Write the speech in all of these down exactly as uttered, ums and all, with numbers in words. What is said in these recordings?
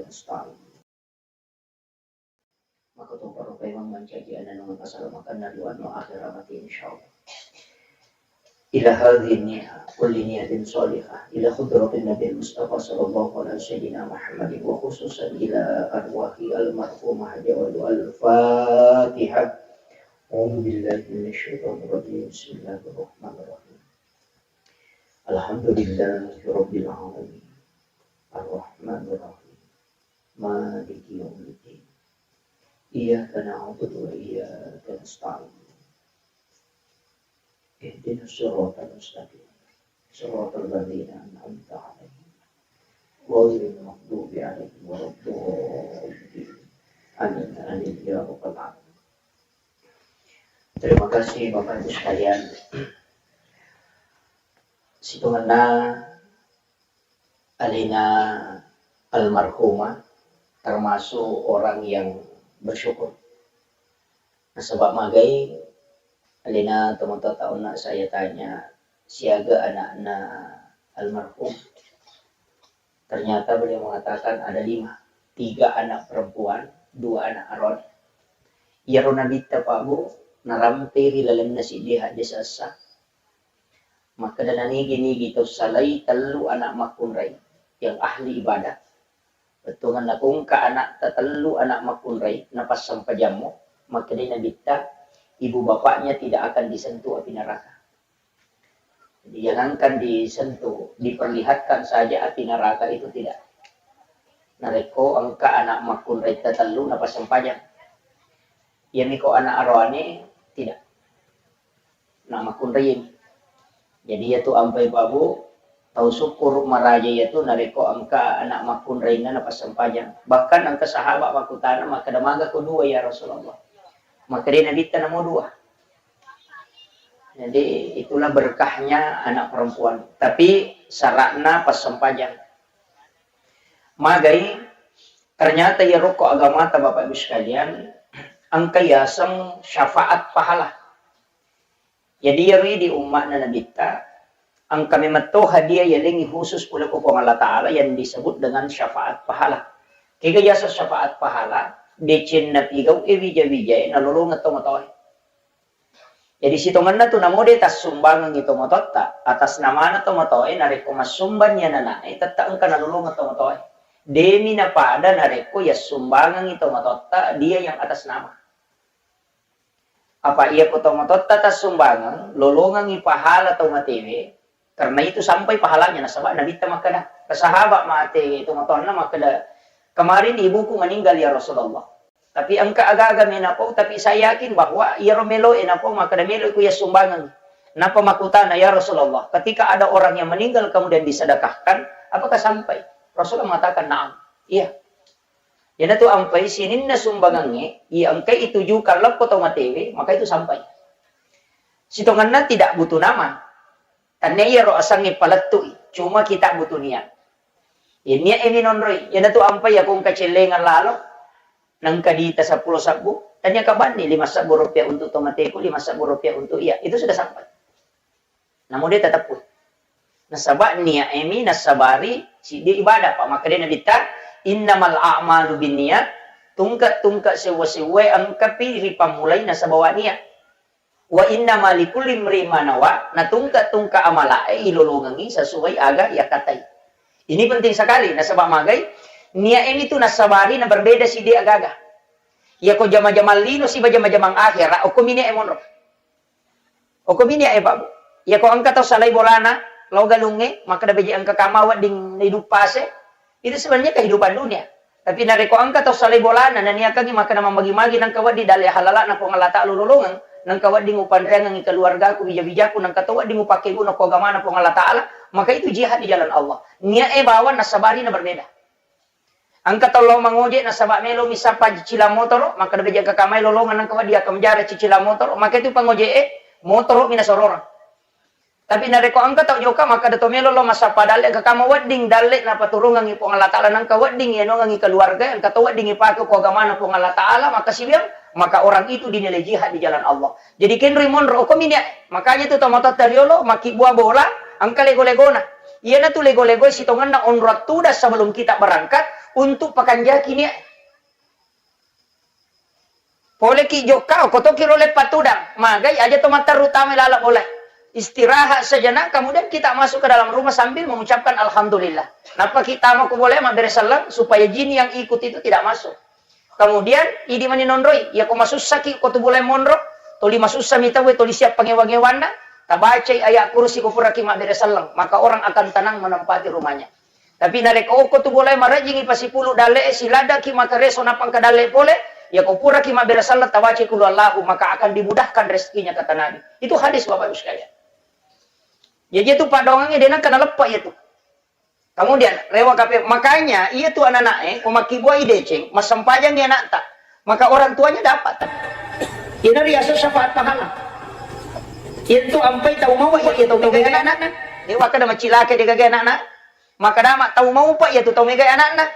nasta'in. Maka tu para paimeng mancaji ananungan kasalamakenna ri wanua akhera mati, insyaallah. Ila hadhihi niyah, kulli niyatin shalihah, ila hadratin Nabi Mustafa sallallahu alaihi sayyidina Muhammadin wa khususan ila arwahi almarhumah Haja Walu. Al-Fatihah. A'udzu billahi minasyaitonir rajim. Bismillahirrahmanirrahim. Alhamdulillahi rabbil alamin. Arrahmanirrahim. Maliki yaumiddin. Iyyaka na'budu wa iyyaka nasta'in. Ihdinas siratal mustaqim. Siratal ladzina an'amta 'alaihim. Ghairil maghdubi 'alaihim waladdallin. Amin, amin, ya rabbal alamin. Terima kasih Bapak Ibu sekalian. Sitongenna alena almarhumah termasuk orang yang bersyukur. Nasaba magai alena tomatoatta onna saya tanya siaga anakna almarhum. Ternyata beliau mengatakan ada lima, tiga anak perempuan, dua anak aroane. Iyaro nabitta Pak Bu, narampei ri lalenna siddi hadde sessa. Makkeda nanigi-nigi tau salai tellu anak makkunrai yang ahli ibadah. Bettuanna ko engka anakta tellu anak makkunrai, napassampajammo, makkedai nabitta, ibu bapaknya tidak akan disentuh api neraka. Jadi, jangankan disentuh, diperlihatkan saja api neraka itu tidak. Narekko engka anak makkunrai tatellu napassampajang. Iyami ko anak aroane tidak. Anak makkunrai. Jadi, iyatu ampai Pak Bu, tau sukkuru maraja iyatu narekko engka anak makkunrainna napassampajang. Bahkan engka sahabat makkutana, makkeda, "Maga ko dua, ya Rasulullah?" Makkedai Nabitta, "Namo dua." Jadi, itulah berkahnya anak perempuan. Tapi syaratna passempajang. Magai, ternyata iyaro ko agamata, Bapak Ibu sekalian, engka yaseng syafaat pahala. Jadi, iyaro di umma'na Nabitta, engka memetto hadiah yalengngi khusus pole ko Puang Allah Ta'ala yang disebut dengan syafaat pahala. Kega yaseng syafaat pahala? Decenna pigau e wija-wijae nalolongeng tomatoae. Jadi, sitongenna tu namo de tassumbangengngi tomatoatta, atas namana tomatoae, narekko massumbang ni anana'e, tette engka nalolongeng tomatoae. Demi napada narekko yassumbangengngi tomatoatta, dia yang atas nama. Apa iya ko tomatoatta tassumbangeng, lolongengngi pahala tomatewe, karena itu sampai pahalanya, nasaba Nabitta makkeda, ke sahabat mate tomatoanna makkeda, "Kemarin ibuku meninggal, ya Rasulullah. Tapi engka aga-aga me napau, tapi saya yakin bahwa iyaro meloe napau makkeda melo ku yassumbangeng." Napa makkutana, "Ya Rasulullah, ketika ada orang yang meninggal kemudian disedekahkan, apakah sampai?" Rasulullah mengatakan, "Na'am." Iya. Iyanatu ampai sininna sumbangengnge, iya engkai itujukan leppo tomatewe, maka itu sampai. Sitongenna tidak butuh nama. Tannia iyaro asengnge palettui, cuma kita butuh niat. Iya niat e minonroi, iyanatu ampai iya ko engka cellengeng lalo, nengka diita seppulo sebbu, tania kabanni lima sebbu rupiah untuk tomateku, lima sebbu rupiah untuk iya, itu sudah sampai. Namo de tateppui. Nasaba niat e mi nassabari siddi ibadah, pa makkedai Nabitta, "Innamal a'malu binniyat," tungke-tungke sewwa-sewwae engkapi ripammulai nasabawa niat. "Wa innama likulli imri'in ma nawa," na tungke-tungke amalae ilolongengngi sesuai aga yakkatai. Ini penting sekali, nasaba magai, niat e mi tu nassabari na berbeda siddi agaga. Iya ko jama-jamang lino siba jama-jamang akhera, okko mi niat e monro. Okko mi niat e, Pak Bu. Iya ko engka tau salai bolana, lao galungnge, makkeda beje engka kama wedding naiduppase, itu sebenarnya kehidupan dunia. Tapi narekko engka tau salai bolana, naniakangngi makkeda mammagi-magi nengka wedding dalle halalana Puang Allah Ta'ala ulolongeng, nengka wedding upanreangengngi keluargaku, wija-wijaku, nengka to wedding upakkeguna ko agamana Puang Allah Ta'ala, maka itu jihad di jalan Allah. Niat e bawang nassabari na berbeda. Engka tau lao mangoje nasaba melo mi sappa cicilang motoro, makkeda beje engka kamai lolongeng nengka wedding akkamjara cicilang motoro, maka itu pangoje e motoro mi nasororang. Tapi narekko engka tau jokka, makkeda to melo lao massappa dalle, engka kama wedding dalle napaturungengngi Puang Allah Ta'ala, nengka wedding iyanongengngi keluarga, engka to wedding ipake ko agamana Puang Allah Ta'ala, maka siwiang, maka orang itu dinilai jihad di jalan Allah. Jadi kenroi monro, okko mi niat e. Makanya tu tomatoatta riolo, makkibbua bola, engka lego-legona. Iyanatu lego-legoe sitongenna onrong tudang sebelum kita berangkat, Untuk pakanjaki nia. Poleki jokka, ko toki ro leppa tudang, magai aja to matteru tama lala bola. Istirahat sejenak, kemudian kita masuk ke dalam rumah sambil mengucapkan alhamdulillah. Nappa ki tama ko bola mabbere selleng supaya jin yang ikut itu tidak masuk. Kemudian, idi mani nonroi, iya ko masussaki ko tu bola monro, toli masussa mi tauwe, toli siap pangewa-ngewanna, tabacai ayat kursi ko puraki mabbere selleng, maka orang akan tenang menempati rumahnya. Tapi narekko okko tu bolae marejjingi pasipulu dalle'e, siladaki makareso nappa engka dalle pole, yako puraki mabbere selleng tawaci qul huwallahu, maka akan dimudahkan rezekinya, kata Nabi. Itu hadis, Bapak Ibu sekalian. Jadi itu padongangnge de nengka naleppa itu. Kemudian rewa kape, makanya iya tu anak-anak eh, ko makkibua i deceng, massempajang i anakta, maka orang tuanya dapat. Ina riaso syafaat pahala. Itu ampai tau mau iya tau mega anakna. Dewa kada macilake de gaga anakna. Maka dama tau maupa iya tu tau megai anakna.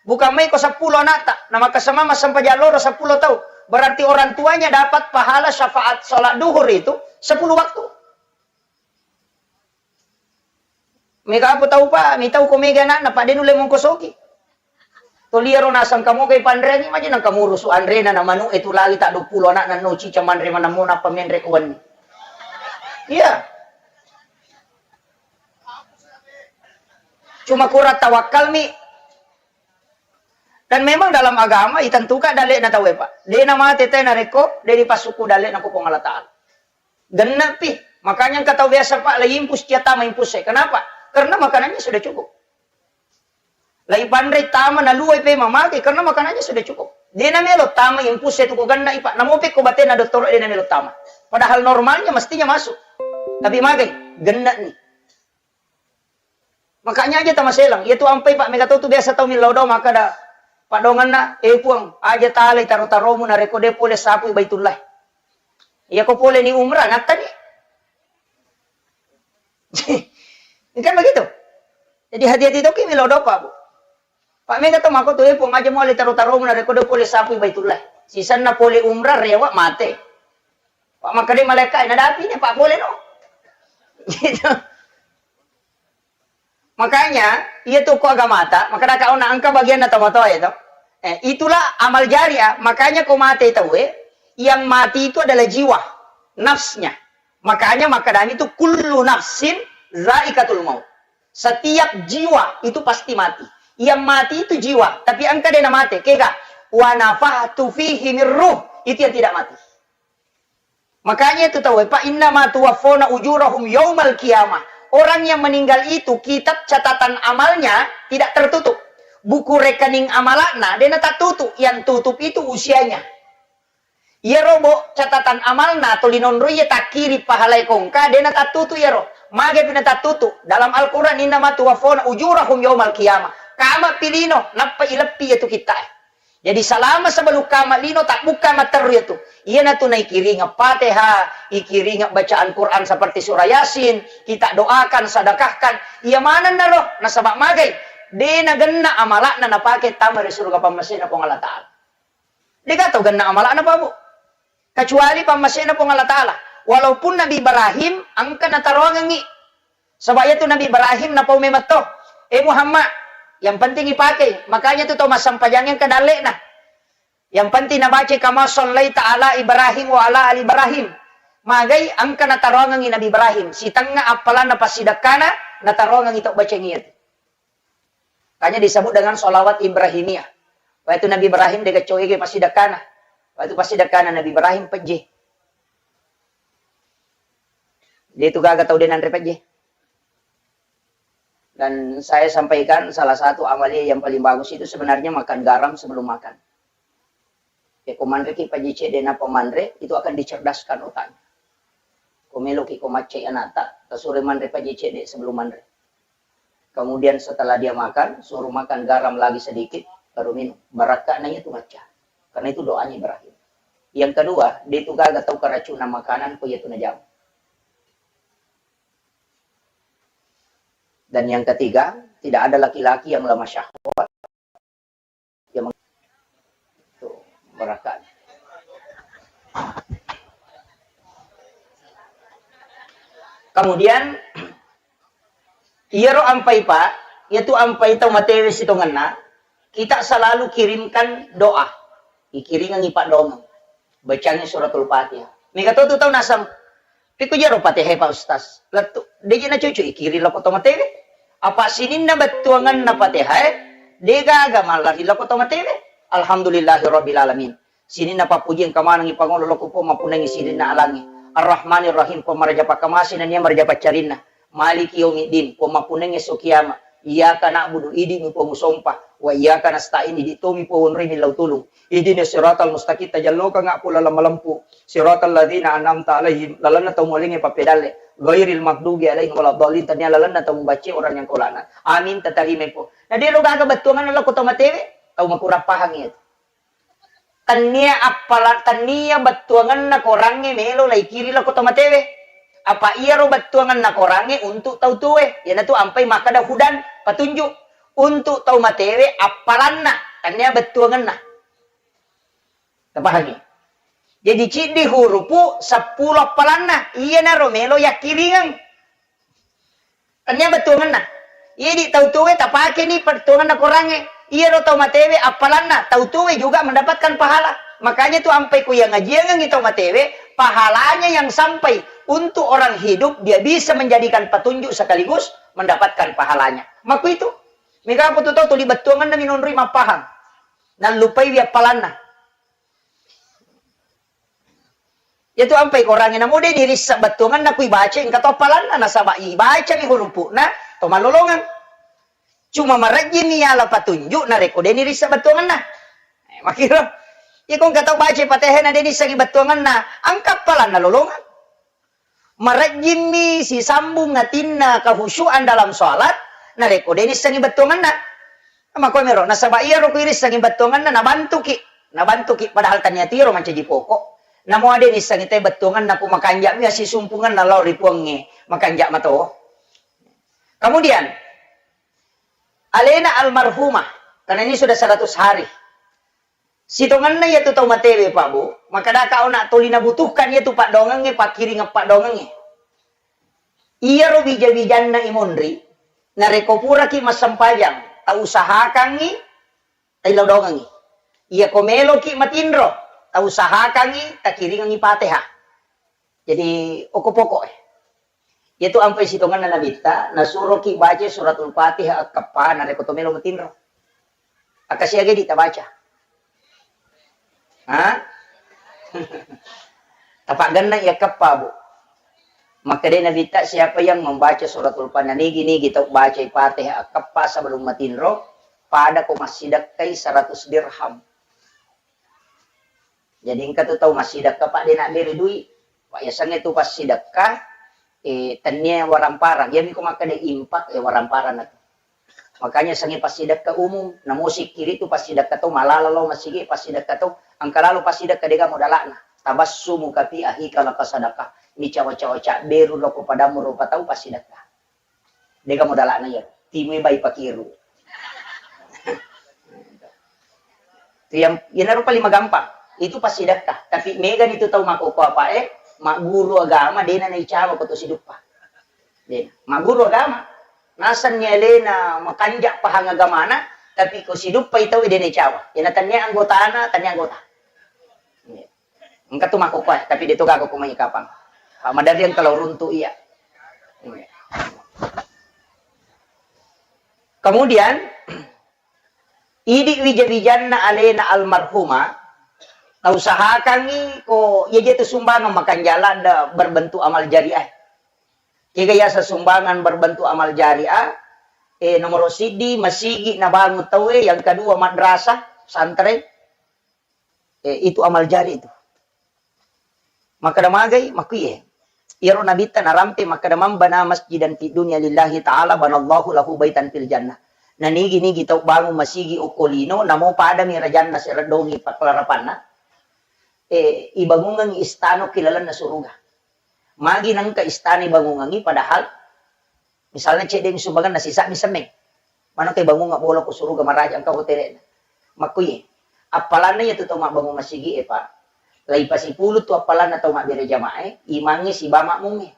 Bukan mai ko seppulo anakta, na maka semama sempajang loro seppulo tau. Berarti orang tuanya dapat pahala syafaat sholat duhur itu sepuluh waktu. Mega apa tau pa, mi tau ko mega anakna, pa de nulle mongkosoki. Toliaro nasang kamogai panreangi maji nang kamurusu anrena na manu e tu lali tak duppulo anakna no cica manre manammo nappa menre ko wenni. Iya. Cuma kurang tawakal mi. Dan memang dalam agama itentukan dalle'na tauwe, Pak. De na mate te narekko de dipassuku dalle'na ko Puang Allah Taala. Genna pi. Makanya engka tau biasa, Pak, la impus cia tama impus e. Kenapa? Karena makanannya sudah cukup. La ipanre tama na luai pe mamake karena makanannya sudah cukup. De na melo tama impus e tu ko genna i, Pak. Namo pe ko batena dottoro de na melo tama. Padahal normalnya mestinya masuk. Tapi magai, genna ni. Makanya aja tamaselang. Iya tu ampai, Pak, mega tau tu biasa tau millau doa maka da padonganna, eh Puang, aja talai taro-taromu narekko de pole sapui Baitullah. Iya ko pole ni umrah, ngattani. Kan begitu. Jadi hati-hati toki millau doa, Pak, Bu. Pak, mega tau mako tu, eh Puang, aja muale taro-taromu narekko de pole sapui Baitullah. Sisanna pole umrah rewa mate. Pak, maka de malaikat nadapi ni, Pak, pole no. Gitu. Makanya, iya tu ko agamata, maka daka ona engka bagianna tomatoa itu. Eh, itulah amal jariah. Makanya ko mate tauwe, yang mati itu adalah jiwa, nafsnya. Makanya makadami itu kullu nafsin zaikatul maut. Setiap jiwa itu pasti mati. Yang mati itu jiwa, tapi engka dena mate, kega? Wa nafahtu fihi min ruh, itu yang tidak mati. Makanya itu tahu, Pak, innama tuwaffawna ujurahum yaumal qiyamah. Orang yang meninggal itu kitab catatan amalnya tidak tertutup. Buku rekening amalakna dena tertutup, yang tutup itu usianya. Iyaro bo catatan amalna toli nonroi iya takkiri pahalai kongka dena tattutu iyaro. Mage pi natattutu? Dalam Al-Quran, innama tuwaffawna ujurahum yaumal qiyamah. Kama pi lino nappa ileppi iyatu kittae. Jadi salama sebelum kama lino tabbukka matteru iyatu. Iyanatu naikiringeng Fatihah, ikiringeng bacaan Quran seperti surah Yasin, kita doakan, sedekahkan. Iya manennaro nasaba magai dena genna amalakna napake tama ri surga pammasena Puang Allah Ta'ala. Dega tau genna amala'na, Pak, Bu. Kecuali pammasena Puang Allah Ta'ala. Walaupun Nabi Ibrahim engka nataroangengngi. Sebab iyatu Nabi Ibrahim napau memetto. Eh Muhammad, yang penting ipake. Makanya tu tau massampajang engka dalle'na. Yang penting nabaca kama sallaita ala Ibrahim wa ala ali Ibrahim. Magai engka nataroangengngi Nabi Ibrahim. Sitengnga appalanna passidekkana nataroangengngi tau bacengngi iyatu. Makanya disebut dengan sholawat Ibrahimiyah. Waktu Nabi Ibrahim dega coge passidekkana. Waktu passidekkana Nabi Ibrahim pejje. Dia itu gaga tau dia nanre pejje. Dan saya sampaikan salah satu amalia yang paling bagus itu sebenarnya makan garam sebelum makan. Ya, ko manreki pejje cedde nappa manre, itu akan dicerdaskan otaknya. Ko meloki ko maccai anakta, tasuro manre pejje cedde sebelum manre. Kemudian setelah dia makan, suruh makan garam lagi sedikit, baru minum. Barakka'na itu macca. Karena itu doanya Ibrahim. Yang kedua, dia itu gaga tau keracunan makanan, ko iya tu najama. Dan yang ketiga, tidak ada laki-laki yang lemah syahwat. Ya, meng-, tuh, barakat. Kemudian, iyaro ampai, Pak, iyatu ampai tau matewe sitongenna, Kita selalu kirimkan doa. Ikiringengngi paddoangeng. Bacangngi suratul Fatihah. Mega to tu tau naseng, "Pekko jaro Fatihah, Pak Ustaz?" Lettu, deje nacucu ikiring lako to matewe. Apa sininna bettuangenna Fatihah, eh, degaga mallari lako to matewe. Alhamdulillahirabbil alamin. Sininna pappuji engka manengngi pangolo lako Puang mappunnangngi sininna alangnge. Arrahmanirrahim, Puang maraja pakkamase nennia maraja paccarinna. Maliki yaumiddin, Puang mappunnangngi esso kiama. Iyyaka na'budu, idi'mi Puang usompa. Wa iyyaka nasta'in, idi' tomi Puang onroi millau tulung. Ihdinas siratal mustaqim, tajallokangnga Puang laleng malempu. Siratal ladzina an'amta alaihim, lalenna tau mualengnge pappedalle. Ghairil maghdubi alaihim waladdallin, tennia lalenna tau mubacce orang yang kolana. Amin, tatarimai Puang. Na de'ro gaga bettuangenna lako tau matewe, tau makurang pahang iyatu. Tennia appala-, tennia bettuangenna korangnge melo laikiring lako tau matewe. Apa iyaro bettuangenna korangnge untuk tau tuwe, iyanatu ampai makkeda hudan, petunjuk. Untuk tau matewe appalanna, tennia bettuangenna. Tapahangi? Jadi ciddi hurupu seppulo appalanna, iyanaro melo yakkiringeng. Tennia bettuangenna. Idi tau tuwe tapakeni bettuangenna korangnge. Iyaro tau matewe appalanna, tau tuwe juga mendapatkan pahala. Makanya tu ampai ku yang ngajiangengngi tau matewe, pahalanya yang sampai untuk orang hidup, dia bisa menjadikan petunjuk sekaligus mendapatkan pahalanya. Makku itu. Mega apa tu tau tuli bettuangenna minonroi mappahang. Nallupaiwi appalanna. Iyatu ampai korangnge namo de' nirissa bettuangenna ku ibaca engka to appalanna, nasaba ibacami hurupu'na to mallolongeng. Cuma marejjimmi yala patunjuk narekko de' nirissa bettuangenna. Eh, makkiro. Iyako engka tau baca Fatihah na de' nissengngi bettuangenna, engka appalanna lolongeng. Marejjimmi sisambung atinna kehusyuan dalam sholat, narekko de' nissengngi bettuangenna. Makkuamiro, nasaba iyaro ku irissengngi bettuangenna, nabantuki. Nabantuki, padahal tania tiro mancaji pokok. Namo de' nissengngi te bettuangenna ku makanja'mi assisumpungenna lao ri Puangnge, makanja' mato. Kemudian, alena almarhumah, karena ini sudah seratus hari. Sitongenna iyatu tau matewe, Pak, Bu, makkedaka ona tuli nabutuhkan iyatu paddoangengnge, pakkiringeng paddoangengnge. Iyaro wija-wijanna imonri, narekko puraki massempajang, tausahakangngi taillau doangengngi. Iyako meloki matinro, tausahakangngi takiringengngi Fatihah. Jadi, okko pokok e. Iyatu ampai sitongenna Nabitta, nasuroki baca suratul Fatihah akkeppa narekko to melo matinro. Akkasiaga di tabaca. Ha? Tapaggenna iya keppa, Bu. Makkedai Nabitta, siapa yang membaca suratul Fatihah, nigi-nigi tau bacai Fatihah akkeppa sebelum matinro, pada ko massidekkai seratus dirham. Jadi engka tu tau massidekka, Pak, de' nabbere dui. Pak, yasengnge tu passidekka, eh, tennia waramparang. Iyami ko makkeda infak, eh, waramparang na tu. Makanya sengnge passidekka umum, namo sikkiri tu passidekka tau malala lao masigi, passidekka tau engka lalo passidekka de'ga modala'na. Tabassumuka fi akhika laka sadaqah. Micawa-cawa cabberu loko padammu rupa tau passidekka. De'ga modala'na iya. Timui bai pakiru. Itu yang, iyanaro paling magampang. Itu passidekka. Tapi megani tu tau makkokkoe, magguru agama, de'na naicawa ko to siduppa. De'. Magguru agama. Nasenni alena makanja' pahang agamana, tapi ko siduppai tau de' naicawa. Iyana tennia anggotana, tennia anggota. Engka tu makkokkoe, tapi de' to gaga ko mai kapang. Pak, maderri engka lao runtu iya. Kemudian, idi wija-wijanna alena almarhumah, tausahakangngi ko iya je tu sumbangan makanja' ladde berbentuk amal jariah. Kega yaseng sumbangan berbentuk amal jariah, eh, nomoro siddi masigi nabangun tauwe, yang kedua madrasah, pesantren, eh, itu amal jari itu. Makkeda magai, makkuiye. Iyaro Nabitta narampe makkeda, "Man bana masjidan fid dunya lillahi ta'ala banallahu lahu baitan fil jannah." Nanigi-nigi tau bangun masigi okko lino, namo padami rajanna sereddongi pakkalarapanna, eh, ibangungengngi istana ki lalenna suruga. Magi nengka istana ibangungengngi, padahal misalnya cedde mi sumbanganna sisa'mi semmeng. Maneng ke bangunga bola ko suruga maraja engka hotelna. Makkuye. Appalanna iya tu tau mabbangung masigi e, Pak. Lai pasipulu tu appalanna tau mabbere jamaah e, imangnge siba makmungnge.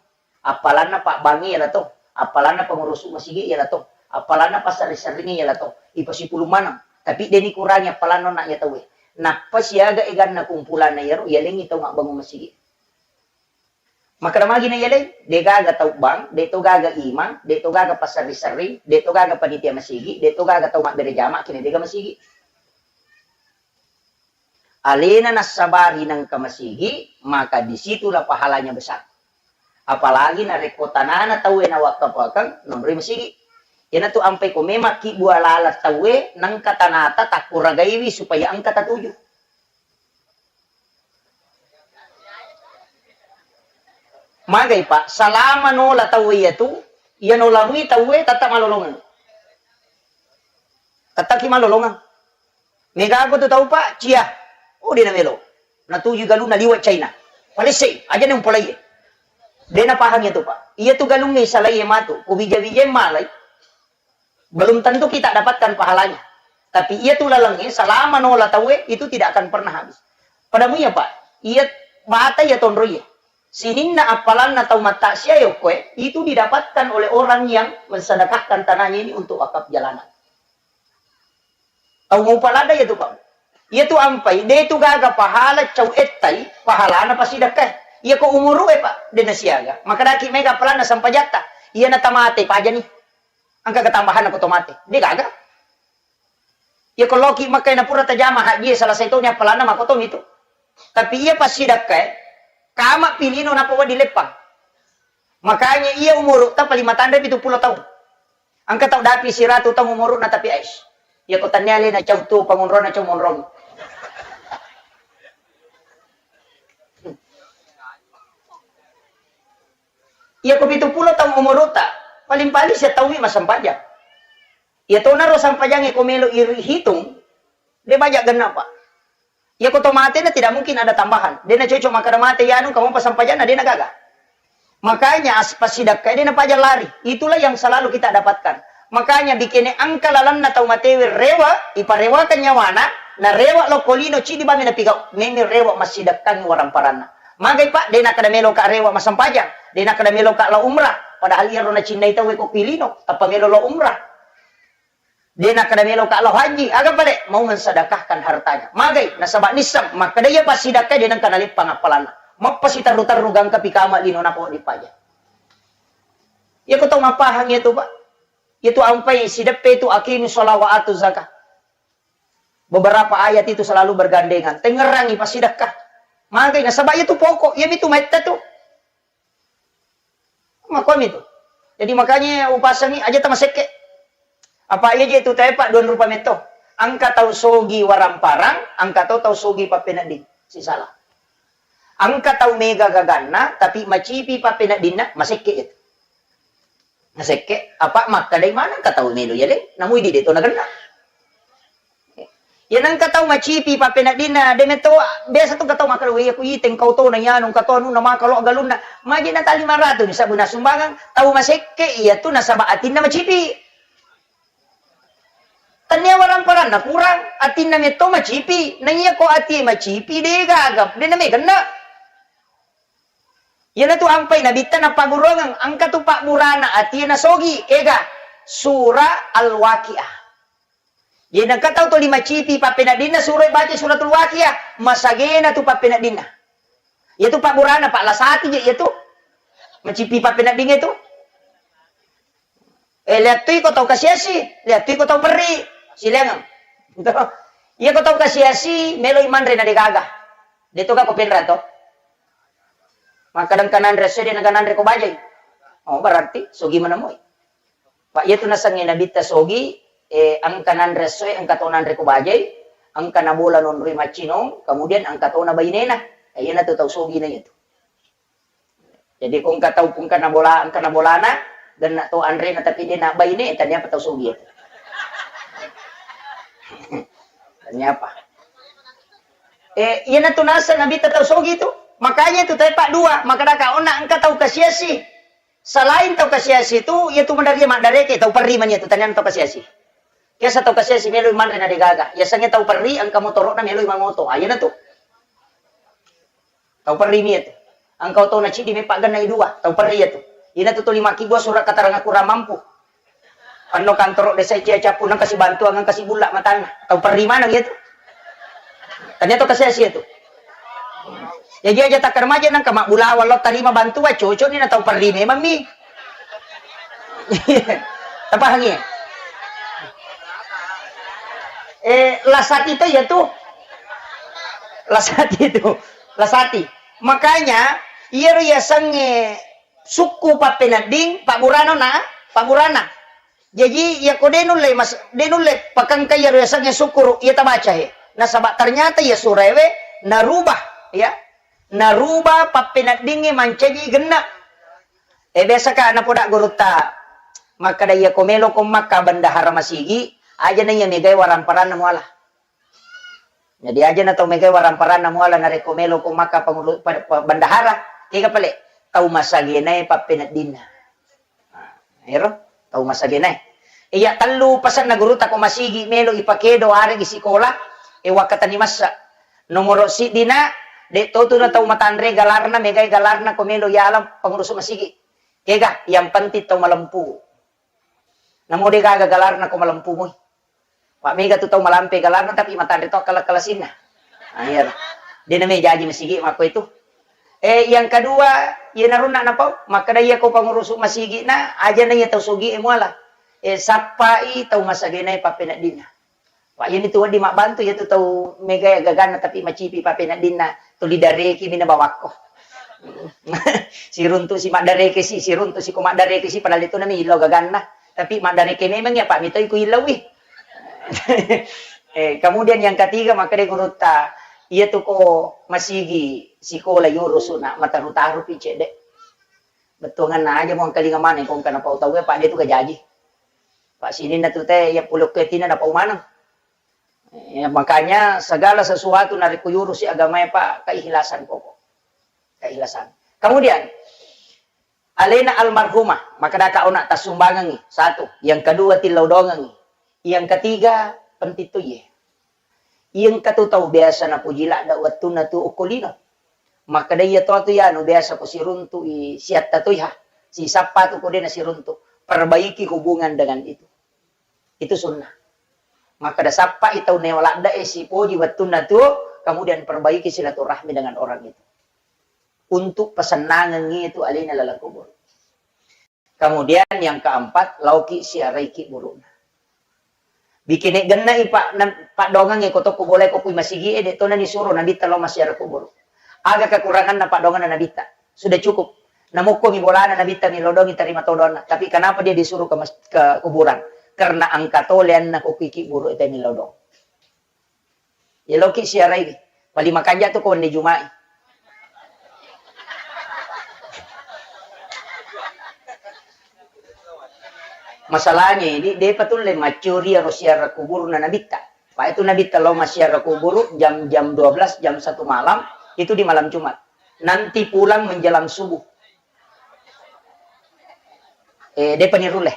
Appalanna pabbangnge iya lato. Appalanna pengurusu masigi iya lato. Appalanna passerring-serringnge iya lato. Ipasipulu maneng. Tapi de' nikurangi appalanna onna iya tauwe. Nappa siaga eganna kumpulanna iyaro, iyalengngi tau mabbangung masigi. Makkeda magi na iyaleng, de' gaga tau bank, de' to gaga imang, de' to gaga passerri-serri, de' to gaga panitia masigi, de' to gaga tau mabbere jama, kene de' gaga masigi. Alena nassabari nengka masigi, maka disitulah pahalanya besar. Apalagi narekko tanana tauwe nawakkafakeng, nonroi masigi. Iyanatu ampai ko memang kibbua laleng tauwe, nengka tanata takkuragaiwi supaya engka tatuju. Magai, Pak, salama nola tauwe iyatu, iya nola mui tauwe, tetta malolongeng. Tettaki malolongeng. Mega ko tu tau, Pak, cia. Oh, de' namelo. Natuju galunna liwa China. Palessei, aja ne umpolai. De' napahang iyatu, Pak. Iyatu galungnge salai matu, ko bija-bija malai. Belum tentu kita dapatkan pahalanya. Tapi iyatu lalengnge, salama nola tauwe, itu tidak akan pernah habis. Pada muya, Pak, iya bata iya tonroiye. Sininna appalanna tau mattasia yokkoe, itu didapatkan oleh orang yang mensedekahkan tanahnya ini untuk wakaf jalanan. Tau maupa ladda iyatu, Pak. Iyatu ampai, de' tu gaga pahala cau ettai, pahalana pasidakkae. Iya ko umuru e, Pak, de' nasiaga. Makkedaki mega appalanna sampajatta. Iyana tamate pajani. Engka ketambahan ko to mate. De' gaga. Iya ko loki Mekka na pura tajama haji, salah satu ni appalanna mako to mitu. Tapi iya passidakkae, kama pilino napa wedding leppang. Makanya iya umuru ta paling matanre pitu pulo taung. Engka tau dapi siratu taung umuruna tapi ais. Iya ko tania lena cau tu pangonrona cau monrong. Iya ko pitu pulo taung umuruta, paling-paling sitaung mi massempajang. Iya tonaro sampajangnge ko melo irihitung, de' baja genna, Pak. Iya ko to matena tidak mungkin ada tambahan. De' nacocok makkeda mate iyanu kamu pasampajanna de' nagaga. Makanya as-, passidakkae de' napaja lari. Itulah yang selalu kita dapatkan. Makanya bikene engka lalenna tau matewe rewa, iparewakan nyawana, narewa lokko lino cidi bame napigau. Meme rewa massidakkangi waramparanna. Magai, Pak, de' nakkeda meloka rewa massempajang, de' nakkeda meloka lao umrah, padahal iyaro nacinnai tauwe ko pilino, tappa melo lao umrah. De' nakkeda meloka lao haji, aga pale? Mau mensedekahkan hartanya. Magai, nasaba nisseng makkeda iya passidakkae de' nengka naleppang appalanna. Mappasiterru-terru gangka pikama lino napa wedding paja. Iya ko tau mappahang iyatu, Pak. Iyatu ampai sideppe itu aqimis shalah wa atuz zakah. Beberapa ayat itu selalu bergandengan. Tengngerangi passidakka. Magai, nasaba iyatu pokok, iyamitu maitta tu. Makkomi tu. Jadi makanya upasangi aja tamasekke. Apa iya je tu tepa dua rupa metto. Engka tau sogi waramparang, engka to tau sogi pappenedding. Sisala. Engka tau mega gaganna, tapi macipi pappeneddinna, masekke itu. Nasekke, apa makkedai maneng ka tau melo yaleng, namui di deto nagenna. Iya nengka tau macipi pappeneddinna, de metto biasa tu ka tau makkeda, "Wé, aku iteng kau to na yanu, ka to anunna maka lo galunna." Maji na tali maratu ni sabbu nasumbangang, tau masekke iya tu nasaba atinna macipi. Tania waramparanna kurang, atinna metto macipi. Na iya ko atie macipi, de gaga, de na megenna. Iyanatu ampai Nabitta nappagguruangeng, engka tu pabburana atie nasogi, kega? Sura Al-Waqiah. Jadi engka tau tuli macipi pappeneddinna, suro baca Suratul Waqiah, masagena tu pappeneddinna. Iyatu pabburana, Pak, lasati je iyatu. Macipi pappeneddingnge tu. Eh, liattui ko tau kasiasi, liattui ko tau perri. Silaingeng. Iya ko tau kasiasi, meloi manre na degaga. Deto ka ko penra to. Makkadang kananre esso de naga nanre ko bajai. Oh, berarti sogi manamoi. Pak, iya tu nasengnge Nabitta sogi, eh, engka nanre essoe, engka to nanre ko bajai, engka nabola nonroi maccinong, kemudian engka tona bainena. Eh, iyana tu tau sogi na iya tu. Jadi ko engka tau, engka nabola, engka nabolana, genna to anrena tapi de na baine, tania pa tau sogi. Tania pa. Eh, iyana tu naseng Nabitta tau sogi tu. Makanya tu tepa dua, makkadaka onna engka tau kasiasi. Selain tau kasiasi tu, iya tu madaria maddareke, tau perri mani iya tu, tania tau kasiasi. Biasa tau kasiasi meloi manre na degaga. Yasengnge tau perri, engka motoro'na meloi mangoto. Ah, iyana tu. Tau perri mi iya tu. Engka otona ciddi meppa gennai dua, tau perri iya tu. Iyana tu tuli makkibua surat keterangan kurang mampu. Panno kantoro desa cia cappu nang kasi bantuang, nang kasi bulla matanna. Tau perri maneng iya tu. Tania to kasi asia tu. Jadi aja takkar maja nang kama bulawa lo tarima bantuan, cocok ni na tau perri memang mi. Tapahangi? Eh, lasati to iya tu. Lasati tu. Lasati. Makanya, iyaro yasengnge sukku pappenedding, pabburana na, pabburana. Jaji, iyako de nulle mas-, de nulle pakengka iyaro yasengnge sukkuru, iya tabaca e. Nasaba ternyata iya suraewe narubah, ya. Narubah pappeneddingnge mancaji genna. Eh, biasa ka napoda gurutta, makkada iyako meloko makka bendahara masigi, aja na iya megae waramparanna muala. Jadi aja na tau megae waramparanna muala narekko meloko makka panguru-, pa-, pa-, bendahara, kega pale tau masagenae pappeneddinna. Nah, ero tau masagenae. Iya tellu pasenna gurutta ko masigi melo ipakedo aregi sikola, e wakkatani massa. Nomoro siddina, de totu na tau matanre galarna, megae galarna ko melo yalang pengurusu masigi. Kega, yang penting tau malempu. Namo de gaga galarna ko malempu mui. Pak mega tu tau malampe galarna tapi matanre to kala-kalasinna. Ah, iya. De name jaji masigi makko itu. Eh, yang kedua, iya narunna napau, makkada iya ko pangurusu masigi na, aja na iya tau sugi e muala. Eh, sappai tau masagenae pappeneddinna. Pak, iyani tu wedding mabbantu, iya tu tau megae gaganna tapi macipi pappeneddinna, tuli dareki mina bawakko. Siruntu si maddareke si, siruntu si ko maddareke si, padahal itu nami illau gaganna. Tapi maddareke memang ya, Pak, mitoi ku illaui. Eh, kemudian yang ketiga, makkada gurutta, iya tu ko masigi sikola yurusuna, mataru-taru pi cedde. Bettuanganna aja mo engkalinga maneng ko engka napau tauwe, Pak, de tu gajaji. Pak, sininna tu te, iya pulokketina napau maneng. Ya, makanya segala sesuatu narekko yurusi agamae, Pak, keikhlasan pokok. Keikhlasan. Kemudian, alena almarhumah, makkada ka ona tassumbangengi, satu. Yang kedua, tillau dongengi. Yang ketiga, penting to iye. Iya engka tu tau biasa napuji ladda wettunna tu okko lino. Makkada iya to tu yanu biasa ko siruntu i siatta tu iha. Sisappa tu ko de nasiruntu. Perbaiki hubungan dengan itu. Itu sunnah. Makkada sappai tau neo ladda e sipoji wettunna tu, kemudian perbaiki silaturahmi dengan orang itu. Untuk pesennangengngi itu alena laleng kubur. Kemudian yang keempat, laoki siarai kibburu'na. Bikine gennai pa-, na-, paddoangengnge ko tokko bolae ko kui masigi e, de to nani suro Nabitta lao massiara kuburu. Aga kekuranganna paddoangenna Nabitta? Sudah cukup. Namukko mi bolana Nabitta mi lao dongi tarima todonna. Tapi kenapa dia disuruh ke mas-, ke kuburan? Karena engka to leanna ko kui kibburu e te mi lao dong. Eloki siarai, paling makanja tu ko wenni Juma'i. Masalahnya ini, depa tulle maccuri aro siara kuburna Nabitta. Pa itu Nabitta lao massiara kuburu jam, jam dua belas, jam satu malam, itu di malam Jumat. Nanti pulang menjelang subuh. Eh, depa nirulle.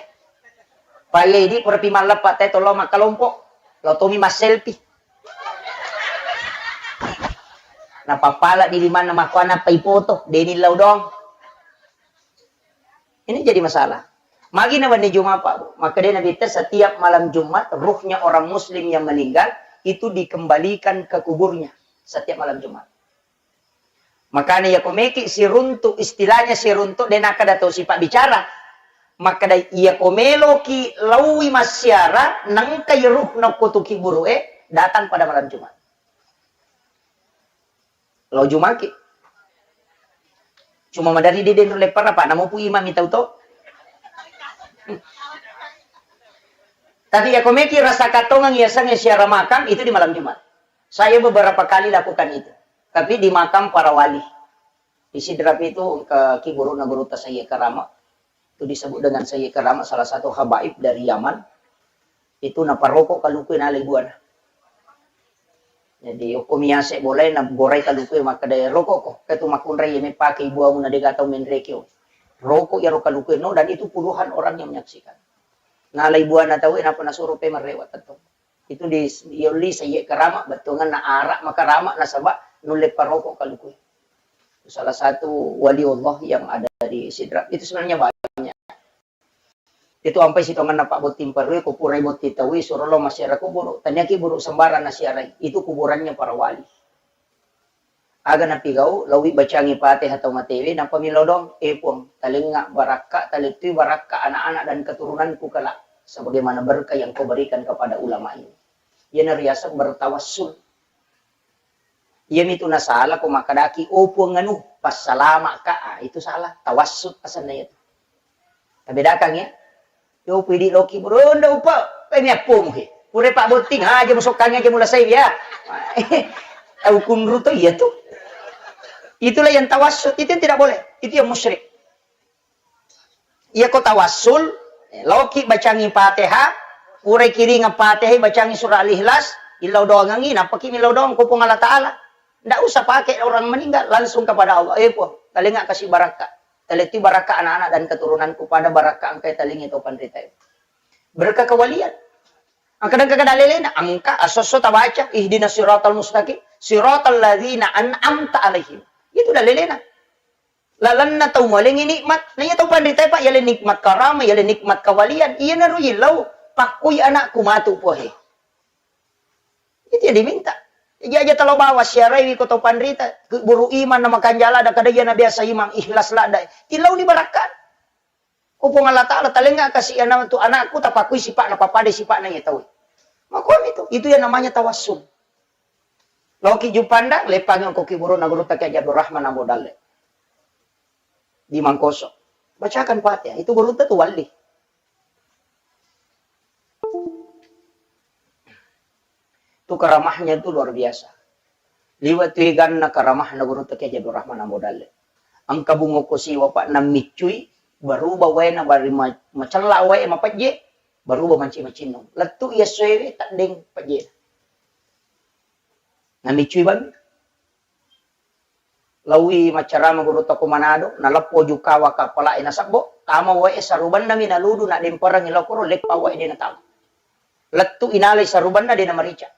Pa iya idi pura pi malleppa te to lao makkalompo, lao tomi masselfie. Napappala di limanna makkuana pa ipoto, deni lao doang. Ini jadi masalah. Magi na wenni Jumat, Pak, Bu? Maka dia Nabi te setiap malam Jumat, ruhnya orang muslim yang meninggal itu dikembalikan ke kuburnya setiap malam Jumat. Makanya iya ko meki siruntu, istilahnya siruntu, de nakkada tau sipabbicara. Makkada iya ko meloki laui massiara, nengkai ruhna ko tu kiburu e, datang pada malam Jumat. Lao Jumaki. Cuma madari de denro leppara, Pak, namo pu imam mi tau to. Tapi iya ko meki rasa katongang iya sange siara makam itu di malam Jumat. Saya beberapa kali lakukan itu. Tapi di makam para wali. Di Sidrap itu ke kiburuna gurutta Sayyid Karama. Itu disebut dengan Sayyid Karama, salah satu habaib dari Yaman. Itu naparoko kaluku nalai buana. Jadi, okko miase boleh nagorai kaluku makkeda rokok ko. Ketu makkunrai mepake ibuamu na dega tau menrekio. Rokok ya ro kaluku no, dan itu puluhan orang yang menyaksikan. Nalai buana tau, napa nasuro pe marrewa tetto. Itu di, yolli Sayyid Karama, bettuanganna arak makarama nasaba nulle paroko kaluku. Salah satu waliullah yang ada di Sidrap. Itu sebenarnya banyak. Itu ampai sitongenna pabbotting parue, ko purai botting taue, suro lao massiara kuburu. Taniaki buru sembarang nasiarai, itu kuburannya para wali. Aga napigau, laowi bacangi Fatihah tau matewe, nappa millau doang, "Eh Puang, talengnga barakka, talettui barakka anak-anak dan keturunanku kelak, sebagaimana berkah yang kau berikan kepada ulama ini." Iyana riaseng bertawassul. Iyamitu nasala ko makkedaki, "Oh Puang anu, passalama'ka." Ah, itu salah. Tawassut asenna iyatu. Tabedakan ya. Yo pidi loki, "Bro, nda upa, eh, miappomu he. Pura pabbotting, aja musokkangi aja mulasai ya." Tau kunru to iyatu. Itulah yang tawassut, itu yang tidak boleh. Itu yang musyrik. Iya ko tawassul, loki bacangi Fatihah, purai kiringeng Fatihah, bacangi surah Al-Ikhlas, illau doangengi, nappaki millau doang ko Puang Allah Ta'ala. Ndak usah pakai orang meninggal, langsung kepada Allah. "Eh Puang, talengnga kasi barakka. Talettui barakka anak-anak dan keturunanku pada barakka engkai talengngi tau panrita." Berkah kewalian. Engka dengka kada lelena, engka asosso tabaca, "Ihdinas siratal mustaqim, siratal ladzina an'amta alaihim." Itu dalelena. Lalenna tau mualengngi nikmat. Na iya tau panritae, Pak, yale nikmat karama, yale nikmat kawalian. Iyanaro yillau, "Pakkui anakku matu, Puahe." Itu yang diminta. Jaji aja talo bawa siaraiwi ko tau panrita, keburu iman na makanja ladda, kada iya na biasa iman, ikhlas ladda. Tilau di barakka. Ko Puang Allah Ta'ala, talengnga kasi anakku, tapakui sipa'na, pappada sipa'na iya tau. Makomi tu, itu yang namanya tawassul. Loki Juppandang, leppangi ko kiburuna gurutta Kiai Haji Abdul Rahman Ambo Dalle di Mangkoso. Bacakan Fatihah, itu gurutta tu wali. Itu karamahnya itu luar biasa. Liwa tu eganna karamahna gurutta Kiai Haji Abdul Rahman Ambo Dalle. Engka bungo ko siwa, Pak, nammiccui, berubah waena, bari ma-, macella wae mapejje, berubah manci macinnong. Lettu iya soewe, teddeng pejje. Namiccui bammi. Laowi maccarama gurutta ko Manado, naleppo jukawa kappala'e nasebbo, tama wae sarubannami naludu, nademperengngi lokoro, leppa wae de natama. Lettu inalai sarubanna de namarica.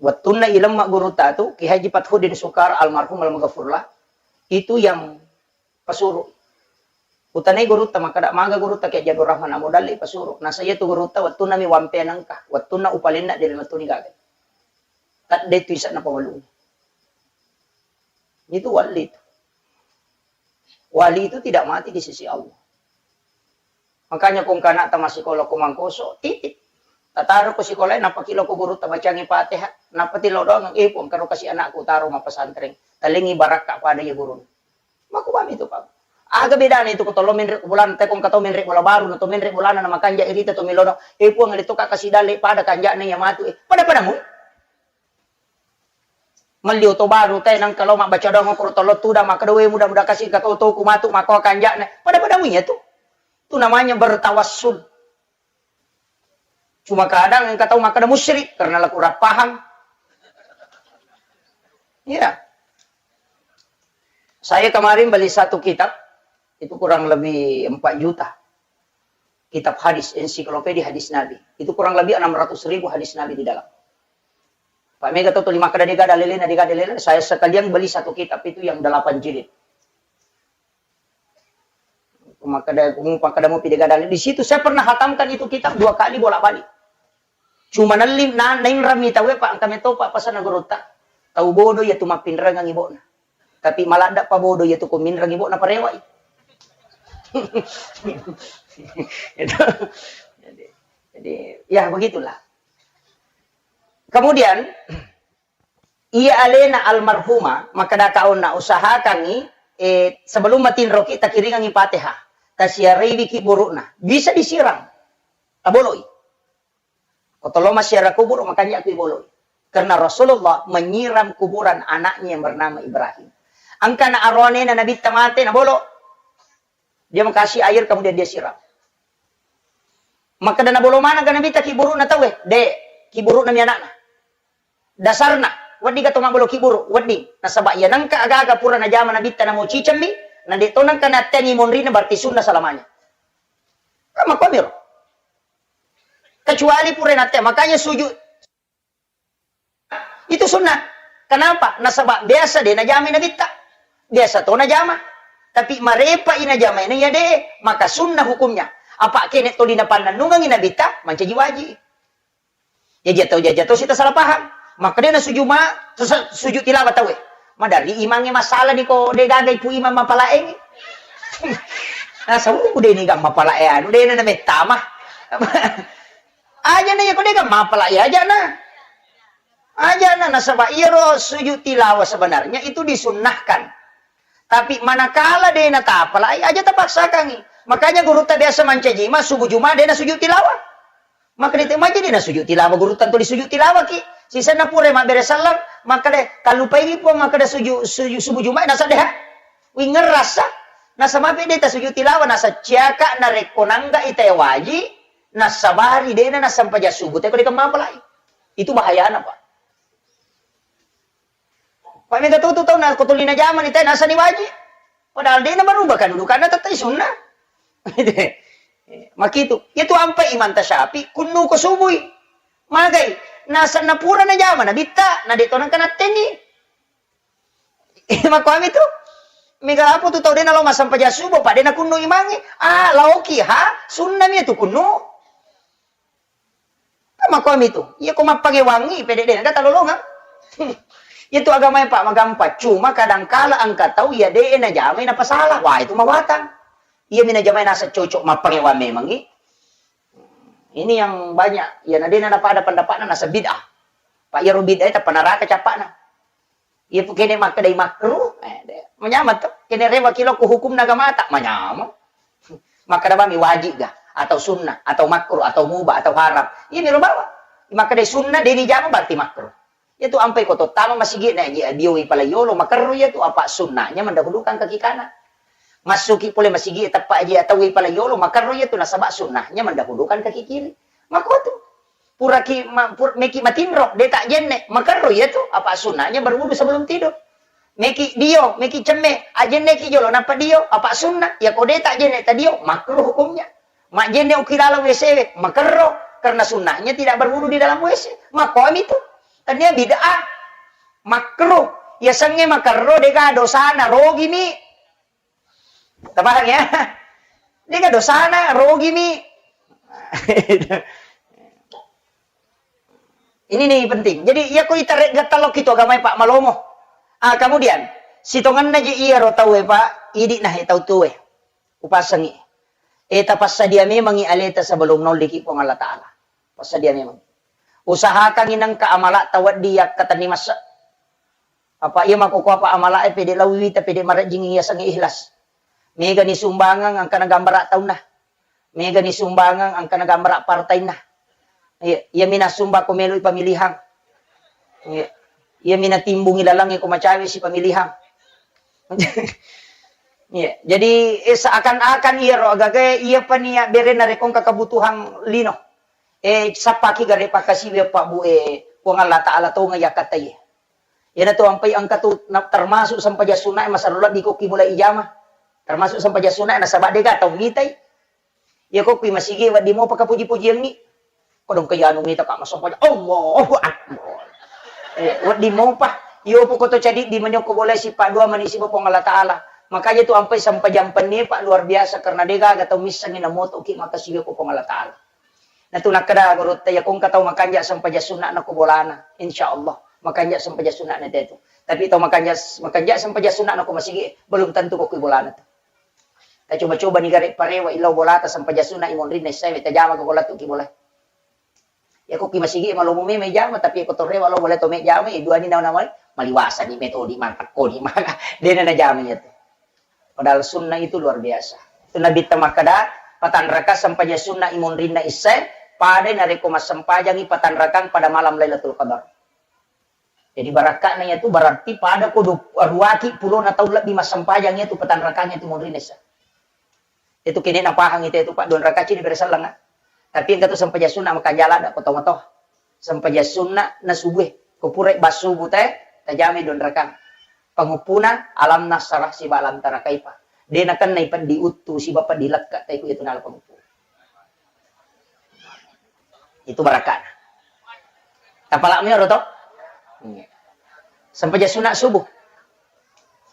Wettunna ilemma gurutta tu, Ki Haji Fathuddin Sukara almarhum almaghfurlah, itu yang pasuru. Utanai gurutta, makkeda, "Maga gurutta Kiai Haji Abdul Rahman Ambo Dalle pasuru?" Nasa iya tu gurutta wettunna mi wampea nengka, wettunna upalenna de lettu ni gaga. Tadde tu ise'na pawalung. Itu wali itu. Wali itu tidak mati di sisi Allah. Makanya ko engka anakta massikola ko Mangkoso, titip. Tataro ko sikolae, nappa ki lao ko gurutta bacangi Fatihah, nappa ti lao doang, "Eh, Puang, karo kasi anakku taro mappesantreng. Talengngi barakka pada iya guruna." Makkuami tu, Pak. Aga bedana itu ko tollo menre bolana, te ko engka tau menre bola baru, na to menre bolana na makanja irita to melo doang, "Eh, Puang, ale to ka kasi dalle pada kanja'na iya matu." Eh, pada-pada mu. Melli oto baru te, nengka lao mabbaca doang okoro tollo tudang, makkeda, "We, mudah-mudahan kasi engka to toku matu makko kanja'na." Pada-pada mu iya tu. Itu namanya bertawassul. Cuma kadang engka tau makkeda musyrik karena la kurang paham. Iya. Saya kemarin beli satu kitab, itu kurang lebih empat juta. Kitab hadis, ensiklopedia hadis Nabi. Itu kurang lebih enam ratus ribu hadis Nabi di dalam. Pak, mega to tuli makkeda dega dalelena, dega dalelena, saya sekalian beli satu kitab itu yang delapan jilid. Makkeda, makkeda mupi dega dalil. Di situ saya pernah hatamkan itu kitab dua kali bolak-balik. Cuma nelli, na, nainrammi tauwe, Pak, engka meto, Pak, pasanna gurutta. Tau bodo iya tu mappinrengang ibo'na. Tapi maladda pa bodo iya tu ko minreng ibo'na parewai. Itu. Jadi, jadi, ya begitulah. Kemudian, iya alena almarhumah, makkedaka onna, usahakangngi, eh, sebelum matinroki, takiringengngi Fatihah. Tasiaraiwiki buru'na. Bisa disiram. Taboloi. Ko tollo massiara kuburu, makanja kui boloi. Karena Rasulullah menyiram kuburan anaknya yang bernama Ibrahim. Engkana aroanena Nabitta mate, nabolo. Dia mengkasih air, kemudian dia siram. Makkeda nabolo maneng ga Nabitta kibburu'na tauwe? De, kibburu'na mi anakna. Dasarna, wedding ga to mabbolo kibburu, wedding. Nasaba iya nengka aga-aga pura najama Nabitta namo cicemmi, na de to nengka natteangi monrina, berarti sunna selamanya. Kan makkuamiro. Kecuali pura nattea, makanya sujud itu sunnah. Kenapa? Nasaba biasa de najamai Nabitta. Biasa to najama. Tapi marepa i najamaina iya de, maka sunnah hukumnya. Apa kene toli napannennungengi nabitta, mancaji waji. Jaji atau jaji atau sita salah paham. Maka de nasuju ma, su-, sujud tilawah tauwe. Madari imangnge masalah ni ko de gaga ipu imang mapalaengi. Nasau de ni gam mapalae anu de na mettama. Aja na ya ko de gam mapalae aja na. Aja na nasaba iyaro sujud tilawah sebenarnya itu disunnahkan. Tapi manakala de natapalai, aja tapaksakangi. Makanya gurutta biasa mancaji ma subuh Juma de nasujud tilawah. Maka de maja de nasujud tilawah gurutta tuli sujud tilawah ki. Sisenna pura mabbere sallang, maka de kallupai wi puang maka de sujud, sujud subuh Juma nasa deha. Wingerrasa. Nasa mape de tasujud tilawah nasa ciaka narekko nangga ita waji, nasabari de na nasampaja subuh te ko de kemmapalai. Itu bahayana, Pak. Pak mega tutu tau na ko tuli najama ni te nasani waji. Padahal de na berubah kedudukanna tettai sunnah. Makitu. Iya tu ampai Imam Tasyafi kunnu ko subui. Magai. Nasanna pura najama nabitta na de to nangka nattengi. Makkuami tu. Mega apa tu tau de na lo massampaja subuh pa de na kunnu imangi. Ah, laoki ha, sunnah mi tu kunnu. Kan makkuami tu. Iya ko mappangewangi pede de na talolongang. Iya tu agamae Pak magampang. Cuma kadangkala engka tau iya de najamai napasalah. Wah, itu mawatang. Iya mi najamai nasa cocok mappangewang memangi. Ini yang banyak. Iya na de na napada pendapatna nasa bid'ah. Pak iyaro bid'ah tappa naraka capakna. Iya pu kene makkedai makruh, eh, de. Manyameng to. Kene rewa kilo ku hukumna agamata, manyameng. Makkeda bami wajib ga, atau sunnah, atau makruh, atau mubah, atau haram. Iya miro bawa. Makkedai sunnah, de ni jama berarti makruh. Iya tu ampai ko tottama masigi na ji dio ipala yolo, makerro iya tu apa sunnahnya mendahulukan kaki kanan. Massuki pole masigi teppa aji atau ipala yolo, makerro iya tu nasaba sunnahnya mendahulukan kaki kiri. Makotu. Puraki ma-, pur-, meki matinro, de tak jenne, makerro iya tu, apa sunnahnya berwudu sebelum tidur. Meki dio, meki cemme, ajenne ki jolo, napa dio, apa sunnah, ya ko de tak jenne ta dio, makruh hukumnya. Majenne uki dalam W C we, makerro, karena sunnahnya tidak berwudu di dalam W C. Makomi tu. Tania bid'ah. Makruh. Ya senge makerro, dega dosana, rogi mi. Tapahang ya? Dega dosana, rogi mi. Ini nih penting. Jadi, iya ko itarek gattalo kitu agamae, Pak, malomo. Ah, kemudian, sitongenna ji iya ro tau e, Pak, idi nah e tau tue. Upasengi. E, tapassadia memangi aleta sebelum naolliki Puang Allah Ta'ala. Passadia memang. Usahakangi nengka amala tawaddi yakkatenni massa. Apa iya makkukua apa amala e pede lao wita pede marejjing iya sengi ikhlas. Mega ni sumbangan angkana gambara taunna. Mega ni sumbangan angkana gambara partainna. Iya, iya mina sumba ko meloi pamilihang. Iya. Iya mina timbungi lalang ko macawe si pamilihang. Iya, jadi, eh, seakan-akan iya ro agaga iya pania bere narekko engka kebutuhan lino. Eh, sappaki gare pakasiwi Pak Bu, eh, Puang Allah Ta'ala tonga yakkatai. Iyana tu ampai engka tu na-, termasuk sempajang sunna e masarro lebbi ko ki bola ijama. Termasuk sempajang sunna e nasaba dega tau mitai. Iya ko kui masigi wedding mopa kapuji-pujiangngi. Kodong ke anu mita ka massempajang. Allahu Akbar. Eh, wedding mopa. Iyo pu koto cadi di manyokko bola sipa dua mani siba Puang Allah Ta'ala. Makanya tu ampai sempajang penni Pak luar biasa karena dega aga tau missengi namoto ki makasiwi ko Puang Allah Ta'ala. Natu nakkeda gurutta, iya ko engka tau makanja sempajang sunna na ko bolana, insya Allah makanja sempajang sunna na tetu. Tapi tau makanja, makanja sempajang sunna na ko masigi, belum tentu ko kui bolana tu. Tacoba-coba ni gare parewa ilau bolata sempajang sunna i monrinna issae, tajama ko bola tu ki bola. Ya ko ki masigi malomo meme jama, tapi ko torewa lo bola to me jama, i dua ni nawa-nawa maliwasa ni metodi mangkakko ni maka dena na jama iya tu. Padahal sunnah itu luar biasa. Itu Nabi ta makkeda, patanraka sempajang sunna i monrinna issae, pada narekko massempajangi patanrakang pada malam Lailatul Qadar. Jadi barakka'na iyatu berarti pada ko du-, ruaki pulona taung lebbi massempajang iyatu patanrakang iyatu monrinna issae. Itu kene napahang ite itu, Pak, dua rakaat cini bere selleng, ah. Tapi engka tu sempajang sunna makanja ladda ko tomatoa. Sempajang sunna na subue. Ko purai bassubu te, tajamai dua rakaat. Panguppuna alam nasrah siba alam tara kaifa. De nakenna i peddi uttu siba peddi lekka te ku itu nala panguppu. Itu barakana. Tapalak mi ro to? Iya. Sempajang sunna subuh.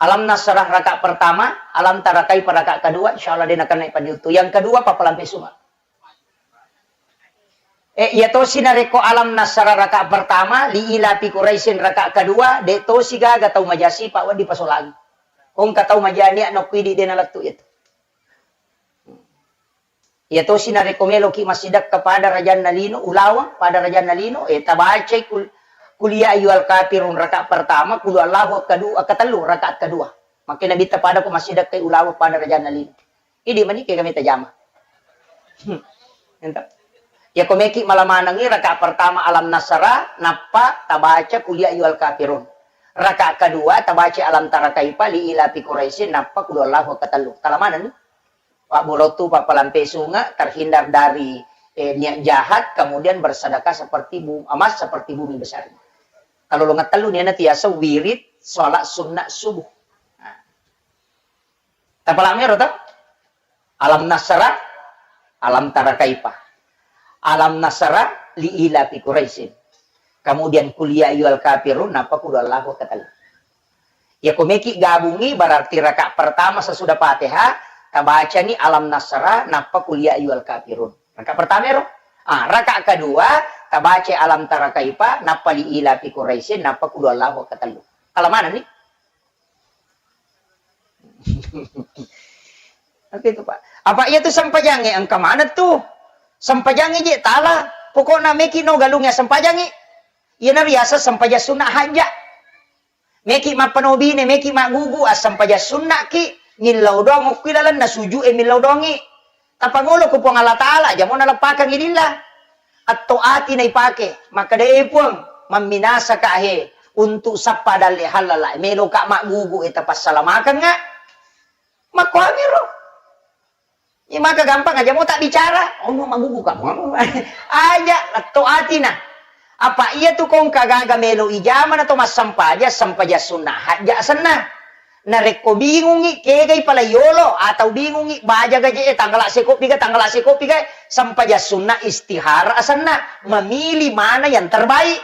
Alam Nasrah rakaat pertama, Alam Tara Kaifa rakaat kedua, insyaallah de' nakenna padiuttu. Yang kedua, pappalampe sunga. Eh, iya tosi narekko Alam Nasrah rakaat pertama, Li Ilafi Quraisyin rakaat kedua, de' tosi gaga tau maja sipa' wedding pasolangi. Ko engka tau maja nia' nokko idi' de' nalettu' itu. Iya tosi narekko meloki massidekka pada rajanna lino, ulaweng pada rajanna lino, eh, tabacai kul-, Qul ya ayyuhal kafirun rakaat pertama, Qul huwallahu kedua, ketellu rakaat kedua. Makkeda Nabitta pada ko massidekkai ulaweng pada rajanna lino. Idi' mani kega mita jama. Hmm. Ento. Iya ko meki mala manengngi rakaat pertama Alam Nasrah, nappa tabaca Qul ya ayyuhal kafirun. Rakaat kedua tabaca Alam Tara Kaifa, Li Ilafi Quraisyin, nappa Qul huwallahu ketellu. Tala manenni. Pabburottu, pappalampe sunga, terhindar dari, eh, niat jahat, kemudian bersedekah seperti bu-, emas seperti bumi besar. Kalau longa tellu niana tiasa wirid salat sunat subuh. Nah. Tapalame ro ta? Alam Nasrah, Alam Tara Kaifa. Alam Nasrah, Li Ilafi Quraisyin. Kemudian Qul ya ayyuhal kafirun, nappa Qul huwallahu ketellu. Ya ko meki gabungi, berarti rakaat pertama sesudah Fatihah, tabacani Alam Nasrah, nappa Qul ya ayyuhal kafirun. Rakaat pertama ro. Ah, rakaat kedua, tabaca Alam Tara Kaifa, nappa Li Ilafi Quraisyin, nappa Qul huwallahu ketellu. Kalau mana nih? Oke itu, Pak. Apa iya tu sempajangnge engka maneng tu? Sempajangnge je tala. Pokokna meki no galungnge sempajangnge. Iyana riaseng sempajang sunna hajja. Meki mappanobine, meki maggugu, assempajang sunnaki, millau doang okki lalenna suju e millau doangi. Tapangolo ko Puang Allah Taala, jamona leppakengngi lillah. Atto ati naipake, makkeda, "E Puang, mamminasaka he, untuk sappa dalle hallala, meloka maggugu e tapassalamakeng nga." Makkuamiro. Iya maka gampang aja mau tak bicara, ono maggugu ka. Aja, letto atina. Apa iya tu kongka gaga melo ijama na to massampaja, sampaja sunna hajja senna. Narekko bingungi, kegai pala yolo, atau bingungi, baja gaje e, tanggala sekopi ga, tanggala sekopi ga, sampaja sunna istihara asenna, memilih mana yang terbaik.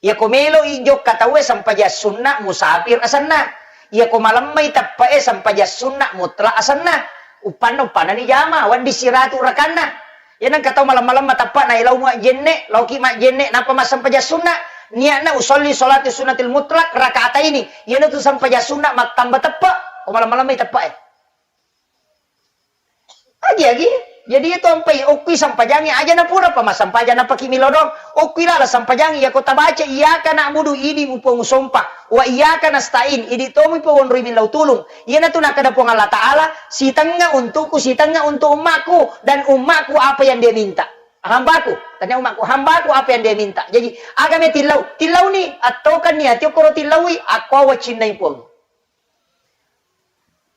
Iya ko melo i jokka tauwe sampaja sunna musafir asenna. Iya ko malemmai teppe'e sampaja sunna mutlak asenna. Uppanna, uppanna ni jama, wedding siratu rakanna. Iya nengka tau malem-malemma teppa na ilau majjenne, lauki majjenne, nappa massampaja sunna. Niatna usolli sholati sunnatil mutlak rakaataini. Iyana tu sampaja sunna mattamba teppe. Ko malem-malemma teppa e. Agi-agi. Jadi itu ampai okkui sampajangi aja na pura pa massampaja napaki milodong. Okkui lala sampajangi iya ko tabaca iyyaka na'budu idi mu Puang usompa. Wa iyyaka nasta'in idi tomu Puang onroi millau tulung. Iyana tu nakada Puang Allah Ta'ala, sitengnga untukku, sitengnga untuk ummaku, dan ummaku apa yang dia minta. Hambaku, tanya ummaku, hambaku apa yang dia minta. Jadi, agame tillau, tillau ni, atau kan ni hati okoro tillaui, aku awa cinnai Puang.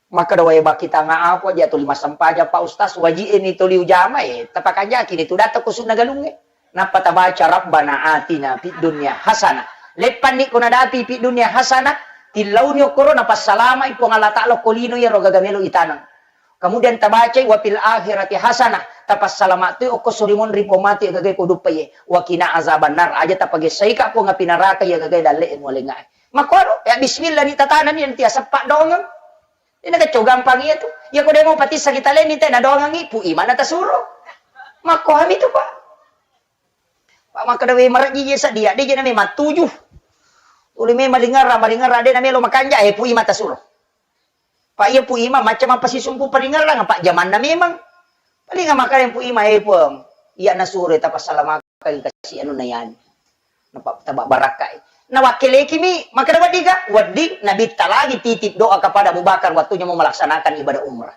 Makkeda wae baki tanga apa ja tuli massampaja Pak Ustaz, waji e mi tuli ujama e, tapakanjaki ni tu data ko sunna galungnge. Nappa tabaca Rabbana atina fid dunya hasanah. Leppanni ko nadapi fid dunya hasanah, tillauni okkoro napassalamai Puang Allah Ta'ala ko lino iyaro gaga melo itaneng. Kemudian tabacai wa fil akhirati hasanah, tapassalama tu okko surimun ri pomati gaga ko duppa ye. Wa qina azabannar, aja tapagessai ka Puang api naraka iya gaga dalle e mualenga. Makkoro, ya bismillah ni tatanani nanti asappa dongeng. Ini kacau gampang iya tu. Ya ko demo patissa kita leni te nadongangi, Pu Imana tasuro. Makko hami tu, Pak. Pak makkeda we marajji je sadia, de je na memang tuju. Tuli memang lingerra, malingerra de na melo makanja, eh, Pu Ima tasuro. Pak iya Pu Ima macam apa sisumpu palingerrang, Pak jamanna memang. Paling makkeda Pu Ima, eh, Puang. Iya nasuro tapassalamakan kasi anu na yani. Napa taba barakkai. Nawakkelekimi, makkeda weddiga? Wedding, Nabitta lagi titip doa kepada Abu Bakar waktunya mau melaksanakan ibadah umrah.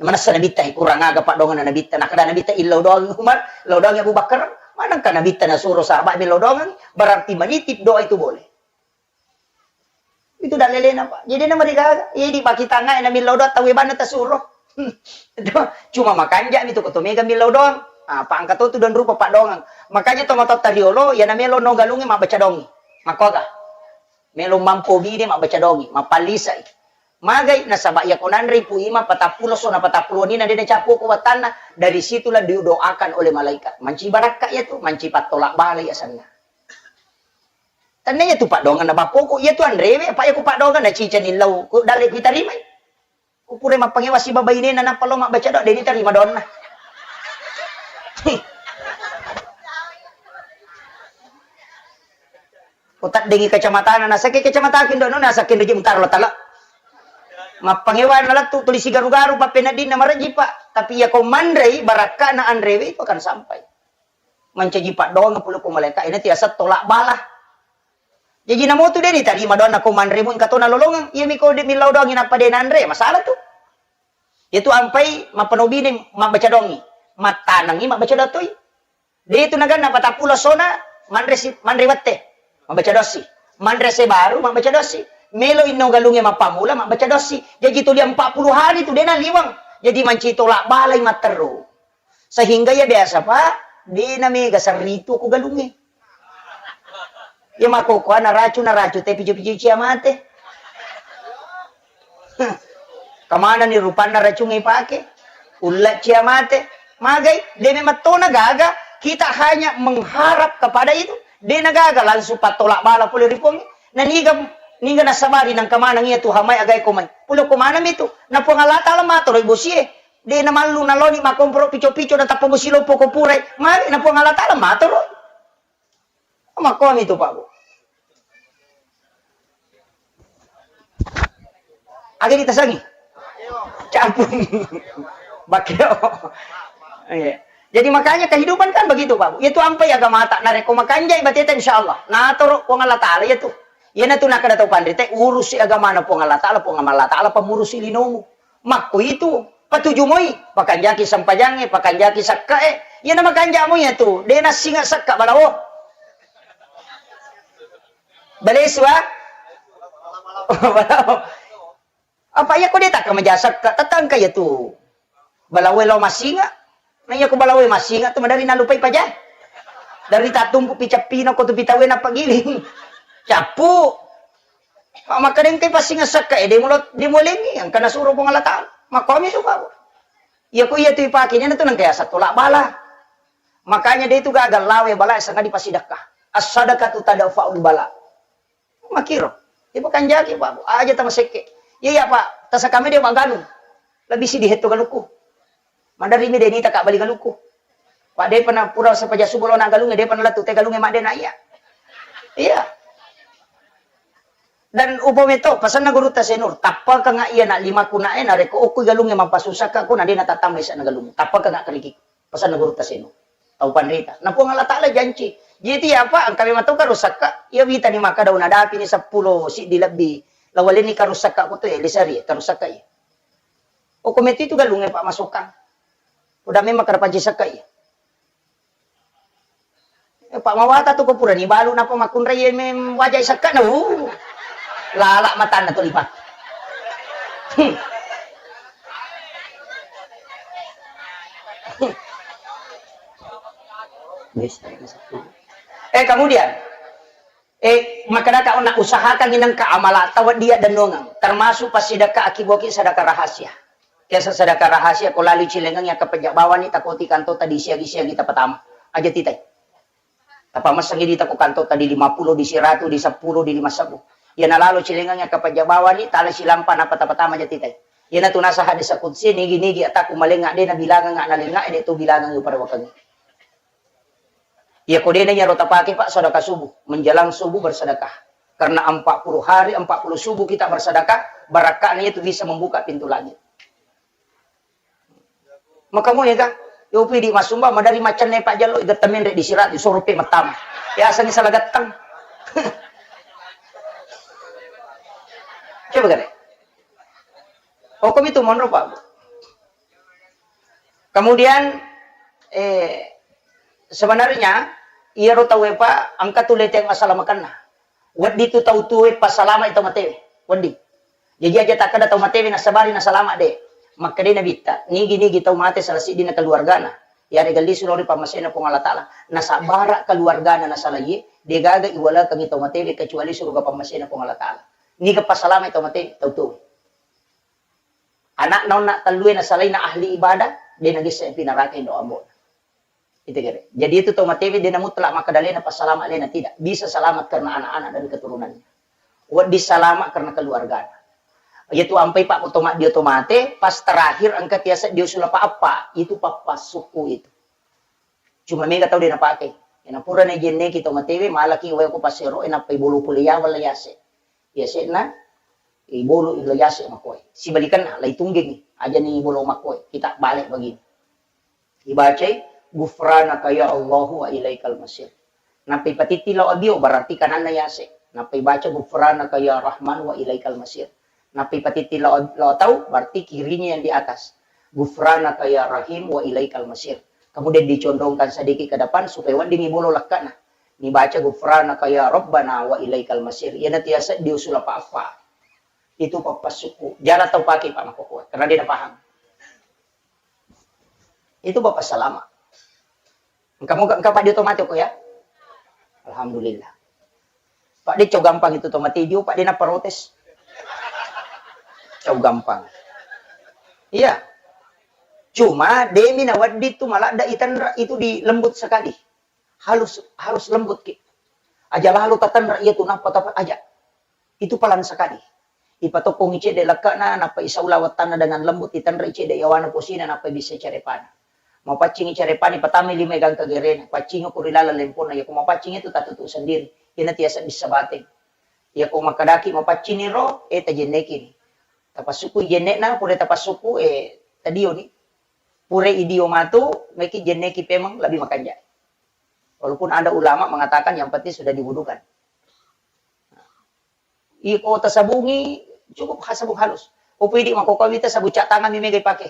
Manessa Nabitta, eh, kurang aga paddongan Nabitta. Nakkeda Nabitta, illau doang Umar, illau doang Abu Bakar. Manengka Nabitta nasuro sahabat millau doang, berarti menitip doa itu boleh. Itu dak lelena, Pak. Jadi na marigaga, iya di pakitangnga na millau doang tau banna tasuro. Cuma makanja mi tu ko to mega millau doang. Ah, Pak engka to tu dan rupa paddongang. Makanya to matotta riolo, ya na melo no galungi mabbaca dongi. Makkoga. Melo mampo bide mabbaca dongi, mapallisai. Magai nasaba iya ko nanre Pu Ima patappulo so na patappulo ni na de na capu ko wattanna, dari situlah didoakan oleh malaikat. Manci barakka iya tu, manci pattolak bala iya sanna. Tennaya tu paddoangeng na bappoko, iya tu anrewe, apa iya ku paddoangeng na cicani lau, ku dalle ku tarimai. Ku pura mappangewa siba bainena nappa lo mabbaca doa, de' ni tarima doanna. Ko taddengi kacamatana, nasakke kacamataku indono, nasakke ndoji mutaro tala. Mappangewa na lettu tuli sigaru-garu pappeneddinna marejji, Pak. Tapi iya ko manrei, barakkana anrewe itu akan sampai. Mancaji paddoangeng pole ko malaika, ina tiasa tolak bala. Jaji namotu de' ni tarima doanna ko manre mu engka to nalolongeng. Iya mi ko de' millau doangi nappa de' nanre, masalah tu. Iya tu ampai mappanobine mabbaca doangi, mattanengi mabbaca doa toi. De' tu naganna patappulo sona manre si, manre wette, mabbaca doa si. Manre se baru mabbaca doa si. Melo inno galunge mappammula mabbaca doa si. Jaji tuli empat puluh hari tu de' naliweng. Jaji mancaji tolak balai matteru. Sehingga iya biasa, Pak, de' na mega serritu ko galungnge. Iya makkokkoe naracu, naracu te picu-picu cia mate. Kemana ni rupanna racungnge ipake? Ulla cia mate. Magai, de' memang tona gaga, kita hanya mengharap kepada itu. De' na gaga langsung pattolak bala pole ri Puang. Na niga, niga nasabari nangka maneng iya Tuhan mai agae ko mai. Pole ko maneng mi tu. Na Puang Allah Taala matoro bosie. De' namallu naloni makkomporo pico-pico natappa bosi loppo ko purai. Magi na Puang Allah Taala matoro. Makkomi tu, Pak, Bu. Aga ditasangi? Campur. Bakeo. Iya. Jadi makanya kehidupan kan begitu, Pak, Bu. Itu ampai agamata. Narekko makanjai bateta, insya Allah. Natoro Puang Allah Taala iya tu. Iyana tu nakkeda tau panrita, urusi agamana Puang Allah Taala, Puang Allah Taala pamurusi linomu. Makko itu, patuju moi, pakanjaki sempajangnge, pakanjaki sekkae. Iyana makanja moi iyatu, de' nassinga sekka balawo. Balesu, ah? Balawo. Apa iya ko de' takka maja sekka, tetangka iyatu. Balawo lao massinga. Na iya ko balawo massinga tu madari nalupai paja. Dari tatumpu picappina ko tu pitawe napagiling. Cappu. Makkedengkai passinga sekka e, de' mulo, de' mulengi, engka nasuro Puang Allah Taala. Makkomi suka. Iya ko iya tu ipake, iyana tu nengka yaseng tolak bala. Makanya de' tu gaga lawe bala sanga dipasidekka. As-sadaqatu tadfa'ul bala. Makkiro. Ipakanjaki, Pak. Aja tamasekke. Iya, iya, Pak. Tasakame de' magalung. Lebih sidi hetto galukku. Maderri mi de' nita ka bali galukku. Pak, de'pa na pura sepaja subuh lo na galungnge, de'pa na lettu te galungnge madde na iya. Iya. Dan upo meto, pasanna gurutta Senur, tappakanga iya na limaku na e, narekko okku galungnge mapasusakka ko na de' na tattamba isa na galung. Tappakanga keriki. Pasanna gurutta Senur. Tau panrita. Na Puang Allah Taala janci. Jadi iya, Pak, engka memang tau karusakka, iya wita ni maka daun adapi ni seppulo siddi lebbi. Lawalenni karusakka ko tu, eh, lisari, karusakka iya. Okko metu itu galungnge, Pak, masukang. Udah memang kada panci sekka iya. Eh, Pak Mawata tu ko purani balu napa makkunrai mem wajai sekka na, uh. Lala matanna tu lipa. Hmm. Eh, kemudian, Eh, makkedaka onna usahakan inengka amalatta wedding yaddennongeng, termasuk passidekka akiboki sedekah rahasia. Biasa sedekah rahasia ko lalu cilengengi akka pejjak bawani takoti kantota di siagi-siagi tapatama. Aja titai. Tapamessengi dita ko kantota di lima puluh, di siratu, di seppulo, di lima sebbu. Iyana lalo cilengengi akka pejjak bawani, tala silampa napa tapatama aja titai. Iyana tu nasa hadis qudsi, nigi-nigi ataku malenga de nabilangenga nalenga de tu bilangengi pada wakengi. Iya ko dena iyaro tapake, Pak, sedekah subuh, menjelang subuh bersedekah. Karena empat puluh hari, empat puluh subuh kita bersedekah, barakka'na itu bisa membuka pintu langit. Maka mau ya, Kak? Yo pidi masumba madari macanne Pak Jallo, iga temenre di sirat, di sorope matama. Ya asangi salah gattang. Coba gare. Hukum itu monro, Pak. Kemudian, eh, sebenarnya, iyaro tauwe, Pak, engka tu leteng assalamakenna. Wedding tu tau tuwe passalama i tau matewe. Wedding. Jaji aja takkeda tau matewe nasabari nasalama de. Makkedai Nabitta, nigi-nigi tau mate salah siddinna keluargana. Yarega lisu lao ri pammasena Puang Allah Taala. Nasabara keluargana nasalaie, degaga iwalekengi tau matewe kecuali suruga pammasena Puang Allah Taala. Niga passalama i tau mate, tau tuwe. Anakna onna tellue nasalaina ahli ibadah, de nagesse pi naraka indo ambo'na. Itu kira. Jadi itu tau matewe de' na mutlak makkeda alena passalama alena, tidak. Bisa selamat karena anak-anak dan keturunannya. Wedding salama karena keluargana. Iyatu ampai pa to maddio to mate, pas terakhir engka tiasa dio sulapa appa, itu pappassukku itu. Cuma mega tau de' napake. Ena pura na jenneki to matewe, malaki wae ko pasero, e nappai bolo pole yawa la yase. Yase'na, ibolo illa yase makoe. Sibalikanna, lai tunggengi, ajani bolo makoe. Kita balik begini. Ibacai, "Ghufranaka ya Allahu wa ilaikal masir." Nappai patitti lao abbio, berarti kananna yase. Nappai baca, "Ghufranaka ya Rahman wa ilaikal masir." Nappai patitti lao, lao tau, berarti kirinya yang di atas. "Ghufranaka ya Rahim wa ilaikal masir." Kemudian dicondongkan sedikit ke depan supaya weddingi bolo lekkana. Nibaca, "Ghufranaka ya Rabbana wa ilaikal masir." Iyana tiasa diusul apa-apa. Itu pappassukku. Jala tau pake, Pak, makkokkoe. Karena dia paham. Itu Bapak salama. Engka moga, engka Pak, dia otomatis kok ya. Alhamdulillah. Pak, dia cau gampang itu otomatis dia, Pak, dia na protes. Cau gampang. Iya. Cuma demi nawaddi tu maladda itanra itu di lembut sekali. Halus, harus lembut ki. Aja lalo tatanra iya tu nappa tapa aja. Itu pelan sekali. Ipatokkongi cedde lekkana, nappa isaula wettanna dengan lembut, itanrei cedde yawana posina, nappa bisa carepana. Mapaccingi carepani, patamai lima gangka gerena, paccingi ko ri laleng lemponna, yako mapaccing itu tatutu sendiri. Iyana tiasa bisa bateng. Yako makkedaki mapaccini ro, eh, tajennekini. Tapassukkui jennekna, pura tapassukku, eh, tadioni. Pura idio matu, meki jenneki pemeng lebih makanja. Walaupun ada ulama mengatakan yang penting sudah diwudukan. Iko tasabungi, cukup ha-, sabung halus. Opo idi makkokkoe wita sabung cat tangan mi mega ipake.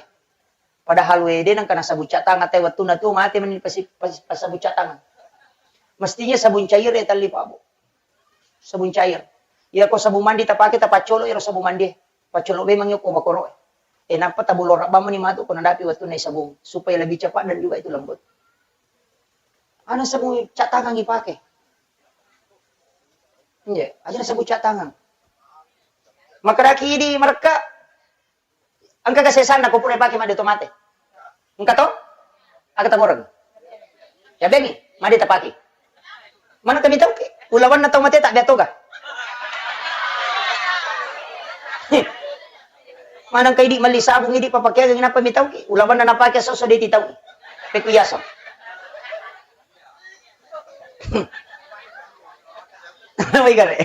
Padahal wede nengka nasabung cat tangan te wettunna tu mate meni pasi-, pas-, pas sabung cat tangan. Mestinya sabung cair ya talli, Pak, Bu. Sabung cair. Iya ko sabung mandi tapake, tapaccolo ero sabung mandi. Paccolo memang iyo ko bakoro. Eh, nappa tabulorang bamani matu ko nadapi wettunna sabung supaya lebih cepat dan juga itu lembut. Ana sabung cat tangan ipake. Iya, aja sabung cat tangan. Makkedaki idi marekka, engka kesesanna ko pura ipake madde to mate. Engka to? Aga tagoreng. Ya bengi, madde tapake. Mana kami tau ke? Ulawanna tau mate tak dia toga. Maneng ka idi melli sabung idi papakeang, inappa mitauki? Ulawanna napake soso de titau. Pekku yaso. Wai gare.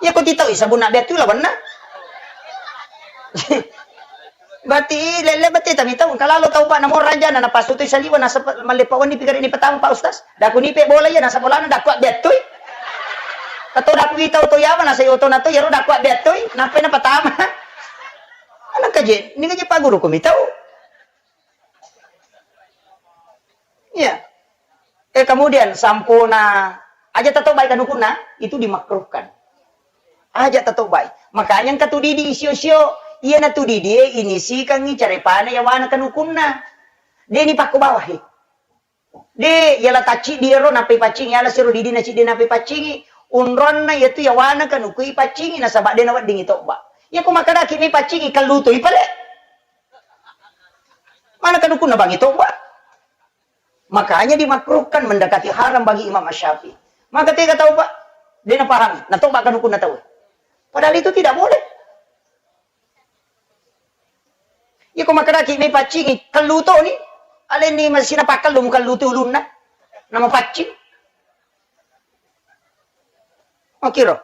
Iya ko titau sabunna betu ulawanna. Berarti lele bete tami tau kalalo tau pa namo rajana na pasutu saliwa na malle pa wenni pigare ni petang Pak Ustaz. Daku nipe bola iya nasaba bolana daku abbettui. Kato daku itau to yama nasai oto nato yaro daku abbettui. Nampai na patama. Anak kaje, ni kaje Pak Guru ko mitau. Iya. Eh, kemudian sampuna aja tatobai kanukunna, itu dimakruhkan. Aja tatobai. Makanya engka tu didi isio-sio, iya na tu didi e inisikangi carepana yawana kanukunna. Deni pakko bawahi. De, yala tacciddi ero nappai paccingi, yala siro didinna ciddi nappai paccingi, unronna iyatu yawana kanukui paccingi, nasaba de naweddingi tobba. Iyako makkedaki mi paccingi, kellutui pale. Mana kanukunna bangi tobba? Makanya dimakruhkan, mendekati haram bagi Imam Asy-Syafi'i. Maka tega tau, Pak? De napahami, natobba kanukunna tau. Padahal itu tidak boleh. Iyako makkedaki mepaccingi, kellutoni, alenni masina pakkellu, mukellutui ulunna, namapaccing. Makkiro.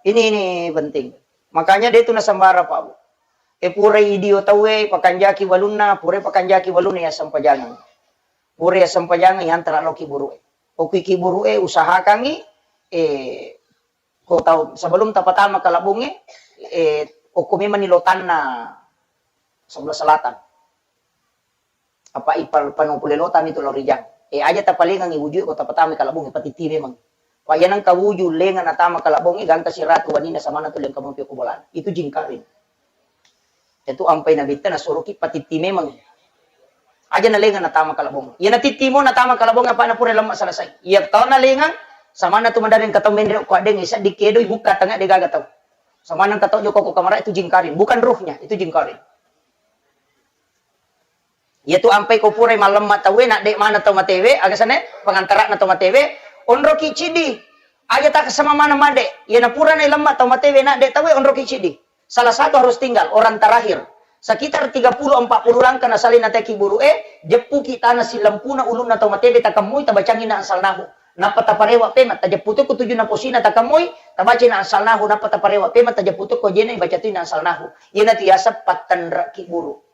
Ini, ini penting. Makanya de tu nasambara, Pak, Bu. E, purai idio tauwe, pakanjaki walunna, purai pakanjaki walunna, ya sempajangeng. Purai ya sempajangeng, yantara lao kiburu'e. Okui kiburu'e, usahakangi, e, ko tau, sebelum tapatama kalabbungnge, e, okko memanni lotanna sebelah selatan. Apa ipal pano pole lotami tu lao rijang. E, aja tapalengangi wujue ko tapatama kalabbungnge, patitti memang. Pa iya nengka wuju lenga natama kalabbungnge, gangka siratu waninna samanna tu lengka mopi ko bolana. Itu jingkaring. Itu ampai nabitta nasuroki patitti memang. Aja nalengang natama kalabbong. Iya natittimo natama kalabbong, apa na pura lemma selesai. Iya tau nalengang, samanna tu madereng katau menre ko adeng, isa dikedo ibukka tengah de gaga tau. Samanna katau joko ko kamara itu jingkaring, bukan ruhnya, itu jingkaring. Iyatu ampai ko purai mallemma tauwe, nadde maneng tau matewe, aga senna, pengantarana tau matewe, onroki ciddi. Aja takessama maneng madde. Iyana purana lemma tau matewe, nadde tauwe, onroki ciddi. Salah satu harus tinggal, orang terakhir. Sekitar tiga puluh empat puluh langkah nasalai natai kiburu e, jeppuki tana silempuna ulunna tau matewe, takemmui, tabacangi na ansalnahu. Nappa taparewa pema, tajeppu tu ko tujunna posina, takemmui, tabaca na ansalnahu, nappa taparewa pema, tajeppu tu ko jena, baca tu na ansalnahu. Iyanatu yaseng pattenre kiburu.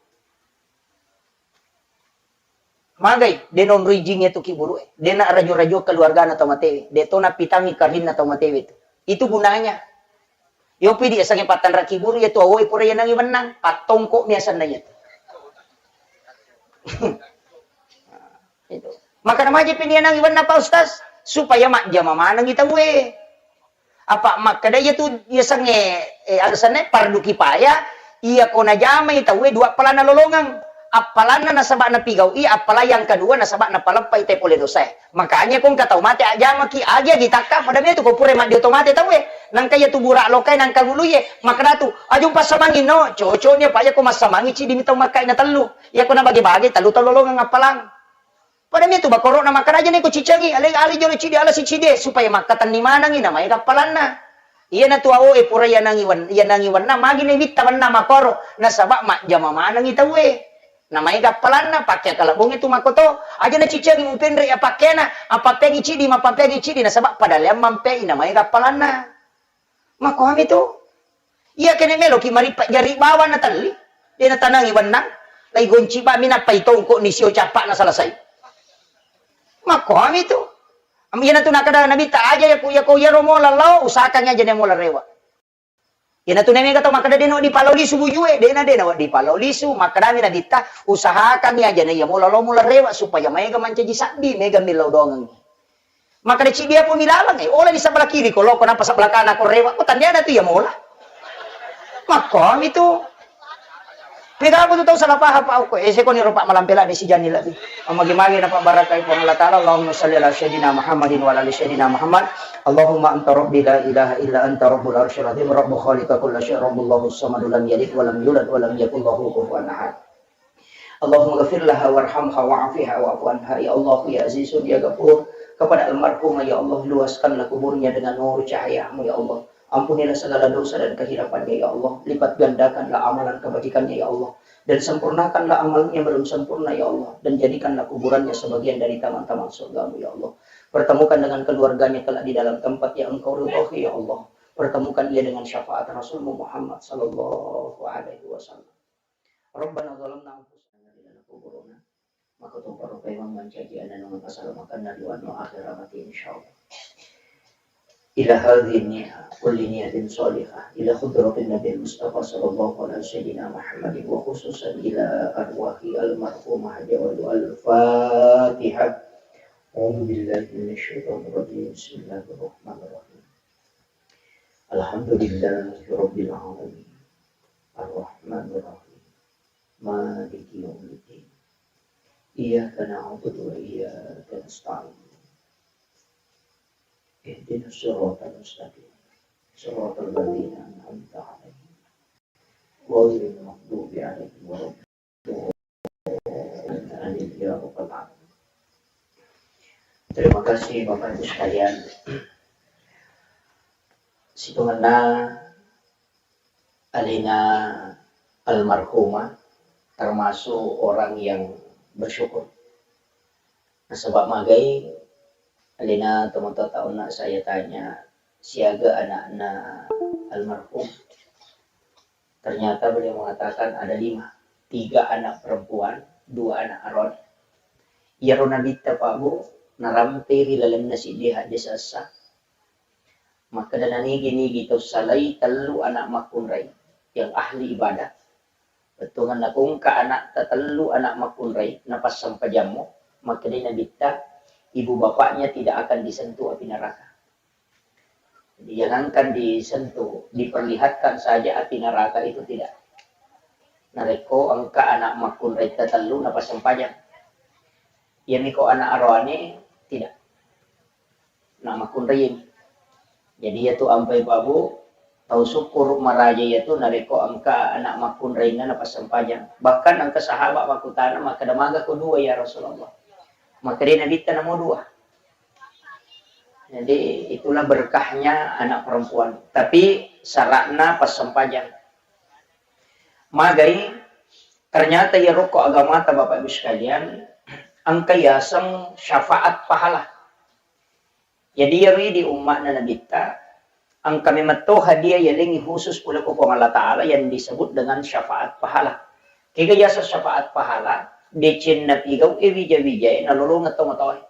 Magai, de naonroi jing iyatu kiburu e. De na rajo-rajo keluargana tau matewe. De to napitangi karinna tau matewe tu. Itu gunanya. Yopi di yasengnge pattenre kiburu iyatu awoe pura yanangi wennang. Pattongko mi asenna iyatu. Itu. Maka namaja pi nianangi wennang, Pak Ustaz, supaya majjama manengi tauwe. Apa makkeda iyatu yasengnge, eh, alasanna pardu kipaya, iya ko najamai tauwe dua appalanna lolongeng. Appalanna nasaba napigau'i, appala yang kedua nasaba napaleppai te pole dosae. Makanya ko engka tau mate ajjamaki, agi-agi takka, pada metu ko pura maddio to mate tauwe. Nangka iyatu bura lokai nangka guluye, makkedatu, "Aju passamangi no, cocoknya Pak, iya ko massamangi ciddi mi tau makkai na tellu. Iya ko nabage-bage tellu tau lolongeng appalang." Pada mitu bakoro'na makkeda, "Aja neko cicengi, ale, ale jolo cidi, ala sicidi, supaya makkatenni manengi, namaega appalanna." Iyanatu awoe pura yanangi wen-, yanangi wennang, magi newitta wennang makoro, nasaba majjama manengi tauwe. Namaega appalanna, pakke akkalebongnge tu makkoto, aja nacicengi mupenre apakkeana, apappeangi cidi, mapappeangi cidi, nasaba pada leang mampei, namaega appalanna. Makkoami tu. Iya kene meloki maripa jari bawang na telli. De natanangi wennang. Lai gonci bami nappai tongko ni sio cappa na selesai. Makkoami tu. Am iyana tu nakada Nabitta aja ya ku, ya ko yaro mola lao, usahakan aja ne mola rewa. Iyana tu ne mega tau makada de no dipalao lisu bujue, de na de na dipalao lisu, makadami Nabitta, usahakan aja ne iya mola lao mola rewa supaya maega mancaji sabbi, mega millau doangengi. Makkeda, "Ciddi apa milaleng, eh? Ola di sebelah kiri ko, loko napa sebelah kanan ko rewa, ko tandai ada tu iya mola." Makkomi tu. Pega aku tu tau salah paham, Pak, ko. Eh, seko ni ropak malampela ni si jani lagi. Magi-magi napa barakai Puang Allah Ta'ala. Allahumma salli ala Sayyidina Muhammadin wa ala ali Sayyidina Muhammad. Allahumma anta rabbi la ilaha illa anta rabbul arsyil azim, rabbu khaliqa kulla syai, rabbul lahu samadu lam yalid wa lam yulad wa lam yakul lahu kufuwan ahad. Allahumma ghafir laha warhamha wa'afiha wa'fu anha. Ya Allah, ya Azizun, ya Ghafur, kepada almarhumah, ya Allah, luaskanlah kuburnya dengan nur cahayamu, ya Allah. Ampunilah segala dosa dan kehilafannya, ya Allah. Lipat gandakanlah amalan kebajikannya, ya Allah. Dan sempurnakanlah amalnya yang belum sempurna, ya Allah. Dan jadikanlah kuburannya sebagian dari taman-taman surgamu, ya Allah. Pertemukan dengan keluarganya kelak di dalam tempat yang Engkau ridhoi, ya Allah. Pertemukan ia dengan syafaat Rasulmu Muhammad sallallahu alaihi wasallam. Rabbana zalamna anfusana wa in lam taghfir lana wa tarhamna. Maka tu para pemang mancaji anak nungan pasal makan na duan no akhirat mati, insyaallah. Ila hadhihi niyah, kulli niyatin salihah, ila hadratin Nabi Mustafa sallallahu alaihi sayyidina Muhammadin wa khususan ila arwahi almarhumah Haja Walu. Al-Fatihah. A'udzu billahi minasy syaithanir rajim. Bismillahirrahmanirrahim. Alhamdulillahi rabbil alamin. Arrahmanir rahim. Maliki yaumiddin. Iyyaka na'budu wa iyyaka nasta'in. Ihdinas siratal mustaqim. Siratal ladzina an'amta 'alaihim ghairil maghdubi 'alaihim waladdallin. Amin ya rabbal alamin. Terima kasih Bapak Ibu sekalian. Situngenna alena almarhumah termasuk orang yang bersyukur. Nasaba magai alena tomatoa taunna saya tanya siaga anakna almarhum. Ternyata beliau mengatakan ada lima, tiga anak perempuan, dua anak aroane. Iyaro Nabitta Pak Bu, narampei ri lalenna siddi hadis essa. Makkeda nanigi-nigi tau salai tellu anak makkunrai yang ahli ibadah. Bettuanna ko engka anakta tellu anak makkunrai, napassampajammo, makkedai Nabitta, ibu bapaknya tidak akan disentuh api neraka. Jadi, jangankan disentuh, diperlihatkan saja api neraka itu tidak. Narekko engka anak makkunrai tatellu napassampajang. Iyami ko anak aroane, tidak. Anak makkunrai. Jadi, iyatu ampai Pak Bu, Tau sukkuru maraja iyatu narekko engka anak makkunrainna napassempajang. Bahkan engka sahabat makkutana makkeda, "Maga ko dua ya Rasulullah?" Makkeda Nabitta, "Namo dua." Jadi itulah berkahnya anak perempuan. Tapi syaratna passempajang. Magai, ternyata iyaro ko agamata Bapak Ibu sekalian, engka yaseng syafaat pahala. Jadi iyaro idi umma'na Nabitta, engka memetto hadiah yalengngi khusus pole ko Puang Allah Ta'ala yang disebut dengan syafaat pahala. Kega yaseng syafaat pahala? Decenna pigau e wija-wijae nalolongeng tomatoae.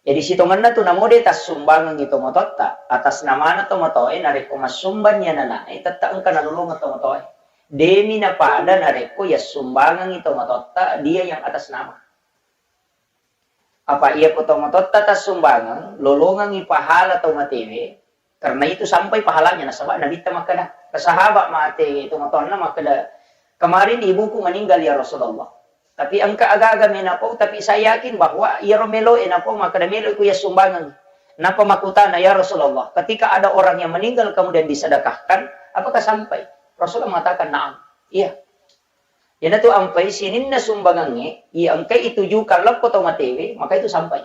Jadi sitongenna tu namo de tassumbangengngi tomatoatta, atas namana tomatoae narekko massumbang ni anana'e tette engka nalolongeng tomatoae. Demi napada narekko yassumbangengngi tomatoatta dia yang atas nama. Apa iya ko tomatoatta tassumbangeng, lolongengngi pahala tau matewe, karena itu sampai pahalanya, nasaba Nabitta makkeda, ke sahabat mate tomatoanna makkeda, "Kemarin ibuku meninggal ya Rasulullah. Tapi engka aga-aga menapau, tapi saya yakin bahwa iyaro melo e napau makkeda melo ku yassumbangeng." Napa makkutana, "Ya Rasulullah, ketika ada orang yang meninggal kemudian disedekahkan, apakah sampai?" Rasulullah mengatakan, "Na'am." Iya. Iyanatu ampai sininna sumbangengnge, iya engkai itujukan lao ko tau matewe, maka itu sampai.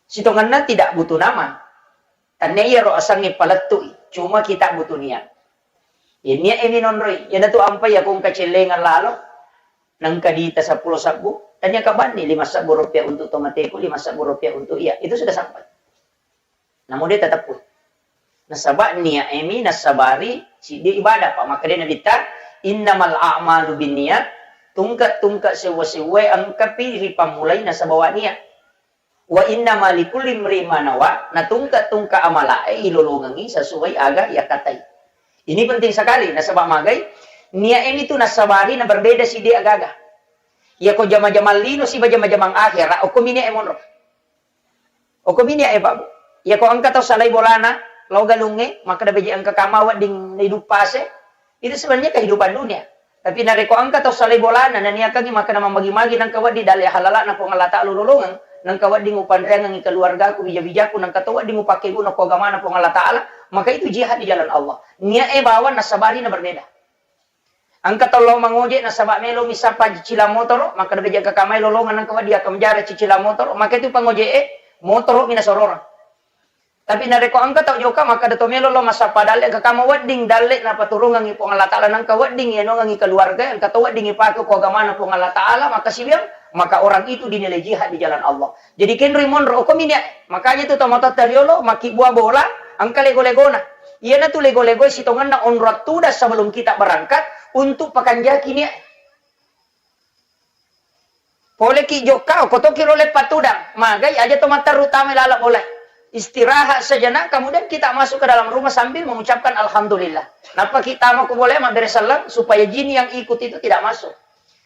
Sitongenna tidak butuh nama. Tannia iyaro asengnge palettui, cuma kita butuh niat. Iya niat e minonroi, iyanatu ampai iya ko engka cellengeng lalo, nengka dita seppulo sebbu, tannia kabanni lima sebbu rupiah untuk tau mateku, lima sebbu rupiah untuk iya, itu sudah sampai. Namo de tateppui. Nasaba niat e mi nassabari siddi ibadah. Pa makkeda Nabitta, "Innamal a'malu binniyat," tungke-tungke sewwa-sewwae engkapi ripammulai nasabawa niat. "Wa innama likulli imri'in ma nawa," na tungke-tungke amala e ilolongengngi sesuai aga yakkatai. Ini penting sekali, nasaba magai niat e mi tu nassabari na berbeda siddi aga-aga. Iya ko jama-jamang lino siba jama-jamang akhera, okko mi niat e monro. Okko mi niat e, Pak, Bu. Iya ko engka tau salai bolana, lao galungnge, makkeda beje engka kama wedding idup pase, itu sebenarnya kehidupan dunia. Tapi narekko engka tau salai bolana, naniakangngi makkeda mammagi-magi nengka wedding dalle halalana Puang Allah Ta'ala ulolongeng, nengka wedding upanreangengngi keluargaku, bija-bijaku, nengka to wedding upakkeguna ko agamana Puang Allah Ta'ala, maka itu jihad di jalan Allah. Niat e bawang nassabari na berbeda. Engka tau lao mangoje nasaba melo mi sappa cicilang motoro, makkeda beje engka kamai lolongeng nengka wedding akkamjara cicilang motoro, maka itu pangoje e motoro mi nasororang. Tapi narekko engka tau jokka makkeda to melo lao massappa dalle, engka kama wedding dalle napaturungengngi Puang Allah Ta'ala, nengka wedding iyanongengngi keluarga, engka to wedding ipake ko agamana Puang Allah Ta'ala, maka siwiang, maka orang itu dinilai jihad di jalan Allah. Jadi kenroi monro, okko mi niat. Makanya tu tomatoatta riolo makkibua bola, engka lego-legona. Iyanatu lego-lego sitongenna onrong tudang sebelum kita berangkat untuk pakanjaki niat. Poleki jokka, okko toki ro leppang tudang. Magai aja to matteru tama laleng bola. Istirahat sejenak, kemudian kita masuk ke dalam rumah sambil mengucapkan alhamdulillah. Nappa kita tama ko bola mabbere selleng supaya jin yang ikut itu tidak masuk.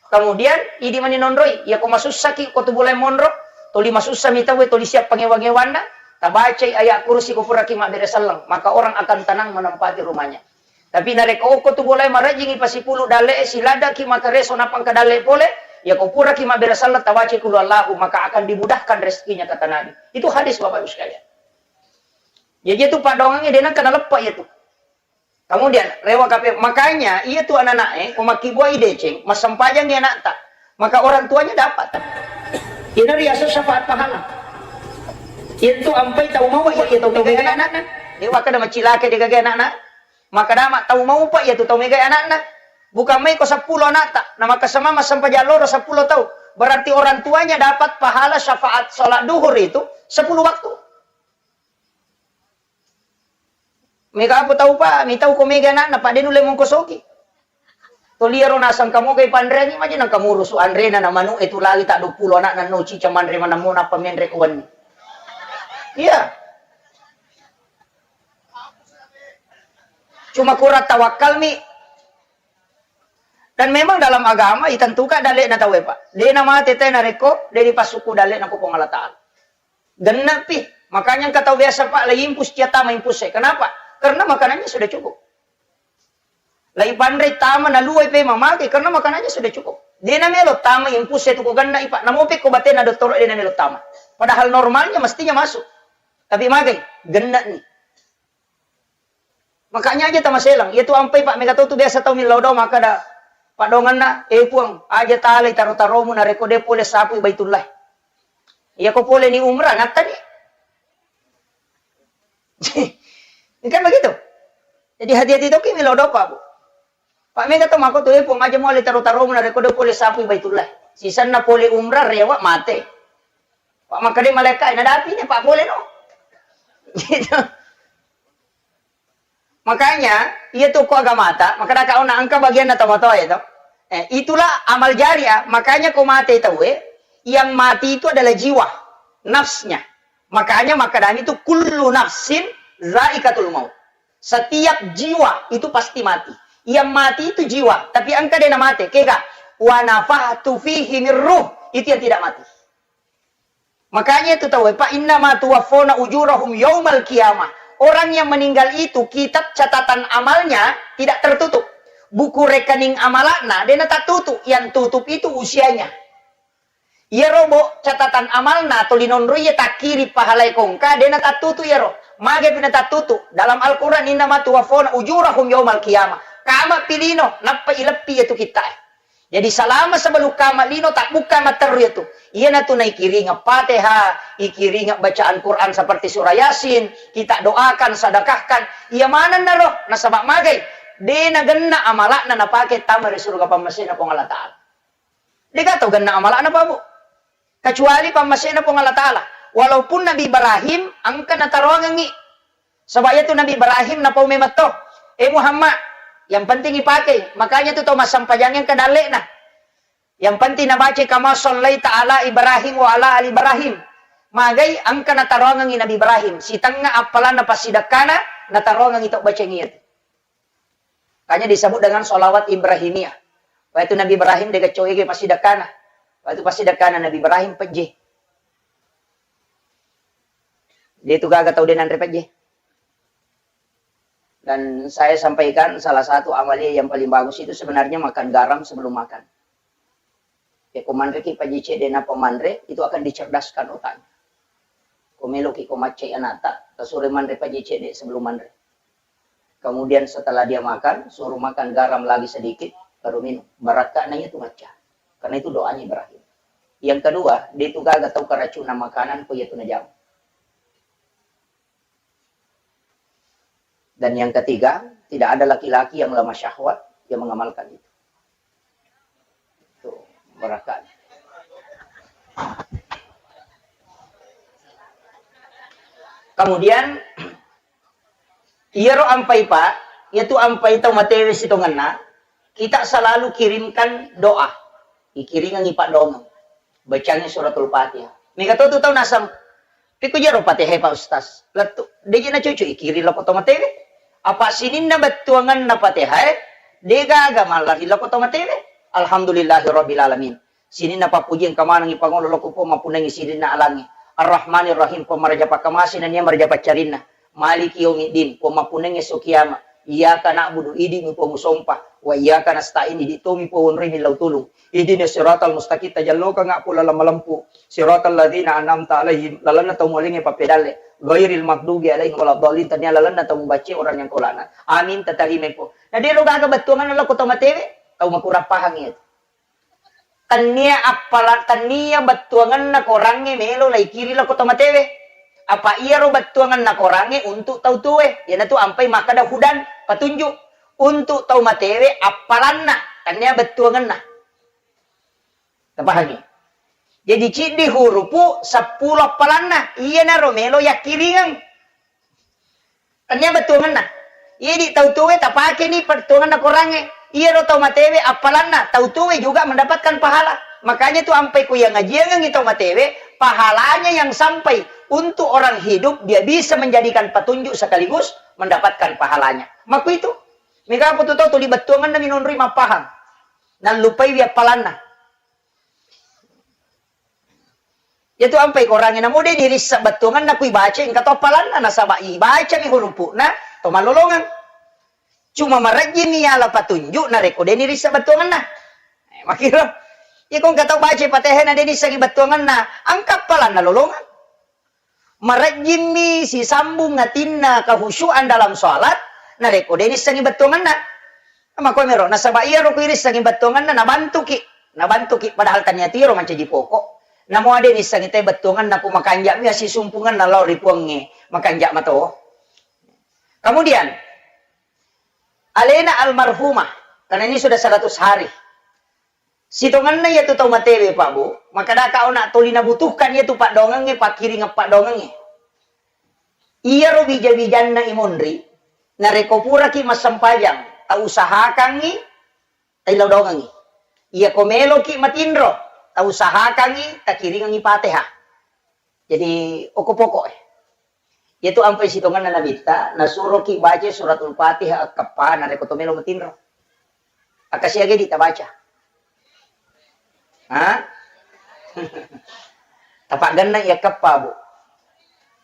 Kemudian, idi mani nonroi, iya ko masussaki ko tu bolae monro, toli masussa mi tauwe, toli siap pangewa-ngewanna, tabacai ayat kursi ko puraki mabbere selleng, maka orang akan tenang menempati rumahnya. Tapi narekko okko tu bolae marejjingi pasipulu dalle e, siladaki makareso nappa engka dalle pole, iya ko puraki mabbere selleng tabacai kulu Allahu, maka akan dimudahkan rezekinya, kata Nabi. Itu hadis, Bapak Ibu sekalian. Jadi itu padongangnge de nengka naleppa iya tu. Kemudian, rewa kape, makanya iya tu anak-anak e, ko makkibuai deceng, massempajang anakta, maka orang tuanya dapat. Ina riaseng syafaat pahala. Itu ampai tau mau iya tau megai anakna. Dewa kada macilake degaga anakna. Maka dama tau mau pa iya tu tau megai anakna. Bukan mai ko seppulo anakta, na maka sama massempajang loro seppulo tau. Berarti orang tuanya dapat pahala syafaat sholat duhur itu sepuluh waktu. Mega apa tau pa, mitau ko mega anakna, pa de nulle mongkosoki. Toliaro nasang kamoga ipanreangi maja nang kamurusu anrena na manu e tu lagi tak dua puluh anakna no cica manre manammo nappa menre ko wenni. Iya. Cuma kurang tawakal mi. Dan memang dalam agama itentukan dalle'na tauwe, Pak. De na mate te narekko de dipassukku dalle'na ko Puang Allah Taala. Genne'pi. Makanya engka tau biasa, Pak, la impus cia tama impus e. Kenapa? Karena makanannya sudah cukup. La ipanre tama na luai pe mamake karena makanannya sudah cukup. De na melo tama impus e tu ko genne'i, Pak. Namope ko batena dottoro de na melo tama. Padahal normalnya mestinya masuk. Tapi magai, genne'ni. Makanya aja tamaselang, iya tu ampai, Pak, mega to tu biasa tau millau doa makkada, Pak, donganna, eh, Puang, aja talai taro-taromu narekko de pole sapui Baitullah. Iya ko pole ni umrah, ngattani. Kan begitu. Jadi hati-hati toki millau doa, Pak, Bu. Pak, mega to mako tu, eh, Puang, aja muale taro-taromu narekko de pole sapui Baitullah. Sisenna pole umrah, rewa, mate. Pak, makkeda malaikat, nadapi ni, Pak, pole no. Gitu. Makanya, iya tu ko agamata, makkada ka ona engka bagianna tomatoa ya to. Eh, itulah amal jariah. Makanya ko mate tauwe, yang mati itu adalah jiwa, nafsnya. Makanya makkedani tu kullu nafsin zaikatul maut. Setiap jiwa itu pasti mati. Yang mati itu jiwa, tapi engka dena mate. Kega, wa nafahtu fihi min ruh, itu yang tidak mati. Makanya itu tahu, Pak, innama tuwaffawna ujurahum yaumal qiyamah. Orang yang meninggal itu kitab catatan amalnya tidak tertutup. Buku rekening amalakna dena tatutup, yang tutup itu usianya. Iyaro bo catatan amalna to linonroi takkiri pahalai kongka dena tattutu iyaro. Mage pina tattutu dalam Al-Quran, innama tuwaffawna ujurahum yaumal qiyamah. Kama pilino nappa ileppi itu kitta. Jadi salama sebelum kama lino tabbukka matteru itu. Iyana tu naikiringa Fatihah, ikiringa bacaan Quran seperti surah Yasin, kita doakan, sadakahkan. Iya manenna ro, nasaba magai dena genna amalakna napake tama ri surga pammasena Puang Allah Ta'ala. Dega tau genna amala'na, Pak, Bu. Kecuali pammasena Puang Allah Ta'ala. Walaupun Nabi Ibrahim engka nataroangengngi. Sebab itu Nabi Ibrahim napau memetto. Eh Muhammad, yang penting ipake. Makanya tu tau massampajang engka dalle'na. Yang penting nabaca kama sallaita ala Ibrahim wa ala ali Ibrahim. Magai engka nataroangengngi Nabi Ibrahim. Sitengnga appalanna passidekkana nataroangengngi tau baceng iya tu. Makanya disebut dengan sholawat Ibrahimiyah. Waktu Nabi Ibrahim dega coge passidekkana. Waktu passidekkana Nabi Ibrahim pejje. Dia itu gaga tau dia nanre pejje. Dan saya sampaikan salah satu amalia yang paling bagus itu sebenarnya makan garam sebelum makan. Ya, ko manreki pejje cedde nappa manre, itu akan dicerdaskan otaknya. Ko meloki ko maccai anata, tasure manre pejje cedde sebelum manre. Kemudian setelah dia makan, suruh makan garam lagi sedikit, baru minum. Barakka'na itu macca. Karena itu doanya Ibrahim. Yang kedua, dia itu gaga tau keracunan makanan, ko iya tu najama. Dan yang ketiga, tidak ada laki-laki yang lemah syahwat yang mengamalkan itu. Tuh, barakat. Kemudian, iyaro ampai, Pak, iyatu ampai tau matewe sitongenna, kita selalu kirimkan doa. Ikiringengi paddoangeng. Bacangi suratul Fatihah. Mega to tu tau naseng, "Pekko jaro Fatihah, Pak Ustaz?" Lettu, deje nacucu ikiring lako to matewe. Apa sininna bettuangenna Fatihah, degaga mallari lako to matewe. Alhamdulillahi rabbil alamin. Sininna pappuji engka manengngi pangolo lako Puang mappunnangi sininna alangnge. Arrahmanirrahim, Puang maraja pakkamase nennia maraja paccarinna. Maliki yaumiddin, Puang mappunnangnge esso kiama. Iyyaka na'budu, idi'mi Puang usompa. Wa iyyaka nasta'in, idi' tomi Puang wonroi millau tulung. Ihdinas siratal mustaqim, tajallokangnga Puang laleng malempu. Siratal ladzina an'amta alaihim, lalenna tau mualengnge pappedalle. Ghairil maghdubi alaihim waladdallin, tania lalenna tau mubacce orang yang kolana. Amin, tatarimai Puang. Na de'ro gaga bettuangenna lako tau matewe, tau makurang pahangngi iyatu. Tennia appala-, tennia bettuangenna korangnge melo laikiri lako to matewe. Apa iyaro bettuangenna korangnge untuk tau tuwe, iyanatu ampai makkeda hudan, petunjuk. Untuk tau matewe appalanna, tennia bettuangenna. Tapahangi? Jadi ciddi hurupu seppulo appalanna, iyanaro melo yakkiringeng. Tennia bettuangenna. Idi tau tuwe tapakeni bettuangenna korangnge. Iyaro tau matewe appalanna, tau tuwe juga mendapatkan pahala. Makanya tu ampai ku yang ngajiangengi tau matewe, pahalanya yang sampai untuk orang hidup, dia bisa menjadikan petunjuk sekaligus mendapatkan pahalanya. Makku itu. Mega apa tu tau tuli bettuangenna minonroi mappahang. Nallupaiwi appalanna. Iyatu ampai korangnge namo de' nirissa bettuangenna ku ibaca engka to appalanna, nasaba' ibacami hurupu'na to mallolongeng. Cuma marejjimi yala patunjuk narekko de' nirissa bettuangenna. Eh, makiro. Iyako engka tau baca Fatihah na de' nissengi bettuangenna, engka appalanna lolongeng. Marejjimmi sisambung atinna kehusyuan dalam sholat, Narekko de nissengi bettuangenna, makomero, nasaba iyaro ku irissengi bettuangenna, nabantuki, nabantuki, padahal tania tiro mancaji pokok. Namo ade nissengi te bettuangenna ku makanja'mi asisumpungenna lao ri Puangnge, makanja' mato. Kemudian, alena almarhumah, karena ini sudah seratus hari. Sitongenna iyatu tau matewe, Pak, Bu, makkedaka ona toli nabutuhkan iyatu paddoangengnge, pakkiringeng paddoangengnge. Iyaro wija-wijanna imonri, narekko puraki massempajang, tausahakangngi taillau doangengngi. Iyako meloki matinro, tausahakangngi takiringengngi Fatihah. Jadi, okko pokok e. Iyatu ampai sitongenna Nabitta, nasuroki baca suratul Fatihah akkeppa narekko to melo matinro. Akkasiaga di tabaca. Ha? Tapaggenna iya keppa, Bu.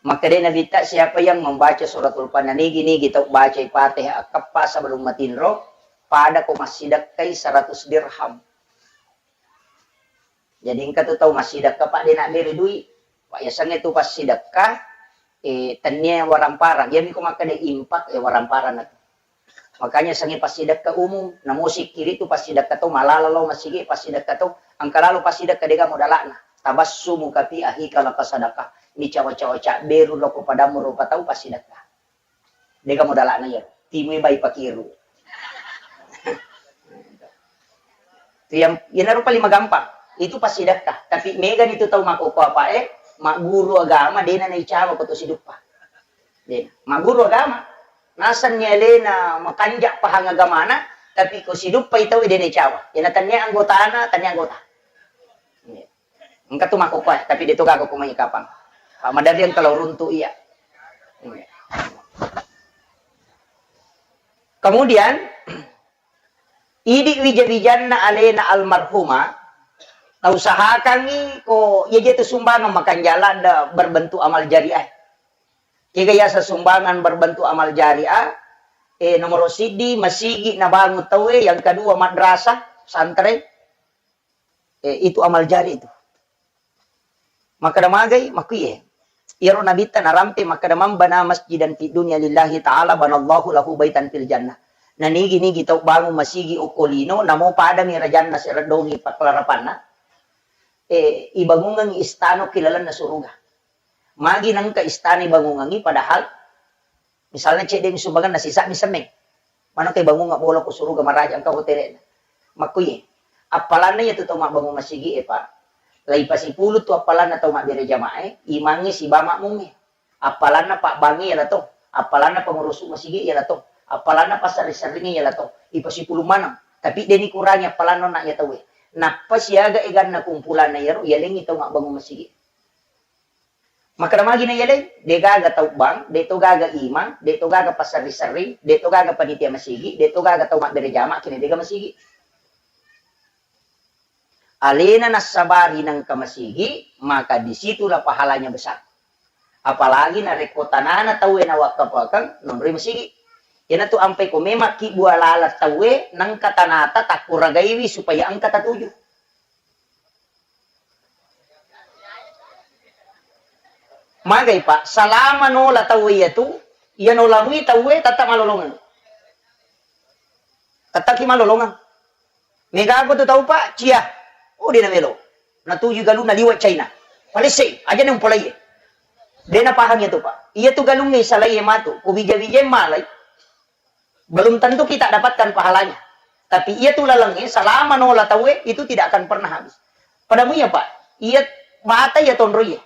Makkedai Nabitta, siapa yang membaca suratul Fatihah, nigi-nigi tau bacai Fatihah akkeppa sebelum matinro, pada ko massidekkai seratus dirham. Jadi engka tu tau massidekka, Pak, de nabbere dui. Pak, yasengnge tu passidekka, eh, tennia waramparang. Iyami ko makkeda impak, eh, waramparang na tu. Makanya sengnge passidekka umum, namo sikkiri tu passidekka to malala lao masigi, passidekka to engka lalo passidekka dega modalakna. Tabassumuka fi akhika laka sadaqah. Ni cawa-cawa cabberu loko padammu rupa tau passidekka. Dega modalakna iyaro. Timui bai pakiru. Itu yang, iyanaro paling magampang. Itu passidekka. Tapi mega ni tu tau makkokkoe, magguru agama, dena naicawa ko to siduppa. Dena. Magguru agama. Nasenni alena makanja pahang agamana, tapi ko siduppai tau dena icawa. Iyana tania anggotana, tania anggota. Engka tu makkokkoe, tapi de to gaga ko mai kapang. Pak, maderri engka lao runtu iya. Kemudian, idi wija-wijanna alena almarhumah, tausahakangngi ko iya je tu sumbangan makanja ladde berbentuk amal jariah. Kega yasa sumbangan berbentuk amal jariah, eh, nomoro siddi masigi nabangun tauwe, yang kedua madrasah, pesantren, eh, itu amal jari itu. Makkeda magai, makkuiye. Iyaro Nabitta narampe makkeda, "Man bana masjidan fid dunya lillahi ta'ala banallahu lahu baitan fil jannah." Nanigi-nigi tau bangun masigi okko lino, namo padami rajanna sereddongi pakkelarapanna, eh, ibangungengngi istana ki lalenna suruga. Magi nengka istana ibangungengngi padahal Misalna cedde mi sumbanganna sisa'mi semmeng. Maneng ke bangunga bola ko suruga maraja engka hotelena. Makkuye. Appalanna iyatu tau mabbangung masigi e, Pak. Lai pasipulu tu appalanna tau mabbere jamaah e, imangnge siba makmungnge. Appalanna pabbangnge iyala to. Appalanna pengurusu masigi iyala to. Appalanna passerri-serringnge iyala to. Ipasipulu maneng. Tapi deni kurangi appalanna onna iya tauwe. Nappa siaga eganna kumpulanna iyaro, iyalengngi tau mabbangung masigi. Makkeda magi na iyaleng, de gaga tau bank, de to gaga imang, de to gaga passerri-serri, de to gaga panitia masigi, de to gaga tau mabbere jama, kene de gaga masigi. Alena nassabari nengka masigi, maka disitulah pahalanya besar. Apalagi narekko tanana tauwe nawakkafakeng nonroi masigi. Iyanatu ampai ko memang kibbu alala tauwe nengka tanata takkuragaiwi supaya engka tatuju. Magai, Pak, salama nola tauwe iyatu, iya nola mui tauwe tetta malolongeng. Tettaki malolongeng. Mega ko tu tau, Pak, cia. Oh, de namelo. Natuju galunna liwa China. Palesse, aja ne umpolaiye. De napahang iyatu, Pak. Iyatu galungnge salaiye matu, ko bija-bija malai. Belum tentu kita dapatkan pahalanya. Tapi iya tu lalengnge, selama nola tauwe, itu tidak akan pernah habis. Pada muya, Pak, iya mata iya tonroiye.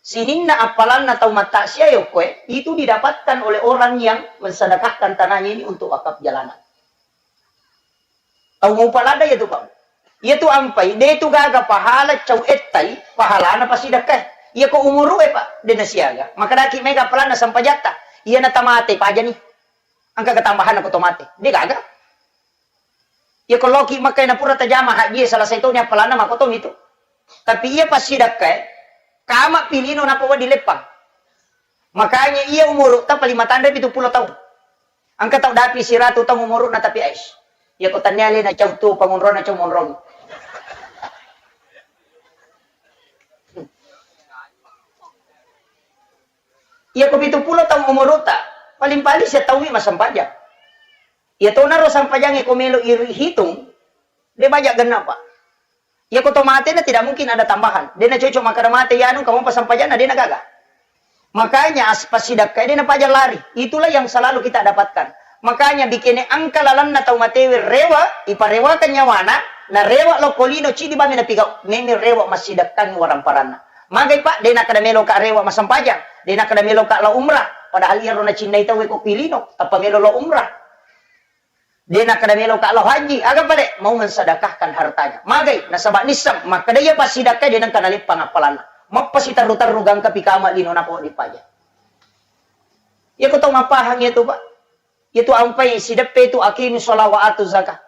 Sininna appalanna tau mattaksiah yokkoe, itu didapatkan oleh orang yang mensedekahkan tanahnya ini untuk wakaf jalanan. Tau maupa ladda iya tu, Pak. Iya tu ampai, de tu gaga pahala cau ettai, pahalana pasidakkae. Iya ko umuru e, Pak, de nasiaga. Makadaki mega appalanna sampajatta. Iya natamate pajani. Engka ketambahanna ko to mate. De gaga. Iya ko loki Mekka na pura tajama haji, salah satu ni appalanna mako to mitu. Tapi iya passidakkae, kama pilino napa wedding leppang. Makanya iya umuru ta paling matanre pitu pulo taung. Engka tau dapi siratu taung umuru na tapi ais. Iya ko tania le na cau tu pangonrona cau monrong. Iya ko pitu pulo taung umuruta, paling-paling sitaung mi massempajang. Iya tonaro sampajangnge ko melo irihitung, de baja genna, Pak. Iya ko to mate na tidak mungkin ada tambahan. De na cocok makkada mate yanu kamu pasampajanna de na gaga. Makanya as-, passidakka de na paja lari. Itulah yang selalu kita dapatkan. Makanya bikene angka lalanna tau matewe rewa, iparewakan nyawana, na rewa lokko lino cidi bame napigau, meme rewa massidakkangi waramparanna. Magai, Pak, de na kada melo ka rewa masampajang, de na kada melo ka la umrah, padahal iyaro nacinnai tauwe ko pilino, tappa melo la umrah. De nakkeda meloka lao haji, aga pale? Mau mensedekahkan hartanya. Magai, nasaba nisseng makkeda iya passidakkae de nengka naleppang appalanna. Mappasiterru-terru gangka pikama lino nako dipaja. Iya ko tau mappahang iya tu, Pak. Iya tu ampai sideppe itu aqimi sholah wa atu zakah.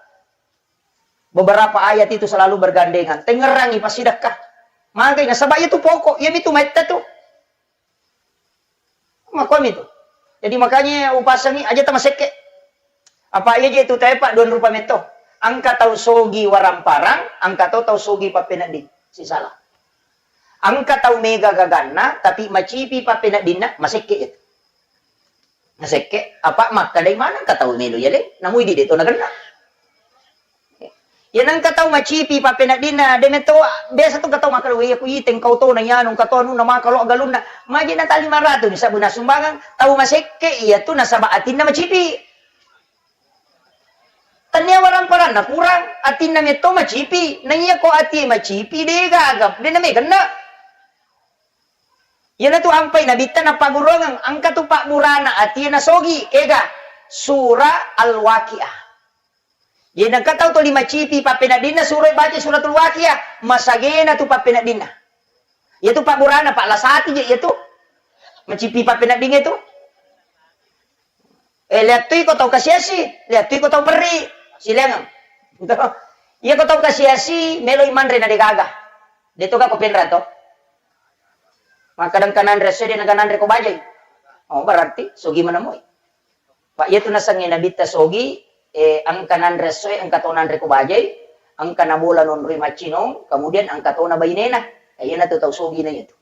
Beberapa ayat itu selalu bergandengan. Tengerangi passidakka. Magai, nasaba iya tu pokok, iya mitu maitta tu. Makkomi tu. Jadi makanya upasangi aja tamasekke. Apa iya je tu tae, Pak, dua rupa metto. Engka tau sogi waramparang, engka to tau sogi pappenedding. Sisala. Engka tau mega gaganna, tapi macipi pappeneddinna, masekke je tu. Masekke, apa makkedai maneng engka tau melo yaleng, namui di de to nagenna. Iya nengka tau macipi pappeneddinna, de metto biasa tu engka tau makkeda, "Weh, iya ku ite engkau to na yanu, engka to anunna maka lo galunna." Maji na tali maratu ni sabuna sumbangang, tau masekke iya tu nasaba atinna macipi. Tania waramparanna kurang, atinna metto macipi. Na iya ko ati macipi, de gaga, de na megenna. Iyana tu ampai nabitta napagurungeng, engka tu pabburana atie nasogi, kega? Sura Al-Waqiah. Jadi engka tau tuli macipi pappeneddinna suroi baca suratul Waqiah, masagena tu pappeneddinna. Iya tu pabburana, Pak, lasati je iya tu. Macipi pappeneddingnge tu. Eh, liattui ko tau kasiasi, liattui ko tau perri. Silaingeng. Iya ko tau kasiasi, meloi manre na degaga. De to ga ko penra to. Makkadang kananre esso de naga nanre ko bajai. Oh, berarti sogi menemui. Pak, iya tu nasengnge nabitta sogi, eh, engka nanre essoe, engka to nanre ko bajai, engka nabola nonroi maccinong, kemudian engka to na bainena. Eh, iya na tu tau sogi na iya tu.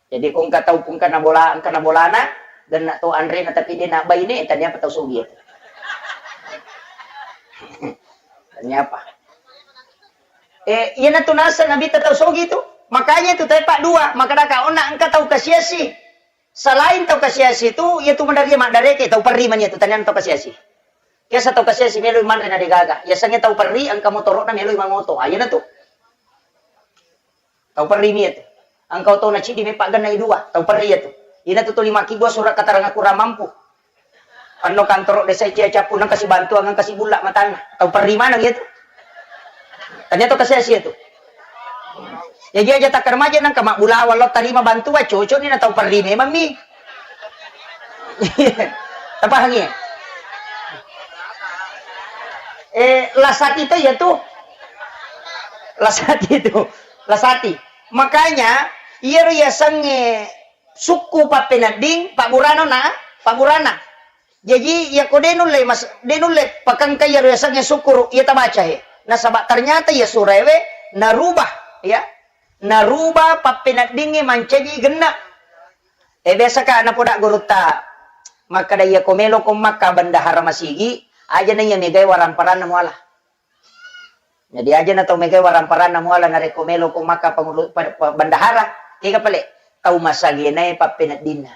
Jadi ko engka tau, ko engka nabola, engka nabolana, genna to anrena tapi de na baine, tania apa tau sogi itu. Tania apa? Eh, iya na tu naseng nabitta tau sogi tu. Makanya tu tepa dua, makkadaka onna engka tau kasiasi. Selain tau kasiasi tu, iya tu maddari maddareke, tau perri mani iya tu, tania tau kasiasi. Biasa tau kasiasi meloi manre na degaga. Yasengnge tau perri engka motoro'na meloi mangoto. Ah, iya na tu. Tau perri mi iya tu. Engka otona ciddi meppa gennai dua, tau perri iya tu. Ina tu tuli makkibua surat keterangan kurang mampu. Anno kantoro desa cia cappu nang kasi bantuan, nang kasi bulla matanna. Tau perri maneng iya tu. Tania to kasiasi iya tu. Jadi aja takkeda maja nang kama bulawa lo tarima bantuan, cocok ni na tau perri memang mi. Tapahangi? Eh, lasati to iya tu. Lasati tu. Lasati. Makanya, iyaro yasengnge sukku pappenedding, pabburana na, pabburana. Jaji, iyako de nulle mas-, de nulle pakengka iyaro yasengnge sukkuru, iya tabacae. Nasaba ternyata iya suraewe narubah, ya. Narubah pappeneddingnge mancaji genna. Eh, biasaka napoda gurutta, makkada iyako meloko makka bendahara masigi, aja na iya megae waramparanna muala. Jadi aja na tau megae waramparanna muala narekko meloko makka pangulu-, pa-, pa-, bendahara, kega pale? Tau masagenae pappeneddinna.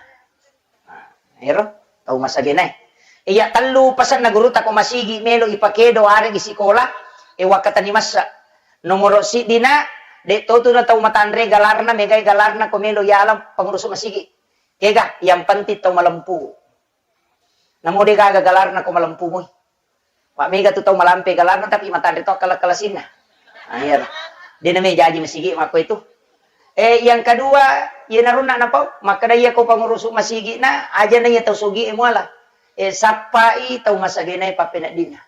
Nah, ero, tau masagenae. Iya tellu pasenna gurutta ko masigi melo ipakedo aregi sikola, e wakkatani massa. Nomoro siddina, de totu na tau matanre galarna, megae galarna ko melo yala pengurus masigi. Kega, yang penting tau malempu. Namo de gaga galarna ko malempu mui. Pak mega tu tau malampe galarna tapi matanre to kala-kalasinna. Ah, iya. De name jaji masigi makko itu. Eh, yang kedua, iya narunna napau, makkada iya ko pangurusu masigi na, aja na iya tau sogi e muala. Eh, sappai tau masagenae pappeneddinna.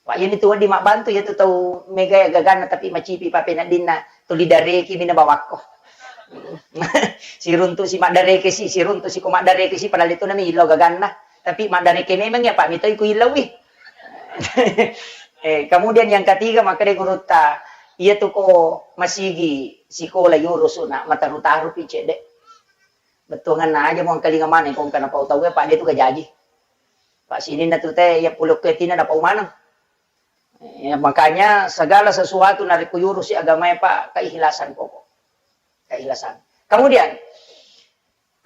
Pak, iya nitu wedding mabbantu, iya tu tau megae gaganna tapi macipi pappeneddinna, tuli dareki mina bawakko. Siruntu si maddareke si, siruntu si ko maddareke si, padahal itu nami illau gaganna. Tapi maddareke memang ya, Pak, mitoi ku illaui. Eh, kemudian yang ketiga, makkeda gurutta, iya tu ko masigi sikola yorosu na mataru-taru pi cedde. Bettuanganna aja mo engkalinga maneng ko engka napau tau, Pak, de tu gajaji. Pak sininna tu te ya pulokketina dapat maneng. Ya, makanya segala sesuatu narekko yurusi agamae, Pak, keikhlasan pokok. Keikhlasan. Kemudian,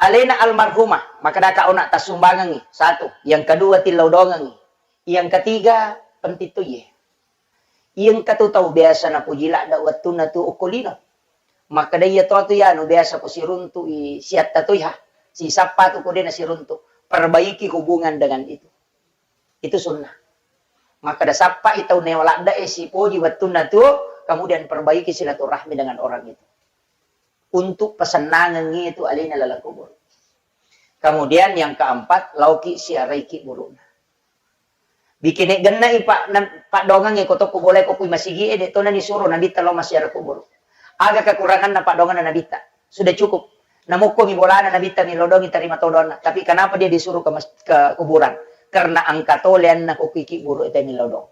alena almarhumah, makkeda ka ona tassumbangengngi, satu. Yang kedua, tillau dongengngi. Yang ketiga, penting to ye. Yang katu tau biasa napuji ladda wettunna tu okko lino. Makkeda iya to tu yanu biasa ko siruntu i siatta tu iha. Sisappa tu ko de nasiruntu. Perbaiki hubungan dengan itu. Itu sunnah. Makkeda sappai tau neo ladde'e sipoji wettunna tuo, kemudian perbaiki silaturahmi dengan orang itu. Untuk pesennangengngi itu alena laleng kubur. Kemudian yang keempat, lauki siaraiki buru'na. Bikine gennai pak, na- paddoangengnge ko tokko bolai ko kui masigie, de to nani suro nabitta lao masiara kuburu. Aga kekuranganna paddoangenna nabitta? Sudah cukup. Namokkomi bolana nabitta millau doangngi tarima to doanna. Tapi kenapa dia disuruh ke, mes- ke kuburan? Karena engka to leanna ko kuiki buru ete millau doang.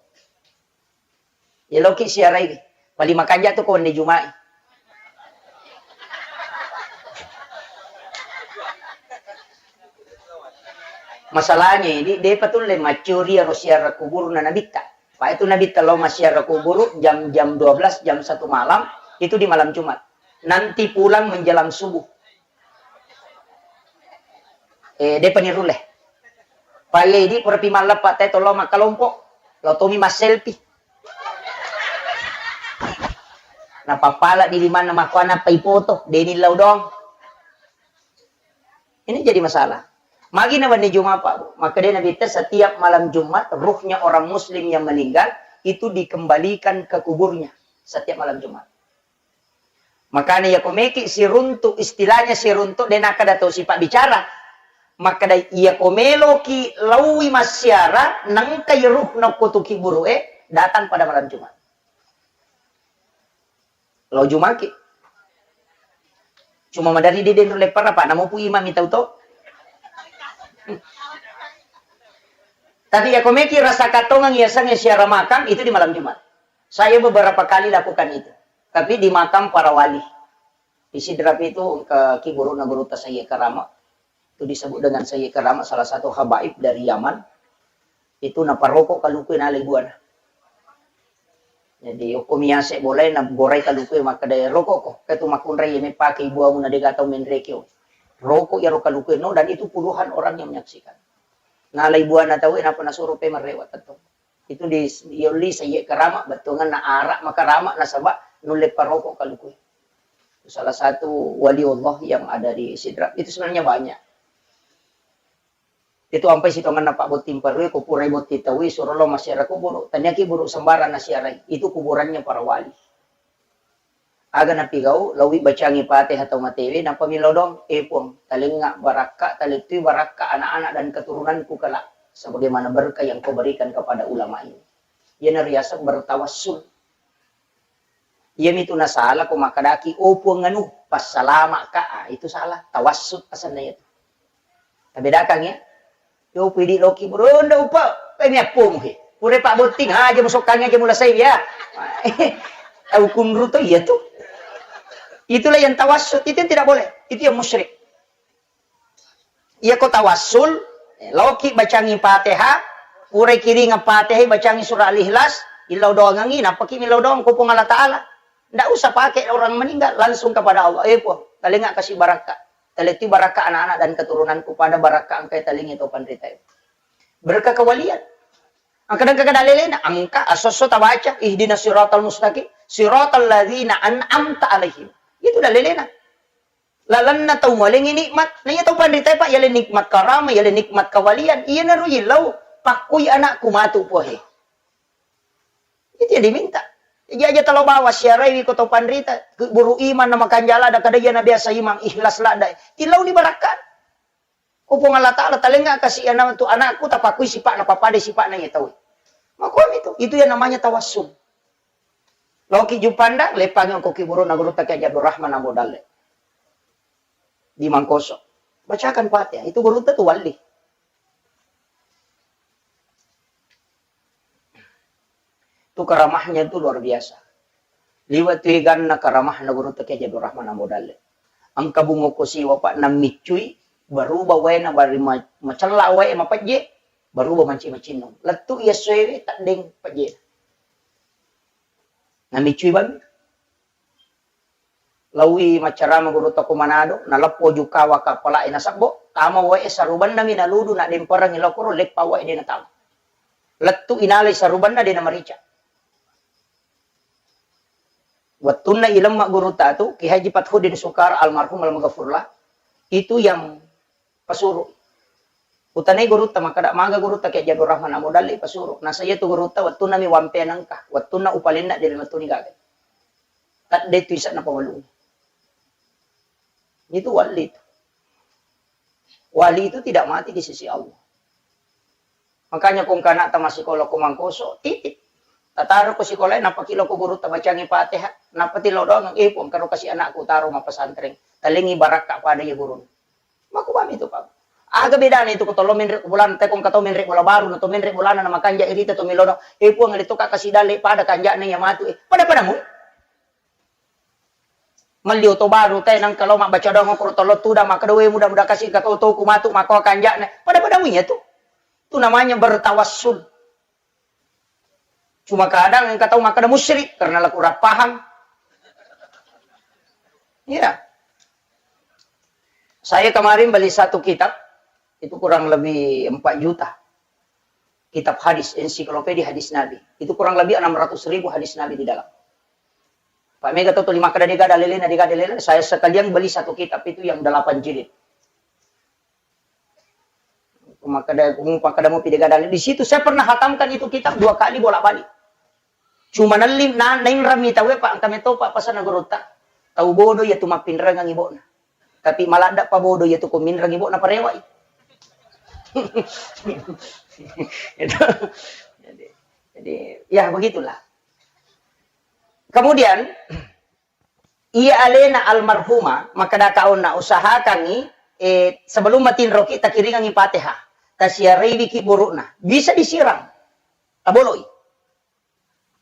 Ya loki siarai. Paling makanja tu ko wenni Juma'i. Masalahnya ini, depa tulle maccuri aro siara kuburna nabitta. Pak itu nabitta lao masiara kuburu jam, jam dua belas, jam satu malam, itu di malam Jumat. Nanti pulang menjelang subuh. Eh, depa nirulle. Pak iya idi pura pi malleppa te to lao makkalompo. Lao tomi masselfie. Napappala di limanna makkuana pai foto, deni lao doang. Ini jadi masalah. Magi na wenni Jumat, Pak, Bu. Maka dia Nabi, setiap malam Jumat, ruhnya orang muslim yang meninggal itu dikembalikan ke kuburnya. Setiap malam Jumat. Makanya ya komeki siruntuk, istilahnya siruntuk, de nakkeda tau sipa bicara. Makkeda iya ko meloki laui massiara, nengkai ruh nokko tuki buru e, datang pada malam Jumat. Lao Jumaki. Cuma madari di denru leppara, Pak, namopu imami tau to. Tapi ya komeki rasa katongeng ya sange siara makam itu di malam Jumat. Saya beberapa kali lakukan itu. Tapi di makam para wali. Di Sidrap itu ke kiburuna gurutta Sayyid Karama. Itu disebut dengan Sayyid Karama, salah satu habaib dari Yaman. Itu naparoko kaluku nalai buana. Jadi okko miase bolai na gorai kaluku makkeda roko ko. Ketu makunrai me pake ibuamu na dega tau menrekeo. Roko yaro kaluku no dan itu puluhan orang yang menyaksikan. Nalai buana tau napa nasuro pe marrewa tetto. Itu di yolli Sayyid Karama bettuanna arak makarama nasaba nulle paroko kaluku. Salah satu wali Allah yang ada di Sidrap. Itu sebenarnya banyak. Itu ampai sitongenna Pak Botting Parue, ko purai botting taui, suro lo masiara kuburu. Taniaki buru sembarang nasiarai. Itu kuburannya para wali. Aga napigau, laui bacangi Fatihah tau matewe, nappa millau doang, "Eh Puang, talengnga barakka, talettui barakka anak-anak dan keturunanku kelak, sebagaimana berkah yang kau berikan kepada ulama ini." Iyana riaseng bertawassul. Iyamitu nasala ko makkedaki, "Oh Puang anu, passalama ka." Ah, itu salah, tawassul asenna itu. Tabedakan ya. Yo pidi loki bro, nda upa, eh, mi appomu he. Pura Pak Botting, ha, aja musokkangi aja mulasai ya. Tau kunru to iya tu. Itulah yang tawassul, itu yang tidak boleh. Itu yang musyrik. Iya ko tawassul, loki bacangi Fatihah, pura kiringa Fatihah, bacangi surah Al-Ikhlas, illau doangangi, nappaki millau doang ko Puang Allah Ta'ala. Ndak usah pakai orang meninggal, langsung kepada Allah. Eh Puang, talengnga kasi barakka. Talettui barakka anak-anak dan keturunanku pada barakka engkai talengngi tau panrita. Berkah kewalian. Engka dengka kada lelena, engka asosso tabaca, ihdinas siratal mustaqim, siratal ladzina an'amta alaihim. Itu dalelena. Lalenna tau mualengi nikmat, na iya tau panrita, Pak, yale nikmat karama, yale nikmat kewalian. Iyana ro illau, pakkui anakku matu pohe. Itu yang diminta. Jadi aja talo bawa siarai ko tau panrita, buru iman na makanjala da kada iya na biasa iman ikhlas ladda. Tilau di barakka. Ko Puang Allah Ta'ala, talengnga kasi anak tu anakku, tapakui sipakna, papade sipakna iya tau. Makomi tu, itu yang namanya tawassul. Loki Jupanda, lepangi ko ki buru na guru taki Haji Abdul Rahman Ambo Dalle. Di Mangkoso. Bacakan Fatihah, itu guru tu wali. Itu karamahnya itu luar biasa. Liwa tu eganna karamahna guru taki Haji Abdul Rahman Ambo Dalle. Engka bungo ko siwa, Pak, nammiccui, berubah waena bari ma-, macella wae mapejje, Berubah manci-macinnung. Lettu iya essoewe teddeng pejjena. Namiccui bammi. Laowi maccarama gurutta ko Manado, naleppo jukawa kappala'e nasebbo, tama wae sarubannami naludu, nademperengngi lokoro, leppa wae de natama. Lettu inalai sarubanna de namarica. Wettunna ilemma gurutta tu, Ki Haji Fathuddin Sukar almarhum almaghfurlah, itu yang pasuru. Utanai gurutta makkeda, maga gurutta Kiai Jabir Rahman Amodalli pasuru. Nasa iya tu gurutta wettunna mi wampe nengka, wettunna upalenna de lemettuni gaga. Tadde tu ise'na pawalung. Itu wali itu. Wali itu tidak mati di sisi Allah. Makanya ko engka anakta massikola ko Mangkoso, titip. Tataro ko sikolae, nappa ki lao ko gurutta bacangi Fatihah, nappa ti lao doang, "Eh, Puang, karo kasi anakku taro mappesantreng." Talengi barakka pada iya gurunna. Makkuami tu, Pak. Aga bedana itu ko tollo menre' bolana, te ko engka tau menre' bola baru, na to menre' bolana na makanja' irita to melono, "Eh, Puang, ale to ka kasi dalle pada kanja'na iya matu, eh." Pada-pada mui. Melli oto baru te, nengka lao mabbaca doang okoro tollo tudang, makkeda, "We, mudah-mudahan kasi engka to toku matu makko kanja'na." Pada-pada mui iya tu. Itu namanya bertawassul. Cuma kadang engka tau makkeda musyrik karena la kurang paham. Iya. Saya kemarin beli satu kitab, itu kurang lebih empat juta. Kitab hadis, ensiklopedia hadis Nabi. Itu kurang lebih enam ratus ribu hadis Nabi di dalam. Pak Mega tahu tuh lima kada dega dalilena, dega dalilena. Saya sekalian beli satu kitab itu yang delapan jilid. Makkeda, makkeda mupi dega dalil. Di situ saya pernah hatamkan itu kitab dua kali bolak-balik. Cuma nelli, na, nainrammi tauwe, Pak, engka metto, Pak, pasanna gurutta. Tau bodoh iya tu mappinrengang ibo'na. Tapi maladda pa bodoh iya tu ko minreng ibo'na parewai. Itu. Jadi, jadi, ya begitulah. Kemudian, iya alena almarhumah, makkeda kaonna, usahakangngi, eh, sebelum matinroki, takiringangngi Fatihah. Tasiaraiwi kiburu'na. Bisa disiram. Taboloi.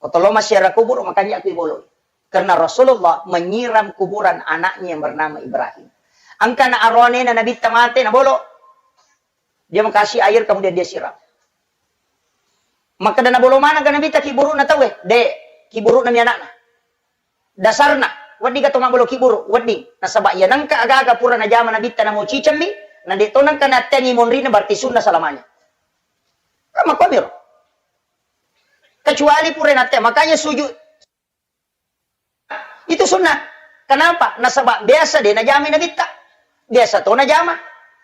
Ko tollo massiara kuburu, makanja' kiboloi. Karena Rasulullah menyiram kuburan anaknya yang bernama Ibrahim. Engka na aroanena Nabitta mate, nabolo. Dia mau kasih air, kemudian dia siram. Makkeda nabolo maneng ga Nabitta kiburu'na tauwe? De', kiburu'na mi anakna. Dasarna, wedding ga to mabbolo kiburu, wedding. Nasaba iya nengka aga-aga pura najama Nabitta namo cicemmi, na de' to nengka natteangi monrina, berarti sunnah selamanya. Kan makkuamiro. Kecuali pura natteang, makanya sujud itu sunnah. Kenapa? Nasaba biasa de' najamai Nabitta. Biasa to najama.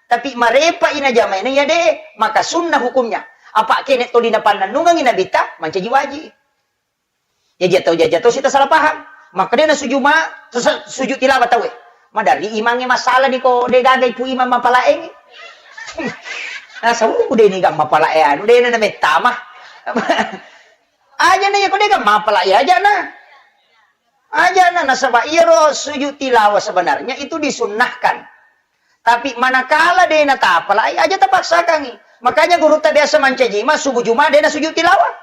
Tapi marepa i najamai na iya de', maka sunnah hukumnya. Apa kene toli napannennungengi Nabitta, mancaji wajib. Jaji atau, jaji atau sita salah paham. Maka de' nasuju ma, su-, sujud tilawah tauwe. Maderri imangnge masalah ni ko de' gaga ipu imang mapalaengi. Nasaba de' ni ga mapalae anu, de' na mettama. Aja na iya ko de' ga mapalae aja na. Aja na, nasaba iyaro sujud tilawah sebenarnya itu disunnahkan. Tapi manakala de' natapalai, aja tapaksakangi. Makanya gurutta biasa mancaji ma subuh Juma de' nasujud tilawah.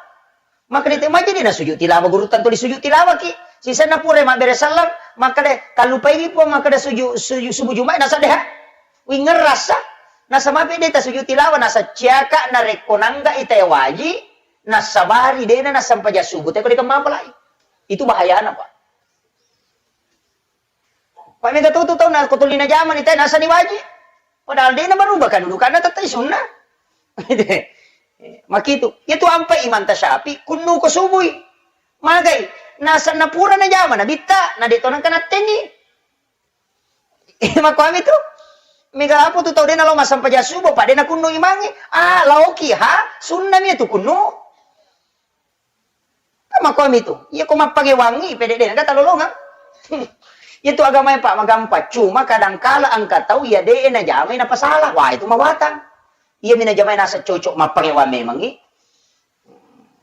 Maka de' maja de' nasujud tilawah, gurutta tuli sujud tilawah ki. Sisenna pura mabbere sallang, maka de' tallupai wi Puang, maka de' sujud, sujud subuh Juma nasa deha. Wingerrasa. Nasa mape de' tasujud tilawah, nasa ciaka narekko nangga ita waji, nasabari de' na nasampaja subuh, te ko de' mapalai. Itu bahayana, Pak. Pak, mega tutu tau na ko tuli najamani te nasani waji. Padahal de' na berubah kedudukanna, tettai sunnah. Makitu. Iya tu ampai Imam Tasyafi kunnu ko subui. Magai. Nasanna pura najama Nabitta, na de' to nengka nattengi. Makkuami tu. Mega apa tu tau de' nalo massampaja subuh, pa de' nakunnu imangnge. Ah, laoki ha, sunnah mi tu kunnu. Kan makkuami tu. Iya ko mappangewangngi, pede de' naga talolongeng. Iya tu agamae, Pak, magampang. Cuma kadangkala engka tau iya de' najamai napasala. Wah, itu mawatang. Iya mi najamai nasa cocok mappangewang memangngi.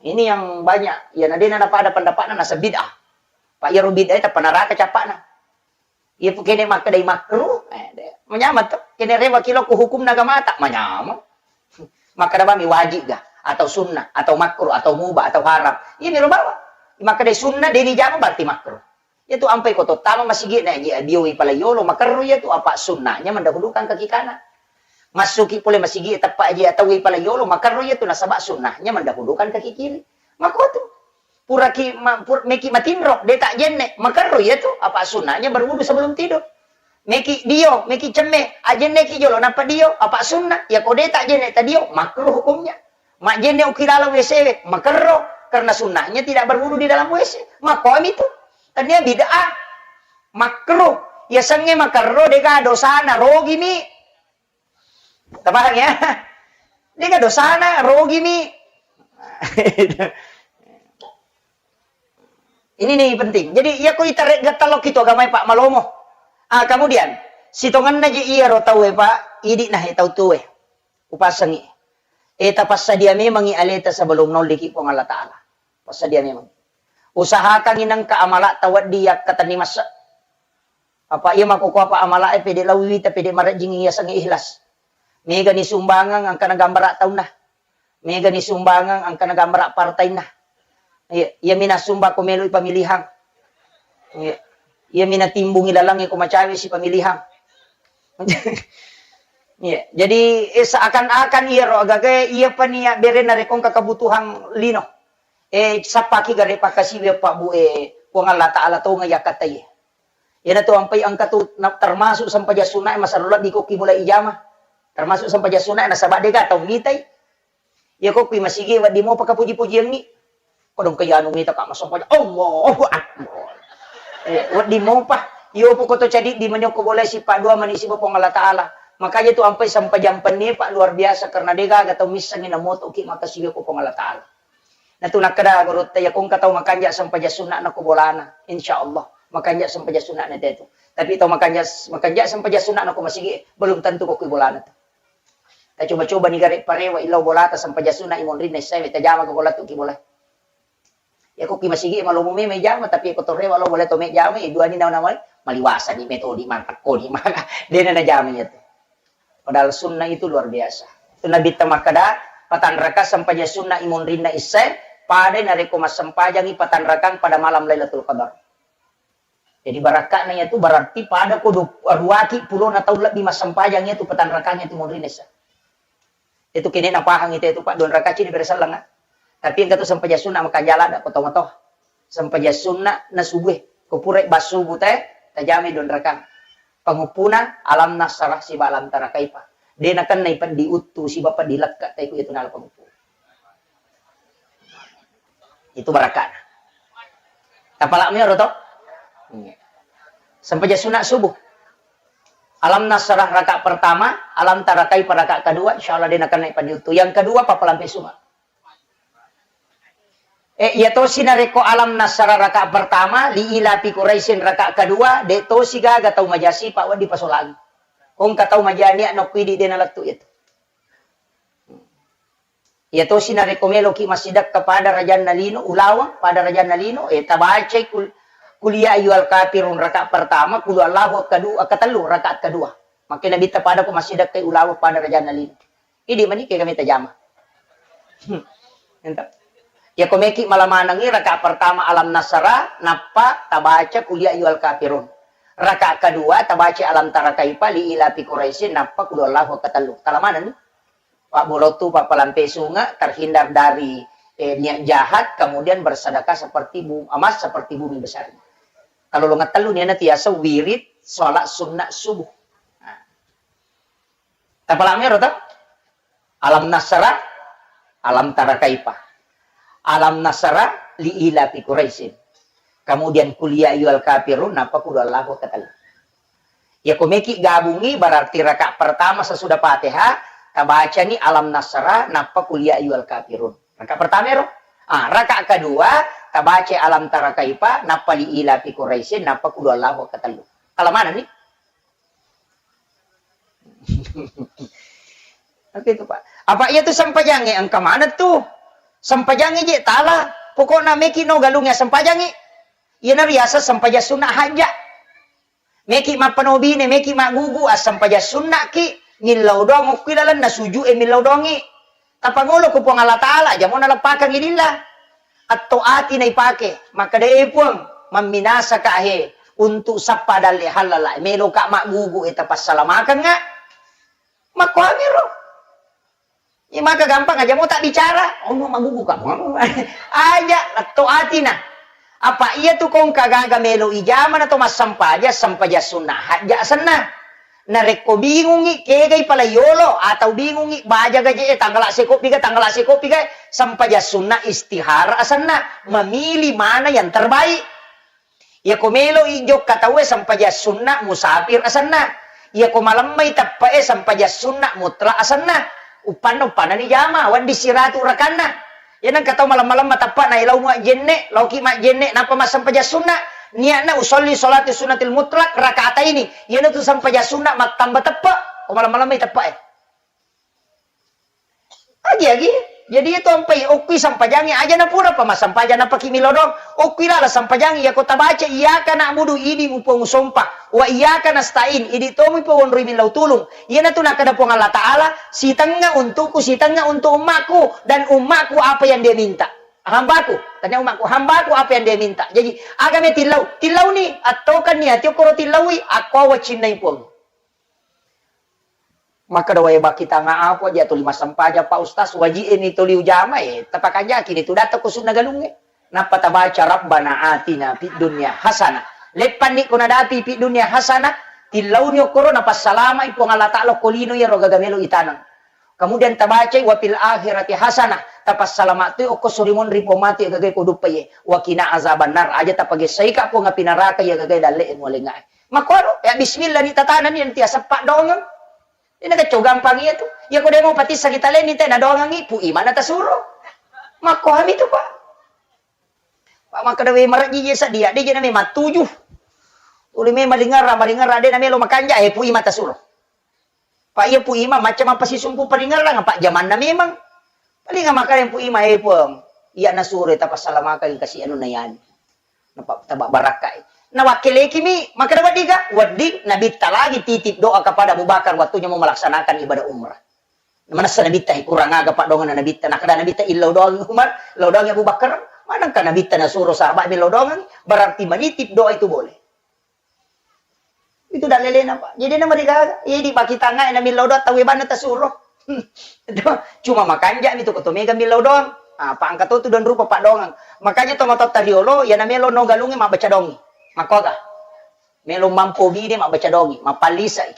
Ini yang banyak. Iya na de' na napada pendapatna nasa bid'ah. Pak, iyaro bid'ah tappa neraka cappa'na. Iya, pu kene makkedai makruh, eh, de-, manyameng to. Kene rewa ki lao ko hukumna agamata, manyameng. Makkeda bami wajib ga, atau sunnah, atau makruh, atau mubah, atau haram. Iya, miro bawang. Makkedai sunnah, de' ni jama berarti makruh. Iya tu ampai ko to tama masigi na, iya, bioi pala yolo, makerru iya tu, apa sunnahnya mendahulukan kaki kanan. Massuki pole masigi teppa aje atau pala yolo, makerro iyatu nasaba sunnahnya mendahulukan kaki kiri. Makotu. Puraki ma, pur, meki matinro, de tak jenne, makerro iyatu, apa sunnahnya berwudu sebelum tidur. Meki dio, meki cemme, ajenne ki jolo, napa dio, apa sunnah, ya ko de tak jenne ta dio, makruh hukumnya. Majjenne uki laleng W C we, makerro, karena sunnahnya tidak berwudu di dalam W C. Makomi tu. Tania bid'ah. Makruh. Ya sengnge makerro, dega dosana, rogimi. Tapahang ya? Dega dosana, rogimi. Ini nih penting. Jadi, iya ko itare gattalo ki tu agamae, Pak, malomo. Ah, kemudian, sitongenna je iya ro tau e, Pak, idi nah e tau tu e. Upasengi. E, tapassadia memangi aleta sebelum nolliki Puang Allah Ta'ala. Passadia memang. Usahakangi nengka amala tawaddi yakkatenni massa. Apa iya makkukua apa amala e pede lawi wita pede marejjing iya sengi ikhlas. Mega ni sumbangan angkana gambara taunna. Mega ni sumbangan angkana gambara partainna. Iya, iya mina sumba ko meloi pamilihang. Iya. Iya mina timbungi lalang ko macawe si pamilihang. Iya, jadi, eh, seakan-akan iya ro agaga iya pania bere narekong kebutuhan lino. Eh, sappaki gare pakasiwi Pak Bu, eh, Puang Allah Ta'ala tonga yakkatai. Iyana tu ampai engka tu na, termasuk sempajang sunna e masarola di koki bola ijama. Termasuk sempajang sunna e nasaba dega tau mitai. Iya ko kui masigi wedding mopa kapuji-pujiangngi. Kodong ke anu mita ka massempajang. Allahu Akbar. Eh, wedding mopa. Iyo poko to cadi di manyoko boleh sipa dua mani sipa Puang Allah Ta'ala. Makanya tu ampai sempajang penni, Pak, luar biasa karena dega aga tau missengi namoto ki makasiwi ko Puang Allah Ta'ala. Nah tu nakkeda gurutta, iya ko engka tau makanja sempajang sunna na ko bolana, insya Allah makanja sempajang sunna na tetu. Tapi tau makanja makanja sempajang sunna na ko masigi belum tentu ko kui bolana tu. Tacoba-coba ni gare parewa ilau bolata sempajang sunna i monrinna issae, tajama ko bola tu ki bola. Ya ko ki masigi malomo meme jama, tapi ko torewa lo bola to me jama, eh, dua ni nawa nawa maliwasa ni metodi mangkakko ni maka dena na jama ya tu. Padahal sunnah itu luar biasa. Itu Nabi ta makkeda, patanraka sempajang sunna i monrinna issae, pada narekko massempajangi patanrakang pada malam Lailatul Qadar. Jadi barakka'na iyatu berarti pada ko du-, ruaki pulona taung lebbi massempajang iyatu patanrakang iyatu monrinna issa. Itu kene napahang itu, itu Pak, dua rakaat cini bere selleng, ah. Tapi engka tu sempajang sunna makanja ladda ko tomatoa. Sempajang sunna na subuh e. Ko pura bassubu te, tajamai dua rakaat. Panguppuna alam nasrah siba alam tara kaifa. De nakenna ipeddi uttu siba peddi lekka te ku iyatu nala panguppu. Itu barakka'na. Tapalak mi ro to? Iya. Sempajang sunat subuh. Alam nasrah rakaat pertama, alam tara kaifa rakaat kedua, insyaallah de nakenna ipeddi uttu. Yang kedua, pappalampe sunga. Eh, iya tosi narekko alam nasrah rakaat pertama, li ilafi Quraisyin rakaat kedua, de tosi gaga tau maja sipa wedding pasolangi. Ko engka tau maja nia nokko idi de nalettu iyatu. Iya tosi narekko meloki massidekka pada rajanna lino, ulaweng pada rajanna lino, eh, tabacai kul-, kul ya ayyuhal kafirun rakaat pertama, kul huwallahu kedua, ketellu rakaat kedua. Makkeda Nabitta pada ko massidekkai ulaweng pada rajanna lino. Idi mani kega mita jama. Hmm. Ento. Iya ko meki mala manengi rakaat pertama alam nasrah, nappa tabaca kul ya ayyuhal kafirun. Rakaat kedua tabaca alam tara kaifa li ilafi Quraisyin, nappa kul huwallahu ketellu. Tala manenni. Pabborottu, pappalampe sunga, terhindar dari, eh, niat jahat, kemudian bersedekah seperti bu-, emas seperti bumi besarnya. Kalau longa tellu niana tiasa wirid sholat sunnah subuh. Nah. Tapalak mero ta? Alam nasrah, alam tara kaifa. Alam nasrah li ilafi Quraisyin. Kemudian kul ya ayyuhal kafirun, nappa kul huwallahu ketellu. Ya, ko meki gabungi, berarti rakaat pertama sesudah Fatihah, tabacani alam nasrah, nappa kul ya ayyuhal kafirun. Rakaat pertama ero. Ah, rakaat kedua, tabaca alam tara kaifa, nappa li ilafi Quraisyin, nappa kul huwallahu ketellu. Tala manenni? Oke itu, Pak. Apa iya tu sempajangnge engka maneng tu? Sempajangnge je tala. Pokokna meki no galungnge sempajangnge. Iyana riaseng sempajang sunat hajja. Meki mappanobine, meki maggugu, assempajang sunnaki, millau doang okki lalenna sujud e millau doangi. Tapangolo ku Puang Allah Ta'ala, jamona leppakangi lillah. Atto ati naipake, makkeda, "E Puang, mamminasaka he, untuk sappa dalle hallala, meloka maggugu e tapassalamakanga." Makkuamiro. Iya maka gampang aja mau tak bicara. Oh, mau magugu kamu. Aja, letto atina. Apa iya tu kong kagaga melo ijama na to massampaja, sampaja sunna haja senna. Narekko bingungi kegai pala yolo atau bingungi baja gaje e tanggala seko piga, tanggala seko piga, sampaja sunna istihara asenna. Memilih mana yang terbaik. Iyako melo i jokka tauwe, sampajang sunna musafir asenna. Iyako malemmai teppe'e, sampajang sunna mutlak asenna. Uppanna, uppanna ni jama, wedding siratu rakanna. Iya nengka tau malem-malemma teppe'na, lao majjenne, laoki majjenne, nappa massempajang sunna. Niatna usolli sholati sunnatil mutlak rakataini. Iyanatu sampajang sunna mattamba teppe'. Ko malem-malemmai teppe'e. Agi-agi. Jadi itu ampai okkui sampajangi aja na pura pa masampajang napaki millau doang. Okkui lala sampajangi, iyako tabaca iyyaka na'budu, idi mu Puang usompa. Wa iyyaka nasta'in, idi tomi Puang onroi millau tulung. Iyanatu nakkeda Puang Allah Ta'ala, sitengnga untukku, sitengnga untuk ummaku, dan ummaku apa yang dia minta. Hambaku, tanya ummaku, hambaku apa yang dia minta. Jadi, agame tillau, tillau ni, attokan ni ati okkoro tillaui, akko wacinnai Puang. Makkeda wae baki tanga apa ja tuli massempajang, Pak Ustaz, waji'e ni tuli ujama, eh, tapakanjaki ni tu datta ko sunna galungnge. Nappa tabaca, Rabbana atina fid dunya hasanah. Leppanni ko nadapi fid dunya hasanah, tillauni okkoro napassalamai Puang Allah Ta'ala ko lino iyaro gaga melo itaneng. Kemudian tabacai wa fil akhirati hasanah, tapassalama tu okko surimonri pong mate gagae ko duppaye. Wa qina azabannar, aja tapagessaika Puang api neraka iya gagae dalle e mualengngae. Makkuaro, ya bismillah ni tatanani nanti asappa dongeng. Ina kacau gampang iya tu. Iya ko demo patissa kita leni te na doangangi, Pu Ima na tasuro. Makko hami tu, Pak. Pak makkeda we marejji je sadia, de je na memang tuju. Tuli memang lingarra, maringarra de na melo makanja, eh, Pu Ima tasuro. Pak iya Pu Ima macam apa sisumpu paringarrang, Pak jamanna memang. Paling makkeda Pu Ima, eh, Puang, iya nasuro tapassalamakan kasi anu na yani. Napa-, taba barakkai. Nawakkelekimi, makkeda weddiga? Wedding, Nabitta lagi titip doa kepada Abu Bakar waktunya mau melaksanakan ibadah umrah. Manessa Nabitta, eh, kurang aga paddoanganna Nabitta. Nakkeda Nabitta, illau doang Umar, lau doang Abu Bakar. Manengka Nabitta nasuro sahabat millau doang, berarti menitip doa itu boleh. Itu dallelena, Pak. Jadi na marigaga. Iya di baki tangai na millau doang tauwe banna tasuro. Cuma makanja mi tu ko to mega millau doang. Ah, Pak angka to tu don rupa paddoangang. Makanya to matotta riolo, iya na melo no galungnge mabbaca dongi. Makkoga. Melo mampo bine mabbaca dongi, mapallisai.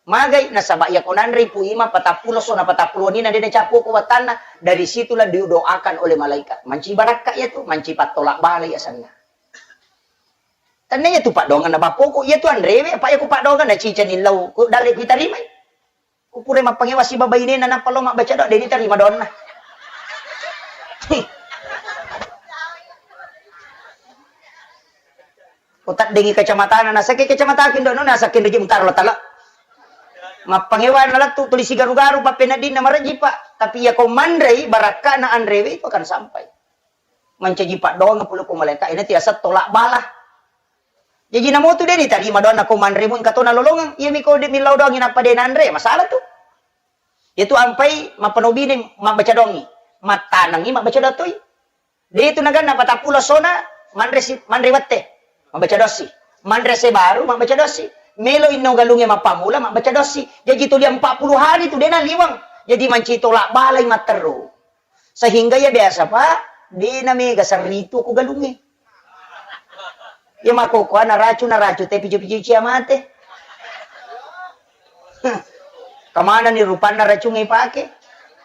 Magai nasaba iya ko nanrei Pu Ima patappulo so na patappulo ni na de na cappu ko wattanna, dari situlah didoakan oleh malaikat. Manci barakka iya tu, manci pattolak bala iya asenna. Tenna iya tu paddoanganna bappoko, iya tu anrewe, apa iya ku paddoanganna cicani lau, ku dalle ku tarimai. Ku pura mappangewa siba bainena nappa lo mabbaca doa, de ni tarima doanna. Ko taddengi kacamatana, nasakke kacamataku indo no, nasakke reje mutaro tala. Mappangewa na lettu tuli sigaru-garu pappeneddinna marejji, Pak. Tapi iya ko manrei barakkana anrewe itu akan sampai. Mancaji paddoang pole ko malaika, ina tiasa tolak bala. Jaji namotu de ditarima doanna ko manre mu engka to nalolongeng. Iyami ko de millau doangi nappa de nanre, masalah tu. Itu ampai mappanobine mabbaca doangi. Mattanengi mabbaca doang toi. De tu naganna patappulo sona manre si, manre wette. Mabbaca doang si. Manre se baru mabbaca doang si. Melo inno galungnge mappamula mabbaca doang si. Jaji tuli empat puluh hari tu de naliweng. Jadi manci tolak balai matteru. Sehingga iya biasa, Pak, de na mega serritu ko galungnge. Iya makkokkoe naracu, naracu te picu-picu cia mate. Kemana ni rupanna racungnge ipake?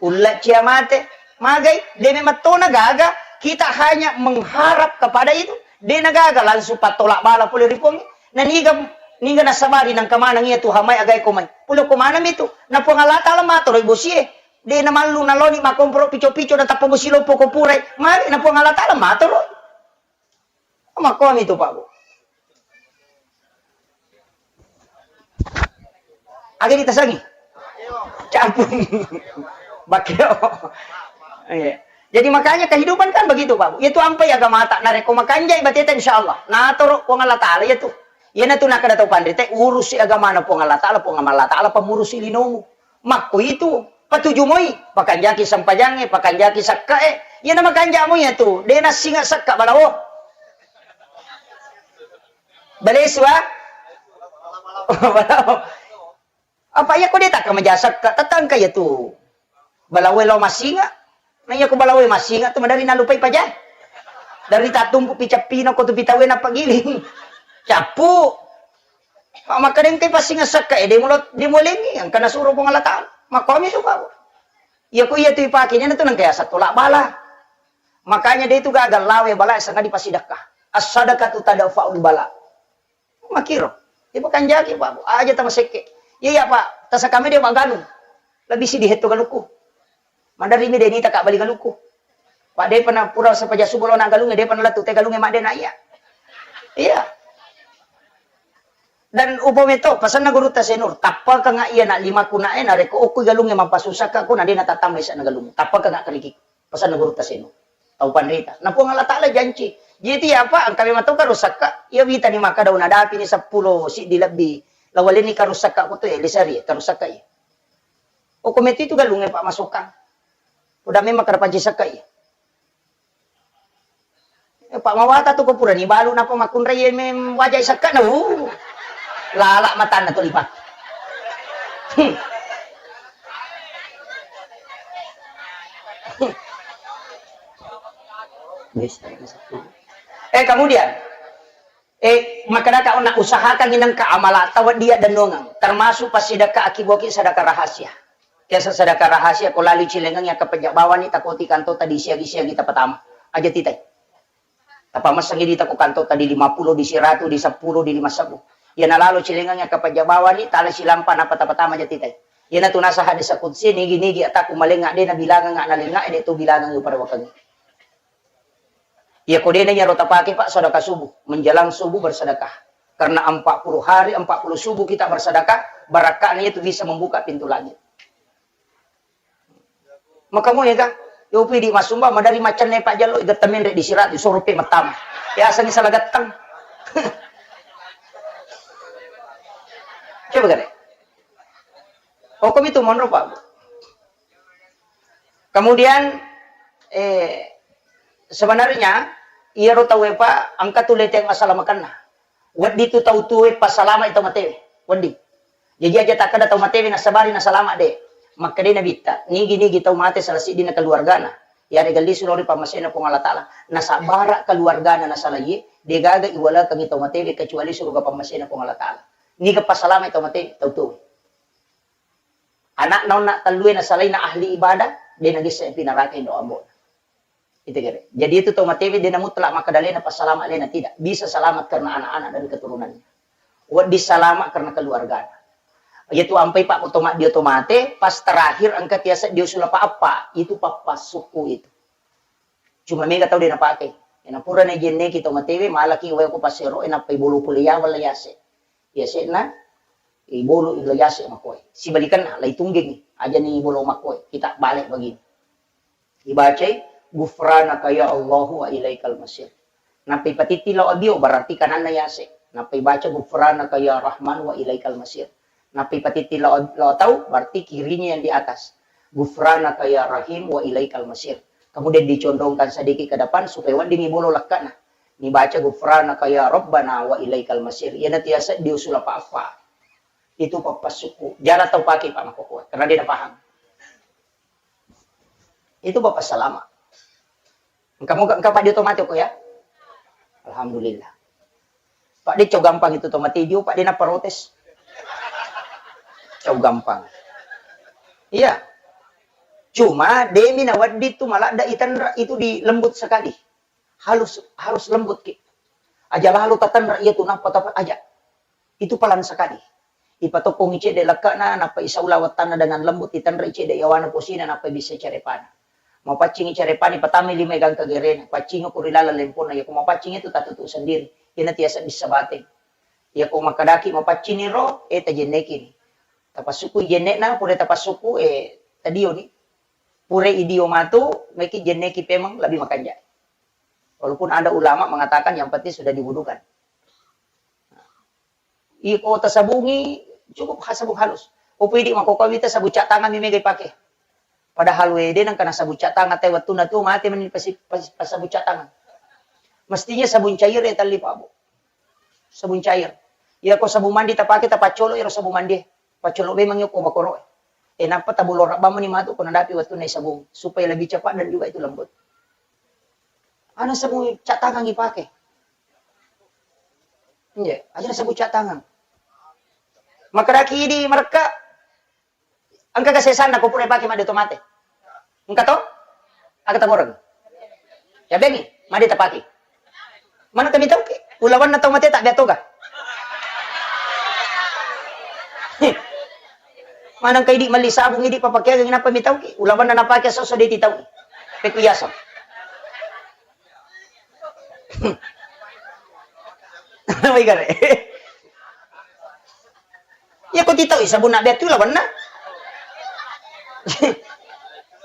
Ulla cia mate. Magai, de memang tona gaga, kita hanya mengharap kepada itu. De na gaga langsung pattolak bala pole ri Puang. Na niga, niga nasabari nang kemanang iya tu hamai agai komai. Pole ko manami tu. Na Puang Allah Taala matoro bosie. De namallu naloni makkomporo pico-pico natappa bosi loppo ko purai. Magi na Puang Allah Taala matoro. Makkomi tu, Pak, Bu. Aga ditasangi? Campur. Bakeo. Iya. Jadi makanya kehidupan kan begitu, Pak, Bu. Itu ampai agamata. Narekko makanjai bateta, insya Allah. Natoro Puang Allah Taala iya tu. Iyanatu nakkeda tau panrita, urusi agamana Puang Allah Taala, Puang Allah Taala pamurusi linomu. Makko itu, patuju moi, pakanjaki sempajangnge, pakanjaki sekkae. Iyana makanja moi iyatu, de nassinga sekka balawo. Balesu, ah? Balawo. Apa iya ko de' takka maja sekka, tatangka iya tu. Balawe lao massinga. Na iya ko balawe massinga tu madari nalupai paja. Dari tatumpu picappina ko tu pitawe nappa giling. Cappu. Makkedengkai passinga sekka e, de' mulo, de' mulengi, engka nasuro Puang Allah Taala. Makkomi suka. Iya ko iya tu ipake, nyana tu nengka yaseng tolak bala. Makanya de' tu gaga lawe bala sangadi pasidekka. As-sadaqatu tadfa'ul bala. Makiro. Ipakanjaki, Pak. Aja tamasekke. Iya, iya, Pak. Tasakame de' magalung. Lebih sidi hetto galukku. Madari mi de' nita ka bali galukku. Pak, de' pernah pura sepaja subuh lo na galunge, de' pernah lettu te galunge madde na iya. Iya. Dan upo meto, pasanna gurutta Senur, tappakanga iya na limaku na e, narekko okko galunge mapasusakka ko na de' na tatambai sa na galung. Tappakanga keriki. Pasanna gurutta Senur. Tau panrita. Na Puang Allah Taala janci. Jadi apa? Engka memang tau karusakka. Iya wita ni maka daun adapi ni seppulo siddi lebbi. Lawalenni karusakka ko tu e, lisari, karusakka iya. Okko metu itu galunge, Pak, masukang. Udah memang kada panci sakka iya. Eh, Pak, mawata tu ko purani balu napa makkunrai mem wajai sakka na. Uh. Lala matanna tu lipa. Hmm. Eh, kemudian, eh, makkedaka onna usahakan inengka amala tawwa dia denongeng, termasuk pasidekka akiboki sedekah rahasia. Biasa sedekah rahasia ko lalu cilengengi akka pejja bawani takoti kantota di siagi-siagi tapatama. Aja titai. Tapamessengi dita ko kantota di lima puluh, di siratu, di seppulo, di lima sebbu. Iya nalalo cilengengi akka pejja bawani, tala silampa napa tapatama aja titai. Iyana tu nasa hadis qudsi, nigi-nigi ataku malenga de nabilangenga nalenga de tu bilangengi pada wakengi. Iya ko dena iyaro tapake, Pak, sedekah subuh, menjelang subuh bersedekah. Karena empat puluh hari, empat puluh subuh kita bersedekah, barakka'na itu bisa membuka pintu langit. Maka mo ya, Kang? Yo pidi masumba madari macanne Pak Jallo, igetta menre di sirat, disoro pe mattama. Ya asangi salah gattang. Coba kare. Oh, kami itu monro, Pak. Kemudian, eh, sebenarnya, iyaro tauwe, Pak, engka tu leteng asala makanna. Wedding tu tau tuwe passalama'i tau matewe. Wedding. Jaji aja takkeda tau matewe nassabari nasalama de. Makkedai Nabitta, nigi-nigi tau mate sala siddinna keluargana, yarega lisu lao ri pammasena Puang Allah Taala, nasabbara keluargana nasala iye, degaga iwalekengi tau matewe kecuali suruga pammasena Puang Allah Taala. Niga passalama'i tau matewe, tau tuwe. Anakna onna tellue nasalaina ahli ibadah, de nagesse pi naraka indo ambo'na. Itu kira. Jadi itu tau matewe de na mutlak makkeda alena passalama alena, tidak. Bisa selamat karena anak-anak dan keturunannya. Wedding selamat karena keluargana. Iyatu ampai Pak ko to maddio to mate, pas terakhir engka tiasa dio sulapa appa, itu pappa suku itu. Cuma mega tau de napake. Ena pura na jenneki tau matewe, malaki wae ko pasero, ena pai bolo pole yawa la yase. Yase'na, ibolo ila yase makoe. Sibalikanna, lai tunggengi, aja ni bolo makoe. Kita balik begini. Ibacai, "Ghufranaka ya Allahu wa ilaikal masir." Nappa ipatitti lao abio, berarti kananna yase. Nappa ibaca, "Ghufranaka ya Rahman wa ilaikal masir." Nappa ipatitti lao, lao tau, berarti kirinya yang di atas. "Ghufranaka ya Rahim wa ilaikal masir." Kemudian dicondongkan sedikit ke depan supaya weddingi bolo lekkana. Nibaca, "Ghufranaka ya Rabbana wa ilaikal masir." Iyana tiasa diusul apa-apa. Itu pappasukku. Jarang tau pake, Pak, makkokoe. Karena dia paham. Itu Bapak salama. Engka moga, engka Pak, dia otomatis kok ya. Alhamdulillah. Pak, dia cau gampang itu otomatis dia, Pak, dia na protes. Cau gampang. Iya. Cuma, demi na wedding tu maladda itanra itu di lembut sekali. Halus, harus lembut ki. Aja lalu tatanra iya tu nappa tapa aja. Itu pelan sekali. Ipatokkongi cedde lekkana, nappa isaula wattanna dengan lembut, itanrai cedde yawana posina, nappa bisa carepana. Mapaccingi carepana, patamai lima gangka gerena, paccingi ko ri laleng lemponna, yako mapaccing itu tatutu sendiri. Iyana tiasa bisa bateng. Yako makadaki mapaccini ro, eh, tajennekini. Tapasukui jennekna, pura tapasuku, eh, tadioni. Pura idio matu, meki jenneki pemeng lebih makanja. Walaupun ada ulama mengatakan yang penting sudah diwudukan. Iko tasabungi, cukup ha-, sabung halus. Ko pidi makkokkoe wita sabun cat tangan mi mega ipake. Padahal wede nengka na sabun cat tangan te wettunna tu mate meni pasi-, pasi-, pasabun cat tangan. Mestinya sabun cair ya talli, Pak, Bu. Sabun cair. Iya ko sabun mandi tapake, tapaccolo ero sabun mandi. Paccolo memang yoko bakoro e. E nappa tabolo rabbang mani matu ko nadapi wettunna isabung, supaya lebih cepat dan juga itu lembut. Ana sabung cat tangan ipake. Iya, aja sabung cat tangan. Makkadaki idi marekka, engka kesesanna ko pura ipake madde to mate. Engka to? Aga taboreng. Ya bengi, madde tapake. Mana kami tau ke? Ulawanna tau mate tak biar toga. Manang kaidi melli sabung idi papakeang, nappa mi tau ke? Ulawanna napake soso de ti tau. Peku yaseng. Wai gare. Iya ko titau sabunna betu lawanna.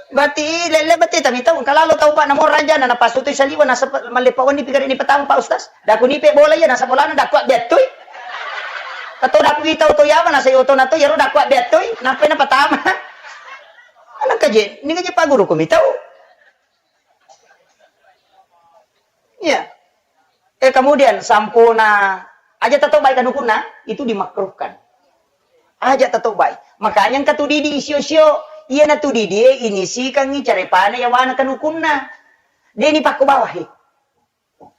Berarti lele berarti tapi tau kalalo tau Pak namo raja na napasutu saliwa nasa malle Pak wani pigare ni petang Pak Ustaz. Daku nipe bola iya nasa bolana daku bettui. Kato daku itau to yawa nasa yoto na to yaro daku bettui. Nape na petama. Anak kaje, ini kaje Pak Guru ko mitau. Iya. Eh, kemudian sampuna aja tatobai kanukunna, itu dimakruhkan. Aja tatobai. Makanya engka tu didi isio-sio, iya na tu didi e inisikangi carepana yawana kanukunna. De ni pakko bawahi.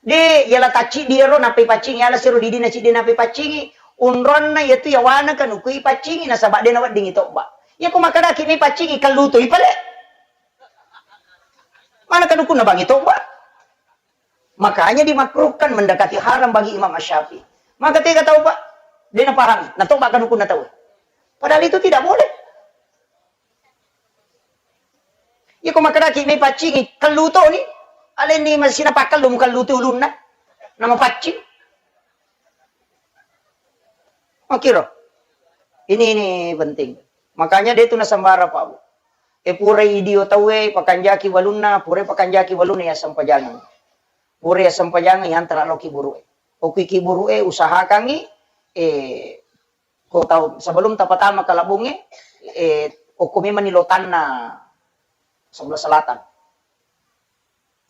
De yala tacci di ero napai paccingi, yala siro didi na ciddi napai paccingi, unronna yatu yawana kanukui paccingi nasaba de na weddingi tobba. Iya ko makadaki mi paccingi kallutu ipale. Mana kanukunna bangi tobba? Makanya dimakruhkan mendekati haram bagi Imam Asy-Syafi'i. Maka tega tau, Pak? De napahami. Natoba kanukunna tau. Padahal itu tidak boleh. Iya ko makkedaki mepaccingi, kellu toni. Alenni masina pakkellu, mukelluti ulunna. Nama paccing. Makiro. Ini, ini penting. Makanya de tu nasambara, Pak Bu. E, purai idio tauwe pakanjaki walunna, purai pakanjaki walunna ya sempajangeng. Purai ya sempajangeng ya antara loki buru'e. Okui ki buru'e usahakangi, e, ko tau sebelum tapatama kalabunge, e, okko memang ni lotanna sebelah selatan.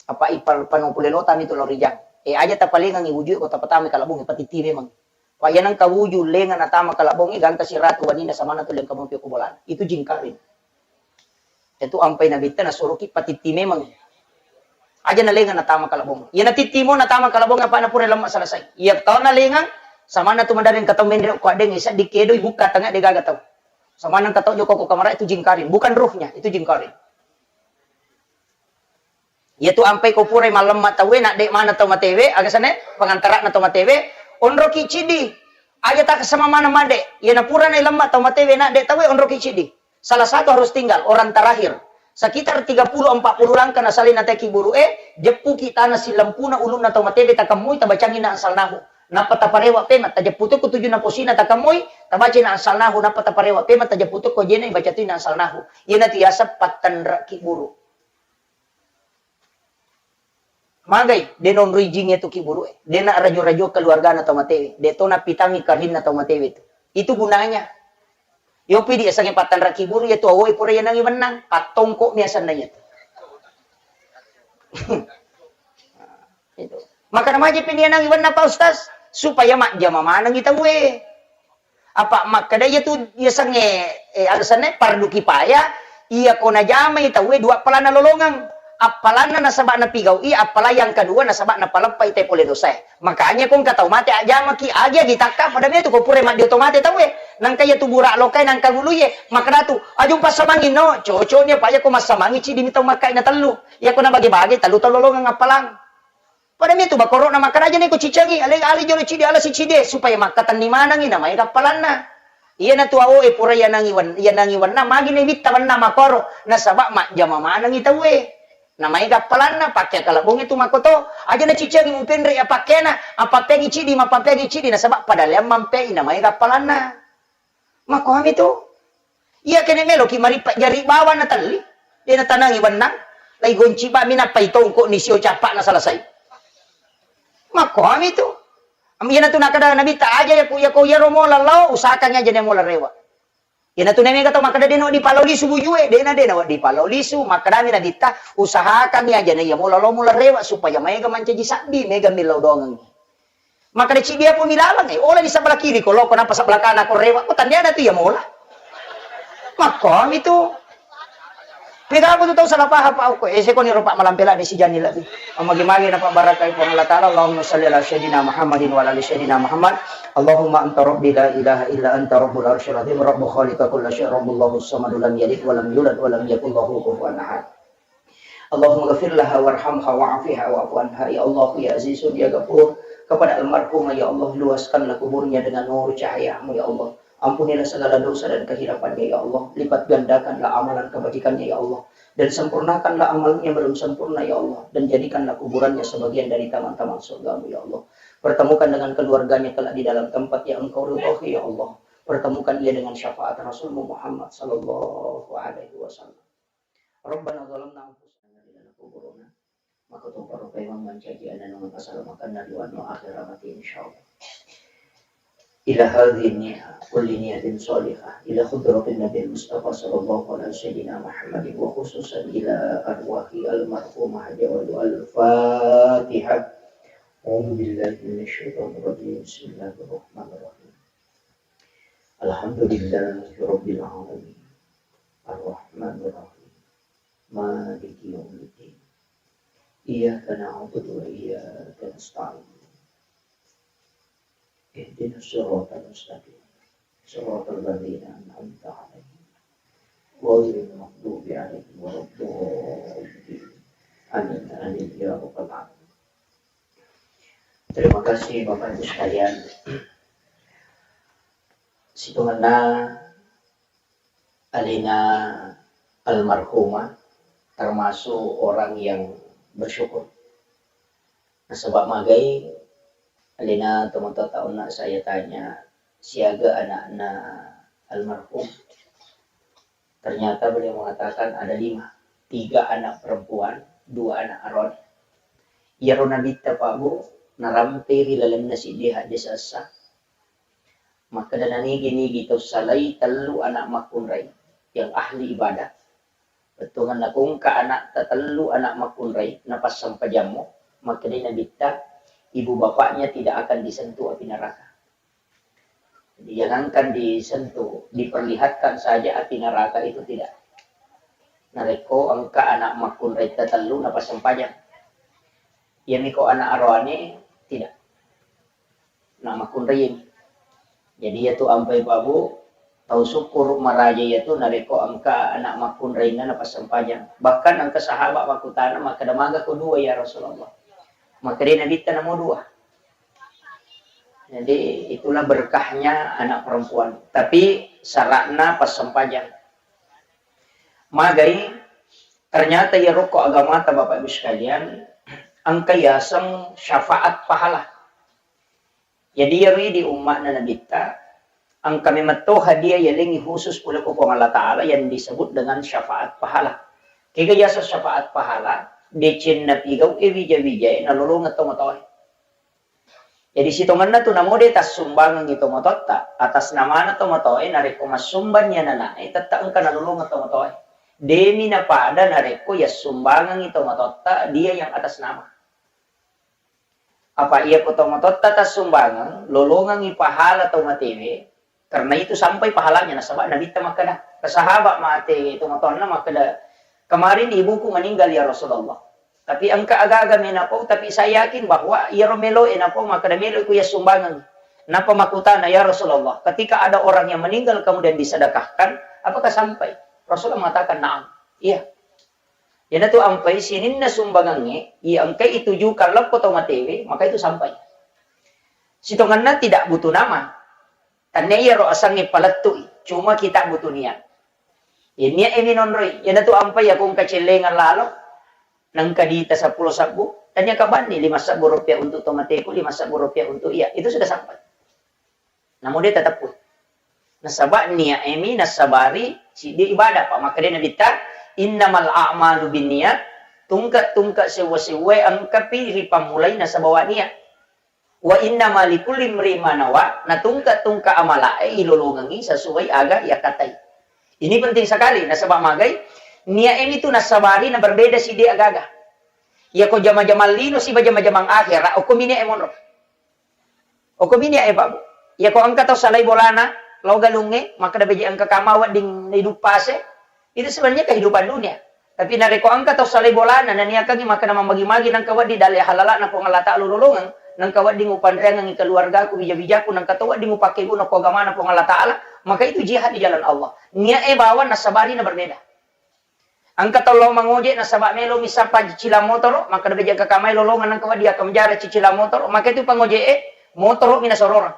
Apa ipal pano pule lotami tu lao rijang. E, aja tapalengangi wujue ko tapatama kalabunge patitti memang. Pa iya nengka wuju lenga natama kalabonge gangka siratu wanina samana tu lengka mompi ko bolana. Itu jingkaring. Itu ampai nabitta nasuruki patitti memang. Aja nalenga natama kalabong. Iya natitti mo natama kalabong apa napura lemma selesai. Iya tau nalengang samana tu madareng katau menre ko adeng isa dikedo ibukka tengah de gaga tau. Samana katau joko ko kamara itu jingkaring. Bukan ruhnya, itu jingkaring. Iyatu ampai ko purai mallemma tauwe, nadde mana tau matewe, aga senne? Pangantara'na tau matewe, onroki cidi. Aja takasama maneng madde. Iyana purana lemma tau matewe, nadde tauwe, onroki cidi. Salah satu harus tinggal, orang terakhir. Sekitar tiga puluh empat puluh langkah nasalai nateki buru'e, jeppuki tana silempuna ulunna tau matewe, takemmui, tabacangi na ansalnahu. Nappa taparewa pema, tajeppu tu ko tujunna posina, takemmui, tabaca na ansalnahu, nappa taparewa pema, tajeppu tu ko jena, ibaca tu na ansalnahu. Iyanatu yaseng pattanraki buru. Magai, de naonroi jing iyatu ki buru'e. De na rajo-rajo keluargana tau matewe. De to napitangi karinna tau matewe tu. Itu gunanya. Yopi di esange pattanraki buru iyatu awoe pura yanangi wennang. Pattongko mi asenna iyatu. Itu. Maka namaji pi yanangi wenna Pak Ustaz. Supaya majjama manengi tauwe. Apa makkeda iyatu yasengnge, eh, alasanna fardu kifayah, iya ko najamai tauwe dua palanna lolongeng. Appalanna nasaba napigau'i, appala yang kedua nasaba napaleppai te pole dosae. Makanya ko engka tau mate ajjamaki, agi-agi takka pada metu ko pura maddio to mate tauwe. Nangka iyatu bura lokai nangka guluye, makkeda tu, ajung passamangi no, cocoknya Pak ya ko massamangi cidi mi tau makkai na tellu. Iya ko nabage-bage tellu tau lolongeng appalang. Pada mitu bakoro'na makkeda, "Aja neko cicengi, ale, ale jolo cidi, ala sicide, supaya makkatenni manengi namaega appalanna." Iyanatu awoe pura yanangi wen-, yanangi wenna, magi nawitta wenna makoro, nasaba majjama manengi tauwe. Namaega appalanna, pakke kalebongnge tu makoto, aja nacicengi mupenre ya pakkena, appappeangi cidi, mappappeangi cidi, nasaba pada leang mampei namaega appalanna. Makoami tu. Iya kene meloki marippe jari bawang natelli. De natanangi wennang. Lai gonci ba mi nappai tongko ni sio cappa na selesai. Makoami tu. Am iyanatu nakada Nabitta aja ya ku, ya ko yaro mola lao, usahakan aja ne mola rewa. Iyanatu ne mega tau makkada de na wedding palo lisu bujue, de na, de na wedding palo lisu, makkadami Nabitta, usahakan aja ne iya mola lao mola rewa supaya maega mancaji sabbi, mega millau doangengi. Makkeda cidi apa milaleng, eh, ola di sebelah kiri ko loko, nappa sebelah kanan ko rewa, ko tandai ada tu iya mola. Makkomi tu. Pegako tu tau salah paham, Pak, okko. Eh, sekoni ro, Pak, malampe ladde sijanni lebbi. Magi-magi na pabarakai Puang Allah Ta'ala. Allahumma salli ala Sayyidina Muhammadin wa ala ali Sayyidina Muhammad. Allahumma anta rabbi la ilaha illa anta rabbul arsyil azim, rabbu khaliqa kulla syai', rabbul lahus samadu lam yalid wa lam yulad wa lam yakul lahu kufuwan ahad. Allahumma ghafir laha warhamha wa'afiha wa'fu anha. Ya Allah, ya Azizun, ya Ghafur, kepada almarhumah, ya Allah, luaskanlah kuburnya dengan nur cahayamu, ya Allah. Ampunilah segala dosa dan kehilafannya, ya Allah. Lipat gandakanlah amalan kebajikannya, ya Allah. Dan sempurnakanlah amalnya belum sempurna, ya Allah. Dan jadikanlah kuburannya sebagian dari taman-taman surgamu, ya Allah. Pertemukan dengan keluarganya kelak di dalam tempat yang Engkau ridhoi, ya Allah. Pertemukan ia dengan syafaat Rasulmu Muhammad sallallahu alaihi wasallam. Rabbana zalamna anfusana wa lam taghfir lana wa tarhamna. Maka tu para paimeng mancaji ananungan pasalamakenna ri wenno akhirat mati, insyaallah. Ila hadhihi niyah, kulli niyatin shalihah, ila hadratin Nabi Mustafa sallallahu alaihi sayyidina Muhammadin wa khususan ila arwahi almarhumah Haji Awwal. Al-Fatihah. A'udzu billahi minasy syaithanir rajim. Bismillahirrahmanirrahim. Alhamdulillahi rabbil alamin. Arrahmanirrahim. Maliki yaumiddin. Iyyaka na'budu wa iyyaka nasta'in. Ihdinas siratal mustaqim. Siratal ladzina an'amta 'alaihim ghairil maghdubi 'alaihim waladdallin. Amin, amin, ya rabbal alamin. Terima kasih, Bapak Ibu sekalian. Sitongenna alena almarhumah termasuk orang yang bersyukur. Nasaba magai alena tomatoatta onna saya tanya, siaga anakna almarhum. Ternyata beliau mengatakan ada lima, tiga anak perempuan, dua anak aroane. Iyaro nabitta, Pak Bu, narampei ri lalenna siddi hadde sessa. Makkeda, nanigi-nigi tau salai tellu anak makkunrai yang ahli ibadah. Bettuanna ko engka anakta tellu anak makkunrai, napassempajammo, makkedai nabitta, ibu bapaknya tidak akan disentuh api neraka. Jadi, jangankan disentuh, diperlihatkan saja api neraka itu tidak. Narekko engka anak makkunrai tatellu napassempajang. Iyami ko anak aroane, tidak. Anak makkunrai. Jadi, iyatu ampai, Pak Bu, tau syukur maraja iyatu narekko engka anak makkunrainna napassempajang. Bahkan engka sahabat makkutana makkeda, maga ko dua, ya Rasulullah? Makkedai nabitta, namo dua. Jadi, itulah berkahnya anak perempuan. Tapi syaratna passempajang. Magai, ternyata iyaro ko agamata, Bapak Ibu sekalian, engka yaseng syafaat pahala. Jadi, iyaro di umma'na nabitta, engka memetto hadiah yalengngi khusus pole ko Puang Allah Ta'ala yang disebut dengan syafaat pahala. Kega yaseng syafaat pahala? Decenna pigau e wija-wijae nalolongeng tomatoae. Jadi, sitongenna tu namo de tassumbangengngi tomatoatta, atas namana tomatoae, narekko massumbang ni anana'e, tette engka nalolongeng tomatoae. Demi napada narekko yassumbangengngi tomatoatta dia yang atas nama. Apa iya ko tomatoatta tassumbangeng, lolongengngi pahala tau matewe, karena itu sampai pahalanya, nasaba nabitta makkeda, ke sahabat mate tomatoanna makkeda, kemarin ibuku meninggal ya Rasulullah. Tapi engka aga-aga menapau, tapi saya yakin bahwa iyaro meloe napau makkeda, meloiku yassumbangeng. Napa makkutana, ya Rasulullah, ketika ada orang yang meninggal kemudian disedekahkan, apakah sampai? Rasulullah mengatakan, na'am. Iya. Iyanatu ampai sininna sumbangengnge, iya engkai itujukan lappo tau matewe, maka itu sampai. Sitongenna tidak butuh nama. Tannia iyaro asengnge palettui, cuma kita butuh niat. Iya niat e minonroi, iyanatu ampai iya ko engka cellengang lalo, nengka diita seppulo sebbu, tannia kabanni lima sebbu rupiah untuk tomateku, lima sebbu rupiah untuk iya, itu sudah sampai. Namo de tateppui. Nasaba niat e mi nassabari siddi ibadah, pa makkeda Nabitta, innamal a'malu binniyat, tungke-tungke sewwa-sewwae engkapi ripammulai nasabawa niat. Wa innama likulli imri'in ma nawa, na tungke-tungke amalae ilolongengngi sesuai aga yakkatai. Ini penting sekali, nasaba magai, niat e mi tu nassabari na berbeda siddi aga-aga. Iya ko jama-jamang lino siba jama-jamang akhera, okko mi niat e monro. Okko mi niat e, Pak Bu. Iya ko engka tau salai bolana, Lao galungnge, makkeda beje engka kama wedding naiduppase, itu sebenarnya kehidupan dunia. Tapi narekko engka tau salai bolana, naniakangi makkeda mammagi-magi nengka wedding dalle halala'na Puang Allah Ta'ala ulolongeng, nengka wedding upanreangengi keluargaku, bija-bijaku, nengka to wedding upakkeguna ko agamana Puang Allah Ta'ala, maka itu jihad di jalan Allah. Niat e bawang nasabari na berbeda. Engka tau lao mangoje nasaba melo misappa cicilang motoro, makkeda beje engka kamai lolongeng nengka wedding akkamjara cicilang motoro, maka itu pangoje e motoro mi nasororang.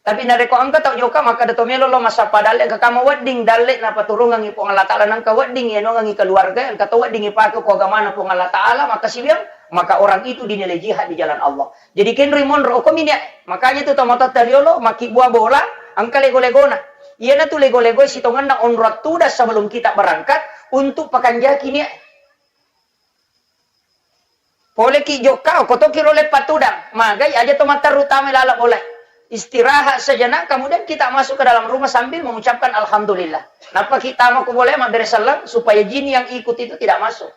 Tapi narekko engka tau jokka, makkeda to melo lao massappa dalle, engka kama wedding dalle napaturungengi Puang Allah Ta'ala, nengka wedding ianongengi keluarga, engka to wedding ipake ko agamana Puang Allah Ta'ala, maka siwiang, maka orang itu dinilai jihad di jalan Allah. Jadi kenroi monro, okko minia. Makanya tu tomatoatta riolo, makkibua bola, engka lego-legona. Iyanatu lego-lego sitongenna onrong tudang sebelum kita berangkat untuk pakanjaki niat. Poleki jokka, okko toki role patudang. Magai aja to matteru tama lala bola. Istirahat sejenak, kemudian kita masuk ke dalam rumah sambil mengucapkan alhamdulillah. Nappa kita mau ke bola mabbere selleng supaya jin yang ikut itu tidak masuk.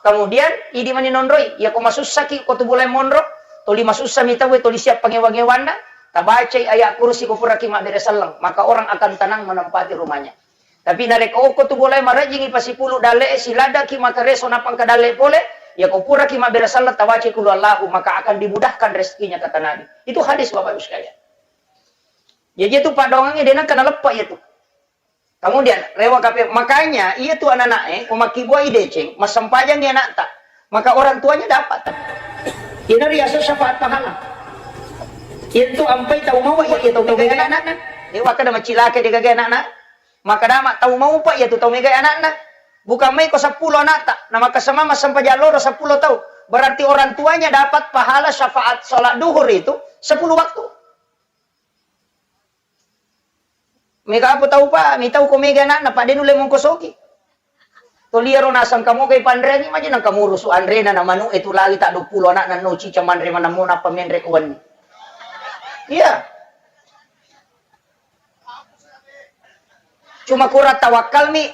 Kemudian, idi mani nonroi, iya ko masussaki ko tu bolai monro, toli masussa mi tauwe, toli siap pangewa-ngewanna, tabacai ayat kursi ko puraki mabbere selleng, maka orang akan tenang menempati rumahnya. Tapi narekko okko tu bolai marejjingi pasipulu dalle e, siladaki makareso napangka dalle pole, iya ko puraki mabbere selleng tabacai kulu Allahu, maka akan dimudahkan rezekinya, kata Nabi. Itu hadis, Bapak Ibu sekalian. Jadi itu padongangi denang kana leppa itu. Kemudian, rewa kape, makanya iya tu anak-anak e, ko makkibuai deceng, massempajangi anakta, maka orang tuanya dapat. Ina riaso syafaat pahala. Iya tu ampai tau mau iya tau megai anakna. Dewa kada macilake degaga anakna. Maka dama tau mau pa iya tu tau megai anakna. Bukan mai ko sepuluh anakta, na maka sama massempajang loro sepuluh tau. Berarti orang tuanya dapat pahala syafaat sholat duhur itu sepuluh waktu. Mega apa tau pa, mitau ko mega anakna, pa de nulle mongkosoki. Toliaro nasang kamoga ipanreangi maja nang kamurusu anrena na manu e tu lali ta dua puluh anakna no cica manre manammo nappa menre ko wenni. Iya. Cuma kurang tawakal mi.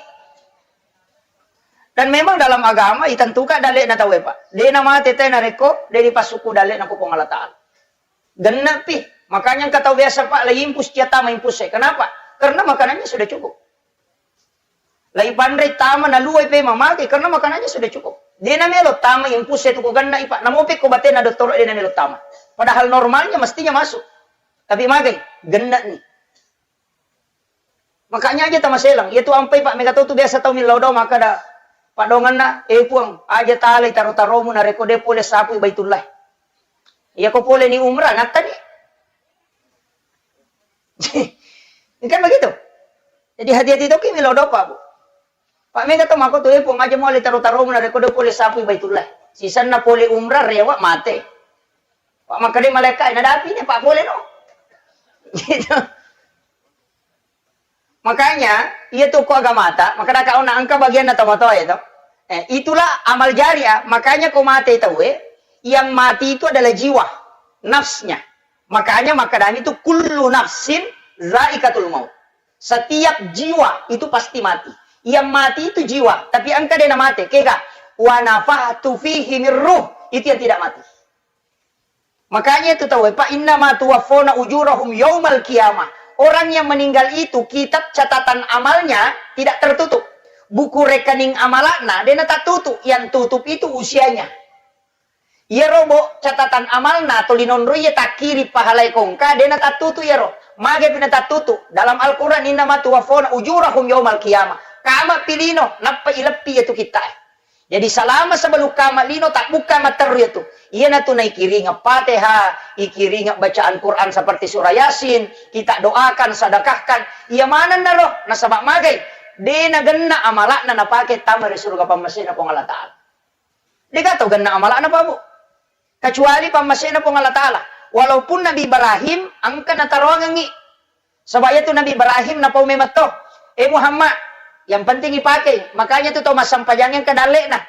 Dan memang dalam agama itentukan dalle'na tau e, Pak. De na mate te narekko de dipasukku dalle'na ko Puang Allah Ta'ala. Genne'pi. Makanya engka tau biasa, Pak, lagi impus cia tama impus e. Kenapa? Karena makanannya sudah cukup. Lagi panre tama na luai pe mamake karena makanannya sudah cukup. De na melo tama impus e tu ko genna i, Pak. Namope ko batena dottoro de na melo tama. Padahal normalnya mestinya masuk. Tapi magai, genna ni. Makanya aja tamaselang. Iya tu ampai, Pak, mega tau tu biasa tau millau dau makkeda padonganna, "Eh, Puang, aja talai taro-taromu narekko de pole sapui Baitullah." Iya ko pole ni umrah, nattani. Kan begitu. Jadi hati-hati toki millau dau, Pak, Bu. Pak, mega tau makko tu, "Eh, Puang, aja muale taro-taromu narekko de pole sapui Baitullah." Sisenna pole umrah rewa mate. Pak, makkeda malaikat, "Nadapi ni, Pak, pole no." Gitu. Makanya, iya tu ko agamata, makkeda ka ona engka bagianna tomatoa e to. Eh, itulah amal jariah. Makanya ko mate tau e, yang mati itu adalah jiwa, nafsnya. Makanya makkedami tu kullu nafsin zaikatul maut. Setiap jiwa itu pasti mati. Yang mati itu jiwa, tapi engka de na mate, kega? Wa nafakhtu fihi min ruh, itu yang tidak mati. Makanya itu tau e, "Fa innama tuwaffawna ujurahum yaumal qiyamah." Orang yang meninggal itu kitab catatan amalnya tidak tertutup. Buku rekening amalakna de na tattutu, yang tutup itu usianya. Iyaro bo catatan amalna toli nonroi iya takkiri pahalai kongka de na tattutu iyaro. Mage pi na tattutu? Dalam Al-Quran, "Innama tuwaffawna ujurahum yaumal qiyamah." Kama pi lino, nappa ileppi iya tu kitta e. Jadi, salama sebelum kama lino, tabbukka matteru iyatu. Iyanatu naikiringeng Fatihah, ikiringeng bacaan Quran seperti surah Yasin, kita doakan, sedekahkan. Iya manennaro, nasaba magai, de nagenna amalakna napake tama ri suruga pammasena Puang Allah Ta'ala. Dega tau genna amalakna, Pak, Bu. Kecuali pammasena Puang Allah Ta'ala. Walaupun Nabi Ibrahim engka nataroangengngi. Saba iyatu Nabi Ibrahim napau memetto, "Eh Muhammad, yang penting ipake." Makanya tu tau massampajang engka dalle'na.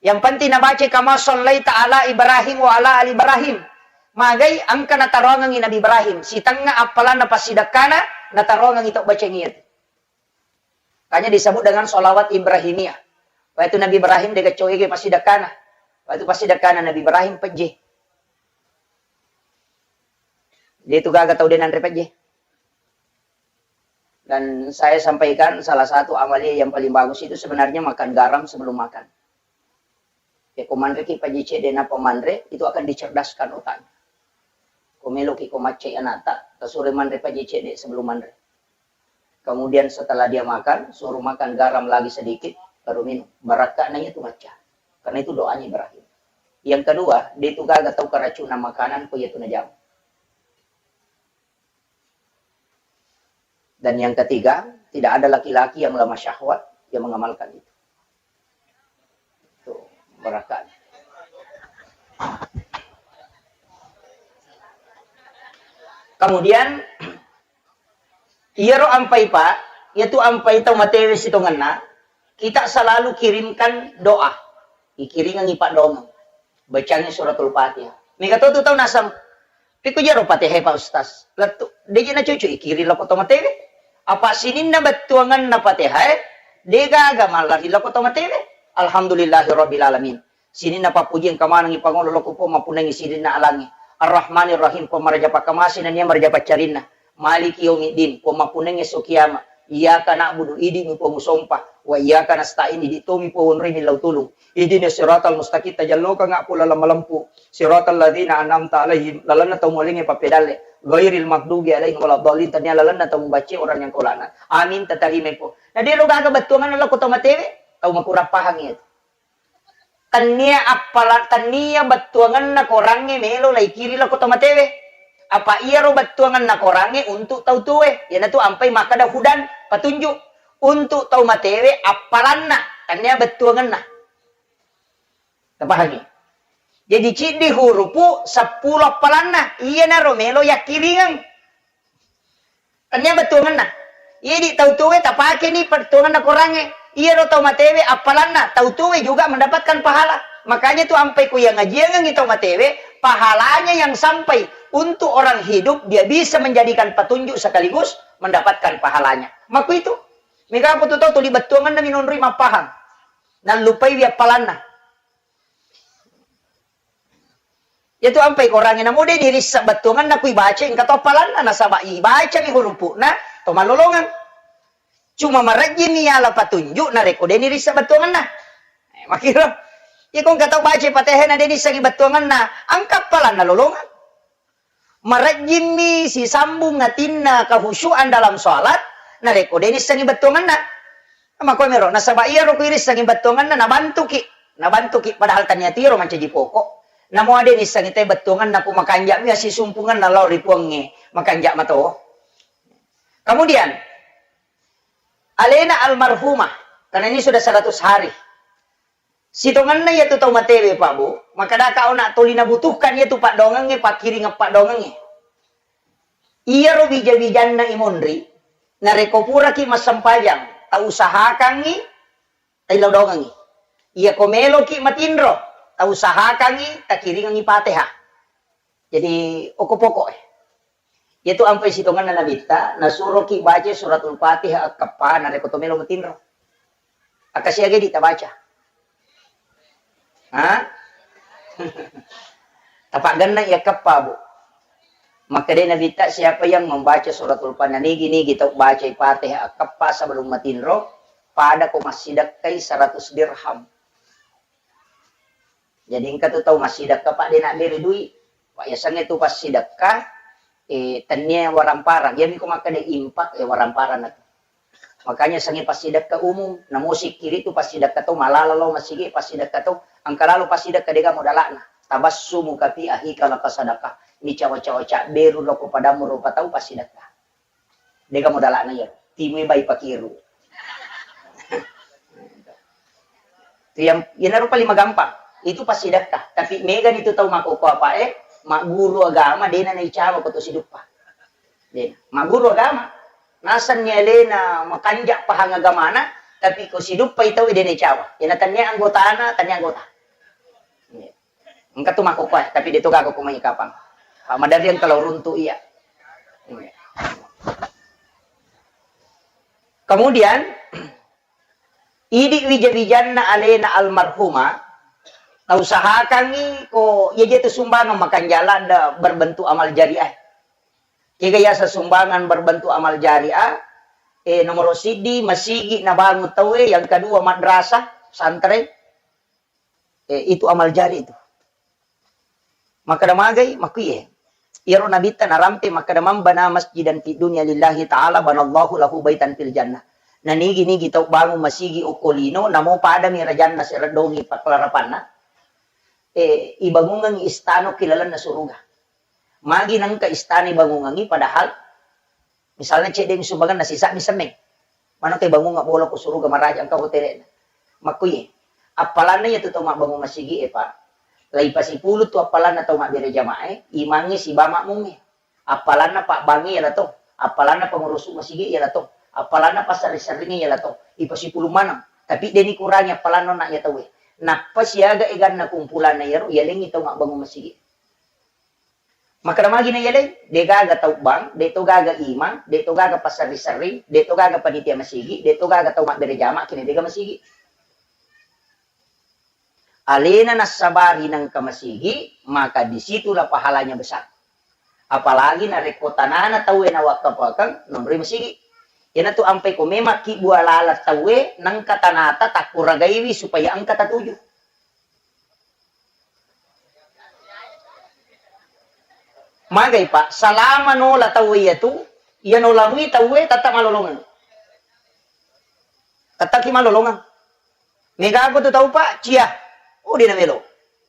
Yang penting nabaca, "Kama shallaita ala Ibrahim wa ala ali Ibrahim." Magai engka nataroangengngi Nabi Ibrahim. Sitengnga appalanna passidekkana, nataroangengngi tau bacaing iyatu. Makanya disebut dengan sholawat Ibrahimiyah. Waktu Nabi Ibrahim dega coge passidekkana. Waktu passidekkana Nabi Ibrahim pejje. Dia tu gaga tau de nanre pejje. Dan saya sampaikan, salah satu amalia yang paling bagus itu sebenarnya makan garam sebelum makan. Ya, ko manreki paji cedde nappa manre, itu akan dicerdaskan otaknya. Ko meloki ko maccai anata, tasure manre paji cedde sebelum manre. Kemudian setelah dia makan, suruh makan garam lagi sedikit, baru minum. Barakka'na itu macca. Karena itu doanya Ibrahim. Yang kedua, dia itu gaga tau keracunan makanan, ko iya tu najama. Dan yang ketiga, tidak ada laki-laki yang lemah syahwat yang mengamalkan itu. Tuh, barakka'na. Kemudian, iyaro ampai, Pak, iyatu ampai tau matewe sitongenna, kita selalu kirimkan doa. Ikiringengi paddongeng. Bacangi suratul Fatihah. Mega to tu tau naseng, "Pekko jaro Fatihah, Pak Ustaz?" Lettu, deje nacucu ikiring lako to matewe. Apa sininna bettuangenna Fatihah, degaga mallari lako to matewe. Alhamdulillahirabbil alamin. Sininna pappuji engka manengngi pangolo lako Puang mappunnangngi sininna alangnge. Arrahmanirrahim, Puang maraja pakkamase nennia maraja paccarinna. Maliki yaumiddin, Puang mappunnangngi esso kiama. Iyyaka na'budu, idi'mi Puang usompa. Wa iyyaka nasta'in, idi' tomi Puang onroi millau tulung. Ihdinas siratal mustaqim, tajalloka ngappu laleng malempu. Siratal ladzina an'amta alaihim, lalenna tau mualengnge pappedalle. Ghairil maghdubi alaihim waladdallin, tania lalenna tau mubacce orang yang kau laknat. Amin, tatarimai Puang. Na dero gaga bettuangenna lako tau matewe, tau makurang pahang iya. Tennia appala-, tennia bettuangenna korangnge melo laikiri lako tau matewe. Apa iyaro bettuangenna korangnge untuk tau tuwe. Iyanatu ampai makkeda hudan, petunjuk. Untuk tau matewe appalanna, tennia bettuangenna. Tapahangi? Jadi ciddi hurupu seppulo appalanna. Iyanaro melo yakkiringeng. Tennia bettuangenna. Idi tau tuwe tapakeni bettuangenna korangnge. Iyaro tau matewe appalanna, tau tuwe juga mendapatkan pahala. Makanya tu ampai ku yang ngajiangengi tau matewe, pahalanya yang sampai untuk orang hidup, dia bisa menjadikan petunjuk sekaligus mendapatkan pahalanya. Maku itu. Mega apa tu tau tuli bettuangenna minonroi mappahang. Nallupaiwi appalanna. Iyatu ampai korangnge namo de' nirissa bettuangenna ku ibaca engka to appalanna, nasaba' ibacami hurupu'na to mallolongeng. Cuma marejjimi yala patunjuk narekko de' nirissa bettuangenna. Eh, makiro. Iko engka tau baca Fatihah na de' nissengngi bettuangenna, engka appalanna lolongeng. Marejjimmi sisambung atinna kehusyuan dalam sholat, narekko de' nissengngi bettuangenna. Makkuamiro, nasaba' iyaro ku irissengngi bettuangenna, nabantuki. Nabantuki, padahal tania tiro mancaji pokok. Namo de' nissengngi te bettuangenna ku makanja'mi assisumpungenna lao ri Puangnge, makanja' mato. Kemudian, alena almarhumah, karena ini sudah seratus hari. Sitongenna iyatu tau matewe, Pak, Bu, makkedaka ona toli nabutuhkan iyatu paddoangengnge, pakkiringeng paddoangengnge. Iyaro bija-bijanna imonri, narekko puraki massempajang, tausahakangngi taillau doangengngi. Iyako meloki matinro, tausahakangngi takiringengngi Fatihah. Jadi, okko pokok e. Iyatu ampai sitongenna Nabitta, nasuroki baca suratul Fatihah akkeppa narekko to melo matinro. Akkasiaga di tabaca. Ha? Tapaggenna iya keppa, Bu. Makkeda Nabitta, siapa yang membaca suratul Fatihah, nigi-nigi tau bacai Fatihah akkeppa sebelum matinro, pada ko massidekkai seratus dirham. Jadi engka tu tau massidekka, Pak, de' nabbere dui. Pak, yasengnge tu passidekka, eh, tennia waramparang. Iyami ko makkeda impak, eh, waramparang na tu. Makanya sengnge passidekka umum, namo sikkiri tu passidekka tau malala lao masigi, passidekka tau engka lalo passidekka de'ga modala'na. Tabassumuka fi akhika laka sadaqah. Micawa-cawa cabberu loko padammu rupa tau passidekka. De'ga modala'na iya. Timui bai pakiru. Itu yang, iyanaro paling magampang. Itu passidekka. Tapi megani tu tau makkokko apa e, magguru agama, de'na naicawa ko to siduppa. De'na. Magguru agama. Nasenni alena makanja' pahang agamana, tapi ko siduppai tau de' naicawa. Iyana tennia anggotana, tennia anggota. Iya. Engka tu makkokkoe, tapi de' to gaga ko mai kapang. Ah, maderri engka lao runtu iya. Kemudian, idi wija-wijanna alena almarhumah, tausahakangngi ko iya je tu sumbangan makanjala da berbentuk amal jariah. Kega yaseng sumbangan berbentuk amal jariah, Eh, nomoro siddi, masigi nabangun tauwe, yang kedua madrasah, pesantren. Eh, itu amal jari itu. Makkeda magai, makkuiye. Iyaro nabitta narampe makkeda, "Man bana masjidan fid dunya lillahi ta'ala banallahu lahu baitan fil jannah." Nanigi-nigi tau bangun masigi okko lino, namo padami rajanna sereddongi pakkelarapanna, eh, ibangungengngi istana ki lalenna suruga. Magi nengka istana ibangungengngi, padahal misalnya cedde mi sumbanganna, sisa mi semmeng. Maneng ke bangunga bola ko suruga maraja engka hotelna. Makkuye. Appalanna iya tu tau mabbangung masigi e, Pak. Lai pasipulu tu appalanna tau mabbere jamaah e, imangnge siba makmum e. Appalanna pabbangnge iya la to. Appalanna pengurusu masigi iya la to. Appalanna passering-seringnge iya la to. Ipasipulu maneng. Tapi deni kurangi appalanna na iya tau e. Nappa siaga eganna kumpulanna iyaro, iyalengngi tau mabbangung masigi. Makkeda magi na iyaleng, de gaga tau bank, de to gaga imang, de to gaga passering-sering, de to gaga panitia masigi, de to gaga tau mabbere jama, kene de gaga masigi. Alena nassabari nengka masigi, maka disitulah pahalanya besar. Apalagi narekko tanana tauwe nawakkafakeng, nonroi masigi. Iyanatu ampai ko memang ki bualala tauwe, nengka tanata takkuragaiwi supaya engka tatuju. Magai, Pak, salama nola tauwe iyatu, iya nolarui tauwe tata malolongeng. Tata ki malolongeng. Megago tu tau, Pak, cia. Oh, de namelo.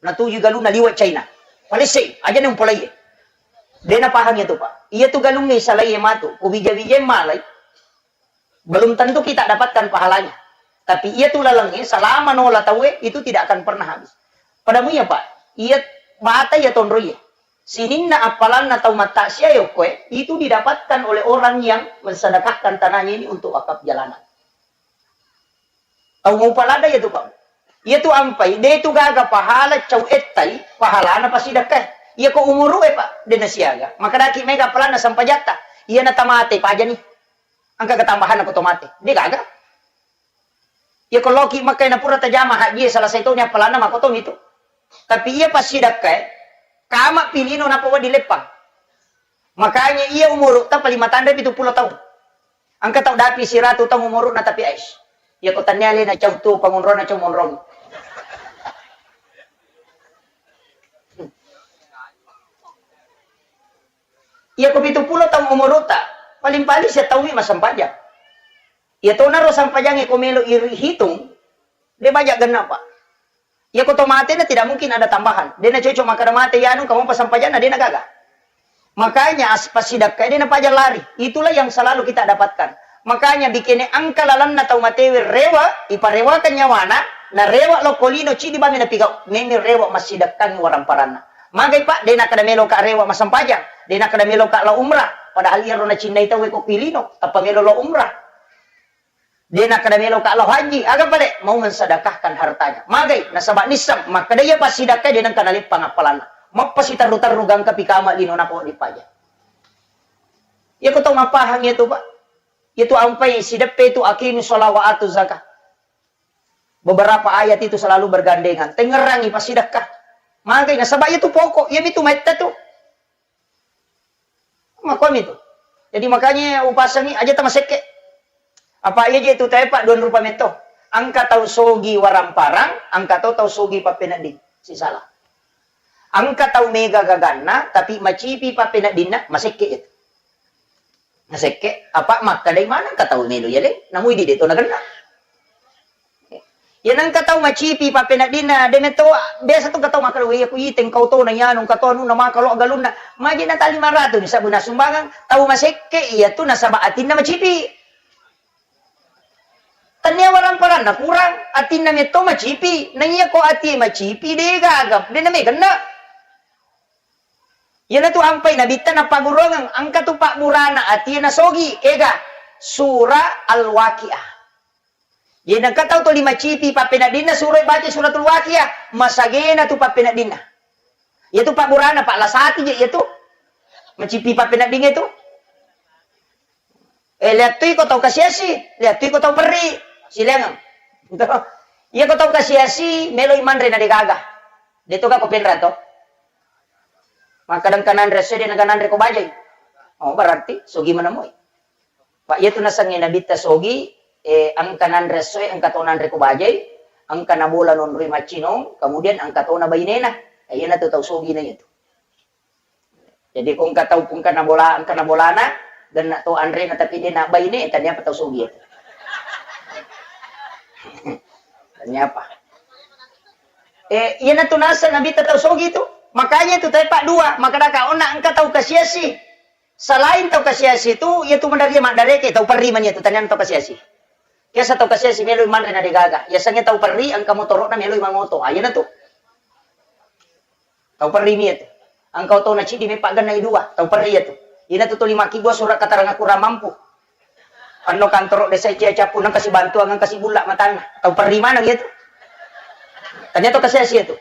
Natuju galunna liwa China. Palessei, aja na umpolai. De napahang iyatu, Pak. Iyatu galungnge salai matu. Ku bija-bijai malai. Belum tentu kita dapatkan pahalanya. Tapi iya tu lalengnya, selama nola tauwe, itu tidak akan pernah habis. Padamu iya, Pak, iya bata iya tonro iya. Sininna appalanna tau mattasia yokkoe, itu didapatkan oleh orang yang mensedekahkan tanahnya ini untuk wakaf jalanan. Tau mau palada iya tu, Pak. Iya tu ampai, de tu gaga pahala cau ettai, pahalana pasti dekke. Iya ko umuru e, Pak, de nasiaga. Maka daki mega appalanna sampajatta. Iya na tamate pajani. Engka ketambahanna ko to mate. De gaga. Iya ko loki Mekka na pura tajama haji e, salah satu nya appalanna mako to mitu. Tapi iya passidakka e, kama pilino napa wedding leppang. Makanya iya umuru ta paling matanre pitu pulo taung. Engka tau dapi siratu taung umuruna tapi ais. Iya ko tannia le na cau tu pangonrona cau monrong. Iya ko pitu pulo taung umurutta, paling-paling sia taung mi massempajang. Iya tonaro sempajangnge ko melo iri hitung, de baja genna, Pak. Iya ko to matena tidak mungkin ada tambahan. De na cocok makkeda mate iya anu kamu passempajanna de na gaga. Makanya as-, passidakka de na paja lari. Itulah yang selalu kita dapatkan. Makanya bikene engka lalenna tau matewe rewa, iparewakan nyawana, na rewa lokko lino cidi bami napigau, memi rewa massidakkangi waramparanna. Magai, Pak, de nakkeda melo ka rewa massempajang, de nakkeda melo ka lao umrah, padahal iyaro nacinnai tauwe ko pilino, tappa melo lao umrah. De nakkeda melo ka lao haji, aga pale mau mensedekahkan hartanya. Magai, nasaba nisseng makkeda iya passidakka de nengka naleppang appalanna. Mappasiterru-terru gangka pikama lino nako dipaja. Iya ko tau mappahang iya tu, Pak. Iya tu ampai sideppe tu aqimus shalah wa atuz zakah. Beberapa ayat itu selalu bergandengan. Tengngerangi passidakka. Magai nasaba iya tu pokok, iya mitu maitta tu. Makkomi tu. Jadi makanya upasangi aja tamasekke. Apa iya je tu tepa dua rupa metto. Engka tau sogi waramparang, engka to tau sogi pappenedding. Sisala. Engka tau mega gaganna, tapi macipi pappeneddinna, masekke itu. Nasekke, apa makkedai maneng ka tau melo yaleng, namui di deto nagenna. Ya nengka tau macipi pappeneddinna, de metto biasa tu ka tau makkeda, "Weh, aku iteng kau to na yanu, ka to anu na maka lo galunna." Maji na tali maratu bisa guna sumbangan, tau masekke iya tu nasaba atinna macipi. Tania warang paranna kurang, atinna metto macipi. Na iya ko ati macipi, de gaga, de na megenna. Iyanatu ampai nabitta napaggurungeng, engka tu pabburana atie nasogi, kega? Sura Al-Waqiah. Jadi engka tau toli macipi pappeneddinna suro baca suratul Waqiah, masagena tu pappeneddinna. Iyatu pabburana, Pak, lasati je iyatu. Macipi pappeneddingnge tu. Eh, lihat tu iko tau kasiasi, lihat tu iko tau perri. Silakan. Iya ko tau kasiasi, meloi manre na degaga. De to ka ko penra to. Makkadang kananre esso de na kananre ko bajai. Oh, berarti sogi menemui. Pak, iyatu nasengnge nabitta sogi, eh, engka nanre essoe, engka to nanre ko bajai, engka nabola nonroi maccinong, kemudian engka to na bainena. Eh, iyanatu tau sogi na iyatu. Jadi ko engka tau, ko engka nabola, engka nabolana, genna to anrena tapi de na baine, tania apa tau sogi iyatu. Tania apa? Eh, iyanatu naseng nabitta tau sogi tu. Makanya itu tepa dua, makadaka onna engka tau kasiasi. Selain tau kasiasi tu, iyatu maderri maddareke, tau perri mani iyatu, taniana tau kasiasi. Biasa tau kasiasi meloi manre na degaga. Yasengnge tau perri, engka motoro'na meloi mangoto. Ah, iyanatu. Tau perri mi iyatu. Engka otona ciddi meppa gennai dua, tau perri iyatu. Iyanatu tuli makkibua surat keterangan kurang mampu. Anno kantoro desa cia cappu nang kasi bantuan, nang kasi bulla matanna. Tau perri maneng iyatu. Tania to kasiasi iyatu.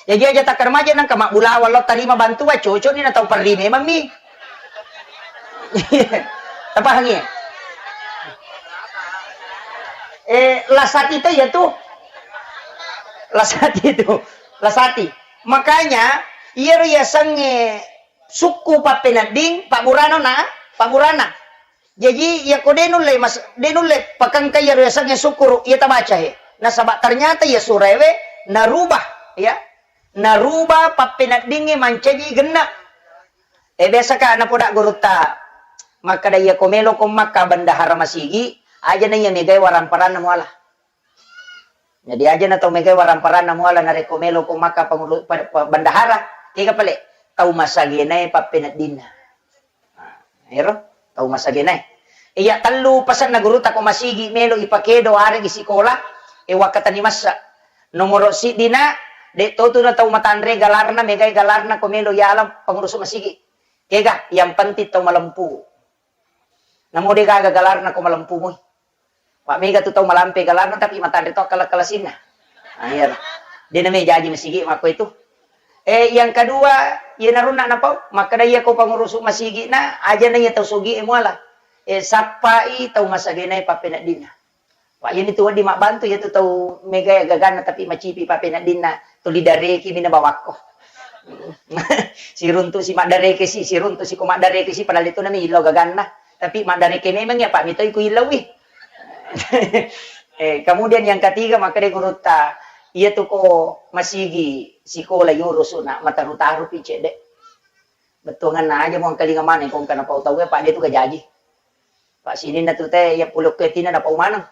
Jaji aja takkarmaja nang kama bulawa lo tarima bantuan, cocok ni na tau perri memang mi. Tapahangi? Eh, lasati to iyatu. Lasati itu. Lasati. Makanya, iyaro yasengnge sukku pappenedding, pabburano na, pabburana. Jaji, iyako de nulle mas-, de nulle pakengka iyaro yasengnge sukkuru, iya tabaca he. Nasaba ternyata iya suraewe narubah, ya. Narubah pappeneddingnge mancaji genna. Eh, biasa ka napoda gurutta, makkada iyako meloko makka bendahara masigi, aja na iya megae waramparanna muala. Jadi aja na tau megae waramparanna muala narekko meloko makka pengulu-, pa-, pa-, bendahara, kega pale? Tau masagenae pappeneddinna. Nah, ero, tau masagenae. Iya tellu pasenna gurutta ko masigi melo ipakedo aregi sikola, e wakkatani massa. Nomoro siddina, de totu na tau matanre galarna, megai galarna ko melo yala pengurus masigi. Kega, yang penting tau malempu. Namo de gaga galarna ko malempu mui. Pak mega tu tau malampe galarna tapi matanre to kala-kalasinna. Ah, iya. De name jaji masigi makko itu. Eh, yang kedua, iya narunna napau, makkada iya ko pangurusuk masigi na, aja na iya tau sogi e muala. Eh, sappai tau masagenai pappeneddinna. Pak, iya nitu wedding mabbantu iya tu tau mega gaganna tapi macipi pappeneddinna tuli dareki mina bawakko. Siruntu si maddareke si, siruntu si ko maddareke si, padahal itu nami illau gaganna. Tapi maddareke memang ya Pak, mitoi ku illaui. Eh, kemudian yang ketiga, makkada gurutta, iya tu ko masigi sikola yurusu na mataru-taru pi cedde. Bettuanganna aja mo engkalinga maneng ko engka napau tau e, Pak, de tu gajaji. Pak, sininna tu te, iya pulokko tina napau maneng.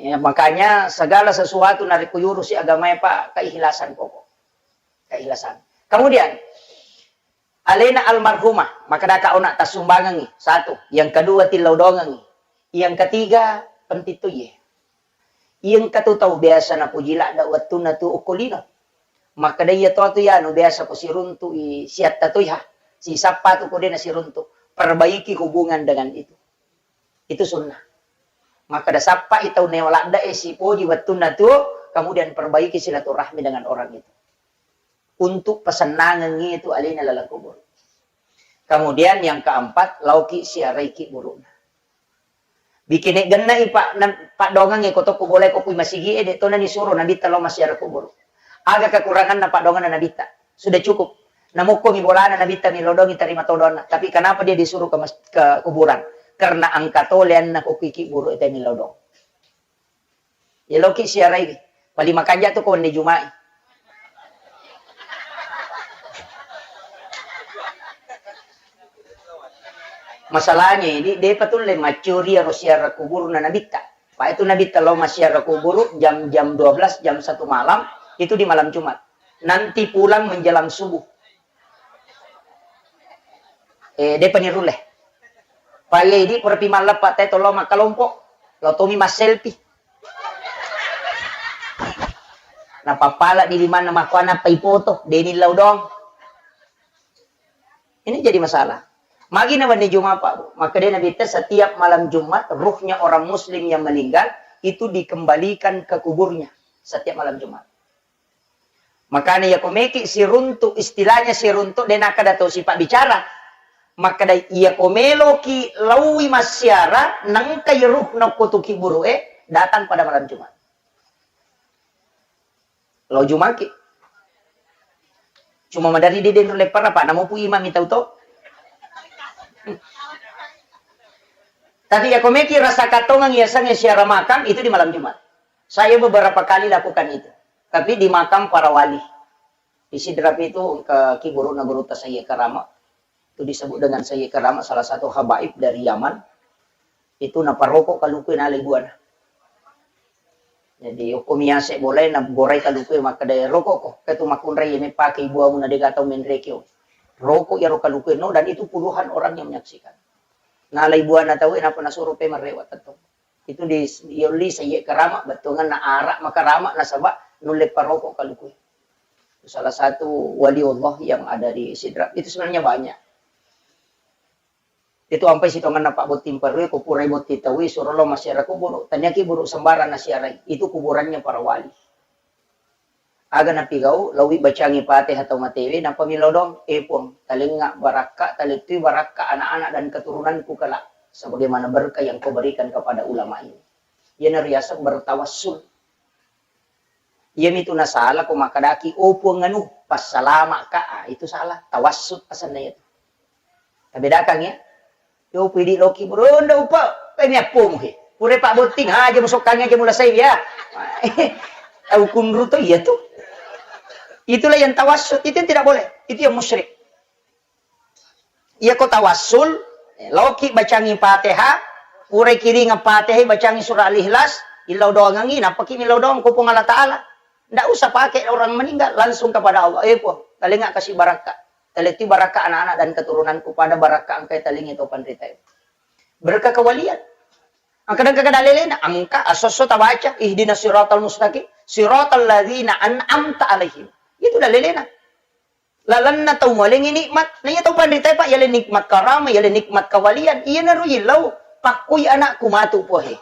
Eh, makanya segala sesuatu narekko yurusi agamae, Pak, keikhlasan pokok. Keikhlasan. Kemudian, alena almarhumah, makkadaka ona tassumbangengi, satu. Yang kedua, tillau dongengi. Yang ketiga, penting tu iye. Iya engka tu tau biasa napoji ladde wettunna tu okko lino. Makkeda iya to tu yanu biasa ko siruntu'i siatta toiha, sisappa tu ko de nasiruntu. Perbaiki hubungan dengan itu. Itu sunnah. Makkeda sappai tau newa ladde e sipoji wettunna tu, kemudian perbaiki silaturahmi dengan orang itu. Untuk pesennangengngi itu alena laleng kubur. Kemudian yang keempat, laoki siaraiki buru'na. Bikine gennai pa-, na-, paddoangengnge ko to kubolai ko kui masigi e, de to nani suro Nabitta lao massiara kuburu. Aga kekuranganna paddoanganna Nabitta? Sudah cukup. Namukko mi bolana Nabitta millau doangi tarima to doanna. Tapi kenapa dia disuruh ke mas-, ke kuburan? Karena engka to leanna ko kui kiburu e te millau doang. Eloki siarai, paling makanja tu ko wenne Juma'i. Masalahnya ini, depa tu le maccuri aro siara kuburna Nabitta. Pa itu Nabitta lao massiara kuburu jam, jam dua belas, jam satu malam, itu di malam Jumat. Nanti pulang menjelang subuh. Eh, depa ni rulle. Pa iya idi pura pi malleppa te to lao makkalompo, lao tomi masselfie. Napappala di limanna makkuana pa ipoto, deni lao doang. Ini jadi masalah. Magi na wenni Jumat, Pak, Bu? Makkeda Nabitta, setiap malam Jumat, ruhnya orang muslim yang meninggal itu dikembalikan ke kuburnya setiap malam Jumat. Makanya iya ko meki siruntu, istilahnya siruntu, de nakkeda to sipabbicara. Makkeda iya ko meloki laui massiara, nengkai ruhna ko tu kiburu e, datang pada malam Jumat. Lao Jumaki. Cuma madari de denro leppara, Pak, namo pu imami tau to. Tapi ya komeki rasa katongang ya sang siara makam itu di malam Jumat. Saya beberapa kali lakukan itu. Tapi di makam para wali. Di Sidrap itu ke kiburuna gurutta Sayyid Karama. Itu disebut dengan Sayyid Karama, salah satu habaib dari Yaman. Itu naparoko kaluku nalai buana. Jadi, okko miase bolai na gorai kaluku makkeda, "Roko ko, ketu makkunrai mepake ibuamu na dega tau menreki." Roko yaro kaluku no, dan itu puluhan orang yang menyaksikan. Nalai buana tau, napa nasuro pe marrewa tetto. Itu di, yolli Sayyid Karama, bettuangan na ara makarama nasaba nulle paroko kaluku. Salah satu wali Allah yang ada di Sidrap. Itu sebenarnya banyak. Itu ampai sitongenna Pak Botting Perui, ko purai botting taui, suro lo masiara kuburu. Taniaki buru sembarang nasiarai. Itu kuburannya para wali. Aga napigau, lawi bacangi Fatihah tau matewe, nappa milodong, "Eh Puang, talengnga barakka, talettui barakka anak-anak dan keturunanku kelak, sebagaimana berkah yang kau berikan kepada ulama ini." Iyana riaseng bertawassul. Iyamitu nasala ko makkadaki, "Oh Puang anu, passalama'ka." Ah, itu salah. Tawassut asenna itu. Tabedakan ya. Yo pidi loki bro, nda upa, eh, miappomu he. Pure Pak Botting, ha, aja musokkangi aja mulasai ya. Tau kunru to iya tu. Itulah yang tawassut, itu yang tidak boleh. Itu yang musyrik. Iya ko tawassul, loki bacangi Fatihah, pura kiringa Fatihah, bacangi surah Al-Ikhlas, illau doangangi, nappaki millau doang ko Puang Allah Ta'ala. Ndak usah pakai orang meninggal, langsung kepada Allah. Eh Puang, talenga kasih barakka. Taletti barakka anak-anak dan keturunanku pada barakka engkai talengi tau panrita. Berkah kewalian. Engka dengka kada lelena, engka asosso tabaca, ihdinas siratal mustaqim, siratal ladzina an'amta alaihim. Itu dah lelena. Lalenna tau mualengngi nikmat. Na iya tau panritae, Pak, yale nikmat karama, yale nikmat kawalian. Iyanaro yillau pakkui anakku matu pohe.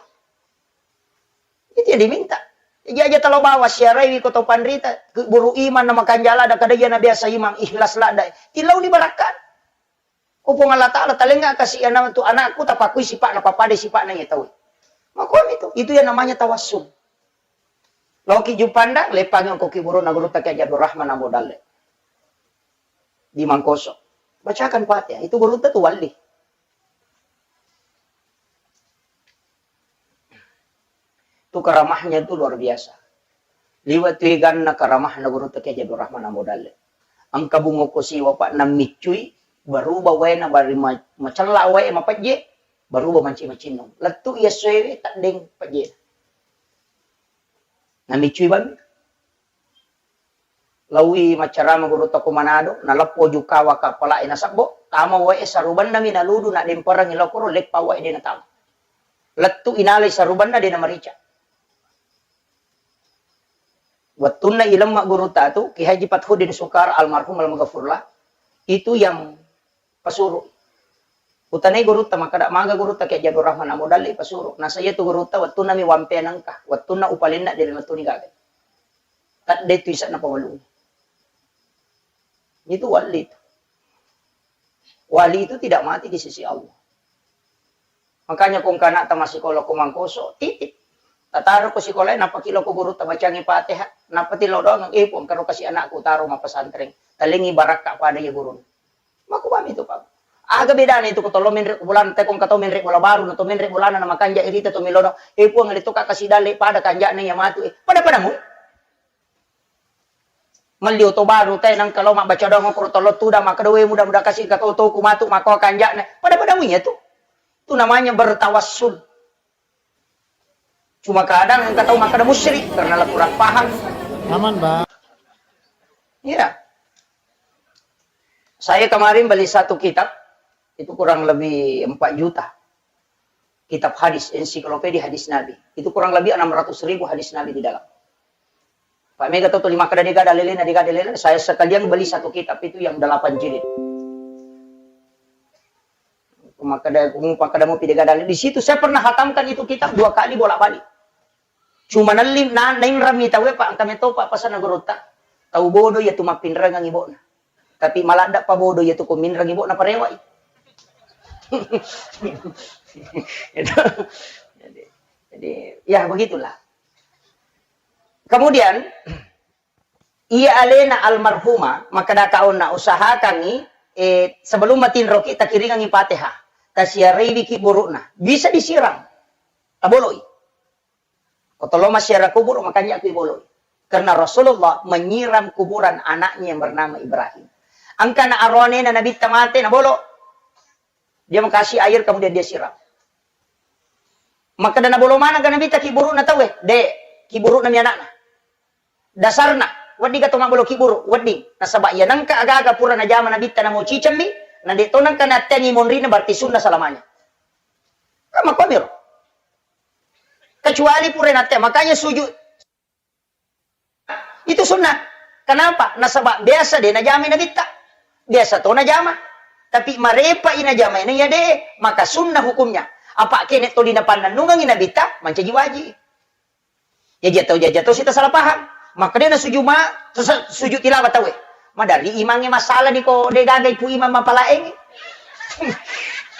Itu yang diminta. Jadi aja talo bawa siaraiwi ko tau panrita, keburu iman na makanja lada, kada iya na biasa imang ikhlas lada. Tilau ni barakkan. Ko Puang Allah Ta'ala, talenga kasi anakku, tapakui sipakna, papada sipakna iya tau. Makuami tu, itu yang namanya tawassul. Loki Juppandang, lepangi ko kiburuna gurutta Kiai Abdul Rahman Ambo Dalle. Di Mangkoso. Bacakan Fatihah. Itu gurutta tu wali. Itu karamahnya itu luar biasa. Liwa tu eganna karamahna gurutta Kiai Abdul Rahman Ambo Dalle. Engka bungo ko siwa, Pak, nammiccui, berubah waena bari ma-, macella wae mapejje, berubah manci macinnong. Lettu iya soewe teddeng pejje. Namiccui bammi. Laui maccarama gurutta ko Manado, naleppo jukawa kappala'e nasebbo, tama wae sarubannami naludu, nademperengngi lokoro, leppa wae de natama. Lettu inalai sarubanna de namarica. Wettunna ilemma gurutta tu, Ki Haji Fathuddin Sukara almarhum almaghfurlah, itu yang pasuru. Utanai gurutta, makkada maga gurutta Kiai Abdul Rahman Ambo Dalle pasuru. Nasa iya tu gurutta wettunna mi wampe nengka, wettunna upalenna de mettuni gaga. Tadde tu isanna pawalung. Itu wali itu. Wali itu tidak mati di sisi Allah. Makanya ko engka anakta massikola ko Mangkoso, titip. Tataro ko sikola, nappa ki lao ko gurutta bacangi Fatihah, nappa ti lao doang, eh, Puang, karo kasi anakku taro mapesantren. Talengi barakka pada iya gurunna. Makkubami tu, Pak. Aga bedana itu ko tolo menre bolana, te ko engka to menre bola baru, na to menre bolana na makanja irita to melono. Eh, Puang, le to ka kasi dalle pada kanjana iya matu, eh. Pada-padamu. Melli oto baru te nengka lao mabbaca doang ko tolo tudang, makkeda, "We, mudah-mudahan kasi engka to toku matu makko kanjana." Pada-padamu iya tu. Itu namanya bertawassul. Cuma kadang engka tau makkeda musyrik karena la kurang paham. Aman, Bang. Iya. Saya kemarin beli satu kitab, itu kurang lebih empat juta. Kitab hadis, ensiklopedia hadis Nabi. Itu kurang lebih enam ratus ribu hadis Nabi di dalam. Pak Mega tahu tuh lima kada dega dalilnya, dega dalilnya. Saya sekalian beli satu kitab itu yang delapan jilid. Makkeda, makkeda mupi dega dalil. Di situ saya pernah hatamkan itu kitab dua kali bolak-balik. Cuma nelli, na, nainrami tauwe, Pak, engka meto, Pak, pasana gurutta. Tau bodoh iya tu mappinrengang ibona. Tapi maladda pa bodoh iya tu ko minreng ibona parewai. Itu. Jadi, jadi, ya begitulah. Kemudian, iya alena almarhumah, makkeda ka onna, usahakangi, eh, sebelum matinroki, takiringangi Fatihah. Tasiaraiwi kibburu'na. Bisa disiram. Taboloi. Ko tollo massiara kuburu, makanja kui boloi. Karena Rasulullah menyiram kuburan anaknya yang bernama Ibrahim. Engka na aronena Nabitta mate, nabolo. Dia mau kasih air, kemudian dia siram. Makkeda nabolo maneng ga Nabitta kibburu'na tauwe? De, kibburu'na mi anakna. Dasarna, wedding ga to mabbolo kibburu, wedding. Nasaba iya nengka aga-aga pura najama Nabitta namo cicemmi, na de to nengka natteangi monrina, berarti sunnah selamanya. Kan makkuamiro. Kecuali pura nattea, makanya sujud itu sunnah. Kenapa? Nasaba biasa de najamai Nabitta. Biasa to najama. Tapi marepa i najama ini ya de, maka sunnah hukumnya. Apa kene to dinapannennungangi Nabitta, mancaji wajib. Ya jatau, ya jatau sita salah paham. Maka de nasuju ma, su-, sujud tilawah tauwe. Madari imangnge masalah ni ko de gaga ipu imang mapalaengi.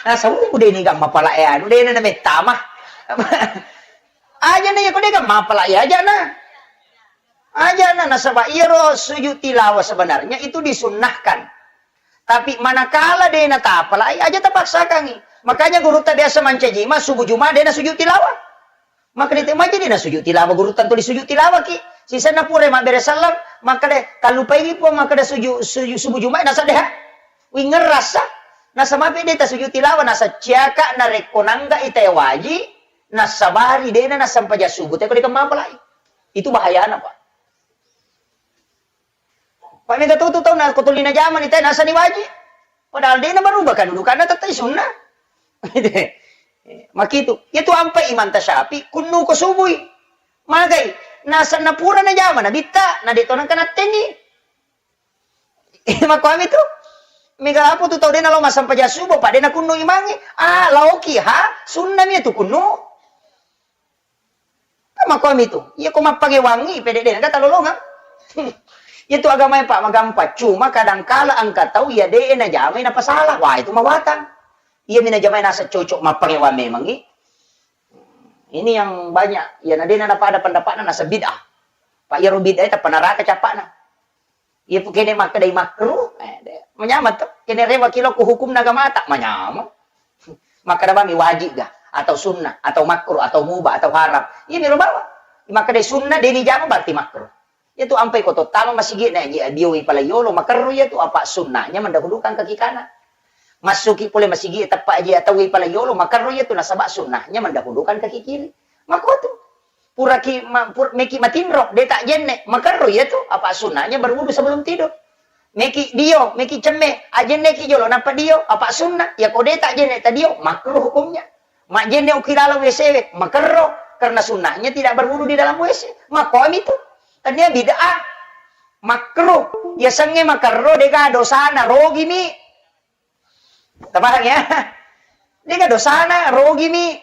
Nasau de ni ga mapalae anu, de na mettama. Aja na ya ko de ga mapalae aja na. Aja na, nasaba iyaro sujud tilawah sebenarnya itu disunnahkan. Tapi manakala de natapalai, aja tapaksakangi. Makanya gurutta biasa mancaji ma subuh Juma de nasujud tilawah. Maka de te maja de nasujud tilawah, gurutta tuli sujud tilawah ki. Sisenna pura mabbere sallang, maka de kallupai wi Puang, maka de sujud, sujud subuh Juma nasa de ha. Wingerrasa. Nasa mape de tasujud tilawah, nasa ciaka narekko nangga ita waji, nasabari dena nasampaja subuh te ko de kemmapalai. Itu bahayana, Pak. Pak, mega tu, tu tau na ko tuli najamani te nasani waji. Padahal de na berubah kedudukanna, tettai sunnah. Makitu. Itu ampai Imam Tasyafi kunnu ko subui. Magai, nasenna pura najama Nabitta, na de to nengka nattengi. Makkuami tu. Mega apa tu tau de nalo masampaja subuh, Pak, de nakunnu imangi. Ah, laoki ha, sunnah mi tu kunnu. Kan makkuami tu. Iya ko mappangewangi pede de, nada talolongang. Iya tu agamae, Pak, magampang. Cuma kadangkala engka tau iya de najamai napasalah. Wah, itu mawatang. Iya mi najamai nasa cocok mappangewang memangi. Ini yang banyak. Iya na de na pada pendapatna nasa bid'ah. Pak, iyaro bid'ah tappa neraka capakna. Iya, pu kene makkedai makruh, eh, de, manyameng to. Kene rewa kilo ku hukumna agamata, manyameng. Makkeda bami wajib ga, atau sunnah, atau makruh, atau mubah, atau haram. Iya miro bawang. Makkedai sunnah, de ni jama berarti makruh. Iya tu ampai ko to tama masigi na, iya, bioi pala yolo, makerru iya tu, apa sunnahnya mendahulukan kaki kanan. Massuki pole masigi, teppa aja atau pala yolo, makerru iya tu, nasaba sunnahnya mendahulukan kaki kiri. Makko tu. Puraki ma-, pur-, meki matinro, de ta jenne, makerro iya tu, apa sunnahnya berwudu sebelum tidur. Meki dio, meki cemme, ajenneki jolo, nappa dio, apa sunnah, ya ko de ta jenne ta dio, makruh hukumnya. Majenne uki dalam W C we, makerro, karena sunnahnya tidak berwudu di dalam W C. Makkomi tu, tania bid'ah, makruh, ya sengnge makerro, dega dosana, rogimi. Tapahang ya? Dega dosana, rogimi.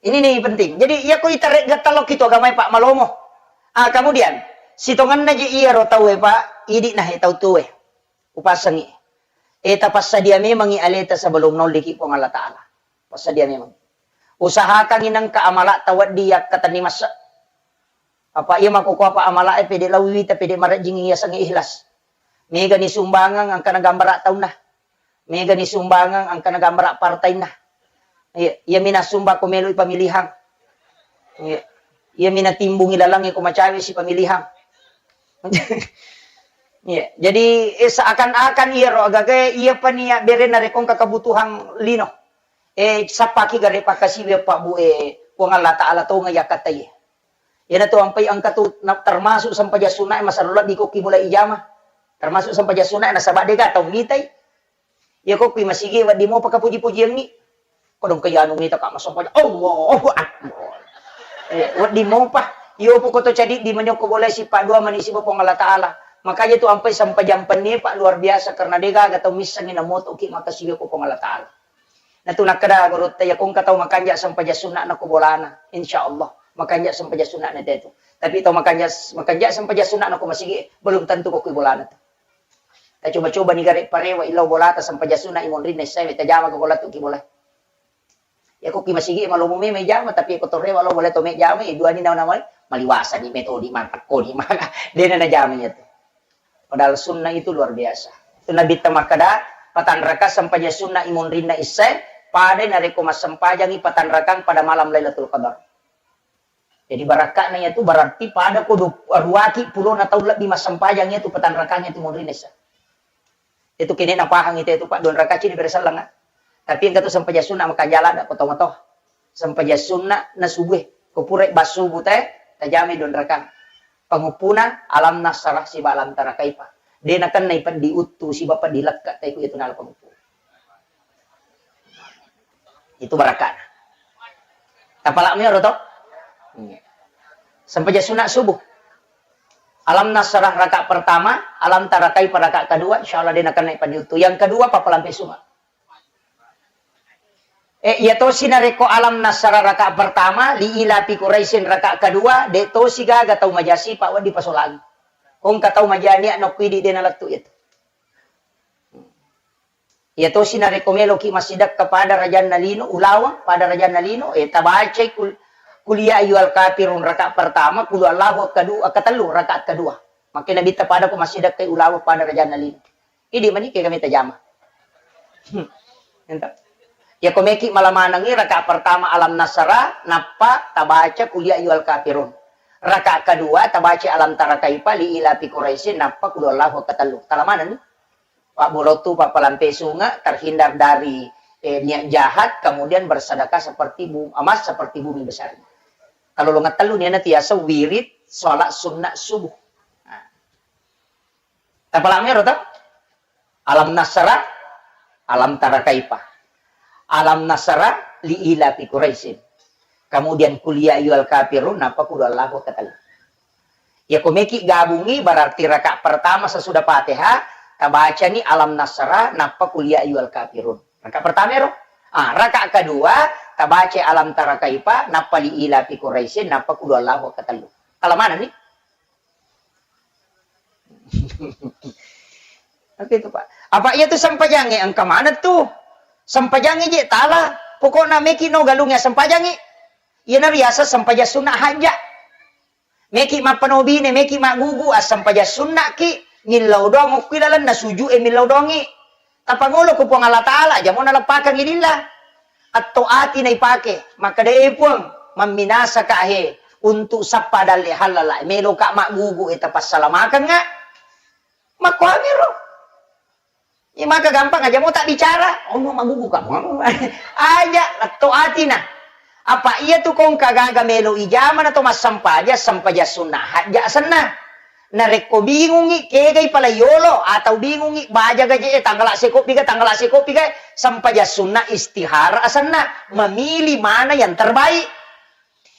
Ini nih penting. Jadi, iya ko itarek gettalok itu agamae, Pak, malomo. Ah, kemudian, sitongenna je iya ro tauwe, Pak, idi nah tau tuwe. Upasangi. Eh, tapassadia memangi aleta sebelum nolliki Puang Allah Ta'ala. Passadia memang. Usahakangi nengka amala'ta wedding yakkatenni masse. Apa iya makkokko apa amala'e pede lawiwi ta pede marejjing yasengnge ikhlas. Megani sumbangan engkana gambara taunna. Megani sumbangan engkana gambara partainna. Iya, iya mina sumba ko meloi pamilihang. Iya. Iya mina timbungi lalangnge ko macawe si pamilihang. Iya, jadi, eh, seakan-akan iyaro agaga iya pania berena rekong kebutuhan lino. Eh, sappaki gare pakkasiwi Pak Bu, eh, Puang Allah Ta'ala tonga yakkatai. Iyana tu ampai engka tu na-, termasuk sampaja sunna e masarulabbi ko ki mulai ijama. Termasuk sampaja sunna e nasaba dega tau mitai. Iya ko kui masigi wedding mopa kapuji-pujiangngi. Kodong ke anu mita ka masampaja. Allahu Akbar. Eh, wedding mopa. Iyo poko to cadi di manyoko boleh sipa dua mani sipa Puang Allah Ta'ala. Makanya tu ampai sampajang penni, Pak, luar biasa karena dega aga tau missengi na moto ki makasigi ko Puang Allah Ta'ala. Nah, tu nakkeda gurutta, iya ko engka tau makanja sampaja sunna'na ko bolana, insya Allah makanja sampaja sunna'na tetu. Tapi tau makanja, makanja sampaja sunna'na ko masigi, belum tentu ko kui bolana tu. Tacoba-coba ni gare parewa illau bolata sampaja sunna i monrinna issae, tajama ko lattu ki bola. Ya ko ki masigi malomo meme jama, tapi ko torewa lo bola to me jama, eh, dua ni nawa-nawa maliwasa ni metodi matakko ni maka dena na jama ya tu. Padahal sunnah itu luar biasa. Nabitta makkeda, patanraka sempajang sunna imunrinna issae, padai narekko massempajangi patanrakang pada malam Lailatul Qadar. Jadi barakka'na iyatu berarti pada ko du-, ruaki pulona taung lebbi massempajang iyatu patanrakang iyatu munrinna issae. Itu kene napahang itu, itu Pak, dua rakaat cini bere sellengnga. Tapi engka tu sempajang sunna makajala ada ko tomato. Sempajang sunna na subuh. Ko pura ba subuh te, tajamai dua rakaat. Panguppuna alam nasrah siba alam tara kaifa. De nakennai peddi uttu siba peddi lekka te ku itu nala panguppu. Itu barakka'na. Tapalak mi ero to? Iya. Sempajang sunna subuh. Alam nasrah rakaat pertama, alam tara kaifa rakaat kedua, insyaallah de nakennai peddi uttu. Yang kedua, papalampe sunga. Eh, iya tosi narekko alam nasrah rakaat pertama, li ilafi Quraisyin rakaat kedua, de tosi gaga tau maja sipa wedding pasolangi. Ko engka tau maja nia nokko idi de nalettu itu. Iya tosi narekko meloki massidekka pada rajanna lino, ulaweng pada rajanna lino, eh, tabacai kul-, kul ya ayyuhal kafirun rakaat pertama, kul huwallahu kedua, ketellu rakaat kedua. Makkeda Nabitta pada ko massidekkai ulaweng pada rajanna lino. Idi mani ke kami tajama. Hmm. Ento. Ya ko meki mala manengi rakaat pertama alam nasrah, nappa tabaca kul ya ayyuhal kafirun. Rakaat kedua tabaca alam tara kaifa li ilafi Quraisyin, nappa kul huwallahu ketellu. Tala manenni? Pabborottu, pappalampe sunga, terhindar dari, eh, niat jahat, kemudian bersedekah seperti bu-, emas seperti bumi besar. Kalau lo ngetellu niana tiasa wirid sholat sunnah subuh. Nah. Tapalak mero ta? Alam nasrah, alam tara kaifa. Alam nasrah li ilafi Quraisyin. Kemudian kul ya ayyuhal kafirun, nappa kul huwallahu ketellu. Ya ko meki gabungi berarti rakaat pertama sesudah Fatihah, tabacani alam nasrah, nappa kul ya ayyuhal kafirun. Rakaat pertama ero. Ah, rakaat kedua, tabaca alam tara kaifa, nappa li ilafi Quraisyin, nappa kul huwallahu ketellu. Tala manenni? Tapi itu, Pak. Apa iya tu sempajangnge engka maneng tu? Sempajangnge je tala. Pokokna meki no galungnge sempajangnge. Iyana riaseng sempajang sunna hajja. Meki mappanobine, meki maggugu, assempajang sunnaki, millau doang okki lalenna sujud e millau doangi. Tapangolo ko Puang Allah Taala, jamo naleppakang lillah. Atto ati naipake, makkeda, "E Puang, mamminasaka he untuk sappa dalle hallala, meloka maggugu e tapassalamakanga." Makkuamiro. Iya maka gampang aja mau tak bicara, oh mau maggugu kamu. Aja letto atina. Apa iya tu kong kagaga melo ijama na to massampaja, sampaja sunnah hajja senna. Narekko bingungi kegai pala yolo atau bingungi baja gaje e tanggala sekopi ga, tanggala sekopi ga, sampaja sunnah istihara asenna, memilih mana yang terbaik.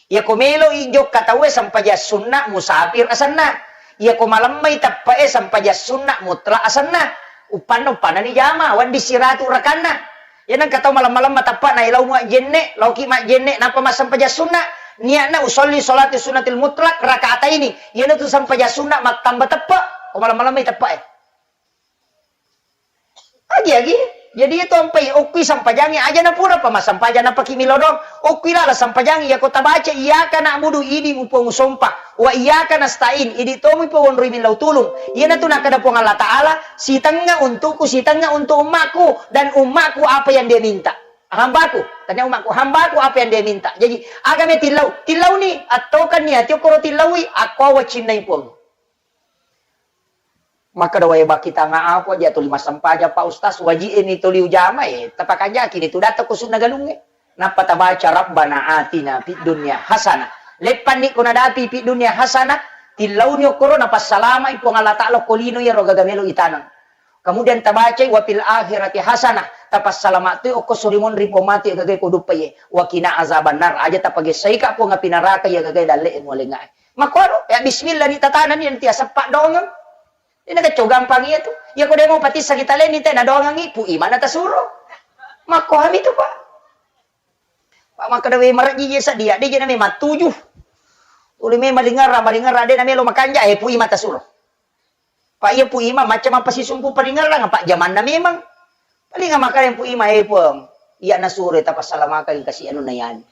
Iyako melo i jokka tauwe sampaja sunna musafir asenna. Iyako malemmai teppe'e sampaja sunna mutlak asenna. Uppanna, uppanna ni jama, wedding siratu rakanna. Iya nengka tau malemma-lemma teppe'na, eh, lau majjenne, lauki majjenne, nappa massampaja sunna. Niatna usolli sholati sunnatil mutlak rakaataini. Iyanatu sampaja sunna mattamba teppe. Ko malemma-lemmai teppe'e. Agi-agi. Jadi itu ampai okkui sampajangi aja na pura pa massampajang napaki milodong. Okkui lala sampajangi, iyako tabaca iyyaka na'budu, idi mupo musompa. Wa iyyaka nasta'in, idi to mupo wonroi millau tulung. Iyanatu nakkeda Puang Allah Ta'ala, sitengnga untukku, sitengnga untuk ummaku, dan ummaku apa yang dia minta. Hambaku, tanya ummaku, hambaku apa yang dia minta. Jadi, agame tillau, tillauni, attokanni ati okkoro tillaui, akko wacinnai Puang. Makkeda wae bakki tanga apa ja tuli massampaja Pak Ustaz, waji e ni tuli ujama e, tapakanjaki ni tu datta ko sunna galungnge. Nappa tabaca Rabbana atina fid dunya hasanah. Leppanni ko nadapi fid dunya hasanah, tillauni okkoro napassalamai Puang Allah Ta'ala ko lino iyaro gaga melo itaneng. Kemudian tabacai wa fil akhirati hasanah, tapassalama tu okko surimonri Puang matu gaga ko duppa ye. Wa qina azabannar, aja tapagessai ka Puang api neraka iya gaga dalle e mualengnga e. Makkuaro, ya bismillah ni tatanani, nanti asappa dongeng. Ini kacau gampang iya tu. Iya ko demo patissa kita leni te na dongengi, pu imana tasuro. Makko hami tu, Pak. Pak makkeda we marejji je sadia, de je nami mattuju. Uli me maringerra, maringerra de na melo makanja, eh, pu ima tasuro. Pak iya pu ima macam apa sisumpu paringerrang, Pak jamanna memang. Paling makkeda pu ima, eh, Puang. Iya nasuro tapassalamakan kasi anu na yani.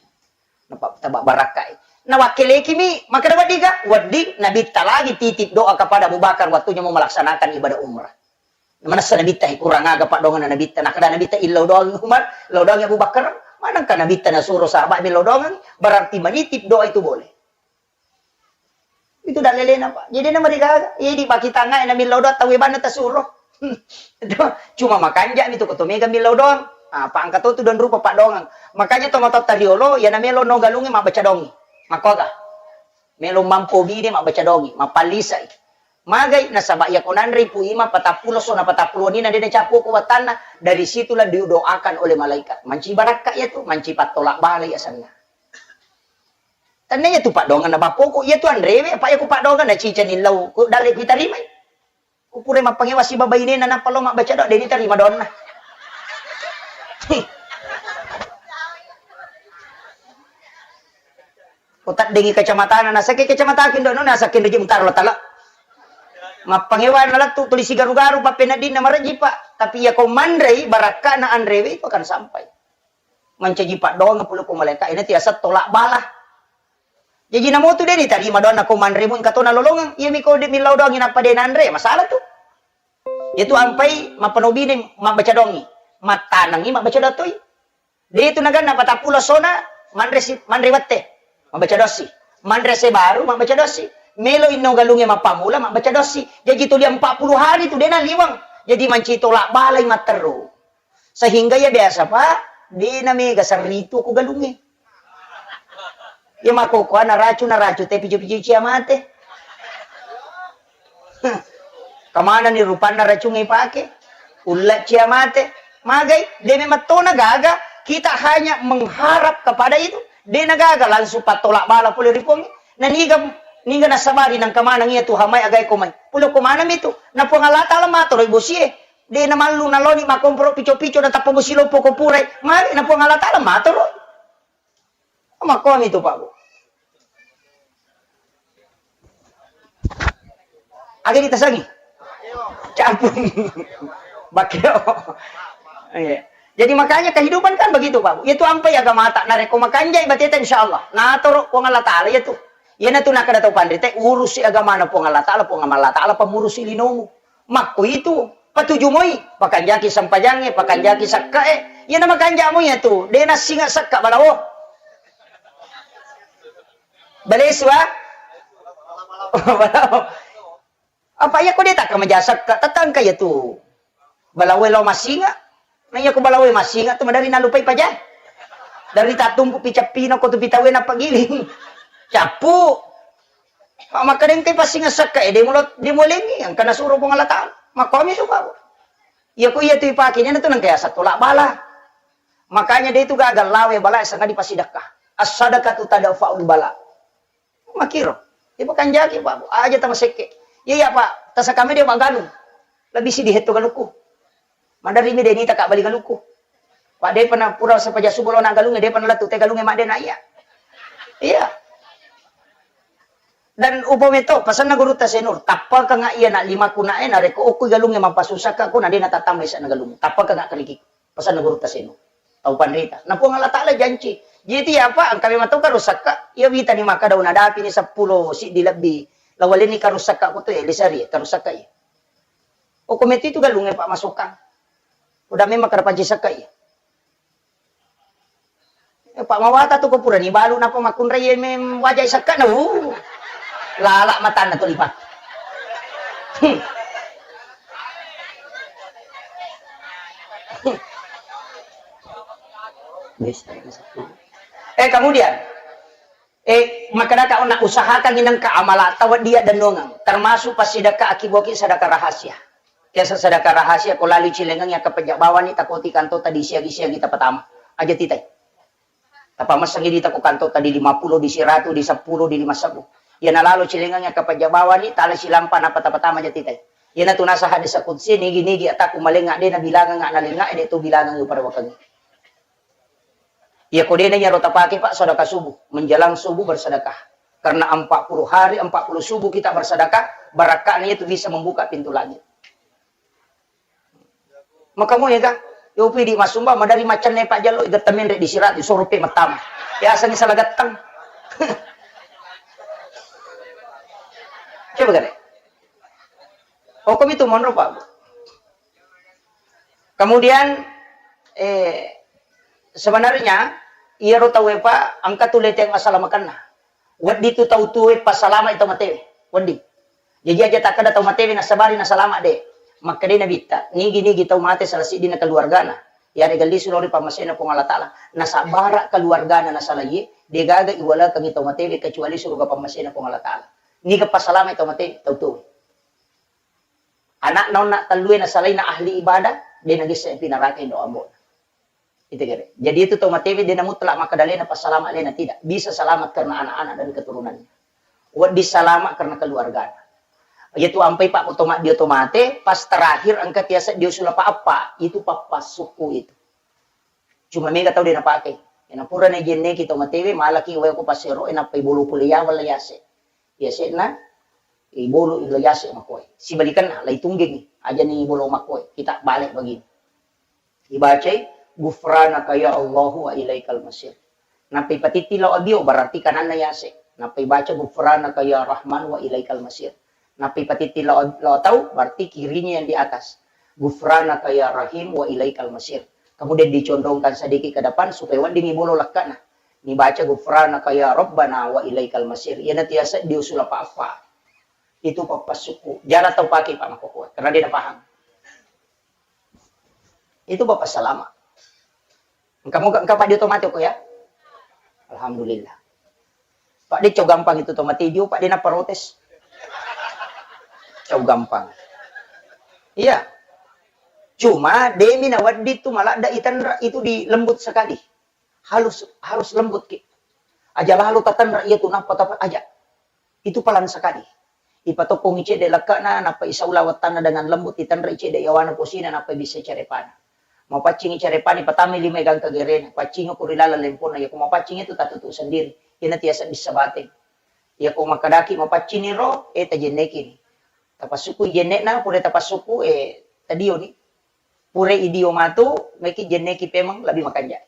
Napa taba barakkai. Nawakkelekimi, makkeda wedding ga? Wedding, Nabitta lagi titip doa kepada Abu Bakar waktunya mau melaksanakan ibadah umrah. Manessa Nabitta, eh, kurang aga paddoanganna Nabitta. Nakkeda Nabitta, "Illau doang Umar, illau doang Abu Bakar." Manengka Nabitta nasuro sahabat millau doang, berarti menitip doa itu boleh. Itu dalelena, Pak. Jadi na marigaga. Jadi pakitangnga na millau doang tau banna tasuro. Cuma makanja mi tu ko to mega millau doang. Ah, Pak, engka to tu don rupa paddoangang. Makanya to matotta riolo, ya na melo no galungi mabbaca dongi. Makkoga. Melo mampo bine mabbaca dongi, mapallisai. Magai nasaba iya ko nanrei pu ima patappulo sona patappulo nina dena cappu ko wattanna, dari situlah didoakan oleh malaikat. Manci barakka iya tu, manci pattolak balai asanna. Tanna iya tu paddoanganna bappoku, iya tu anrewe, apa iya ku paddoanganna cicani lau, ku dalle ku tarimai. Ku pura mappangewa siba bainena nappa lo mabbaca doa, deni tarima doanna. Ko taddengi kacamatana, nasake kacamataku indo no, nasake ndo jemtar lo tala. Mappangewa na lettu tuli sigaru-garu pappeneddinna marejji, Pak. Tapi iya ko manrei, barakkana anrewe itu akan sampai. Mancaji paddoang pole ko malaika, ina tiasa tolak bala. Jaji namotu de ditarima doanna ko manremu engka to nalolongeng. Iya mi ko de millau doangi nappa de nanre, masalah tu. Iya tu ampai mappanobine mabbaca doangi. Mattanengi mabbaca doa toi. De tu naganna patappulo sona manre si, manre wette. Mabbaca dosi. Manre se baru mabbaca dosi. Melo inno galunge mappamula mabbaca dosi. Jaji tuli empat puluh hari tu de naliweng. Jadi manci tolak balai matteru. Sehingga iya biasa, Pak, de na mega serritu ko galungnge. Iya makkokkoe naracu, naracu, te pijo-pijo cia mate. Kamanani rupanna racungnge ipake? Ulla cia mate. Magai, de memang tona gaga, kita hanya mengharap kepada itu. De na gaga langsung pattolak bala pole ri Puang. Na niga, niga nasabari nangka maneng iya tu hamai agai ko mai. Pole ko maneng itu. Na Puang Allah Taala matoro bosie. De namallu naloni makkomporo pico-pico natappa musiloppo ko purai. Magi na Puang Allah Taala matoro. Makkomi tu, Pak, Bu. Aga ditasangi? Campur. Bakeo. Iya. Jadi makanya kehidupan kan begitu, Pak, Bu. Itu ampai agamata. Narekko makanjai bateta, insya Allah. Natoro Puang Allah Taala, iya tu. Iyana tu nakkeda tau panrita, urusi agamana Puang Allah Taala, Puang Allah Taala pamurusi linomu. Makko itu, patuju moi, pakanjaki sempajangnge, pakanjaki sekkae. Iyana makanja moi iyatu, de nassinga sekka balawo. Balesu, ah? Balawo. Apa iya ko de takka maja sekka, tetangka iyatu. Balawo lao massinga. Na iya ko balawo massinga tu madari nalupai paja. Dari tatumpu pi cappina ko tu pitawe nappa giling. Cappu. Pak, makkeda engkai passinga sekka e, de mulo, de mulengi, engka nasuro Puang Allah Taala. Makkomi tu, Pak. Iya ko iya tu ipake, iyana tu nengka yaseng tolak bala. Makanya de tu gaga lawe bala sangadi pasidekka. As-sadaqatu tadfa'ul bala. Makkiro. Ipakanjaki, Pak. Aja tamasekke. Iya, iya, Pak. Tasakame de maganu. Lebih sidi hetto galukku. Maderri mi de nita ka bali galukku. Pak, depa na pura sepaja subo lo na galungnge, depa na lettu te galungnge madde na iya. Iya. Dan upo meto, pasanna gurutta Senur, tappakanga iya na limaku na e, narekko okku galungnge mappasussakka ko na de na tattamba isa na galungnge. Tappakanga keriki. Pasanna gurutta Senur. Tau panrita. Na Puang Allah Taala janci. Jadi iya, Pak, engka memang tau karusakka, iya wita ni maka daun adapi ni seppulo siddi lebbi. Lawalenni karusakka ko tu, eh, lisari, karusakka iya. Okko metu itu galungnge, Pak, masukang. Udah memang kada panci sekka iya. Eh, Pak, mawata tu ko purani balu napa makkunrai mem wajai sekka na. Uh. Lala matanna tu lipa. Hmm. Hmm. Eh, kemudian Eh, makkedaka onna usahakan inengka amalata wedding yaddennuangeng, termasuk passidekka akiboki sedekah rahasia. Biasa sedekah rahasia ko lalu cilengengi akkapejja bawani takoti kantota disiagi-siagi tapatama. Aja titai. Tapamessengi dita ko kantota di lima puluh, di siratu, di seppulo, di lima sebbu. Iyana lalo cilengengi akkapejja bawani tala silampa napa tapatama aja titai. Iyana tu nasa hadis qudsi nigi-nigi ataku malenga de nabilangenga nalenga de tu bilangengi pada wakengi. Iya ko dena iyaro tapake, Pak, sedekah subuh, menjelang subuh bersedekah. Karena empat puluh hari, empat puluh subuh kita bersedekah, barakka'na itu bisa membuka pintu langit. Maka mau ya, Kang? Yo pidi masumba madari macanne Pak Jallo, iga temenre di sirat, disuruh pe matama. Biasa ni salah gattang. Coba gare. Oh, kami tu monro, Pak. Kemudian, eh, sebenarnya iyaro tauwe, Pak, engka tu leteng assalamakenna. Wedding tu tau tuwe passalama'i tau matewe. Wedding. Jaji aja takkeda tau matewe nassabari nasalama, de. Makkedai Nabitta, nigi-nigi tau mate sala siddinna keluargana, yarega lisu lao ri pammasena Puang Allah Taala, nasabbara keluargana nasalaiye, de gaga iwalekengngi tau matewe kecuali suruga pammasena Puang Allah Taala. Niga passalama'i tau matewe? Tau tuwe. Ana'na onna tellue nasalaina ahli ibadah, de nagesse api naraka indo ambo'na. Itu kira. Jadi itu tau matewe de na mutlak makkeda alena passalama alena, tidak. Bisa selamat karena anak-anak dan keturunannya. Wedding selamat karena keluargana. Iyatu ampai, Pak, ko to maddio to mate, pas terakhir engka tiasa dio sulapa appa, itu pappassukku itu. Cuma mega tau de napake. Ena pura najenneki tau matewe, malaki wae ko passero, e nappai bolo pole yawa la yase. Yase'na, ibolo ila yase makoe. Sibalikanna, laitunggengi. Ajani bolo makoe, kita bale bagini. Ibacai, "Ghufranaka ya Allahu wa ilaikal masir." Nappa ipatitti lao abbio, berarti kananna yase. Nappa ibaca, "Ghufranaka ya Rahman wa ilaikal masir." Nappa ipatitti lao, lao tau, berarti kirinya yang di atas. "Ghufranaka ya Rahim wa ilaikal masir." Kemudian dicondongkan sedikit ke depan supaya weddingngi bolo lekkana. Nibaca, "Ghufranaka ya Rabbana wa ilaikal masir." Iyana tiasa diusul apa-apa. Itu pappassukku. Jarang tau pake, Pak, makkokkoe. Karena de napahang. Itu bapak salama. Engka moga, engka, Pak, dio to mate ko ya? Alhamdulillah. Pak, de cau gampang itu to mate dio, Pak, de naprotes. Cau gampang. Iya. Cuma demi nawedding tu maladda itanra itu di lembut sekali. Halus, harus lembut ki. Aja lalo tatanra iya tu nappa tapa aja. Itu pelan sekali. Ipatokkongi cedde lekkana, nappa isau lawattanna dengan lembut, itanrai cedde yawana posina, nappa bisa carepana. Mapaccingi carepana, patamai lima gangka gerena, paccingi ko ri laleng lemponna, yako mapaccing itu tatutu sendiri. Ina tiasa bisa bateng. Yako makadaki mapaccini ro, eh, tajennekini. Tapassuku jennekna, pura tapassuku, eh, tadioni. Pura idio matu, meki jenneki pemeng lebih makanja.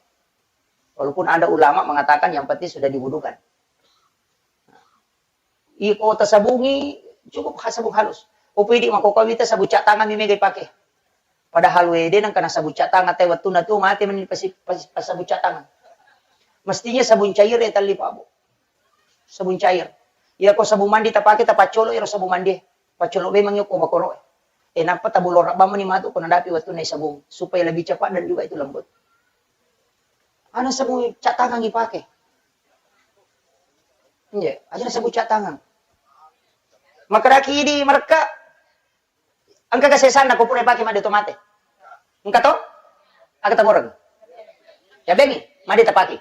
Walaupun ada ulama mengatakan yang penting sudah diwudukan. Iko tasabungi, cukup ha-, sabung halus. Upu idi makkokkoe wita sabung cat tangan mi mega ipake. Padahal we de nengka na sabung cat tangan, te wettunna tu mate meni pasi-, pas-, pas sabung cat tangan. Mestinya sabung cair ya telli, Pak, Bu. Sabung cair. Iya ko sabung mandi tapake, tapaccolo ero sabung mandi. Paccolo memang iyo ko makoro. Eh, nappa tabulorang bamani matu ko nadapi wettunna sabung supaya lebih cepat dan juga itu lembut. Ana sabung cat tangan ipake. Iya, aja sabung cat tangan. Makkadaki idi marekka, engka kesesanna ko pura ipake madde to mate. Engka to? Aga tagoreng. Ya bengi, madde tapake.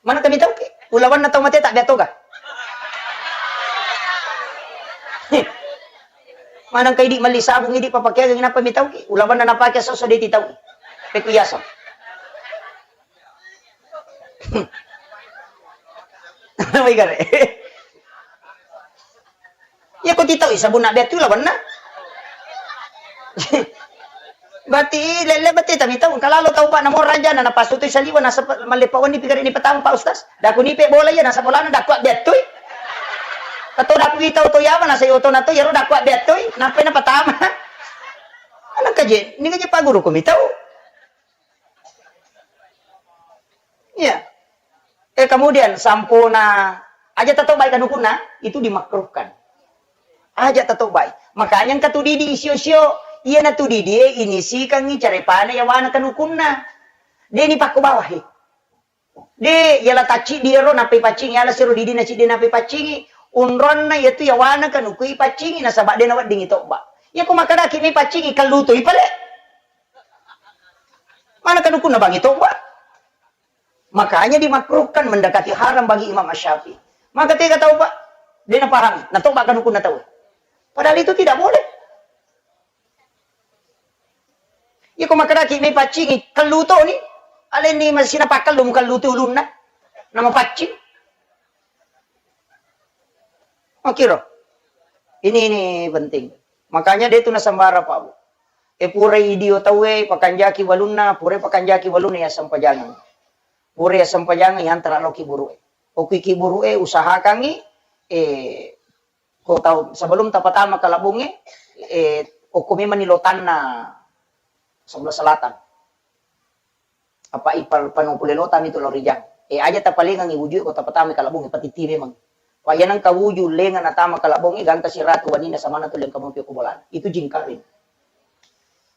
Mana kami tau ke? Ulawanna tau mate tak biatoga. Maneng ka idi melli sabung idi papakeang, nappa mitauki. Ulawanna napake soso de titau. Pekku yaseng. Wai gare. Ya ko titau sabunna betu ulawanna. Berarti lele bete tami tau kalalo tau pa namo raja na napasutui saliwa na mallepa wenni pigare ni petang Pak Ustaz. Daku nipe bola iya nasa bolana daku abbettui. Kato daku itau to yama nasa yoto nato yaro daku abbettui. Nampai na patama. Anak kaje, ni kaje Pak Guru ko mitau. Iya. Eh, kemudian sampona aja tatobai kanukunna, itu dimakruhkan. Aja tatobai. Makanya engka tu didi isio-sio, iya na tu didi e inisikangi carepana yawana kanukunna. De ni pakko bawahi. De, yala tacci diero nappai paccingi, yala siro didi na ciddi nappai paccingi, unronna yatu yawana kanukui paccingi, nasaba de na weddingi tobba. Yako makadaki mi paccingi, kallutui pale. Mana kanukunna bangi tobba? Makanya dimakruhkan mendekati haram bagi Imam Asy-Syafi'i. Maka tega tau, Pak? De napahami, natoba kanukunna tau. Padahal itu tidak boleh. Iko makkedaki mepaccingi, kellu toni, alenni masina pakkellu, mukellu tu ulunna. Nama paccing. Makiro. Ini, ini penting. Makanya de tu nasambara, Pak Bu. E, purai idio tauwe pakanjaki walunna, purai pakanjaki walunna ya sempajangeng. Purai ya sempajangeng ya antara lo kiburu'e. Okui kiburu'e usahakangi, e, ko tau sebelum tapatama kalabunge, e, okko memang ni lotanna sebelah selatan. Apa ipal pano pulelota mitu lao rijang. E, aja tapalengangi wujue ko tapatamai kalabong, patitti memang. Pa iya nengka wuju lenga natama kalabong, e, gangka siratu wanina samana tu lengka mopi ko bolana. Itu jingkaring.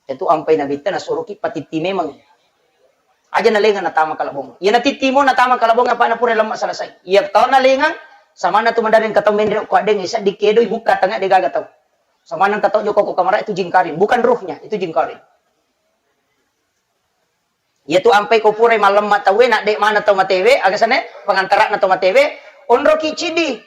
Itu ampai nabitta nasuroki patitti memang. Aja nalenga natama kalabong. Iya natittimo natama kalabong apa na pura lemma selesai. Iya tau nalengang samana tu madareng katau menre ko adeng isa dikedo ibukka tengah de gaga tau. Samana katau joko ko kamara itu jingkaring, bukan ruhnya, itu jingkaring. Iyatu ampai ko purai mallemma tauwe, nadde mana tau matewe, aga senne? Pengantarana tau matewe, onroki cidi.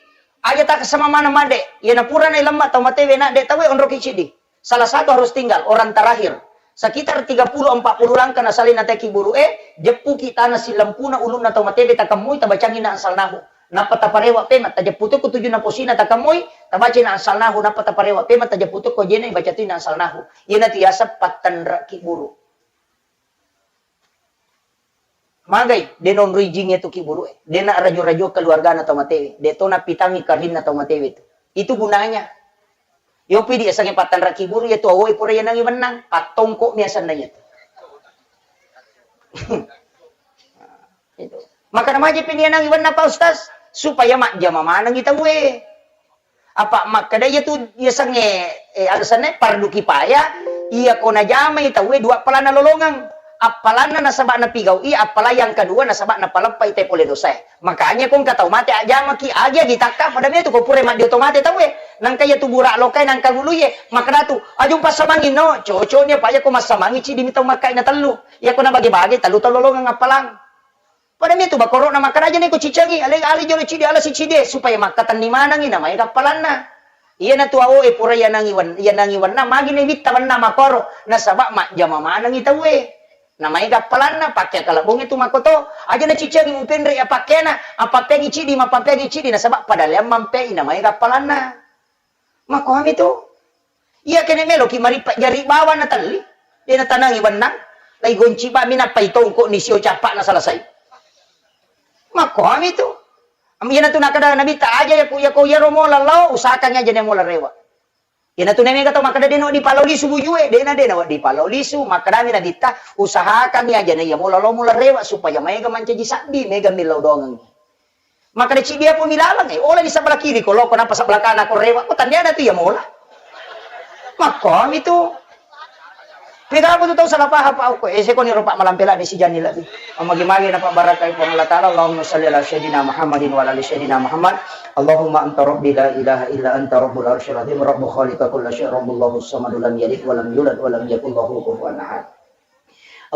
Aja takasama maneng madde. Iya napura nai lemma tau matewe, nadde tauwe, onroki cidi. Salah satu harus tinggal, orang terakhir. Sekitar tiga puluh empat puluh langkah nasalai natai kiburu e, jeppuki tanah silempuna ulunna tau matewe, takemmui, tabacangi na ansalnahu. Nappa taparewa pema, tajeppu tu ko tujuna posina, takemmui, tabaca na ansalnahu, nappa taparewa pema, tajeppu tu ko jena, baca tu na ansalnahu. Iyanatu yaseng pattenre kiburu. Magai, de naonroi jing iyatu kiburu e. De na rajo-rajo keluargana tau matewe. De to napitangi karinna tau matewe tu. Itu gunanya. Yopi di esange pattanra kiburu iyatu awoe pura yanangi wennang. Pattongko mi asenna iyatu. Itu. Maka namaja pi nianangi wennang, Pak Ustaz, supaya majjama manengi tauwe. Apa makkeda iyatu yasengnge, eh, alasanna pardu kipaya, iya ko najamai tauwe dua appalanna lolongeng. Appalanna nasaba napigau'i, appala yang kedua nasaba napaleppai te pole dosae. Makanya ko engka tau mate ajjamaki, agi-agi takka pada metu ko pura maddio to mate tauwe. Nangka iyatu bura lokai nangka guluye, makkeda tu, "Ajo passamangi no, cocoknya Pak ya ko massamangi cidi mi tau makkai na tellu. Ya ko nabage-bage tellu tau lolongeng appalang." Pada mitu bakoro'na makkeda aja neko cicangi, ale, ale jolo cidi, ala sicidi, supaya makkatenni manengi namaega appalanna. Iyanatu awoe pura yanangi wen-, yanangi wennang, magi newitta wennang makoro, nasaba majjama manengi tauwe. Namaega appalanna, pakke kalebongnge tu makkoto, aja nacicangi mupenre ya pakkena, appappeangi cidi, mappappeangi cidi, nasaba pada leang mampei namaega appalanna. Makkoami tu. Iya kene meloki marippa jari bawang na telli. De natanangi wennang. Lai gonci bami nappai tongko ni sio cappa na selesai. Makkoami tu. Am, iyanatu nakkeda Nabitta aja yako, yako yaro mola lao, usahakan aja ne mola rewa. Iyanatu ne mega tau makkeda de no dipalao lisu bujue, de na de na dipalao lisu, makkedami Nabitta, usahakan aja ne iya mola lao mola rewa supaya maega mancaji sabbi, mega millau doangengngi. Makkeda cidi apa milaleng, eh, ola di sebelah kiri ko loko, napa sebelah kanan ko rewa, ko tandai ada tu ya mola. Makkomi tu. Mega aku tu tau salah paham, Pak, ko, eh, sekoni ropak malampela di sijani lagi. Magi-magi napa barakai Puang Allah Ta'ala. Allahumma salli ala Sayyidina Muhammadin wa ala ali Sayyidina Muhammad. Allahumma anta rabbi la ilaha illa anta rabbul arsyil azim, rabbu khaliqa kulla syai, rabbullahu samadu lam yalid wa lam yulad wa lam yakul lahu kufuwan ahad.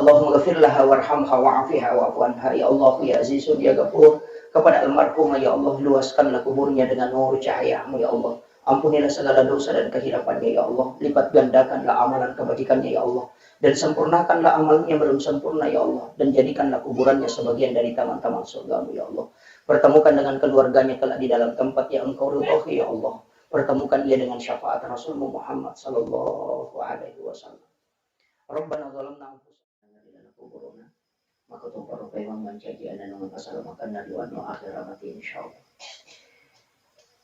Allahumma ghafir laha warhamha wa'afiha wa'fu anha. Ya Allah, ya Azizun, ya Ghafur, kepada almarhumah, ya Allah, luaskanlah kuburnya dengan nur cahayamu, ya Allah. Ampunilah segala dosa dan kehilafannya, ya Allah. Lipat gandakanlah amalan kebajikannya, ya Allah. Dan sempurnakanlah amalnya belum sempurna, ya Allah. Dan jadikanlah kuburannya sebagian dari taman-taman surgamu, ya Allah. Pertemukan dengan keluarganya kelak di dalam tempat yang Engkau ridhoi, ya Allah. Pertemukan ia dengan syafaat Rasulmu Muhammad sallallahu alaihi wasallam. Rabbana zalamna anfusana wa lam taghfir lana wa tarhamna lanakunanna minal khasirin. Maka tu para paimeng mancaji ananungan pasalamakenna duanna akhirat mati, insyaallah.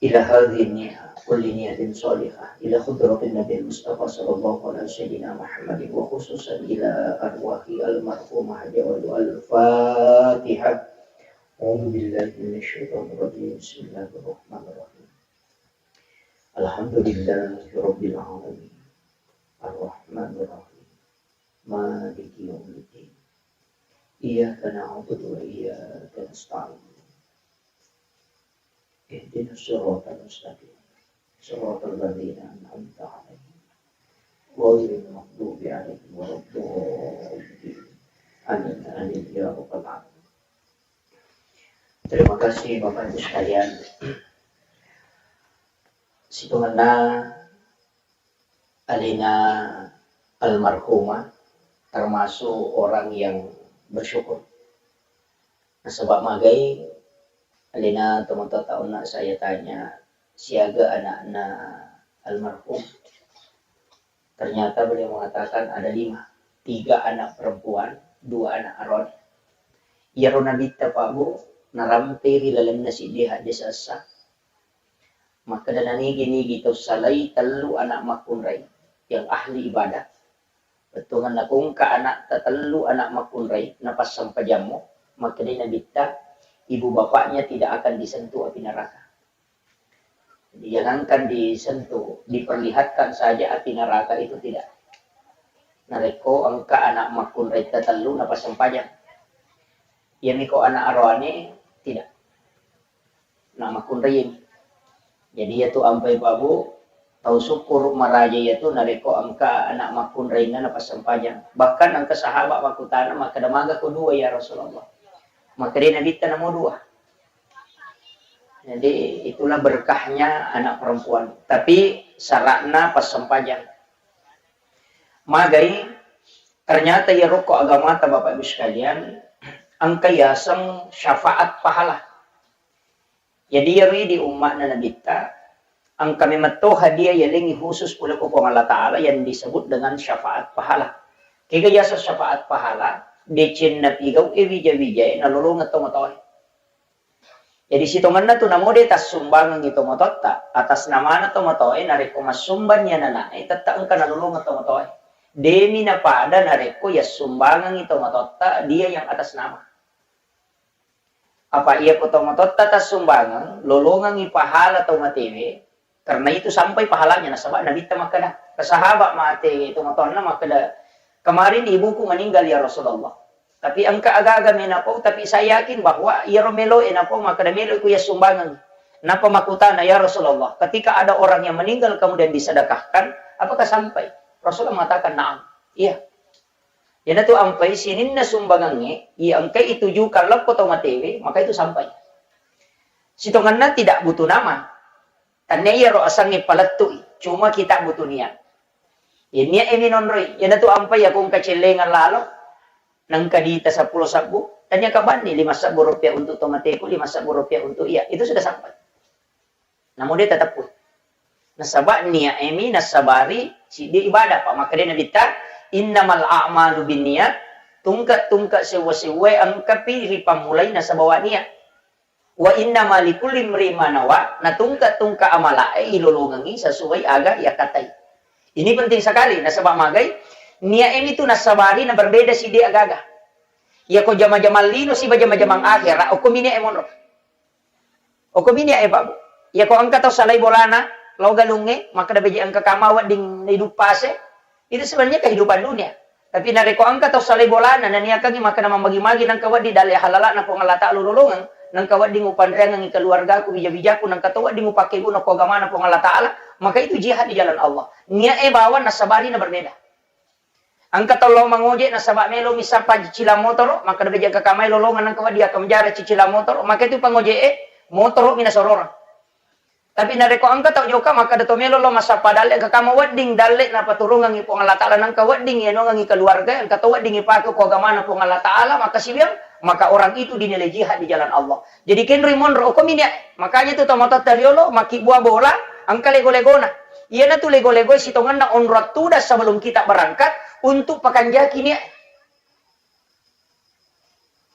Ila hadhihi niyah, kulli niyatin shalihah, ila hadratin Nabi Mustafa sallallahu alaihi sayyidina Muhammadin wa khususan ila arwahi almarhumah Haji Awal. Al-Fatihah. A'udzu billahi minasyaitonir rajim. Bismillahirrahmanirrahim. Alhamdulillahi rabbil alamin. Arrahmanirrahim. Maliki yaumiddin. Iyyaka na'budu wa iyyaka nasta'in. Ihdinas siratal mustaqim. Siratal ladzina an'amta 'alaihim. Ghairil maghdubi 'alaihim waladdallin. Amin, amin, ya rabbal alamin. Terima kasih, Bapak Ibu sekalian. Sitongenna alena almarhumah termasuk orang yang bersyukur. Nasaba magai alena tomatoatta onna saya tanya, siaga anakna almarhum? Ternyata beliau mengatakan ada lima, tiga anak perempuan, dua anak aron. Iyaro Nabitta, Pak Bu, narampei ri lalenna siddi hadde sessa. Makkeda nanigi-nigi tau salai tellu anak makkunrai yang ahli ibadah. Bettuanna ko engka ana'ta tellu anak makkunrai, napassempajammo, makkedai Nabitta, ibu bapaknya tidak akan disentuh api neraka. Jadi, jangankan disentuh, diperlihatkan saja api neraka itu tidak. Narekko engka anak makkunrai tatellu napassempajang. Iyami ko anak aroane, tidak. Anak makkunrai. Jadi, iyatu ampai pabu, tau syukur maraja iyatu narekko engka anak makkunrainna napassempajang. Bahkan engka sahabat makkutana, makkeda, "Maga ko dua, ya Rasulullah?" Makkedai Nabitta, "Namo dua." Jadi, itulah berkahnya anak perempuan. Tapi syaratna passempajang. Magai, ternyata iyaro ko agamata, Bapak Ibu sekalian, engka yaseng syafaat pahala. Jadi, iyaro di umma'na Nabitta, engka memetto hadiah yalengngi khusus pole ko Puang Allah Ta'ala yang disebut dengan syafaat pahala. Kega yaseng syafaat pahala? Decenna pigau e wija-wijae nalolongeng tomatoae. Jadi, sitongenna tu namo de tassumbangengngi tomatoatta, atas namana tomatoae, narekko massumbang ni anana'e, tette engka nalolongeng tomatoae. Demi napada narekko yassumbangengngi tomatoatta dia yang atas nama. Apa iya ko tomatoatta tassumbangeng, lolongengngi pahala tau matewe, karena itu sampai pahalanya, nasaba Nabitta makkeda, ke sahabat mate tomatoanna makkeda, "Kemarin ibuku meninggal, ya Rasulullah. Tapi engka aga-aga me napau, tapi saya yakin bahwa iyaro meloe napau makkeda, meloiku yassumbangeng." Napa makkutana, "Ya Rasulullah, ketika ada orang yang meninggal kemudian disedekahkan, apakah sampai?" Rasulullah mengatakan, "Na'am." Iya. Iyanatu ampai sininna sumbangengnge, iya engkai itujukan lappo tau matewe, maka itu sampai. Sitongenna tidak butuh nama. Tannia iyaro asengnge palettui, cuma kita butuh niat. Iya niat e minonroi, iyanatu ampai iya ko engka cellengeng lalo, nengka dita seppulo sebbu, tannia kabanni lima sebbu rupiah untuk tomateku, lima sebbu rupiah untuk iya, itu sudah sampai. Namo de tateppui. Nasaba niat e mi nassabari siddi ibadah, pa makkeda Nabitta, "Innamal a'malu binniyat," tungke-tungke sewwa-sewwae engkapi ripammulai nasaba niat. "Wa innama likulli imri'in ma nawa," na tungke-tungke amalae ilolongengngi sesuai aga yakkatai. Ini penting sekali, nasaba magai, niat e mi tu nassabari na berbeda siddi aga-aga. Iya ko jama-jamang lino siba jama-jamang akhera, okko mi niat e monro. Okko mi niat e, Pak, Bu. Iya ko engka tau salai bolana, lao galungnge, makkeda beje engka kama wedding iduppase, itu sebenarnya kehidupan dunia. Tapi narekko engka tau salai bolana, naniakangngi makkeda mammagi-magi nengka wedding dalle halala'na Puang Allah Ta'ala ulolongeng, nengka wedding upanreangengngi keluargaku, bija-bijaku, nengka to wedding upakkeguna ko agamana Puang Allah Ta'ala, maka itu jihad di jalan Allah. Niat e bawang nassabari na berbeda. Engka tau lao mangoje nasaba melo mi sappa cicilang motoro, makkeda beje engka kamai lolongeng nengka wedding akkamjara cicilang motoro, maka itu pangoje e motoro mi nasororeng. Tapi narekko engka tau jokka makkeda to melo lao massappa dalle, engka kama wedding dalle napaturungengngi Puang Allah Ta'ala, nengka wedding iyanongengngi keluarga, engka to wedding ipake ko agamana Puang Allah Ta'ala, maka siwiang, maka orang itu dinilai jihad di jalan Allah. Jadi kenroi monro, okko mi niat. Makanya tu tomatoatta riolo makkibua bola, engka lego-legona. Iyanatu lego-legoe sitongenna onrong tudang sebelum kita berangkat untuk pakanjaki niat.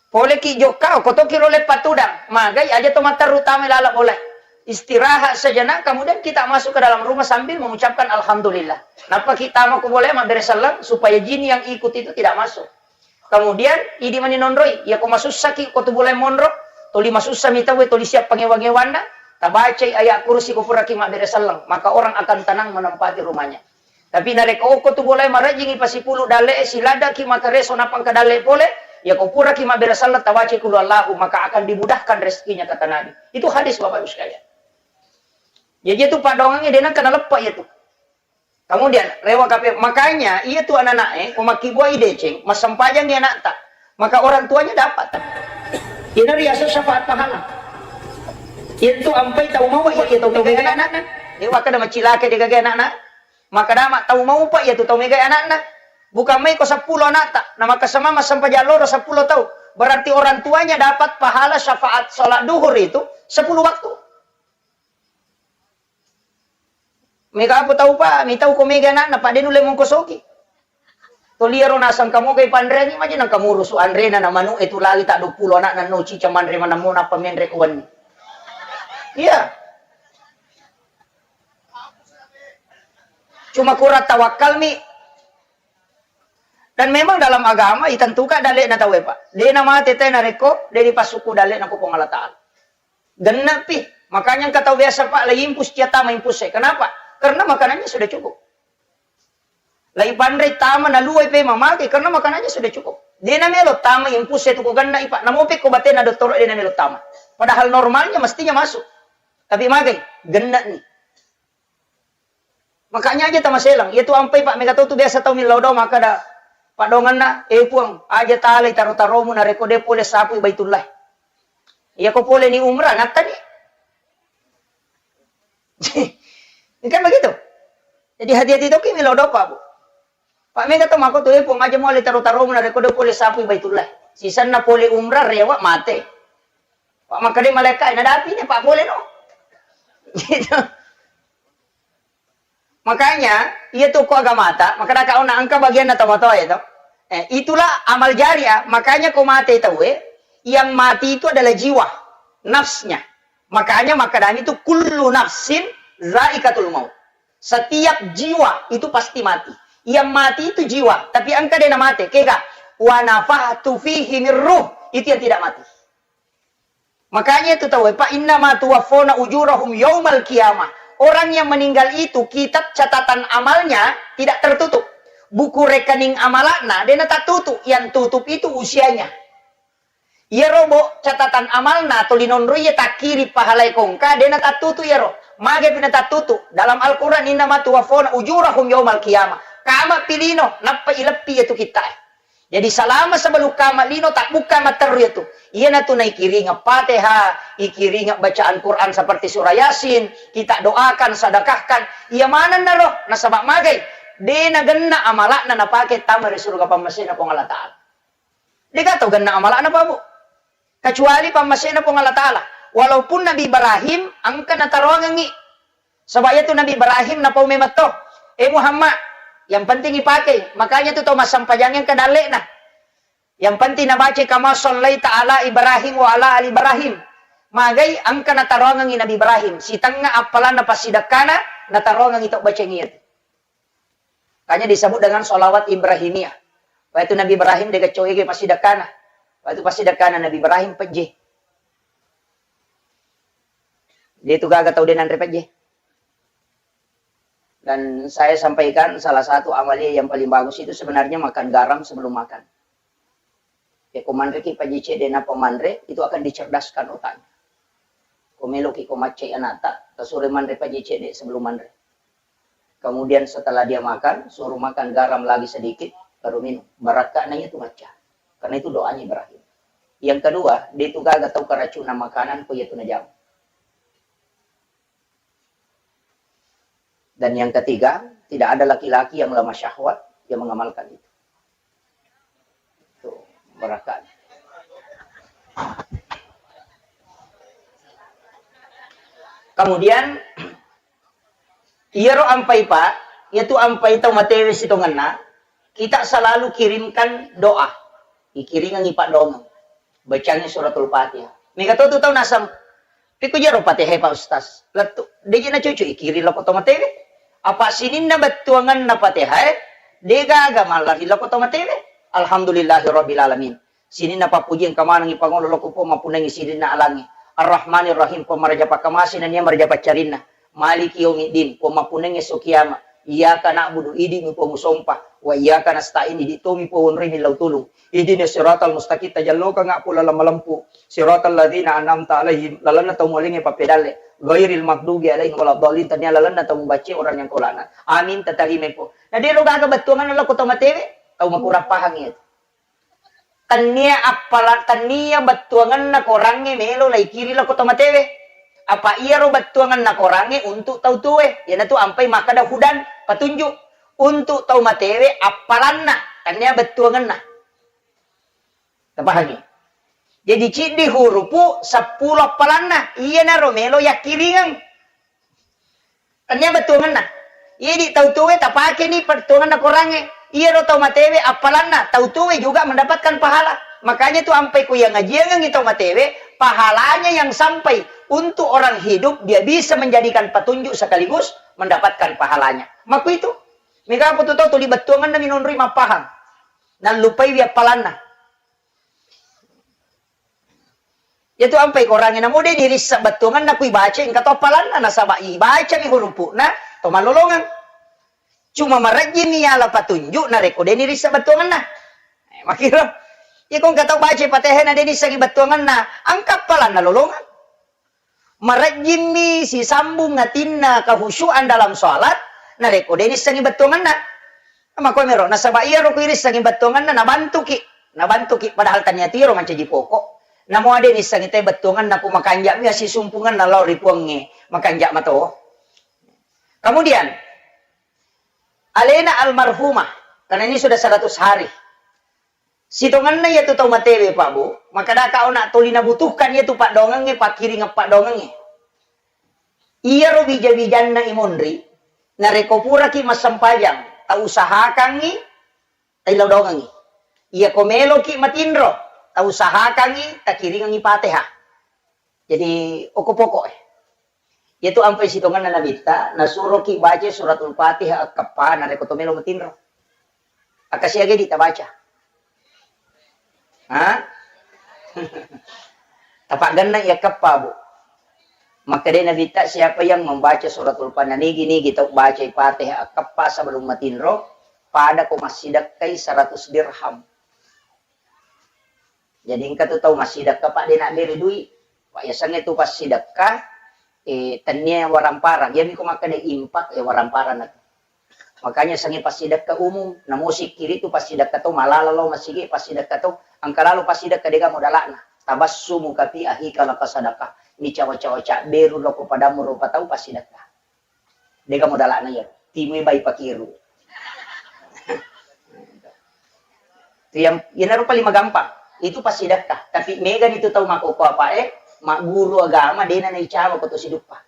Poleki jokka, okko toki ro leppa tudang, magai aja to matteru tama laleng bola. Istirahat sejenak, kemudian kita masuk ke dalam rumah sambil mengucapkan alhamdulillah. Nappa kita mau ke bola mabbere selleng supaya jin yang ikut itu tidak masuk. Kemudian, idi mani nonroi, iya ko masussaki ko tu bolae monro, toli masussa mi tauwe, toli siap pangewa-ngewanna, tabacai ayat kursi ko puraki mabbere selleng, maka orang akan tenang menempati rumahnya. Tapi narekko okko tu bolae marejjingi pasipulu dalle e, siladaki makareso nappa engka dalle pole, iya ko puraki mabbere selleng tabacai kulu Allahu, maka akan dimudahkan rezekinya, kata Nabi. Itu hadis, Bapak Ibu sekalian. Jadi itu padongangnge de nengka naleppa iya tu. Kemudian, rewa kape, makanya iya tu anak-anak e, ko makkibua i deceng, massempajangngi anakta, maka orang tuanya dapat. Ina riaso syafaat pahala. Iya tu ampai tau mau iya, iya tau megai anakna. Iya, makkeda macilake de gagai anakna. Maka dama tau mau pa iya tu tau megai anakna. Bukan mai ko seppulo anakta, na maka sama massempajang loro seppulo tau. Berarti orang tuanya dapat pahala syafaat salat duhur itu sepuluh waktu. Mega apa tau pa, mitau ko mega anakna, pa de nulle mongkosoki. Toli ero nasang kamogai panreangi maja nang kamurusu anrena na manu e tu lali ta dua puluh anakna no cica manre manammo nappa menre ko wenni. Iya. Cuma kurang tawakal mi. Dan memang dalam agama itentukan dalle'na tauwe, Pak. De' namate te narekko de' dipassukku dalle'na ko Puang Allah Ta'ala. Genne'pi. Makanya engka tau biasa, Pak, la impus cia tama impus e. Kenapa? Karena makanannya sudah cukup. La ipanre tama naluai pe mamake karena makanannya sudah cukup. De' namelo tama impus e tu ko genne'i, Pak. Namope ko batena dottoro de' namelo tama. Padahal normalnya mestinya masuk. Tapi magai, genne'ni. Makanya aja tamaselang. Iya tu ampai, Pak, mega tau tu biasa tau millau doa makkeda, paddongenna, "Eh, Puang, aja talai taro-taromu narekko de' pole sapui Baitullah. Iya ko pole ni umrah, nattani." Kan begitu. Jadi hati-hati toki millau doa, Pak, Bu. Pak, mega tau makko tu, "Eh, Puang, aja muale taro-taromu narekko de' pole sapui Baitullah. Sisenna pole umrah, rewa, mate." Pak, makkeda malaikat, "Nadapi ni, Pak, pole no." Gitu. Makanya, iya tu ko agamata, makkeda ka ona engka bagianna tomatoa itu. Eh, itulah amal jariah. Makanya ko mate tauwe, yang mati itu adalah jiwa, nafsnya. Makanya makkedami tu kullu nafsin zaikatul maut. Setiap jiwa itu pasti mati. Yang mati itu jiwa, tapi engka de' namate, kega? "Wa nafakhtu fihi min ruh", itu yang tidak mati. Makanya itu tauwe, Pak, "Innama tuwaffawna ujurahum yaumal qiyamah." Orang yang meninggal itu kitab catatan amalnya tidak tertutup. Buku rekening amalakna de' natattutu, yang tutup itu usianya. Iyaro, Bu, catatan amalna toli nonroi iya takkiri pahalai kongka de' natattutu iyaro. Magai pi natattutu? Dalam Al-Quran, "Innama tuwaffawna ujurahum yaumal qiyamah." Kama pi lino, nappa ileppi iya tu kitta e. Jadi, salama sebelum kama lino, tabbukka matteru iya tu. Iyana tu naikiringeng Fatihah, ikiringeng bacaan Quran seperti surah Yasin, kita doakan, sedekahkan. Iya manenna ro, nasaba magai, de' nagenna amalakna napake tama ri suruga pammasena Puang Allah Ta'ala. De' gaga tau genna amalakna, Pak, Bu. Kecuali pammasena Puang Allah Ta'ala. Walaupun Nabi Ibrahim engka nataroangengngi. Saba' iya tu Nabi Ibrahim napau memetto, "Eh Muhammad, yang penting ipake." Makanya tu tau massampajang engka dalle'na. Yang penting nabaca, "Kama sallaita ala Ibrahim wa ala ali Ibrahim." Magai engka nataroangengngi Nabi Ibrahim. Sitengnga appalanna passidekkana, nataroangengngi tau baceng iya tu. Makanya disebut dengan sholawat Ibrahimiyah. Waktu Nabi Ibrahim de' gaga coge passidekkana. Waktu passidekkana Nabi Ibrahim pejje. De' tu gaga tau de' nanre pejje. Dan saya sampaikan salah satu amalia yang paling bagus itu sebenarnya makan garam sebelum makan. Ya, ko manreki pejje cedde nappa manre, itu akan dicerdaskan otaknya. Ko meloki ko maccai anata, tasuro manre pejje cedde sebelum manre. Kemudian setelah dia makan, suruh makan garam lagi sedikit, baru minum. Barakka'na itu macca. Karena itu doanya Ibrahim. Yang kedua, de' tu gaga tau keracunan makanan, ko iya tu najama. Dan yang ketiga, tidak ada laki-laki yang lemah syahwat yang mengamalkan itu. Tuh, barakka'na. Kemudian, iyaro ampai, Pak, iyatu ampai tau matewe sitongenna, kita selalu kirimkan doa. Ikiringengngi paddongeng. Bacangngi suratul Fatihah. Mega to tu tau naseng, "Pekko jaro Fatihah, Pak Ustaz?" Lettu, de'ji nacucu, ikiring lako to matewe. Apa sininna bettuangenna Fatihah, de' gaga mallari lako to matewe. Alhamdulillahirabbil alamin. Sininna pappuji engka manengngi pangolo lako Puang mappunnangngi sininna alangnge. Arrahmanirrahim, Puang maraja pakkamase nennia maraja paccarinna. Maliki yaumiddin, Puang mappunnangngi esso kiama. Iyyaka na'budu, idi'mi Puang usompa. Wa iyyaka nasta'in, idi' tomi Puang onroi millau tulung. Ihdinas siratal mustaqim, tajallokangnga Puang laleng malempu. Siratal ladzina an'amta alaihim, lalenna tau mualengnge pappedalle. Ghairil maghdubi alaihim waladdallin, tania lalenna tau mubacce orang yang kau laknat. Amin, tatarimai Puang. Na de'ro gaga bettuangenna lako tau matewe, tau makurang pahang iya. Tennia appala-, tennia bettuangenna korangnge melo laikiri lako tau matewe. Apa iyaro bettuangenna korangnge untuk tau tuwe. Iyanatu ampai makkeda hudan, petunjuk. Untuk tau matewe appalanna, tennia bettuangenna. Tapahangi? Jadi ciddi hurupu seppulo appalanna. Iyanaro melo yakkiringeng. Tennia bettuangenna. Idi' tau tuwe tapakeni bettuangenna korangnge. Iyaro tau matewe appalanna, tau tuwe juga mendapatkan pahala. Makanya tu ampai ku yang ngajiangengngi tau matewe, pahalanya yang sampai untuk orang hidup, dia bisa menjadikan petunjuk sekaligus mendapatkan pahalanya. Makku itu. Mega apa tu tau tuli bettuangenna minonroi mappahang. Nallupaiwi appalanna. Iyatu ampai Korangnge, namo de' nirissa bettuangenna ku ibaca, engka to appalanna, nasaba' ibacami hurupu'na, to mallolongeng. Cuma marejjimi yala patunju' narekko de' nirissa bettuangenna. Eh, makkiro. Iko engka tau baca Fatihah na de' nissengngi bettuangenna, engka appalanna lolongeng. Marejjimmi sisambung atinna kehusyu'an dalam sholat, narekko de' nissengngi bettuangenna. Makkuamiro, nasaba' iyaro ku irissengngi bettuangenna, nabantuki. Nabantuki, padahal tania tiro mancaji poko'. Namo de' nissengngi te bettuangenna ku makanja'mi assisumpungenna lao ri Puangnge, makanja' mato. Kemudian, alena almarhumah, karena ini sudah seratus hari. Sitongenna iyatu tau matewe, Pak, Bu, makkedaka ona' toli nabutuhkan iyatu paddoangengnge, pakkiringeng paddoangengnge. Iyaro wija-wijanna imonri, narekko puraki massempajang, tausahakangngi taillau doangengngi. Iyako meloki matinro, tausahakangngi takiringengngi Fatihah. Jadi, okko pokok e. Iyatu ampai sitongenna Nabitta, nasuroki baca suratul Fatihah akkeppa narekko to melo matinro. Akkasiaga di tabaca? Ha? Tapaggenna iya keppa, Bu. Makkedai Nabitta, siapa yang membaca suratul Fatihah, nigi-nigi tau bacai Fatihah akkeppa sebelum matinro, pada ko massidekkai seratus dirham. Jadi engka tu tau massidekka, Pak, de' nabbere dui. Pak, yasengnge tu passidekka, eh, tennia waramparang. Iyami ko makkeda impak, eh, waramparang na tu. Makanya sengnge passidekka umum, namo sikkiri tu passidekka to malala lao masigi, passidekka to engka lalo passidekka de' gaga modala'na. Tabassumuka fi akhika laka sadaqah. Micawa-cawa cabberu lao ko padammu rupa tau passidekka. De' gaga modala'na iyaro. Timui bai pakiru. Tu yang, iyanaro paling magampang. Itu passidekka. Tapi megani tu tau makkokkoe, magguru agama, de'na naicawa ko to siduppa.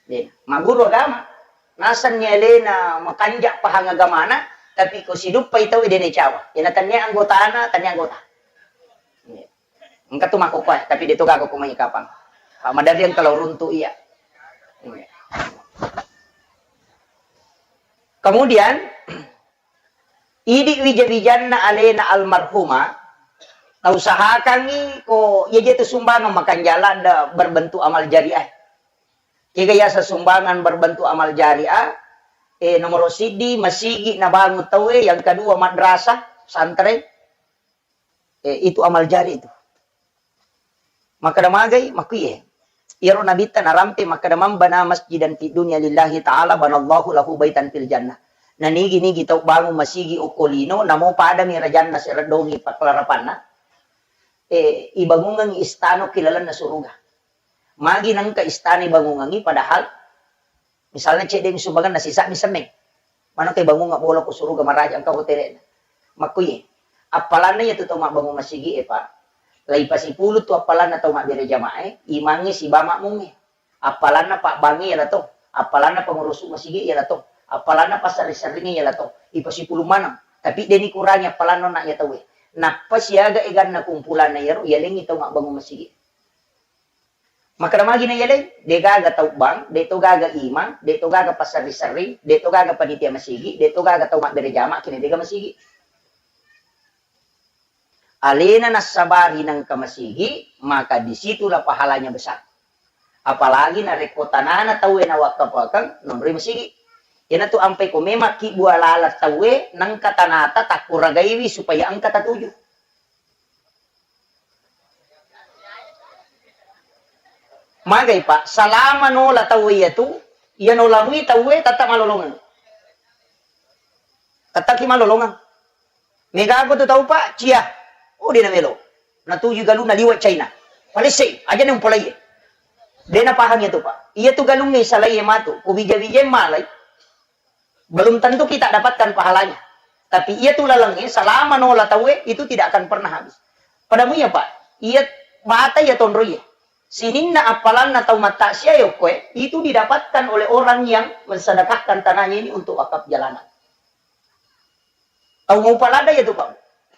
De'. Magguru agama. Nasenni alena makanja' pahang agamana, tapi ko siduppai tau de' naicawa. Iyana tania anggotana, tania anggota. De'. Engka tu makkokkoe, tapi de' to gaga ko mai kapang. Pak, maderri engka lao runtu' iya. Kemudian, idi' wija-wijanna alena almarhumah, tausahakangngi ko iya je tu sumbangan makanjala da berbentuk amal jariah. Kega yaseng sumbangan berbentuk amal jariah, eh, nomoro siddi masigi nabangun tauwe, yang kedua madrasah, pesantren, eh, itu amal jari itu. Makkeda magai, makkuiye. Iyaro Nabitta narampe makkeda, "Man bana masjidan fid dunya lillahi ta'ala, banallahu lahu baitan fil jannah." Nanigi-nigi tau bangun masigi okko lino, namo padami rajanna sereddongi pakkelarapanna, eh, ibangungengngi istana ki lalenna suruga. Magi nengka istana ibangungengngi, padahal misalnya cedde mi sumbangan na sisa mi semmeng. Mano ke bangunga bola ko suruga maraja engka hotelena. Makkuye. Appalanna iya tu tau mabbangung masigi e, Pak. Lai pasipulu tu appalanna tau mabbere jamaah e, imangnge siba makmungnge. Appalanna pabbangnge iya la to. Appalanna pengurusu masigi iya la to. Appalanna passerri-serringnge iya la to. Ipasipulu maneng. Tapi de ni kurangi appalanna na iya tauwe. Nappa siaga eganna kumpulanna iyaro, iyalengngi tau mabbangung masigi. Makkeda magi na iyaleng, de gaga tau bang, de to gaga imang, de to gaga passerri-serring, de to gaga panitia masigi, de to gaga tau mabbere jama, kina de gaga masigi. Alena nassabari nengka masigi, maka di situlah pahalanya besar. Apalagi narekko tanana tauwe nawakkafakeng, nonroi masigi. Iyanatu ampai ko memang ki bua laleng tauwe, nengka tanata takkuragaiwi supaya engka tatuju. Magai, Pak, salama nola tauwe iyatu, iya nolarui tauwe tetta malolongeng. Tettaki malolongeng. Megago tu tau, Pak, cia. Oh, de namelo. Natuju galunna liwa China. Palessei, aja ni umpolai. De napahang iyatu, Pak. Iyatu galungnge salai matu, ku bija-bijai malai. Belum tentu kita dapatkan pahalanya. Tapi iyatu lalengnge salama nola tauwe itu tidak akan pernah habis. Padamu iya, Pak, iya bata iya tonro iya. Sininna appalanna tau mattaksiah yokkoe itu didapatkan oleh orang yang mensedekahkan tanahnya ini untuk wakaf jalanan. Tau mau palada iyatu, Pak.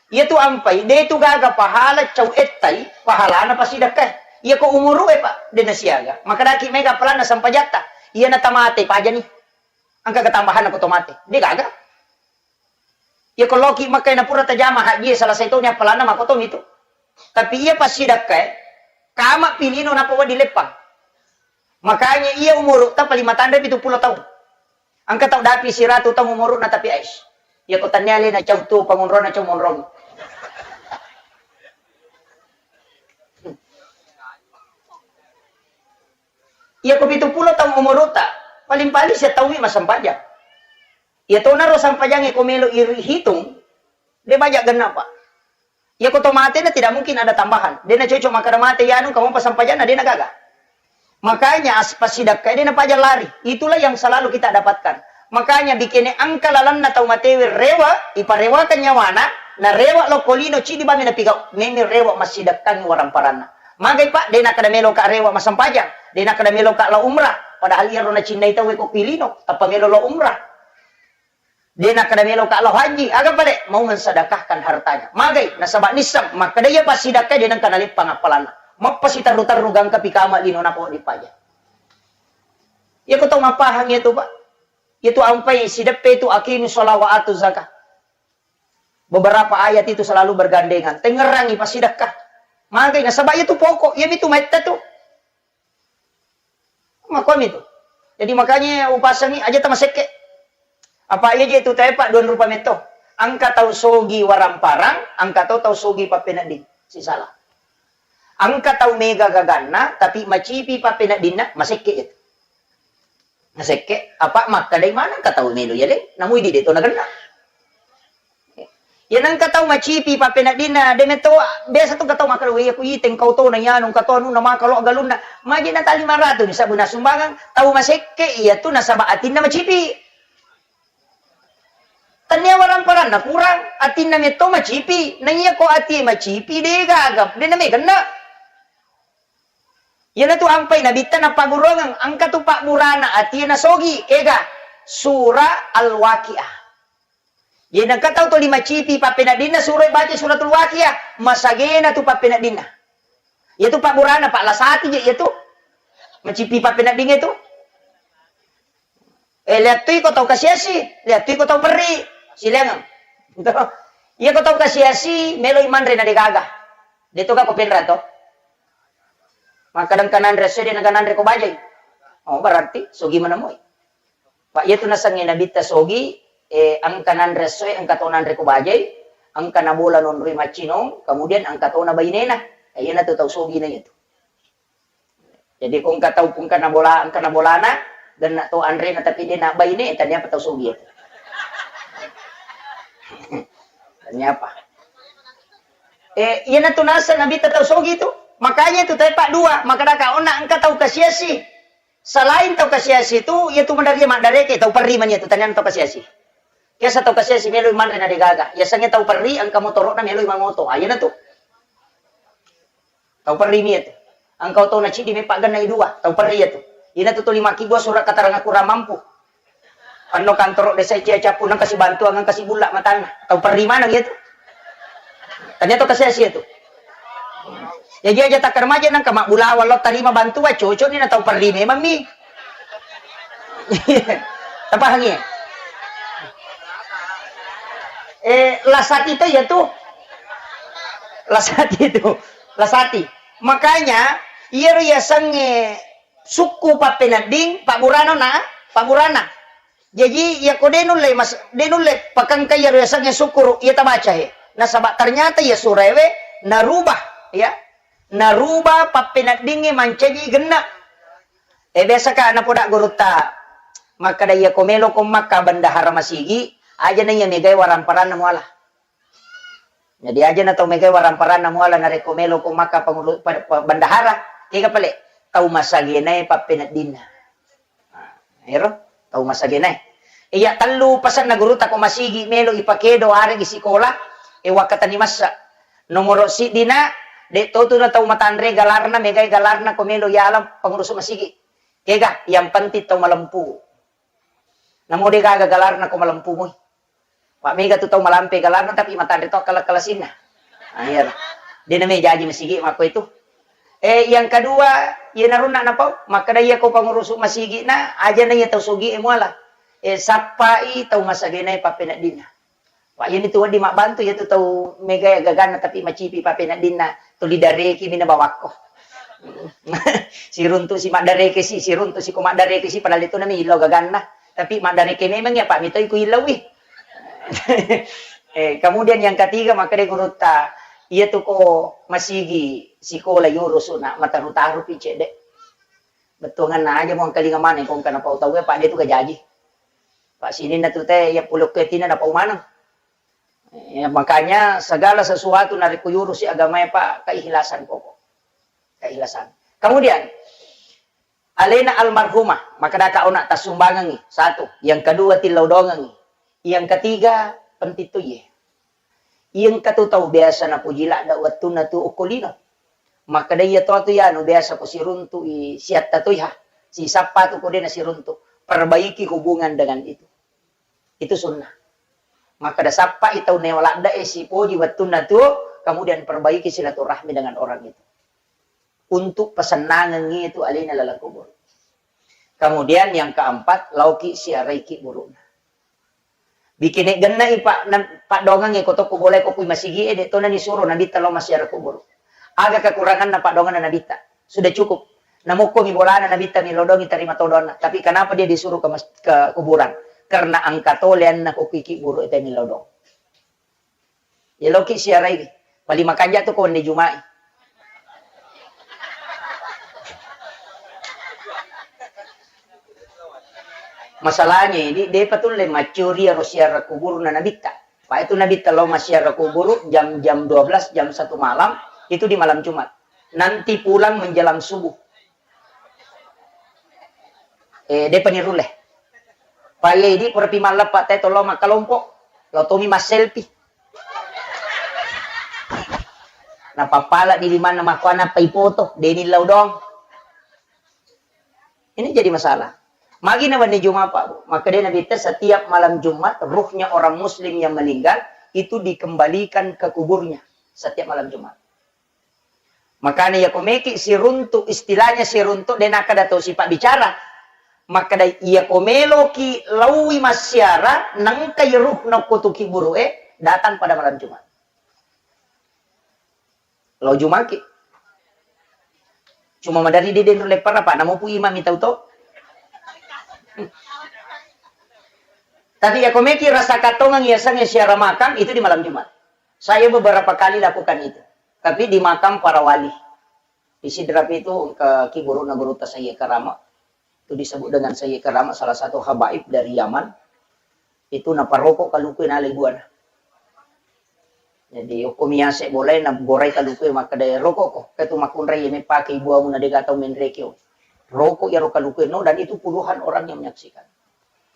Iyatu ampai, de tu gaga pahala cau ettai, pahalana pasidakka. Iya ko umuru e, Pak, de nasiaga. Maka daki mega appalanna sampajatta. Iya na tamate pajani. Engka ketambahan ko to mate. De gaga. Iya ko loki Mekka na pura tajama haji, salah satu ni appalanna mako to mitu. Tapi iya passidakkae, kama pilino nappa wedding leppang. Makanya iya umurutta paling matanre pitu pulo taung. Engka tau dapi siratu taung umuruna tapi ais. Iya ko tannia alena cau tu pangonrona cau monrong. Iya ko pitu pulo taung umurutta, paling-paling sia taumi massempajang. Iya tonaro sempajangnge ko melo iri hitung, de baja genna, Pak. Iya ko to matena tidak mungkin ada tambahan. De na cocok makkeda mate yanu kamu pasempajanna de na gaga. Makanya as-, passidakkae de na paja lari. Itulah yang selalu kita dapatkan. Makanya bikene engka lalenna tau matewe rewa, iparewakan nyawana, na rewa lokko lino cidi bame na pigau, meme rewa massidakkangi waramparanna. Magai, Pak, de nakkeda melo ka rewa massempajang, de nakkeda melo ka lao umrah, padahal iyaro nacinnai tauwe ko pilino, tappa melo lao umrah. De nakkeda melo ka lao haji, aga pale? Mau mensedekahkan hartanya. Magai, nasaba nisseng makkeda iya passidakkae de nengka naleppang appalanna. Mappasiterru-terru gangka pikama lino nappa wedding paja. Iya ko tau mappahang iya tu, Pak. Iya tu ampai sideppe tu aqimus shalah wa atuz zakah. Beberapa ayat itu selalu bergandengan. Tengngerangi passidakka. Magai, nasaba iya tu pokok, iya mitu maitta tu. Makkuami tu. Jadi makanya upasangi aja tamasekke. Apa iya je tu tae, Pak, dua rupa metto. Engka tau sogi waramparang, engka to tau sogi pappenedding. Sisala. Engka tau mega gaganna, tapi macipi pappeneddinna, masekke itu. Masekke, apa makkedai maneng ka tau melo yaleng, namu idi de to nagenna. Iya nengka tau macipi pappeneddinna, de metto biasa tu engka tau makkeda, "Weh, aku iteng kau to na yanu, engka to anunna maka lo galunna." Maji na tali maratu ni sabuna sumbangan, tau masekke iya tu nasaba atinna macipi. Tania waramparanna kurang, atinna metto macipi. Na iya ko ati macipi, de gaga, de na megenna. Iyanatu ampai Nabitta nappagguruangeng, engka tu pabburana atie nasogi, kega? Sura Al-Waqiah. Jadi engka tau tuli macipi pappeneddinna suroi baca Suratul Waqiah, masagena tu pappeneddinna. Iyatu pabburana, Pak, lasati je iyatu. Macipi pappeneddingnge tu. Eh, liattui ko tau kasiasi, liattui ko tau perri. Silaingeng. Iya ko tau kasiasi, meloi manre na degaga. De to ka ko penra to. Makkadang kananre esso de na kananre ko bajai. Oh, berarti sogi mana moi. Pak, iya tu nasengnge Nabitta sogi, eh, engka nanre essoe, engka to nanre ko bajai, engka nabola nonroi maccinong, kemudian engka tona bainena. Eh, iyana tu tau sogi na iya tu. Jadi ko engka tau, engka nabola, engka nabolana, genna to anrena tapi de na baine, tania apa tau sogi ya. Tania apa? Eh, iyana tu naseng Nabitta tau sogi tu. Makanya tu tepa dua, makkadaka onna engka tau kasiasi. Selain tau kasiasi tu, iya tu maderri maddareke tau perri mani tu, tania tau kasiasi. Biasa tau kasiasi meloi manre na degaga. Yasengnge tau perri engka motoro'na meloi mangoto. Ah, iyana tu. Tau perri mi iya tu. Engka otona ciddi meppa gennai dua, tau perri iya tu. Iyana tu tuli makkibua surat keterangan kurang mampu. Anno kantoro desa cia cappu nang kasi bantuan nang kasi bulla matanna. Tau perri maneng iya tu. Tania tau kasiasi iya tu. Jaji aja takkarmaja nang kama bulawa lo tarima bantuan cocok ni na tau perri memang mi. Tapahangi? Eh, lasati to iya tu. Lasati tu. Lasati. Makanya, iyaro yasengnge sukku pappenedding, pabburana na, pabburana. Jaji, iya ko de nulle mas-, de nulle pakengka iyaro yasengnge sukkuru, iya tabaca he. Nasaba ternyata iya suraewe narubah, ya. Narubah pappeneddingnge mancaji genna. Eh, biasa ka napoda gurutta, makkada iya ko melo ko makka bendahara masigi, aja na iya megai waramparanna muala. Jadi aja na tau megai waramparanna muala narekko melo ko makka penguru-, pa-, pa-, bendahara, kega pale? Tau masagenae pappeneddinna. Nah, ero, tau masagenae. Iya tellu pasenna gurutta ko masigi melo ipakedo aregi sikola, e wakkatani massa. Nomoro siddina, de to tu na tau matanre galarna, megai galarna ko melo yala pengurus masigi. Kega, yang penting tau malempu. Namo de gaga galarna ko malempu mui. Pak mega tu tau malampe galarna tapi matanre to kala-kalasinna. Ah, iya. De name jaji masigi makko itu. Eh, yang kedua, iya narunna napau, makkada iya ko pengurus masigi na, aja na iya tau sogi e muala. Eh, sappai tau masagenae pappeneddinna. Pak, iyani tu wedding mabbantu, iya tu tau mega iya gaganna, tapi macipi papeneddinna tuli dareki mina bawakko. Siruntu si maddareke si, siruntu si ko maddareke si, padahal itu nami illau gaganna. Tapi maddareke memang ya, Pak, mitoi ku illaui. Eh, kemudian yang ketiga, makkeda gurutta, iya tu ko masigi sikola yurusu na mataru-taru pi cedde. Bettuanganna aja mo engkalinga maneng ko engka napau tau, Pak, de tu gajaji. Pak, sininna tu te, iya pulokko tina napau maneng. Ya, makanya segala sesuatu narekko yurusi agamae, Pak, keikhlasan pokok. Keikhlasan. Kemudian, alena almarhumah, makkeda ka ona tassumbangengi, satu. Yang kedua, tillau doangengi. Yang ketiga, penting tu iye. Iya engka tu tau biasa napuji ladde wettunna tu okko lino. Makkeda iya to tu yanu biasa ko siruntu i siatta tu iha. Sisappa tu ko de nasiruntu. Perbaiki hubungan dengan itu. Itu sunnah. Makkeda sappai tau neo ladde e sipoji wettunna tu, kemudian perbaiki silaturahmi dengan orang itu. Untuk pesennangengngi itu alena laleng kubur. Kemudian yang keempat, laoki siaraiki buru'na. Bikine gennai pa-, na-, paddoangengnge ko tokko bolae ko kui masigi e, de to nani suro Nabitta lao massiara kuburu. Aga kekuranganna paddoangenna Nabitta? Sudah cukup. Namokkomi bolana Nabitta millau doangi tarima to doanna. Tapi kenapa dia disuruh ke mas-, ke kuburan? Karena engka to leanna ko kui kiburu e te millau doang. Eloki siarai, paling makanja tu ko wenni Juma'i. Masalahnya ini, depa tulle maccuri aro siara kuburna Nabitta. Pak itu Nabitta lao massiara kuburu jam, jam dua belas, jam satu malam, itu di malam Jumat. Nanti pulang menjelang subuh. Eh, depa nirulle. Paye idi pura pi malleppa te tollo makkalompo. Lao tomi masselfie. Napappala di limanna makkuana pai foto, deni lao doang. Ini jadi masalah. Magi na wenni Jumat, Pak, Bu. Maka dia Nabi te setiap malam Jumat, ruhnya orang muslim yang meninggal itu dikembalikan ke kuburnya setiap malam Jumat. Makanya iya ko meki siruntu, istilahnya siruntu, de nakkeda tau sipabbicara. Makkeda iya ko meloki laui massiara, nengkai ruh nokko tu kiburu e, datang pada malam Jumat. Lao Jumaki. Cuma madari de denro leppara, Pak, namo pu imami tau to. Tapi iya ko meki rasa katongang iya sange siara makam itu di malam Jumat. Saya beberapa kali lakukan itu. Tapi di makam para wali. Di Sidrap itu ke kiburuna gurutta Sayyid Karama. Itu disebut dengan Sayyid Karama, salah satu habaib dari Yaman. Itu naparoko kaluku nalai buana. Jadi, okko miase bolai na gorai kaluku makkeda roko ko. Ketu makunrai me pake ibuamu na dega tau menrekio. Roko iyaro kaluku no dan itu puluhan orang yang menyaksikan.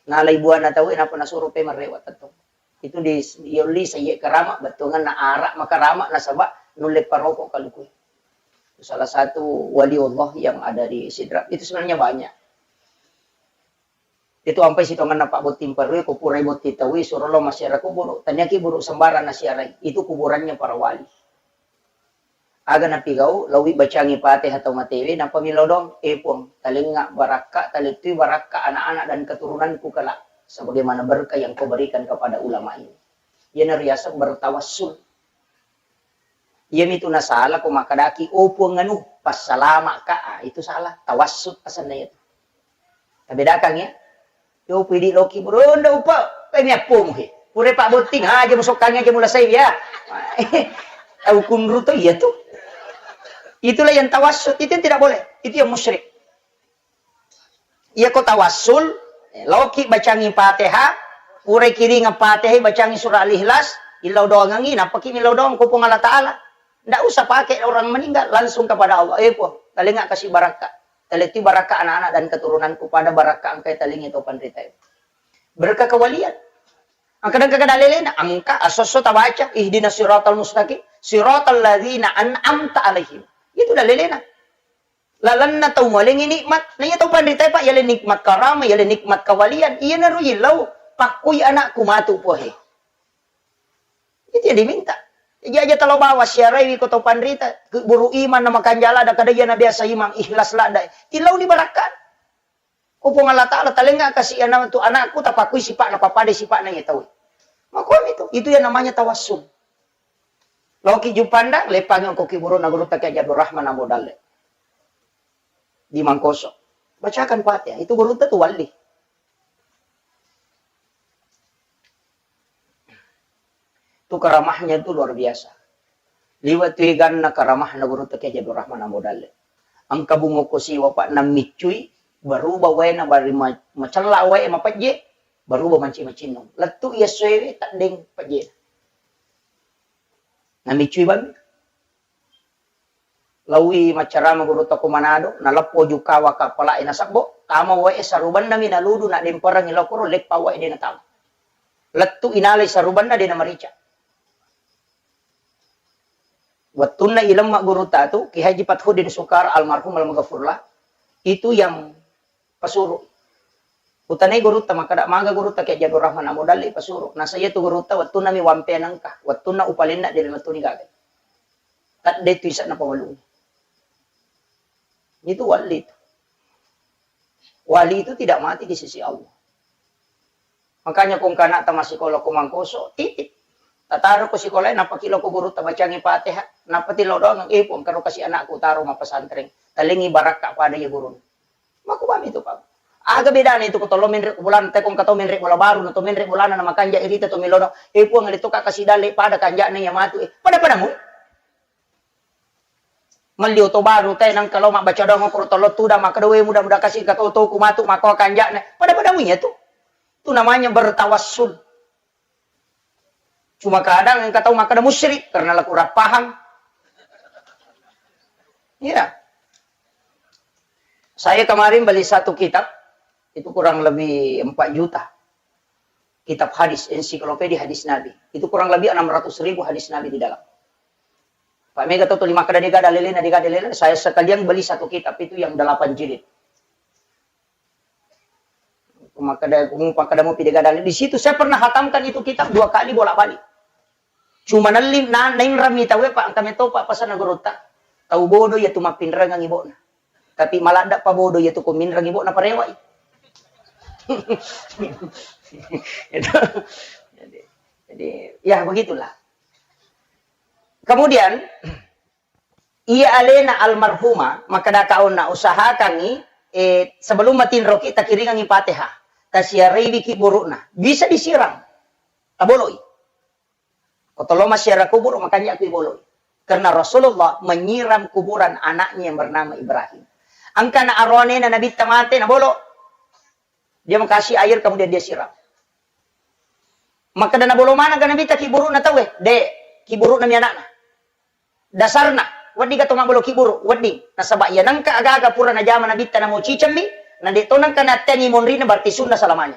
Nalai buana tau napa nasuro pe marrewa tetto. Itu di, yolli Sayyid Karama, bettuanganna ara makarama nasaba nulle paroko kaluku. Salah satu wali Allah yang ada di Sidrap. Itu sebenarnya banyak. Itu ampai sitonganna Pak Botting Parue, ko purai botting taui, suro lo masyarakat kuburu. Taniaki buru sembarang nasiarai. Itu kuburannya para wali. Aga napigau, lawi bacangi Fatihah tau matewe, nappa millau doang, "Eh Puang, talengnga barakka, talettui barakka anak-anak dan keturunanku kelak, sebagaimana berkah yang kau berikan kepada ulama ini." Iyana riaseng bertawassul. Iyamitu nasala ko makkadaki, "Oh Puang anu, passalama'ka." Ah, itu salah, tawassul asenna itu. Tabedakang ya. Yo pidi loki buru, nda upa, eh, miappomu he. Pura Pak Botting, aja musokkangi aja mulasai ya. Tau kunru to iya tu. Itulah yang tawassul, itu yang tidak boleh. Itu yang musyrik. Iya ko tawassul, eh, loki bacangi Fatihah, pura kiringa Fatihah, bacangi surah Al-Ikhlas, illau doangangi, nappaki millau doang ko Puang Allah Ta'ala. Ndak usah pakai orang meninggal, langsung kepada Allah. Eh, Puang, talengnga kasi barakka. Talettui barakka anak-anak dan keturunanku pada barakka engkai talengngi to panrita. Berkah kewalian. Engka dengka kada lelena, engka asosso tabaca, ihdinas siratal mustaqim, siratal ladzina an'amta alaihim. Itu dah lelena. Lalenna tau mualengi nikmat. Nah, iya tau panrita, Pak, yale nikmat karama, yale nikmat kawalian. Iya naru illau, pakkui anakku matu pohe. Itu yang diminta. Jadi aja talo bawa siarai ko tau panrita, buru iman na makanjala da kada iya na biasa iman ikhlas lada. Tilau ni barakka. Ko Puang Allah Ta'ala, talengnga kasi anak tu anakku tapakui sipakna papada sipakna iya tau. Makkuami tu, itu yang namanya tawassul. Loki Juppandang, leppangi ko kuburuna gurutta Kiai Haji Abdul Rahman Ambo Dalle di Mangkoso. Bacakan Fatihah, itu gurutta tu wali. Itu karamahnya itu luar biasa. Liwat tu eganna karamahna gurutta Kiai Haji Abdul Rahman Ambo Dalle. Engka bungo ko siwa, Pak, nammiccui, berubah waena, bari ma-, macella wae mapejje, berubah manci macinnong. Lettu iya suewe teddeng pejje. Namiccui bammi. Laowi maccarama gurutta ko Manado, naleppo jukawa kappala'e nasebbo, tama wae sarubannami naludu, nademperengngi lokoro, leppa wae de natama. Lettu inalai sarubanna de namarica. Wettunna ilemma gurutta tu, Kiai Haji Fathuddin Sukar almarhum almaghfurlah, itu yang pasuru. Utanai gurutta, makkeda, maga gurutta Kiai Haji Abdul Rahman Ambo Dalle pasuru. Nasa iya tu gurutta wettunna mi wampe nengka, wettunna upalenna de lemettuni gaga. Tadde tu isa napawalungi. Itu wali itu. Wali itu tidak mati di sisi Allah. Makanya ko engka anakta massikola ko Mangkoso, titip. Tataro ko sikolae, nappa ki lao ko gurutta bacangi Fatihah, nappa ti lao doang, "Eh, Puang, karo kasi anakku taro mappesantreng." Talengi barakka pada iya gurunna. Makkuami tu, Pak. Aga bedana itu ko tollo menre bolana, te ko engka to menre bola baru, na to menre bolana na makanja irita to melono, "Eh, Puang, ale to ka kasi dalle pada kanjana iya matu." Eh, pada-pada mu. Melli oto baru te, nengka lao mabbaca doang okoro tollo tudang, makkeda, "We, mudah-mudahan kasi engka to toku matu, makko kanjana." Pada-pada mu iya tu. Itu namanya bertawassul. Cuma kadang engka tau makkeda musyrik karena laku rappahang. Iya. Saya kemarin beli satu kitab, itu kurang lebih empat juta. Kitab hadis, ensiklopedia hadis Nabi. Itu kurang lebih enam ratus ribu hadis Nabi di dalam. Pak, mega to tuli makkeda de gaga dalilena, de gaga dalilena, saya sekalian beli satu kitab itu yang delapan jilid. Makkeda, makkeda mupi de gaga dalil. Di situ saya pernah hatamkan itu kitab dua kali bolak-balik. Cuma nelli, na, nainrammi tauwe, Pak, engka meto, Pak, pasanna gurutta. Tau bodoh iya tu mappinrengang ibo'na. Tapi maladda pa bodoh iya tu ko minreng ibo'na parewai. Itu. Jadi, jadi, ya begitulah. Kemudian, iya alena almarhumah, makkeda ka onna, usahakangngi, eh, sebelum matinroki, takiringangngi Fatihah. Tasiaraiwi ki buru'na. Bisa disiram. Taboloi. Ko tollo massiara kuburu, makanja ku iboloi. Karena Rasulullah menyiram kuburan anaknya yang bernama Ibrahim. Engka na aroanena Nabitta mate, nabolo. Dia mau kasih air, kemudian dia siram. Makkeda nabolo maneng ka Nabitta ki buru'na tauwe? De, ki buru'na mi anakna. Dasarna, wedding ka to mabbolo ki buru, wedding. Nasaba iya nengka aga-aga pura najama Nabitta namo cicemmi, na de to nengka natteangi monrina, berarti sunnah selamanya.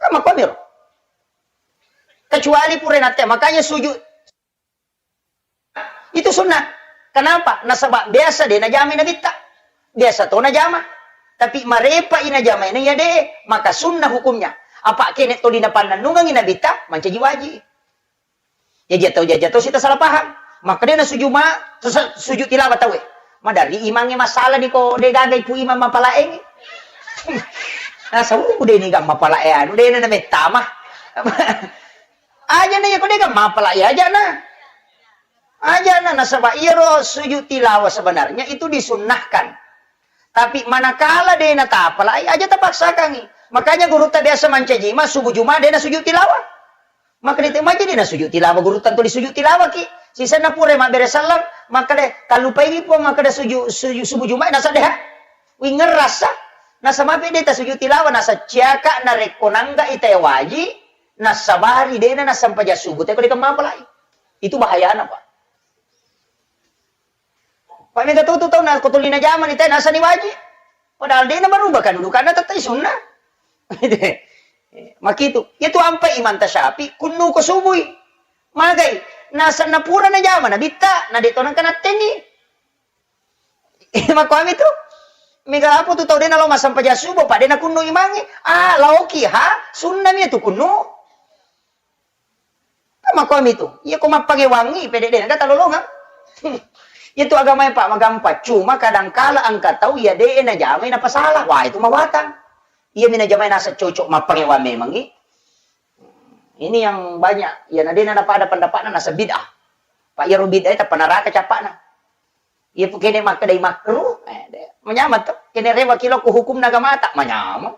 Kan makkuamiro. Kecuali pura natteang, makanya sujud itu sunnah. Kenapa? Nasaba biasa de najamai Nabitta. Biasa to najama. Tapi marepa i najamai na iya de, maka sunnah hukumnya. Apa kene toli napannennungengi Nabitta, mancaji wajib. Ya, jaji tau, jaji tau sita salah paham. Maka de nasuju ma, su-, sujud tilawah tauwe. Maderri imangnge masalah ni ko de gaga ipu imang mapalaengi. Nasau de ni ga mapalae anu, de na mettama. Aja na iya ko de ga mapalae aja na. Aja na, nasaba iyaro sujud tilawah sebenarnya itu disunnahkan. Tapi manakala de natapalai, aja tapaksakangi. Makanya gurutta biasa mancaji ma subuh Juma de nasujud tilawah. Maka de te maja de nasujud tilawah, gurutta tuli sujud tilawah ki. Sisenna pura mabbere sallang, maka de kallupaini Puang, maka de sujud, sujud subuh Juma nasa deha. Wingerrasa. Nasa mape de tasujud tilawah, nasa ciaka narekko nangga ita waji, nasabari de na nasampaja subuh te ko de kemmapalai. Itu bahayana, Pak. Pak, mega tu, tu tau na ko tuli najama ni te nasani wajib. Padahal de na berubah kedudukanna, tettai sunnah. Makitu. Itu ampai Imam Tasyafi kunnu ko subui. Magai, nasanna pura najama Nabitta, na de to nengka nattengi. Makkuami tu. Mega apa tu tau de na lo masampaja subuh, Pak, de na kunnu imangi. Ah, laoki ha, sunnah mi tu kunnu. Kan makkuami tu. Iya ko mappangewangi, pede de, engka talolongang. Iya tu agamae, Pak, magampang. Cuma kadangkala engka tau iya de najamai napasalah. Wah, itu mawatang. Iya mi najamai nasa cocok mappangewang memangi. Ini yang banyak, ya, na dena napada pendapatna naseng bid'ah. Pak, iyaro bid'ah tappa neraka capana. Iya, pu kene makkedai makruh, eh, de-, manyameng to. Kene rewa kilo ku hukumna agamata, manyameng.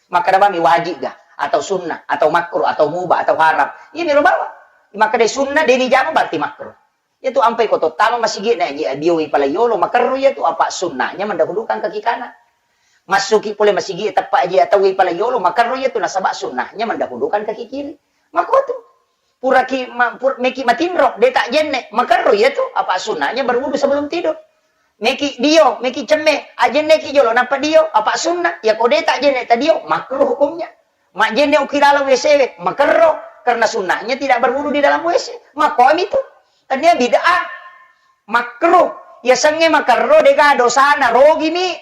Makkeda bami wajib ga, atau sunnah, atau makruh, atau mubah, atau haram. Iya, miro bawa. Makkedai sunnah, deni jama berarti makruh. Iyatu ampai ko tottama masigi na aji abioi pala yolo, makerro iyatu, apa sunnahnya mendahulukan kaki kanan. Massuki pole masigi teppa aji atau pala yolo, makerro iyatu, nasaba sunnahnya mendahulukan kaki kiri. Makotu. Puraki ma-, pur-, meki matinro, de tak jenne, makerro iyatu, apa sunnahnya berwudu sebelum tidur. Meki dio, meki cemme, ajenneki jolo, nappa dio, apa sunnah, ya ko de tak jenne ta dio, makruh hukumnya. Majjenne uki laleng W C we, makerro, karena sunnahnya tidak berwudu di dalam W C. Makomi tu. Tania bid'ah. Makruh. Ya sengnge makerro, dega dosana, rogimi.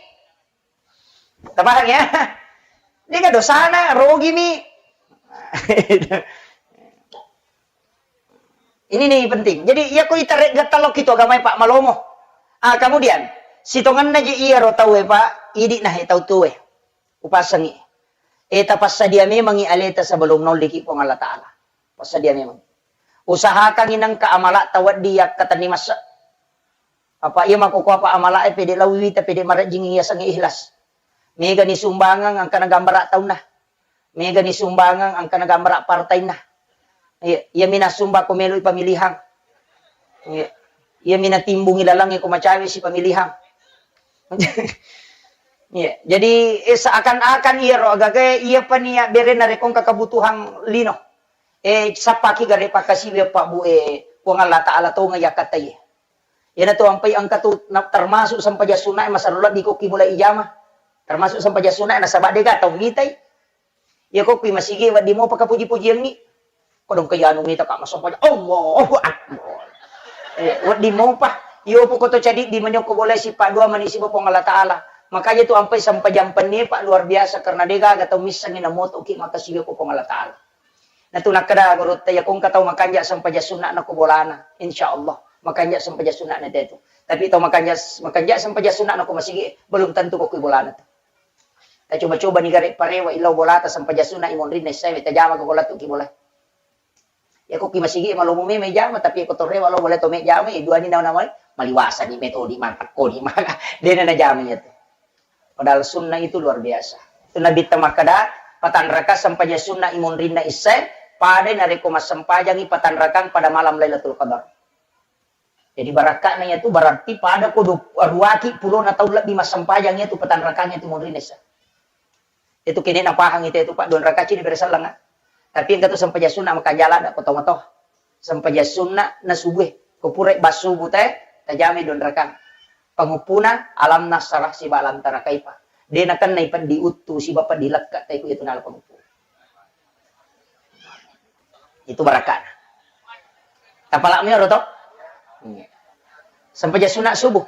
Tapahang ya? Dega dosana, rogimi. Ini nih penting. Jadi, iya ko itaregga talo kitu agamae, Pak, malomo. Ah, kemudian, sitongenna je iyaro tauwe, Pak, idi nah e tau tuwe. Upasengi. Eh, tapassadia memangi aleta sebelum nolliki Puang Allah Ta'ala. Passadia memang. Usahakangi nengka amala'ta wedding yakkatenni masse. Apa iya makkokko apa amala'e pede lao wita, pede marejjing yasengnge ikhlas. Megani sumbangan engkana gambara taunna. Megani sumbangan engkana gambara partainna. Iya, iya mina sumba ko meloi pamilihang. Iya. Iya mina timbungi lalangnge ko macawe si pamilihang. Iya, jadi, eh, seakan-akan iyaro agaga iya pania berena rekong kebutuhan lino. Eh, sappaki gare pakkasiwi, Pak, Bu, eh, Puang Allah Ta'ala tonga yakkatai. Iyana tu ampai engka tu na-, termasuk sempajang sunna e masero lebbi ko ki mulai ijama. Termasuk sempajang sunna e nasaba dega tau mitai. Iya ko ki masigi wedding mopa kapuji-pujiangngi. Kodong ke anu mita ka masempajang. Allahu Akbar. Eh, wedding mopa. Iyo poko to cadi di menyoko boleh sipa dua mani siba Puang Allah Ta'ala. Makanya tu ampai sempajang penni, Pak, luar biasa karena dega aga tau missengi namoto ki makkasiwi ko Puang Allah Ta'ala. Natu nakkeda gurutta, iya ko engka tau makanja sempajang sunna'na ko bolana, insyaallah makanja sempajang sunna'na tetu. Tapi tau makanja, makanja sempajang sunna'na ko masigi, belum tentu ko kui bolana tu. Tacoba-coba ni gare parewa illau bolata sempajang sunna i monrinna issae, tajama ko lattu ki bola. Iya ko ki masigi malomo memang jama, tapi ko torewa lo bola to me jama, eh, dua ni nama-nama maliwasa ni metodi mata ko di mana. Dena na jama iya tu. Padahal sunnah itu luar biasa. Itu Nabitta makkeda, patanraka sempajang sunnah i monrinna issae, pada narekko massempajangi patanrakang pada malam Lailatul Qadar. Jadi barakka'na iyatu berarti pada ko du-, ruaki pulona taung lebbi massempajang iyatu patanrakang iyatu monrinna issae. Itu kene napahang itu, itu Pak, dua rakaat ci dibere selleng, ah. Tapi engka tu sempajang sunna makanja ladde ko tomatoa. Sempajang sunna na subuh e. Ko pura ba subuh te, tajamai dua rakaat. Panguppuna Alam Nasrah siba Alam Tara Kaifa. De nakennai peddi uttu siba peddi lekka te ku itu nala panguppu. Itu barakka'na. Tapalak mi ero to? Iya. Sempajang sunna subuh.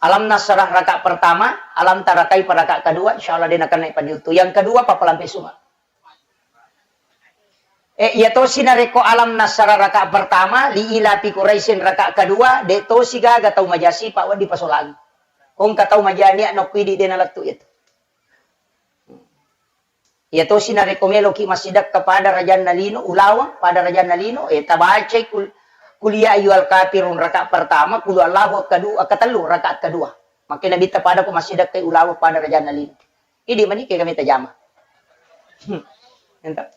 Alam Nasrah rakaat pertama, Alam Tara Kaifa rakaat kedua, insyaallah de nakennai peddi uttu. Yang kedua, pappalampe sunga. Eh, iya tosi narekko Alam Nasrah rakaat pertama, li ilafi Quraisyin rakaat kedua, de tosi gaga tau maja sipa wedding pasolangi. Ko engka tau maja nia nokko idi de nalettu itu. Iya tosi narekko meloki massidekka pada rajanna lino, ulaweng pada rajanna lino, eh, tabacai kul-, kul ya ayyuhal kafirun rakaat pertama, kul huwallahu kedua, ketellu rakaat kedua. Makkeda Nabitta pada ko massidekkai ulaweng pada rajanna lino. Idi mani ke kami tajama. Hmm. Ento.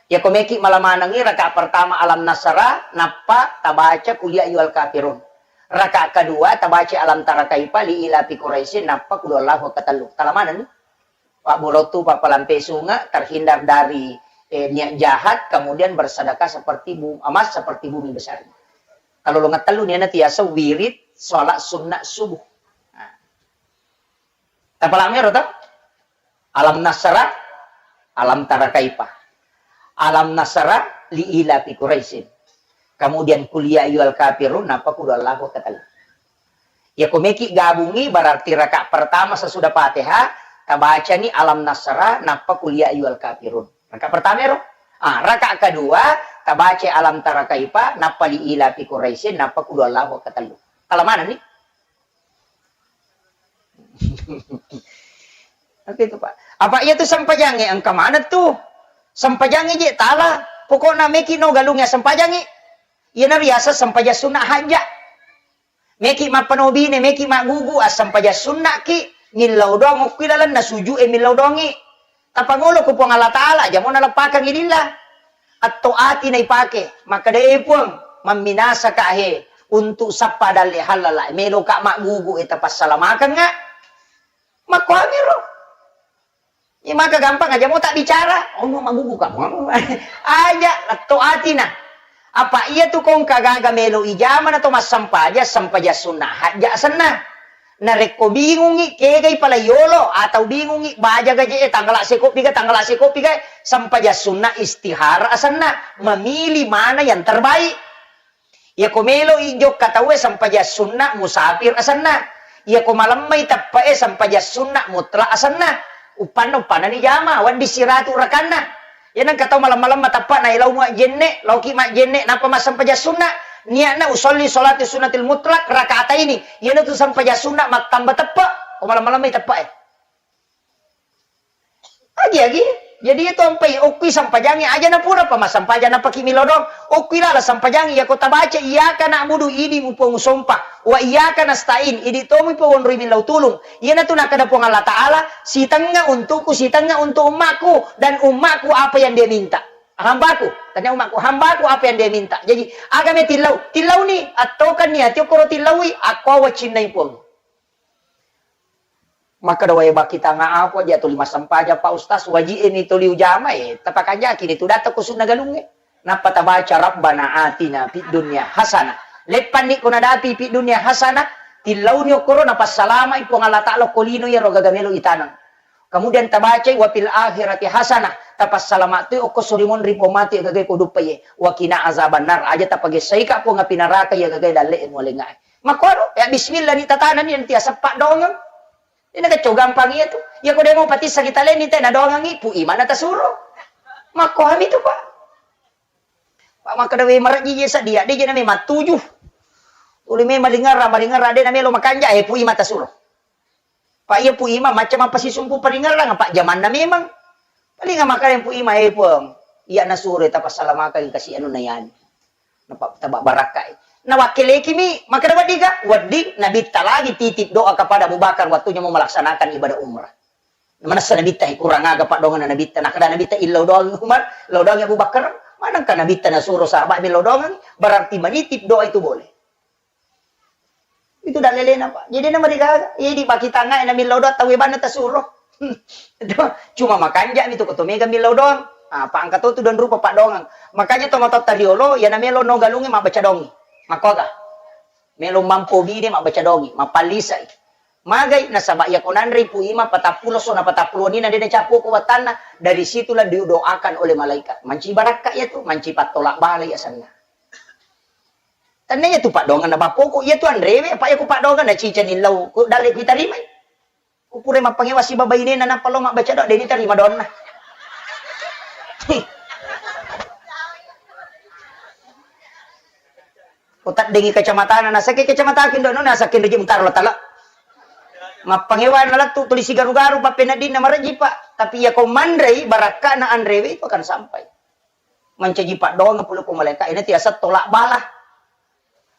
Iya ko meki mala manengi rakaat pertama Alam Nasrah, nappa tabaca kul ya ayyuhal kafirun. Rakaat kedua tabaca Alam Tara Kaifa li ilafi Quraisyin, nappa kul huwallahu ketellu. Tala manenni. Pabburotu, pappalampe sunga, terhindar dari, eh, niat jahat, kemudian bersedekah seperti bu-, emas seperti bumi besar. Kalau lo ngetellu ni ana tiasa wirid salat sunnah subuh. Nah. Tapalak mi ero to? Alam Nasrah, Alam Tara Kaifa. Alam Nasrah li ilafi Quraisyin. Kemudian kul ya ayyuhal kafirun, nappa kul huwallahu ketellu. Ya, ko meki gabungi, berarti rakaat pertama sesudah Fatihah, tabacani Alam Nasrah, nappa kul ya ayyuhal kafirun. Rakaat pertama ero. Ah, rakaat kedua, tabaca Alam Tara Kaifa, nappa li ilafi Quraisyin, nappa kul huwallahu ketellu. Tala manenni? Oke itu, Pak. Apa iya tu sempajangnge engka maneng tu? Sempajangngi je tala, pokokna meki no galungngi assempajangngi. Iyana riaseng sempajang sunna hajja. Meki mappanobine, meki maggugu, assempaja sunnaki, millau doang okki lalenna suju e millau doangi. Tapangolo ko Puang Allah Ta'ala, jamo naleppakangi lillah. Atto ati naipake, makkeda, "E Puang, mamminasaka he untuk sappa dalle hallala, meloka maggugu e tapassalamakanga." Makkuamiro. Iya maka gampang aja mau tak bicara, ono maggugu kamu. Aja letto atina. Apa iya tu kong kagaga melo ijama na to massampaja, sampaja sunna hajja senna. Narekko bingungi kegai pala yolo atau bingungi baja gaje e tanggala sekoppi ga, tanggala sekoppi ga, sampaja sunna istihara asenna, memilih mana yang terbaik. Iyako melo i jokka tauwe sampaja sunna musafir asenna. Iyako malemmai teppe'e sampaja sunna mutlak asenna. Uppanna, uppanna ni jama, wedding siratu rakanna. Iya nengka tau malem-malemma teppe'na, lao majjenne, laoki majjenne, nappa massampaja sunna. Niatna usolli sholatu sunnatil mutlak rakaataini. Iyanatu sampaja sunna mattamba teppe. Ko malem-malemmai teppe'e. Agi-agi. Jadi itu ampai okkui sampajangi aja na pura pa massampajang napaki milodong. Okkui lala sampajangi, iyako tabaca iyyaka na'budu, idi mupuang usompa, wa iyyaka nasta'in, idi tomi puang onroi millau tulung. Iyanatu nakkeda Puang Allah Ta'ala, sitengnga untukku, sitengnga untuk ummaku, dan ummaku apa yang dia minta. Hambaku, tanya ummaku, hambaku apa yang dia minta. Jadi, agame tillau, tillauni, attokan niati okkoro tillaui, akko wacinnai puang. Makkeda wae bakki tanga aku aja tuli massampajang, Pak Ustaz, waji e ni tuli ujama e, tapakanjaki ni tu datta ko sunna galungnge. Nappa tabaca, "Rabbana atina fid dunya hasanah." Leppanni ko nadapi fid dunya hasanah, tillauni okkoro napassalamai Puang Allah Ta'ala ko lino iyaro gaga melo itaneng. Kemudian tabacai, "Wa fil akhirati hasanah," tapassalama tu okko sorimonri pomatu iya gaga ko duppa ye. "Wa qina azabannar," aja tapagessai ka Puang api neraka iya gaga dalle e mualenga e. Makkuaro, ya bismillah ni tatanani nanti asappa dongeng. Ini kacau gampang iya tu. Iya ko demo patissa kita leni te na doangangi pu imana tasuro. Makko hami tu, Pak. Pak makkeda we marejji je sadia, de je name mattuju. Uli me malingerra, malingerra de na melo makanja, eh, pu ima tasuro. Pak iya pu ima macam apa sisumpu palingerra, Pak jamanna memang. Paling makkeda pu ima, eh, Puang. Iya nasuro tapassalamakan kasi anu nayani. Napa-, taba barakkai. Nawakkelekimi, makkeda weddiga? Wedding, Nabitta lagi titip doa kepada Abu Bakar waktunya mau melaksanakan ibadah umrah. Manessa Nabitta, eh, kurang aga paddoanganna Nabitta. Nakkeda Nabitta, "Illau doang Umar, lau doang Abu Bakar." Manengka Nabitta nasuro sahabat millau doang, berarti menitip doa itu boleh. Itu dalelena, Pak. Jadi na marigaga. Idi pakitangnga na millau doang tauwe banna tasuro. Cuma makanja mi tu ko to mega millau doang. Ah, pa engka to tu dan rupa paddoangang. Makanya to matotta riolo, iya na melo no galungnge mabbaca dongi. Makkoga. Melo mampo bine mabbaca dongi, mapallisai. Magai nasaba iya ko nanrei pu ima patappulo so na patappulo ni na de na cappu ko wattanna, dari situlah didoakan oleh malaikat. Manci barakka iya tu, manci pattolak bala iya senna. Tennia tu paddoanganna bappoko, iya tu anrewe, apa iya ku paddoanganna cicani lau, ku dalle ku itarimai. Ku pura mappangewa siba bainena nappa lo mabbaca doa, de ni tarima doanna. Ko taddengi kacamatana, nasake kacamata kindo no, nasake ndo je mutaro tala. Mappangewa na lettu tuli sigaru-garu pappeneddinna marejji, Pak. Tapi iya ko manrei barakkana anrewe itu akan sampai. Mancaji paddoangeng pole ko malaeka, ina tiaseng tolak bala.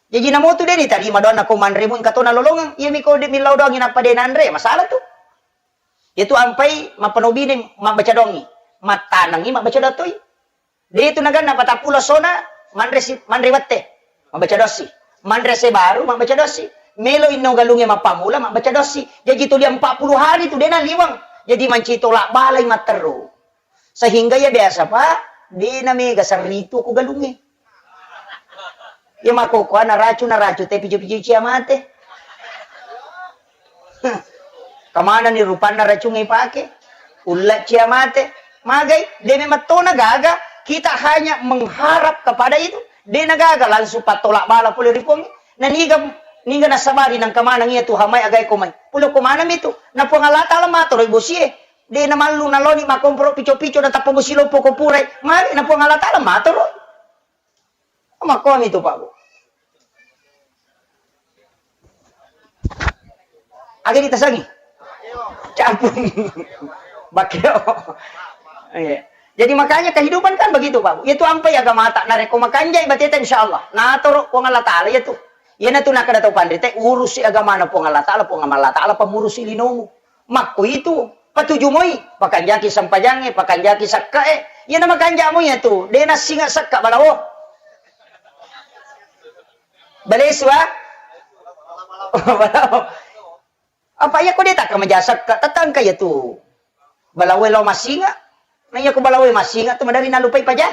Jaji namotu de nitarima doanna ko manremu engka to nalolongeng. Iyami ko de millau doangi nappa de nanre, masalah tu. Iyatu ampai mappanobine mabbaca doangi, mattanengi mabbaca doang toi. De tu naganna patappulo sona manre si, manre wette mabbaca doang si. Manre se baru mabbaca doang si. Melo inno galungnge mappamula mabbaca doang si. Jaji tuli empat puluh hari tu de naliweng. Jadi manci tolak balai matteru. Sehingga iya biasa, Pak, de na mega serritu ko galungnge. Iya makkokoa naracu, naracu te picu-picu cia mate. Kemana ni rupanna racungnge ipake? Ulla cia mate. Magai, de memang tona gaga, kita hanya mengharap kepada itu. De na gaga langsung pattolak bala pole ri Puang. Na niga, niga nasabari nang kemanang iya tu hamai agai komai. Pole ko manami tu. Na Puang Allah Ta'ala matoro bosie. De namallu naloni makkomporo pico-pico natappa musiloppo ko purai. Magi na Puang Allah Ta'ala matoro. Makkomi tu, Pak, Bu. Aga ditasangi? Campung. Bakeo. Iya. Jadi makanya kehidupan kan begitu, Pak. Itu ampai agamata. Narekko makanjai bateta, insya Allah. Natoro Puang Allah Ta'ala, iya tu. Iyana tu nakada tau panrita, urusi agamana Puang Allah Ta'ala, Puang Allah Ta'ala pamurusi linomu. Makko itu, patuju moi, pakanjaki sempajangnge, pakanjaki sakkae. Iyana makanja moi iya tu, de nassinga sakka balawo. Balesu, ah? Balawo. Apa iya ko de takka maja sakka, tatangka iya tu. Balawo lao massinga. Na iya ko balawo massinga tu madari nalupai paja.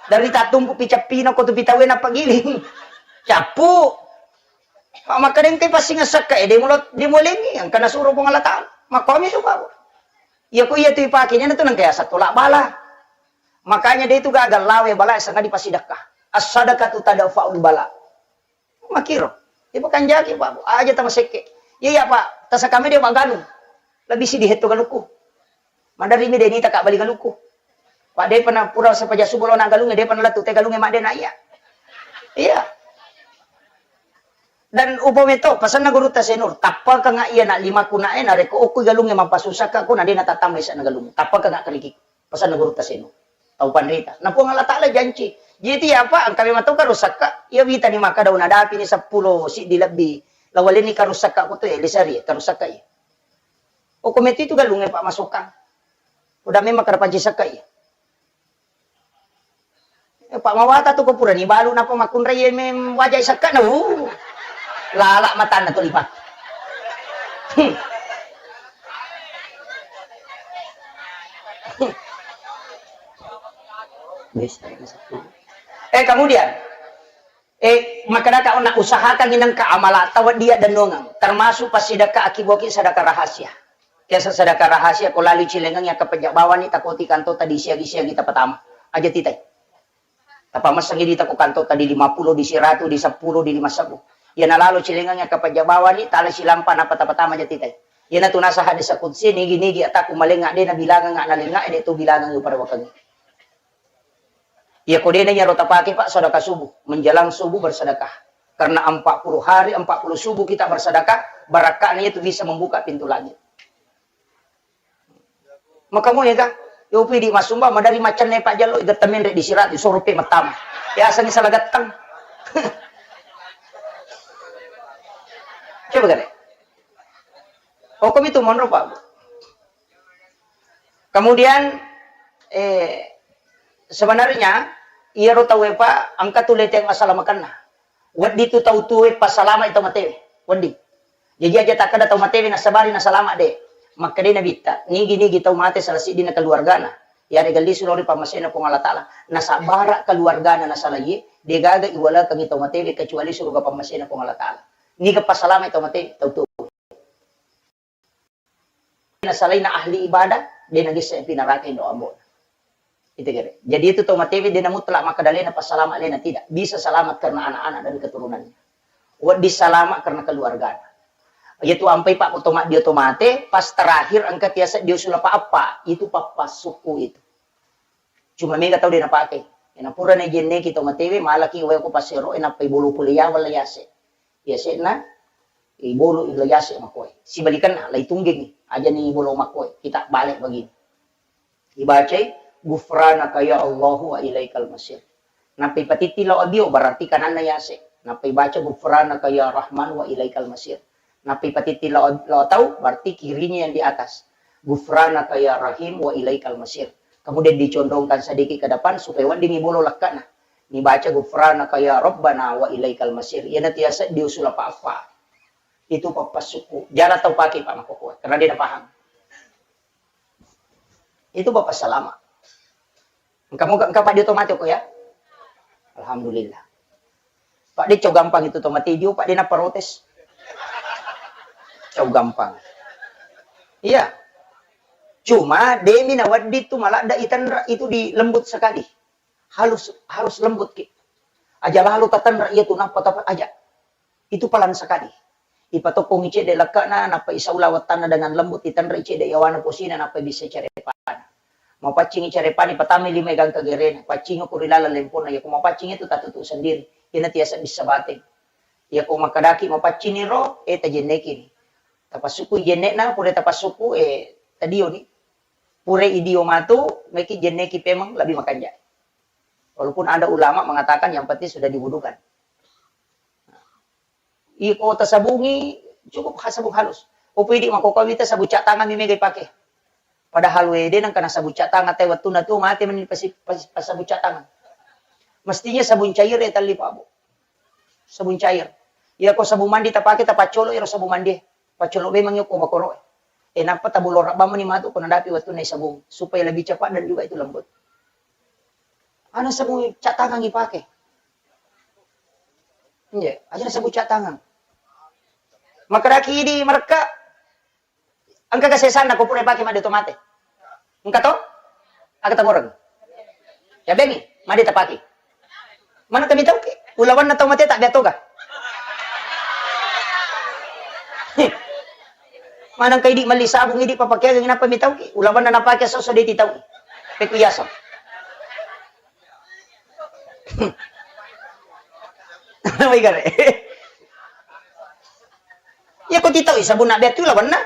Dari tatumpu picappina ko tu pitawe napagiling. Cappu. Pak makkadengkai passinga sakka e, de mulo, de mulengi, engka nasuro Puang Allah Ta'ala. Makkomi suka. Iya ko iya tu ipake, iyana tu nengka yaseng tolak bala. Makanya de tu gagal lawe bala sangadi pasidakka. As-sadaqatu tadfa'ul bala. Makkiro. Ipakanjaki, Pak. Aja tamasekke. Iya, iya, Pak. Tasakame de maggalung. Lebih sidi hetto galukku. Maderri mi de nita ka bali galukku. Pak de pernah pura sepaja subuh lo na galunge, de pernah lettu te galunge madde na iya. Iya. Dan upo meto, pasanna gurutta Senur, tappakanga iya na limaku na e, narekko okku galunge mappasussakka ko na de na tatambai sana galunge. Tappakanga keriki. Pasanna gurutta Senur. Tau panrita. Na Puang Allah Ta'ala janci. Jadi iya, Pak, engka memang tau karussakka, iya wita ni maka daun adapi ni seppulo siddi lebbi. Lawalenni karussakka ko tu, eh, lisari, eh, karussakka iya. Okko metu itu galunge, Pak, masukkan. Udah memang kada panci sakka iya. Eh, Pak Mawata tu ko purani balu napa makkunrai mem wajai sakka na. Uh. Lala matanna tu lipa. Hmm. Hmm. Eh, kemudian, eh, makkedaka onna usahakan inengka amala tawa dia denongang, termasuk pasidaka akiboki sadaka rahasia. Biasa sadaka rahasia ko lalu cilengang yang kepejak bawani takoti kantota di siagi-siagi tapatama. Aja titai. Tapamessangi dita ko kantota di lima puluh, di siratu, di seppulo, di lima sebu. Iya nalalo cilengang iya kapajja bawani, tala silampa napa tapatama jatitai. Iyana tu nasa hadis qudsi, nigi-nigi ataku malenga de nabilangang nalenga de tu bilangang pada wakangi. Iya ko de na iyaro tapake, Pak, sedekah subuh, menjelang subuh bersedekah. Karena empat puluh hari, empat puluh subuh kita bersedekah, barakahnya itu bisa membuka pintu langit. Maka mo ega, yo pidi masumba madari macenna Pak Jallo, iga temenre di sirat, disoro pe matama. Ya asangi salah gattang. Coba gare. Hukum itu monro, Pak. Kemudian, eh, sebenarnya iyaro tauwe, Pak, engka tu leteng masalamakenna. Wedding tu tau tuwe passalama i tau matewe. Wedding. Jaji aja takkeda tau matewe nassabari nasalama de. Makkedai Nabitta, nigi-nigi tau mate sala siddinna keluargana, yarega lisu lao ri pammasena Puang Allah Ta'ala, nasabbara keluargana nasala iye, degaga iwalakengi tau matewe kecuali suruga pammasena Puang Allah Ta'ala. Niga passalama i tau matewe? Tau tuwe. Nasalaina ahli ibadah, de nagesse pi neraka indo ambo. Itu kira. Jadi itu tau matewe de na mutlak makkeda lena passalama lena, tidak. Bisa selamat karena anak-anak dan keturunannya. Wedding salama karena keluargana. Iya tu ampai Pak, ko to maddio to mate, pas terakhir engka tiasa dio sulapa appa, itu pappa suku itu. Cuma mega tau de napake. Ena pura na jenneki tau matewe, malaki wae ko passero, ena pai bolo pole yawa la yase. Yase'na, ibolo ila yase makoe. Sibalikanna, lai tunggengi, aja ni bolo makoe, kita balik begini. Ibacai, "Ghufranaka ya Allahu wa ilaikal masir." Nappai patitti lao abio, berarti kananna yase. Nappai baca, "Ghufranaka ya Rahman wa ilaikal masir." Nappai patitti lao, lao tau, berarti kirinya yang di atas. "Ghufranaka ya Rahim wa ilaikal masir." Kemudian dicondongkan sedikit ke depan supaya weddingi bolo lekkana. Nibaca, "Ghufranaka ya Rabbana wa ilaikal masir." Iyana tiasa diusul apa-apa. Itu pappasukku. Jara tau pake, Pak, makkokkoe. Karena dia paham. Itu Bapak salama. Engka moga, engka Pak, dia otomatis kok ya. Alhamdulillah. Pak, dia cau gampang itu otomatis dia, Pak, dia naprotes. Cau gampang. Iya. Cuma demi nawaddi tu maladda itanra itu di lembut sekali. Harus, harus lembut ki. Aja lalo tatanra iya tu nappa tapa aja. Itu palang sekali. Ipatokkongi cedde lekkana, nappa isaula wettanna dengan lembut, itanrai cedde yawana posina, nappa bisa carepana. Mapaccingi carepana, patamai lima gangka gerena, paccingi ko ri laleng lemponna, yako mapaccing itu tatutu sendiri. Ina tiasa bisa bateng. Yako makadaki mapaccini ro, eh, tajennekini. Tapassuku jennekna, pura tapassuku, eh, tadioni. Pura idio matu, meki jenneki pemeng lebih makanja. Walaupun ada ulama mengatakan yang penting sudah diwudukan. Iko tasabungi, cukup ha-, sabung halus. Opo idi makkokkoe wita sabung cat tangan mi mega ipake. Padahal wede nengka nasabung cat tangan, te wettunna tu mate meni pasi-, pas-, pasabung cat tangan. Mestinya sabung cair ya talli, Pak Bu. Sabung cair. Iya ko sabung mandi tapake, tapaccolo ero sabung mandi. Paccolo memang iyo ko bakoroe. E, nappa tabulorang bamani matu ko nadapi wettunna sabung supaya lebih cepat dan juga itu lembut. Ana sabung cat tangan ipake. Iya, aja sabung cat tangan. Makkadaki idi marekka, engka kesesanna ko pura ipake madde to mate. Engka to? Aga taboreng. Ya bengi, madde tapake. Mana kami tau ke? Ulawanna tau mate tak dia toga. Mana engka idi melli sabung idi papakeang, kenapa mi tau ke? Ulawanna napake soso de ti tau. Peku yaso. Wai gare. Iya ko titau sabunna betu lawanna.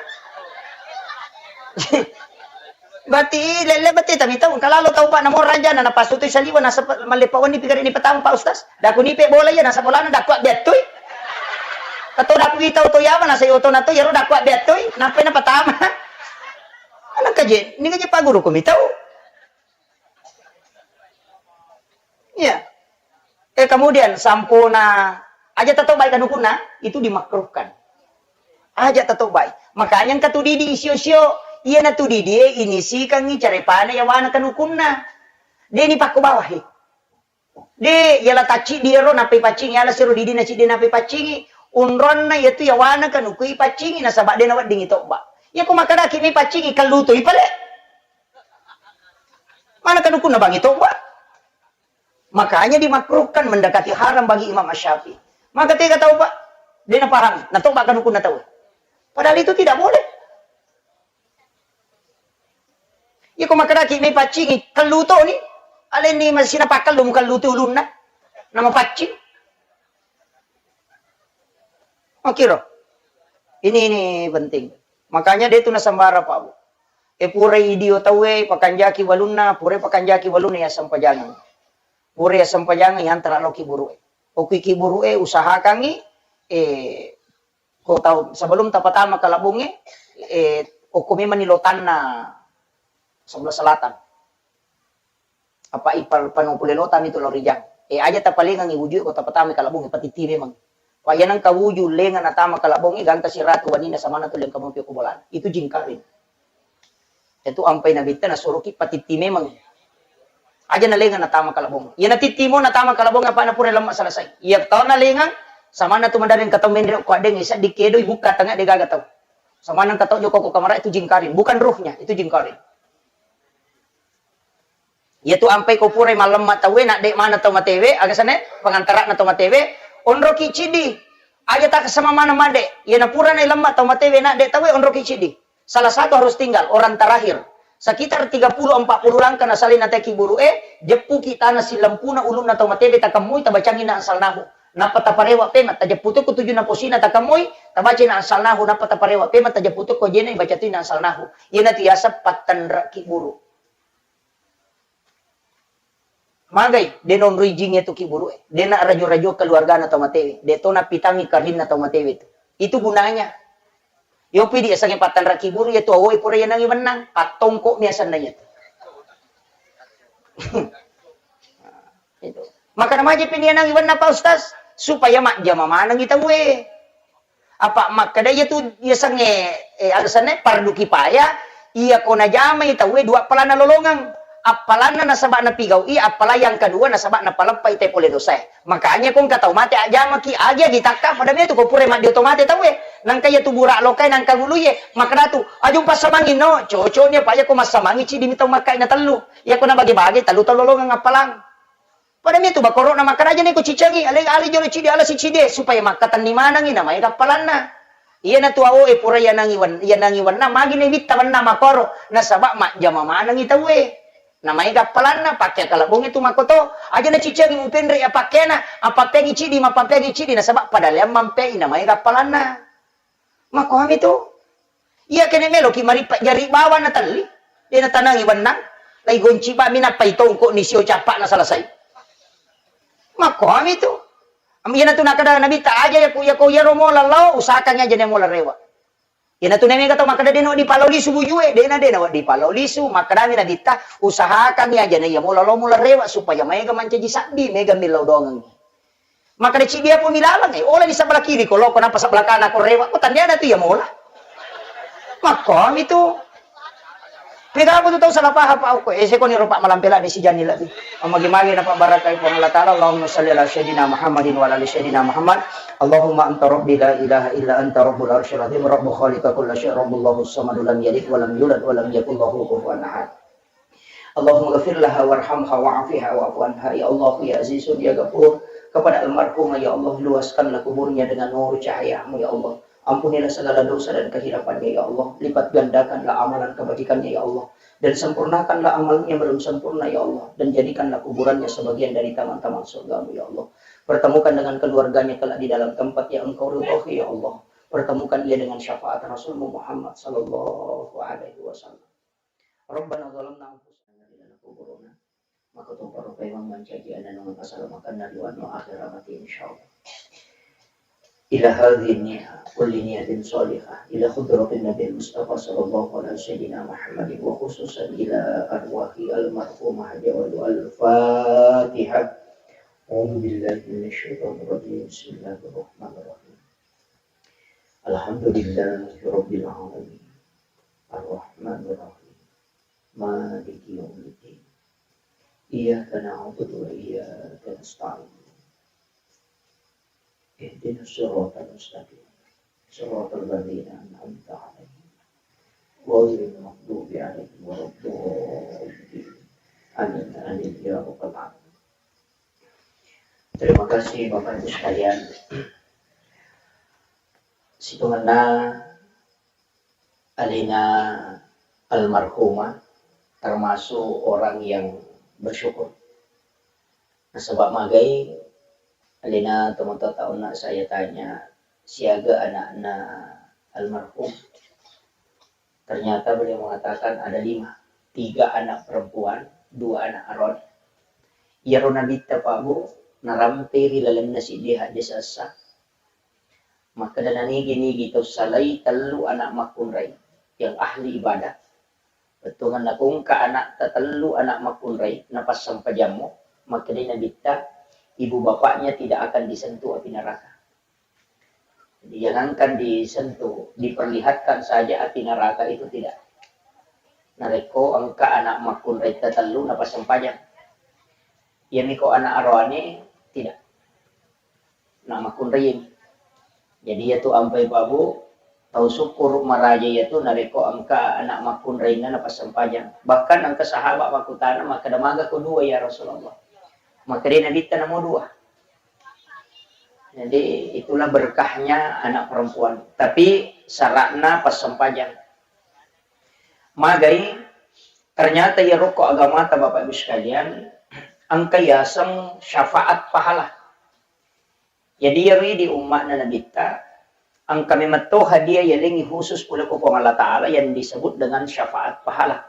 Berarti lele berarti tami tau kalalo tau pak namo raja na napasu tu saliwa na sepa-, mallepa wani pikir ini petang pak ustaz. Daku nipe bola iya na sebolana daku betui. Kato daku itau to yama na sayo to na to yaro daku betui. Nampai na petama. Anak kaje, ni kaje pak guru ko mitau. Iya. Eh, kemudian sampuna aja tettobai kanukunna, itu dimakruhkan. Aja tettobai. Makanya engka tu didi isio-sio, iya na tu didi e inisikangi carepana yawana kanukunna. De ni pakko bawahi. De, yala tacci di ero napai paccingi, yala siro didi na ciddi napai paccingi, unronna yatu yawana kanukui paccingi nasaba de na weddingi tobba. Iya ko makadaki mi paccingi kalluto ipale. Mana kanukunna bangi tobba? Makanya dimakruhkan mendekati haram bagi Imam Asy-Syafi'i. Maka tega tau, Pak? De napahami, natoba kanukunna tau. Padahal itu tidak boleh. Iya ko makkadaki mai paccingi, kellu toni. Alenni masina pakkellu mukellu tu ulunna. Nama paccing. Oke, ro. Ini, ini penting. Makanya de tu nasambara, Pak Bu. E, purai idio tauwe, pakanjaki walunna, purai pakanjaki walunna, ya sempajangeng. Purai ya sempajangeng, yantara lao kiburu'e. Okui kiburu'e, usahakangi, e, ko tau, sebelum tapatama kalabunge, e, okko memang ni lotanna sebelah selatan. Apa ipal pano pule lota mi tu lao rijang. E, aja tapalengangi wujue ko tapatama kalabunge, patitti memang. Pa iya nengka wuju lenga natama kalabongnge, gangka siratu wanina samana tu lengka mopi ko bolana. Itu jingkaring. Itu ampai nabitta nasuroki patitti memang. Aja nalenga natama kalabong. Iya natitti mo natama kalabong apa na pura lemma selesai. Iya tau nalengang samana tu madareng katau menre ko adeng isa dikedoi bukka tengah de gaga tau. Samana katau joko ko kamara itu jingkaring, bukan ruhnya, itu jingkaring. Iyatu ampai ko purai mallemma tauwe, nadde maneng tau matewe, aga senna pengantarana tau matewe, onroki ciddi. Aja takessama maneng madde. Iyana purana lemma tau matewe, nadde tauwe, onroki ciddi. Salah satu harus tinggal, orang terakhir. Sekitar tiga puluh empat puluh langkah nasalai nateki buru'e, jeppuki tana sillempuna ulunna tau matewe, takemmui, tabacangi na ansalnahu. Nappa taparewa pema, tajeppu tu ko tujunna posina, takemmui, tabaca na ansalnahu, nappa taparewa pema, tajeppu tu ko jena, baca tu na ansalnahu. Iyanatu yaseng pattenreki buru. Magai, de naonroi jing iyatu kiburu'e. De na rajo-rajo keluargana tau matewe. De to napitangi karinna tau matewe tu. Itu gunanya. Yopi di asengnge pattanra kiburu iyatu awoe pura yanangi wennang. Pattongko mi asenna iyatu. Itu. Maka namaja pi nianangi wennang, Pak Ustaz? Supaya majjama manengi tauwe. Apa makkeda iyatu yasengnge, eh, alasanna pardu kipaya, iya ko najamai tauwe dua appalanna lolongeng. Appalanna nasaba napigau'i, appala yang kedua nasaba napaleppai te pole dosae. Makanya ko engka tau mate ajjamaki, agi-agi takka, pada metu ko pura maddio to mate tauwe. Nangka iyatu bura lokae nangka guluye, makkeda tu, "Aju passamangi no, cocoknya Pak ya ko massamangi cidi mi tau makkai na tellu. Iya ko nabage-bage tellu tau lolongeng appalang." Pada mitu bakoro'na makkaraja neko cicengi, ale, ale jolo cidi, ala sicidi, supaya makkatenni manengi, namaega appalanna. Iyanatu awoe pura yanangi wen-, yanangi wennang, magi ne witta wennang makoro, nasaba majjama manengi tauwe. Namaega appalanna, pakke kalebongnge tu makkoto, aja nacicengi mupenre ya pakkena, appappeangi cidi, mappappeangi cidi, nasaba pada leang mampei, namaega appalanna. Makkoami tu. Iya kene meloki marippa jari bawang na telli. De' natanangi bennang, lai gonci bami nappai tongko ni sio cappa'na selesai. Makkomi tu. Am, iyanatu nakkeda Nabitta, aja yako, yako iyaro mola lao, usahakangngi aja na mola rewe'. Iyanatu na mega tau makkeda de' nawedding palo lisu bujue, de' na, de' nawedding palo lisu, makkedami Nabitta, usahakangngi aja na iya mola lao mola rewe' supaya maega mancaji sabbi, mega millau doangengngi. Makkeda ciddi apa milaleng, eh, ola di sebelah kiri ko, loko napa sebelah kanan ko rewe', ko tandana tu iya mola. Makkomi tu. Mega aku tu tau salah paham, Pak, ko, eh, sekoni ro, Pak, malampe la di sijani lebbi. Magi-magi na Pak barakai Puang Allah Ta'ala. Allahumma salli ala Sayyidina Muhammadin wa ala ali Sayyidina Muhammad. Allahumma anta rabbi la ilaha illa anta rabbul arsyil azim, rabbu khaliqa kulla syai', rabbullahu samadu lam yalid wa lam yulad wa lam yakul lahu kufuwan ahad. Allahumma ghafir laha warhamha wa'afiha wa'fu anha. Ya Allah, ya Azizun, ya Ghafur, kepada almarhumah, ya Allah, luaskanlah kuburnya dengan nur cahayamu, ya Allah. Ampunilah segala dosa dan kehilafannya, ya Allah. Lipat gandakanlah amalan kebajikannya, ya Allah. Dan sempurnakanlah amalnya belum sempurna, ya Allah. Dan jadikanlah kuburannya sebagian dari taman-taman surgamu, ya Allah. Pertemukan dengan keluarganya kelak di dalam tempat yang Engkau ridhoi, ya Allah. Pertemukan ia dengan syafaat Rasulmu Muhammad sallallahu alaihi wasallam. Rabbana zalamna anfusana wa in lam taghfir lana wa tarhamna lanakunanna minal khasirin. Maka tongkoro paimeng mancaji ananungan asalamakenna ri wenno akhera mati, insyaallah. Ila hadhihi niyah, kulli niyatin shalihah, ila hadratin Nabi Mustafa sallallahu ala sayyidina Muhammadin wa khususan ila arwahi almarhumah Haja Walu. Al-Fatihah. A'udzu billahi minasyaitonir rajim. Bismillahirrahmanirrahim. Alhamdulillahi rabbil alamin. Arrahmanirrahim. Maliki yaumiddin. Iyyaka na'budu wa iyyaka nasta'in. Ihdinas siratal mustaqim. Siratal ladzina an'amta 'alaihim. Ghairil maghdubi 'alaihim waladdallin. Amin, amin, ya rabbal alamin. Terima kasih, Bapak Ibu sekalian. Sitongenna alena almarhumah termasuk orang yang bersyukur. Nasaba magai alena tomatoatta onna saya tanya, siaga anakna almarhum. Ternyata beliau mengatakan ada lima, tiga anak perempuan, dua anak aroane. Iyaro Nabitta, Pak Bu, narampei ri lalenna siddi hadis essa. Makkeda, nanigi-nigi tau salai tellu anak makkunrai yang ahli ibadah. Bettuanna ko engka anakta tellu anak makkunrai, napassempajammo, makkedai Nabitta, ibu bapaknya tidak akan disentuh api neraka. Jadi, jangankan disentuh, diperlihatkan saja api neraka itu tidak. Narekko engka anak makkunrai tatellu napassempajang. Iyami ko anak aroane, tidak. Anak makkunrai. Jadi, iyatu ampai, Pak Bu, tau syukur maraja iyatu narekko engka anak makkunrainna napassempajang. Bahkan engka sahabat makkutana, makkeda, maga ko dua, ya Rasulullah? Makkedai Nabitta, namo dua. Jadi, itulah berkahnya anak perempuan. Tapi syaratna passempajang. Magai, ternyata iyaro ko agamata, Bapak Ibu sekalian, engka yaseng syafaat pahala. Jadi, iyaro di umma'na Nabitta, engka memetto hadiah yalengngi khusus pole ko Puang Allah Ta'ala yang disebut dengan syafaat pahala.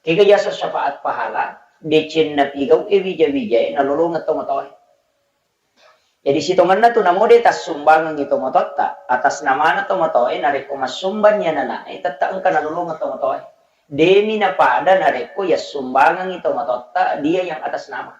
Kega yaseng syafaat pahala? Decenna pigau e wija-wijae nalolongeng tomatoae. Jadi, sitongenna tu namo de tassumbangengngi tomatoatta, atas namana tomatoae, narekko massumbang ni anana'e, tette engka nalolongeng tomatoae. Demi napada narekko yassumbangengngi tomatoatta dia yang atas nama.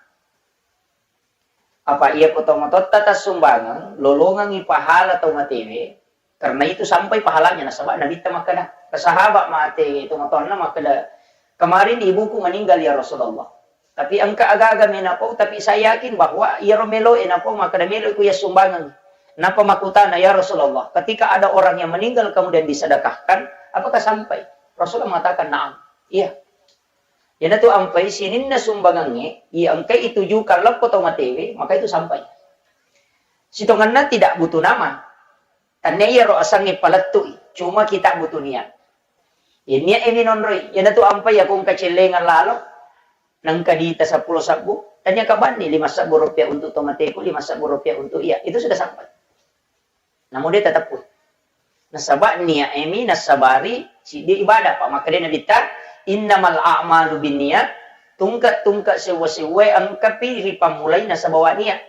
Apa iya ko tomatoatta tassumbangeng, lolongengngi pahala tau matewe, karena itu sampai pahalanya, nasaba Nabitta makkeda, ke sahabat mate tomatoanna makkeda, kemarin ibuku meninggal ya Rasulullah. Tapi engka aga-aga menapau, tapi saya yakin bahwa iyaro melo e napau makkeda melo ku yassumbangeng. Napa makkutana, "Ya Rasulullah, ketika ada orang yang meninggal kemudian disedekahkan, apakah sampai?" Rasulullah mengatakan, "Na'am." Iya. Iyanatu ampai sininna sumbangengnge, iya engkai itujukan lappo tau matewe, maka itu sampai. Sitongenna tidak butuh nama. Tannia iyaro asengnge palettu'i, cuma kita butuh niat. Iya niat e minonroi, iyanatu ampai yakko engka cellengang lalo, nengka dita seppulo sebbu, tania kabanni lima sebbu rupiah untuk tomateku, lima sebbu rupiah untuk iya, itu sudah sampai. Namo de tateppui. Nasaba niat e mi nassabari siddi ibadah, pa makkeda Nabitta, Innamal a'malu binniyat, tungke-tungke sewwa-sewwae engkapi ripammulai nasaba wa niat.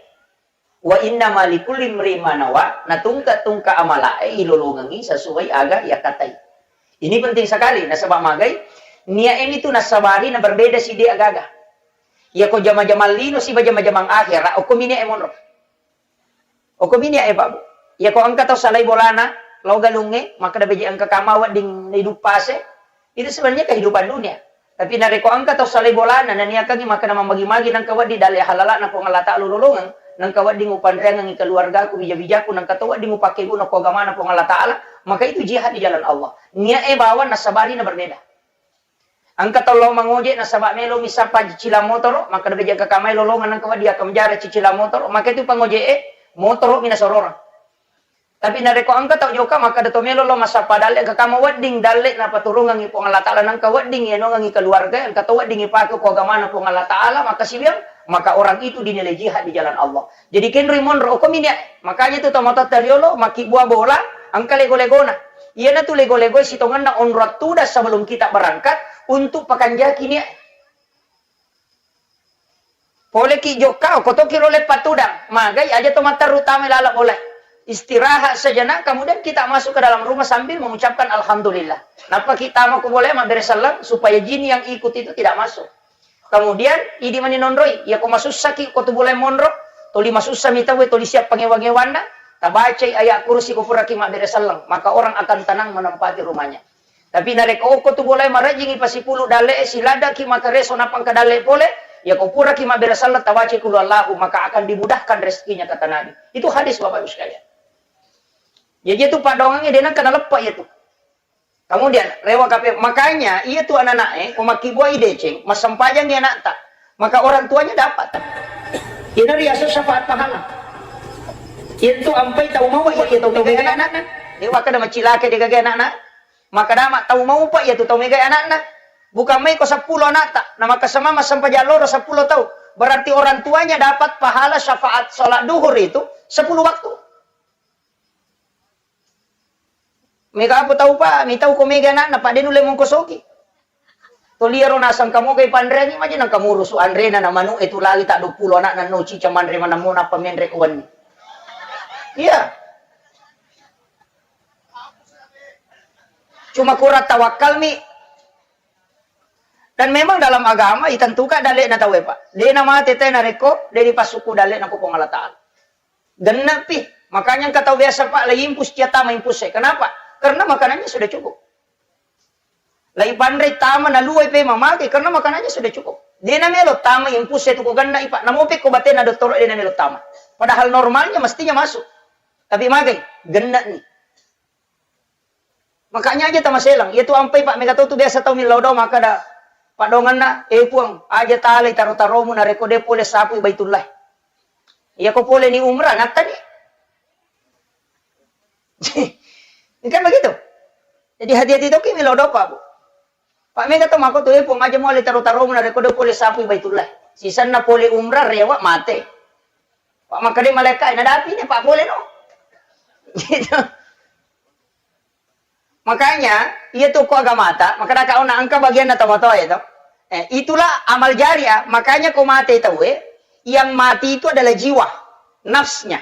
Wa innama likulli imri'in ma nawa, na tungke-tungke amala'e ilolongengngi sesuai aga yakkatai. Ini penting sekali, nasaba magai, niat ini tu nasabari na berbeda siddi agaga. Yako jama-jamang lino siba jama-jamang akhera, okko mi niat e monro. Okko mi niat e, Pak, Bu. Yako engka tau salai bolana, lao galungnge, makkeda beje engka kama wedding naiduppase, itu sebenarnya kehidupan dunia. Tapi narekko engka tau salai bolana, naniakangi makkeda mammagi-magi nengka wedding dalle halala'na Puang Allah Ta'ala ulolongeng, nengka wedding upanreangengi keluargaku, bija-bijaku, nengka to wedding upakkeguna okko agamana Puang Allah Ta'ala, maka itu jihad di jalan Allah. Niat e bawang nasabari na berbeda. Engka tau lao mangoje nasaba melo mi sappa cicilang motoro, makkeda beje engka kamai lolongeng nengka wedding akkamjara cicilang motoro, maka itu pangoje e motoro mi nasororang. Tapi narekko engka tau jokka makkeda to melo lao massappa dalle, engka kama wedding dalle napaturungengngi Puang Allah Ta'ala, nengka wedding ianongengngi keluarga, engka to wedding ipake ko agamana Puang Allah Ta'ala, maka siwiang, maka orang itu dinilai jihad di jalan Allah. Jadi kenroi monro, okko mi niat. Makanya tu tomatoatta riolo makkibua bola, engka lego-legona. Iyanatu lego-legoe sitongenna onrong tudang sebelum kita berangkat untuk pakanjaki niat. Poleki jokka, okko toki role patudang. Magai aja to matteru tama lala bola. Istirahat sejenak, kemudian kita masuk ke dalam rumah sambil mengucapkan alhamdulillah. Nappa kita mau ke bola mabbere selleng supaya jin yang ikut itu tidak masuk. Kemudian, idi mani nonroi, yako masussaki ko tu bolae monro, toli masussa mi tauwe, toli siap pangewa-ngewanna, tabacai ayat kursi ko puraki mabbere selleng, maka orang akan tenang menempati rumahnya. Tapi narekko okko tu bolae marejjingi pasipulu dalle e, siladaki makareso nappa engka dalle pole, yako puraki mabbere selleng, tabacai kulu Allahu, maka akan dimudahkan rezekinya, kata Nabi. Itu hadis, Bapak Ibu sekalian. Jadi itu padongangnge de nengka naleppa itu. Kemudian, rewa kape, makanya iya tu anak-anak e, ko makkibuai deceng, massempajang anakta, maka orang tuanya dapat. Ina riaso syafaat pahala. Itu ampai tau mau iya, iya tau megai anakna. Dewa kada macilake de gagai anakna. Maka dama tau mau pak iya tu tau megai anakna. Bukan mai ko sepuluh anakta, na maka sama massempajang loro sepuluh tau. Berarti orang tuanya dapat pahala syafaat sholat duhur itu sepuluh waktu. Mega apa tau, Pak? Mitau ko mega anakna, Pak, de nulle mongkosoki. Toliaro nasang kamogai panreangi maja nang kamurusu anrena na manu e tu lagi tak dua puluh anakna no cica manre manammo nappa menre ko wenni. Iya. Cuma kurang tawakkalmi. Dan memang dalam agama itentukan dalle'na tauwe, Pak. De namate te narekko de dipasukku dalle'na ko Puang Allah Ta'ala. Genne'pi. Makanya engka tau biasa, Pak, lagi impus, cia tama impus e. Kenapa? Karena makanannya sudah cukup. Lagi panre tama naluai pe mamake karena makanannya sudah cukup. De namelo tama impus e tu ko genne'i, Pak. Namope ko batena dottoro de namelo tama. Padahal normalnya mestinya masuk. Tapi magai, genne'ni. Makanya aja tamaselang. Iya tu ampai, Pak, mega tau tu biasa tau millau doa makkeda, Pak, donganna, eh, Puang, aja talai taro-taromu narekko de pole sapui Baitullah. Iya ko pole ni umrah, nattani. Kan begitu. Jadi hati-hati toki millau doa, Pak, Bu. Pak, mega tau makko tu, eh, Puang, aja muale taro-taromu narekko de pole sapui Baitullah. Sisenna pole umrah, rewa, mate. Pak, makkeda malaikat, nadapi ni, Pak, pole no. Gitu. Makanya, iya tu ko agamata, makkeda ka ona engka bagianna tomatoa itu. Eh, itulah amal jariah. Makanya ko mate tauwe, yang mati itu adalah jiwa, nafsnya.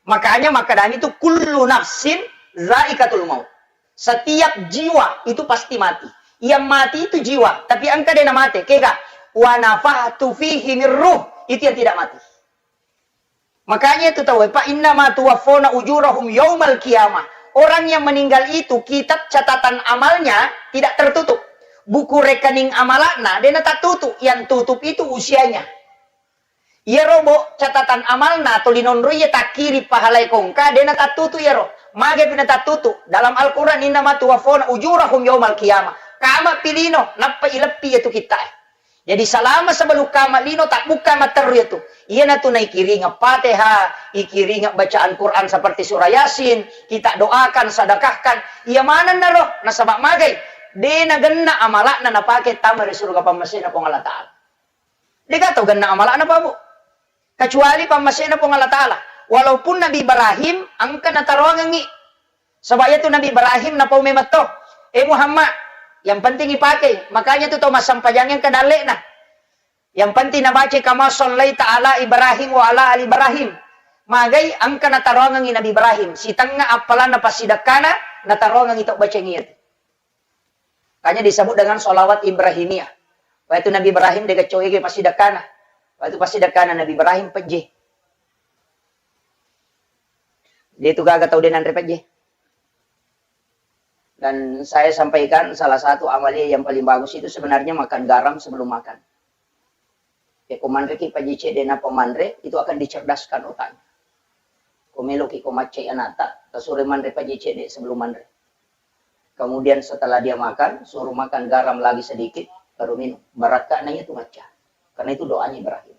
Makanya makkedami itu kullu nafsin zaikatul maut. Setiap jiwa itu pasti mati. Yang mati itu jiwa, tapi engka de namate, kega? Wa nafahtu fihi min ruh, itu yang tidak mati. Makanya itu tahu, Pak, innama tuwaffawna ujurahum yaumal qiyamah. Orang yang meninggal itu kitab catatan amalnya tidak tertutup. Buku rekening amalakna dena tatutup, yang tutup itu usianya. Iyaro bo catatan amalna toli nonroi iya takkiri pahalai kongka dena tattutu iyaro. Mage pi natattutu? Dalam Al-Quran, innama tuwaffawna ujurahum yaumal qiyamah. Kama pilino nappa ileppi iyatu kitta e. Jadi salama sebelum kama lino tabbukka matteru iyatu. Iyanatu naikiringa Fatihah, ikiringa bacaan Quran seperti surah Yasin, kita doakan, sedekahkan. Iya manennaro nasaba magai de nagenna amalakna napake tama ri suruga pammasena Puang Allah Ta'ala. Dega tau genna amalakna, Pak, Bu. Kecuali pammasena Puang Allah Ta'ala. Walaupun Nabi Ibrahim engka nataroangengngi. Sebab iyatu Nabi Ibrahim napau memetto, "Eh Muhammad, Yang penting ipake. Makanya tu tau massampajang engka dalle'na. Yang penting nabaca kama sallaita ala Ibrahim wa ala ali Ibrahim. Magai engka nataroangengi Nabi Ibrahim. Sitengnga appalanna passidekkana nataroangengi tau baceng iyatu. Makanya disebut dengan sholawat Ibrahimiyah. Waitu Nabi Ibrahim dega coege passidekkana. Waitu passidekkana Nabi Ibrahim pejje. Dia itu gaga tau de nanre pejje. Dan saya sampaikan salah satu amalia yang paling bagus itu sebenarnya makan garam sebelum makan. Ya, ko manreki pejje cedde na pemanre, itu akan dicerdaskan otaknya. Ko meloki ko maccai anata, tasure manre pejje cedde sebelum manre. Kemudian setelah dia makan, suruh makan garam lagi sedikit, baru minum. Barakka'na itu macca. Karena itu doanya Ibrahim.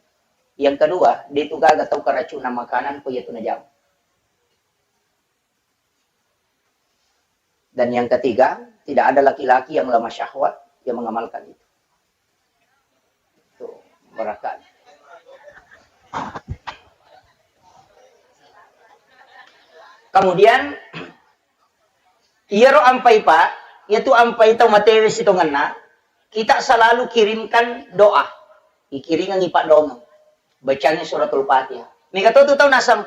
Yang kedua, dia itu gaga tau keracunan makanan, ko iya tu najama. Dan yang ketiga, tidak ada laki-laki yang lemah syahwat yang mengamalkan itu. Tuh, barakka'na. Kemudian, iyaro ampai, Pak, iyatu ampai tau matewe sitongenna, kita selalu kirimkan doa. Ikiringengi paddoangeng. Bacangi suratul Fatihah. Mega to tu tau nasang,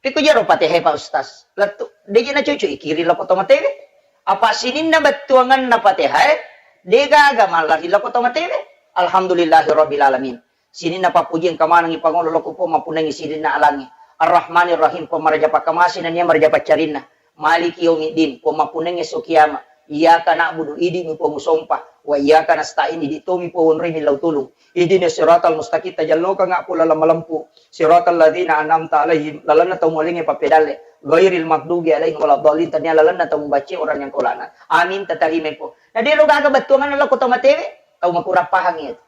"Piko jaro Fatihah, Pak Ustaz?" Lettu, deje nacucu ikiring lako to matewe. Apa sininna bettuangenna Fatihah, degaga mallari lako to matewe. Alhamdulillahirabbil alamin. Sininna pappujiang kamanengngi pangolo lako Puang mappunnangi sininna alangnge. Arrahmanirrahim, Puang maraja pakkamase nennia maraja paccarinna. Maliki yaumiddin, Puang mappunnangi esso kiama. Iyyaka na'budu, idi'mi Puang usompa. Wa iyyaka nasta'in, idi' tomi Puang wonroimi lao tulung. Ihdinas siratal mustaqim, tajallokangnga Puang laleng malempu. Siratal ladzina an'amta alaihim, lalenna tau mualengnge pappedalle. Ghairil maghdubi alaihim waladdallin, tania lalenna tau mubacce orang yang kau laknat. Amin, tatarimai Puang. Na de' lo gaga bettuangenna lako to matewe, tau makurang pahang iyatu.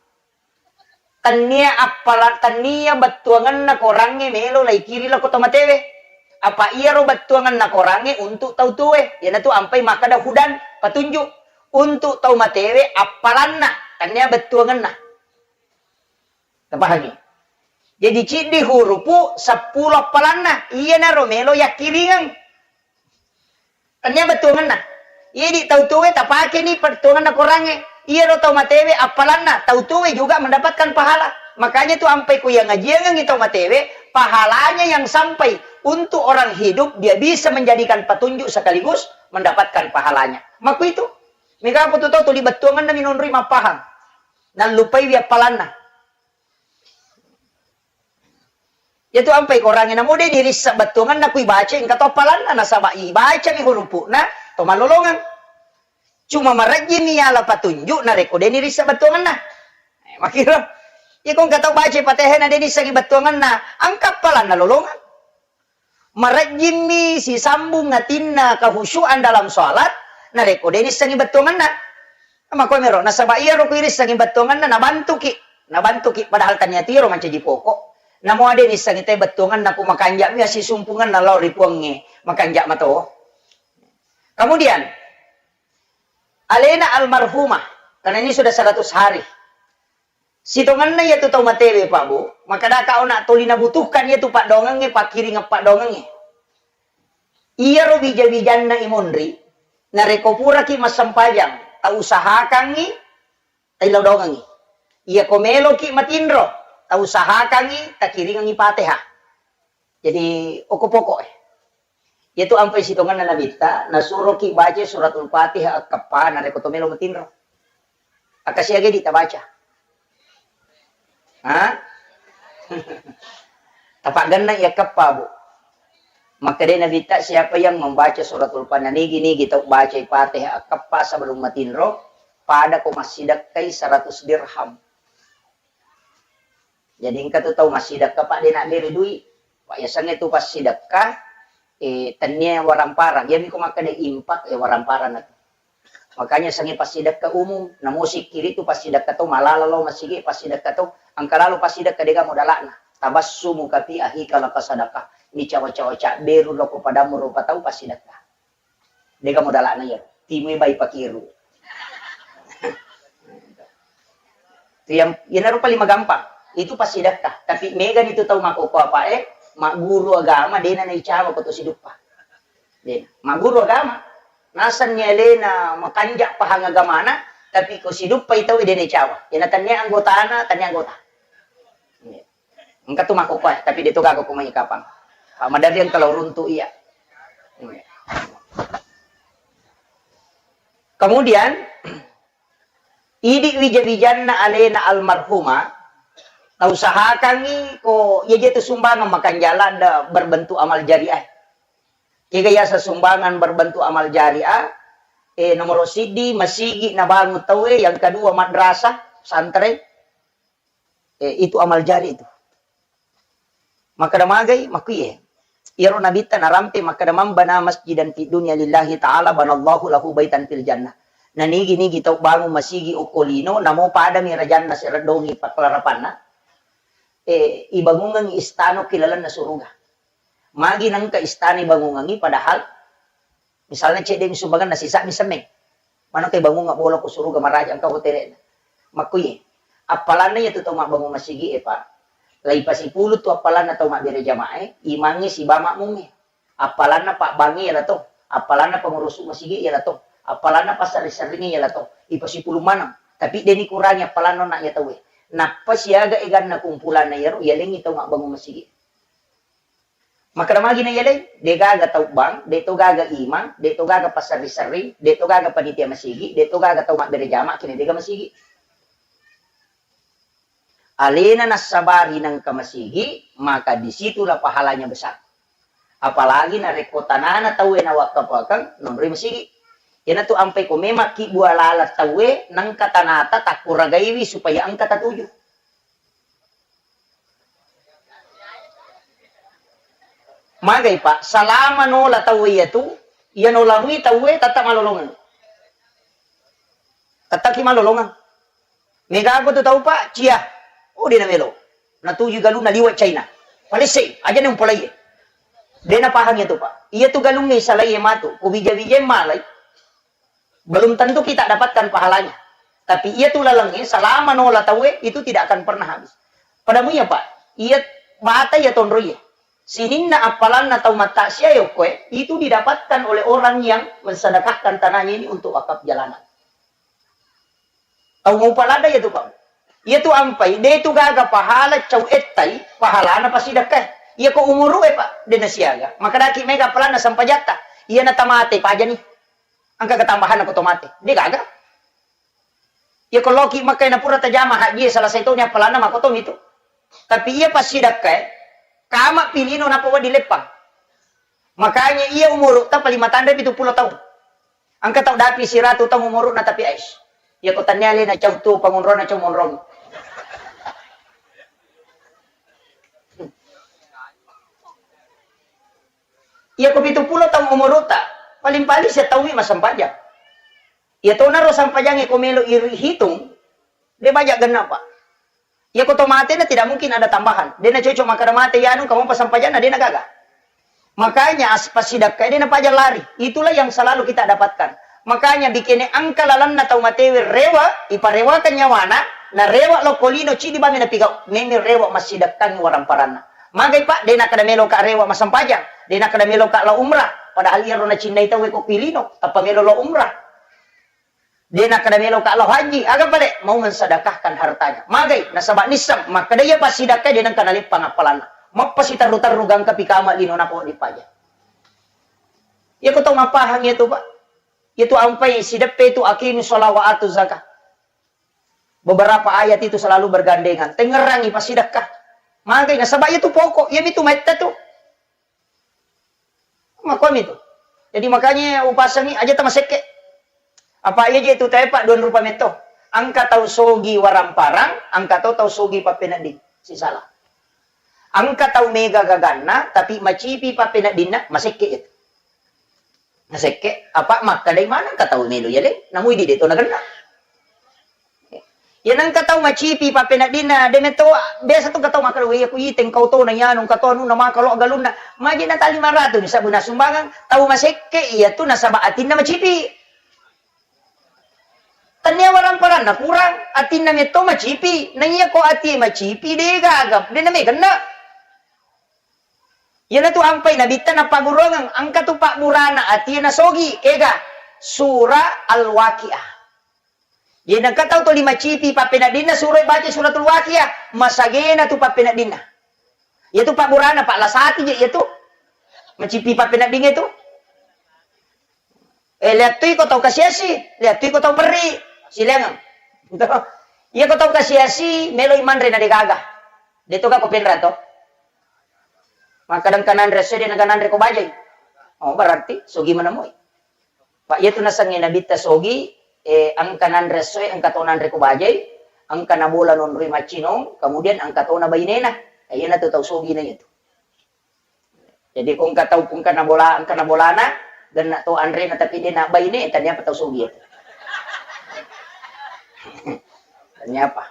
Tennia appala-, tennia bettuangenna korangnge melo laikiri lako to matewe. Apa iyaro bettuangenna korangnge untuk tau tuwe. Iyanatu ampai makkeda hudan, petunjuk. Untuk tau matewe appalanna, tennia bettuangenna. Tapahangi? Jadi ciddi hurupu seppulo appalanna. Iyanaro melo yakkiringeng. Tennia bettuangenna. Idi' tau tuwe tapakeni bettuangenna korangnge. Iyaro tau matewe appalanna, tau tuwe juga mendapatkan pahala. Makanya tu ampai ku yang ngajiangengi tau matewe, pahalanya yang sampai untuk orang hidup, dia bisa menjadikan petunjuk sekaligus mendapatkan pahalanya. Makku itu. Mega apa tu tau tuli bettuangenna minonroi mappahang. Nallupaiwi appalanna. Iyatu ampai korangnge namo de' nirissa bettuangenna ku ibaca engka to appalanna, nasaba' ibacami hurupu'na to mallolongeng. Cuma marejjimi yala patunju' narekko de' nirissa bettuangenna. Eh, makkiro. Iyako engka tau baca Fatihah na de' nissengngi bettuangenna, engka appalanna lolongeng. Marejjimmi sisambung atinna kehusyuan dalam sholat, narekko de' nissengngi bettuangenna. Makkuamiro, nasaba' iyaro ku irissengngi bettuangenna, nabantuki. Nabantuki, padahal tania tiro mancaji pokok. Namo de' nissengngi te bettuangenna ku makanja'mi assisumpungenna lao ri Puangnge, makanja' mato. Kemudian, alena almarhumah, karena ini sudah seratus hari. Sitongenna iyatu tau matewe, Pak, Bu, makkedaka ona' toli nabutuhkan iyatu paddoangengnge, pakkiringeng paddoangengnge. Iyaro wija-wijanna imonri, narekko puraki massempajang, tausahakangngi taillau doangengngi. Iyako meloki matinro, tausahakangngi takiringengngi Fatihah. Jadi, okko pokok e. Iyatu ampai sitongenna Nabitta, nasuroki baca suratul Fatihah akkeppa narekko to melo matinro. Akkasiaga di tabaca. Ha? Tapaggenna iya keppa, Bu. Makkedai Nabitta, siapa yang membaca suratul Fatihah, nigi-nigi tau bacai Fatihah akkeppa sebelum matinro, pada ko massidekkai seratus dirham. Jadi engka tu tau massidekka, Pak, de' nabbere dui. Pak, yasengnge tu passidekka, eh, tennia waramparang. Iyami ko makkeda impak, eh, waramparang na tu. Makanya sengnge passidekka umum, namo sikkiri tu passidekka to malala lao masigi, passidekka to engka lalo passidekka de'ga modala'na. Tabassumuka fi akhika laka sadaqah. Ni cawa-cawa cabberu loko padamu rupa tau passidekka. De'ga modala'na iyaro. Timui bai pakiru. Tu yang, iyanaro paling magampang. Itu passidekka. Tapi megani tu tau makkokkoe, magguru agama, de'na naicawa ko to siduppa. De'na. Magguru agama. Nasenni alena makanja pahang agamana, tapi ko siduppai tau de' nacawa. Iyana tennia anggotana, tennia anggota. Engka tu makkokkoe, tapi de' to gaga ko mai kapang. Pa maderri engka lao runtu iya. Kemudian, idi wija-wijanna alena almarhumah, tausahakangngi ko iya je tu sumbangan makanja ladde berbentuk amal jariah. Kega yaseng sumbangan berbentuk amal jariah, eh, nomoro siddi masigi nabangun tauwe, yang kedua madrasah, pesantren, eh, itu amal jari itu. Makkeda magai, makkuiye. Iyaro nabitta narampe makkeda, "Man bana masjidan fid dunya lillahi ta'ala banallahu lahu baitan fil jannah." Nanigi-nigi tau bangun masigi okko lino, namo padami rajanna sereddongi pakkelarapanna, eh, ibangungengngi istana ki lalenna suruga. Magi nengka istana ibangungengngi, padahal misalnya cedde mi sumbangan na sisa mi semmeng. Mano ke bangunga bola ko suruga maraja engka hotelena. Makkuye. Appalanna iya tu tau mabbangung masigi e, Pak. Lai pasipulu tu appalanna tau mabbere jamae, imangnge siba makmungnge. Appalanna pabbangnge iya lato. Appalanna pengurusu masigi iya lato. Appalanna passerri-serringnge iya lato. Ipasipulu maneng. Tapi deni kurangi appalanna na iya tauwe. Nappa siaga eganna kumpulanna iyaro, iyalengngi tau mabbangung masigi. Makkeda magi na iyaleng, de gaga tau bang, de to gaga imang, de to gaga passerri-serri, de to gaga panitia masigi, de to gaga tau mabbere jama, kene de gaga masigi. Alena nassabari nengka masigi, maka disitulah pahalanya besar. Apalagi narekko tanana tauwe nawakkafakeng, nonroi masigi. Iyanatu ampai ko memang ki bualala tauwe, nengka tanata takkuragaiwi supaya engka tatuju. Magai, Pak, salama nola tauwe iyatu, iya nola mui tauwe tata malolongeng. Tata ki malolongeng. Mega ko tu tau, Pak, cia. Oh, de namelo. Natuju galunna liwa China. Palesse, aja ne umpolai. De napahang iyatu, Pak. Iyatu galungnge salai matu, ko bija-bija malai. Belum tentu kita dapatkan pahalanya. Tapi iya tu lalengnge salama nola tauwe itu tidak akan pernah habis. Pada muya, Pak, iya mata iya tonro iya. Sininna appalanna tau mattasia yokkoe itu didapatkan oleh orang yang mensedekahkan tanahnya ini untuk wakaf jalanan. Tau mau palada iya tu, Pak. Iya tu ampai, de tu gaga pahala cau ettai, pahalana pasidakkae. Iya ko umuru e, Pak, de nasiaga. Maka daki mega appalanna sampajatta. Iya na tamate pajani. Engka ketambahan ko to mate. De gaga. Iya ko loki Mekka na pura tajama haji, salah satu ni appalanna mako to mitu. Tapi iya passidakkae, kama pilino napa wedding leppang. Makanya iya umuru ta paling matanre pitu pulo tahun. Engka tau dapi siratu tahun umuruna tapi ais. Iya ko tania le na cau tu pangonrona cau monrong. Iya ko pitu pulo tahun umurutta, paling-paling setaungngi massempajang. Iya tonaro sampajangnge ko melo iri hitung, de baja genna, Pak. Iya ko to matena tidak mungkin ada tambahan. De na cocok makkeda mate yanu kamu pasampajanna de na gaga. Makanya as-, passidakka de na paja lari. Itulah yang selalu kita dapatkan. Makanya bikene engka lalenna tau matewe rewa, iparewakan nyawana, na rewa lokko lino cidi bame napigau. Meme rewa massidakkangi waramparanna. Magai, Pak, de nakkeda meloka rewa massempajang, de nakkeda meloka lao umrah, padahal iyaro nacinnai tauwe ko pilino, tappa melo lao umrah. De nakkeda meloka lao haji, aga pale mau mensedekahkan hartanya. Magai, nasaba nisseng makkeda iya passidakka de nengka naleppang appalanna. Mappa siterru-terru gangka pikama lino napa wedding paja. Iya ko tau mappahang iya tu, Pak. Iya tu ampai sideppe tu aqimus shalah wa atuz zakah. Beberapa ayat itu selalu bergandengan. Tengngerangi passidakka. Magai nasaba iya tu pokok, iya mitu maitta tu. Makomi tu. Jadi makanya upasangi aja tamasekke. Apa iya je tu tepa dua rupa metto. Engka tau sogi waramparang, engka to tau sogi pappenedding. Sisala. Engka tau mega gaganna, tapi macipi pappeneddinna, masekke itu. Nasekke, apa makkedai maneng ka tau melo yaleng, namui di deto nagenna. Ya nengka tau macipi pappeneddinna, de metto biasa tu ka tau makkeda, "Wei, aku iteng kau to na yanu, engka to anu na maka lo galunna." Maji na tali maratu ni sabuna sumbangan, tau masekke iya tu nasaba atinna macipi. Tania waramparanna kurang, atinna metto macipi. Na iya ko ati macipi, de gaga, de na megenna. Iyanatu ampai nabitta napaggurungeng, engka tu pabburana atie nasogi, kega? Surah Al-Waqiah. Jadi engka tau tuli macipi pappeneddinna suro baca suratul Waqiah, masagena tu pappeneddinna. Iyatu pabburana, Pak, lasati je iyatu. Macipi pappeneddingnge tu. Eh, liattui ko tau kasiasi, liattui ko tau perri. Silaingeng. Iya ko tau kasiasi, meloi manre na degaga. De to ga ko penra to. Maka dengka nanre esso de naga nanre ko bajai. Oh, berarti sogi manamoi. Pak, iyatu nasengnge nabitta sogi, eh, engka nanre essoe, engka to nanre ko bajai, engka nabola nonroi maccinong, kemudian engka tona bainena. Eh, iyanatu tau sogi na iyatu. Jadi ko engka tau, ko engka nabola, engka nabolana, genna to anrena tapi de na baine, tania apa tau sogi iyatu. Tania apa?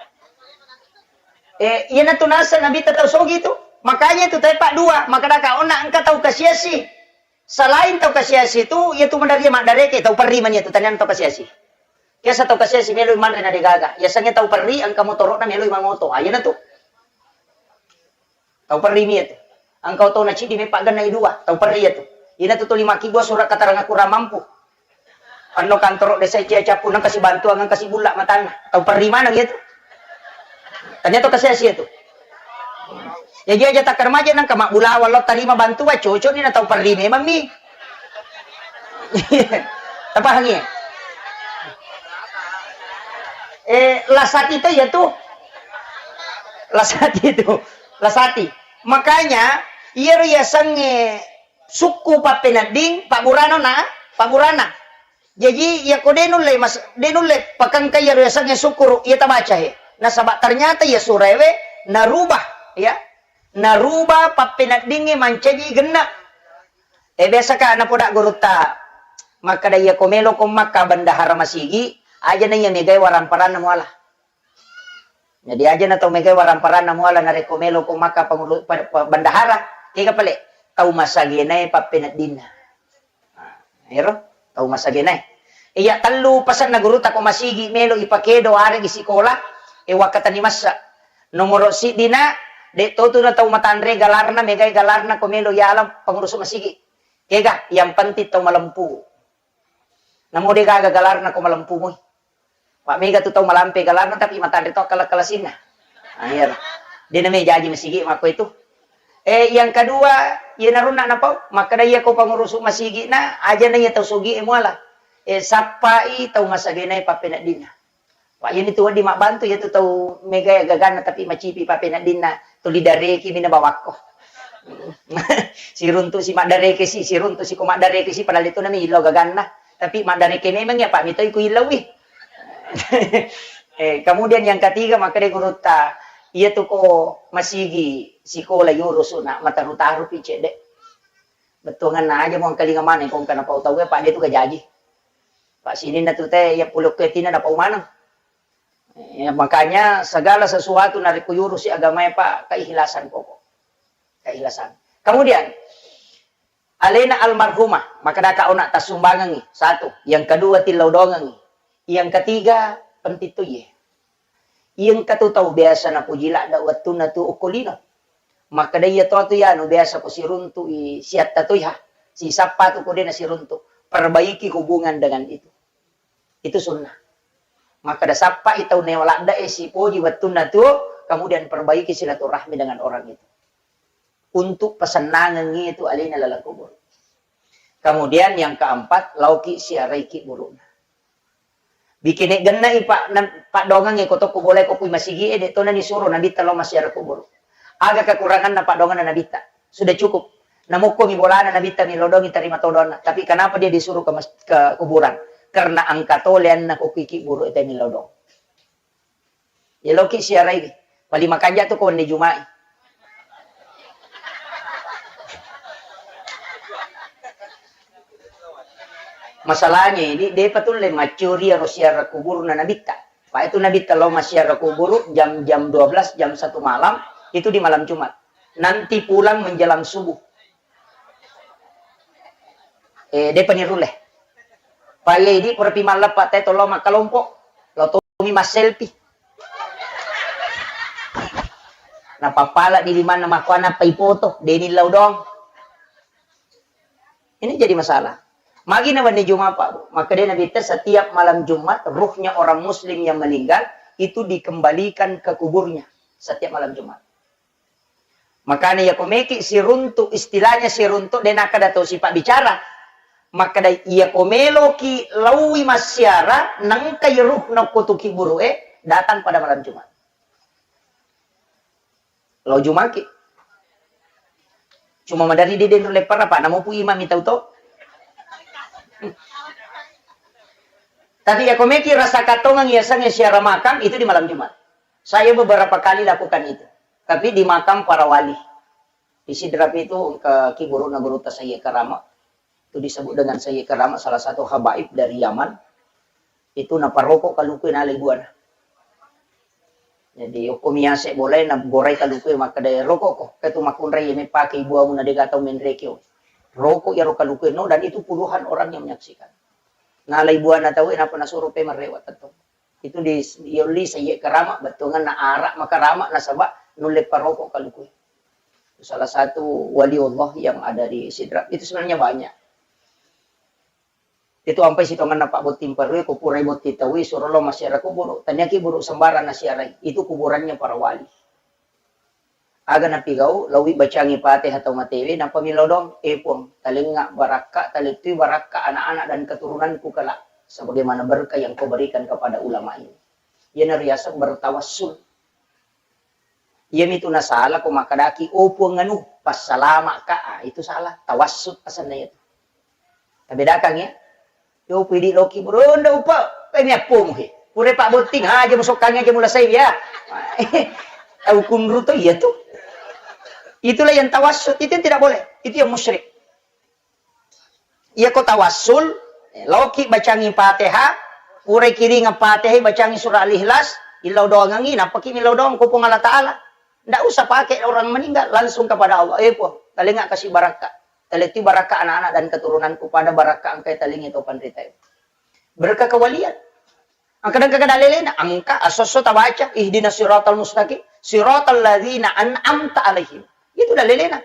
Eh, iyanatu naseng nabitta tau sogi tu. Makanya tu tau, Pak, dua, maka daka onna engka tau kasiasi. Selain tau kasiasi tu, iyatu maderri maddareke, tau perri mani iyatu, taniana tau kasiasi. Biasa tau kasiasi meloi manre na degaga. Yasengnge tau perri, engka motoro'na meloi mangoto. Ah, iyanatu. Tau perri mi iyatu. Engka otona ciddi meppa gennai dua, tau perri iyatu. Iyanatu tuli makkibua surat keterangan kurang mampu. Anno kantoro desa cia cappu nang kasi bantuan, nang kasi bulla matanna. Tau perri maneng iyatu. Tania to kasiasi iyatu. Jaji aja takkarmaja nang kama bulawa lo tarima bantuan, cocok ni na tau perri memang mi. Tapahangi? Eh, lasati to iyatu. Lasati tu. Lasati. Makanya, iyaro yasengnge sukku pappenedding, pabburana na, pabburana. Jaji, iyako de nulle mas-, de nulle pakengka iyaro yasengnge sukkuru, iya tabaca he. Nasaba ternyata iya suraewe narubah, ya. Narubah pappeneddingnge mancaji genna. Eh, biasa ka napoda gurutta, makkada iyako meloko makka bendahara masigi, aja na iya megai waramparanna muala. Jadi aja na tau megai waramparanna muala narekko meloko makka penguru-, pa-, pa-, bendahara, kega pale tau masagenae pappeneddinna. Nah, ero tau masagenae. Iya tellu pasenna gurutta ko masigi melo ipakedo aregi sikola, e wakkatani massa. Nomoro siddina, de totu na tau matanre galarna, megai galarna ko melo yalang pengurusu masigi. Kega, yang penting tau malempu. Namo de gaga galarna ko malempu mui. Pak, mega tu tau malampe galarna tapi matanre to kala-kalasinna. Ah, iya. De name jaji masigi makko itu. Eh, yang kedua, iya narunna napau, makkada iya ko pengurusu masigi na, aja na iya tau sogi e muala. Eh, sappai tau masagenae pappeneddinna. Pak, iyani tu wedding mabbantu, iyatu tau mega gaganna tapi macipi pappeneddinna, tuli dareki mina bawakko. Siruntu si maddareke si, siruntu si ko maddareke si, padahal itu nami illau gaganna. Tapi maddareke memang ya, Pak, mitoi ku illaui. Eh, kemudian yang ketiga, makkeda gurutta, iyatu ko masigi sikola yurusu na mataru-taru pi cedde. Bettuanganna aja mo engkalinga maneng ko engka napau tau e, Pak, de tu gajaji. Pak, sininna tu te, iya pulokko tina napau maneng. Ya, makanya segala sesuatu narekko yurusi agamae, Pak, keikhlasan pokok. Keikhlasan. Kemudian, alena almarhumah, makkadaka ona tassumbangengi, satu. Yang kedua, tillau dongengi. Yang ketiga, penting to iye. Iya engka tu tau biasa napuji ladda wettunna tu okko lino. Makkeda iya to tu yanu biasa ko siruntu i siatta tu iha. Sisappa tu ko de nasiruntu. Perbaiki hubungan dengan itu. Itu sunnah. Makkeda sappai tau newa ladda e sipoji wettunna tu, kemudian perbaiki silaturahmi dengan orang itu. Untuk pesennangengngi itu alena laleng kubur. Kemudian yang keempat, lauki siaraiki burukna. Bikine gennai pa-, na-, paddoangengnge ko tokko bolae ko kui masigi e, de tona nisuro nabitta lao massiara kuburu. Aga kekuranganna paddoanganna nabitta? Sudah cukup. Namukko mi bolana nabitta millau doangi tarima to doanna. Tapi kenapa dia disuruh ke mas-, ke kuburan? Karena engka to leanna ko kui kiburu ete millau doang. Eloki siarai, paling makanja tu ko wenni Juma'i. Masalahnya ini, depa tulle maccuri aro siara kuburna nabitta. Pak itu nabitta lao massiara kuburu jam, jam dua belas, jam satu malam, itu di malam Jumat. Nanti pulang menjelang subuh. Eh, depa nirulle. Pak, iya, idi pura pi malleppa te tollo makkalompo. Lo tomi masselfie. Napappala di limanna makkuana nappa ipoto, deni lao doang. Ini jadi masalah. Magi na wenni Jumat, Pak, Bu? Makkedai Nabitta, setiap malam Jumat, ruhnya orang muslim yang meninggal itu dikembalikan ke kuburnya setiap malam Jumat. Makanya, iya ko meki siruntu, istilahnya siruntu, de nakkeda tau sipabbicara. Makkeda, iya ko meloki laui massiara, nengkai ruhna ko tu kiburu'e, datang pada malam Jumat. Lao Jumaki. Cuma maderri de denro leppara, Pak, namupu imami tau to. Tapi iya ko meki rasa katongeng iya sengnge siara makam itu di malam Jumat. Saya beberapa kali lakukan itu. Tapi di makam para wali. Di Sidrap itu ke kiburu'na Gurutta Sayyid Karama. Itu disebut dengan Sayyid Karama, salah satu habaib dari Yaman. Itu naparoko kalukue nalai buana. Jadi, okko miase bolai na borai kalukue makkeda, "Roko ko, ke tu makkunrai mepake ibuamu na dega tau menreki." Roko iyaro kalukue no, dan itu puluhan orang yang menyaksikan. Nalai buana tau, napa nasuro pe merrewa tettong. Itu di, yolli Sayyid Karama, bettuanganna ara makarama nasaba nulle paroko kalukue. Salah satu wali Allah yang ada di Sidrap. Itu sebenarnya banyak. Itu ampai sitongenna Pak Botting Perui, ko purai botting taui, suro lo massiara kuburu. Taniaki buru sembarang nasiarai. Itu kuburannya para wali. Aga napigau, laui bacangi Fatihah tau matewe, nappa millau doang, "Eh Puang, talengnga barakka, talettui barakka anak-anak dan keturunanku kelak, sebagaimana berkah yang kau berikan kepada ulama ini." Iyana riaseng bertawassul. Iyamitu nasala ko makkedaki, "Oh Puang anu, passalama'ka." Ah, itu salah. Tawassul asenna iyatu. Tabedakang ya. Yo pidi loki bro, nda upa, eh, mi appomu he. Pura Pak Botting, aja musokkangi aja mulasai ya. Tau kunru to iya tu. Itulah yang tawassul, itu yang tidak boleh. Itu yang musyrik. Iya ko tawassul, eh, laoki bacangi Fatihah, purai kiringa Fatihah, bacangi surah Al-Ikhlas, illau doangangi, nappaki millau doang ko Puang Allah Ta'ala. Ndak usah pakai orang meninggal, langsung kepada Allah. Eh Puang, talengnga kasi barakka. Talettui barakka anak-anak dan keturunanku pada barakka engkai talengngi tau panrita. Berkah kewalian. Engka dengka kada lelena, engka asosso tabaca, ihdinas siratal mustaqim, siratal ladzina an'amta alaihim. Itu dah lelena.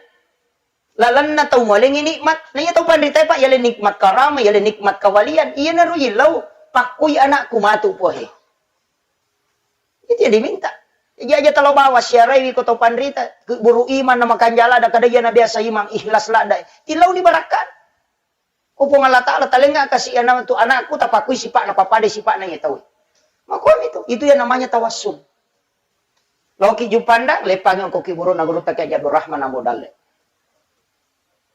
Lalenna tau mualengngi nikmat. Na iya tau panritae, Pak, yaleng nikmat karama, yaleng nikmat kawalian. Iyanaro illau, pakkui anakku matu, Puahe. Itu yang diminta. Jadi aja talo bawa siaraiwi ko tau panrita, keburu iman na makanja ladda, kada iyana biasa iman, ikhlas ladda. Tilauni barakka. Ko Puang Allah Ta'ala, talengnga kasi anakku, tapakui sipa'na, papadai sipa'na iya tau. Makuami tu, itu yang namanya tawassul. Loki Juppandang, leppangi ko kiburuna gurutta Kiai Abdurrahman Ambo Dalle.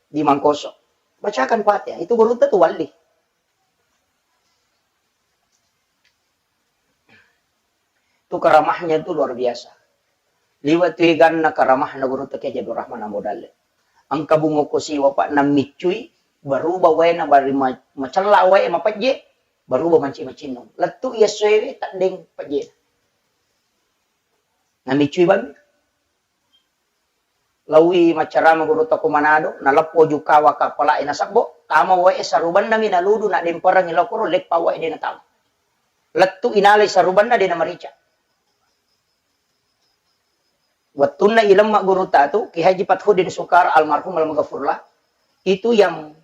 Di Mangkoso. Bacakan Fatihah. Itu gurutta tu wali. Itu karamahnya itu luar biasa. Liwa tu eganna karamahna gurutta Kiai Abdurrahman Ambo Dalle. Engka bungo ko siwa, Pak, nammiccui, baruba waena bari ma-, macella wae mapejje, baruba manci macinnong. Lettu iya soewe taddeng pejje. Namiccui bami. Laui maccarama gurutta ko Manado, naleppo jukawa kappala'e nasebbo, tama wae sarubannami naludu, nademperengngi lokoro, leppa wae de natama. Lettu inalai sarubanna de namarica. Wettunna ilemma gurutta tu, Ki Haji Fathuddin Sukar almarhum almaghfurlah, itu yang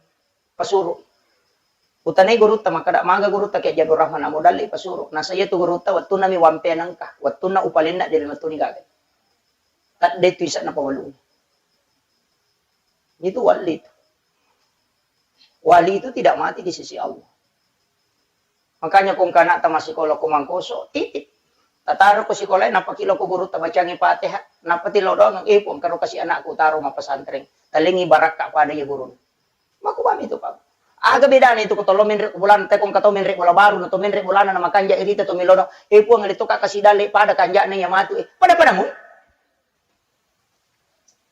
pasuru. Utanai gurutta, makkeda maga gurutta Kiai Abdurrahman Ambo Dalle pasuru. Nasa iya tu gurutta wettunna mi wampea nengka, wettunna upalenna de lemettuni gaga. Tadde tu ise'na pawalung. Itu wali itu. Wali itu tidak mati di sisi Allah. Makanya ko engka anakta massikola ko Mangkoso, titip. Tataro ko sikolae, nappa ki lao ko gurutta bacangi Fatihah, nappa ti lao doang, "Eh, Puang, karo kasi anakku taro mappesantreng. Talengngi barakka pada iya guruna." Makkuami tu, Pak. Aga bedana itu ko tollo menre bolana, te ko engka tau menre bola baru, na to menre bolana na makanja irita to melo doang, "Eh, Puang, le to ka kasi dalle pada kanja'na iya matu." Eh, pada-pada mu.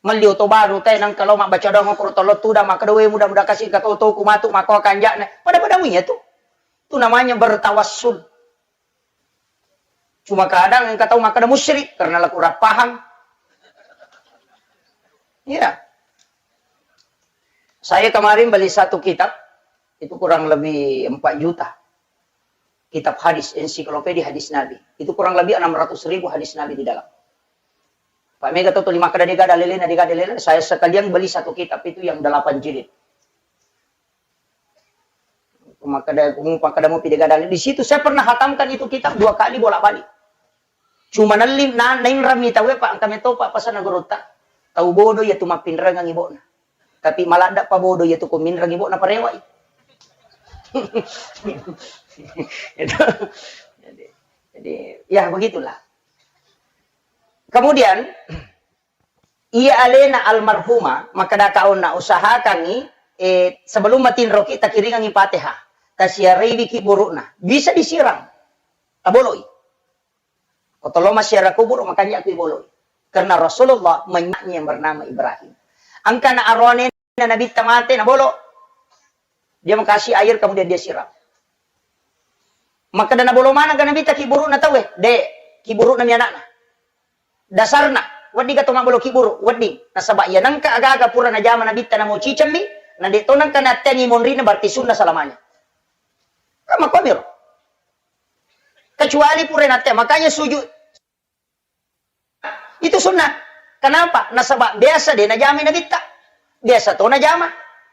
Melli oto baru te nengka lao mabbaca doang okoro tollo tudang, makkeda, "We, mudah-mudahan kasi engka tau toku matu makko kanja'na." Pada-pada mu iya tu. Itu namanya bertawassul. Cuma kadang engka tau makkeda musyrik karena la kurang paham. Iya. Saya kemarin beli satu kitab, itu kurang lebih empat juta. Kitab hadis, ensiklopedia hadis Nabi. Itu kurang lebih enam ratus ribu hadis Nabi di dalam. Pak, mega to tuli makkeda dega dalelena, dega dalelena, saya sekalian beli satu kitab itu yang delapan jilid. Makkeda, makkeda mopi de' gaga dalil. Di situ saya pernah hatamkan itu kitab dua kali bolak-balik. Cuma nelli, na, nainrammi tauwe, Pak, engka metto, Pak, pasanna gurutta. Tau bodoh iya tu mappinrengeng ibo'na. Tapi maladda pa bodoh iya tu ko minreng ibo'na parewai. Itu. Jadi, jadi, ya begitulah. Kemudian, iya alena almarhumah, makkeda ka onna, usahakangngi, eh, sebelum matinroki takiringengngi Fatihah, tasiaraiwi kiburu'na. Bisa disiram. Taboloi. Ko tollo massiara kuburu, makanja ku iboloi. Karena Rasulullah menyaknya yang bernama Ibrahim. Engka na aroane na Nabitta mate, nabolo. Dia mau kasih air, kemudian dia siram. Makkeda nabolo maneng ga Nabitta kiburu'na tauwe? De', kiburu'na mi anakna. Dasarna, wedding ga to mabbolo kiburu, wedding. Nasaba iya nengka aga-aga pura najama Nabitta namo cicemmi, na de' to nengka natteangi monrina, berarti sunna selamanya. Kan makkuamiro. Kecuali pura natte, makanya sujud itu sunnah. Kenapa? Nasaba biasa de' najamai Nabitta. Biasa to najama.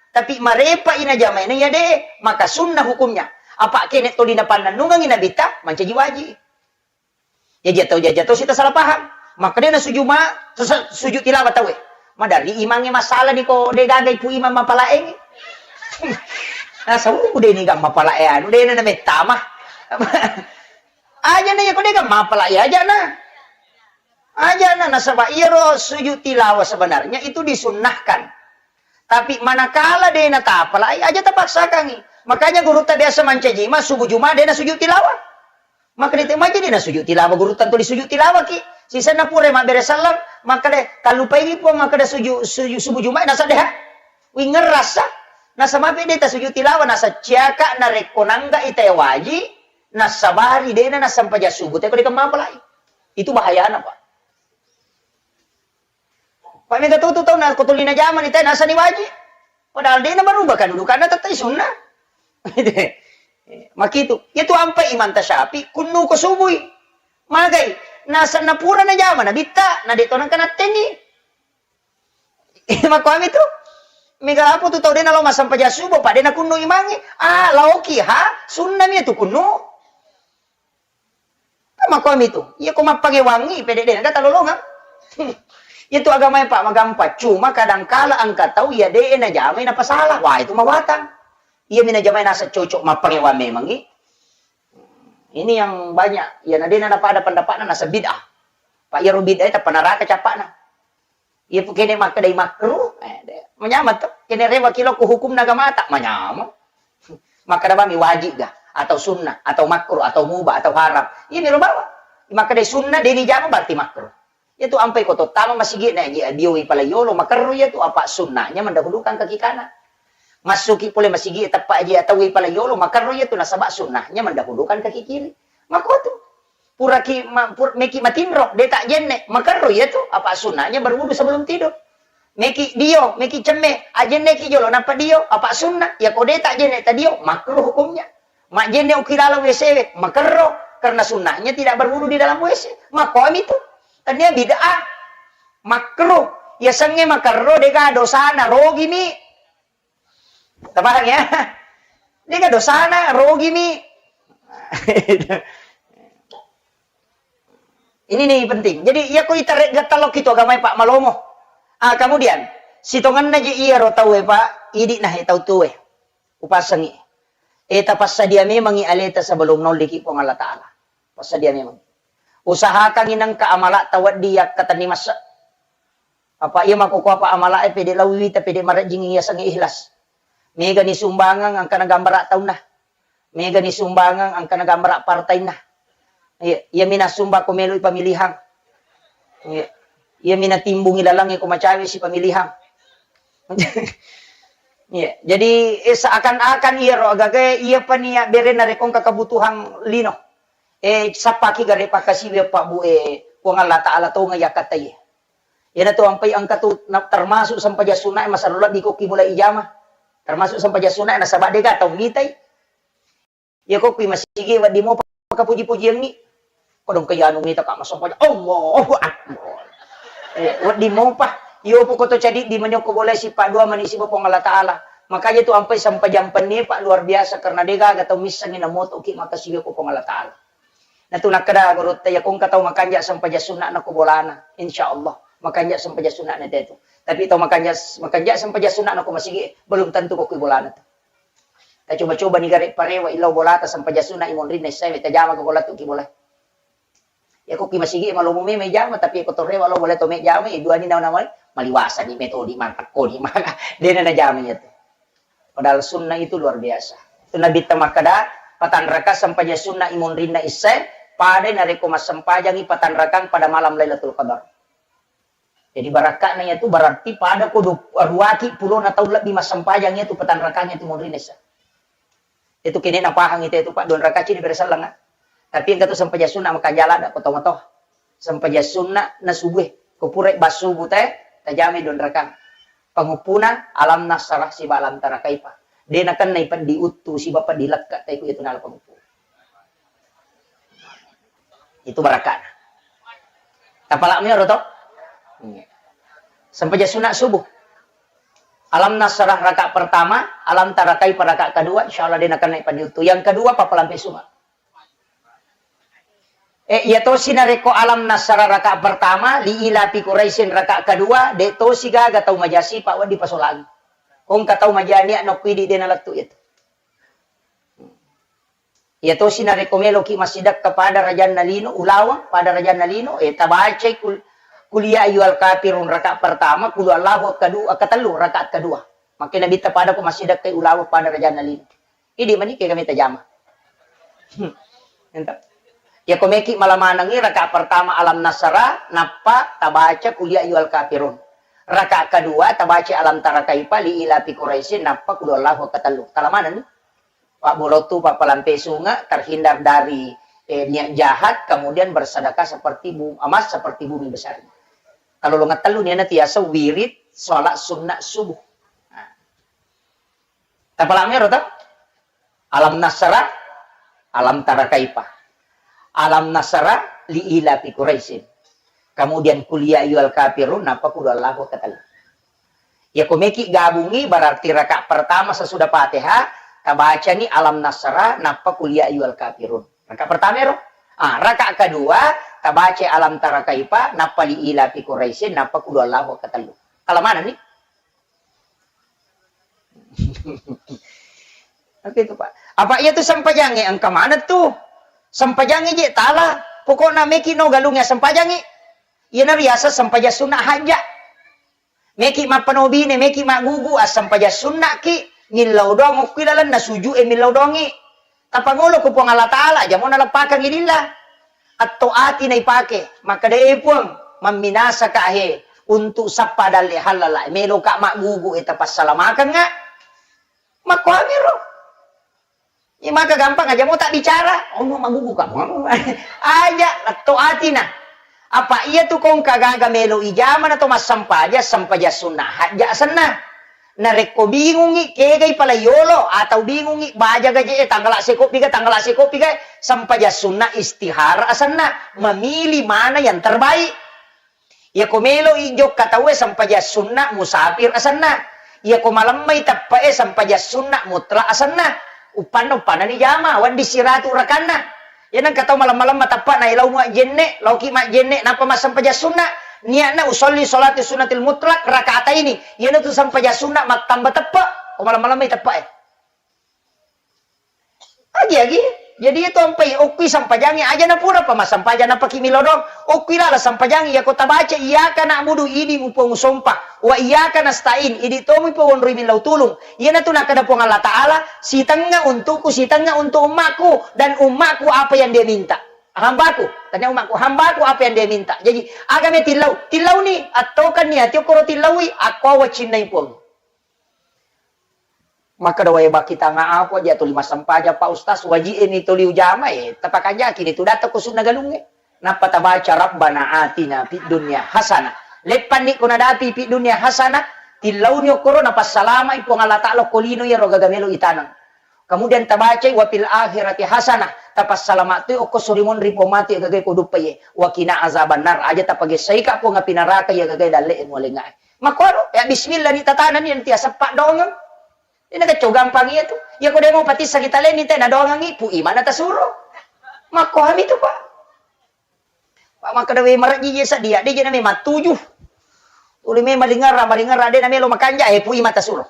Tapi marepa i najamai na iya de', maka sunnah hukumnya. Apa kene to dinapannennungengi Nabitta, mancaji wajib. Ya jatuh, ya jatuh, kita salah paham. Maka de' na sujud ma, sujud tilawah tauwe. Madari imangnge masalah ni ko de' gaga ipu imang mapalaengngi. Nah, sawu de' ni ga mapalae anu, de' na mettama. Aja na iya ko de' ga mapalae aja na. Aja na, nasaba iyaro sujud tilawah sebenarnya itu disunnahkan. Tapi manakala de' na tapalai, aja tapaksakangngi. Makanya gurutta biasa mancaji ma subuh Juma de' na sujud tilawah. Maka de' te maja de' na sujud tilawah gurutta tuli sujud tilawah ki. Sisenna pura mabbere sallang, maka de' kallupai Puang, maka de' sujud, sujud subuh Juma nasa de' ha. Wingerrasa. Nasa mape de' ta sujud tilawah, nasa ciaka narekko nangga ita waji, nasabari de' na nasampaja subuh te ko de' mapalai. Itu bahayana, Pak. Pak, mega to tu tau na ko tuli najama ni te nasani waji. Padahal de' na berubah kedudukanna, tettai sunnah. Makitu. Iya tu ampai Imam Tasyafi kunnu ko subui. Magai, nasenna pura najama Nabitta, na de' to nengka nattengi. Makkuami tu. Mega apa tu tau de' na lao massampaja subuh, Pak, de' na kunnu imangnge. Ah, laoki ha, sunnah mi tu kunnu. Kan makkuami tu. Iya ko mappangewangngi, pede de' na talolongeng. Iya tu agamae, Pak, magampang. Cuma kadangkala engka tau iya de' najamai napasala. Wah, itu mawatang. Iya mi najamai nasa cocok mappangewang memangngi. Ini yang banyak. Iya na de' na napada pendapatna nasa bid'ah. Pak, iyaro bid'ah tappa neraka cappa'na. Iya pu kene makkedai makruh, eh, de-, manyameng to. Kene rewa kilokku hukumna agamata, manyameng. Makkeda bami wajib ga, atau sunnah, atau makruh, atau mubah, atau haram. Iya miro bawang. Makkedai sunnah, de' ni jama berarti makruh. Iya tu ampai ko to tama masigi na aji abioi pala yolo, makerru iya tu, apa sunnahnya mendahulukan kaki kanan. Massuki pole masigi teppa aji atau pala yolo, makerru iya tu nasaba sunnahnya mendahulukan kaki kiri. Makko tu. Puraki ma-, pur-, meki matinro, de' ta jenne, makerro iya tu, apa sunnahnya berwudu sebelum tidur. Meki dio, meki cemme, ajenneki jolo, nappa dio, apa sunnah, iya ko de' ta jenne ta dio, makruh hukumnya. Majenne uki dalam W C we, makerro, karena sunnahnya tidak berwudu di dalam W C. Makkomi tu. Tania bid'ah. Makruh. Iya sengnge makerro, de' ga dosana, rogimi. Tapahang ya? De' ga dosana, rogimi. Ini nih penting. Jadi, iya ko ita re-, gettalokki tu agamae, Pak, malomo. Ah, kemudian, sitongenna je iyaro tauwe, Pak, idi'na he tau tuwe. Upasengi. Eh, tapassadia memangi aleta sebelum nolliki Puang Allah Ta'ala. Passadia memang. Usahakangi nengka amala'ta wedding yakkatenni masse. Apa iya makkukua apa amala'e pede lao wita, pede marejjing yasengnge ikhlas. Megani sumbangang engkana gambara taunna. Megani sumbangang engkana gambara partainna. Iya, iya mina sumba ko meloi pamilihang. Iya. Iya mina timbungi lalangnge ko macawe si pamilihang. Iya, jadi, eh, seakan-akan iyaro agaga iya pania bere narekko engka kebutuhan lino. Eh, sappaki gare pakkasiwi Pak Bu, eh, Puang Allah Ta'ala tonga yakkatai. Iyana tu ampai engka tu na-, termasuk sampaja sunnae masallu lebbi ko ki mulai ijama. Termasuk sampaja sunnae nasaba de' ga tau mitai. Iya ko kui masigi wedding mopa kapuji-pujiangngi. Kodong ke anu mita ka masampaja. Allahu Akbar. Eh, wedding mopa. Iyo pu ko to cadi di manyokko boleh sipa dua mani siba Puang Allah Ta'ala. Makanya tu ampai sempajang pennie, Pak, luar biasa, karena de gaga tau missengi namotoki makkasiwiang ko Puang Allah Ta'ala. Natu nakkeda gurutta, iya ko engka tau makanja sempajang sunna na ko bolana, insya Allah makanja sempajang sunna na tetu. Tapi tau makanja, makanja sempajang sunna na ko masigi, belum tentu ko kui bolana tu. Tacoba-coba ni gare parewa illau bolata sempajang sunna imonrinna issae, tajama ko bola tu ki bola. Ya ko ki masigi malomo meme jama, tapi ko torrewa lo bola to me jama, e dua ni nawa-nawa maliwasa ni metodi mantakko ni maka dena na jama itu. Padahal sunnah itu luar biasa. Itu Nabi ta makkeda, patanraka sempajang sunna imonrinna issae, pada narekko massempajangi patanrakang pada malam Lailatul Qadar. Jadi barakka'na iyatu berarti pada ko du-, ruaki pulona taung lebbi massempajang iyatu patanrakang iyatu monrinna issae. Itu kene napahang itu, itu Pak, dua rakaat cini beresallenga. Tapi engka tu sempajang sunna makanja ladde ko tomatoa. Sempajang sunna na subuh. Ko pura ba subuh te, tajami dua rakaat. Panguppuna alam nasrah siba alam tara kaifa. De nakennai peddi uttu siba peddi lekka te ku itu nala panguppu. Itu barakka'na. Tapalak mi ro to? Iya. Sempajang sunat subuh. Alam nasrah rakaat pertama, alam tara kaifa rakaat kedua, insyaallah de nakennai peddi uttu. Yang kedua, pappalampe sunga. Eh, iya tosi narekko alam nasrah rakaat pertama, li ilafi Quraisyin rakaat kedua, de tosi gaga tau maja sipa wedding pasolangi. Ko engka tau maja niat nokko idi de nalettu itu. Iya tosi narekko meloki massidekka pada rajanna lino, ulaweng pada rajanna lino, eh, tabacai kul-, kul ya ayyuhal kafirun rakaat pertama, kul huwallahu kedua, ketellu rakaat kedua. Makanya Nabitta pada ko massidekkai ulaweng pada rajanna lino. Idi mani ke kami tajama. Hmm. Ento. Ya ko meki mala manengi rakaat pertama alam nasrah, nappa tabaca kul ya ayyuhal kafirun. Rakaat kedua tabaca alam tara kaifa li ilafi Quraisyin, nappa kul huwallahu ketellu. Tala manenni. Pabbolottu, pappalampe sunga, terhindar dari, eh, niat jahat, kemudian bersedekah seperti bu-, emas seperti bumi besar. Kalau lo ngetellu niana tiasa wirid salat sunat subuh. Nah. Tapalak mero to? Alam nasrah, alam tara kaifa. Alam nasrah li ilafi Quraisyin. Kemudian kul ya ayyuhal kafirun, nappa kul huwallahu ketellu. Ya ko meki gabungi berarti rakaat pertama sesudah Fatihah tabacani alam nasrah nappa kul ya ayyuhal kafirun. Rakaat pertama ero. Ah, rakaat kedua tabaca alam tara kaifa nappa li ilafi Quraisyin nappa kul huwallahu ketellu. Tala manenni. Oke itu, Pak. Apa iya tu sempajangnge engka maneng tu? Sempajangnge je tala. Pokokna meki no galungnge sempajangnge. Iyana riaseng sempajang sunna hajja. Meki mappanobine, meki maggugu, assempajang sunnaki, millau doang okki lalenna sujue millau doangi. Tapangolo ko Puang Allah Ta'ala, aja mo naleppakang lillah. Atto ati naipake, makkeda, "E Puang, mamminasaka he, untuk sappa dalle hallala, meloka maggugu e tapassalamakanga." Makkuamiro. Iya maka gampang aja mo tak bicara, ono maggugu ka. Aja, letto atina. Apa iya tu kongka gaga melo ijama na to massampaja, sampaja sunnah hajja asenna. Narekko bingungi, kegai pala yolo, atau bingungi, baja gaje, eh, tanggala sekopi ga, tanggala sekopi ga, sampaja sunnah istihara asenna, memilih mana yang terbaik. Iyako meloi jokka tauwe, sampaja sunnah musafir asenna. Iyako malemmai teppe'e, sampaja sunnah mutlak asenna. Uppanna, uppanna ni jama, wedding siratu rakanna. Iya nengka tau malem-malemma teppe'na, eh, lao majjenne, laoki majjenne, nappa massampaja sunnah. Niatna usolli sholati sunnatil mutlak rakataini. Iyanatu sampaja sunnah mattamba teppe. Ko malem-malemmai teppe'e. Agi-agi. Jadi itu ampai, okkui sampajangi aja na pura pa massampaja napaki milodong. Okkui lala sampajangi, iyako tabaca, "Iyyaka na'budu," idi mupo musompa. "Wa iyyaka nasta'in," idi tomu ipo wonroi millau tulung. Iyanatu nakkeda Puang Allah Ta'ala, "Sitengnga untukku, sitengnga untuk ummaku, dan ummaku apa yang dia minta." Hambaku, tanya ummaku, hambaku apa yang dia minta. Jadi, agame tillau, tillauni, attokanni ati okkoro tillaui, akko wacinnai Puang. Makkeda wae bakitanga apa aja tuli massampaja, Pak Ustaz, waji e ni tuli ujama e, tapakanjaki ni tu data ko sunna galungnge. Nappa tabaca, "Rabbana atina fid dunya hasanah." Leppanni ko nadapi fid dunya hasanah, tillauni okkoro napassalamai Puang Allah Ta'ala ko lino iyaro gaga melo itaneng. Kemudian tabacai, "Wa fil akhirati hasanah," tapassalama tu okko sorimonri Puang mati gagae ko duppaie. "Wa qina azabannar," aja tapagessaika Puang api naraka iya gagae dalle e mualengae. Makkuaro, ya bismillah ni tatanani nanti asappa dongeng. Ina kacau gampang iya tu. Iya ko demo patissa kita leni te nadongangi, pu imana tasuro. Makko hami tu, Pak. Pak makkeda we marejji je sadia, de je na memang tuju. Tuli memang maringerra, maringerra de na melo makanja, eh, pu ima tasuro.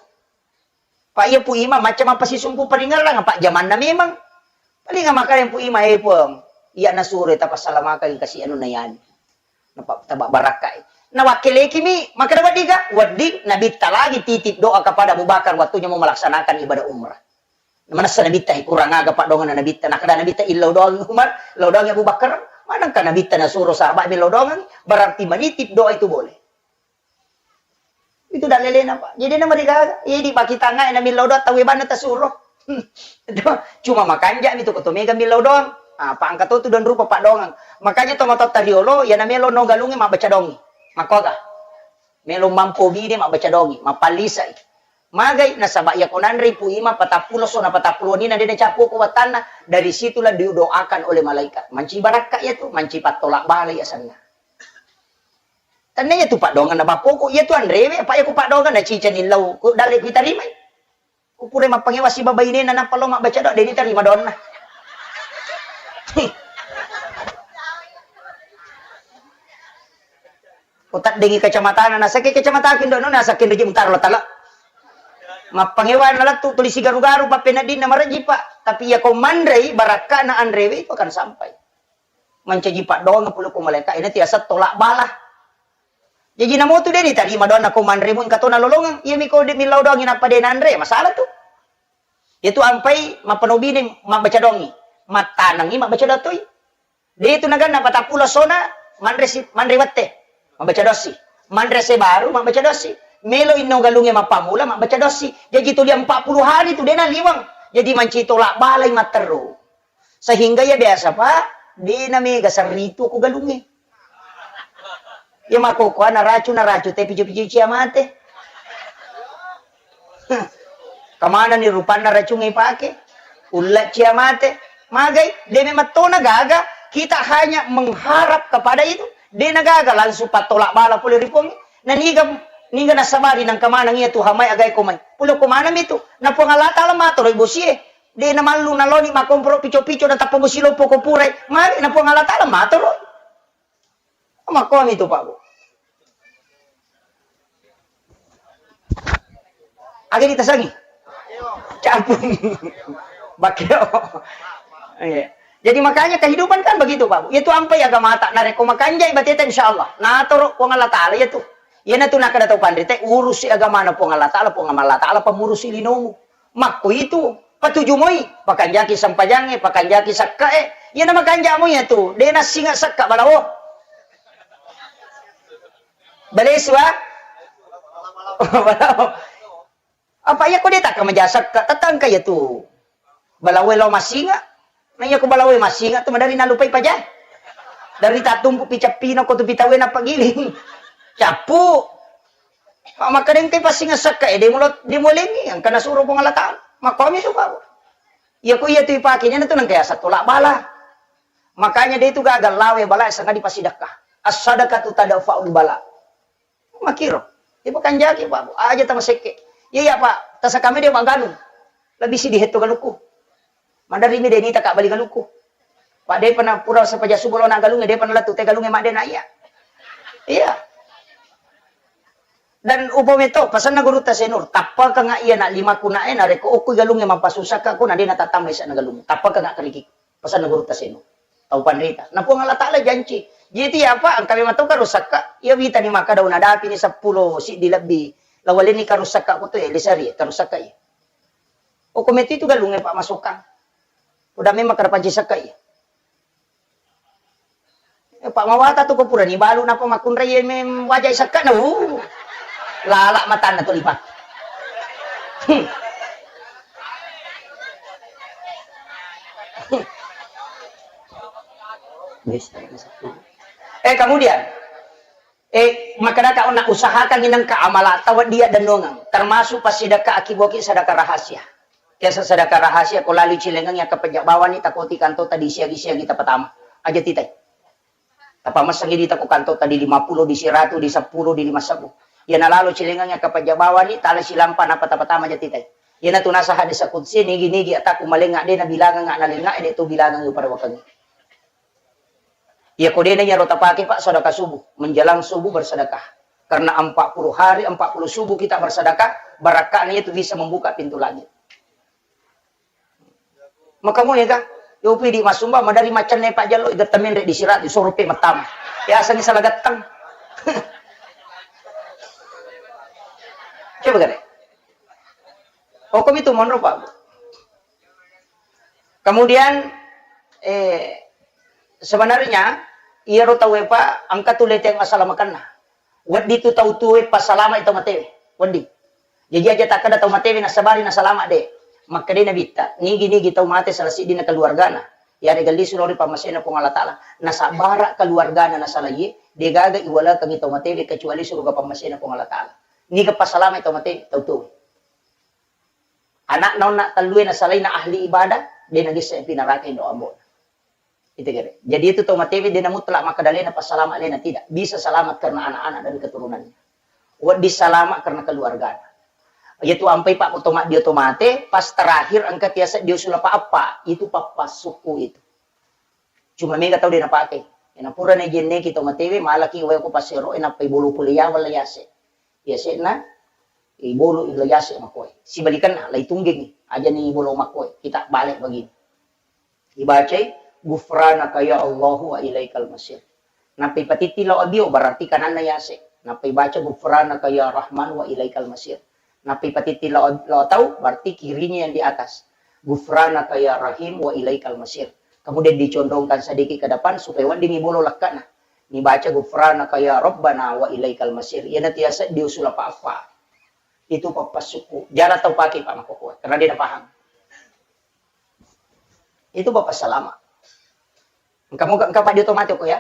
Pak iya pu ima macam apa sisumpu paringerrang, Pak jamanna memang. Paling makkeda pu ima, eh, Puang. Iya nasuro tapassalamakan kasi anu na yani. Napa taba barakkai. Nawakkelekimi, makkeda wedding ga? Wedding, nabitta lagi titip doa kepada Abu Bakar waktunya mau melaksanakan ibadah umrah. Manessa nabitta, eh, kurang aga paddonganna nabitta. Nakkeda nabitta, illau doang Umar, lau doang Abu Bakar. Manengka nabitta nasuro sahabat mi lau doang, berarti menitip doa itu boleh. Itu dalelena, Pak. Jadi na marigaga. Iya di pakitangnga na millau doang, tau banna tasuro. Cuma makanja mi tu, koto mega millau doang. Ah, pangka to tu dan rupa paddongang. Makanya to matotta riolo, ya na melo no galungi mabbaca dongi. Makkoga. Melo mampu bine mabbaca dongi, mapallisai. Magai, nasaba iya ko nanre pu ima patappulo so na patappulo ni na de na cappu ko wattanna, dari situlah didoakan oleh malaikat. Manci barakka iya tu, manci pattolak balai asanna. Tanna iya tu paddongan na bappoko, iya tu anrewe, apa iya ko paddongan na cicani lau, ko dalle ku tarimai. Ko pura mappangewa siba bainena nappa lo mabbaca doa, de ni tarima doanna. Ko taddengi kacamatana, nasake kacamata kindo no, nasake ndo jimtar lo tala. Mappangewa na lattu tuli sigaru-garu pappeneddinna marejji, Pak. Tapi iya ko manrei, barakkana anrewe itu akan sampai. Mancaji paddoangeng pole ko malaeka, ina tiaseng tolak bala. Jaji namotu de ditarima doanna ko manre mu engka to nalolongeng. Iyami ko de millau doangi nappa de nanre, masalah tu. Iyatu ampai mappanobine mabbaca doangi, mattanengi mabbaca doang toi. De tu naganna patappulo sona manre si, manre wette mabbaca doang si. Manre se baru mabbaca doang si. Melo inno galunge mappamula mabbaca doang si. Jaji tuli empat puluh hari tu de naliwang. Jadi manci tolak balai matteru. Sehingga iya biasa, Pak, de na mega serritu ko galungnge. Iya makkokoa naracu, naracu te picu-picu cia mate. Kemana ni rupanna racungnge ipake? Ulla cia mate. Magai, de memang tona gaga, kita hanya mengharap kepada itu. De na gaga langsung pattolak bala pole ri Puang. Na niga, niga nasabari nangka maneng iya Tuhan mai agae ko mai. Pole ko maneng mi tu. Na Puang Allah Taala matoro bosie. De namallu naloni makkomporo pico-pico natappa bosi loppo ko purai. Magi na Puang Allah Taala matoro. Makkomi tu, Pak, Bu. Agi ditasangi? Campur. Bakeo. Iya. Jadi makanya kehidupan kan begitu, Pak, Bu. Itu ampai agamata. Narekko makanjai bateta, insya Allah. Natoro Puang Allah Taala iya tu. Iyana tu nakkeda tau panrita, urusi agamana Puang Allah Taala, Puang Allah Taala pamurusi linomu. Makko itu, patuju moi, pakanjaki sempajangnge, pakanjaki sekkae. Iyana makanja moi iyatu, de nassinga sekka balawo. Balesu, ah? Balawo. Apa iya ko de takka maja sekka, tetangka iyatu. Balawo lao massinga. Na iya ko balawo massinga tu madari nalupai paja. Dari tatumpu picappina ko tu pitawe napagiling. Cappu. Makkedengkai passinga sekka e, de mulo, de mulengi, engka nasuro Puang Allah Taala. Makkomi suka. Iya ko iya tu ipake, iyana tu nengka yaseng tolak bala. Makanya de tu gagal lawe bala sanga dipasidekka. As-sadaqatu tadfa'ul bala. Makkiro. Ipakanjaki, Pak. Aja tamasekke. Iya, iya, Pak. Tasakame de magalung. Lebih sidi hetto galukku. Maderri mi de nita ka bali galukku. Pak, de pernah pura sepaja subuh lo na galungnge, de pernah lettu te galungnge madde na iya. Iya. Dan upami to, pasanna gurutta Senur, tappakanga iya na limaku na e, narekko okko galungnge mapasusakka ko na de na tatambai sa na galung. Tappakanga keriki. Pasanna gurutta Senur. Tau panrita. Na Puang Allah Taala janci. Jadi apa? Engka memang to karusakka. Iya wita ni maka daun adapi ni seppulo siddi lebbi. Lawaleni karusakka ko to e, lisari karusakka iya. Okko metu itu galungnge, Pak, masukang. Udah memang kada panci sekka iya. Eh, Pak Mawata tu ko purani balu napa makkunrai mem wajai sekka na. Uh. Lala matanna tu lipa. Hmm. Eh, kemudian Eh, makkedaka onna usahakangngi nengka amalata weddia dennongeng, termasuk passidekka akiboki sedekah rahasia. Biasa sedekah rahasia ko lalu cilengengngi akkapejja bawani takoti kantota di siagi-siagi tapatama. Aja titai. Tapamessengi di tako kantota di lima puluh, di siratu, di seppulo, di lima sebbu. Iya nalalo cilengengngi akkapejja bawani, tala silampa napa tapatama aja titai. Iyanatu nasa hadis qudsi, nigi-nigi ataku malengnga de nabilangang nalengnga, de tu bilangang pada wakengnge. Iya ko dena iyaro tapake, Pak, sedekah subuh, menjelang subuh bersedekah. Karena empat puluh hari, empat puluh subuh kita bersedekah, barakahnya itu bisa membuka pintu langit. Maka mo ya, Kak, yo pidi masumba, madari macanne Pak Jallo, iga temenre di sirat, isoro pe matama. Ya, asangi salah gattang. Coba gare. Hukum itu monro, Pak. Kemudian, eh, sebenarnya, iyaro tauwe, Pak, engka tu leteng assalamakenna. Wedding tu tau tuwe passalama tau matewe. Wedding. Jaji aja takkeda tau matewe nasabari nasalama de. Makkedai Nabitta, nigi-nigi tau mate salah siddinna keluargana, yarega lisu lao ri pammasena Puang Allah Taala, nasabara keluargana nasalaie, degaga iwalekengi tau matewe kecuali suruga pammasena Puang Allah Taala. Niga passalama tau matewe, tau tuwe. Anakna onna tellue nasalaina ahli ibadah, de nagesse api naraka indo ambo'na. Itu kira. Jadi itu tau matewe de na mutlak makkeda lena passalama lena, tidak. Bisa selamat karena anak-anak dan keturunannya. Wedding selamat karena keluargana. Yaitu ampai Pak, oto maddio to mate, pas terakhir engka tiasa dio sulapa apa, itu pappassukku itu. Cuma mega tau de napake. Ena pura na jenneki tau matewe, malaki wae ko pasero, ena pai bolo pole yawa la yase. Yase'na, ibolo ila yase makoe. Sibalikanna, lai tunggengi, ajani bolo makoe, kita balik begini. Ibacai, "Ghufranaka ya Allahu wa ilaikal masir." Nappai patitti lao abio, berarti kananna yase. Nappai baca, "Ghufranaka ya Rahman wa ilaikal masir." Nappai patitti lao, lao tau, berarti kirinya yang di atas. "Ghufranaka ya Rahim wa ilaikal masir." Kemudian dicondongkan sedikit ke depan supaya weddingi bolo lekkana. Nibaca, "Ghufranaka ya Rabbana wa ilaikal masir." Iyana tiasa diusul apa-apa. Itu pappassukku. Jara tau pake, Pak, makkokkoe. Karena dia paham. Itu bapak salama. Engka moga engka Pak di otomatis ko ya.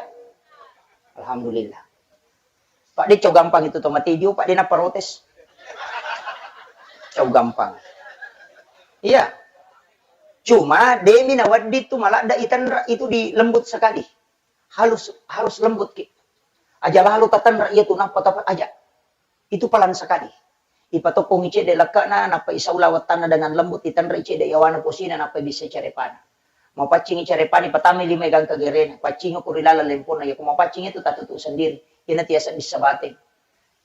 Alhamdulillah. Pak de cau gampang itu to mati dio, Pak de na protes. Cau gampang. Iya. Cuma demi na wedding tu maladda itanra itu di lembut sekali. Halus, harus lembut ki. Aja lalu tatanra iya tu nappa tapa aja. Itu palang sekali. Ipatokkongi cedde lekkana, nappa isaula wettanna dengan lembut, itanrai cedde yawana posina, nappa bisa carepana. Mapaccingi carepana, patamai lima gangka gerena, paccingi ko ri laleng lemponna, yako mapaccing itu tatutu sendiri. Iyana tiasa bisa bateng.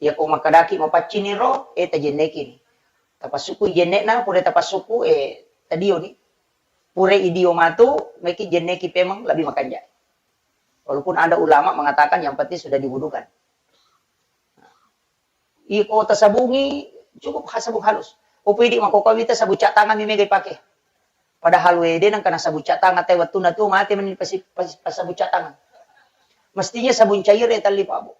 Yako makadaki mapaccini ro, eh, tajennekini. Tapassuku jennekna, pura tapassuku, eh, tadioni. Pura idio matu, meki jenneki pemeng lebih makanja. Walaupun ada ulama mengatakan yang penting sudah diwudukan. Iko tasabungi, cukup ha-, sabung halus. Upidi makkokkoe wita sabun cat tangan mi mega ipake. Padahal wede nengka na sabun cat tangan, te wettunna tu mate meni pasi-, pasi-, pasabun cat tangan. Mestinya sabun cair ya talli, Pak, Bu.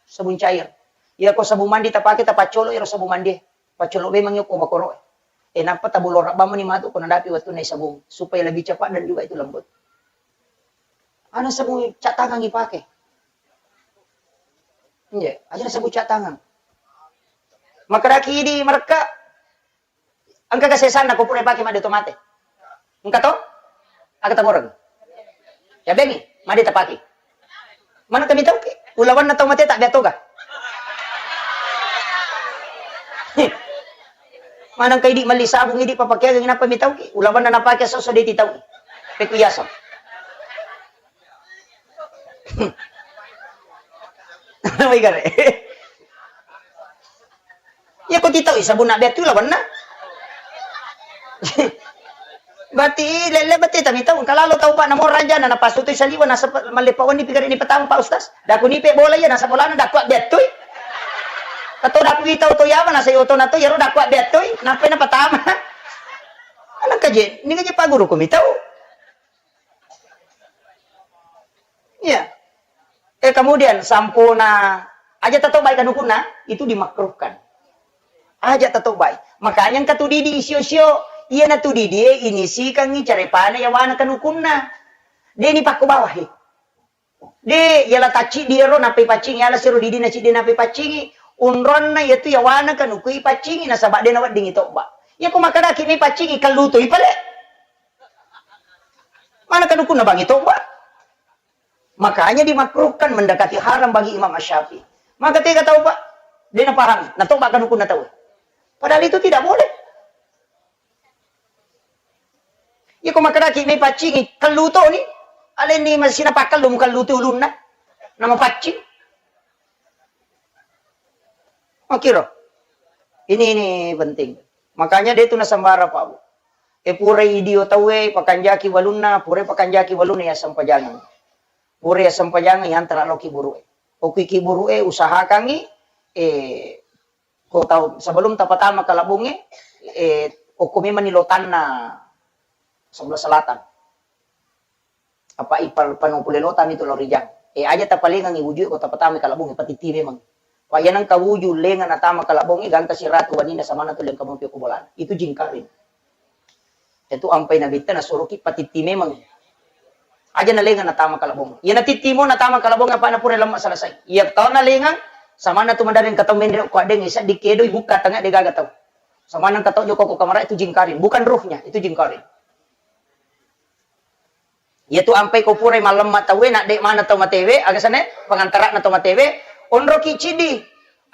Sabun cair. Iya ko sabun mandi tapake, tapaccolo ero sabun mandi. Paccolo memang iyo ko bakoro. Eh, nappa tabulorang bamani matu ko nadapi wettunna sabung supaya lebih cepat dan juga itu lembut. Ana sabung cat tangan ipake. Iya, aja sabung cat tangan. Makkadaki idi marekka, engka kesesanna ko pura ipake madde to mate. Engka to? Aga taboreng. Ya bengi, madde tapake. Mana kami tau ke? Ulawanna tau mate tak beto ga? Mana engka idi melli sabung idi papakeang, kenapa mi tau ke? Ulawanna napake soso de ti tau. Peku yaso. Wai gare. Iya ko titau sabunna betu lawanna. Berarti lele bete tami tau kalalo tau Pak namo raja na napasu tu saliwa nasa mallepa wani pigare ni petang Pak Ustaz. Daku ni pe bola iya nasa bolana daku betui. Kato daku itau to yawa nasa yoto na to yaro daku betui. Nape na patama. Anak kaje, ni kaje Pak Guru ko mitau. Iya. Eh, kemudian sampuna aja tatobai kanukunna, itu dimakruhkan. Aja tatobai. Makanya engka tu didi isio-sio, iya na tu didi e inisikangi carepana yawana kanukunna. De ni pakko bawahi. De, yala tacci di ero nappai paccingi, yala siro didi na ciddi nappai paccingi, unronna iya tu yawana kanukui paccingi, nasaba de na weddingi tobba. Iya ko makadaki mi paccingi, kallutui pale. Mana kanukunna bangi tobba? Makanya dimakruhkan mendekati haram bagi Imam Asy-Syafi'i. Maka tega tau, Pak? De na paham, na tobba kanukunna tau. Padahal itu tidak boleh. Iyako makkedaki mepaccingi, kellu toni. Alenni masina pakkellu, mukellu tu ulunna. Namapaccing. Makkiro. Ini, ini penting. Makanya de tu nasambara, Pak Bu. E, purai idio tauwe, pakanjaki walunna, purai pakanjaki walunna, ya sempajangeng. Purai ya sempajangeng, yantara lao kiburu'e. Okui kiburu'e, usahakangi, e, ko tau, sebelum tapatama kalabbungnge, e, okko memanni lotanna sebelah selatan. Apa ipal pano pole lotami tu lao rijang. E, aja tapalengangi wujue ko tapatama kalabbungnge, patitti memang. Pa iya nengka wuju lenga natama kalabbungnge, gangka siratu waninna samanna tu lengka mompi ko bolana. Itu jingkaring. Itu ampai nabitta nasuroki patitti memang. Aja nalenga natama kalabbung. Iya natittimo natama kalabbung apa na pura lemma selesai. Iya tau nalengang, samanna tu madareng katau menre ko adeng isa dikedoi bukka tengah degaga tau. Samanna katau joko ko kamara itu jingkaring, bukan ruhnya, itu jingkaring. Iyatu ampai ko purai mallemma tauwe, nadde mana tau matewe, aga sene, pengantarana tau matewe, onroki cidi.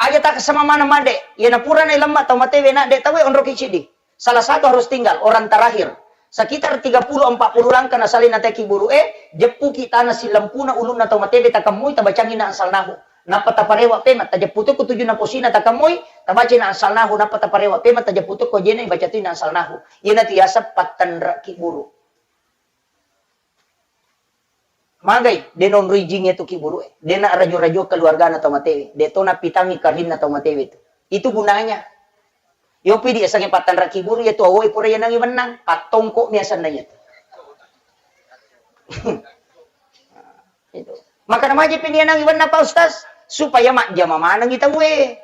Aja takasama mana made. Iya napura nai lemma tau matewe, nadde tauwe, onroki cidi. Salah satu harus tinggal, orang terakhir. Sekitar tiga puluh empat puluh langkah nasalai nateki buru'e, jeppuki tanah silempuna ulunna tau matewe, takemmui, tabacangi na ansalnahu. Nappa taparewa pema, tajeppu tu ko tujunna posina, takemmui, tabaca na ansalnahu, nappa taparewa pema, tajeppu tu ko jena, baca tu na ansalnahu. Iyanatu yaseng pattenreki buru. Magai, de naonroi jing iyatu kiburu'e. De na rajo-rajo keluargana tau matewe. De to napitangi karinna tau matewe tu. Itu gunanya. Yopi di asange pattanra kiburu iyatu awoe pura yanangi wennang. Pattongko mi asanna iyatu. Itu. Maka namaja pi nianangi wennang, Pak Ustaz, supaya majjama manengi tauwe.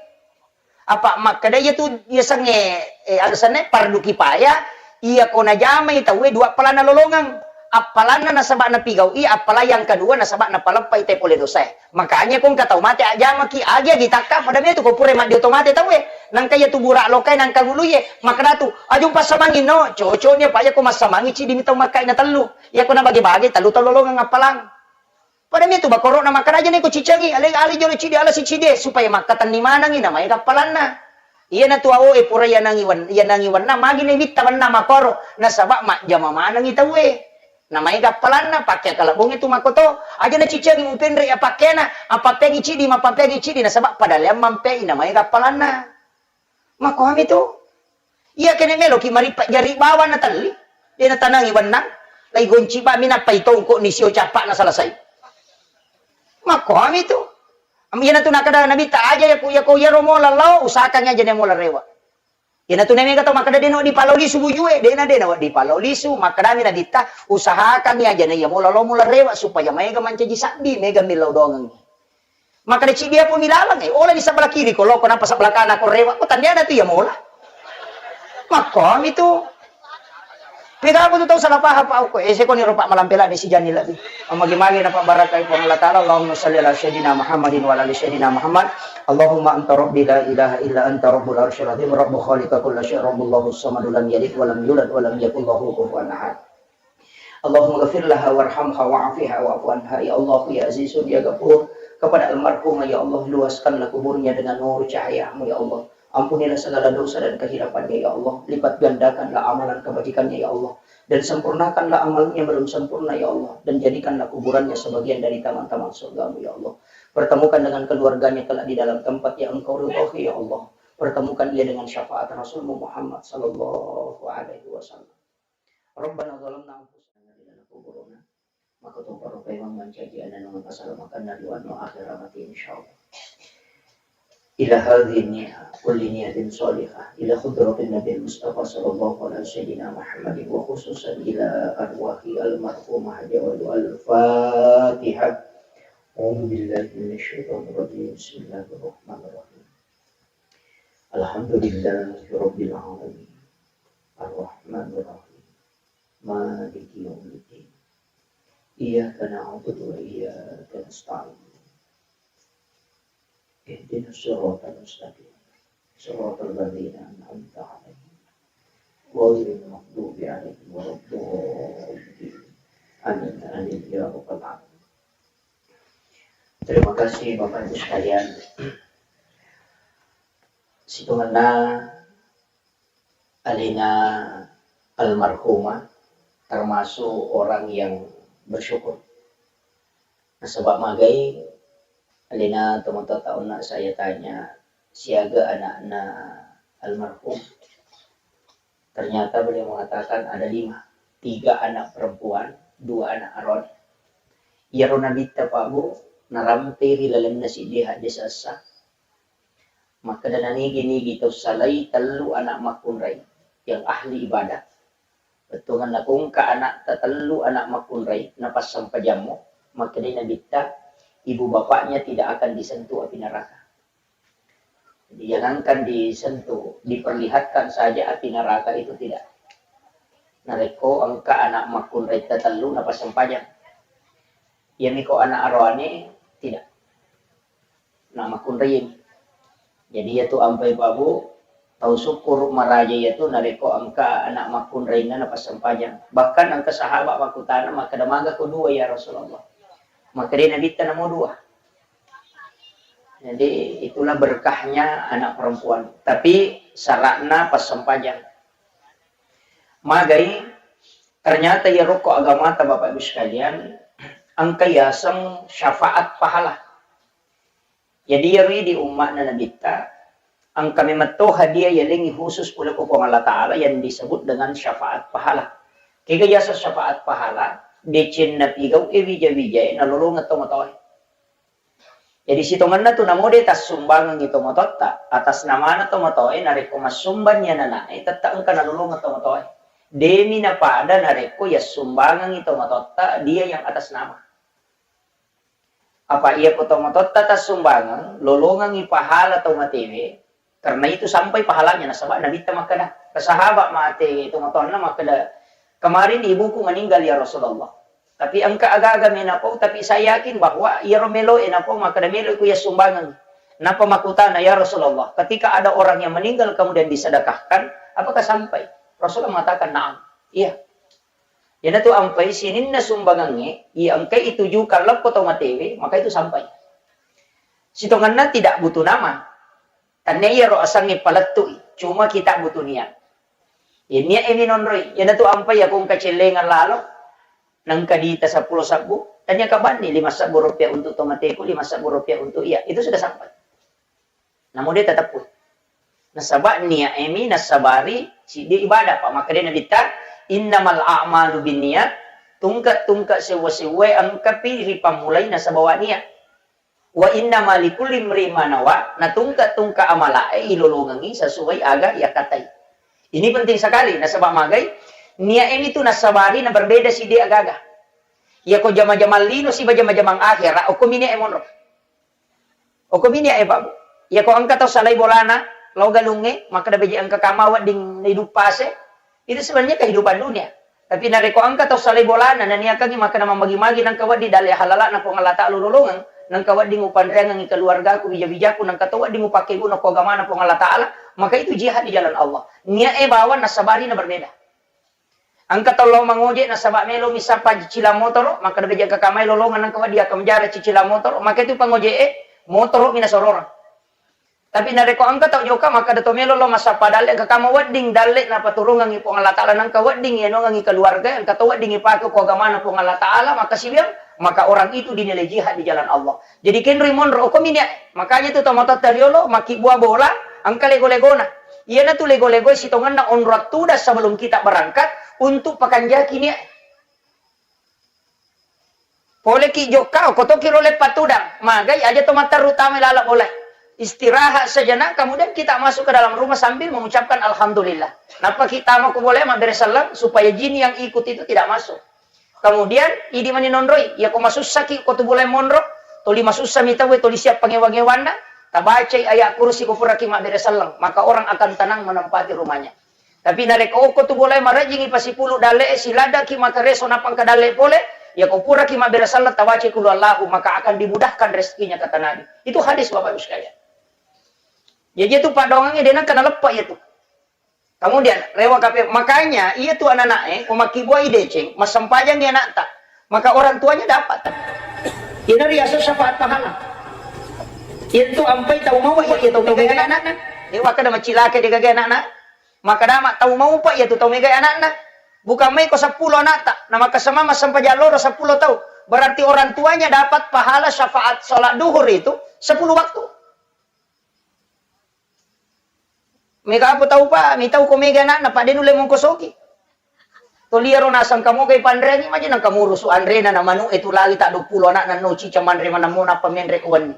Apa makkeda iyatu yasengnge, eh, alasanna pardu kipaya, iya ko najamai tauwe dua appalanna lolongeng. Appalanna nasaba napigau'i, appala yang kedua nasaba napaleppai te pole dosae. Makanya ko engka tau mate ajjamaki, agi-agi takka, pada metu ko pura maddio to mate tauwe. Nangka iyatu bura lokae nangka guluye, makkeda tu, aju passamangi no, cocoknya Pak, iya ko massamangi cidi mi tau makkai na tellu. Iya ko nabage-bage tellu tau lolongeng appalang. Pada mitu bakoro'na makkeda aja neko cicengi, ale, ale jolo cidi, ala sicidi, supaya makkatenni manengi, namaega appalanna. Iyanatu awoe pura yanangi wen-, yanangi wennang, magi ne witta wennang makoro, nasaba majjama manengi tauwe. Namaega appalanna, pakke kalabbungnge tu makkoto, aja nacicengi mupenre ya pakkena, appappeangi cidi, mappappeangi cidi, nasaba pada leang mampei, namaega appalanna. Makkoami tu. Iya kene meloki marippa jari bawang na telli. De natanangi wennang. Lai gonci bami nappai tongko ni sio cappa'na selesai. Makkoami tu. Am iyanatu nakkeda Nabitta aja iya ku, iya ko iyaro mola lao, usahakan aja ne mola rewa. Iyanatu ne mega tau makkeda de na wedding palo lisu bujue, de na, de na wedding palo lisu, makkedami Nabitta, usahakan aja ne iya mola lao mola rewa supaya maega mancaji sabbi, mega millau doangengngi. Makkeda cidi apa milaleng, eh, ola di sebelah kiri ko loko, nappa sebelah kanan ko rewa, ko tandana tu iya mola. Makkomi tu. Mega apa tu tau salah paham, Pak, ko, eh, sekoni ro, Pak, malampe lagi sijani lagi. Magi-magi na, Pak, barakai Puang Allah Taala. Allahumma salli ala sayyidina Muhammadin wa ala ali sayyidina Muhammad. Allahumma anta rabbi la ilaha illa anta rabbul arsyil azim, rabbu khaliqa kulla syai, rabbullahu samadu lam yalid wa lam yulad wa lam yakul lahu kufuwan ahad. Allahumma ghafir laha warhamha wa'afiha wa'fu anha. Ya Allah, ya Azizun, ya Ghafur, kepada almarhumah, ya Allah, luaskanlah kuburnya dengan nur cahayamu, ya Allah. Ampunilah segala dosa dan kehilafannya, ya Allah. Lipat gandakanlah amalan kebajikannya, ya Allah. Dan sempurnakanlah amalnya belum sempurna, ya Allah. Dan jadikanlah kuburannya sebagian dari taman-taman surgamu, ya Allah. Pertemukan dengan keluarganya kelak di dalam tempat yang Engkau ridhoi, ya Allah. Pertemukan ia dengan syafaat Rasulmu Muhammad sallallahu alaihi wasallam. Rabbana zalamna anfusana wa lam taghfir lana wa tarhamna lanakunanna minal khasirin. Maka tu para pemang mancaji ananungan pasalamakanna di wano akhirat mati, insyaallah. Ila hadhihi niyah, kulli niyatin shalihah, ila hadratin Nabi Mustafa sallallahu ala sayyidina Muhammadin wa khususan ila arwahi almarhumah Haja Walu. Al-Fatihah. A'udzu billahi minasy syaithanir rajim. Bismillahirrahmanirrahim. Alhamdulillahi rabbil alamin. Arrahmanirrahim. Maliki yaumiddin. Iyyaka na'budu wa iyyaka nasta'in. Ihdinas siratal mustaqim. Siratal ladzina an'amta 'alaihim. Ghairil maghdubi 'alaihim waladdallin. Amin, amin, ya rabbal alamin. Terima kasih, Bapak Ibu sekalian. Sitongenna alena almarhumah, termasuk orang yang bersyukur. Nasaba magai, alena tomatoatta onna saya tanya, siaga anakna almarhum. Ternyata beliau mengatakan ada lima, tiga anak perempuan, dua anak aroane. Iyaro nabitta, Pak Bu, narampei ri lalenna siddi hadis essa. Makkeda, nanigi-nigi tau salai tellu anak makkunrai yang ahli ibadah. Bettuanna ko engka anakta tellu anak makkunrai, napassampajammo, makkedai nabitta, ibu bapaknya tidak akan disentuh api neraka. Jadi, jangankan disentuh, diperlihatkan saja api neraka itu tidak. Narekko engka anak makkunrai tellu napassampajang. Iyami ko anak aroane, tidak. Anak makkunrai. Jadi, iyatu ampai, Pak Bu, tau syukur maraja iyatu narekko engka anak makkunrainna napassampajang. Bahkan engka sahabat makkutana, makkeda, maga ko dua, ya Rasulullah? Makkeda nabitta, namo dua. Jadi, itulah berkahnya anak perempuan. Tapi syaratna passempajang. Magai, ternyata iyaro ko agamata, Bapak Ibu sekalian, engka yaseng syafaat pahala. Jadi, iyaro di umma'na Nabitta, engka memetto hadiah yalengngi khusus pole ko Puang Allah Ta'ala yang disebut dengan syafaat pahala. Kega yaseng syafaat pahala? Decenna pigau e wija-wija e nalolongeng tomatoae. Jadi, sitongenna tu namo de tassumbangengngi tomatoatta, atas namana tomatoae, narekko massumbang ni anana'e, tette engka nalolongeng tomatoae. Demi napada narekko yassumbangengngi tomatoatta dia yang atas nama. Apa iya ko tomatoatta tassumbangeng, lolongengngi pahala tau matewe, karena itu sampai pahalanya, nasaba Nabitta makkeda, ke sahabat mate tomatoanna makkeda, kemarin ibuku meninggal ya Rasulullah. Tapi engka aga-aga menapau, tapi saya yakin bahwa iyaro meloe napau makkeda, melo ku yassumbangeng. Napa makutana, ya Rasulullah, ketika ada orang yang meninggal kemudian disedekahkan, apakah sampai? Rasulullah mengatakan, na'am. Iya. Iyanatu ampai sininna sumbangengnge, iya engkai itujukan lappo tau matewe, maka itu sampai. Sitongenna tidak butuh nama. Tannia iyaro asengnge palettu'i, cuma kita butuh niat. Iya niat e minonroi, iyanatu ampai yakko engka cellengeng lalo, nengka diita seppulo sebbu, tania kabanni lima sebbu rupiah untuk tomateku, lima sebbu rupiah untuk iya, itu sudah sampai. Namo de tateppu. Nasaba niat e mi nassabari siddi ibadah, pa makkeda Nabitta, innamal a'malu binniyat, tungke-tungke sewwa-sewwae engkapi ripammulai nasaba wa niat. Wa innama likulli imri'in ma nawa, na tungke-tungke amala'e ilolongengngi sesuai aga yakkatai. Ini penting sekali, nasaba magai, niat e mi tu nassabari na berbeda siddi agaga. Iyako jama-jamang lino siba jama-jamang akhera, okko mi niat e monro. Okko mi niat e, Pak Bu. Iyako engka tau salai bolana, lao galungnge, makkeda beje engka kama wedding iduppase, itu sebenarnya kehidupan dunia. Tapi narekko engka tau salai bolana, naniakangngi makkeda mammagi-magi nengka wedding dalle halala'na Puang Allah Ta'ala lolongeng, nengka wedding upanreangengngi keluargaku, bija-bijaku, nengka to wedding upakkeguna ko agamana Puang Allah Ta'ala, maka itu jihad di jalan Allah. Niat e bawang nassabari na berbeda. Engka tau lao mangoje nasaba melo mi sappa cicilang motoro, makkeda beje engka kamai lolongeng nengka wedding akkamjara cicilang motoro, maka itu pangoje e motoro mi nasororang. Tapi narekko engka tau jokka, makkeda to melo lao massappa dalle, engka kama wedding dalle napaturungengngi Puang Allah Ta'ala, nengka wedding iyanongengngi keluarga, engka to wedding ipake ko agamana Puang Allah Ta'ala, maka siwiang, maka orang itu dinilai jihad di jalan Allah. Jadi kenroi monro, okko mi niat. Makanya tu tomatoatta riolo, makkibua bola, engka lego-legona. Iyanatu lego-lego sitongenna onrong tudang sebelum kita berangkat untuk pakanjaki niat. Poleki jokka, okko toki ro leppa tudang. Magai aja to matteru tama laleng bola. Istirahat sejenak, kemudian kita masuk ke dalam rumah sambil mengucapkan alhamdulillah. Nappa ki tama ko bola mabbere selleng supaya jin yang ikut itu tidak masuk. Kemudian, idi mani nonroi, iyako masussaki ko tu bolae monro, toli masussa mi tauwe, toli siap pangewa-ngewanna, tabacai ayat kursi ko puraki mabbere selleng, maka orang akan tenang menempati rumahnya. Tapi narekko okko tu bolae marejjingi pasipulu dalle e, siladaki makareso nappa engka dalle pole, iyako puraki mabbere selleng tabacai kulu Allahu, maka akan dimudahkan rezekinya, kata Nabi. Itu hadis, Bapak Ibu sekalian. Jadi itu padongangnge de nengka naleppe iya tu. Kemudian, rewa kape, makanya iya tu anak-anak e, ko makkibuai deceng, massempajang anakta, maka orang tuanya dapat. Ina riaso syafaat pahala. Itu ampai tau mau iya tau megai anakna. Dewa kada macilake de gagai anakna. Maka dama tau mau pa iya tu tau megai anakna. Bukan mai ko seppulo anakta, na makasama massempajang loro seppulo tau. Berarti orang tuanya dapat pahala syafaat sholat duhur itu sepuluh waktu. Mega apa tau, Pak? Mitau ko mega anakna, Pak, de nulle mongkosoki. Toliaro nasang kamogai panreangi maje nang kamurusu anrena na manu e tu lagi tak dua puluh anakna no cica manre manammo nappa menre kuwenni.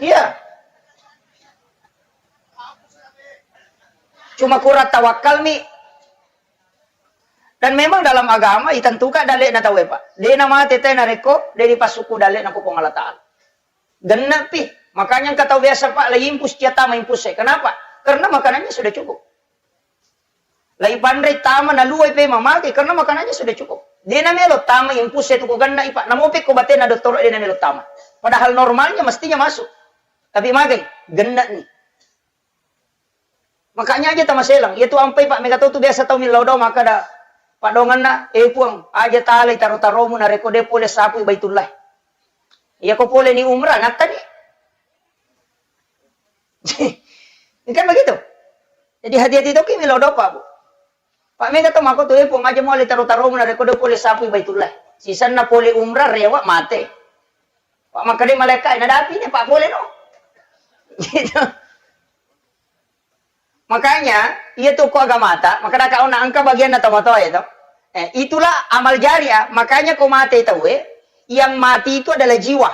Iya. Cuma kurang tawakkalmi. Dan memang dalam agama itentukan dalle'na tauwe, Pak. De namate te narekko de dipassukku dalle'na ko Puang Allah Ta'ala. Genne'pi. Makanya engka tau biasa, Pak, la impus cia tama impus e. Kenapa? Karena makanannya sudah cukup. La ipanre tama naluai pe mamake karena makanannya sudah cukup. De namelo tama impus e tu ko genne'i, Pak. Namope ko batena dottoro de namelo tama. Padahal normalnya mestinya masuk. Tapi magai, genne'ni. Makanya aja tamaselang. Iya tu ampai, Pak, mega tau tu biasa tau millau doa makkeda, Pak, donganna, eh Puang, aja talai taro-taromu narekko de pole sapui Baitullah. Iya ko pole ni umrah, nattani. Kan begitu. Jadi hati-hati toki millau doa, Pak, Bu. Pak, mega tau mako tu, eh Puang, aja muale taro-taromu narekko de pole sapui Baitullah. Sisenna pole umrah, rewa, mate. Pak, makkeda malaikat, nadapi ni, Pak, pole no. Gitu. Makanya, iya tu ko agamata, makkeda ka ona engka bagianna tomatoa itu. Eh, itulah amal jariah. Makanya ko mate tauwe, yang mati itu adalah jiwa,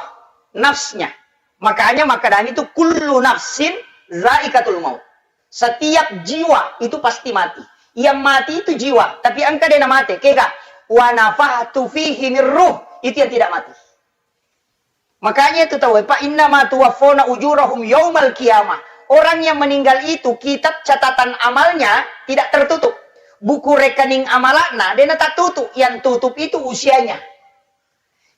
nafsnya. Makanya makkedami tu kullu nafsin zaikatul maut. Setiap jiwa itu pasti mati. Yang mati itu jiwa, tapi engka de namate, kega? Wa nafahtu fihi min ruh, itu yang tidak mati. Makanya itu tahu, Pak, innama tuwaffawna ujurahum yaumal qiyamah. Orang yang meninggal itu kitab catatan amalnya tidak tertutup. Buku rekening amalakna dena tatutup, yang tutup itu usianya.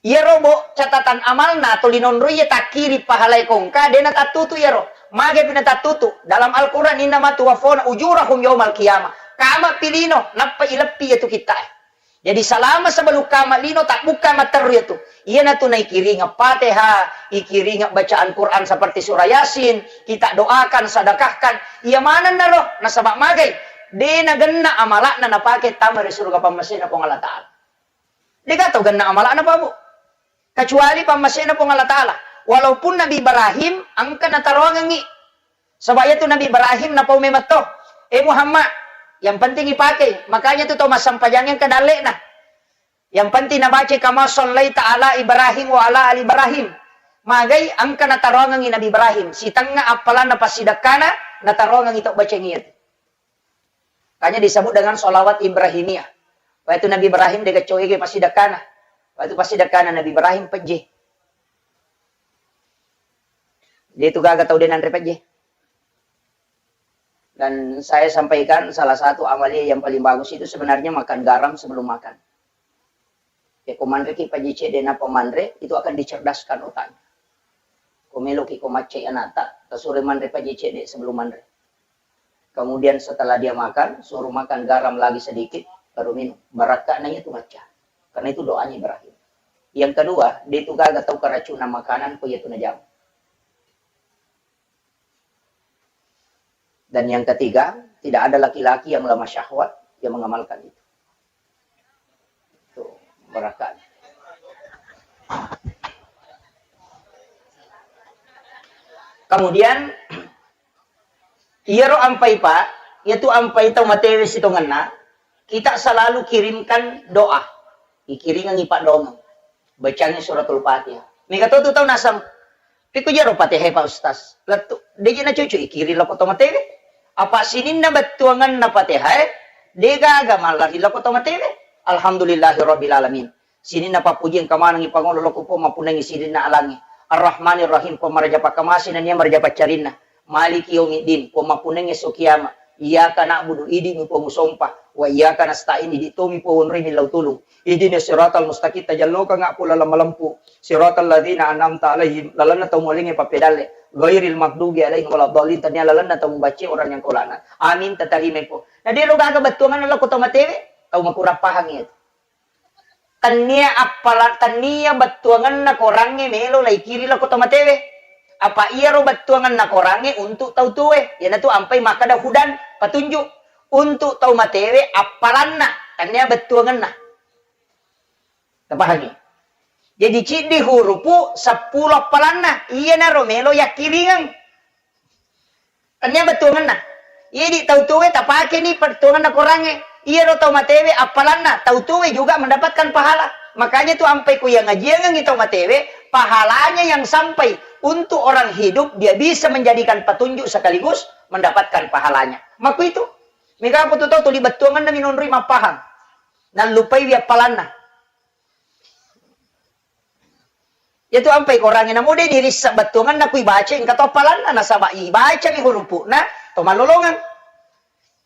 Iyaro bo catatan amalna toli nonroi iya takkiri pahalai kongka dena tattutu iyaro. Mage pina tattutu dalam Al-Quran, innama tuwaffawna ujurahum yaumal qiyamah. Kama pilino nappa ileppi iyatu kittae. Jadi salama sebelum kama lino tabbukka matteru iyatu. Iyanatu naikiringa Fatihah, ikiringa bacaan Quran seperti surah Yasin, kita doakan, sadakahkan. Iya manennaro nasaba magai dena genna amalakna napake tama ri suruga pammasena Puang Allah Ta'ala. Dega tau genna amala'na, Pak, Bu. Kecuali pammasena Puang Allah Ta'ala. Walaupun Nabi Ibrahim engka nataroangengngi. Sebab iyatu Nabi Ibrahim napau memetto. Eh Muhammad, yang penting ipake. Makanya tu tau massampajang engka dalle'na. Yang penting nabaca kama sallaita ala Ibrahim wa ala ali Ibrahim. Magai engka nataroangengngi Nabi Ibrahim. Sitengnga appalanna passidekkana nataroangengngi tau baceng iyatu. Makanya disebut dengan sholawat Ibrahimiyah. Waktu Nabi Ibrahim dega coege passidekkana. Waktu passidekkana Nabi Ibrahim pejje. Dia itu gaga tau de nanre pejje. Dan saya sampaikan salah satu amalia yang paling bagus itu sebenarnya makan garam sebelum makan. Ya, ko manreki pejje cedde nappa manre, itu akan dicerdaskan otaknya. Ko meloki ko maccai anakta, tasuro manre pejje cedde sebelum manre. Kemudian setelah dia makan, suruh makan garam lagi sedikit, baru minum. Barakka'na itu macca. Karena itu doanya Ibrahim. Yang kedua, dia itu gaga tau keracunan makanan, ko iyatu najama. Dan yang ketiga, tidak ada laki-laki yang lemah syahwat yang mengamalkan itu. Tuh, barakka'na. Kemudian, iyaro ampai, Pak, iyatu ampai tau matewe sitongenna, kita selalu kirimkan doa. Ikiringengngi paddoangeng. Bacangngi suratul Fatihah. Mega to tu tau naseng, "Pekko jaro Fatihah, Pak Ustaz?" Lettu, deje nacucu ikiring lako to matewe. Apa sininna bettuangenna Fatihah, degaga mallari lako to matewe. Alhamdulillahirabbil alamin. Sininna pappuji engka manengngi pangolo lako Puang mappunnangngi sininna alangnge. Arrahmanirrahim, Puang maraja pakkamase nennia maraja paccarinna. Maliki yaumiddin, Puang mappunnangngi esso kiama. Iyyaka na'budu, idi'mi Puang musompa. Wa iyyaka nasta'in, idi' tomi Puang onroi millau tulung. Ihdinas siratal mustaqim, tajallokangnga Puang laleng malempu. Siratal ladzina an'amta alaihim, lalenna tau mualengnge pappedalle. Ghairil maghdubi alaihim waladdallin, tania lalenna tau mubacce orang yang kolana. Amin, tatarimai Puang. Na de ro gaga bettuanganna lako tau matewe, tau makurang pahang iyatu. Tennia appala-, tennia bettuangenna korangnge melo laikiri lako to matewe. Apa iyaro bettuangenna korangnge untuk tau tuwe, iyanatu ampai makkeda hudan, petunjuk. Untuk tau matewe appalanna, tennia bettuangenna. Tapahangi? Jadi ciddi hurupu seppulo appalanna, iyanaro melo yakkiringeng. Tennia bettuangenna. Idi tau tuwe tapakeni bettuangenna Korangnge. Iyaro tau matewe appalanna, tau tuwe juga mendapatkan pahala. Makanya tu ampai ku yang ngajiangengi tau matewe, pahalanya yang sampai untuk orang hidup, dia bisa menjadikan petunjuk sekaligus mendapatkan pahalanya. Makuitu. Mega aku tu tau tuli bettuangenna minonroi mappahang. Nallupaiwi appalanna. Iyatu ampai Korangnge namo de' nirissa bettuangenna ku ibaca engka to appalanna, nasaba' ibacami hurupu'na to mallolongeng.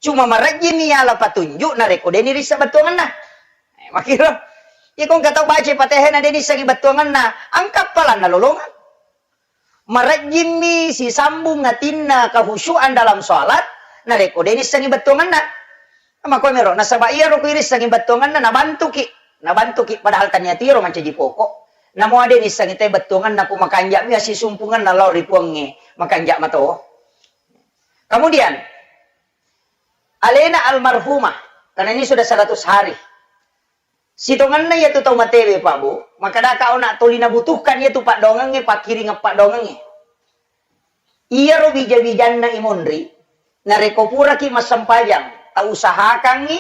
Cuma marejjimi yala patunju' narekko de' nirissa bettuangenna. Eh, makiro. Iyako engka tau baca Fatihana de' nissengi bettuangenna, engka appalanna lolongeng. Marejjimmi sisambung atinna kehusyuan dalam sholat, narekko de' nissengi bettuangenna. Makkuamiro, nasaba' iyaro ku irissengi bettuangenna, nabantuki. Nabantuki, padahal tania tiro mancaji pokok. Namo de' nissengi te bettuangenna ku makanja'mi assisumpungenna lao ri Puangnge, makanja' mato. Kemudian, alena almarhumah, karena ini sudah seratus hari. Sitongenna iyatu tau matewe, Pak Bu, makkedaka ona toli nabutuhkan iyatu paddoangengnge, pakkiringeng paddoangengnge. Iyaro wija-wijanna imonri, narekko puraki massempajang, tausahakangngi,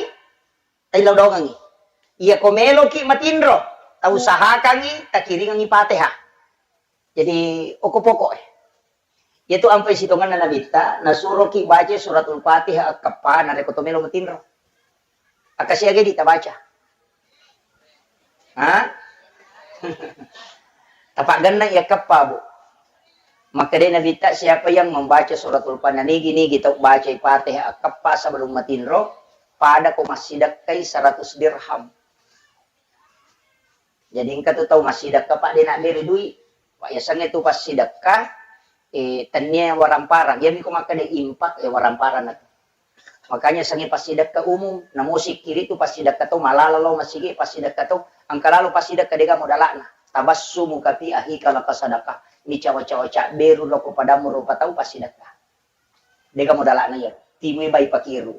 taillau doangengngi. Iyako meloki matinro, tausahakangngi, takiringengngi Fatihah. Jadi, okko pokok e. Iyatu ampai sitongenna Nabitta, nasuroki baca suratul Fatihah akkeppa narekko to melo matinro. Akkasiaga di tabaca. Ha? Tapaggenna iya keppa, Bu. Makkedai Nabitta, siapa yang membaca suratul Fatihah, nigi-nigi tau bacai Fatihah akkeppa sebelum matinro, pada ko massidekkai seratus dirham. Jadi engka tu tau massidekka, Pak, de' nabbere dui. Pak, yasengnge tu passidekka, eh, tennia waramparang. Iyami ko makkeda infak, eh, waramparang na tu. Makanya sengnge passidekka umum, namo sikkiri tu passidekka to malala lao masigi, passidekka to engka lalo passidekka de' gaga modala'na. Tabassumuka fi akhika laka sadaqah. Micawa-cawa cabberu lao ko padammu rupa tau passidekka. De' gaga modala'na iyaro. Timui bai pakiru.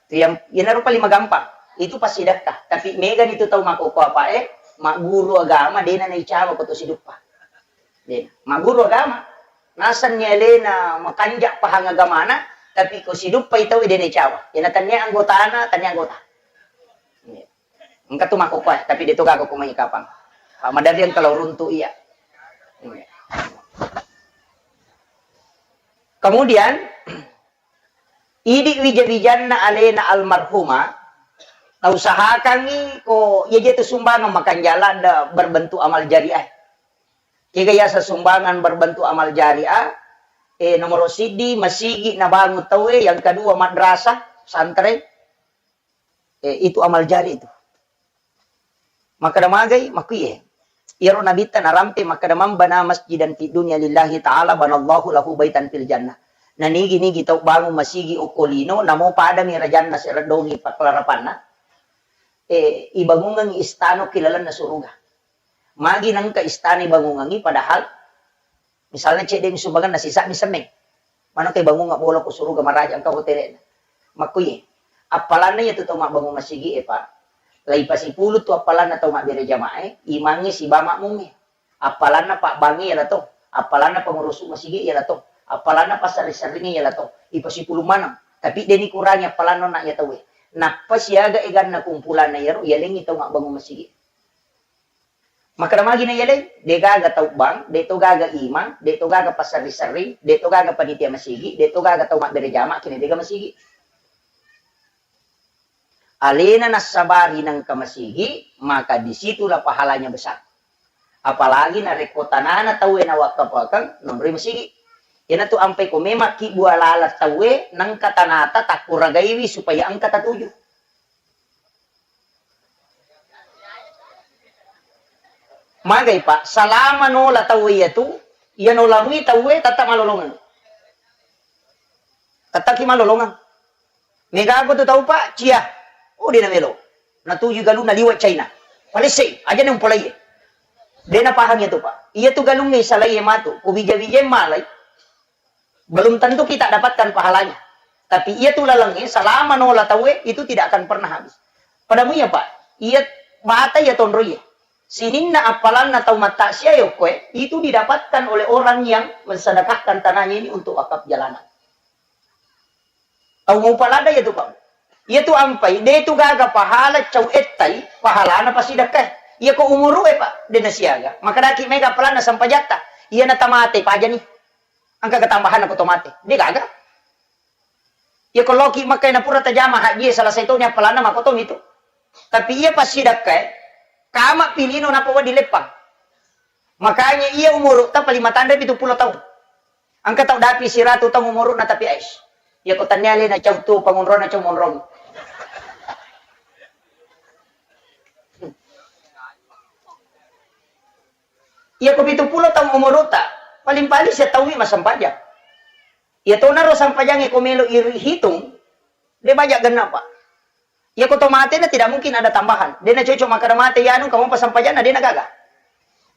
Itu yang, iyanaro paling magampang. Itu passidekka. Tapi megani tu tau makkokkoe, magguru agama, de' naicawa ko to siduppa. De'. Magguru agama. Nasenni alena makanja' pahang agamana, tapi ko siduppai tau de' naicawa. Iyana tennia anggotana, tennia anggota. Engka tu makkokkoe, tapi de' to gaga ko mai kapang. Pak, maderri engka lao runtu iya. Kemudian, idi wija-wijanna alena almarhumah, tausahakangngi ko iya je tu sumbangan makanja' ladde berbentuk amal jariah. Kega yaseng sumbangan berbentuk amal jariah, eh, nomoro siddi, masigi nabangun tauwe, yang kedua, madrasah, pesantren, eh, itu amal jari itu. Makkeda magai, makkuiye. Iyaro Nabitta narampe makkeda, "Man bana masjidan fid dunya lillahi ta'ala banallahu lahu baitan fil jannah." Nanigi-nigi tau bangun masigi okko lino, namo padami rajanna sereddongi pakkalarapanna, eh, ibangungengngi istana ki lalenna suruga. Magi nengka istana ibangungengngi padahal misalna cedde mi sumbanganna sisa'mi senneng. Maneng ke bangunga bola ko suruga maraja engka hotelna. Makkuye. Appalanna iyatu tau mabbangung masigi e, Pak. Lai pasipulu tu appalanna tau mabbere jamaah e, imangnge siba makmungnge. Appalanna pabbangnge iyala to. Appalanna pengurusu masigi iyala to. Appalanna passerring-serringnge iyala to. Ipasipulu maneng. Tapi deni kurangi appalanna na iya tauwe. Nappa siaga eganna kumpulanna iyaro, iyalengngi tau mabbangung masigi. Makkeda magi na iyaleng, de gaga tau bank, de to gaga imang, de to gaga passerri-serri, de to gaga panitia masigi, de to gaga tau mabbere jama, kene de gaga masigi. Alena nassabari nengka masigi, maka disitulah pahalanya besar. Apalagi narekko tanana tauwe nawakkafakeng, nonroi masigi. Iyanatu ampai ko memang kibbua laleng tauwe, nengka tanata takkuragaiwi supaya engka tatuju. Magai, Pak, salama nola tauwe iyatu, iya nola mui tauwe tetta malolongeng. Tettaki malolongeng. Mega ko tu tau, Pak, cia. Oh, de namelo. Natuju galunna liwa China. Palessei, aja ne umpolai. De napahang iyatu, Pak. Iyatu galungnge salai matu, ko bija-bija malai. Belum tentu kita dapatkan pahalanya. Tapi iya tu lalengnge, selama nola tauwe, itu tidak akan pernah habis. Padamu iya, Pak, iya mata iya tonro iya. Sininna appalanna tau mattasia yokkoe, itu didapatkan oleh orang yang mensedekahkan tanahnya ini untuk wakaf jalanan. Tau mupa lada iya tu, Pak. Iya tu ampai, de tu gaga pahala cau ettai, pahalana pasidakkae. Iya ko umuru e, Pak, de nasiaga. Makadaki mega appalanna sampajatta. Iya na tamate pajani. Engka ketambahan ko to mate. De gaga. Iya ko loki Mekka na pura tajama haji, salah satu ni appalanna mako to mitu. Tapi iya passidakkae, kama pilino napa wedding leppang. Makanya iya umuru ta paling matanre pitu pulo taung. Engka tau dapi siratu taung umuruna tapi ais. Iya ko tania lena cau tu pangonrona cau monrong. Iya ko pitu pulo taung umuruta, paling-paling sitaung mi massempajang. Iya tonaro sampajangnge ko melo irihitung, de baja genna, Pak. Iya ko to mate na tidak mungkin ada tambahan. De na cocok makkada mate yanu kamu pasampajanna de na gaga.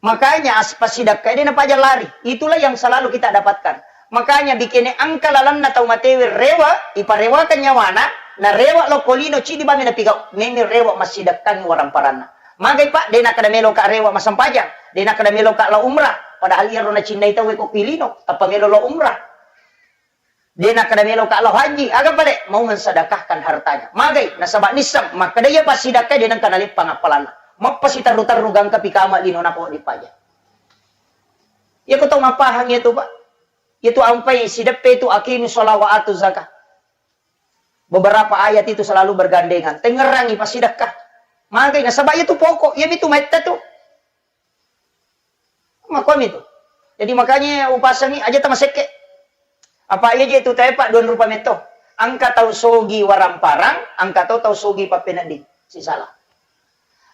Makanya as-, passidakkae de na paja lari. Itulah yang selalu kita dapatkan. Makanya bikene engka lalenna tau matewe rewa, iparewakan nyawana, na rewa lokko lino cidi bame napigau, meme rewa massidakkangi waramparanna. Magai, Pak, de nakkada melo ka rewa masampajang, de nakkada melo ka lao umrah, padahal iyaro nacinnai tauwe ko pilino, tappa melo lao umrah. De nakkada melo ka lao haji, aga pale mau mensedekahkan hartanya. Magai, nasaba nisseng makkada iya passidakkae de nengka naleppang appalanna. Mappa siterru-terru gangka pikama lino nako dipaja. Iya ko tau mappahang iya tu, Pak. Iya tu ampai sideppe itu aqimi sholah wa atu zakah. Beberapa ayat itu selalu bergandengan. Tengngerangi passidakka. Magai nasaba iya tu pokok, iya mitu metta tu. Makomi tu. Jadi makanya upasangi aja tamasekke. Apa iya je tu tepa dua rupa metto. Engka tau sogi waramparang, engka to tau sogi pappenedding. Sisala.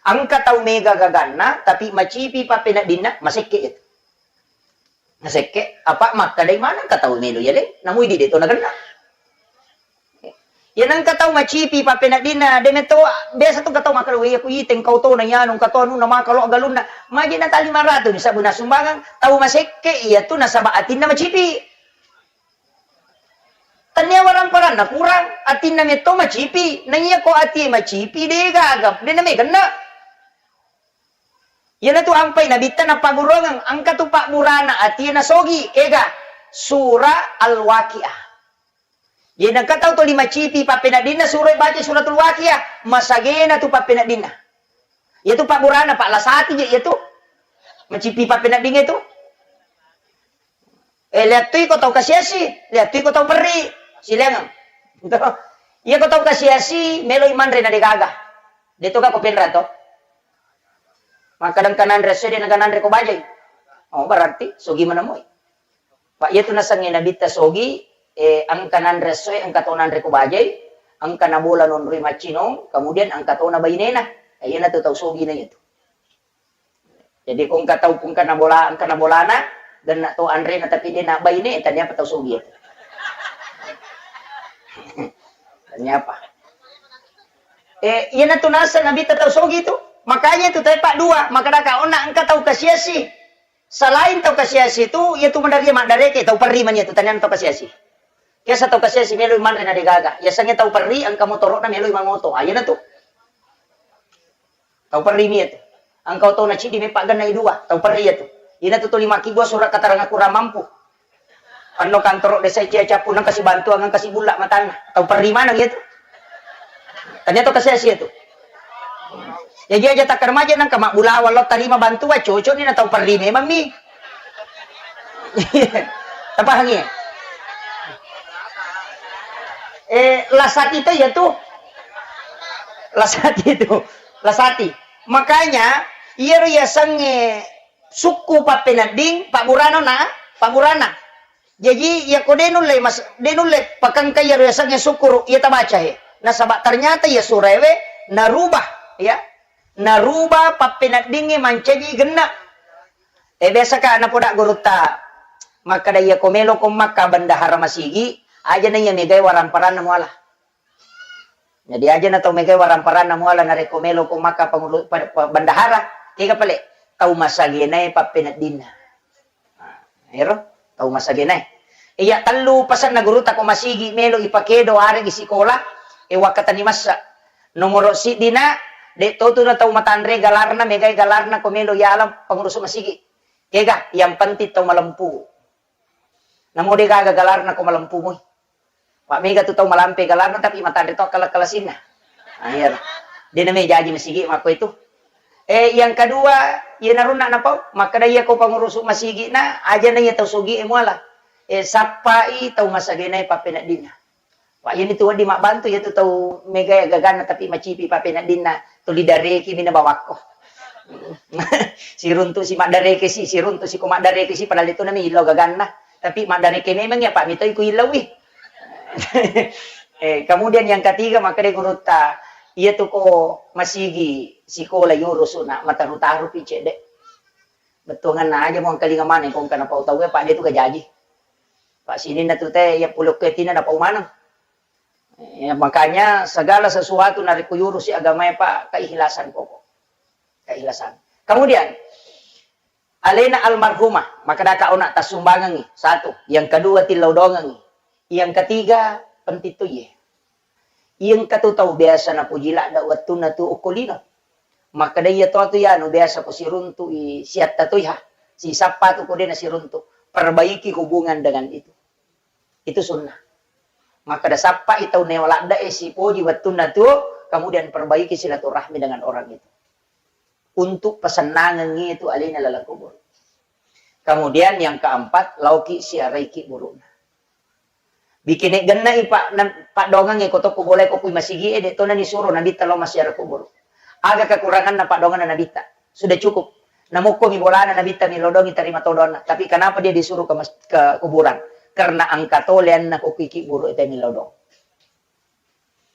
Engka tau mega gaganna, tapi macipi pappeneddinna, masekke itu. Nasekke, apa makkadai maneng ka tau melo yaleng, namui di deto nagenna. Iya nengka tau macipi pappeneddinna, de metto biasa tu ka tau makkada, "Weh, aku iteng kau to na yanu, ka to anu na maka lo galunna." Maji na tali maratu ni sabuna sumbangan, tau masekke iya tu nasaba atinna macipi. Tania waramparanna kurang, atinna metto macipi. Na iya ko ati macipi, de gaga, de na megenna. Iyanatu ampai nabitta nappagguruangeng, engka tu pabburana atie nasogi, kega? Sura Al-Waqiah. Jadi engka tau tuli macipi pappeneddinna suro baca Suratul Waqiah, masagena tu pappeneddinna. Iyatu pabburana, Pak, lasati je iyatu. Macipi pappeneddingnge tu. Eh, liattui ko tau kasiasi, liattui ko tau perri. Silaingeng. Iya ko tau kasiasi, meloi manre na degaga. Deto ka ko penra to. Makkadang kananre esso de naga nanre ko bajai. Oh, berarti sogi manamoi. Pak, iyatu nasengnge nabitta sogi, eh, engka nanre essoe, engka to nanre ko bajai, engka nabola nonroi maccinong, kemudian engka to na bainena. Eh, iyanatu tau sogi na iyatu. Jadi ko engka tau, engka nabola, engka nabolana, genna to anrena tapi de na baine, tania apa tau sogi iyatu. Tania apa? Eh, iyanatu naseng nabitta tau sogi tu. Makanya tu tepa dua, makadaka onna engka tau kasiasi. Selain tau kasiasi tu, iyatu madaria maddareke, tau perri mani iyatu, tania tau kasiasi. Biasa tau kasiasi meloi manre na degaga. Yasengnge tau perri engka motoro'na meloi mangoto. Ah, iyanatu. Tau perri mi iyatu. Engka otona ciddi meppa gennai dua, tau perri iyatu. Iyanatu tuli makkibua surat keterangan kurang mampu. Anno kantoro desa cia cappu nang kasi bantuan, nang kasi bulla matanna. Tau perri maneng iyatu. Tania to kasiasi iyatu. Jaji aja takkar maja nang kama bulawa lo tarima bantuan, cocok ni na tau perri memang mi. Tapahangi? Eh, lasati to iyatu. Lasati itu. Lasati. Makanya, iyaro yasengnge sukku pappenedding, pabburana na, pabburana. Jaji, iya ko de nulle mas-, de nulle pakengka iyaro yasengnge sukkuru, iya tabaca e. Nasaba ternyata iya suraewe narubah, ya. Narubah pappeneddingnge mancaji genna. Eh, biasa ka napoda gurutta, makkada iya ko melo ko makka bendahara masigi, aja na iya megae waramparanna muala. Jadi aja na tau megae waramparanna muala narekko melo ko makka pangulu-, pa-, pa-, bendahara, kega pale tau masagenae pappeneddinna. Nah, ero tau masagenae. Iya tellu pasenna gurutta ko masigi melo ipakedo areng isikola, e, wakkatani massa. Nomoro siddina, de' to tu na tau matanre galarna, megai galarna ko melo yaleng pangurusu masigi. Kega, yang penting tau malempu. Namo de' gaga galarna ko malempu mui. Pak mega tu tau malampe galarna tapi matanre to kala-kalasinna. Ah, iya. De' name jaji masigi makko itu. Eh, yang kedua, iya narunna napau, makkeda iya ko pangurusu masigi na, aja na iya tau sogi e muala. Eh, sappai tau masagena e pappeneddinna. Wah, iyanitu wedding mabbantu, iyatu tau mega gaganna tapi macipi pappeneddinna, tuli dareki mina bawakko. Siruntu si maddareke si, siruntu si ko maddareke si, padahal itu nami illau gaganna. Tapi maddareke memang ya, Pak, mitoi ku illaui. Eh, kemudian yang ketiga, makkeda gurutta, iyatu ko masigi sikola yurusuna, mataru-taru pi cedde. Bettuanganna aja mo engkalinga maneng ko engka napau tau e, Pak, de' tu gajaji. Pak, sininna tu te, iya pulokketina napau maneng. Ya, makanya segala sesuatu narekko yurusi agamae, Pak, keikhlasan pokok. Keikhlasan. Kemudian, alena almarhumah, makkeda ka ona tassumbangengi, satu. Yang kedua, tillau doangengi. Yang ketiga, penting to iye. Iya engka tu tau biasa napoji ladde wettunna tu okko lino. Makkeda iya to tu yanu biasa ko siruntu i siatta tu iha. Sisappa tu ko de' nasiruntu. Perbaiki hubungan dengan itu. Itu sunnah. Makkeda sappai tau neo ladde e sipoji wettunna tu, kemudian perbaiki silaturahmi dengan orang itu. Untuk pesennangengngi itu alena laleng kubur. Kemudian yang keempat, laoki siaraiki burukna. Bikine gennai pa-, na-, paddoangengnge ko tokko bolae ko kui masigi e, de' tona nisuro Nabitta lao massiara kubur. Aga kekuranganna paddoangenna Nabitta? Sudah cukup. Namokko mi bolana Nabitta mi lao doangi tarima to doanna. Tapi kenapa dia disuruh ke mas-, ke kuburan? Karena engka to leanna ko kui kiburu e te mi lao doang.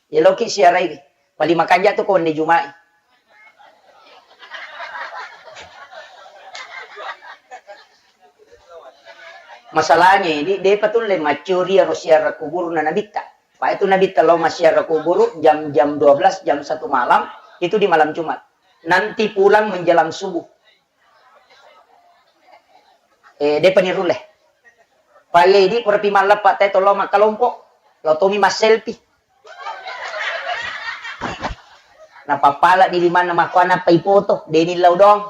Iya laoki siarai, paling makanja tu ko wenni Juma'i. Masalahnya ini, depa tulle maccuri iyaro siara kuburna Nabitta. Pa itu Nabitta lao massiara kuburu jam, jam dua belas, jam satu malam, itu di malam Jumat. Nanti pulang menjelang subuh. Eh, depa nirulle. Pa iya idi purapi malleppa te to lao makkalompo, lao tomi masselfie. Napappala di limanna makkuana nappa ipoto, deni lao doang.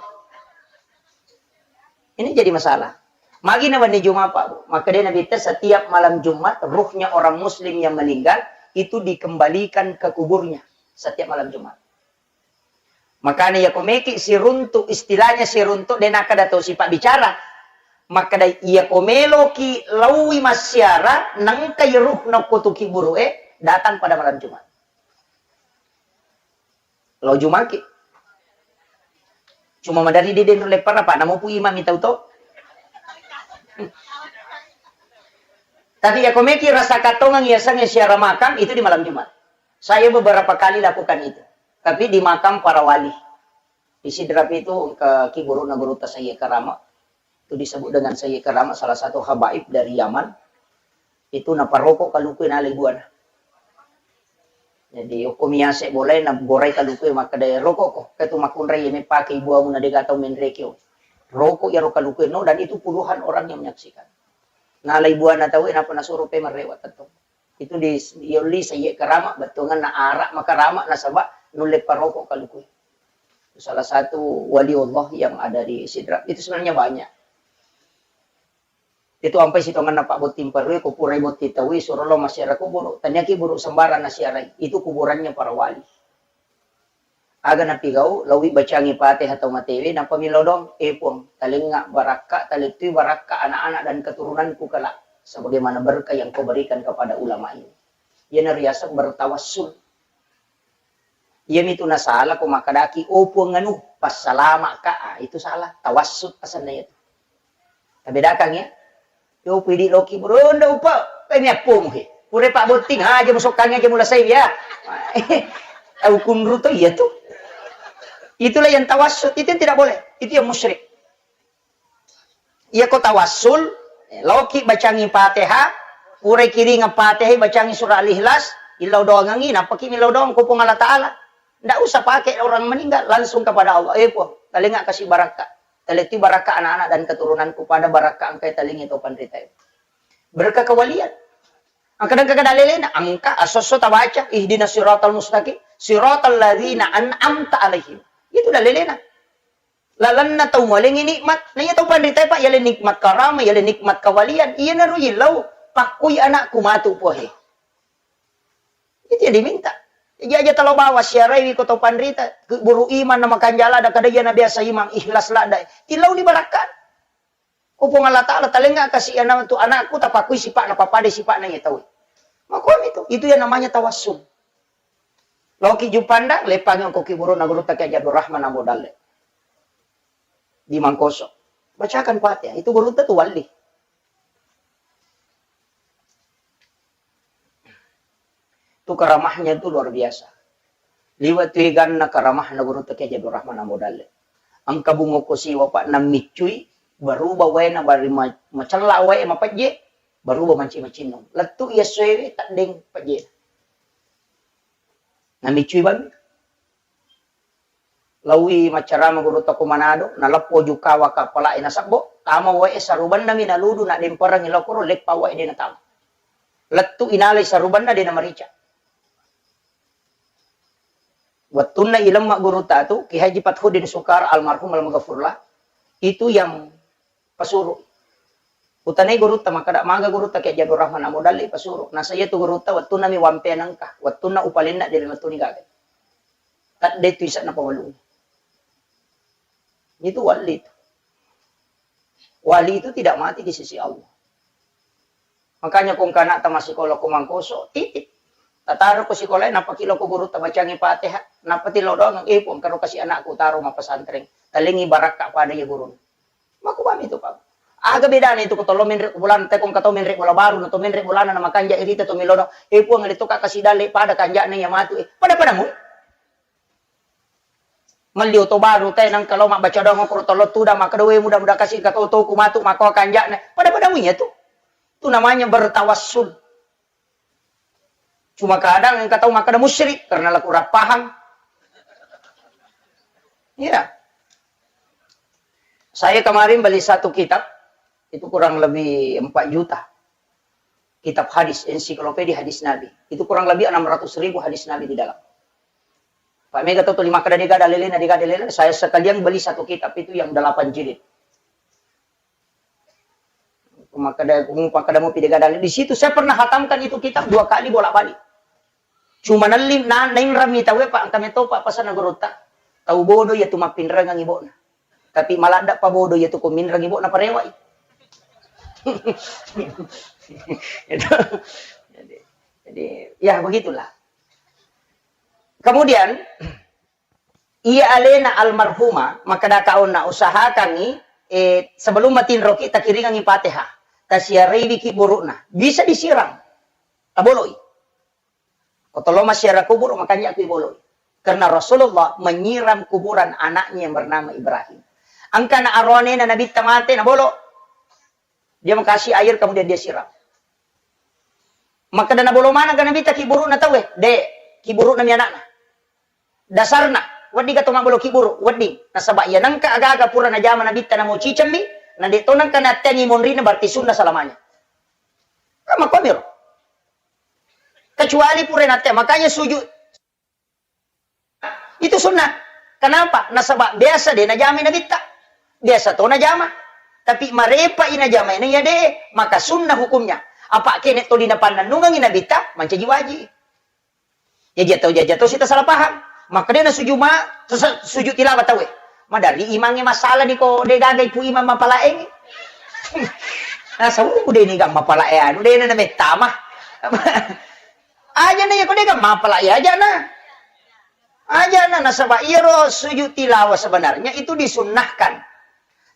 Ini jadi masalah. Magi na wenni Jumat, Pak, Bu. Makkedai Nabitta, setiap malam Jumat, ruhnya orang muslim yang meninggal itu dikembalikan ke kuburnya setiap malam Jumat. Makanya iya ko meki siruntu, istilahnya siruntu, de nakkeda to sipabbicara. Makkeda iya ko meloki laui massiara, nengkai ruh nokko tu kiburu e, datang pada malam Jumat. Lao Jumaki. Cuma madari di denro lepparna, Pak, namopu imami tau to. Tapi iya ko meki rasa katongeng iya sange siara makam itu di malam Jumat. Saya beberapa kali lakukan itu. Tapi di makam para wali. Di Sidrap itu ke kiburuna gurutta Sayyid Karama. Itu disebut dengan Sayyid Karama, salah satu habaib dari Yaman. Itu naparoko kaluku nalai buana. Jadi, okko miase bolai naborai kaluku makkeda roko ko. Ketu makunrai mepake ibuamu na dega tau menrekeo. Roko iyaro kaluku no, dan itu puluhan orang yang menyaksikan. Nalai buana tau, napa nasuro pe marrewa tettong. Itu di, yolli Sayyid Karama, bettuanganna arak makarama nasaba nulle paroko kaluku. Salah satu wali Allah yang ada di Sidrap. Itu sebenarnya banyak. Itu ampai sitonganna Pak Botting Perwe, ko purai botting taui, suro lo massiara kuburu. Taniaki buru sembarang nasiarai. Itu kuburannya para wali. Aga napigau, laui bacangi Fatihah tau matewe, nappa millau doang, "Eh Puang, talengnga barakka, talettui barakka anak-anak dan keturunanku kelak, sebagaimana berkah yang kau berikan kepada ulama ini." Iyana riaseng bertawassul. Iyamitu nasala ko makkedaki, "Oh Puang anu, passalama ka." Ah, itu salah, tawassul asenna itu. Tabedakang ya. Yo pidi loki bro, nda upa, eh, mi appomu he. Pura Pak Botting, ha, aja musokkangi aja mulasai ya. Tau kunru to iya tu. Itulah yang tawassul, itu yang tidak boleh. Itu yang musyrik. Iya ko tawassul, eh, loki bacangi Fatihah, pura kiringa Fatihah, bacangi surah Al-Ikhlas, illau doangangi, nappaki millau doang ko Puang Allah Ta'ala. Ndak usah pakai orang meninggal, langsung kepada Allah. Eh Puang, talengnga kasi barakka. Talettui barakka anak-anak dan keturunanku pada barakka engkai talengngi to panrita. Berkah kewalian. Engka dengka kada lelena, engka asosso tabaca, ihdinas siratal mustaqim, siratal ladzina an'amta alaihim. Itu dalelena. Lalenna tau mualengi nikmat. Na iya tau panrita, Pak, yale nikmat karama, yale nikmat kawalian. Iyanaro yillau, pakkui anakku matu pohe. Itu yang diminta. Jaja talo bawa siaraiwi ko tau panrita, buru iman na makanja lada, kada iya na biasa iman, ikhlas lada. Tillau di barakka. Oh, Puang Allah Ta'ala, talengnga kasi anaktu, anakku, tapakui sipa'na, pappada sipa'na iya tau. Makomi tu, itu yang namanya tawassul. Loki jupanda, lepangi ko ki buruna gurutta Kiai Haji Abdul Rahman Ambo Dalle. Di Mangkoso. Bacakan Fatihah, itu gurutta tu wali. Itu karamahnya itu luar biasa. Liwa tu eganna karamahna gurutta Kiai Haji Abdul Rahman Ambo Dalle. Engka bungo ko siwa, Pak, namiccui, berubah waena bari ma-, macella wae mapejje, berubah manci-macinnung. Lettu iya soewe teddeng pejje. Namiccui bami. Laui maccarama gurutta ko Manado, naleppo jukawa kapala'e nasebbo, tama wae sarubannami naludu, nademperengngi lokoro, leppa wae de natama. Lettu inalai sarubanna de namarica. Wettunna ilemma gurutta tu, Ki Haji Fathuddin Sukar almarhum almaghfurlah, itu yang pasuru. Utanai gurutta, makkeda, maga gurutta Kiai Haji Abdul Rahman Ambo Dalle pasuru. Nasa iya tu gurutta wettunna mi wampe nengka, wettunna upalenna de lettu ni gaga. Tadde tu ise'na pawalung. Itu wali itu. Wali itu tidak mati di sisi Allah. Makanya ko engka anakta massikola ko Mangkoso, titip. Tataro ko sikolae, nappa ki lao ko gurutta bacangi Fatihah, nappa tillau doang, "Eh, Puang, karo kasi anakku taro mappesantreng." Talengngi barakka pada iya gurunna. Makubami tu, Pak. Aga bedana itu ko tollo menre' bolana, te ko engka to menre' bola baru, na to menre' bolana na makanja irita to melono, "Eh, Puang, ale to ka kasi dalle pada kanja'na iya matu." Eh, pada-pada mu. Melli oto baru te, nengka lao mabbaca doang ko tollo tudang, makkeda, "We, mudah-mudahan kasi engka to toku matu makko kanja'na." Pada-pada mu iya tu. Itu namanya bertawassul. Cuma kadang engka tau makkeda musyrik karena la kurang paham. Iya. Saya kemarin beli satu kitab, itu kurang lebih empat juta. Kitab hadis, ensiklopedia hadis Nabi. Itu kurang lebih enam ratus ribu hadis Nabi di dalam. Pak, mega to tuli makkeda dega dalelena, dega dalelena. Saya sekalian beli satu kitab itu yang delapan jilid. Makkeda, makkeda mupi dega dalil. Di situ saya pernah hatamkan itu kitab dua kali bolak-balik. Cuma nelli, na, nainrami tau e, Pak, engka meto, Pak, pasanna gurutta. Tau bodoh iya tu mappinrengang ibo'na. Tapi maladda pa bodoh iya tu ko minreng ibo'na parewai. Itu. Jadi, jadi, ya begitulah. Kemudian, iya alena almarhumah, makkeda kaonna, usahakangngi, eh, sebelum matinroki, takiringangngi Fatihah. Tasiaraiwiki buru'na. Bisa disiram. Taboloi. Ko tollo massiara kuburu, makanja ki boloi. Karena Rasulullah menyiram kuburan anaknya yang bernama Ibrahim. Engka na aroanena Nabitta mate, nabolo. Dia mengkasih air, kemudian dia siram. Makkeda nabolo maneng ga Nabitta ki buru'na tauwe? De, ki buru'na mi anakna. Dasarna, wedding ga to mabbolo ki buru, wedding. Nasaba iya nengka aga-aga pura najama Nabitta namo cicemmi, na de to nengka natteangi monrina, berarti sunnah selamanya. Kan makkuamiro. Kecuali pura nattea, makanya sujud itu sunnah. Kenapa? Nasaba biasa de najamai Nabitta. Biasa to najama. Tapi marepa i najamai na iya de, maka sunnah hukumnya. Apa kene toli napannennungengi Nabitta, mancaji wajib. Ya, jato, ya, jato, sita salah paham. Maka de nasujud ma, terus sujud tilawah tauwe. Madari imangnge masalah ni ko de gaga ipu imang mapalaengi. Nasau de ni ga mapalae anu, de na mettama. Aja na ya ko de ga mapalae aja na. Aja na, nasaba iyaro sujud tilawah sebenarnya itu disunnahkan.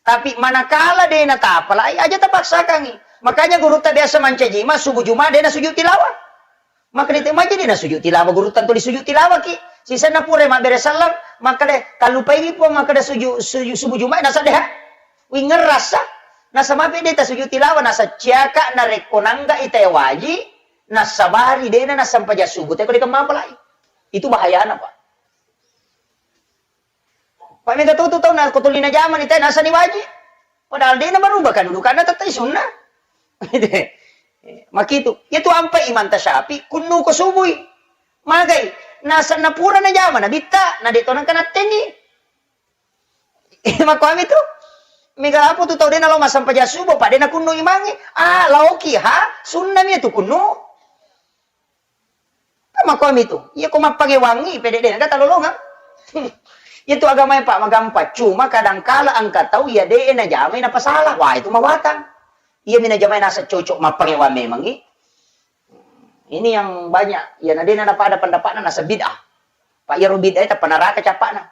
Tapi manakala de natapalai, aja tapaksakangi. Makanya gurutta biasa mancaji ma subuh Jumat de nasujud tilawah. Maka de te maja de nasujud tilawah, gurutta tuli sujud tilawah ki. Sisenna pura mabbere sallang, maka de kallupaini Puang, maka de sujud, sujud subuh Jumat nasa deha. Wingerrasa. Nasa mape de tasujud tilawah, nasa ciaka narekko nangga ita waji, nasabari de na nasampaja subuh te ko de kemmapalai. Itu bahayana, Pak. Pak, mega tutu tau na ko tuli najamani te nasani waji. Padahal de na berubah kedudukanna, tettai sunnah. Eh, makitu. Iyatu ampai Imam Syafi'i kunnu ko subui. Magai. Nasa napura najama nabitta, na de to nangka nattenni. Makoami tu. Mega apa tu tau de nalo massempajang subuh, pa de nakunnu imangnge. Ah, laoki ha, sunna mi tu kunnu. Makoami tu. Iya ko mappangewangi pede de naga talolongang. Iya tu agamae, Pak, magampang. Cuma kadang kala engka tau iya de najamai napasala. Wah, itu mawatang. Iya mi najamai nasa cocok mappangewang memangi. Ini yang banyak. Iya na de na pada pendapatna nasa bid'ah. Pak, iya ro bid'ah tappa naraka capakna.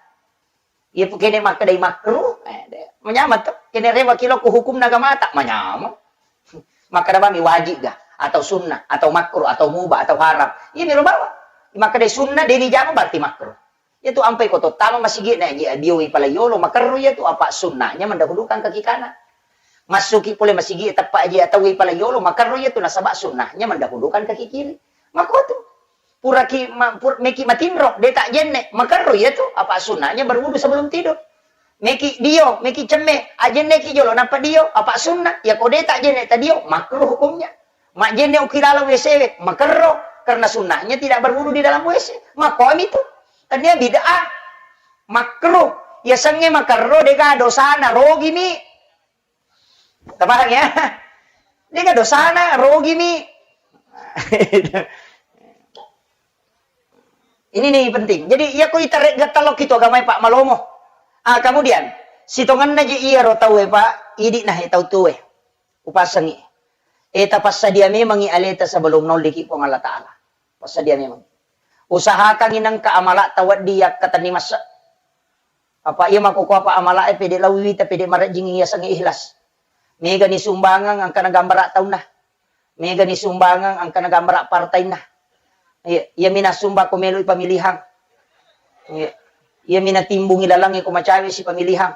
Iya pu kene makkedai makruh, eh, de-, manyameng to. Kene rewa kilo ku hukumna agamata, manyameng. Makkeda bami wajib ga, atau sunnah, atau makruh, atau mubah, atau haram. Iya mi ro bawa. Makkedai sunnah, de ni jama berarti makruh. Iya tu ampai ko tottama masigi na ji abioi pala yolo, makerro iya tu apa sunnahnya mendahulukan kaki kanan. Massuki pole masigi teppa aji atau pala yolo, makerro iya tu nasaba sunnahnya mendahulukan kaki kiri. Makotu. Puraki ma-, pur-, meki matinro, de tak jenne, makerro iya tu, apa sunnahnya berwudu sebelum tidur. Meki dio, meki cemme, ajenne ki jolo, napa dio, apa sunnah, ya ko de tak jenne ta dio, makruh hukumnya. Majenne uki dalam W C we, makerro, karena sunnahnya tidak berwudu di dalam W C. Makomi tu. Tania bid'ah. Makruh. Ya senge makerro, dega dosana, rogi mi. Tapahang ya? Dega dosana, rogi mi. Ini nih penting. Jadi, iya ko itare gattalo kitu agamae, Pak, malomo. Ah, kemudian, sitongenna je iya ro tau e, Pak, idi nah e tau tue. Upasengi. E, tapassadia memangi aleta sebelum naolliki Puang Allah Ta'ala. Passadia memang. Usahakangi nengka amala tawaddi yakkatenni massa. Apa iya makkokko apa amala e pede lawi wita pede marejjing iya sengi ikhlas. Mega ni sumbangang angkana gambara taunna. Mega ni sumbangang angkana gambara partainna. Iya, iya mina sumba ko meloi pamilihang. Iya. Iya mina timbungi lalang ko macawe si pamilihang.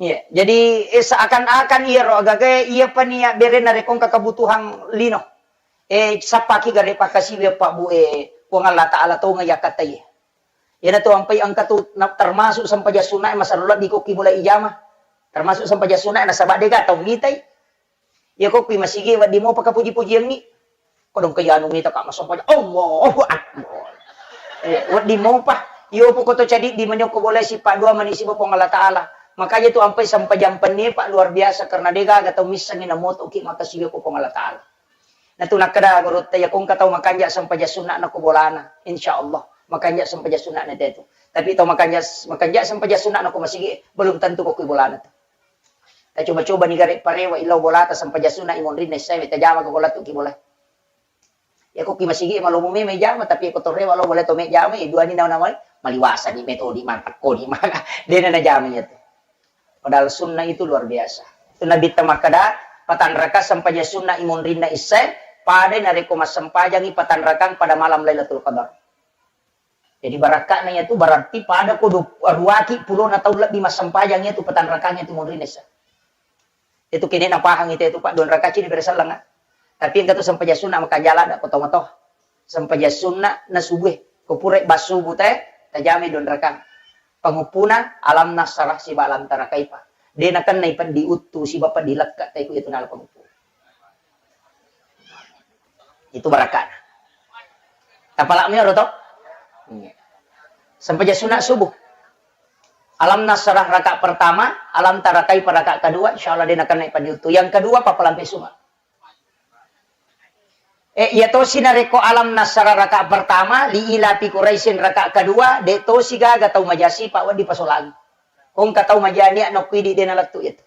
Iya, jadi, eh, seakan-akan iya ro agaga iya pania bere narekong kebutuhan lino. Eh, sappaki gare pakasiwi Pak Bu, eh, Puang Allah Ta'ala tonga yakkatai. Iyana tu ampai engka tu na-, termasuk sempajang sunna e masarro lebbi ko ki bola ijama. Termasuk sempajang sunna e nasaba dega tau mitai. Iya ko kui masigi wedding mopa kapuji-pujiangngi. Kodong ke anu mita ka masempajang. Allahu Akbar. Eh, wedding mopa. Iyo pu koto cadi di manyoko bola sipa dua mani siba Puang Allah Ta'ala. Makanya tu ampai sempajang penni, Pak, luar biasa karena dega aga tau missengi namoto ki makasiwi ko Puang Allah Ta'ala. Natu nakkeda gurutta, iya ko engka tau makanja sempajang sunna na ko bolana, insya Allah makanja sempajang sunna na tetu. Tapi tau makanja, makanja sempajang sunna na ko masigi, belum tentu ko kui bolana tu. Tacoba-coba ni gare parewa illau bolata sempajang sunna i monrinna issae, tajama ko bola tu ki bola. Ya ko ki masigi malomo meme jama, tapi ko torewa lo bola to me jama, i dua ni nawa-nawa maliwasa ni metodi mata ko di mana. Dena na jama iya tu. Padahal sunnah itu luar biasa. Itu Nabitta makkeda, patanraka sempajang sunnah i monrinna issae, pada narekko massempajangi patanrakang pada malam Lailatul Qadar. Jadi barakka'na iyatu berarti pada ko du-, ruaki pulona taung lebbi massempajang iyatu patanrakang iyatu monrinna issae. Itu kene napahang ite itu, Pak, dua rakaat ni bere sellengnga. Tapi engka tu sempajang sunnah makanja ladde ko tomatoa. Sempajang sunnah na subuh e. Ko pura bassubu te, tajamai dua rakaat. Panguppuna Alam Nasrah siba Alam Tara Kaifa. De nakenna i peddi uttu siba peddi lekka te ku itu nala panguppu. Itu barakana. Tapalak mi ro to? Iya. Sempajang sunnah subuh. Alam Nasrah rakaat pertama, Alam Tara Kaifa rakaat kedua, insya Allah de nakenna i peddi uttu. Yang kedua, papalampe sunga. Eh, iya tosi narekko Alam Nasrah rakaat pertama, Li ilafi Quraisyin rakaat kedua, de tosi gaga tau maja sipa wedding pasolangi. Ko engka tau maja nia nokko idi de nalettu iyatu.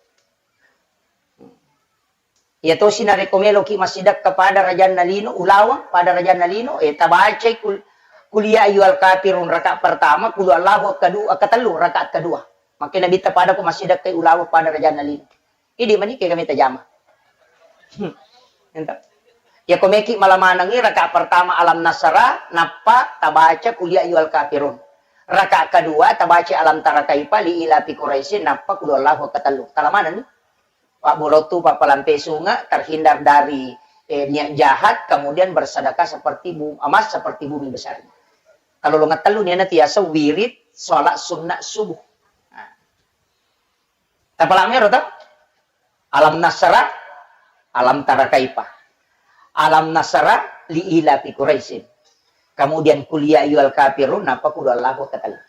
Iya tosi narekko meloki massidekka pada rajanna lino, ulaweng pada rajanna lino, eh, tabacai kul-, Qul ya ayyuhal kafirun rakaat pertama, Qul huwallahu kedua, ketellu rakaat kedua. Makkeda Nabitta pada ko massidekkai ulaweng pada rajanna lino. Idi mani kega meta jama. Hmm. Ento. Iya ko meki mala manengi rakaat pertama Alam Nasrah, nappa tabaca Qul ya ayyuhal kafirun. Rakaat kedua tabaca Alam Tara Kaifa, Li ilafi Quraisyin, nappa Qul huwallahu ketellu. Tala manenni. Pabburottu, papalampe sunga, terhindar dari, eh, niat jahat, kemudian bersedekah seperti bu-, emas seperti bumi besarnya. Kalau lo ngetellu niana tiasa wirid salat sunnah subuh. Nah. Tapalak mi ro to? Alam Nasrah, Alam tara kaifa. Alam nasara li ila fi Quraisyin. Kemudian kul ya ayyuhal kafirun, nappa kul huwallahu ahad katellu.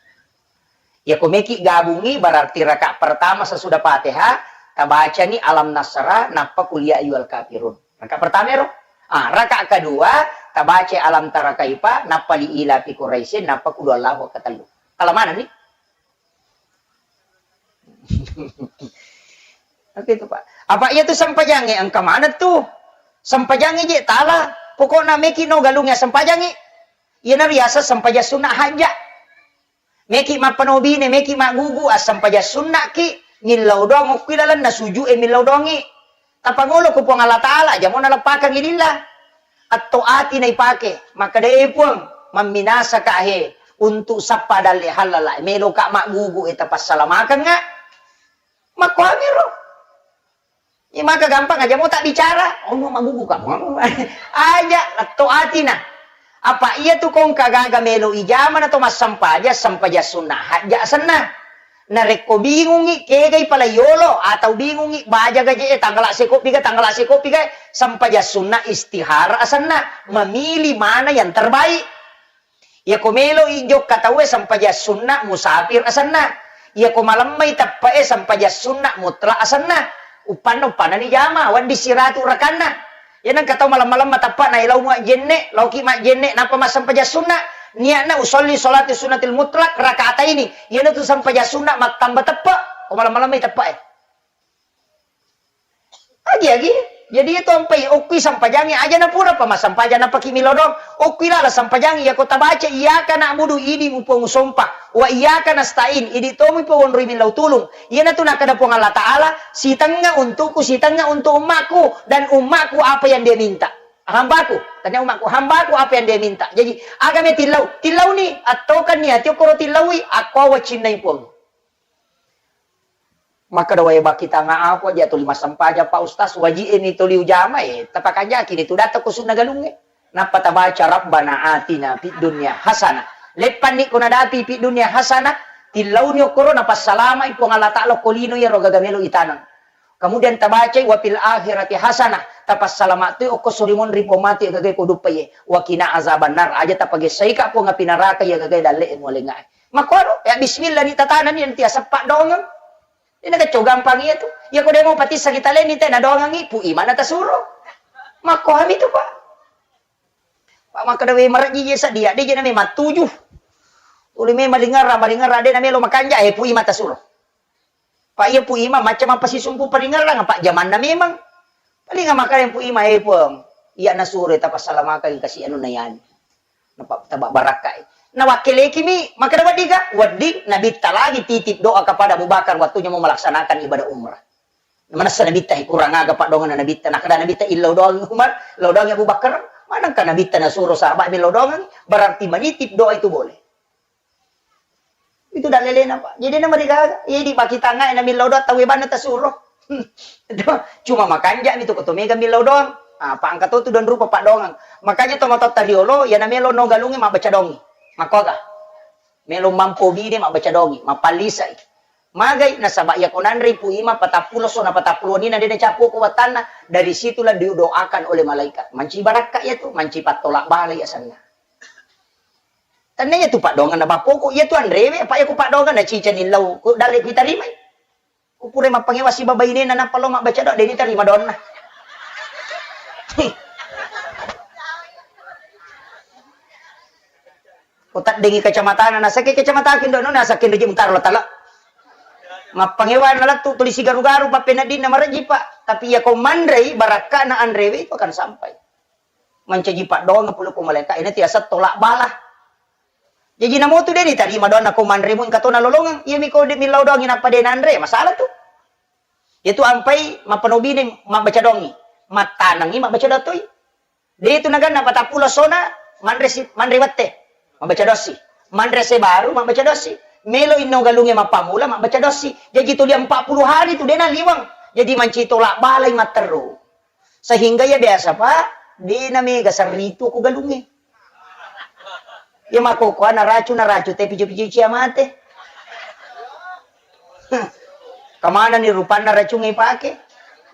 Ya ko meki gabungi, berarti rakaat pertama sesudah Fatihah tabacani alam nasara nappa kul ya ayyuhal kafirun. Rakaat pertama ero. Ah, rakaat kedua tabaca alam tara kaifa nappa li ila fi Quraisyin nappa kul huwallahu ahad katellu. Kala mana ni? Oke itu, Pak. Apa iya tu sempajangnge engka mana tu? Sempajangnge je tala. Pokokna meki no galungnge sempajangnge. Iyana riaseng sempajang sunna hajja. Meki mappanobine, meki maggugu, assempajang sunnaki, millau doang okki lalenna sujud e millau doangi. Tapangolo ku Puang Allah Ta'ala, jamo naleppakangi lillah. Atto ati naipake, makkeda, "E Puang, mamminasaka he untuk sappa dalle hallala, meloka maggugu e tapassalamakanga." Makkuamiro. Iya maka gampang aja mo tak bicara, ono maggugu kamu. Aja, letto atina. Apa iya tu kong kagaga melo ijama na to massampaja, sampaja sunnah hajja senna. Narekko bingungi kegai pala yolo atau bingungi baja gaje e tanggala sekopi ga, tanggala sekopi ga, sampaja sunnah istihara asenna, memilih mana yang terbaik. Iyako melo i jokka tauwe sampaja sunna musafir asenna. Iyako malemmai teppe'e sampaja sunna mutlak asenna. Uppanna, uppanna ni jama, wedding siratu rakanna. Iya nengka tau malem-malemma teppa na ilau majjenne, lauki majjenne, nappa massampaja sunna. Niatna usolli sholati sunnatil mutlak rakaataini. Iyana tu sampaja sunna mattamba teppe. Ko malem-malemmai teppe'e. Agi-agi. Jadi itu ampai okkui sampajangi aja na pura pa massampaja napaki milodong. Okkui lala sampajangi yako tabaca iyyaka na'budu idi mupong sompa. Wa iyyaka nasta'in idi tomi pawonroi millau tulung. Iyana tu nakada Puang Allah Ta'ala, sitengnga untukku, sitengnga untuk ummaku dan ummaku apa yang dia minta. Hambaku, tanya ummaku, hambaku apa yang dia minta. Jadi, agame tillau, tillauni, attokan ni ati okoro tillaui, akko wacinnai Puang. Makkeda wae bakki tanga apa ja tuli massampaja Pak Ustaz, waji e mi tuli ujama e, tapakanjaki ni tu data ko sunna galungnge. Nappa tabaca Rabbana atina fid dunya hasanah. Leppanni ko nadapi fid dunya hasanah, tillauni okkoro napassalamai Puang Allah Ta'ala ko lino iyaro gaga melo itaneng. Kemudian tabacai wa fil akhirati hasanah, tapassalama tu okko surimonri pomati gagae ko duppaye. Wa qina azabannar, aja tapagessaika Puang api naraka iya gagae dalle e mualenga. Makkuaro, ya bismillah ni tatanani nanti asappa dongeng. Ina kacau gampang iya tu. Iya ko demo patissa kita leni te na dongengi, pu imana tasuro. Makko hami tu, Pak. Pak makkeda we marejji je sadia, de je na memang tuju. Tuli memang ringerra, maringerra de na melo makanja, eh pu ima tasuro. Pak iya pu ima macam apa sisumpu paringerrang, Pak jamanna memang. Paling makkeda pu ima, eh Puang, iya nasuro tapassalamakan kasi anu nayani. Napa taba barakkai. Nawakkeleki mi, makkeda wedding ga? Wedding, nabitta lagi titip doa kepada Abu Bakar waktunya mau melaksanakan ibadah umrah. Manessa nabitta, eh, kurang aga paddongenna nabitta. Nakkeda nabitta, illau doang Umar, lau doang Abu Bakar. Manengka nabitta nasuro sahabat millau doang, berarti menitip doa itu boleh. Itu dalelena, Pak. Jadi na marigaga. Iya di baki tangai na millau doang tauwe banna tasuro. Cuma makanja mi tu ko to mega millau doang. Ah, pangka to tu don rupa paddongang. Makanya to matotta riolo, iya na melo no galungi mabbaca dongi. Makkoga. Melo mampo bine mabbaca dongi, mapallisai. Magai nasaba iya ko nanrei pu ima patappulo sona patappulo nina de na cappu ko wattanna, dari situlah didoakan oleh malaikat. Manci barakka iya tu, manci pattolak balai asanna. Tanna iya tu paddongang na bappoko, iya tu anrewe, apa iya ku paddongang na cicani lau, ku dalle ku tarimai. Ku pura mappangewa siba bainena nappa lo mabbaca doa, de ni tarima doanna. Ko taddengi kacamatana, nasake kacamata kindo no, nasake reje mutaro tala. Mappangewa na lettu tuli sigaru-garu pappeneddinna marejji, Pak. Tapi iya ko manrei barakkana anrewe itu akan sampai. Mancaji paddoangeng pole ko malaeka, ina tiaseng tolak bala. Jaji namotu de ditarima doanna ko manremu engka to nalolongeng. Iyami ko de millau doangi nappa de nanre, masalah tu. Iyatu ampai mappanobine mabbaca doangi, mattanengi mabbaca doang toi. De tu naganna patappulo sona manre si, manre wette mabbaca doang si. Manre se baru mabbaca doang si. Melo inno galunge mappamula mabbaca doang si. Jaji tuli empat puluh hari tu de naliweng. Jadi manci tolak balai matteru. Sehingga iya biasa, Pak, de na mega serritu ko galungnge. Iya makkokkoe naracu, naracu te picu-picu cia mate. Kemana ni rupanna racungnge ipake?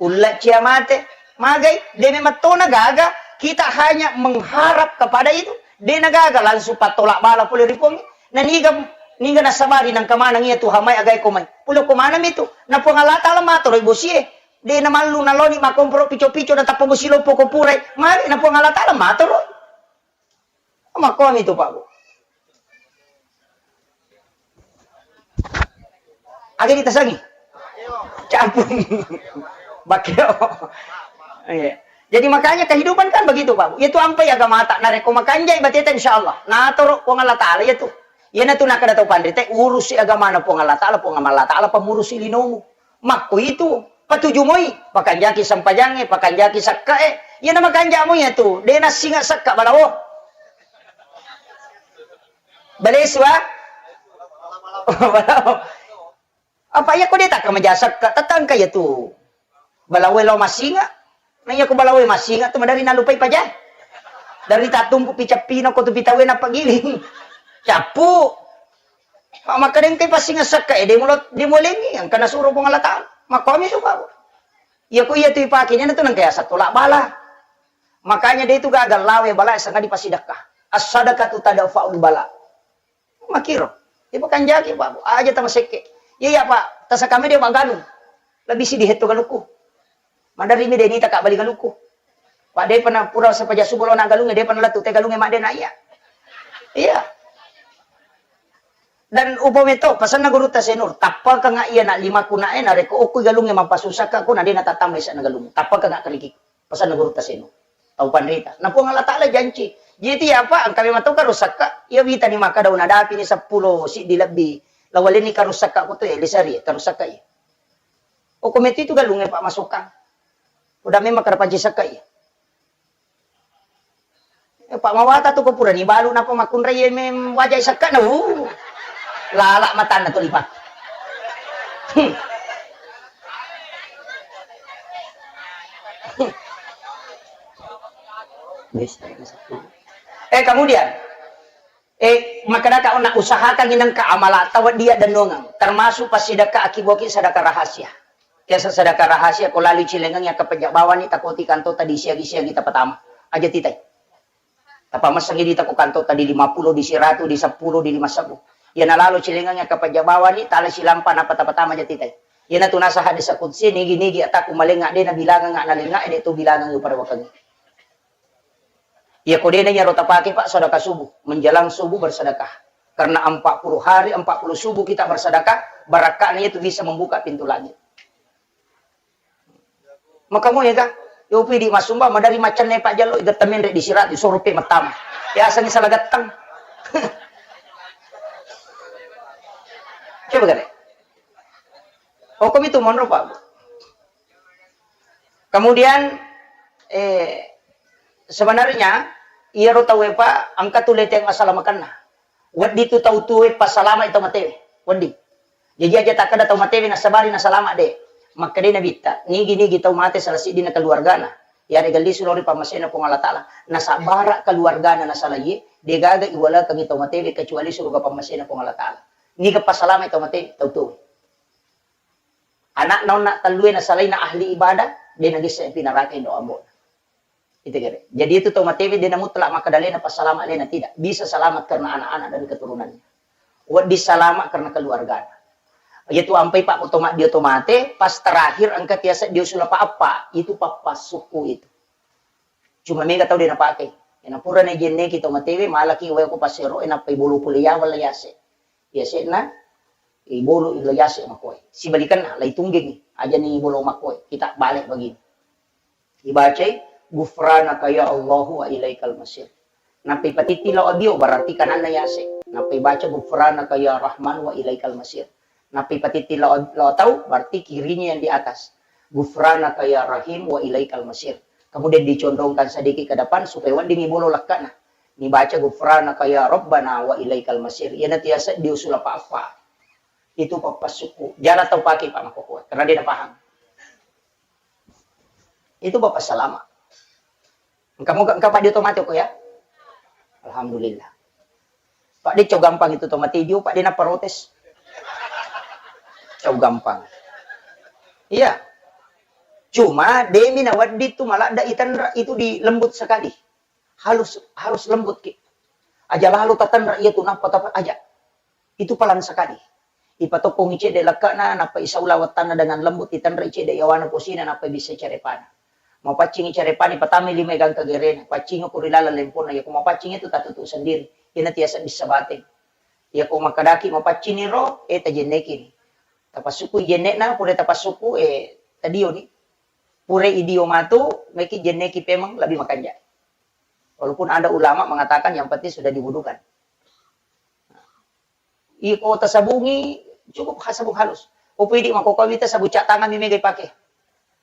Ulla cia mate. Magai, de memang tona gaga, kita hanya mengharap kepada itu. De na gaga langsung pattola bala pole ri Puang. Na niga, niga nasabari nangka maneng iya Tuhan mai agae ko mai. Pole ko maneng itu. Na Puang Allah Taala matoro bosie. De na mallu naloni makomporo pico-pico na tappa bosi loppo ko purai. Magi na Puang Allah Taala matoro. Makkomi tu, Pak Bu. Aga ditasangi? Campur. Bakeo. Iya. Jadi makanya kehidupan kan begitu, Pak Bu. Itu ampai agamata. Narekko makanjai bateta, insya Allah. Natoro Puang Allah Taala, iya tu. Iyana tu nakada tau panrita, urusi agamana Puang Allah Taala, Puang Allah Taala pamurusi linomu. Makko itu, patuju moi, pakanjaki sampajangnge, pakanjaki sakkae. Iyana makanja moi iyatu, de nassinga sakka balawo. Balesu, ah? Balawo. Apa iya ko de takka maja sakka, tatangka iyatu. Balawo lao massinga. Na iya ko balawo massinga tu madari nalupai paja. Dari tatumpu picappina ko tu pitawe napagiling. Cappu. Makkeda engkai passinga sakka e, de mulo, de mulengi, engka nasuro Puang Allah Taala. Makkomi supa. Iya ko iya tu ipake nyana tu nengka yaseng tola bala. Makanya de tu gagal lawe bala sangadi pasidakka. As-sadaqatu tadfa'ul bala. Makiro. Ipakanjaki, Pak. Aja tamasekke. Iya, iya, Pak. Tasakame de magalung. Lebih sidi hetto galukku. Maderri mi de nita ka bali galukku. Pak, de pernah pura sepaja subuh lo na galunge, de pernah lettu te galunge madde na iya. Iya. Dan upa meto, pasanna gurutta Senur, tappakanga iya na limaku na e, narekko okko galunge mapasusakka ko na de na tatambai sana galung. Tappakanga keriki. Pasanna gurutta Senur. Tau panrita. Na Puang Allah Taala janci. Jadi apa? Engka memang to karusakka, iya wita ni maka daun adapi ni seppulo siddi lebbi. Lawalenni karusakka ko to ya, lisari karusakka iya. Okko metu itu galunge, Pak, masukkan. Udah memang kada panci sakka iya. Eh, Pak, mawata tu ko purani balu napa makkunrai mem wajai sakka na. Uh. Lala matanna tu lipa. Hmm. Eh, kemudian, eh, makkedaka onna usahakan inengka amalata wedding dennuangeng, termasuk passidekka akiboki sedekah rahasia. Biasa sedekah rahasia ko lalu cilengengngi akkapejja bawani takoti kantota di siagi-siagi tapatama. Aja titai. Tapamessengi di tako kantota di lima puluh, di siratu, di seppulo, di lima sebbu. Iya nalalo cilengengngi akkapejja bawani, tala silampa napa tapatama aja titai. Iyana tu nasa hadis qudsi, nigi-nigi ataku malenga de nabilangang nalenga de tu bilangang pada wakengngi. Iya ko dena iyaro tapake, Pak, sedekah subuh, menjelang subuh bersedekah. Karena empat puluh hari, empat puluh subuh kita bersedekah, barakka'na itu bisa membuka pintu langit. Maka mo ya kan? Yopi di masumba, madari macanne Pak Jallo, iga temenre di sirat, disoro pe matama. Ya, asangi salah gattang. Coba gare. Hukum itu menurut Pak. Kemudian, eh, sebenarnya, iyaro tauwe, Pak, engka tu leteng asala makanna. Wedding tu tau tuwe passalama i tau matewe. Wedding. Jaji aja takkeda tau matewe nasabari nasalama de. Makkedai Nabitta, nigi-nigi tau mate salah siddinna keluargana. Yarega lisu lao ri pammasena Puang Allah Taala. Nasabbara keluargana nasala iye, degaga iwalekengi tau matewe kecuali suruga pammasena Puang Allah Taala. Niga passalama i tau matewe, tau tuwe. Anakna onna tellue nasalaina ahli ibadah, de nagesse api naraka indo ambo'na. Itu kira. Jadi itu tau matewe de na mutlak makkeda alena passalama alena, tidak. Bisa selamat karena anak-anak dan keturunannya. Wedding selamat karena keluargana. Yaitu ampai Pak ko to maddio to mate, pas terakhir engka tiasa dio sulapa appa, itu pappa suku itu. Cuma mega tau de napake. Ena pura na jenneki tau matewe, malaki wae ko pasero, ena pai bolo pole yawa la yase. Yase'na, ibolo ila yase makoe. Sibalikanna, lai tunggengi. Aja ni bolo makoe. Kita balik begini. Ibacai, "Ghufranaka ya Allahu wa ilaikal masir." Nappai patitti lao abio, berarti kananna yase. Nappai baca, "Ghufranaka ya Rahman wa ilaikal masir." Nappai patitti lao, lao tau, berarti kirinya yang di atas. "Ghufranaka ya Rahim wa ilaikal masir." Kemudian dicondongkan sedikit ke depan supaya weddingi bolo lekkana. Nibaca, "Ghufranaka ya Rabbana wa ilaikal masir." Iyana tiasa diusul apa-apa. Itu pappasukku. Jara tau pakai Pak Makoko. Karena dia paham. Itu Bapak salama. Engka moga engka Pak Dio to mate ko ya. Alhamdulillah. Pak de cau gampang itu to mate dio, Pak de na protes. Cau gampang. Iya. Cuma demi nawedding tu maladda itanra itu di lembut sekali. Halus, harus lembut ki. Aja lalu tatanra iya tu nappa tapa aja. Itu pelan sekali. Ipatokkongi cedde lekkana, nappa isau lawattanna dengan lembut, itanra cedde yawana posina, nappa bisa carepana. Mapaccingi carepani, patami lima gangka gerena, paccingi ko ri laleng lempona, yako mapaccing itu tatutu sendiri. Ina tiasa bisa bateng. Yako makadaki mapaccini ro, eh, tajennekini. Tapassuku jennekna, pura tapassuku, eh, tadioni. Pura idio matu, meki jenneki pemeng lebih makanja. Walaupun ada ulama mengatakan yang penting sudah diwudukan. Iya, ko tasabungi, cukup ha-, sabung halus. Ko pidi mako kawita sabun cat tangan mi mega ipake.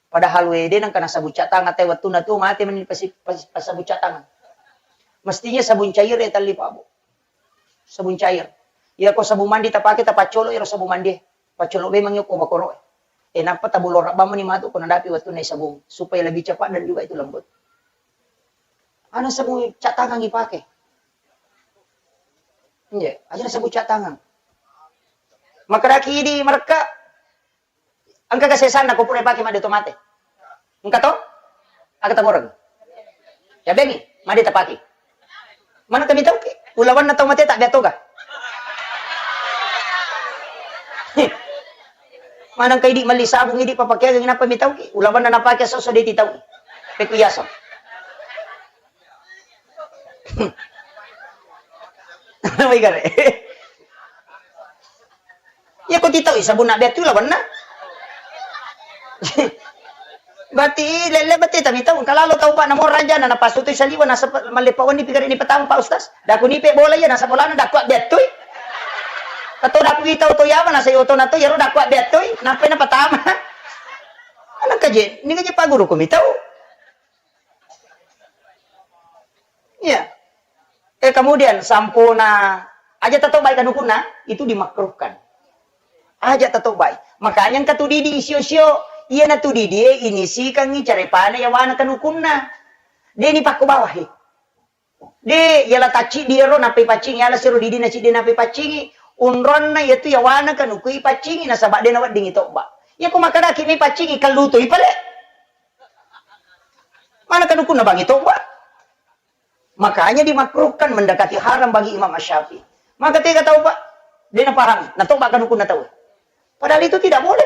Padahal wede nangka nasabun cat tangan, te wettunna tu mate meni pasi-, pasi-, pasabun cat tangan. Mestinya sabun cair ya talli, Pak Bu. Sabun cair. Iya, ko sabun mandi tapake, tapaccolo ero sabun mandi. Paccolo memang ko makoro. Eh, nappa tabulorang bang meni matu ko nadapi wettunna sabung supaya lebih cepat dan juga itu lembut. Ana sabung cat tangan ipake. Iya, aja sabung cat tangan. Makaraki idi marekka. Engka kesesanna ko pura pake madde to mate. Engka to? Aga tagoreng. Ya bengi, madde tapake. Mana kami tau ki? Ulawanna tau mate tak dia toga. Manang ka idi melli sabung idi papakeang, nappa mitau ki? Ulawanna napake soso de titau. Peku yaseng. Wai gare. Iya ko titau sabunna betu lawanna. Berarti lele berarti tapi tau kalalo tau Pak namo raja na napasutui saliwa nasa mallepa wenni pigare ni petang Pak Ustaz. Daku nipe bola iya nasa bolana daku bettui. Atau daku itau to yama nasa yoto na to yaro daku bettui. Nape na petama. Anak kaje, ini kaje Pak Guru ko mitau. Iya. Eh, kemudian sampona aja tatobai kanukunna, itu dimakruhkan. Aja tatobai. Makanya engka tu didi isio-sio, iya na tu didi e inisikangi carepana yawana kanukunna. Deni pakko bawahi. De, yala tacci di ero napai paccingi, yala siro didi na ciddi napai paccingi, unronna yatu yawana kanukui paccingi nasaba de naweddingi tobba. Iya ko makadaki mi paccingi kallutu ipale. Mana kanukunna bangi tobba? Makanya dimakruhkan mendekati haram bagi Imam Asy-Syafi'i. Maka tega tau, Pak? De napahami, natoba kanukunna tau. Padahal itu tidak boleh.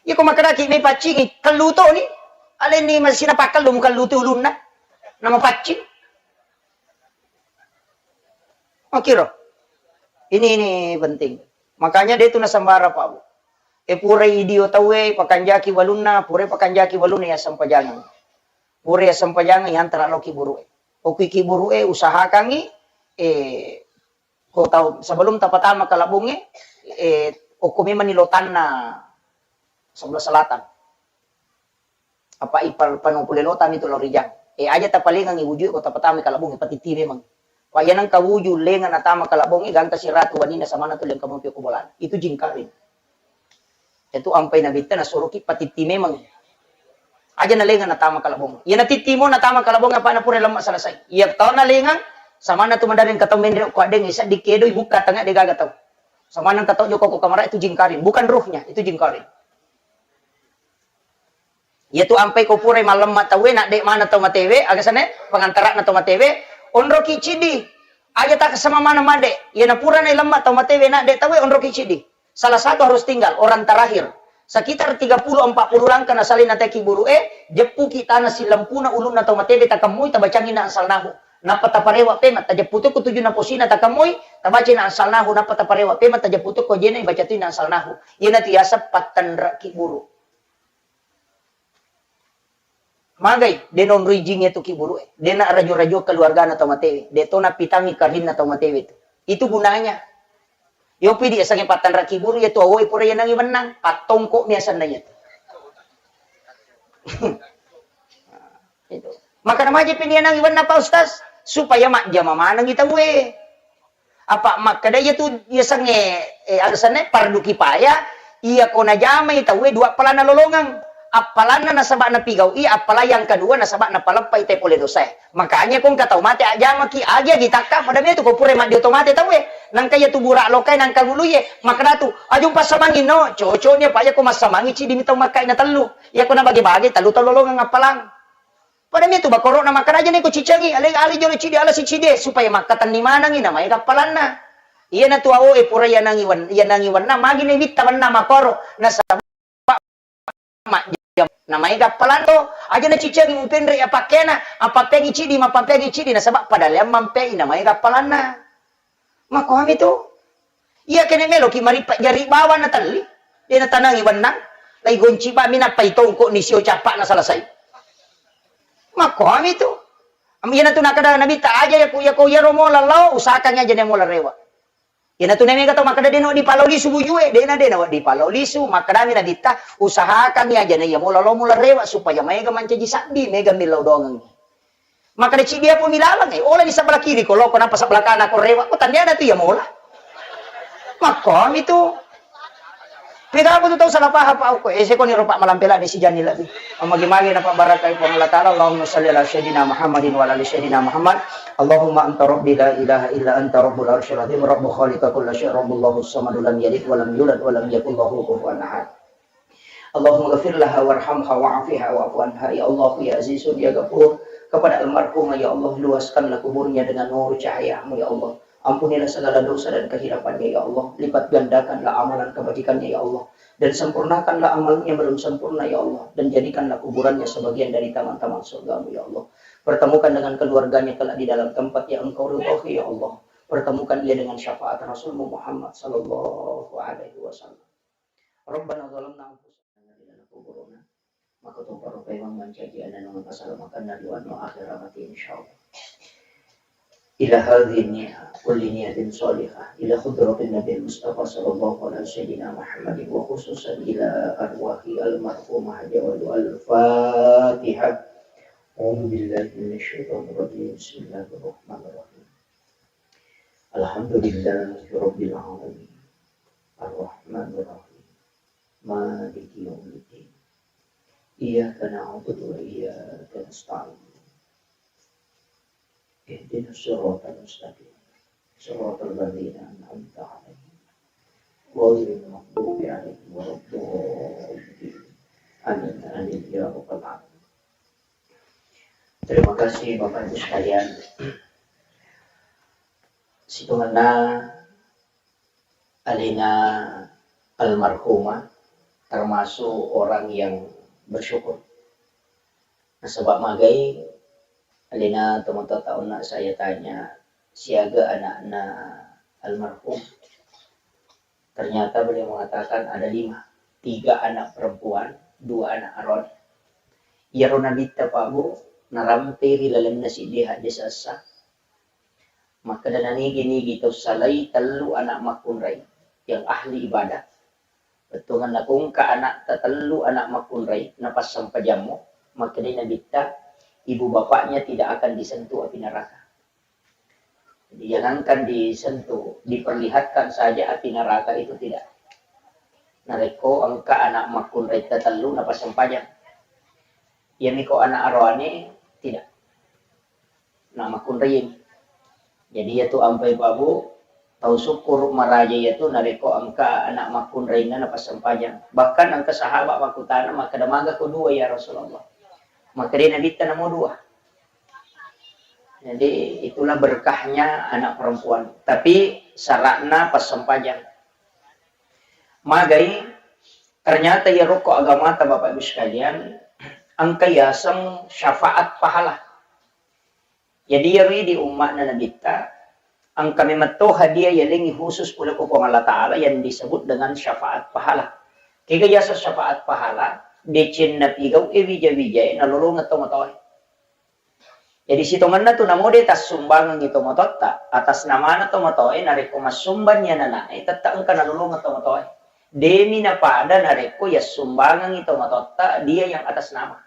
Iko makkadaki mepaccingi, kellu toni, alenni masina pakkellu mukellutu ulunna, namapaccing. Makkiro. Ini, ini penting. Makanya de tu nasambara, Pak, Bu. E, purai idio tauwe, pakanjaki walunna, purai pakanjaki walunna, ya sempajangeng. Purai ya sempajangeng, yantara lao kiburu e. Okui kiburu e, usahakangi, e, ko tau, sebelum tapatama ke labongnge, e, okko memang ni lotanna sebelah selatan. Apa ipal pano pole lotang itu lao rijang. E, aja tapalengangi wujue ko tapatama kalabong, patitti memang. Pa iya nengka wuju lenga natama kalabong, e, gangka siratu wanina samana tu lengka mopi ko bolana. Itu jingkaring. Itu ampai nabitta nasuruki patitti memang. Aja nalenga natama kalabong. Iya natitti mo natama kalabong apa na pura lemma selesai. Iya tau nalengang samana tu madareng katau menre ko adeng isa dikedo ibukka tengah de gaga tau. Samana katau joko ko kamara itu jingkaring. Bukan ruhnya, itu jingkaring. Iyatu ampai ko purai mallemma tauwe, nadde maneng tau matewe, aga senna pengantarana tau matewe, onroki ciddi. Aja takessama maneng madde. Iyana purana lemma tau matewe, nadde tauwe, onroki ciddi. Salah satu harus tinggal, orang terakhir. Sekitar tiga puluh empat puluh langkah nasalai natai kiburu e, jeppuki tana silempuna ulunna tau matewe, takemmui, tabacangi na ansalnahu. Nappa taparewa pema, tajeppu tu kutujunna posina, takemmui, tabacai na ansalnahu, nappa taparewa pema, tajeppu tu ko jena, ibaca tu na ansalnahu. Iyanatu yaseng pattenre kiburu. Magai, de naonroi jing iyatu kiburu e. De na rajo-rajo keluargana tau matewe. De to napitangi karinna tau matewe tu. Itu gunanya. Yopi di esange pattanra kiburu iyatu awoi pura yanangi mennang. Pattongko mi asenna iyatu. Itu. Makana majepi nianangi wenna Pak Ustaz supaya majjama manengi tauwe. Apa makkeda iyatu yasengnge, eh, alasanna fardu kifayah, iya ko najamai tauwe dua pelana lolongeng. Appalanna nasaba napigau'i, appalang yang kedua nasaba napaleppai te pole dosae. Makanya ko engka tau mate ajjamaki, agi-agi takka, pada metu ko pura maddio to mate tauwe. Nangka iya tu bura lokai nangka gului e, makkeda tu, "Ajo passamangi no, cocok ni apa iya ko massamangi cidi mi tau makkai na tellu." Iya ko nabage-bage tellu tau lolongeng appalang. Pada metu bakoro na makkeda aja ne ko cicangi, ale, ale jolo cidi, ala si cidi, supaya makkatenni manengi na maega appalanna. Iya na tu awo e pura iya nangi wen-, iya nangi wenna, magi ne witta wenna makoro, nasaba majjam. Na maega appalang to, aja na cicangi mupenre ya pakkena, apa pegi cidi, mapa pegi cidi, nasaba pada leang mampe na maega appalanna. Makoami tu. Iya kene meloki maripa jari bawang na telli. De na tanangi wenna. Lai gonci ba mi nappai tongko ni sio cappa na selesai. Makoami tu. Am iya na tu nakada Nabitta aja ya ku, ya ko iya ro mola lao, usahakan aja ne mola rewa. Iyanatu na mega tau makkeda, "De' nawedding palo lisu bujue." De'na, de' nawedding palo lisu. Makkedami Nabitta, "Usahakangngi aja naiya mola lao mola rewa supaya maega mancaji sabbi, mega millau doangengngi." Makkeda, "Ciddi apa milaleng, eh, ola di sebelah kiri ko loko, nappa sebelah kanan ko rewa, ko tanniana tu iya mola." Makkomi tu. Pegako tu tau salah paham, Pak, okko. Eh, sekoni ro, Pak, malampe ladde sijanni ladde. Magi-magi napabbarakai Puang Allah Ta'ala. Allahumma salli ala Sayyidina Muhammadin wa ala ali Sayyidina Muhammad. Allahumma anta rabbi la ilaha illa anta rabbul arsyil azim, rabbu khaliqa kulla syai, rabbul lahus samadu lam yalid wa lam yulad wa lam yakul lahu kufuwan ahad. Allahumma ghafir laha warhamha wa'afiha wa'fu anha. Ya Allah, ya Azizun, ya Ghafur, kepada almarhumah, ya Allah, luaskanlah kuburnya dengan nur cahayamu, ya Allah. Ampunilah segala dosa dan kehilafannya, ya Allah. Lipat gandakanlah amalan kebajikannya, ya Allah. Dan sempurnakanlah amalnya belum sempurna, ya Allah. Dan jadikanlah kuburannya sebagian dari taman-taman surgamu, ya Allah. Pertemukan dengan keluarganya kelak di dalam tempat yang Engkau ridhoi, ya Allah. Pertemukan ia dengan syafaat Rasulmu Muhammad sallallahu alaihi wasallam. Rabbana zalamna anfusana wa lam taghfir lana wa tarhamna. Maka to para paimeng mancaji ananungan pasalamakenna ri wenno akhirat mati, insyaallah. Ila hadhihi niyah, kulli niyatin shalihah, ila hadratin Nabi Mustafa sallallahu alaihi sayyidina Muhammadin wa khususan ila arwahi almarhumah Haja Walu. Al-Fatihah. A'udzu billahi minasy syaithanir rajim. Bismillahirrahmanirrahim. Alhamdulillahi rabbil alamin. Arrahmanirrahim. Maliki yaumiddin. Iyyaka na'budu wa iyyaka nasta'in. Ihdinas siratal mustaqim. Siratal ladzina an'amta 'alaihim. Ghairil maghdubi 'alaihim waladdallin. Amin, amin, ya rabbal alamin. Terima kasih Bapak Ibu sekalian. Sitongenna alena almarhumah termasuk orang yang bersyukur. Nasaba magai alena tomatoatta onna saya tanya siaga anakna almarhum. Ternyata beliau mengatakan ada lima, tiga anak perempuan, dua anak aroane. Iyaro Nabitta, Pak, Bu, narampei ri lalenna siddi hajja sessa. Makkeda nanigi-nigi tau salai tellu anak makkunrai yang ahli ibadah. Bettuanna ko engka anakta tellu anak makkunrai, napassempajammo, makkedai Nabitta, ibu bapaknya tidak akan disentuh api neraka. Jadi, jangankan disentuh, diperlihatkan saja api neraka itu tidak. Narekko engka anak makkunrai tatellu napassempajang. Iyami ko anak aroane, tidak. Anak makkunrai. Jadi, iyatu ampai babu, tau syukur maraja iyatu narekko engka anak makkunrainna napassempajang. Bahkan engka sahabat makkutana makkeda, "Maga ko dua, ya Rasulullah?" Makkedai Nabitta, "Namo dua." Jadi, itulah berkahnya anak perempuan. Tapi syaratna passempajang. Magai, ternyata iyaro ko agamata, Bapak Ibu sekalian, engka yaseng syafaat pahala. Jadi, iyaro di umma'na Nabitta, engka memang to hadiah yalengngi khusus pole ko Puang Allah Ta'ala yang disebut dengan syafaat pahala. Kega yaseng syafaat pahala? Decenna pigau e wija-wijae nalolongeng tomatoae. Jadi, sitongenna tu namo de tassumbangengngi tomatoatta, atas namana tomatoae, narekko massumbang ni anana'e, tette engka nalolongeng tomatoae. Demi napada narekko yassumbangengngi tomatoatta, dia yang atas nama.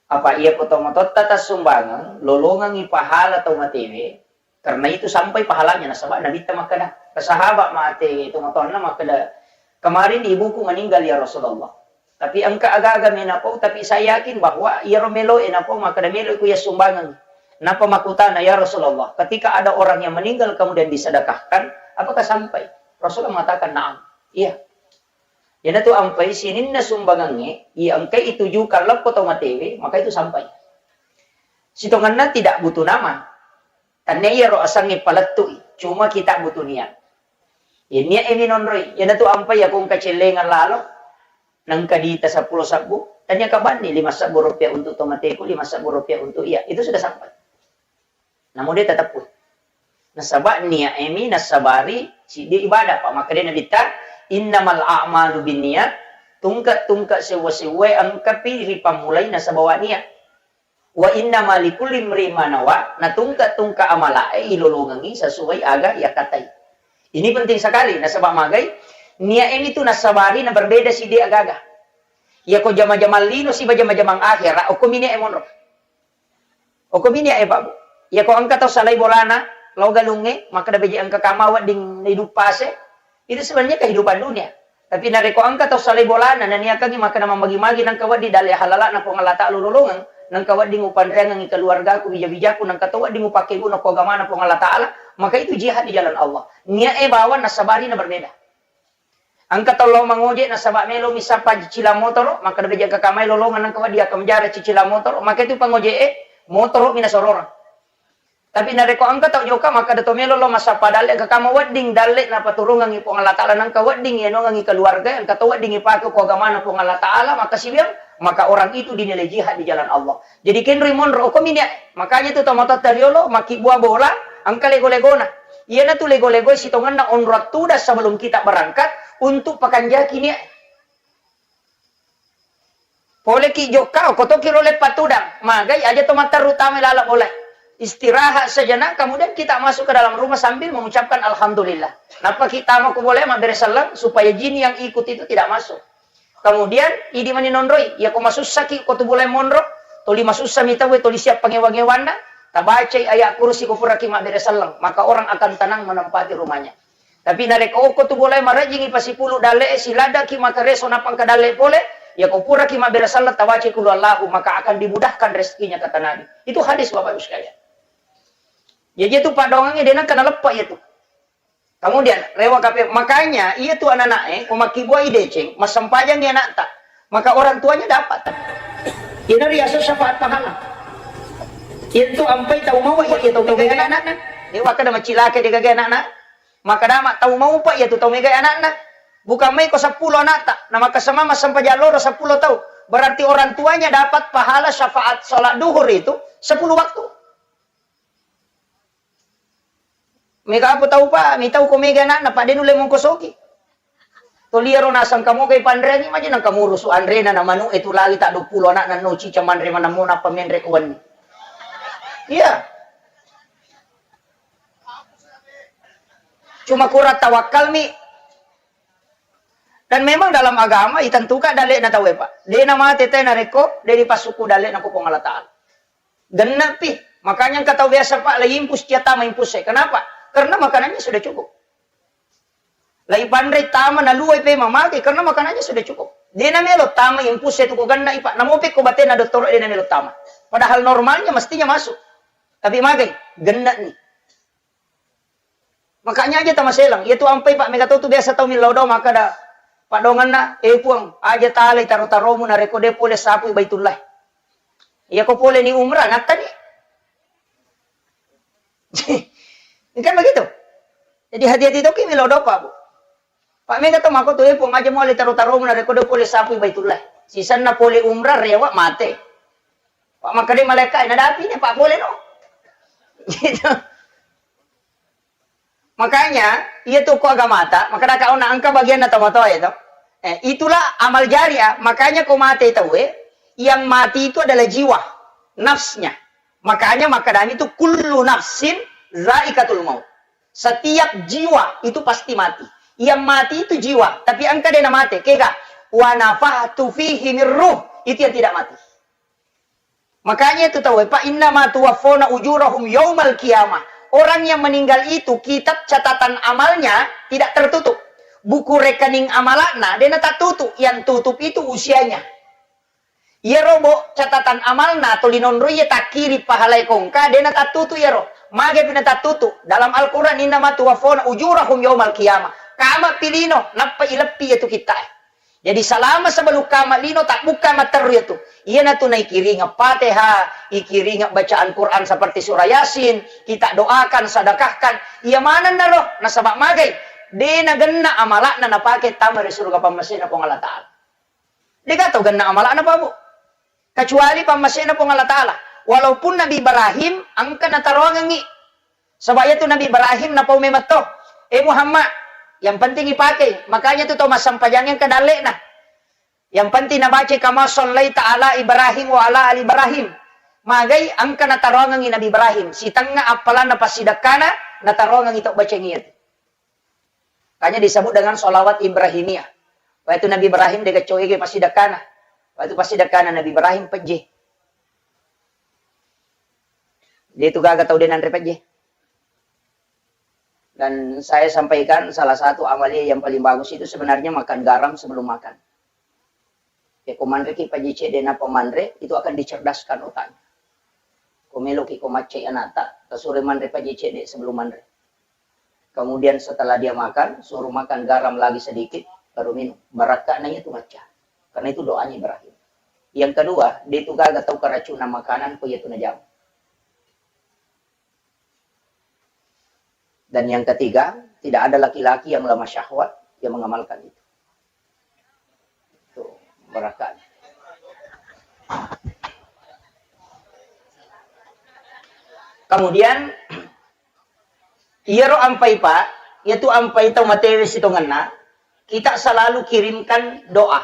Apa iya ko tomatoatta tassumbangeng, lolongengngi pahala tau matewe, karena itu sampai pahalanya, nasaba Nabitta makkeda, ke sahabat mate tomatoanna makkeda, "Kemarin ibuku meninggal, ya Rasulullah." Tapi engka aga-aga menapau, tapi saya yakin bahwa iyaro melo e napau, makkeda melo ku iya sumbangeng. Napa makutana, "Ya Rasulullah, ketika ada orang yang meninggal kemudian disedekahkan, apakah sampai?" Rasulullah mengatakan, "Na'am." Iya. Iyanatu ampai sininna sumbangengnge, iya engkai itujukan lappo tau matewe, maka itu sampai. Sitongenna tidak butuh nama. Tannia iyaro asengnge palettui, cuma kita butuh niat. Iya niat e minonroi, iyanatu ampai iya ko engka cellengang lalo, nengka dita seppulo sebbu, tannia kabanni lima sebbu rupiah untuk tomateku, lima sebbu rupiah untuk iya, itu sudah sampai. Namo de tateppui. Nasaba niat e mi nassabari siddi ibadah, pa makkeda Nabitta, "Innamal a'malu binniyat," tungke-tungke sewwa-sewwae engkapi ripammulai nasaba wa niat. "Wa innama likulli imri'in ma nawa," na tungke-tungke amalae ilolongengi sesuai aga yakkatai. Ini penting sekali, nasaba magai, niat e mi tu nassabari na berbeda siddi aga-aga. Iyako jama-jamang lino siba jama-jamang akhera, okko mi niat e monro. Okko mi niat e, Pak, Bu. Iyako engka tau salai bolana, lao galungnge, makkeda beje engka kama wedding naiduppase, itu sebenarnya kehidupan dunia. Tapi narekko engka tau salai bolana, naniakangi makkeda mammagi-magi nengka wedding dalle halala'na Puang Allah Ta'ala ulolongeng, nengka wedding upanreangengi keluargaku, bija-bijaku, nengka to wedding upakkeguna ko agamana Puang Allah Ta'ala, maka itu jihad di jalan Allah. Niat e bawang nassabari na berbeda. Engka tau lao mangoje nasaba melo mi sappa cicilang motoro, makkeda beje engka kamai lolongeng nengka wedding akkamjara cicilang motoro, maka itu pangoje e motoro mi nasororang. Tapi narekko engka tau jokka, makkeda to melo lao massappa dalle, engka kama wedding dalle napaturungengi Puang Allah Ta'ala, nengka wedding iyanongengi keluarga, engka to wedding ipake ko agamana Puang Allah Ta'ala, maka siwiang, maka orang itu dinilai jihad di jalan Allah. Jadi kenroi monro, okko mi niat. Makanya tu tomatoatta riolo, makkibua bola, engka lego-legona. Iyanatu lego-lego sitongenna onrong tudang sebelum kita berangkat untuk pakanjaki niat. Poleki jokka, okko toki role patudang. Magai aja to matteru tama lala bola. Istirahat sejenak, kemudian kita masuk ke dalam rumah sambil mengucapkan alhamdulillah. Nappa kita mau ke bola mabbere selleng supaya jin yang ikut itu tidak masuk. Kemudian, idi mani nonroi, iyako masussaki ko tu bolae monro, toli masussa mi tauwe, toli siap pangewa-ngewanna, tabacai ayat kursi ko puraki mabbere selleng, maka orang akan tenang menempati rumahnya. Tapi narekko okko tu bolae marejjingi pasipulu dalle e, siladaki makareso nappa engka dalle pole, iyako puraki mabbere selleng tabacai kulu Allahu, maka akan dimudahkan rezekinya, kata Nabi. Itu hadis, Bapak Ibu sekalian. Jadi itu padongangnge de nengka naleppa iyatu. Kemudian, rewa kape, makanya iya tu anak-anak e, ko makkibuai deceng, massempajangi anakta, maka orang tuanya dapat. Ina riaso syafaat pahala. Iya tu ampai tau mau iya tu tau megai anakna. Dewa kada macilake de gagai anakna. Maka dama tau mau pa iya tu tau megai anakna. Bukan mai ko seppulo anakta, na maka sama massempajang loro seppulo tau. Berarti orang tuanya dapat pahala syafaat salat duhur itu sepuluh waktu. Mega apa tau pa, mitau ko mega anakna, pa de nulle mongkosoki. Toliaro nasang kamogai panreangi maja nang kamurusu anrena na manu e tu lali ta dua puluh anakna no cica manre manammu nappa menre ko wenni. Iya. Cuma kurang tawakal mi. Dan memang dalam agama itentukan dalekna tau e, Pak. De na mate te narekko de dipassuku dalekna ko Puang Allah Ta'ala. Gennepi. Makanya engka tau biasa, Pak, lagi impus, cia tama impus e. Kenapa? Karena makanannya sudah cukup. Lagi panre tama na luai pe mamake karena makanannya sudah cukup. De na melo tama impus e tu ko genna i, Pak. Namope ko batena dottoro de na melo tama. Padahal normalnya mestinya masuk. Tapi magai, genna ni. Makanya aja tamaselang. Iya tu ampai, Pak, mega tau tu biasa tau millau dao makkada, Pak, donganna, eh, Puang, aja talai taro-taromu narekko de pole sapui Baitullah. Iya ko pole ni umrah, ngattani. Kan begitu. Jadi hati-hati toki millau dao, Pak, Bu. Pak, mega tau makko tu, eh, Puang, aja muale taro-taromu narekko de pole sapui Baitullah. Sisenna pole umrah, rewa, mate. Pak, makkeda malaikat, nadapi ni, Pak, pole no. Gitu. Makanya, iya tu ko agamata, makkada ka ona engka bagianna tomatoa itu. Eh, itulah amal jariah. Makanya ko mate tauwe, yang mati itu adalah jiwa, nafsnya. Makanya makkadami itu kullu nafsin zaikatul maut. Setiap jiwa itu pasti mati. Yang mati itu jiwa, tapi engka de na mate. Kega, wa nafakhtu fihi min ruh, itu yang tidak mati. Makanya itu tahu, Pak, innama tuwaffawna ujurahum yaumal qiyamah. Orang yang meninggal itu, kitab catatan amalnya tidak tertutup. Buku rekening amala'na, de' natattutu, yang tutup itu usianya. Iyaro bo catatan amalna tuli nonroi iya takkiri pahalae kongka, de' natattutu iyaro. Magai pi natattutu? Dalam Al-Quran, "Innama tuwaffawna ujurahum yaumal qiyamah." Kama pi lino, nappa ileppi iyatu kitta'e. Jadi, salama sebelum kama lino, tabbukka matteru iyatu. Iyanatu naikiringeng Fatihah, ikiringeng bacaan Quran seperti surah Yasin, kita doakan, sedekahkan. Iya manenna ro, nasaba magai, de' nagenna amala'na napake tama ri suruga pammasena Puang Allah Ta'ala. De' gaga tau genna amala'na, Pak, Bu. Kecuali pammasena Puang Allah Ta'ala. Walaupun Nabi Ibrahim engka nataroangengngi. Saba' iyatu Nabi Ibrahim napau memetto, "Eh Muhammad, yang penting ipake." Makanya tu tau massampajang engka dalle'na. Yang penting nabaca, "Kama shallaita ala Ibrahim wa ala ali Ibrahim." Magai engka nataroangengngi Nabi Ibrahim. Sitengnga appalanna passidekkana, nataroangengngi tau baceng iyatu. Makanya disebut dengan sholawat Ibrahimiyah. Waktu Nabi Ibrahim de' gaga coge passidekkana. Waktu passidekkana Nabi Ibrahim pejje. De' tu gaga tau de' nanre pejje. Dan saya sampaikan, salah satu amalia yang paling bagus itu sebenarnya makan garam sebelum makan. Ya, ko manreki pejje cedde nappa manre, itu akan dicerdaskan otaknya. Ko meloki ko maccai anata, tasuro manre pejje cedde sebelum manre. Kemudian setelah dia makan, suruh makan garam lagi sedikit, baru minum. Barakka'na iyatu macca. Karena itu doanya Ibrahim. Yang kedua, de' tu gaga tau keracunan makanan ko iyatu najama. Dan yang ketiga, tidak ada laki-laki yang lemah syahwat yang mengamalkan itu. Tuh, barakka'na. Kemudian, iyaro ampai, Pak, iyatu ampai tau matewe sitongenna, kita selalu kirimkan doa.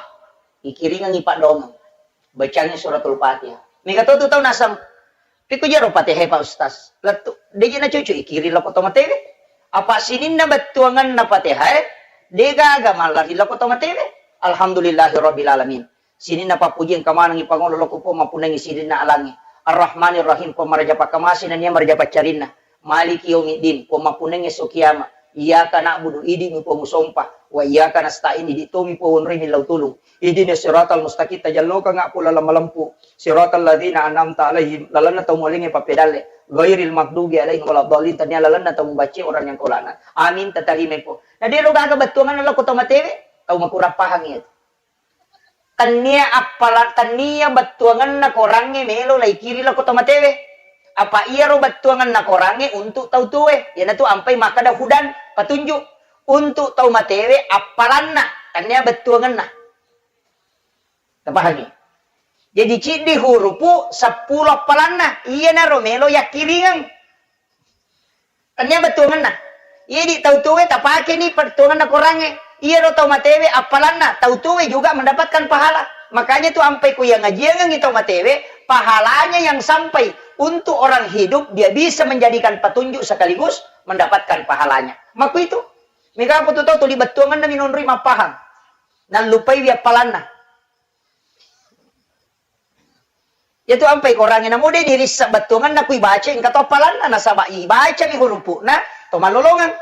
Ikiringengngi paddoangeng. Bacangngi suratul Fatihah. Mega to tu tau naseng, "Pekko jaro Fatihah, Pak Ustaz?" Lettu, de' je nacucu, ikiring lako to matewe. Apa sininna bettuangenna Fatihah, de' gaga mallari lako to matewe. Alhamdulillahirabbil alamin. Sininna pappuji engka manengngi pangolo lako Puang mappunnangngi sininna alangnge. Arrahmanirrahim, Puang maraja pakkamase nennia maraja paccarinna. Maliki yaumiddin, Puang mappunnangngi esso kiama. Iyyaka na'budu, idi'mi Puang usompa. Wa iyyaka nasta'in, idi' tomi Puang onroi millau tulung. Ihdinas siratal mustaqim, tajallokanga' Puang laleng malempu. Siratal ladzina an'amta alaihim, lalenna tau mualengnge pappedalle. Ghairil maghdubi alaihim waladdallin, tennia lalenna tau mubacce orang yang kau laknat. Amin, tatarimai Puang. Na de' ro gaga bettuangenna lako tau matewe, tau makurang pahang iyatu. Tennia appala-, tennia bettuangenna korangnge melo laikiri lako tau matewe. Apa iyaro bettuangenna korangnge untuk tau tuwe. Iyanatu ampai makkeda hudan, petunjuk. Untuk tau matewe appalanna, tennia bettuangenna. Tapahangi? Jadi ciddi hurupu seppulo appalanna. Iyanaro melo yakkiringeng. Tennia bettuangenna. Idi' tau tuwe tapakeni bettuangenna korangnge. Iyaro tau matewe appalanna, tau tuwe juga mendapatkan pahala. Makanya tu ampai ku yang ngajiangengngi tau matewe, pahalanya yang sampai untuk orang hidup, dia bisa menjadikan petunjuk sekaligus mendapatkan pahalanya. Makku itu. Mega apa tu tau tuli bettuangenna minonroi mappahang. Nallupaiwi appalanna. Iyatu ampai korangnge namo de' nirissa bettuangenna ku ibaca engka to appalanna, nasaba ibacami hurupu'na to mallolongeng.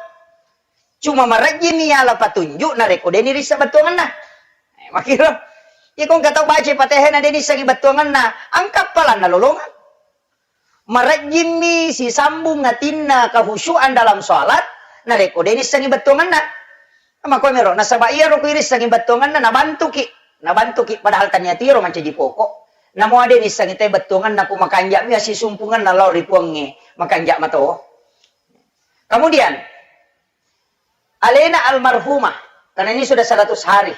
Cuma marejjimi yala patunjuk narekko de' nirissa bettuangenna. Eh, makkiro. Iyako engka tau baca Fatihah na de' nissengngi bettuangenna, engka appalanna lolongeng. Marejjimmi sisambung atinna kehusyuan dalam sholat, narekko de' nissengngi bettuangenna. Makkuamiro, nasaba iyaro ku irissengngi bettuangenna, nabantuki. Nabantuki, padahal tania tiro mancaji pokok. Namo de' nissengngi te bettuangenna ku makanja'mi assisumpungenna lao ri Puangnge, makanja' mato. Kemudian, alena almarhumah, karena ini sudah seratus hari.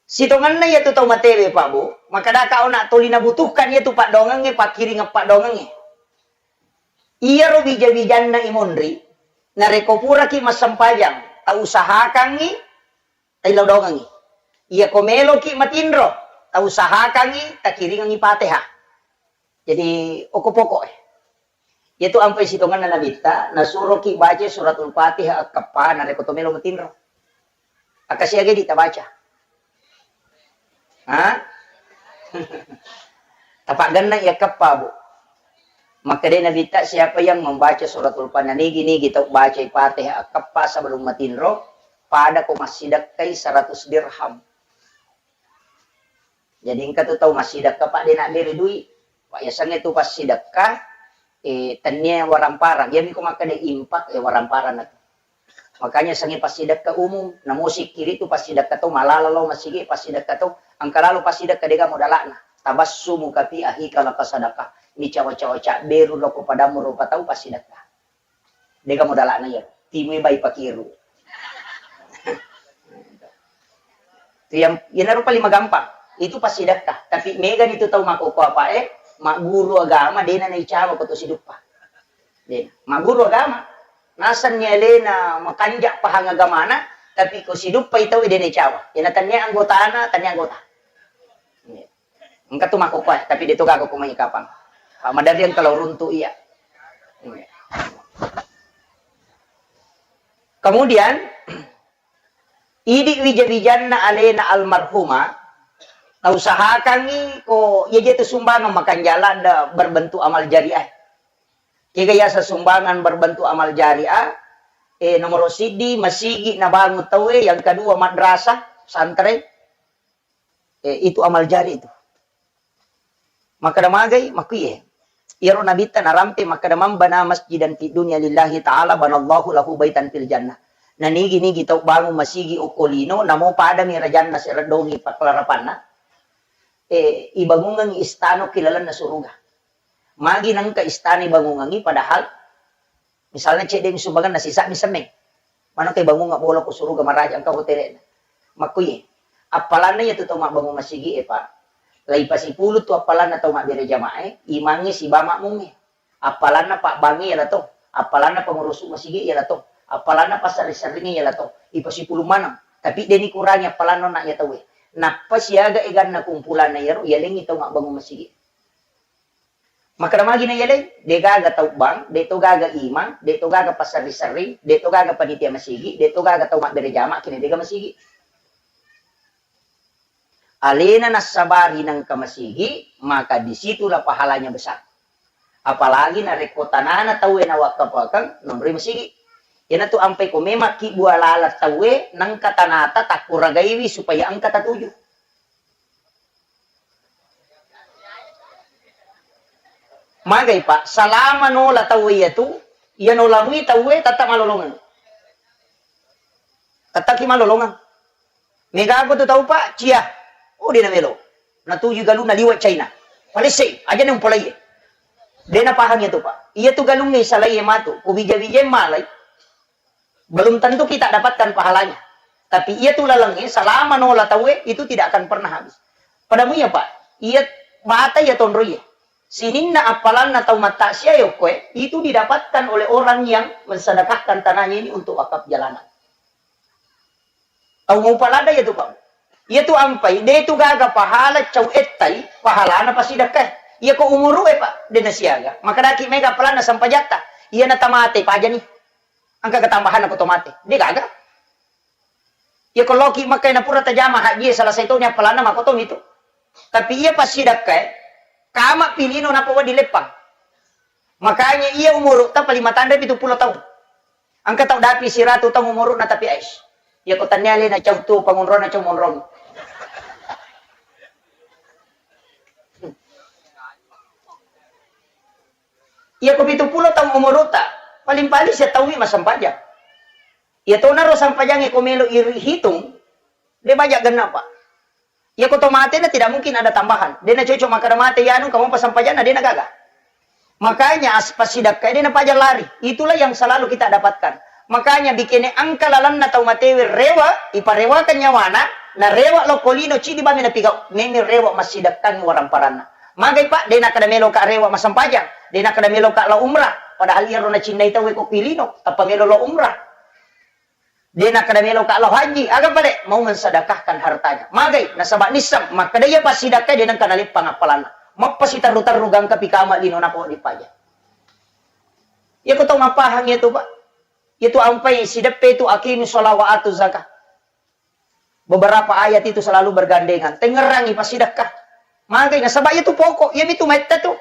Sitongenna iyatu tau matewe, Pak, Bu, makkadaka ona tuli nabutuhkan iyatu paddoangengnge, pakkiringeng paddoangengnge. Iyaro wija-wijanna imonri, narekko puraki massempajang, tausahakangngi, taillau doangengngi. Iyako meloki matinro, tausahakangngi, takiringengngi Fatihah. Jadi, okko pokok e. Iyatu ampai sitongenna Nabitta, nasuroki baca suratul Fatihah akkeppa narekko to melo matinro. Akkasiaga di tabaca. Ha? Tapaggenna iya keppa, Bu. Makkeda Nabitta, siapa yang membaca suratul Fatihah, nigi-nigi tau bacai Fatihah akkeppa sebelum matinro, pada ko massidekkai seratus dirham. Jadi engka tu tau massidekka, Pak, de' nabbere dui. Pak, yasengnge tu passidekka, eh, tennia waramparang. Iyami ko makkeda infak, eh, waramparang na tu. Makanya sengnge passidekka umum, namo sikkiri tu passidekka to, malala lao masigi passidekka to, engka lalo passidekka de' gaga modala'na. Tabassumuka fi akhika laka sadaqah. Micawa-cawa cabberu lao ko padammu rupa tau passidekka. De' gaga modala'na iya. Timui bai pakiru. Tu yang, iyanaro paling magampang. Itu passidekka. Tapi megani tu tau makkokkoe, Pak, eh, magguru agama, de' na naicawa ko to siduppa. De'. Magguru agama. Nasenni alena makanja' pahang agamana, tapi ko siduppai tau de' naicawa. Iyana tennia anggotana, tennia anggota. Iya. Engka tu makkokkoe, tapi de' to gaga ko mai kapang. Pak, maderri engka lao runtu iya. Iya. Kemudian, idi wija-wijanna alena almarhumah, tausahakangngi ko iya je tu sumbangan makanja' ladde berbentuk amal jariah. Kega yaseng sumbangan berbentuk amal jariah, eh, nomoro siddi masigi nabangun tauwe, yang kedua madrasah, pesantren, eh, itu amal jari itu. Makkeda magai, makkuiye. Iyaro nabitta narampe makkeda, "Man bana masjidan fid dunya lillahi ta'ala banallahu lahu baitan fil jannah." Nanigi-nigi tau bangun masigi okko lino, namo padami rajanna sereddongi pakkelarapanna, eh, ibangungengngi istana ki lalenna suruga. Magi nengka istana ibangungengngi, padahal misalnya cedde mi sumbanganna sisa'mi semmeng. Maneng ke bangunga bola ko suruga maraja engka hotelna. Makkuye, appalanna iya tu tau mabbangung masigi e, Pak. Lai pasipulu tu appalanna tau mabbere jamaah e, imangnge siba makmungnge. Appalanna pabbangnge iya la to, appalanna pengurusu masigi iya la to, appalanna passerri-serringnge iya la to. Ipasipulu maneng. Tapi de' nikurangi appalanna na iya tauwe. Nappa siaga eganna kumpulanna iyaro, iyalengngi tau mabbangung masigi. Makkeda magi na iyaleng, de' gaga tau bank, de' to gaga imang, de' to gaga passerri-serring, de' to gaga panitia masigi, de' to gaga tau mabbere jama' kina de' gaga masigi. Alena nassabari nengka masigi, maka di situlah pahalanya besar. Apalagi narekko tanana tauwe nawakkafakeng, nonroi masigi. Iyanatu ampai ko memang ki bua lalat tauwe, nengka tanata takkuragaiwi supaya engka tatuju. Magai, Pak, salama nola tauwe iyatu, iya nola mui tauwe tetta malolongeng. Tetta ki malolongeng. Mega ko tu tau, Pak, cia. Oh, de' namelo. Natuju galunna liwa China. Palessei, aja ne umpolai. De' napahang iyatu, Pak. Iyatu galungnge salai matu, ko bija-bija malai. Belum tentu kita dapatkan pahalanya. Tapi iyatu lalengnge, salama nola tauwe, itu tidak akan pernah habis. Padamu iya, Pak, iya bata iya tonro iya. Sininna appalanna tau mattasia yokkoe, itu didapatkan oleh orang yang mensedekahkan tanahnya ini untuk wakaf jalanan. Tau mau palada iyatu, Pak. Iyatu ampai, de' tu gaga pahala cau ettai, pahalana pasidakkae. Iya ko umuru e, Pak, de' nasiaga. Maka daki mega appalanna sampajatta. Iya natamate pajani. Engka ketambahan ko to mate. De' gaga. Iya ko loki Mekka na pura tajama haji, salah satu nya appalanna mako to mitu. Tapi iya pasidakkae, kama pilino napa wedding leppang. Makanya iya umuru ta paling matanre pitu pulo taung. Engka tau dapi siratu taung umuruna tapi ais. Iya ko tannia alena cau tu pangonrona cau monrong. Iya ko pitu pulo taung umuruta, paling-paling sia taumi massempajang. Iya tonaro sampajangnge ko melo irihitung, de' baja gennapa. Iya ko to matena tidak mungkin ada tambahan. De' nacocok makkeda mate iya anu, kamu pasampajanna de' nagaga. Makanya as-, pasidakkae de' napaja lari. Itulah yang selalu kita dapatkan. Makanya bikene engka lalenna tau matewe rewa, iparewakan nyawana, narewa lokko lino cidi bame napigau. Meme rewa massidakkangi waramparanna. Magai, Pak, de' nakkeda meloka rewa massempajang, de' nakkeda meloka lao umrah. Padahal iyaro nacinnai tauwe ko pilino, tappa melo lao umrah. De' nakkeda meloka lao haji, aga pale? Mau mensedekahkan hartanya. Magai, nasaba nisseng makkeda iya passidakkae de' nengka naleppang appalanna. Mappasiterru-terru gangka pikama lino napa wedding paja. Iya ko tau mappahang iyatu, Pak. Iyatu ampai sideppe itu aqimus shalah wa atuz zakah. Beberapa ayat itu selalu bergandengan. Tengngerangi passidakka. Magai, nasaba iyatu pokok, iyamitu maitta tu.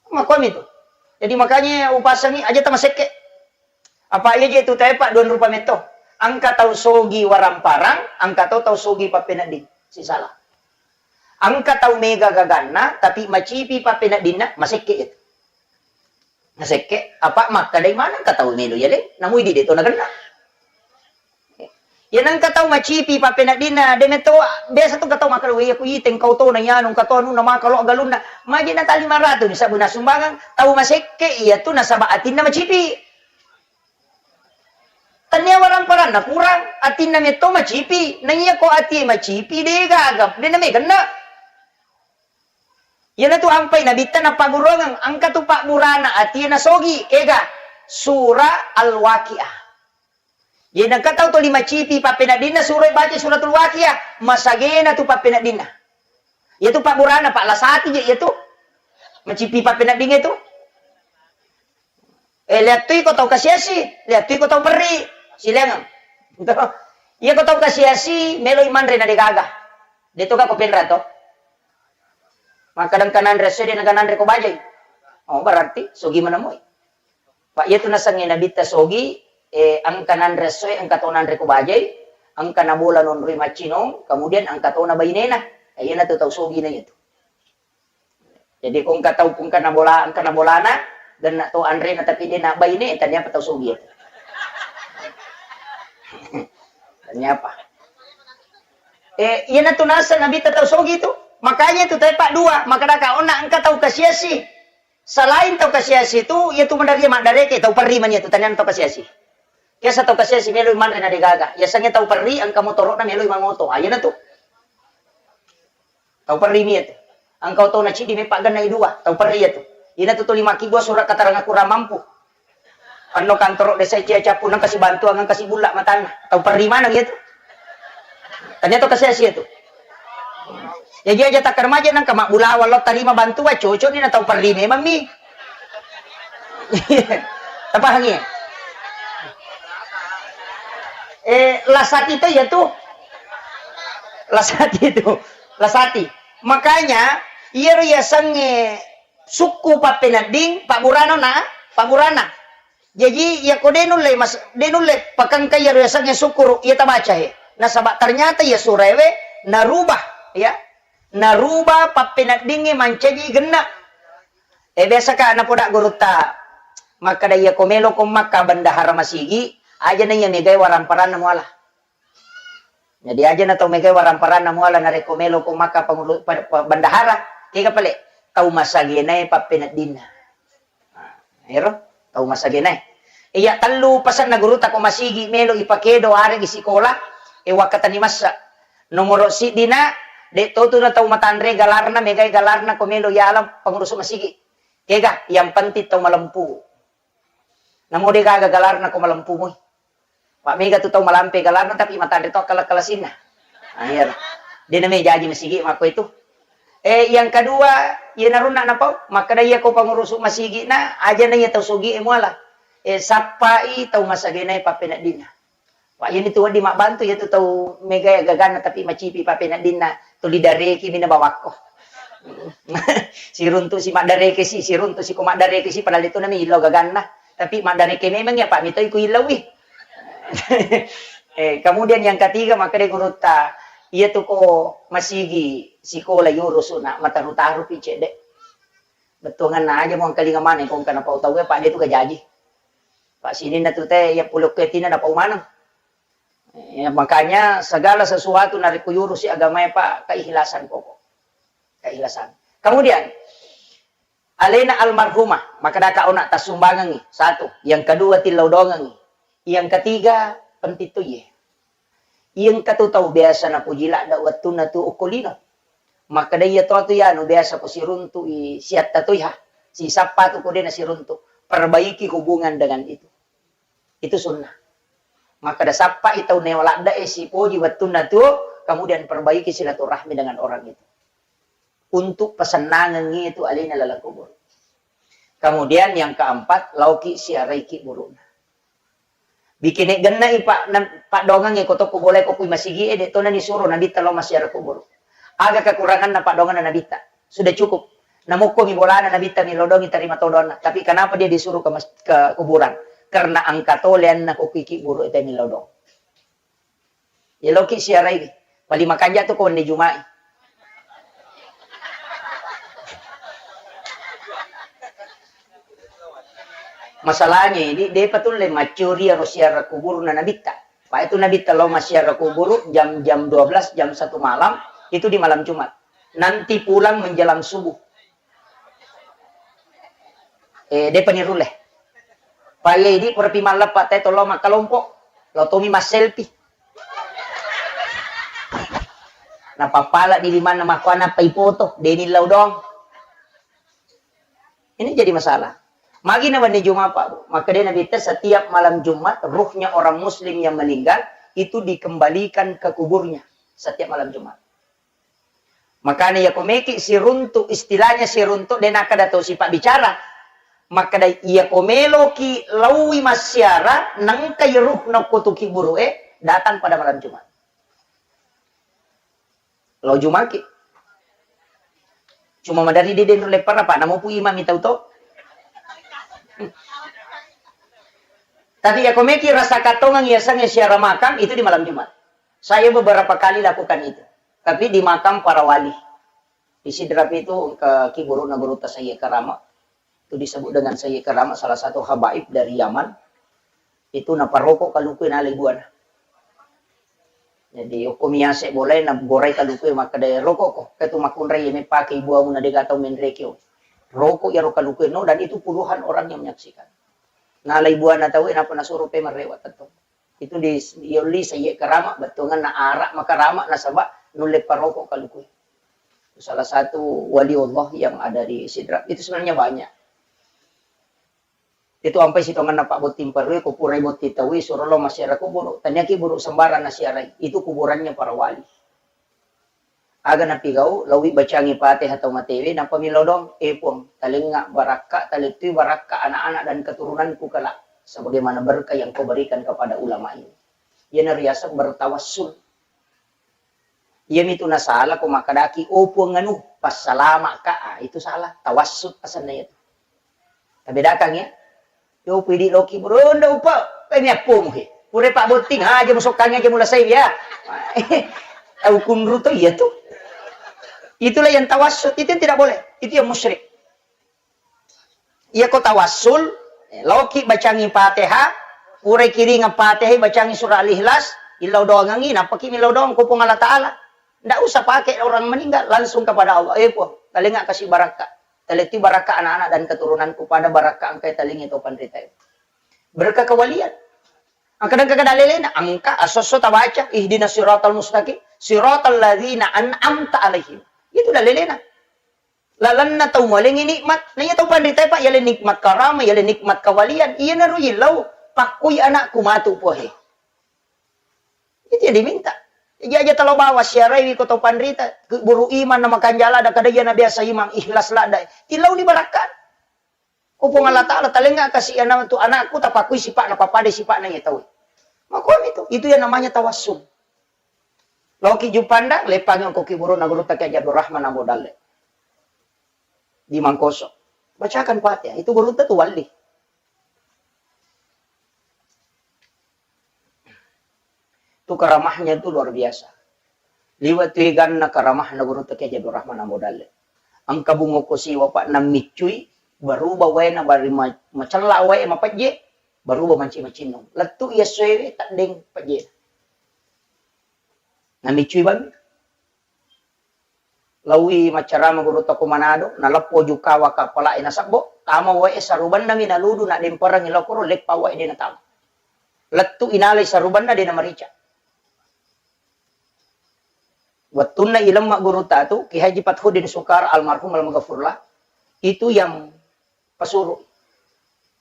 Makkuami tu. Jadi makanya upasangi aja tamasekke. Apa iya je tu tae, Pak, dua rupa metto. Engka tau sogi waramparang, engka to tau sogi pappenedding. Sisala. Engka tau mega gaganna, tapi macipi pappeneddinna, masekke itu. Masekke, apa makkedai maneng engka tau melo yaleng, namu idi de to nagenna. Iya nengka tau macipi pappeneddinna, de metto, biasa tu engka tau makkeda, "Weh, aku iteng kau to na yanu, engka to anu na maka lo galunna." Maji na tali maratu, bisa guna sumbangan, tau masekke iya tu nasaba atinna macipi. Tania waramparang na kurang, atinna metto macipi. Na iya ko ati macipi, de gaga, de na megenna. Iyanatu ampai Nabitta napaggurungeng, engka tu pabburana atie nasogi, kega? Sura Al-Waqiah. Jadi engka tau tuli macipi pappeneddinna suroi baca suratul Waqiah, masagena tu pappeneddinna. Iyatu pabburana, Pak, lasati je iyatu. Macipi pappeneddingnge tu. Eh, liattui ko tau kasiasi, liattui ko tau perri, silaingeng. Iya ko tau kasiasi, meloi manre na degaga. De to ka ko penra to. Makkadang kananre esso de naga nanre ko bajai. Oh, berarti sogi mana moi. Pak, iya tu nasengnge Nabitta sogi, eh, engka nanre esso, engka to nanre ko bajai, engka nabola nonroi maccinong, kemudian engka to na bainena. Eh, iya na tu tau sogi na iya tu. Jadi ko engka tau, ko engka nabola, engka nabolana, genna to anrena tapi de na baine, tania apa tau sogi itu. Tania apa? Eh, iya na tu naseng Nabitta tau sogi tu. Makanya tu tepa dua, maka daka onna engka tau kasiasi. Selain tau kasiasi tu, iya tu madaria maddareke tau perri mani tu tania tau kasiasi. Biasa tau kasiasi meloi manre na degaga. Yasengnge tau perri engka motoro'na meloi mangoto. Ah, iya na tu. Tau perri mi itu. Engka otona ciddi meppa gennai dua, tau perri itu. Ina tu tuli makkibua surat keterangan kurang mampu. Anno kantoro desa cia cappu nang kasi bantuan nang kasi bulla matanna. Tau perri maneng itu. Tania to kasiasi itu. Jadi aja takar maja nang kama bulawa lo tarima bantuan cocok ni na tau perri memang mi. Tapahangi? Eh, lasati to iya tu. Lasati tu. Lasati. Makanya, iyaro yasengnge sukku pappenedding, pabburana na, pabburana. Jaji, iya ko de nulle mas-, de nulle pakengka iyaro yasengnge sukkuru, iya tabaca he. Nasaba ternyata iya suraewe narubah, ya. Naruba pappeneddingnge mancaji genna. Eh, biasa ka napoda gurutta, makkeda iya ko melo ko makka bendahara masigi, aja na iya megai waramparanna muala. Jadi aja na tau megai waramparanna muala narekko melo ko makka pengulu-, pa-, pa-, bendahara, kega pale tau masagenae pappeneddinna. Nah, ero tau masagenae. Iya tellu pasenna gurutta ko masigi melo ipakedo aregi sikola, e wakkatani massa. Nomoro siddina, de to tu na tau matanre galarna, megai galarna ko melo yalang pengurus masigi. Kega, yang penting tau malempu. Namo de gaga galarna ko malempu mui. Pak mega tu tau malampe galarna tapi matanre to kala-kalasinna. Ah, iya. De na me jaji masigi makko itu. Eh, yang kedua, iya narunna napau, makkeda iya ko pengurus masigi na, aja na iya tau sogi e muala. Eh, sappai tau masagenae pappeneddinna. Pak, iya ni tu wedding mabbantu iya tu tau mega gaganna tapi macipi pappeneddinna tuli dareki mina bawakko. Siruntu si maddareke si, siruntu si ko maddareke si, padahal itu nami illau gaganna. Tapi maddareke memang ya Pak, mitoi ku illaui. Eh, kemudian yang ketiga, makkeda gurutta, iya tu ko masigi sikola yurusuna mataru-taru pi cedde. Bettuanganna aja mo engkalinga maneng ko engka napau tau e, Pak, de tu gajaji. Pak, sininna tu te, iya pulokko tina napau maneng. Ya, makanya segala sesuatu narekko yurusi agamae, Pak, keikhlasan pokok. Keikhlasan. Kemudian, alena almarhumah, makkeda ka ona tassumbangengi, satu. Yang kedua, tillau dongengi. Yang ketiga, penting tu iye. Iya engka tu tau biasa napuji ladde wettunna tu okko lino. Makkeda iya to tu yanu biasa ko siruntu'i siatta toiha. Sisappa tu ko de nasiruntu. Perbaiki hubungan dengan itu. Itu sunnah. Makkeda sappai tau newa ladde e sipoji wettunna tu, kemudian perbaiki silaturahmi dengan orang itu. Untuk pesennangengngi itu alena laleng kubur. Kemudian yang keempat, laoki siaraiki buru'na. Bikine gennai pa-, na-, paddoangengnge ko tokko bolae ko kui masigi e, de to nani suro Nabitta lao massiara kubur. Aga kekuranganna paddoangenna Nabitta? Sudah cukup. Namukkomi bolana Nabitta mi lodongi tarima todonna. Tapi kenapa dia disuruh ke mas-, ke kuburan? karena engka to leanna ko ki kiburu e, temi lao dong. Iloki siarai, paling makanja tu ko wenni Juma'i. Masalahnya ini, depa tulle maccuri aro siara kuburna Nabitta. Pa itu Nabitta lao massiara kuburu jam, jam dua belas, jam satu malam, itu di malam Jumat. Nanti pulang menjelang subuh. Eh, depa nirulle. Pa iya idi pura pi malleppa te to lao makkalompo. Lao tomi masselfie. Napappala di limanna makkuana pa ipoto, deni lao doang. Ini jadi masalah. Magi na wenni Jumat, Pak, Bu. Maka dia Nabi, setiap malam Jumat, ruhnya orang muslim yang meninggal itu dikembalikan ke kuburnya setiap malam Jumat. Makanya iya ko meki siruntu, istilahnya siruntu, de nakkeda tau sipabbicara. Makkeda iya ko meloki laui massiara, nengkai ruhna ko tu kiburu e, datang pada malam Jumat. Lao Jumaki. Cuma madari di dendro lepara, Pak, namo pu imam mitau to. Tapi iya ko meki rasa katongang iya sange siara makam itu di malam Jumat. Saya beberapa kali lakukan itu. Tapi di makam para wali. Di Sidrap itu ke kiburuna gurutta Sayyid Karama. Itu disebut dengan Sayyid Karama, salah satu habaib dari Yaman. Itu naparoko kaluku nalai buana. Jadi, okko miase boleh na gorai kaluku makkeda rokok ko. Ketu makunrai me pake ibuamu na dega tau menrekio. Rokok ya ro kaluku no, dan itu puluhan orang yang menyaksikan. Nalai buana tau, napa nasuro pe merewat tetto. Itu di, yolli Sayyid Karama, bettuanganna arak makarama nasaba nulle paroko kaluku. Salah satu wali Allah yang ada di Sidrap. Itu sebenarnya banyak. Itu ampai sitonganna Pak Botting Parue, ko purai botting taui, suro lo massiara kuburu. Taniaki buru sembarang nasiarai. Itu kuburannya para wali. Aga napigau, laui bacangi Fatihah tau matewe, nappa millau doang, "Eh Puang, talengnga barakka, talettui barakka anak-anak dan keturunanku kelak, sebagaimana berkah yang kau berikan kepada ulama ini." Iyana riaseng bertawassul. Iyamitu nasala ko makkadaki, "Oh Puang anu, passalama ka." Ah, itu salah, tawassul asenna itu. Tabedakan ya. Yo, pidi loki, bro, nda upa, eh, mi appomu he. Pura Pak Botting, ha, aja musokkangi aja mula saya ya. Tahu kunru tuh, iya tuh. Itulah yang tawassul, itu yang tidak boleh. Itu yang musyrik. Iya ko tawassul, eh, loki bacangi Fatihah, pura kiringa Fatihah, bacangi surah Al-Ikhlas, illau doangangi, napaki millau doang ko Puang Allah Ta'ala. Ndak usah pakai orang meninggal, langsung kepada Allah. Eh, Puang, talenga kasih barakka. Taletti barakka anak-anak dan keturunanku pada barakka engkai talengi to panrita. Berkah kewalian. Engka dengka kada lelena, engka asosso tabaca, "Ihdinas siratal mustaqim, siratal ladzina an'amta alaihim." Itu dah lelena. Lalenna tau malengi nikmat, nanya tau panrita, Pak, yale nikmat karama, yale nikmat kewalian. Iya naru ilau, pakkui anakku matu pohe. Itu yang diminta. Jadi aja talo bawa siarai ko tau panrita, buru iman na makanjala da kada iya na biasa iman ikhlas lada. Tilau ni barakka. Ko Puang Allah Ta'ala, talenga kasi anak tu anakku, tapakui sipakna, papade sipakna iya tau. Makomi tu, itu yang namanya tawassul. Loki Jupanda, lepangi ko ki buruna gurutta Kiai Abdul Rahman Ambo Dalle. Di Mangkoso. Bacakan Fatihah, itu gurutta tu wali. Itu karamahnya itu luar biasa. Liwa tu eganna karamahna gurutta Kiai Abdul Rahman Ambo Dalle. Engka bungo ko siwa, Pak, nammiccui, berubah waena bari ma-, macella wae mapejje, berubah manci-macinnung. Lettu iya soewe teddeng pejje. Namiccui bang. Laui maccarama gurutta ko Manado, naleppo jukawa kapalae nasebbo, tama wae sarubanna mi naludu, nademperengi lokoro, leppa wae de natama. Lettu inalai sarubanna de namarica. Wettunna ilemma gurutta tu, Ki Haji Fathuddin Sukar almarhum almaghfurlah, itu yang pasuru.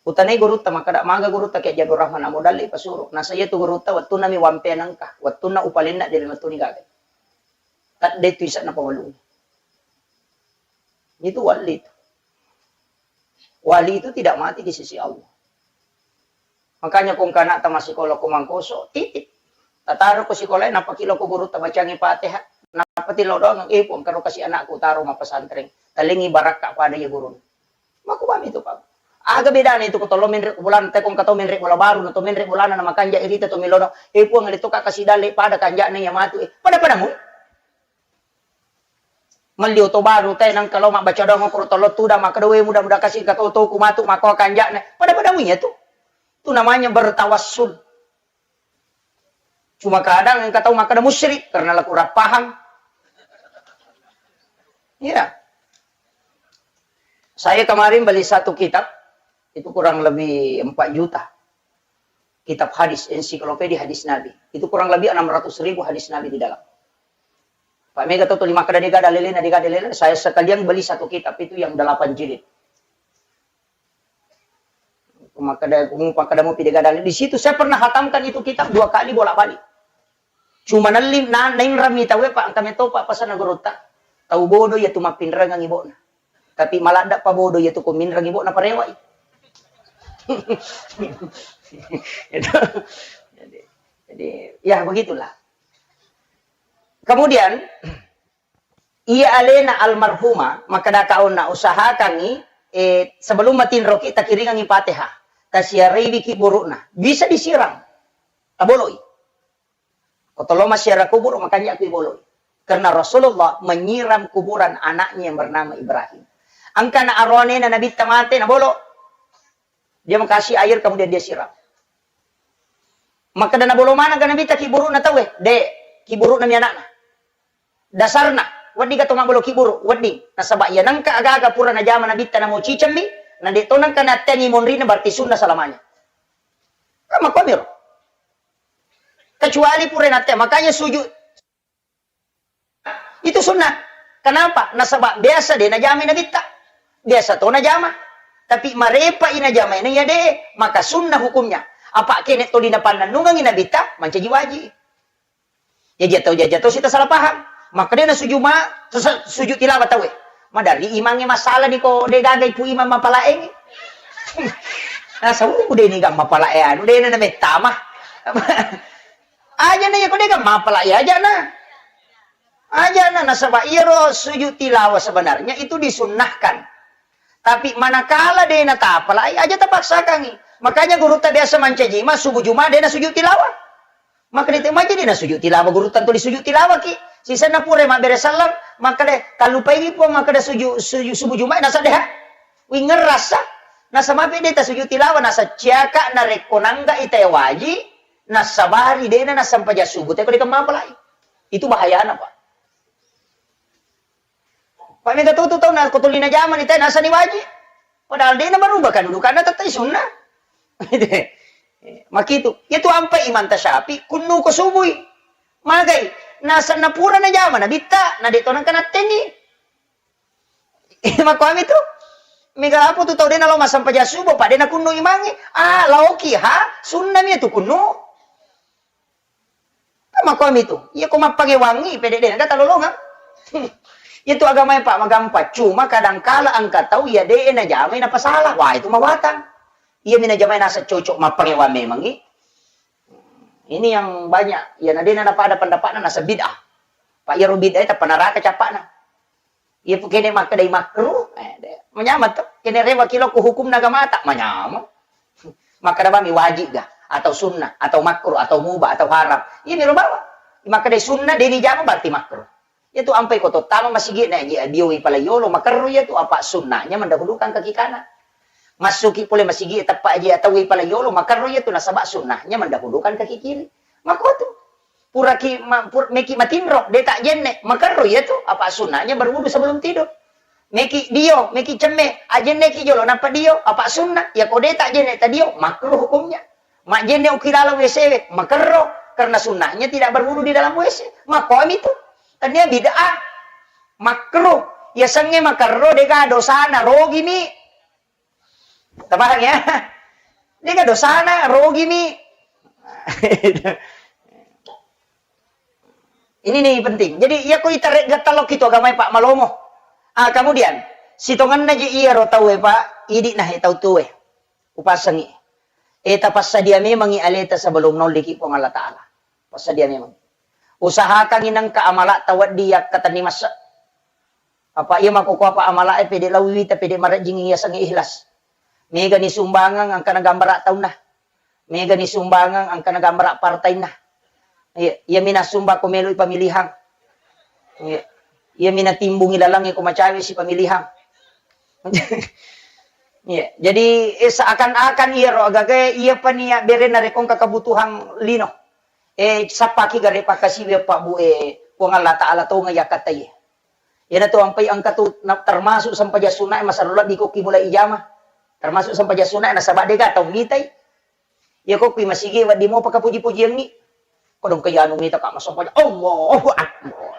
Utanai gurutta, makkada maga gurutta Kiai Abdul Rahman Ambo Dalle pasuru. Nasa iya tu gurutta wettunna mi wampe nengka, wettunna upalenna de mettuni gaga. Tadde tu isanna pawalung. Itu wali itu. Wali itu tidak mati di sisi Allah. Makanya ko engka anakta massikola ko Mangkoso, titip. Tataro ko sikolae, napaki lao ko gurutta bacangi Fatihah. Nappa ti lao doang, "Eh, Puang, karo kasi anakku taro mappesantreng. Talengi barakka pada iya guru." Makubami tu, Pak. Aga bedana itu ko tollo menre' bolana, te ko engka tau menre' bola baru, na to menre' bolana na makanja' irita to melono, "Eh, Puang, ale to ka kasi dalle' pada kanja'na iya matu, eh." Pada-pada mui. Melli oto baru te nangka lao mabbaca doang ko tollo tudang, makkeda, "We, mudah-mudahan kasi engka to toku matu makko kanja'na." Pada-pada mui iya tu. Itu namanya bertawassul. Cuma kadang engka tau makkeda musyrik karena la kurang paham. Iya. Saya kemarin beli satu kitab, itu kurang lebih empat juta. Kitab hadis, ensiklopedia hadis Nabi. Itu kurang lebih enam ratus ribu hadis Nabi di dalam. Pak Mega tau tuli makkeda dega dalilena, dega dalilena. Saya sekalian beli satu kitab itu yang delapan jilid. Makkeda, makkeda mau pide gadang. Di situ saya pernah hatamkan itu kitab dua kali bolak-balik. Cuma nelli, na, nainrami tau, Pak, engka meto, Pak, pasana gurutta. Tau bodoh iya tu mappinrengang ibo'na. Tapi maladda pa bodoh iya tu ko minreng ibo'na parewai. Itu. Jadi, jadi, ya begitulah. Kemudian, iya alena almarhumah, makkeda kaonna, usahakangngi, eh, sebelum matinroki, takiringangngi Fatihah. Tasiaraiwiki buru'na. Bisa disiram. Taboloi. Ko tollo massiara kuburu, makanja' kui boloi. Karena Rasulullah menyiram kuburan anaknya yang bernama Ibrahim. Engka na aronena Nabitta mate, nabolo. Dia mau kasih air, kemudian dia siram. Makkeda nabolo maneng ga Nabitta ki buru'na tauwe? De', ki buru'na mi anakna. Dasarna, wedding ga to mabbolo ki buru, wedding. Nasaba iya nengka aga-aga pura najama Nabitta namo cicemmi, na de' to nengka natteangi monrina, berarti sunnah selamanya. Kan makkuamiro. Kecuali pura nattea, makanya sujud itu sunnah. Kenapa? Nasaba biasa de' najamai Nabitta. Biasa to najama. Tapi marepa i najamai na iya de', maka sunnah hukumnya. Apa kene toli napannennungangi Nabitta, mancaji wajib. Jaji atau, jaji atau sita salah paham. Maka de' nasuju ma, su-, su-, sujud tilawah tauwe. Madari imangnge masalah ni ko de' gaga ipu imang mapalaengngi. Nasau de' ni ga mapalae anu, de' na mettama. Aja na iya ko de' ga mapalae aja na. Aja na, nasaba iyaro sujud tilawah sebenarnya itu disunnahkan. Tapi manakala de' natapalai, aja tapaksakangngi. Makanya gurutta biasa mancaji ma subuh Juma de' nasujud tilawah. Maka de' te maja de' nasujud tilawah, gurutta tuli sujud tilawah ki. Sisenna pura mabbere sallang, makkeda, "Kallupaini Puang," makkeda, "sujud, sujud subuh Juma nasaddeha." Wingerrassa. Nasamape de' tasujud tilawah, nasacciaka narekko nangga ita waji, nasabari de' na nasampaja subuh, te ko de' kemmapalai. Itu bahayana, Pak. Pak, mega tu, tu tau na ko tuli najamani te nasani waji. Padahal de' na berubah kadudukanna, tettai sunnah. Makitu. Iya tu ampai Imam Tasyafi kunnu ko subui. Magai. Nasanna pura najama Nabitta, na de' to nengka nattengi. Makkuami tu. Mega apa tu tau de' na lao massampajang subuh, pa de' na kunnu imangnge. Ah, laoki ha, sunnah mi tu kunnu. Kan makkuami tu. Iya ko mappangewangngi, pede de' naga talolongang. Iya tu agamae, Pak, magampang. Cuma kadangkala engka tau iya de' najamai napasala. Wah, itu mawatang. Iya mi najamai naseng cocok mappangewang memangngi. Ini yang banyak. Iya na de' na napada pendapatna naseng bid'ah. Pak, iyaro bid'ah tappa naraka cappa'na. Iya, pu kene makkedai makruh, eh, de-, manyameng to. Kene rewa ki lao ko hukumna agamata, manyameng. Makkeda bami wajib ga, atau sunnah, atau makruh, atau mubah, atau haram. Iya, miro bawang. Makkedai sunnah, de' ni jama, berarti makruh. Iya tu ampai ko tottama masigi na, iya, dioi pala yolo, makerro iya tu, apa sunnahnya mendahulukan kaki kanan. Massuki pole masigi, teppa aja, tauwi pala yolo, makerro iya tu, nasaba sunnahnya mendahulukan kaki kiri. Makko tu. Puraki ma-, pur-, meki matinro, de' ta jenne, makerro iya tu, apa sunnahnya berwudu sebelum tidur. Meki dio, meki cemme, ajenne ki jolo, nappa dio, apa sunnah, iya ko de' ta jenne ta dio, makruh hukumnya. Majenne uki laleng W C we, makerro, karena sunnahnya tidak berwudu di dalam W C. Makkomi tu. Tania bid'ah, makruh. Iya sengnge makerro, de' ga dosana, rogi mi. Tapahang ya? De' ga dosana, rogi mi. Ini nih penting. Jadi, iya ko itare' gattalo ki tu agamae, Pak, malomo. Ah, kemudian, sitongenna ji iyaro tauwe, Pak, idi' na he tau tuwe. Upasengi. Eh, tapassadia memangi aleta sebelum naolliki Puang Allah Ta'ala. Passadia memang. Usahakangi nengka amala tawaddi yakkatenni masse. Apa iya makkokko apa amala e pede lao wita pede marejjing iya sengnge ikhlas. Megani sumbangeng engkana gambara taunna. Megani sumbangeng engkana gambara partainna. Iya, iyami nassumba ko meloi pamilihang. Iya. Iyami natimbungi lalengnge ko macawe si pamilihang. Iya, jadi, eh, seakan-akan iyaro agaga iya pa nia bere narekko engka kebutuhan lino. Eh, sappaki gare pakkasiwi Pak Bu, eh, Puang Allah Taala tonga yakkatai. Iyanatu ampai engka tu na-, termasuk sempajang sunna e masero lebbi ko ki bola ijama. Termasuk sempajang sunna e nasaba dega tau mitai. Iya ko kui masigi wedding mopa kapuji-pujiangngi. Kodong ke anu mita ka massempajang. Allahu Akbar.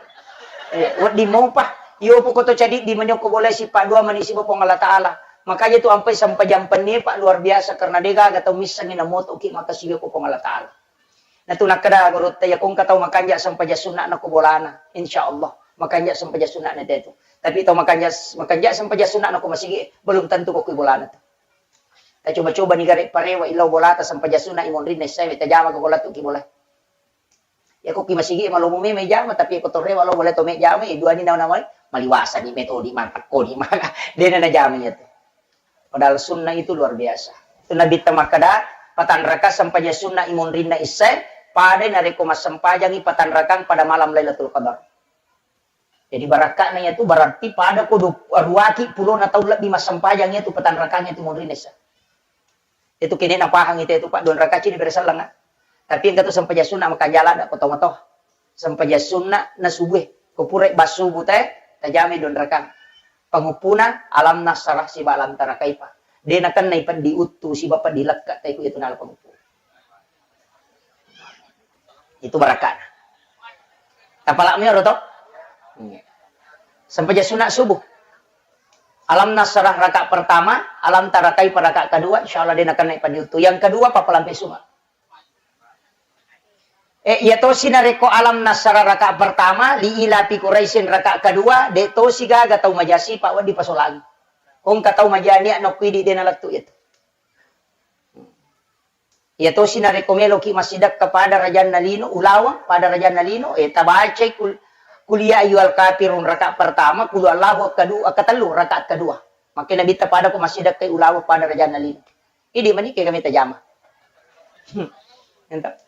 Eh, wedding mopa. Iyo pu koto cadi di manyoko bola sipa dua mani siba Puang Allah Taala. Makanya tu ampai sempajang penni Pak luar biasa karena dega aga tau missengi namoto ki makkasiwi ko Puang Allah Taala. Natu nakkeda gurutta, iya ko engka tau makanja sempajang sunna'na ko bolana, insya Allah makanja sempajang sunna'na tetu. Tapi tau makanja, makanja sempajang sunna'na ko masigi, belum tentu ko kui bolana tu. Tacoba-coba ni gare parewa illau bolata sempajang sunna i monrinna issae, tajama ko bola tu ki bola. Iya ko ki masigi malomo meme jama, tapi ko torewa lo bola to me jama, eh, dua ni nawa-nawa, maliwasa ni metodi mata ko di mana. Dena na jama iya tu. Padahal sunnah itu luar biasa. Itu Nabitta makkeda, patanraka sempajang sunnah i monrinna issae, pada narekko massempajangi patanrakang pada malam Lailatul Qadar. Jadi barakka'na iyatu berarti pada ko du-, ruaki pulona taung lebbi massempajang iyatu patanrakang iyatu monrinna issae. Itu kene napahang itu, itu Pak, dua rakaat cini bere sellengnga. Tapi engka tu sempajang sunnah makanja ladde ko tomatoa. Sempajang sunnah na subuh e. Ko pura bassubu te, tajamai dua rakaat. Panguppuna alam nasrah siba alam tara kaifa. De nakenna i peddi uttu siba peddi lekka te ku itu nala panguppu. Itu barakana. Tapalak mi ro to? Iya. Sempajang sunnah subuh. Alam nasrah rakaat pertama, alam tara kaifa rakaat kedua, insyaallah de nakenna i peddi uttu. Yang kedua, papalampe sunga. Eh, iya tosi narekko alam nasrah rakaat pertama, li ilafi Quraisyin rakaat kedua, de tosi gaga tau maja sipa wedding pasolangi. Ko engka tau maja nia nokko idi de nalettu itu. Iya tosi narekko meloki massidekka pada rajanna lino, ulaweng pada rajanna lino, eh, tabacai kul-, kul ya ayyuhal kafirun rakaat pertama, kul huwallahu kedua, ketellu rakaat kedua. Makkeda Nabitta pada ko massidekkai ulaweng pada rajanna lino. Idi mani kega meta jama. Hmm. Enta.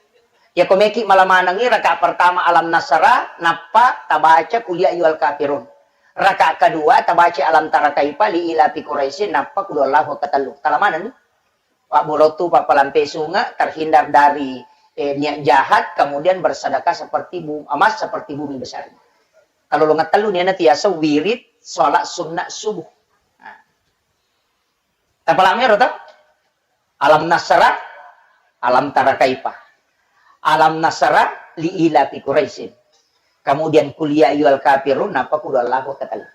Iya ko meki mala manengi rakaat pertama alam nasrah, nappa tabaca kul ya ayyuhal kafirun. Rakaat kedua tabaca alam tara kaifa li ilafi Quraisyin, nappa kul huwallahu ketellu. Tala manenni. Pabburotu, pappalampe sunge, terhindar dari, eh, niat jahat, kemudian bersedekah seperti bu-, emas seperti bumi besar. Kalau lo ngetellu ni, nanti asa wirid sholat sunnah subuh. Nah. Tapalak mero to? Alam nasrah, alam tara kaifa. Alam nasrah li ilafi Quraisyin. Kemudian kul ya ayyuhal kafirun, nappa kul huwallahu ketellu.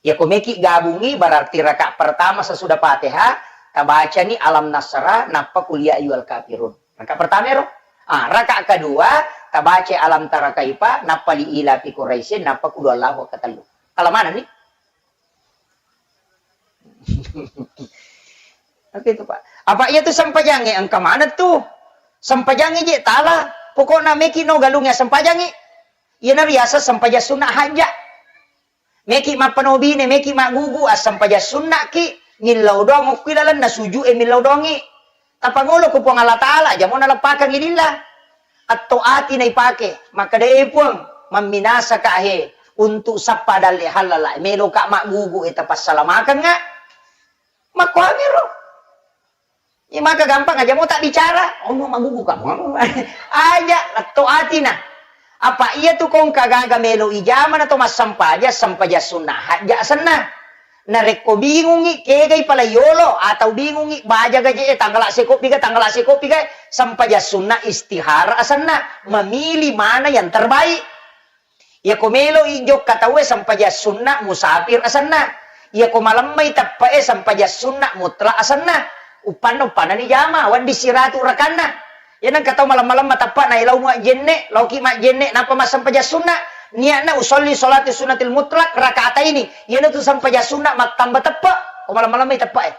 Ya, ko meki gabungi, berarti rakaat pertama sesudah Fatihah, tabacani alam nasrah, nappa kul ya ayyuhal kafirun. Rakaat pertama ero. Ah, rakaat kedua, tabaca alam tara kaifa, nappa li ilafi Quraisyin, nappa kul huwallahu ketellu. Tala manenni? Oke itu, Pak. Apa iya tu sempajangnge engka maneng tu? Sempajangnge je tala. Pokokna meki no galungnge sempajangnge. Iyana riaseng sempajang sunna hajja. Meki mappanobine, meki maggugu, assempajang sunnaki, millau doang okki lalenna suju e millau doangi. Tapangolo ku Puang Allah Taala, jamo naleppakengngi lillah. Atto ati naipake, makkeda, "E Puang, mamminasaka he, untuk sappa dalle hallala, meloka maggugu e tapassalamakeng nga." Makkuamiro. Iya maka gampang aja mo tak bicara, ono maggugu kamu. Aja, letto atina. Apa iya tu kongka gaga melo ijama na to massempaja, sempaja sunnah hajja senna. Narekko bingungi kegai pala yolo atau bingungi baja gaje e tanggala seko piga, tanggala seko piga, sempaja sunnah istihara asenna, memilih mana yang terbaik. Iyako melo i jokka tauwe sempaja sunnah musafir asenna. Iyako malemmai teppe'e sempaja sunnah mutlak asenna. Uppanna, uppanna ni jama, wedding siratu rakanna. Iya nengka tau malem-malemma teppa na ilau majjenne, lauki majjenne, nappa massempaja sunnah. Niatna usolli sholati sunnatil mutlak rakaataini. Iyana tu sempaja sunnah mattamba teppe. Ko malem-malemmai teppe'e.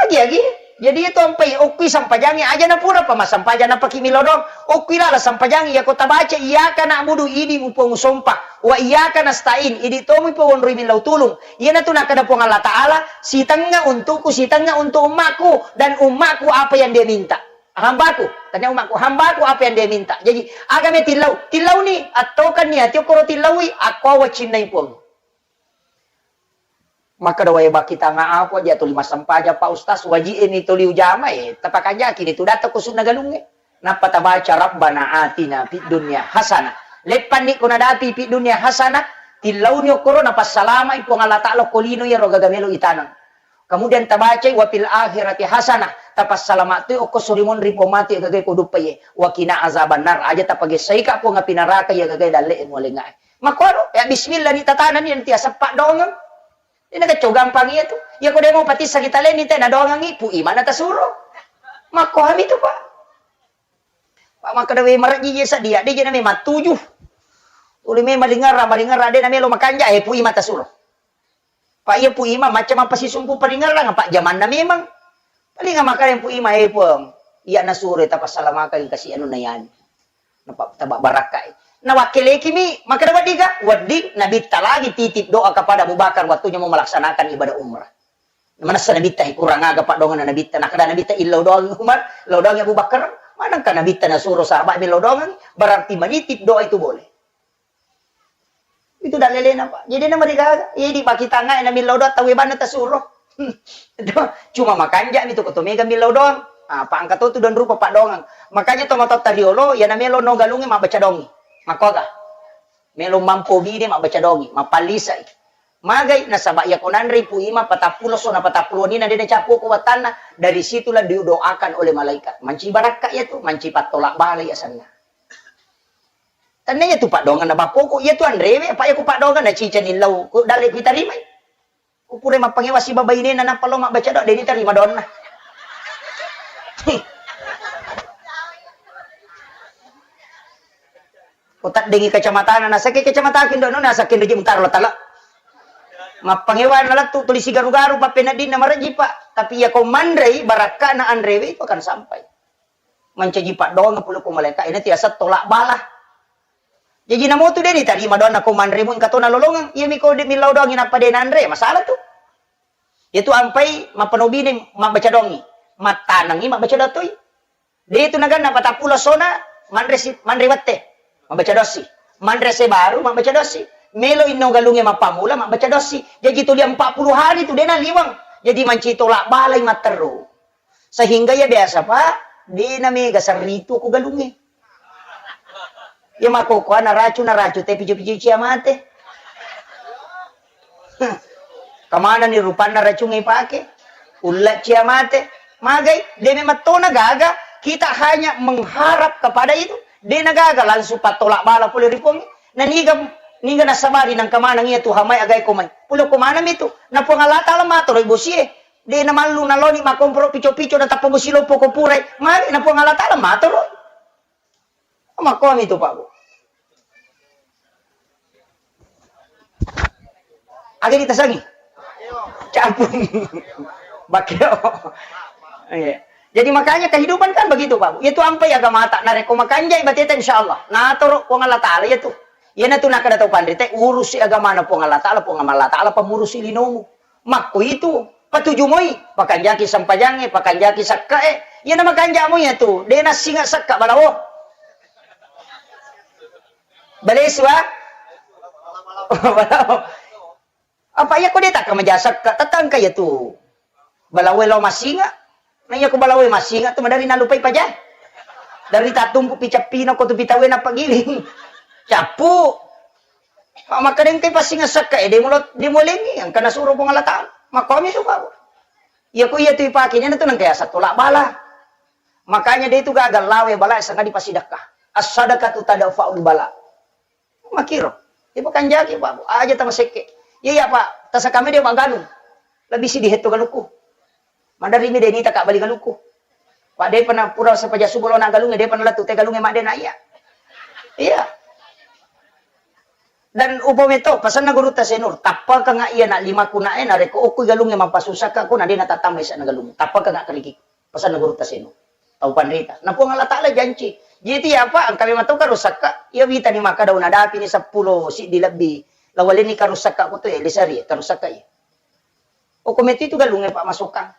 Agi-agi, Jadi itu ampai okkui sampajangi aja na pura pa masampajang napaki milo doang. Okkui lala sampajangi, yako tabaca iyyaka na'budu, idi mu Puang usompa. Wa iyyaka nasta'in, idi tomu Puang onroi millau tulung. Iyanatu nakkeda Puang Allah Ta'ala, sitengnga untukku, sitengnga untuk ummaku, dan ummaku apa yang dia minta. Hambaku, tanya ummaku, hambaku apa yang dia minta. Jadi, agame tillau, tillauni, attokanni ati okkoro tillaui, akko wacinnai Puang. Makkeda wae baki tanga apa dia tuli massempajang, Pak Ustaz, waji e mi tuli ujama e, tapakanjaki ni tu data ko sunna galungnge. Nappa tabaca Rabbana atina fid dunya hasanah. Leppanni ko nadapi fid dunya hasanah, tillauni okkoro napassalamai Puang Allah Ta'ala ko lino iyaro gaga melo itaneng. Kemudian tabacai wa fil akhirati hasanah, tapassalama tu okko suri monri pong mate gaga ko duppa ye. Wa qina azabannar, aja tapagessaika Puang api naraka iya gaga dalle e mualenga e. Makkuaro, ya bismillah ni tatanani nanti asappa dongeng. Ini kacau gampang iya tu. Ya ko demo patissa kita leni te na dongengi pu imana tasuro. Makko hami tu, Pak. Pak makkeda we marejji je sadia, de je na memang tuju. Tuli memang ringerra, maringerra de na melo makanja, eh, pu ima tasuro. Pak iya pu ima macam apa sisumpu paringerrang, Pak jamanna memang. Paling makkeda pu ima, eh, Puang. Iya nasuro tapassalamakan kasi anu nayani. Napa taba barakkai. Nawakkeleki mi, makkeda weddiga? Wedding, Nabitta lagi titip doa kepada Abu Bakar waktunya mau melaksanakan ibadah umrah. Manessa Nabitta, eh, kurang aga paddoangenna Nabitta. Nakkeda Nabitta, illau doang Umar, illau doang Abu Bakar. Manengka Nabitta nasuro sahabat mi illau doang, berarti menitip doa itu boleh. Itu dalelena, Pak. Jadi na marigaga. Iya di baki tangai na millau doang tau banna tasuro. Cuma makanja mi tu ko to mega millau doang. Ah, Pak angka to tu dan rupa Pak doang. Makanya to matotta riolo, ya na melo no galungi mabbaca dongi. Makkoga. Melo mampo bine mabbaca dongi, mapallisai. Magai nasaba iya ko nanre pu ima patappulo sona patappulo ni na de na cappu ko wattanna. Dari situlah didoakan oleh malaikat. Manci barakka iya tu, manci pattolak balai asanna. Tennaya tu paddoangenna bakkoko, iya tu anrewe, apa iya ku paddoangenna cicani lau, ku dalle ku tarimai. Ku pura mappangewa siba bainena nappa lo mabbaca doa, de ni tarima doanna. Ko taddengi kacamatana, nasake kacamataku indono, nasake reje mutaro tala. Mappangewa na lettu tuli sigaru-garu pappeneddinna marejji, Pak. Tapi iya ko manrei barakkana anrewe itu akan sampai. Mancaji paddoangeng pole ko malaeka, ina tiaseng tolak bala. Jaji namotu de ditarima doanna ko manremu engka to nalolongeng. Iyami ko de millau doangi nappa de nanre, masalah tu. Iyatu ampai mappanobine mabbaca doangi. Mattanengi mabbaca doang toi. De tu naganna patappulo sona manre si, manre wette. Mabbaca doang si. Manre se baru mabbaca doang si. Melo inno galunge mappamula mabbaca doang si. Jaji tuli empat puluh hari tu de naliweng. Jadi manci tolak balai matteru. Sehingga iya biasa, Pak, de na mega serritu ko galungnge. Iya makkokkoa naracu, naracu te picu-picu cia mate. Kemana ni rupanna racungnge ipake? Ulla cia mate. Magai, de memang tona gaga, kita hanya mengharap kepada itu. De na gaga langsung pattolak bala pole ri Puang. Na niga, niga nasabari nang kemanang iya tu hamai agai komai. Pole ko manami tu. Na Puang Allah Taala matoro bosie. De namallu naloni makomporo pico-pico natappa bosi loppo ko purai. Magi na Puang Allah Taala matoro. Makkomi tu, Pak, Bu. Aga ditasangi? Campur. Bakeo. Iya. Jadi makanya kehidupan kan begitu, Pak, Bu. Itu ampai agamata. Narekko makanjai bateta insya Allah. Natoro Puang Allah Taala iya tu. Iyanatu nakkeda tau panrita, urusi agamana Puang Allah Taala, Puang Allah Taala pamurusi linomu. Makkuitu, patuju moi, pakanjaki sempajangnge, pakanjaki sekkae. Iyana makanja moi iyatu, de nassinga sekka balawo. Balesu, ah? Balawo. Apa iya ko de takka maja sekka, tatangka iyatu. Balawo lao massinga. Na iya ko balawo massinga tu madari nalupai paja. Dari tatumpu pi cappina ko tu pitawe na pagiling. Cappu. Makkedengkai passinga sekka e, de mulo, de mulengi, engka nasuro Puang Allah Taala. Makkomi suka. Iya ko iya tu ipake, nyana tu nengka yaseng tolak bala. Makanya de tu gagal lawe bala sangadi pasidakka. As-sadaqatu tadfa'ul bala. Makiro. Ipakanjaki, Pak, Bu. Aja tamasekke. Iya, iya, Pak. Tasakame de magalung. Lebih sidi hetto galukku. Maderri mi de nita ka bali galukku. Pak, de pernah pura sepaja subuh lo na galunge, de pernah lettu te galunge madde na iya. Iya. Dan upa meto, pasanna Gurutta Senur, tappakanga iya na limaku nae, narekko okko galungnge mappasussakka ko, na de natatambai sana galung. Tappakanga keriki, pasanna Gurutta Senur. Tau panrita. Na Puang Allah Ta'ala janci. Jadi apa? Engka memang tau karussakka, iya witani maka daun adapi ni seppulo siddi lebbi. Lawalenni karussakka ko tu, eh, lisari, eh, karussakka iya. Okko meto itu galungnge, Pak, masukkan.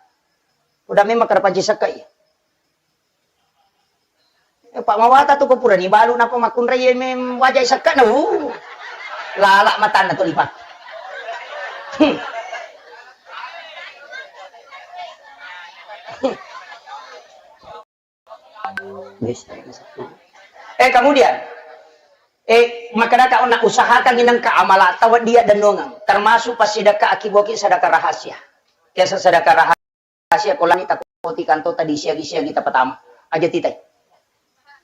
Udah memang kada panci sakka iya. Eh, Pak, mawata tu ko purani balu napa makkunrai mem wajai sakka na, uh. Lala matanna tu lipa. Hmm. Eh, kemudian, eh, makkedaka onna usahakan inengka amala tau dia denongang, termasuk passidekka akiboki sedekah rahasia. Biasa sedekah rahasia rahasia ko lani takoti kantota di siagi-siagi tapatama. Aja titai.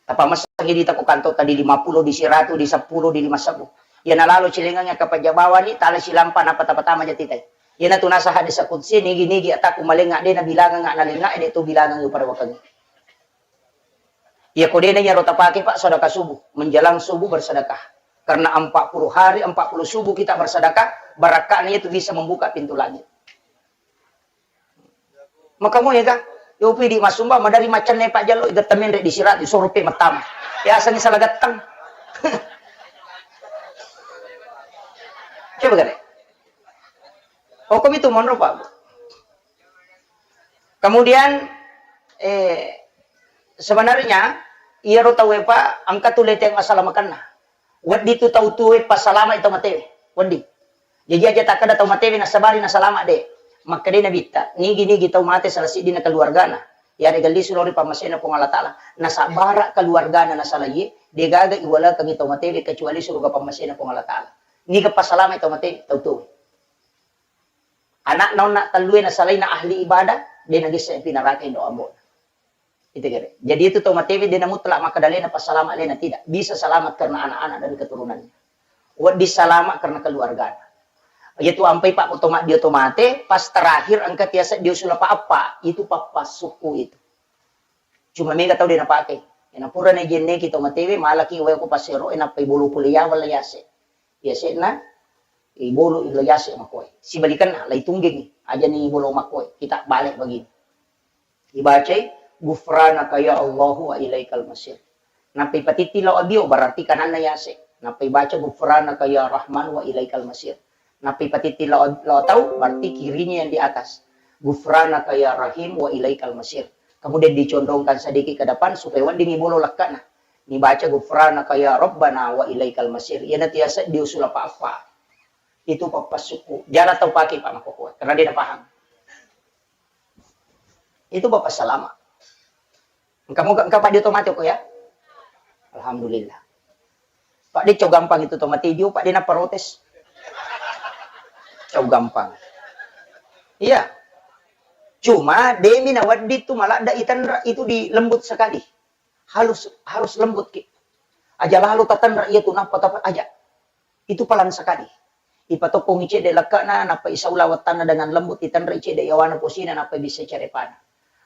Tapamessangi di tako kantota di lima puluh, di siratu, di seppulo, di lima sebbu. Iya nalalo cilengang kapajabawani, tala silampa napa tapatama aja titai. Iya natu nasa hadis kudsi, nigi-nigi ataku malenga de nabilangang nalenga de tu bilangang pada wakangi. Iya ko dena iya ro tapake, Pak, sedekah subuh, menjelang subuh bersedekah. Karena empat puluh hari, empat puluh subuh kita bersedekah, barakka'na itu bisa membuka pintu langit. Maka mo ya kan? Yo pidi masumba madari macanne Pak Jallo, igetta menre di sirat, disoro pe mattama. Ya asangi salah gattang. Coba gare. Oh, kami itu monro, Pak. Kemudian, eh, sebenarnya iyaro tauwe, Pak, engka tu leteng masalah makanna. Wedding tu tau tuwe passalama i tau matewe. Wedding. Jaji aja takkeda tau matewe nasabari nasalama de. Makkedai Nabitta, nigi-nigi tau mate salah siddina keluargana, yarega lisu lao ri pammasena Puang Allah Ta'ala, nasabbara keluargana nasala iye, degaga iwalekengi tau matewe kecuali suruga pammasena Puang Allah Ta'ala. Niga passalama i tau matewe, tau tuwe. Anakna onna tellue nasalaina ahli ibadah, de nagesse pi naraka indo ambo. Itu kira. Jadi itu tau matewe dena mutlak makkeda lena passalama lena, tidak. Bisa selamat karena anak-anak dan keturunannya. Wedding selamat karena keluargana. Yaitu ampai Pak Oto Maddio to mate, pas terakhir engka tiasa dio sulapa apa, itu pappa suku itu. Cuma mega tau dena pakai. Ena pura na jenneki to matewe, malaki wae ko pasero, ena pai bolo pole yawa la yase. Yase'na, ibolo ila yase makoe. Sibalikanna, lai tunggengi, ajani ibolo makoe. Kita balik begini. Ibacai, "Ghufranaka ya Allahu wa ilaikal masir." Nappa ipatitti lao abio, berarti kananna yase. Nappa ibaca, "Ghufranaka ya Rahman wa ilaikal masir." Nappa ipatitti lao, lao tau, berarti kirinya yang di atas. "Ghufranaka ya Rahim wa ilaikal masir." Kemudian dicondongkan sedikit ke depan supaya wedding ibolo lekkana. Nibaca, "Ghufranaka ya Rabbana wa ilaikal masir." Iyana tiasa diusul apa-apa. Itu pappasukku. Jarang tau pakai, Pak, makkokoe. Karena dia paham. Itu Bapak salama. Engka moga, engka Pak, dia otomatis kok ya. Alhamdulillah. Pak, dia cau gampang itu otomatis dia, Pak, dia na protes. Cau gampang. Iya. Cuma, demi nawaddi tu maladda itanra itu di lembut sekali. Halus, harus lembut ki. Aja lalu tatanra iya tu nappa tapa aja. Itu pelan sekali. Ipatokkongi cedde lekkana, nappa isau lawattanna dengan lembut, itanrai cedde yawana posina, nappa bisa carepana.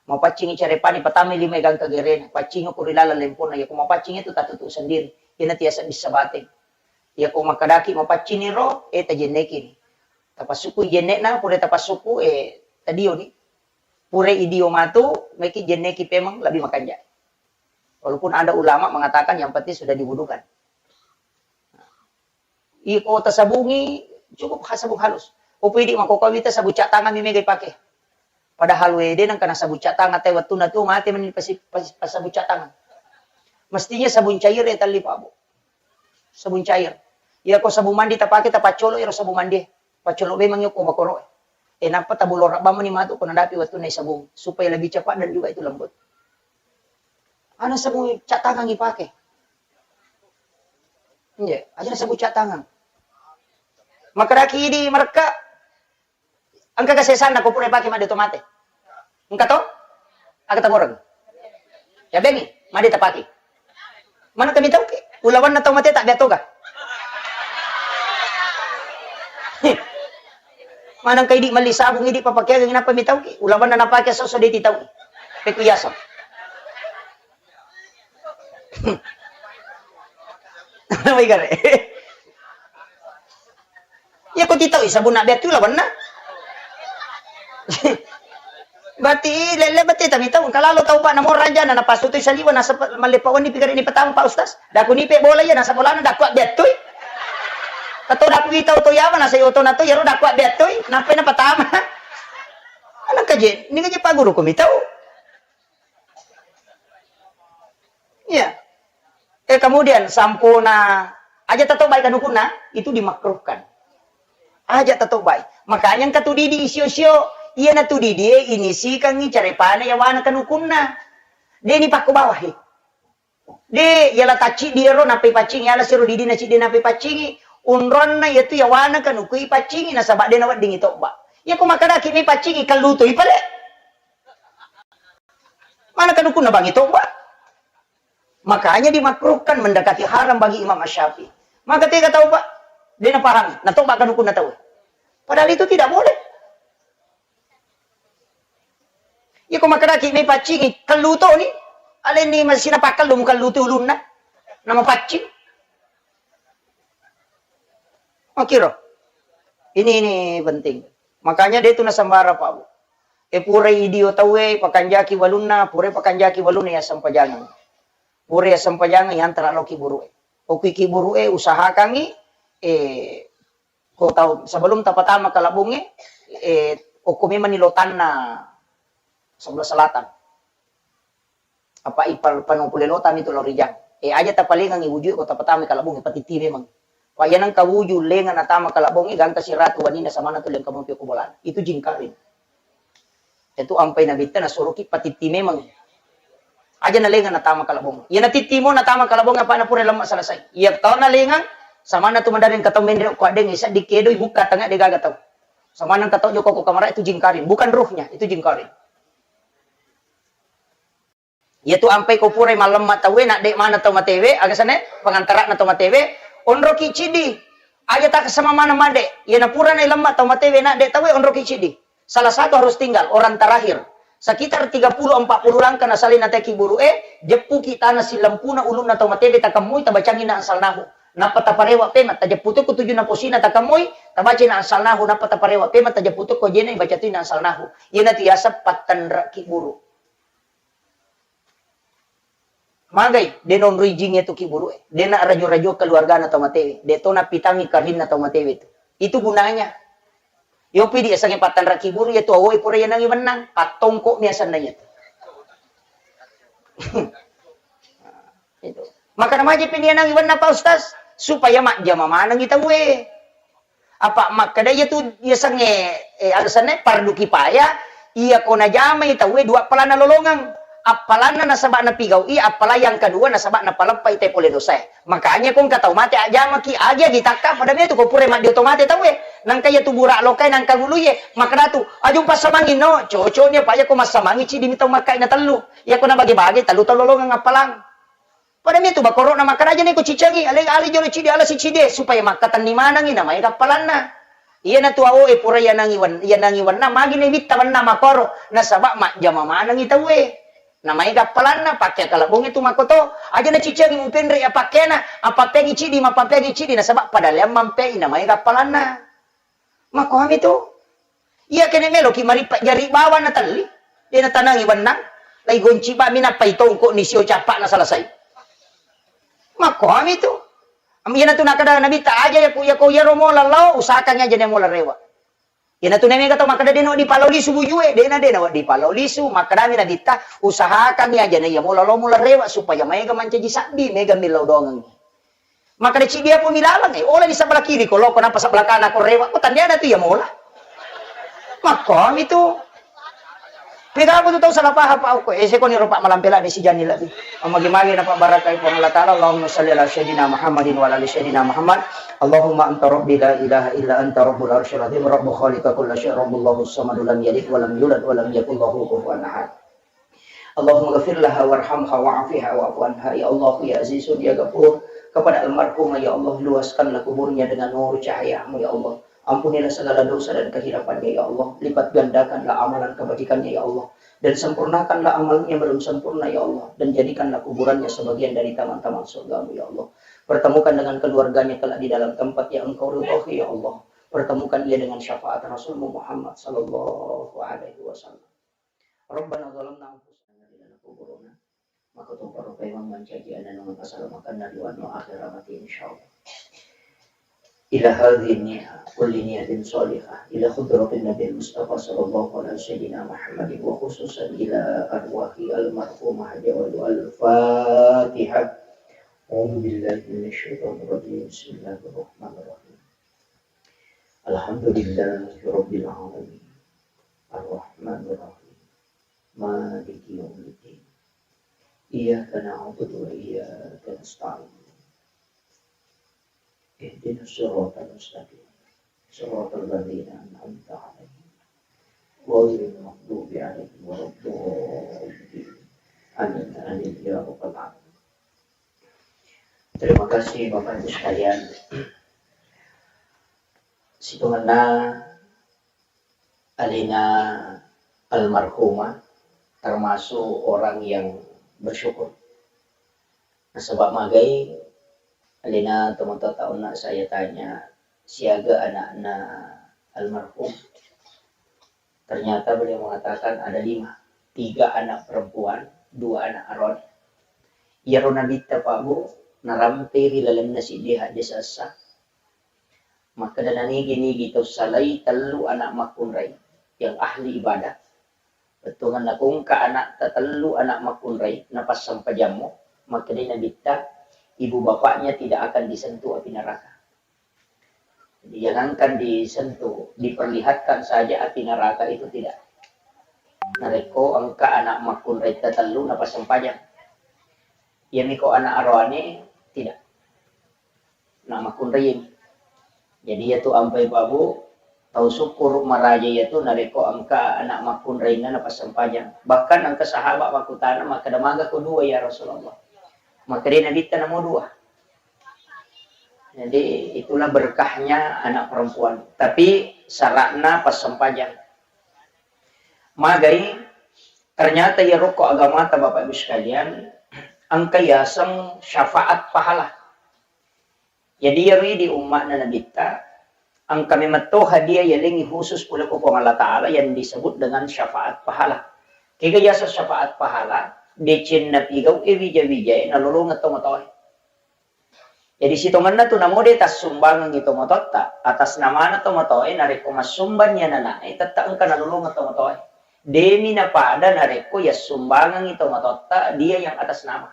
Mapaccingi carepani, patamai lima gangka gerena, paccingi ko ri laleng lempona, yako mapaccing itu tatutu sendiri. Iyana tiasa bisa bateng. Yako makadaki mapaccini ro, eh, tajennekini. Tapasukku jennekna, pura tapasukku, eh, tadioni. Pura idio matu, meki jenneki pemeng lebih makanja. Walaupun ada ulama mengatakan yang penting sudah diwudukan. Iko tasabungi, cukup ha-, sabung halus. Upu idi makkokkoe wita sabun cat tangan mi mega ipake. Padahal wede nengka na sabun cat tangan, te wettunna tu mate meni pasi-, pasi-, pasabun cat tangan. Mestinya sabun cair ya talli, Pak Bu. Sabun cair. Iya ko sabun mandi tapake, tapaccolo ero sabun mandi. Paccolo memang ko makoro. Eh, nappa tabolo rabbang meni matu ko nadapi wettunna sabung supaya lebih cepat dan juga itu lembut. Ana sabung cat tangan ipake. Iya, aja sabung cat tangan. Makaraki di merekka, engka kesesanna ko pura pake made to mate. Engka to? Aga tagoreng. Ya bengi, made tapake. Mana kami tau ke? Ulawanna tau mate tak dia toga. Manang kai di mali sabung idi papakeang napa mi tau ke? Ulawanna napake soso de ti tau. Peku yasa. Wai gare. Iya ko titau sabunna bettui lawanna. Berarti lele berarti tapi tau kalalo tau Pak namo raja na napasutui saliwa nasaba mallepa wenni pigare ni petang Pak Ustaz. Daku nipe bola iya nasaba bolana daku bettui. Atau daku itau to yawa nasa oto na to yaro daku bettui. Nape na petama. Anak kaje, ni kaje Pak Guru ko mitau. Iya. Eh, kemudian sampuna aja tettobai kanukunna, itu dimakruhkan. Aja tettobai. Makanya engka tu didi isio-sio, iya na tu didi e inisikangi carepana yawana kanukunna. De ni pakko bawahi. De yala tacci di ero napai paccingi, yala siro didi na ciddi napai paccingi, unronna yatu yawana kanukui paccingi nasaba de na weddingi tobba. Iya ko makadaki mi paccingi kallutu ipale. Mana kanukunna bangi tobba? Makanya dimakruhkan mendekati haram bagi Imam Syafi'i. Maka tega tau Pak, dia na paham, na tobba kanukunna tau. Padahal itu tidak boleh. Iya ko makkadaki mai paccingi, kellu toni, alenni masina pakkellu mukelluti ulunna. Nama paccing. Oke, Ro. Ini, ini penting. Makanya dia itu nasambara, Pak Bu. E purai idio tauwe pakanjaki walunna, purai pakanjaki walunna ya sempajangeng. Purai ya sempajangeng ya antara loki buru'e. Oki ki buru'e usahakangi, eh, ko tau sebelum tapatama kalabunge, eh, okko memang ni lotanna sebelah selatan. Apa ipal pano pule lotani tu lao rijang. Eh, aja tapalengangi wujue ko tapatama kalabunge patitti memang. Pa iya nengka wuju lenga natama kalabunge gangka siratu wanina samana tu lengka mopi ko bolana. Itu jingkaring. Itu ampai nabitta nasuruki patitti memang. Aja nalenga natama kalabung. Iya natitti mo natama kalabung apa na pura lemma selesai. Iya tau nalengang samana tu madari engka tau menre ko adeng isa dikedoi bukka tengah de gaga tau. Samana engka tau joko ko kamara itu jingkaring, bukan ruhnya, itu jingkaring. Iya tu ampai ko purai malemma tauwe, nadde mana tau matewe, aga sane, pengantarana tau matewe, onroki cidi. Aja tak sama mana made. Iya na pura nai lemma tau matewe, nadde tauwe, onroki cidi. Salah satu harus tinggal, orang terakhir. Sekitar tiga puluh empat puluh langkah nasalai nateki buru'e, jeppuki tana silempuna ulunna tau matewe takemmui, tabacangi na ansalnahu. Nappa taparewa pema, tajeppu tu kutujuna posina takemmui, tabaca na ansalnahu, nappa taparewa pema, tajeppu tu ko jena, baca tu na ansalnahu. Iyana tu yaseng pattenreki buru. Magai, de nonroi jing iyatu ki buru'e. De na rajo-rajo keluargana tau matewe. De to napitangi karinna tau matewe tu. Itu gunanya. Yopi di esange pattanra ki buru iyatu awoe pura yanangi wennang. Pattongko mi asenna iyatu. Itu. Maka namaji pi nianangi wennang Pak Ustaz. Supaya majjama manengi tauwe. Apa makkeda iyatu yasengnge, eh, alasanna fardu kifayah, iya ko najamai tauwe dua appalanna lolongeng. Appalanna nasaba napigau'i, appala yang kedua nasaba napaleppai te pole dosae. Makanya ko engka tau mate ajjamaki, agi-agi takka pada metu ko pura maddio to mate tauwe. Nangka iyatu bura lokai nangka guluye, makkeda tu, "Aju passamangi no, cocoknya Pak ya ko massamangi cidi mi tau makkai na tellu. Ya ko nabage-bage tellu tau lolongeng appalang." Pada mitu bakoro'na makkeda aja neko cicengi, ale, ale jolo cidi, ala sicidi, supaya makkatenni manengi, namaega appalanna. Iyana tu awoe pura yanangi wen-, yanangi wenna, magi ne witta wenna makoro, nasaba majjama manengi tauwe. Namaega appalanna, pakke kalabonge tu makoto, aja na cicengi mupenre ya pakkena, apappeangi cidi, mapappeangi cidi, nasaba pada leang mampei, namaega appalanna. Makoami tu. Iya kene meloki marippe jari bawang na telli. De natanangi wennang. Lai gonci bami nappai tongko ni sio cappa na selesai. Makoami tu. Am iyana tu nakada Nabitta aja ya ku, ya ko yaro mola lao, usahakan aja ne mola rewa. Iyana tu ne mega tau makkada de no dipalao lisu bujue, de na de na dipalao lisu, makkadami Nabitta, usahakan aja ne ya mola lao mola rewa supaya maega mancaji sabbi, mega millau doangengi. Makkeda cidi apa milaleng, eh, ola di sebelah kiri ko loko, napa sebelah kanan ko rewa, ko tandiana tu ya mola. Makkomi tu. Mega aku tu tau salah paham Pak Uko. Eh, sekoni ropak malam pela di sijani lagi. Magi-magi napa barakai Puang Allah Taala. Allahumma salli ala sayyidina Muhammadin wa ala ali sayyidina Muhammad. Allahumma anta rabbi la ilaha illa anta rabbul arsyil azim, rabbu khaliqa kulla syai, rabbullahu samadu lam yalid wa lam yulad wa lam yakul lahu kufuwan ahad. Allahumma ghafir laha warhamha wa'afiha wa'fu anha. Ya Allah, ya Azizun, ya Ghafur, kepada almarhumah, ya Allah, luaskanlah kuburnya dengan nur cahayamu, ya Allah. Ampunilah segala dosa dan kehilafannya, ya Allah. Lipat gandakanlah amalan kebajikannya, ya Allah. Dan sempurnakanlah amalnya belum sempurna, ya Allah. Dan jadikanlah kuburannya sebagian dari taman-taman surgamu, ya Allah. Pertemukan dengan keluarganya kelak di dalam tempat yang Engkau ridhoi, ya Allah. Pertemukan ia dengan syafaat Rasulmu Muhammad sallallahu alaihi wasallam. Rabbana zalamna anfusana lana kuburuna. Maka to para paimeng mancaji ananungan pasalamakenna ri wenno akhirat mati, insyaallah. Ila hadhihi niyah, kulli niyatin shalihah, ila hadratin Nabi Mustafa sallallahu alaihi sayyidina Muhammad wa khususan ila arwahi almarhumah Haji Awal. Al-Fatihah. A'udzu billahi minasyaitonir rajim. Bismillahirrahmanirrahim. Alhamdulillahi rabbil alamin. Arrahmanirrahim. Maliki yaumiddin. Iyyaka na'budu wa iyyaka nasta'in. Ihdinas siratal mustaqim. Siratal ladzina an'amta 'alaihim. Ghairil maghdubi 'alaihim waladdallin. Amin. Amin ya rabbal alamin. Terima kasih Bapak Ibu sekalian. Sitongenna alena almarhumah termasuk orang yang bersyukur. Nasaba magai alena tomatoatta onna saya tanya siaga anakna almarhum. Ternyata beliau mengatakan ada lima, tiga anak perempuan, dua anak aroane. Iyaro nabitta Pak Bu, narampei ri lalenna siddi hadde sessa. Makkeda nanigi-nigi tau salai tellu anak makkunrai yang ahli ibadah. Bettuanna ko engka anakta tellu anak makkunrai napassempajammo, makkedai nabitta, ibu bapaknya tidak akan disentuh api neraka. Jadi, jangankan disentuh, diperlihatkan saja api neraka itu tidak. Narekko engka anak makkunrai tatellu napassempajang. Iyami ko anak aroane tidak. Anak makkunrai. Jadi, iyatu ampai Pak Bu, tau syukur maraja iyatu narekko engka anak makkunrainna napassempajang. Bahkan engka sahabat makkutana makkeda, "Maga ko dua ya Rasulullah?" Makkedai nabitta, "Namo dua." Jadi, itulah berkahnya anak perempuan. Tapi syaratna passempajang. Magai, ternyata iyaro ko agamata Bapak Ibu sekalian, engka yaseng syafaat pahala. Jadi iyaro di umma'na nabitta, engka memetto hadiah yalengi khusus pole ko Puang Allah Ta'ala yang disebut dengan syafaat pahala. Kega yaseng syafaat pahala, decenna pigau e wija-wijae nalolongeng tomatoae. Jadi sitongenna tu namo de tassumbangengngi tomatoatta, atas namana tomatoae narekko massumbang ni anana'e tette engka nalolongeng tomatoae. Demi napada narekko yassumbangengngi tomatoatta dia yang atas nama.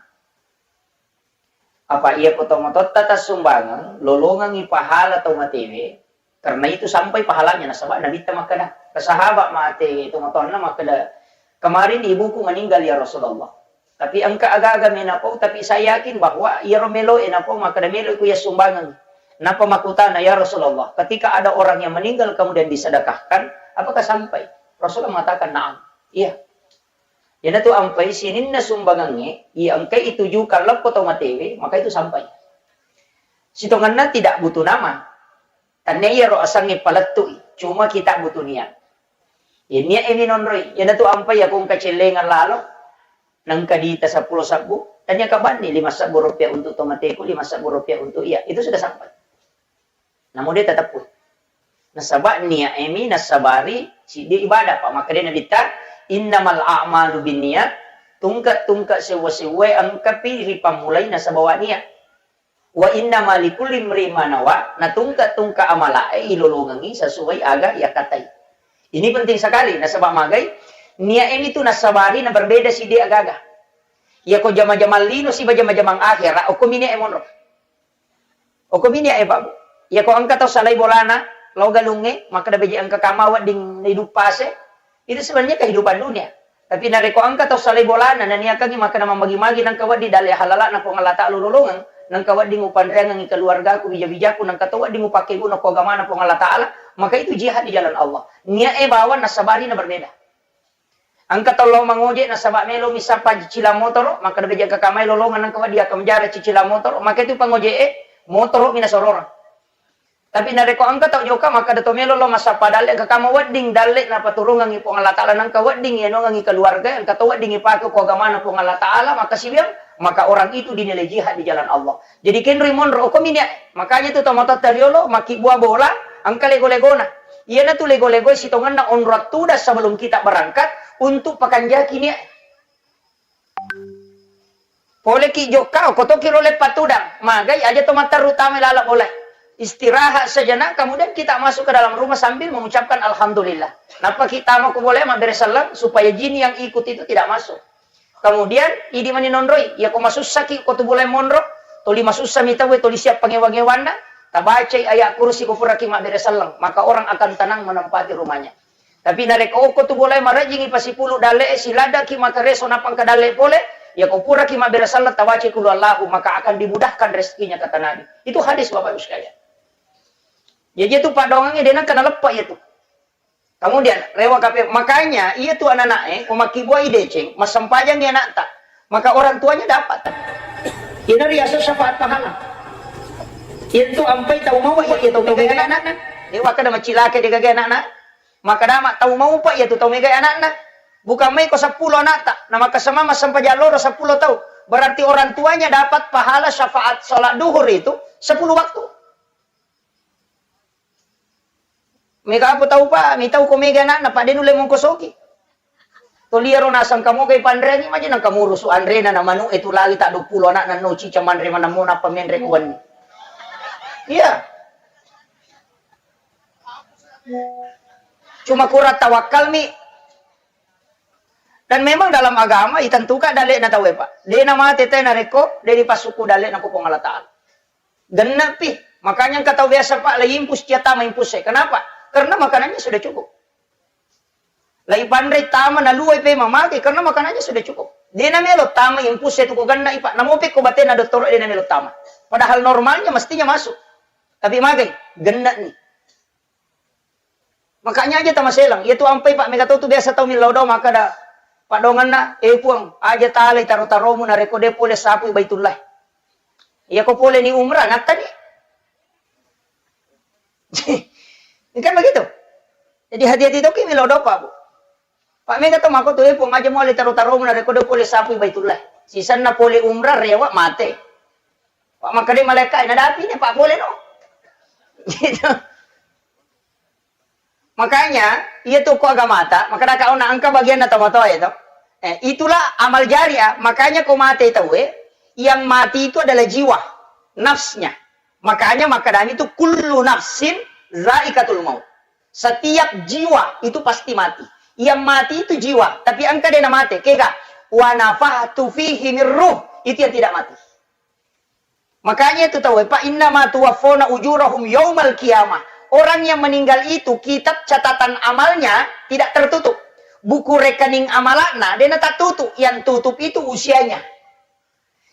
Apa iya ko tomatoatta tassumbangeng, lolongengngi pahala tomatewe, karena itu sampai pahalanya, nasaba nabitta makkeda, ke sahabat mate tomatoanna makkeda, "Kemarin ibuku meninggal ya Rasulullah. Tapi engka aga-aga menapau, tapi saya yakin bahwa iyaro melo e napau makkeda melo ku yassumbangeng." Napa makkutana, "Ya Rasulullah, ketika ada orang yang meninggal kemudian disedekahkan, apakah sampai?" Rasulullah mengatakan, "Na'am." Iya. Iyanatu ampai sininna sumbangengnge, iya engkai itujukan leppo tomatewe, maka itu sampai. Sitongenna tidak butuh nama. Tannia iyaro asengnge palettui, cuma kita butuh niat. Iya niat e minonroi, iyanatu ampai iya ko engka cellengang lalo, nengka diita seppulo sebbu, tannia kabanni lima sebbu rupiah untuk tomateku, lima sebbu rupiah untuk iya, itu sudah sampai. Namo de tateppui. Nasaba niat e mi nassabari siddi ibadah. Pa makkeda Nabitta, "Innamal a'malu binniyat," tungke-tungke sewwa-sewwae engkapi ripammulai nasabawa niat. "Wa innama likulli imri'in ma nawa," na tungke-tungke amala e ilolongengngi sesuai aga yakkatai. Ini penting sekali, nasaba magai, niat e mi tu nassabari na berbeda siddi aga-aga. Iya ko jama-jamang lino siba jama-jamang akhera, okko mi niat e monro. Okko mi niat e, Pak Bu. Iya ko engka tau salai bolana, lao galungnge, makkeda beje engka kama wedding naiduppase, itu sebenarnya kehidupan dunia. Tapi narekko engka tau salai bolana, naniakangngi makkeda mammagi-magi nengka wedding dalle halala'na Puang Allah Ta'ala ulolongeng, nengka wedding upanreangengngi keluargaku, wija-wijaku, nengka to wedding upakkeguna ko agamana Puang Allah Ta'ala, maka itu jihad di jalan Allah. Niat e bawang nassabari na berbeda. Engka tau lao mangoje nasaba melo mi sappa cicilang motoro, makkeda beje engka kamai lolongeng nengka wedding akkamjara cicilang motoro, maka itu pangoje e motoro mi nasororeng. Tapi narekko engka tau jokka makkeda to melo lao massappa dalle, engka kama wedding dalle napaturungengngi Puang Allah Ta'ala, nengka wedding iyanongengngi keluarga, engka to wedding ipake ko agamana Puang Allah Ta'ala, maka siwiang, maka orang itu dinilai jihad di jalan Allah. Jadi kenroi monro, okko mi niat e. Makanya tu tomatoatta riolo makkibbua bola, Engka lego-legona. Iyanatu lego-lego sitongenna onrong tudang sebelum kita berangkat untuk pakanjaki niat. Poleki jokka, ko toki role patudang, magai aja to matteru tama lala bola. Istirahat sejenak, kemudian kita masuk ke dalam rumah sambil mengucapkan alhamdulillah. Nappa kita mau ke bola mabbere selleng supaya jin yang ikut itu tidak masuk. Kemudian, idi mani nonroi, iya ko masussaki ko tu bola monro, toli masussa mi tauwe, toli siap pangewa-ngewanna, tabacai ayat kursi ko puraki mabbere selleng, maka orang akan tenang menempati rumahnya. Tapi narekko okko tu bolae marejjingi pasipulu dalle'e, siladaki makareso nappa engka dalle pole, iya ko puraki mabbere selleng tawaci kulu Allahu, maka akan dimudahkan rezekinya, kata Nabi. Itu hadis, Bapak Ibu sekalian. Jadi itu padongangnge de nengka naleppa iya tu. Kemudian rewa kape, makanya iya tu anak-anak e, ko makkibuai deceng, massempajang anakta, maka orang tuanya dapat. Ina riaso syafaat pahala. Itu ampai tau mau iya tau mega anakna. Dewa kada macilake de gaga anakna. Maka dama tau maupa iya tu tau megai anakna. Bukan mai ko seppulo anakta, na maka semama sempajang loro seppulo tau. Berarti orang tuanya dapat pahala syafaat sholat duhur itu sepuluh waktu. Mega apa tau pa, mi tau ko mega anakna, pa de nulle mongkosoki. Toliaro nasang kamogai panreangi maji nang kamurusu anrena na manu itu lagi tak dua puluh anakna no cica manre manammo nappa menre kuwenni. Iya. Cuma kurang tawakkalmi. Dan memang dalam agama itentukan dalle'na tauwe, Pak. De namate te narekko de dipasukku dalle'na ku Puang Allah Ta'ala. Gennepi. Makanya engka tau biasa, Pak, la impus cia tama impus e. Kenapa? Karena makanannya sudah cukup. La ipanre tama naluai pe mamake karena makanannya sudah cukup. De namelo tama impus e tu ko genna, Pak. Namope ko batena dottoro de namelo tama. Padahal normalnya mestinya masuk. Tapi magai, genna ni. Makanya aja tamaselang. Iya tu ampai, Pak, mega tau tu biasa tau millau doa makkada padonganna, "Eh, Puang, aja talai taro-taromu narekko de pole sapui Baitullah." Iya ko pole ni umrah, nattani. Kan begitu. Jadi hati-hati toki millau doa, Pak, Bu. Pak, mega tau mako tu, "Eh, Puang, aja muale taro-taromu narekko de pole sapui Baitullah." Sisenna pole umrah rewa mate. Pak, makkada malaikat, "Nadapi ni, Pak, pole no." Gitu. Makanya, iya tu ko agamata, makkada ka ona engka bagianna tomatoa itu. Eh, itulah amal jariah. Makanya ko mate tauwe, yang mati itu adalah jiwa, nafsnya. Makanya makkadami itu kullu nafsin zaikatul maut. Setiap jiwa itu pasti mati. Yang mati itu jiwa, tapi engka de namate, kega, "Wa nafakhtu fihi min ruh," itu yang tidak mati. Makanya itu tau, "Fa innama tuwaffawna ujurahum yaumal qiyamah." Orang yang meninggal itu kitab catatan amalnya tidak tertutup. Buku rekening amalakna de natattutu, yang tutup itu usianya.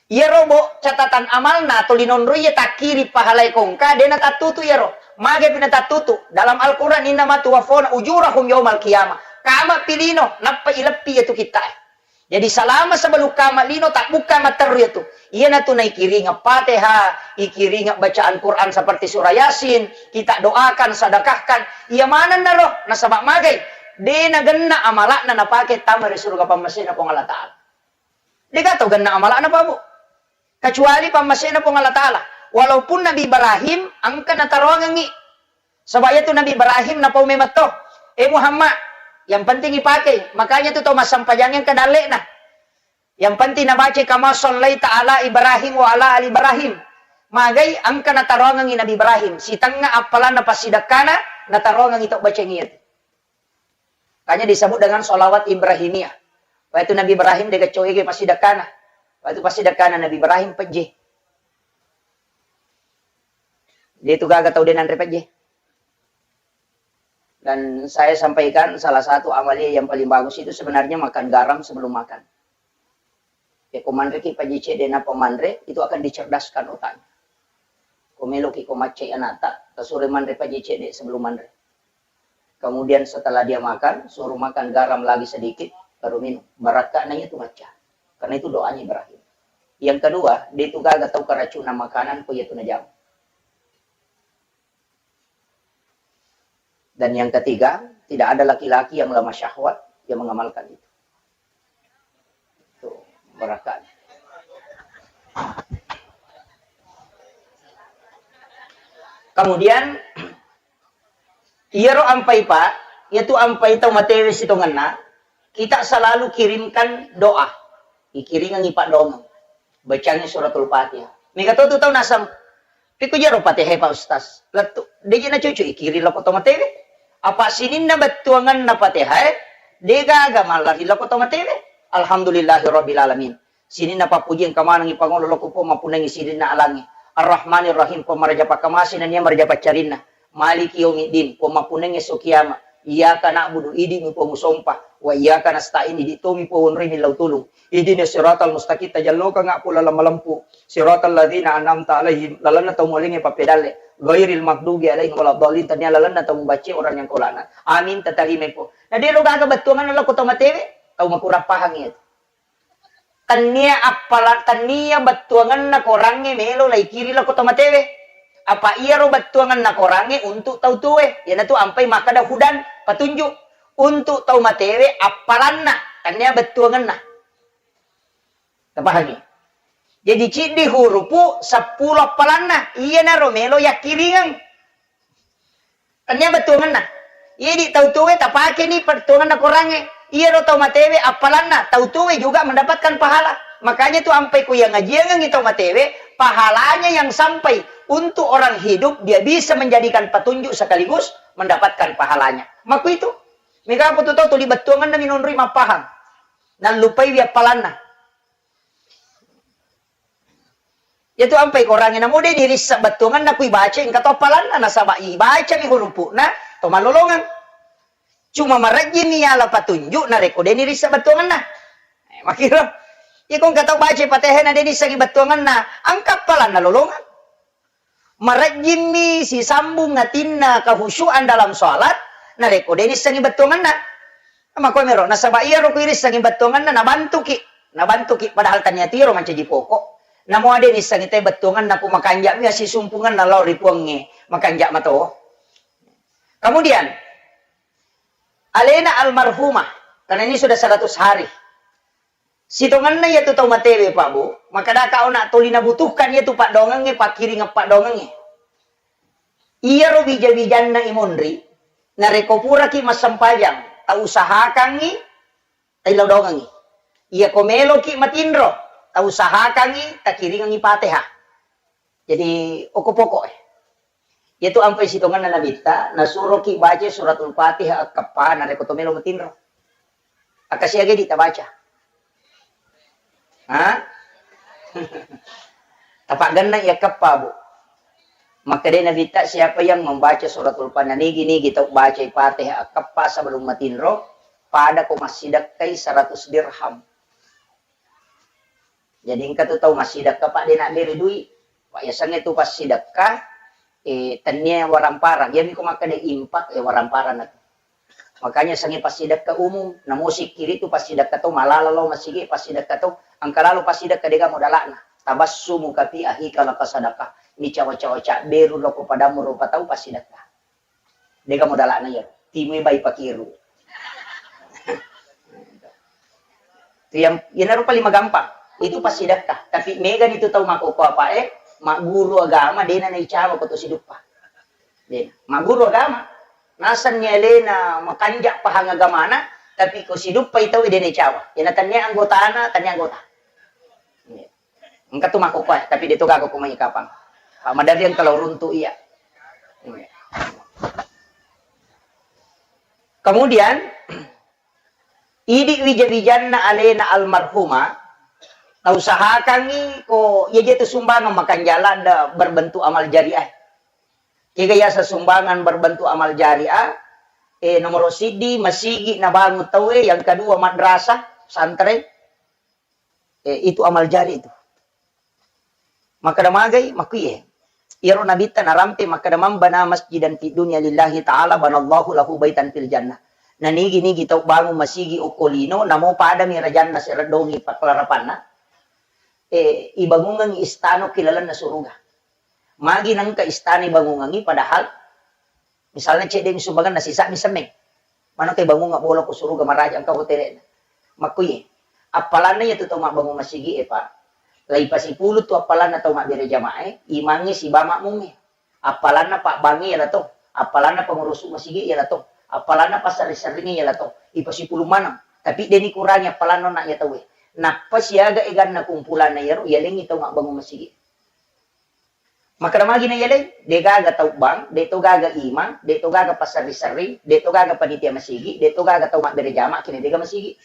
Iyaro bo catatan amalna toli nonroi iya takkiri pahalai kongka de natattutu iyaro. Mage pi natattutu? Dalam Al-Quran, "Innama tuwaffawna ujurahum yaumal qiyamah." Kama pilino nappa ileppi iya tu kittae. Jadi, selama sebelum kama lino, tabbukka matteru iya tu. Iyanatu naikiringeng Fatihah, ikiringeng bacaan Quran seperti surah Yasin, kita doakan, sedekahkan. Iya manennaro, nasaba magai, de nagenna amalakna napake tama ri surga pammasena Puang Allah Ta'ala. Dega tau genna amalakna, Pak, Bu. Kecuali pammasena Puang Allah Ta'ala. Walaupun Nabi Ibrahim engka nataroangengngi. Sebab iyatu Nabi Ibrahim napau memetto, "Eh Muhammad, yang penting ipake." Makanya tu tau massempajangnge engka dalle'na. Yang penting nabaca kama sallaita ala Ibrahim wa ala ali Ibrahim. Magai engka nataroangengngi Nabi Ibrahim. Sitengnga appalanna passidekkana, nataroangengngi tau bacaengngi iyatu. Makanya disebut dengan sholawat Ibrahimiyah. Waktu Nabi Ibrahim dega coege passidekkana. Waktu passidekkana Nabi Ibrahim pejje. Dia itu gaga tau de nanre pejje. Dan saya sampaikan salah satu amalia yang paling bagus itu sebenarnya makan garam sebelum makan. Ya, ko manreki pejje cedde nappa manre, itu akan dicerdaskan otaknya. Ko meloki ko maccai anata, tasure manre pejje cedde sebelum manre. Kemudian setelah dia makan, suruh makan garam lagi sedikit, baru minum. Barakka'na itu macca. Karena itu doanya Ibrahim. Yang kedua, dia itu gaga tau keracunan makanan, ko iya tu najama. Dan yang ketiga, tidak ada laki-laki yang lemah syahwat yang mengamalkan itu. Itu barakat. Kemudian, Iyaro ampai, Pak, iyatu ampai tau matewe sitongenna, kita selalu kirimkan doa. Ikiringengngi paddoangeng. Bacangngi suratul Fatihah. Mega to tu tau naseng, "Pikku jaro Fatihah, Pak Ustaz?" Lettu, deje nacucu ikiring lako tau matewe. Apa sininna bettuangenna Fatihah, degaga mallari lako tau matewe. Alhamdulillahirabbil alamin. Sininna pappuji engka manengngi pangolo lako Puang mappunnangngi sininna alangnge. Ar-Rahmanir Rahim, Puang maraja pakkamase nennia maraja paccarinna. Maliki yaumiddin, Puang mappunnangngi esso kiama. Iyyaka na'budu, idi'mi Puang usompa. Wa iyyaka nasta'in, idi' tomi Puang wonroi millau tulung. Ihdinas siratal mustaqim, tajallokanga' Puang laleng malempu. Siratal ladzina an'amta 'alaihim, lalenna tau mualengnge pappedalle. Ghairil maghdubi 'alaihim waladdallin, tania lalenna tau mubacce orang yang kau laknat. Amin, tatarimai Puang. Na dero gaga bettuanganna lako tau matewe, tau makurang pahang iyatu. Tennia appala-, tennia bettuangenna korangnge melo laikiri lako tau matewe. Apa iyaro bettuangenna korangnge untuk tau tuwe. Iyanatu ampai makkeda hudan, petunjuk. Untuk tau matewe appalanna, tennia bettuangenna. Tapahangi? Jadi ciddi hurupu seppulo appalanna. Iyanaro melo yakkiringeng. Tennia bettuangenna. Idi tau tuwe tapakeni bettuangenna korangnge. Iyaro tau matewe appalanna, tau tuwe juga mendapatkan pahala. Makanya tu ampai ku yang ngajiangengi tau matewe, pahalanya yang sampai untuk orang hidup, dia bisa menjadikan petunjuk sekaligus mendapatkan pahalanya. Makku itu. Mega apa tu tau tuli bettuangenna minonroi mappahang. Nallupaiwi appalanna. Iyatu ampai korangnge namo de' nirissa bettuangenna kui baca engka to appalanna, nasaba' ibacami hurupu'na to mallolongeng. Cuma marejjimi yala patunjuk narekko de' nirissa bettuangenna. Eh, makkiro. Iko engka tau baca Fatihah na de' nissengngi bettuangenna, engka appalanna lolongeng. Marejjimmi sisambung atinna kehusyuan dalam sholat, narekko de' nissengngi bettuangenna. Makkuamiro, nasaba' iyaro ku irissengngi bettuangenna, nabantuki. Nabantuki, padahal tania tiro mancaji pokok. Namo de' nissengngi te bettuangenna ku makanja'mi assisumpungenna lao ri Puangnge, makanja' mato. Kemudian, alena almarhumah, karena ini sudah seratus hari. Sitongenna iyatu tau matewe, Pak, Bu, makkedaka ona toli nabutuhkan iyatu paddoangengnge, pakkiringeng paddoangengnge. Iyaro wija-wijanna imonri, narekko puraki massempajang, tausahakangngi taillau doangengngi. Iyako meloki matinro, tausahakangngi takiringengngi Fatihah. Jadi, okko pokok e. Iyatu ampai sitongenna Nabitta, nasuroki baca suratul Fatihah akkeppa narekko to melo matinro. Akkasiaga di tabaca. Ha? Tapaggenna iya keppa, Bu. Makkedai Nabitta, siapa yang membaca suratul Fatihah, nigi-nigi tau bacai Fatihah akkeppa sebelum matinro, pada ko massidekkai seratus dirham. Jadi engka tu tau massidekka, Pak, de' nabbere dui. Pak, yasengnge tu passidekka, eh, tennia waramparang. Iyami ko makkeda impak, eh, waramparang na tu. Makanya sengnge passidekka umum, namo sikkiri tu passidekka to malala lao masigi, passidekka to engka lalo passidekka de'ga modala'na. Tabassumuka fi akhika laka sadaqah. Micawa-cawa cabberu loko padamu rupa tau passidekka. De'ga modala'na iyaro. Timui bai pakiru. Itu yang, iyanaro paling magampang. Itu passidekka. Tapi megani tu tau makkokko apae, magguru agama, de'na naicawa ko to siduppa. De'na. Magguru agama. Nasenni alena makanja' pahang agamana, tapi ko siduppai tau de'na icawa. Iyana tennia anggotana, tennia anggota. Iya. Engka tu makkokkoe, tapi de' to gaga ko mai kapang. Pak, maderri engka lao runtu' iya. Kemudian, idi' wija-wijanna alena almarhumah, nausahakangngi ko iya je tu sumbangan makanjala da berbentuk amal jariah. Kega yasa sumbangan berbentuk amal jariah, eh, nomoro siddi, masigi nabangun tauwe, yang kedua, madrasah, pesantren, Eh, itu amal jari itu. Makkeda magai, makkuiye. Iyaro Nabitta narampe makkeda, "Man bana masjidan fid dunya lillahi ta'ala banallahu lahu baitan fil jannah." Nanigi-nigi tau bangun masigi okko lino, namo padami rajanna sereddongi pakkelarapanna, eh, ibangungengngi istana ki lalenna suruga. Magi nengka istana ibangungengngi padahal Misalnya cedde' mi sumbanganna sisa'mi semmeng. Maneng ke bangunga bola ko suruga maraja engka hotelna. Makkuye. Appalanna iya tu tau mabbangung masigi e, Pak. Lai pasipulu tu appalanna tau mabbere jamaah e, imangnge siba makmum e. Appalanna pabbangnge iya la to. Appalanna pengurusu masigi iya lato. Appalanna passerri-serringi iya lato. Ipasipulung maneng. Tapi deni kurangi appalanna onna iya tauwe. Nappa siaga eganna kumpulanna iyaro, iyalengngi tau mabbangung masigi. Makkeda magi na iyaleng, de gaga tau bank, de to gaga imang, de to gaga passerri-serri, de to gaga panitia masigi, de to gaga tau mabbere jama kene dega masigi.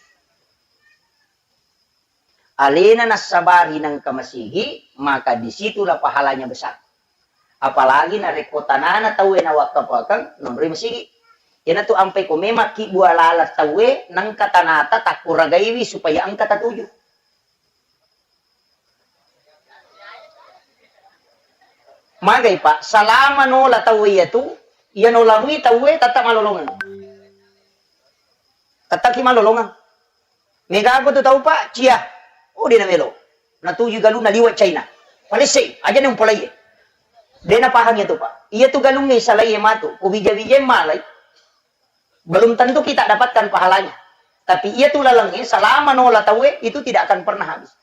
Alena nassabari nengka masigi, maka disitulah pahalanya besar. Apalagi narekko tanana tauwe nawakkafakeng nonroi masigi. Iyanatu ampai ko memang kibbu alala tauwe nengka tanata takkuragaiwi supaya engka tatuju. Magai, Pak, salama nola tauwe iyatu, iya nola mui tauwe tata malolongeng. Tata ki malolongeng. Mega ko tu tau, Pak, cia. Oh, de namelo. Natuju galunna liwa China. Palessei, aja na umpolai. De napahang iyatu, Pak. Iyatu galungnge salai matu. Ko bija-bijai malai. Belum tentu kita dapatkan pahalanya. Tapi iyatu lalengnge salama nola tauwe itu tidak akan pernah habis.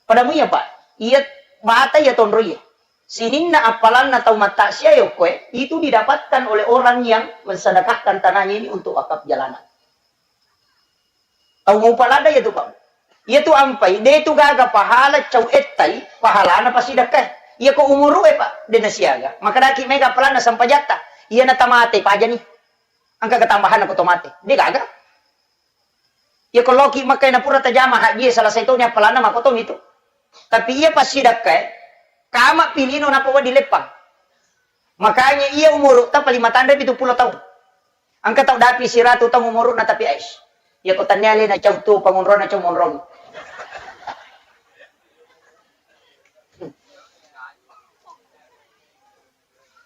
Pada muya, Pak. Iya bata iya tonroye. Sininna appalanna tau mattasia yokkoe itu didapatkan oleh orang yang mensedekahkan tanahnya ini untuk wakaf jalanan. Tau maupa ladda iyatu, Pak. Iyatu ampai, de tu gaga pahala cau ettai, pahalana pasidakkae. Iya ko umuru e, Pak, de nasiaga. Makadaki mega pahalana sampajatta. Iya natamate pajani. Engka ketambahan ko tomate. De gaga. Iya ko loki Mekka na pura tajama haji, salah satu ni pahalana mako tomi tu. Tapi iya pasidakkae, kama pilino napa wadi leppang. Makanya iya umuru ta paling matanre pitu pulo taung. Engka tau dapi siratu taung umuruna tapi ais. Iya ko tannia lena cau tu pangonrona cau monrong.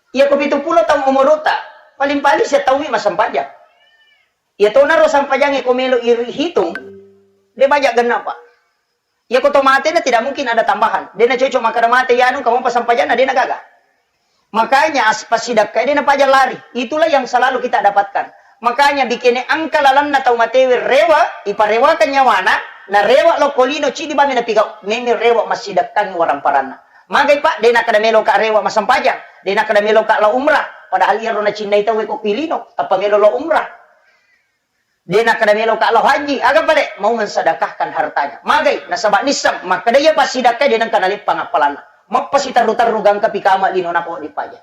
Iya ko pitu pulo taung umuruta, paling-paling sia taumi massempajang. Iya tonaro sempajangnge ko melo iri hitung, de baja genna, Pak. Iya ko to matena tidak mungkin ada tambahan. De nacocok makkeda mate yanu kamu pasempajanna de nagaga. Makanya as-, passidakkai de napaja lari. Itulah yang selalu kita dapatkan. Makanya bikene engka lalenna tau matewe rewa, iparewakan nyawana, narewa lokko lino cidi bame napigau, meme rewa massidakkangi waramparanna. Magai, Pak, de nakkeda meloka rewa massempajang, de nakkeda meloka lao umrah, padahal iyaro nacinnai tauwe ko pilino, tappa melo lao umrah. De nakkeda meloka lao haji, aga pale? Mau mensedekahkan hartanya. Magai, nasaba nisseng, makkeda iya passidakkai de nengka naleppang appalanna. Mappasiterru-terru gangka pikama lino nako dipaja.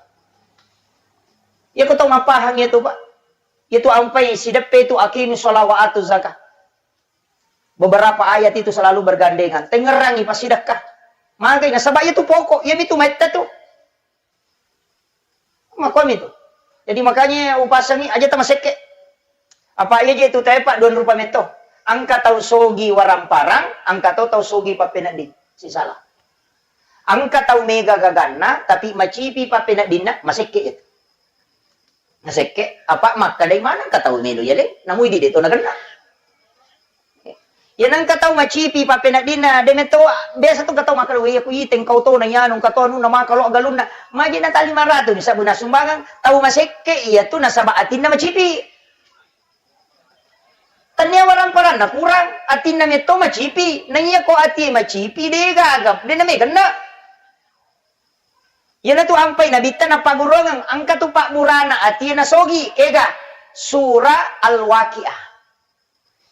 Iya ko tau mappahang iya tu, Pak. Iya tu ampai sideppe tu aqimus shalah wa atuz zakah. Beberapa ayat itu selalu bergandengan. Tengerangi passidakka. Magai nasaba iya tu pokok, iya mitu maitta tu. Makkomi tu. Jadi makanya upasangi aja tamasekke. Apa iya je tu tae, Pak, dua rupa metto. Engka tau sogi waramparang, engka to tau sogi pappenedding. Sisala. Engka tau mega gaganna, tapi macipi pappeneddinna, masekke itu. Masekke, apa makkedai maneng ka tau melo yale, namui di deto nagenna. Iya nengka tau macipi pappeneddinna, de metto biasa tu engka tau makkeda, "Weh, ku iteng kau to na yanu, engka to anu na maka lo galunna." Maji na tali maratu ni sabuna sumbangan, tau masekke iya tu nasaba atinna macipi. Tania waramparanna kurang, atinna metto macipi. Na iya ko ati macipi, de gaga, de na megenna. Iyanatu ampai nabitta napagurungeng, engka tu pabburana atie nasogi, kega? Sura Al-Waqiah.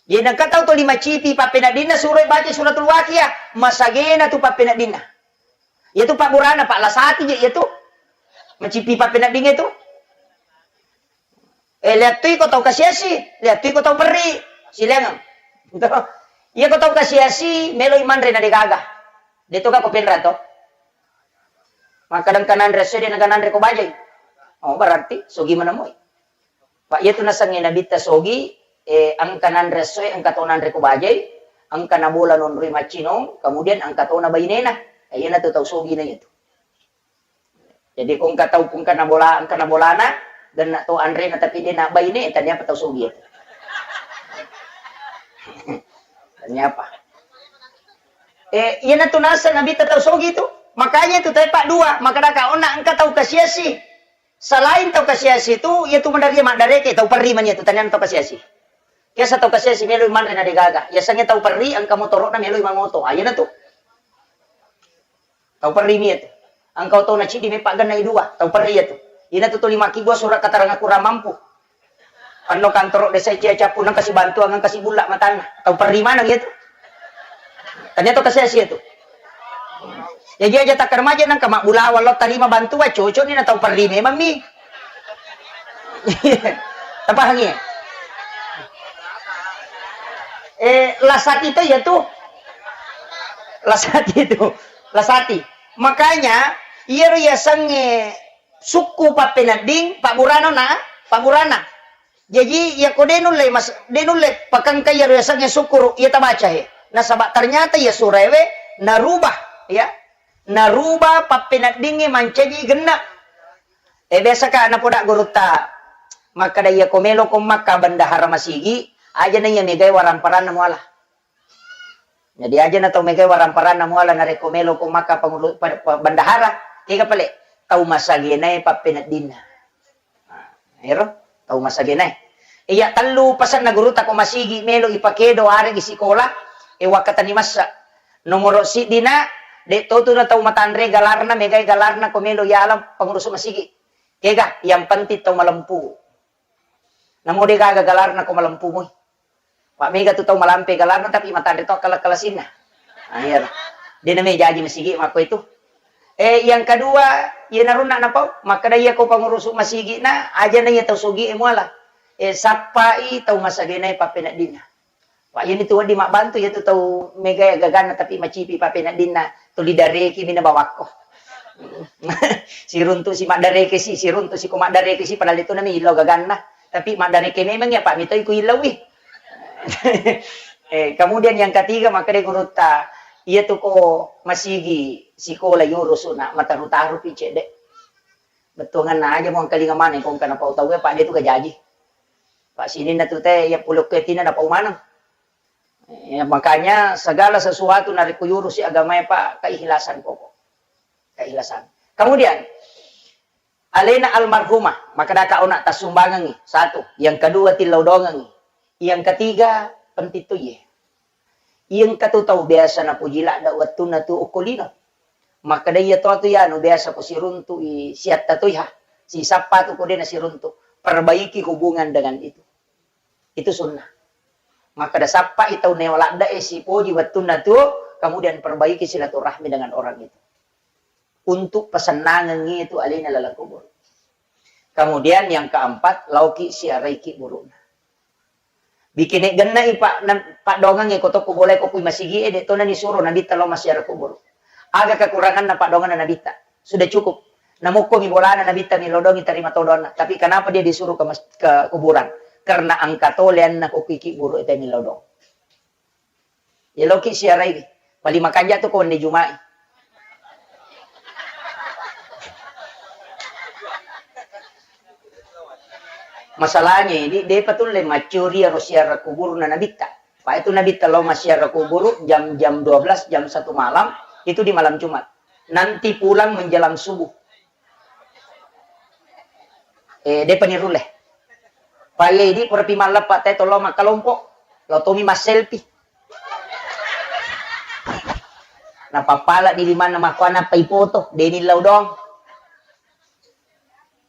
Jadi engka tau to lima cipi pappeneddinna suro baca suratul Waqiah, masagena tu pappeneddinna. Iyatu pabburana, Pak, lasati je iyatu. Macipi pappeneddingnge tu. Eh, liattui ko tau kasiasi, liattui ko tau perri, silaingeng. Iya ko tau kasiasi, meloi manre na degaga. De to ga ko penra to. Makkadang kananre esso de naga nanre ko bajai. Oh, berarti sogi manamoi. Pak, iyatu nasengnge nabitta sogi, eh, engka nanre esso, engka to nanre ko bajai, engka nabola nonroi maccinong, kemudian engka to na bainena. Eh, iyanatu tau sogi na iyatu. Jadi, ko engka tau, ko engka nabola, engka nabolana, genna to anrena tapi de na baine, tania apa tau sogi itu. Tania apa? Eh, iyanatu naseng nabitta tau sogi itu. Makanya itu tepa dua, makkadaka onna engka tau kasiasi. Selain tau kasiasi itu, iyatu madaria maddareke, tau perri mani itu, tania tau kasiasi. Biasa tau kasiasi melo manre na degaga. Biasanya tau perri, engka motoro'na melo mangoto. Ah, iyanatu. Tau perri mi iyatu. Engka otona ciddi meppa gennai dua, tau perri iyatu. Ina tu tuli makkibua sura katarang kurang mampu. Anno kantoro desa cia cappu nang kasi bantuang nang kasi bulla matanna. Tau perri maneng iya tu. Tanya to kasi asia tu. Jaji aja takkar maja nang kama bulawa lo tarima bantuan cocok ni na tau perri memang mi. Tapahangi. Eh, lasati to iya tu. Lasati tu. Lasati. Makanya, iyaro yasengnge sukku pappenedding, pabburana na, pabburana. Jaji, iyako de nulle mas-, de nulle pakengka iyaro yasengnge sukkuru, iya tabaca he. Nasaba ternyata iya suraewe narubah, ya. Narubah pappeneddingnge mancaji genna. Eh, biasa ka napoda gurutta, makkeda iyako meloko makka bendahara masigi, aja na iya megai waramparanna muala. Jadi aja na tau megai waramparanna muala narekko meloko makka penguru-, pa-, pa-, bendahara, kega pale tau masagenae pappeneddinna. Nah, ero tau masagenae. Iya tellu pasenna gurutta ko masigi melo ipakedo aregi sikola, e wakkatani massa. Nomoro siddina, de totu na tau matanre galarna, megai galarna ko melo yalang pengurusu masigi. Kega, yang penting tau malempu. Namo de gaga galarna ko malempu mui. Pak mega tu tau malampe galarna tapi matanre to kala-kalasinna. Ah, iya. De name jaji masigi makko itu. Eh, yang kedua, iya narunna napau, makkeda iya ko pengurusu masigi na, aja na iya tau sugi e muala. Eh, sappai tau masagenai pappeneddinna. Pak, iya ni tu wedding mabbantu iya tu tau megai gaganna tapi macipi pappeneddinna tuli dareki mina bawakko. Siruntu si maddareke si, siruntu si ko maddareke si, padahal itu nami illau gaganna. Tapi maddareke memang ya Pak, mitoi ku illaui. Eh, kemudian yang ketiga, makkeda gurutta, iya tu ko masigi sikola yurusu na mataru-taru pi cedde. Bettuanganna aja mo engkalinga maneng ko engka napau tau e, Pak, de tu gajaji. Pak, sininna tu te iya pulokko tina napau maneng. Eh, makanya segala sesuatu narekko yurusi agamae, Pak, keikhlasan pokok. Keikhlasan. Kemudian, alena almarhumah, makkeda ka ona tassumbangengi, satu. Yang kedua, tillau dongengi. Yang ketiga, penting tu iye. Iya engka tu tau biasa napuji ladde wettunna tu okko lino. Makkeda iya to tu yanu biasa ko siruntu i siatta toiha, sisappa tu ko de nasiruntu. Perbaiki hubungan dengan itu. Itu sunnah. Makkeda sappai tau neo ladde e sipoji wettunna tu, kemudian perbaiki silaturahmi dengan orang itu. Untuk pesennangengngi itu alena laleng kubur. Kemudian yang keempat, lauki siaraiki buru'na. Bikine gennai pa-, na-, paddoangengnge ko tokko bolae ko kui masigi e, de to nani suro Nabitta lao massiara kuburu. Aga kekuranganna paddoanganna Nabitta? Sudah cukup. Namukkomi bolana Nabitta millau doangi tarima to doanna. Tapi kenapa dia disuruh ke mas-, ke kuburan? Karena engka to leanna ko kui kiburu e te millau doang. Yaloki siarai, paling makanja tu ko wenni Juma'i. Masalahnya ini, depa tulle maccuri aro siara kuburuna Nabitta. Pak itu Nabitta lao massiara kuburu jam, jam dua belas, jam satu malam, itu di malam Jumat. Nanti pulang menjelang subuh. Eh, depa nirulle. Paye idi pura pi malleppa te tollo makkalompo. Lo tomi masselfie. Napappala di limanna makkuana pai foto, deni lau doang.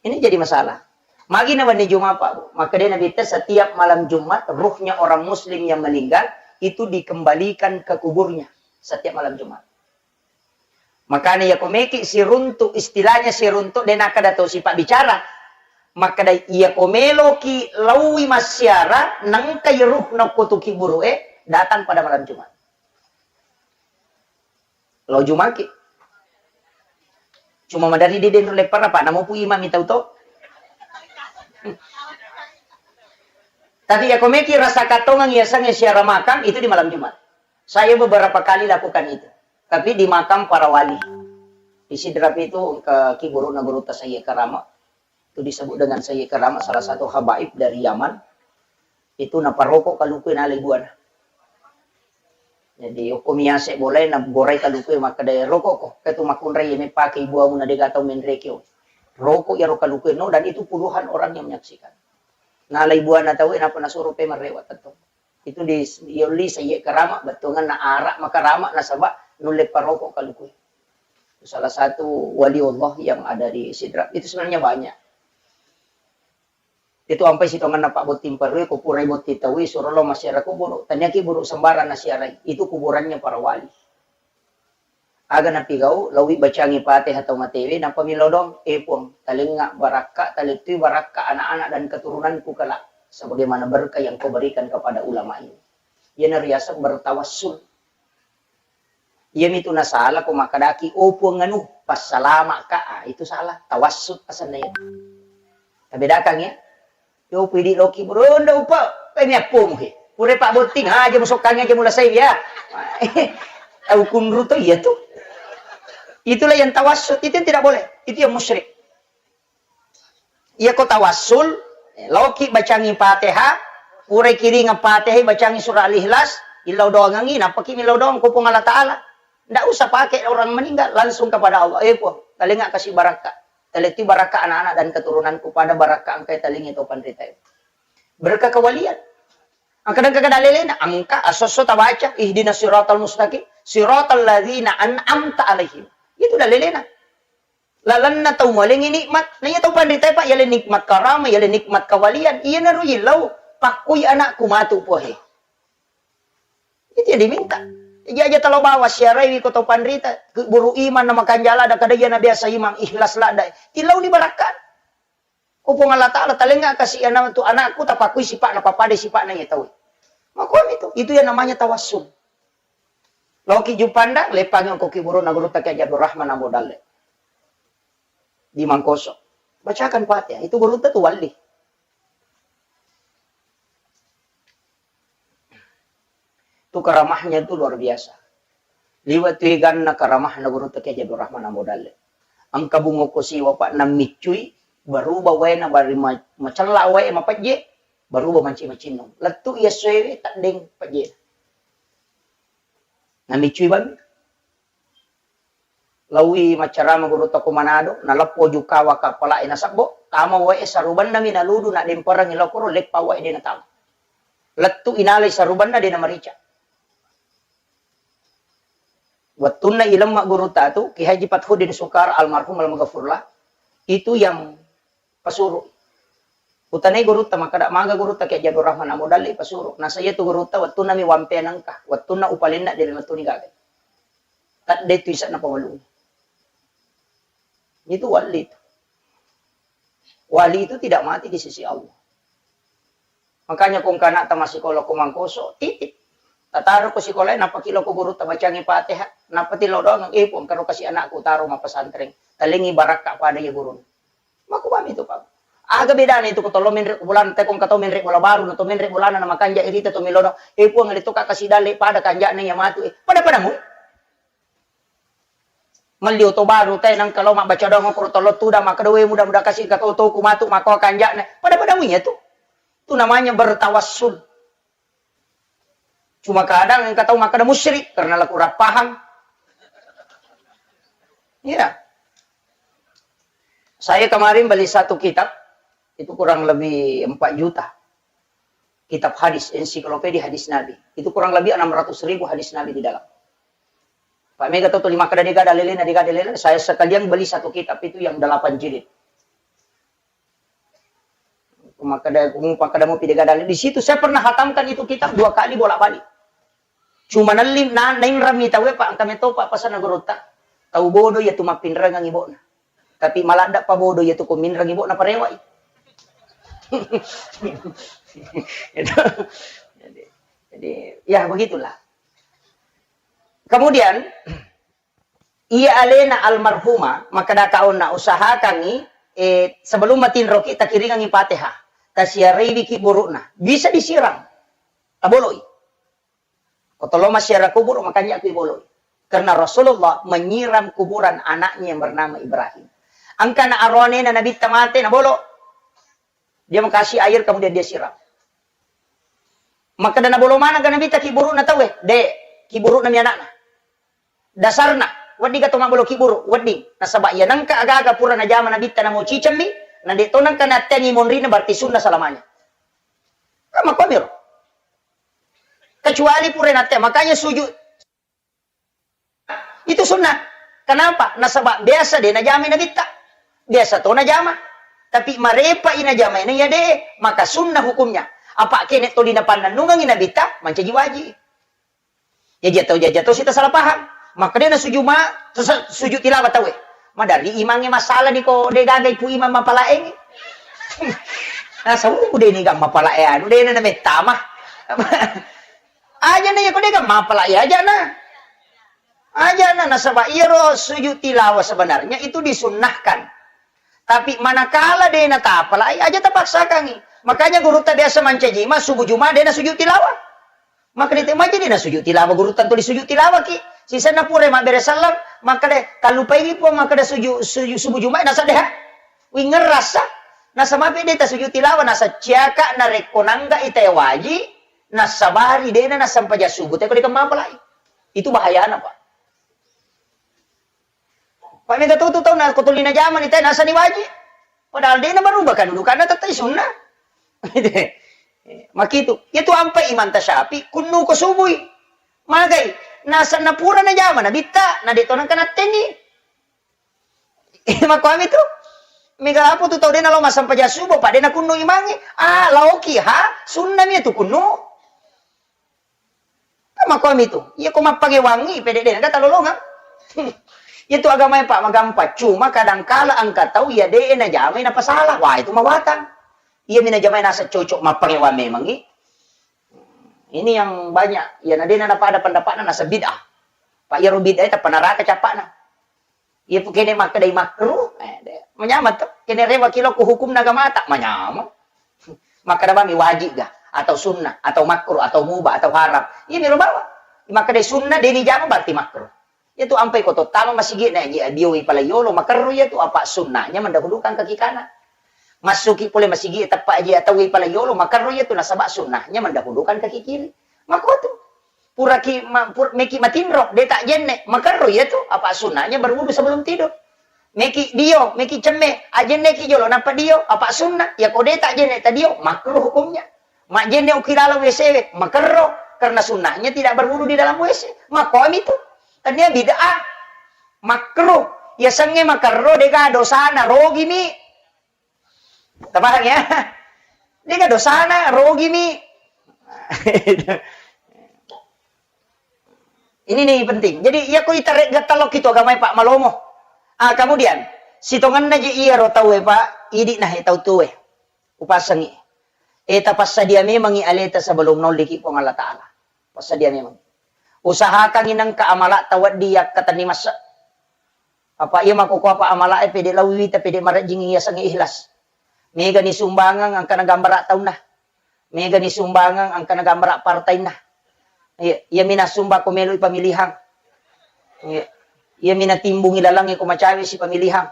Ini jadi masalah. Magi na wenni Jumat, Pak, Bu. Maka dia Nabi te setiap malam Jumat ruhnya orang muslim yang meninggal itu dikembalikan ke kuburnya setiap malam Jumat. Makanya iya ko meki siruntu, istilahnya siruntu de nakkeda to sipabbicara. Makkeda iya ko meloki laui massiara, nengkai ruhna ko tu kiburu e, datang pada malam Jumat. Lao Jumaki. Cuma madari de denro leppara, Pak, namo pu imami tau to. Tapi iya ko meki rasa katongeng iya sengnge siara makam itu di malam Jumat. Saya beberapa kali lakukan itu. Tapi di makam para wali. Di Sidrap itu ke kiburuna gurutta Sayyid Karama. Itu disebut dengan Sayyid Karama, salah satu habaib dari Yaman. Itu naparoko kalukue nalai buana. Jadi, okko miase bolai nagorai kalukue makkeda, "Roko ko, ketu makkunrai mepake ibuamu na dega tau menreke." Roko iyaro kalukue no, dan itu puluhan orang yang menyaksikan. Nalai buana tau, napa nasuro pe marrewa tettong. Itu di, yolli Sayyid Karama, bettuanganna ara makarama nasaba nulle paroko kalukue. Salah satu wali Allah yang ada di Sidrap. Itu sebenarnya banyak. Itu ampai sitongenna pabbotting parue, ko purai botting taui, suro lao massiara kuburu. Taniaki buru sembarang nasiarai. Itu kuburannya para wali. Aga napigau, laowi bacangi Fatihah tau matewe, nappa millau doang, "Eh Puang, talengnga barakka, talettui barakka anak-anak dan keturunanku kelak, sebagaimana berkah yang kau berikan kepada ulama ini." Iyana riaseng bertawassul. Iyamitu nasala ko makkadaki, "Oh Puang anu, passalama'ka." Ah, itu salah. Tawassut asenna iya. Tabedakan ya. Yo pidi loki bro, nda upa, eh, miappomu he. Pura pabbotting, aja musokkangi aja mulasai ya. Tau kunru to iya tu. Itulah yang tawassut, itu yang tidak boleh. Itu yang musyrik. Iya ko tawassul, eh, laoki bacangi Fatihah, purai kiringa Fatihah, bacangi surah Al-Ikhlas, illau doangangi, nappaki millau doang ko Puang Allah Ta'ala. Ndak usah pakai orang meninggal, langsung kepada Allah. Eh Puang, talengnga kasi barakka. Talettui barakka anak-anak dan keturunanku pada barakka engkai talengngi tau panrita. Berkah kewalian. Engka dengka dalelena, engka asosso tabaca, "Ihdinas siratal mustaqim, siratal ladzina an'amta alaihim." Itu dalelena. Lalenna tau mualengngi nikmat. Na iya tau panritae, Pak, yale nikmat karama, yale nikmat kawalian. Iyanaro illau, pakkui anakku matu pohe. Itu yang diminta. Jaja talo bawa siaraiwi ko tau panrita, keburu iman na makanja ladda, kada iya na biasa iman, ikhlas ladda. Tilauni barakka. Ko Puang Allah Ta'ala, talengnga kasi anak tu anakku, tapakui sipakna, papada sipakna iya tau. Makomi tu, itu yang namanya tawassul. Loki Jupandang, lepangi ko kiburuna gurutta Kiai Haji Abdul Rahman Ambo Dalle. Di Mangkoso. Bacakan Fatihah, itu gurutta tu wali. Itu karamahnya itu luar biasa. Liwa tu eganna karamahna gurutta Kiai Haji Abdul Rahman Ambo Dalle. Engka bungo ko siwa, Pak, nammiccui, berubah waena, bari ma-, macella wae mapejje, berubah manci macinnong. Lettu iya soewe, teddeng pejje. Namiccui bami. Laowi maccarama gurutta ko Manado, naleppo jukawa kappala'e nasebbo, tama wae sarubannami naludu, nademperengngi lokoro, leppa wae de natama. Lettu inalai sarubanna de namarica. Wettunna ilemma gurutta tu, Kiai Haji Fathuddin Sukar almarhum almaghfurlah, itu yang pasuru. Utanai gurutta, makkeda maga gurutta Kiai Haji Abdul Rahman Ambo Dalle pasuru. Nasa iya tu gurutta wettunna mi wampe nengka, wettunna upalenna de mettuni gaga. Tadde tu ise'na pawalung. Itu wali itu. Wali itu tidak mati di sisi Allah. Makanya ko engka anakta massikola ko Mangkoso, titip. Tataro ko sikolae, nappa ki lao ko gurutta bacangi Fatihah, nappa tillau doang, "Eh, Puang, engkaro kasi anakku taro mappesantreng. Talengngi barakka pada iya gurunna." Makkubami tu, Pak. Aga bedana itu ko tollo menre ko bolana, te ko engka to menre bola baru, na to menre bolana na makanja irita to melono, "Eh, Puang, ale to ka kasi dalle pada kanjana iya matu." Eh, pada-pada mu. Melli oto baru te, nengka lao mabbaca doang okoro tollo tudang, makkeda, "We, mudah-mudahan kasi engka to toku matu makko kanjana." Pada-pada mu iya tu. Itu namanya bertawassul. Cuma kadang engka tau makkeda musyrik karena la kurang paham. Iya. Saya kemarin beli satu kitab, itu kurang lebih empat juta. Kitab hadis, ensiklopedia hadis Nabi. Itu kurang lebih enam ratus ribu hadis Nabi di dalam. Pak, mega tau tuli makkeda dega dalelena, dega dalelena, saya sekalian beli satu kitab itu yang delapan jilid. Makkeda, makkeda mupi dega dalil. Di situ saya pernah hatamkan itu kitab dua kali bolak-balik. Cuma nelli, na, nainrami tauwe, Pak, engka meto, Pak, pasanna gurutta. Tau bodo iya tu mappinrengang ibo'na. Tapi maladda pa bodo iya tu ko minreng ibo'na parewai. Itu. Jadi, jadi, ya begitulah. Kemudian, iya alena almarhumah, makkeda kaonna, usahakangngi, eh, sebelum matinroki, takiringangngi Fatihah. Tasiaraiwiki buru'na. Bisa disiram. Taboloi. Ko tollo massiara kuburu, makanja kui boloi. Karena Rasulullah menyiram kuburan anaknya yang bernama Ibrahim. Engka na aroanena Nabitta mate, nabolo. Dia mengkasih air, kemudian dia siram. Makkeda nabolo maneng ga Nabitta kiburu'na tauwe? De, kiburu'na mi anakna. Dasarna, wedding ga to mabbolo kiburu, wedding. Nasaba iya nengka aga-aga pura najama Nabitta namo cicemmi, na de to nengka natteangi monrina, berarti sunnah selamanya. Kan makkuamiro. Kecuali pura natte, makanya sujud itu sunnah. Kenapa? Nasaba biasa de najamai Nabitta. Biasa to najama. Tapi marepa ina jamaina ya de, maka sunnah hukumnya. Apa kene toli napannennungangi Nabitta, mancaji waji. Ya jatuh, ya jatuh sita salah paham. Maka de na sujud ma, sujud tilawah tawe. Madari imangnge masalah ni ko de gaga ipu imang mapalaengi. Nah, sawu de ni gak mapalae anu, de na mettama. Aja na ya ko de gak mapalae aja na. Aja na, nasaba iyaro sujud tilawah sebenarnya itu disunnahkan. Tapi manakala de na tapalai, aja tapaksakangi. Makanya gurutta biasa mancaji ma subuh Juma de na sujud tilawah. Maka de te maja de na sujud tilawah gurutta tuli sujud tilawah ki. Sisenna pura mabbere sallang, maka de kallupai puang maka de sujud, sujud subuh Juma na saddeha. Wingerrasa. Nasaba mape de ta sujud tilawah, nasa ciaka narekko nangga ita waji, nasabari de na nasampaja subuh te ko de kemmapalai. Itu bahayana, Pak. Pak mega tutu tau na ko tuli na jamani te nasani waji. Padahal de na berubah kedudukanna tettai sunnah. Makitu. Itu ampai Imam Tasyafi kunnu ko subui. Magai. Nasa na pura na jama Nabitta, na de to nangka nattengi. Makkuami tu. Mega apa tu tau de na lo masampaja subuh, pak de na kunnu imangi. Ah, laoki ha, sunnah mi tu kunnu. Kan makkuami tu. Iya ko mappangewangi pede de na talolongang. Iya tu agamae, Pak, magampang. Cuma kadangkala engka tau iya de na jamai na pasalah. Wah, itu mawatang. Iya mi na jamai nasa cocok mappangewang memangi. Ini yang banyak. Iya na de na pada pendapatna nasa bid'ah. Pak, iyaro bid'ah tappa naraka capakna. Iya pu kene makkedai makruh, eh, de, manyameng to. Kene rewa kilo ku hukumna agamata, manyameng. Makkeda bami wajib ga, atau sunnah, atau makruh, atau mubah, atau haram. Iya miro bawang. Makkedai sunnah, de ni jama berarti makruh. Iya tu ampai ko tottama masigi na ji abioi pala yolo, makerru iya tu apa sunnahnya mendahulukan kaki kanan. Massuki pole masigi teppa aji atau pala yolo, makerru iya tu nasaba sunnahnya mendahulukan kaki kiri. Makko tu. Puraki ma-, pur-, meki matinro, de ta jenne, makerro iya tu, apa sunnahnya berwudu sebelum tidur. Meki dio, meki cemme, ajenne ki jolo, nappa dio, apa sunnah, ya ko de ta jenne ta dio, makruh hukumnya. Majenne uki laleng W C we, makerro, karena sunnahnya tidak berwudu di dalam W C. Makkomi tu. Tania bid'ah. Makruh. Ya sengnge makerro, dega dosana, rogi mi. Tapahang ya? Dega dosana, rogi mi. Ini nih penting. Jadi, iya ko itarek gattalo ki tu agamae, Pak, malomo. Ah, kemudian, sitongenna je iya ro tau e, Pak, idi nah e tau tu e. Upasengi. E, tapassadia memangi aleta sebelum nolliki Puang Allah Ta'ala. Passadia memang. Usahakangi nengka amala tawaddi yakkatenni masse. Apa iya makkokko apa amala e pede lawi wita pede marejjing yasengnge ikhlas. Mega ni sumbangan engkana gambara taunna. Mega ni sumbangan engkana gambara partainna. Iya, iya mina sumba ko meloi pamilihang. Iya. Iya mina timbungi lalangnge ko macawe si pamilihang.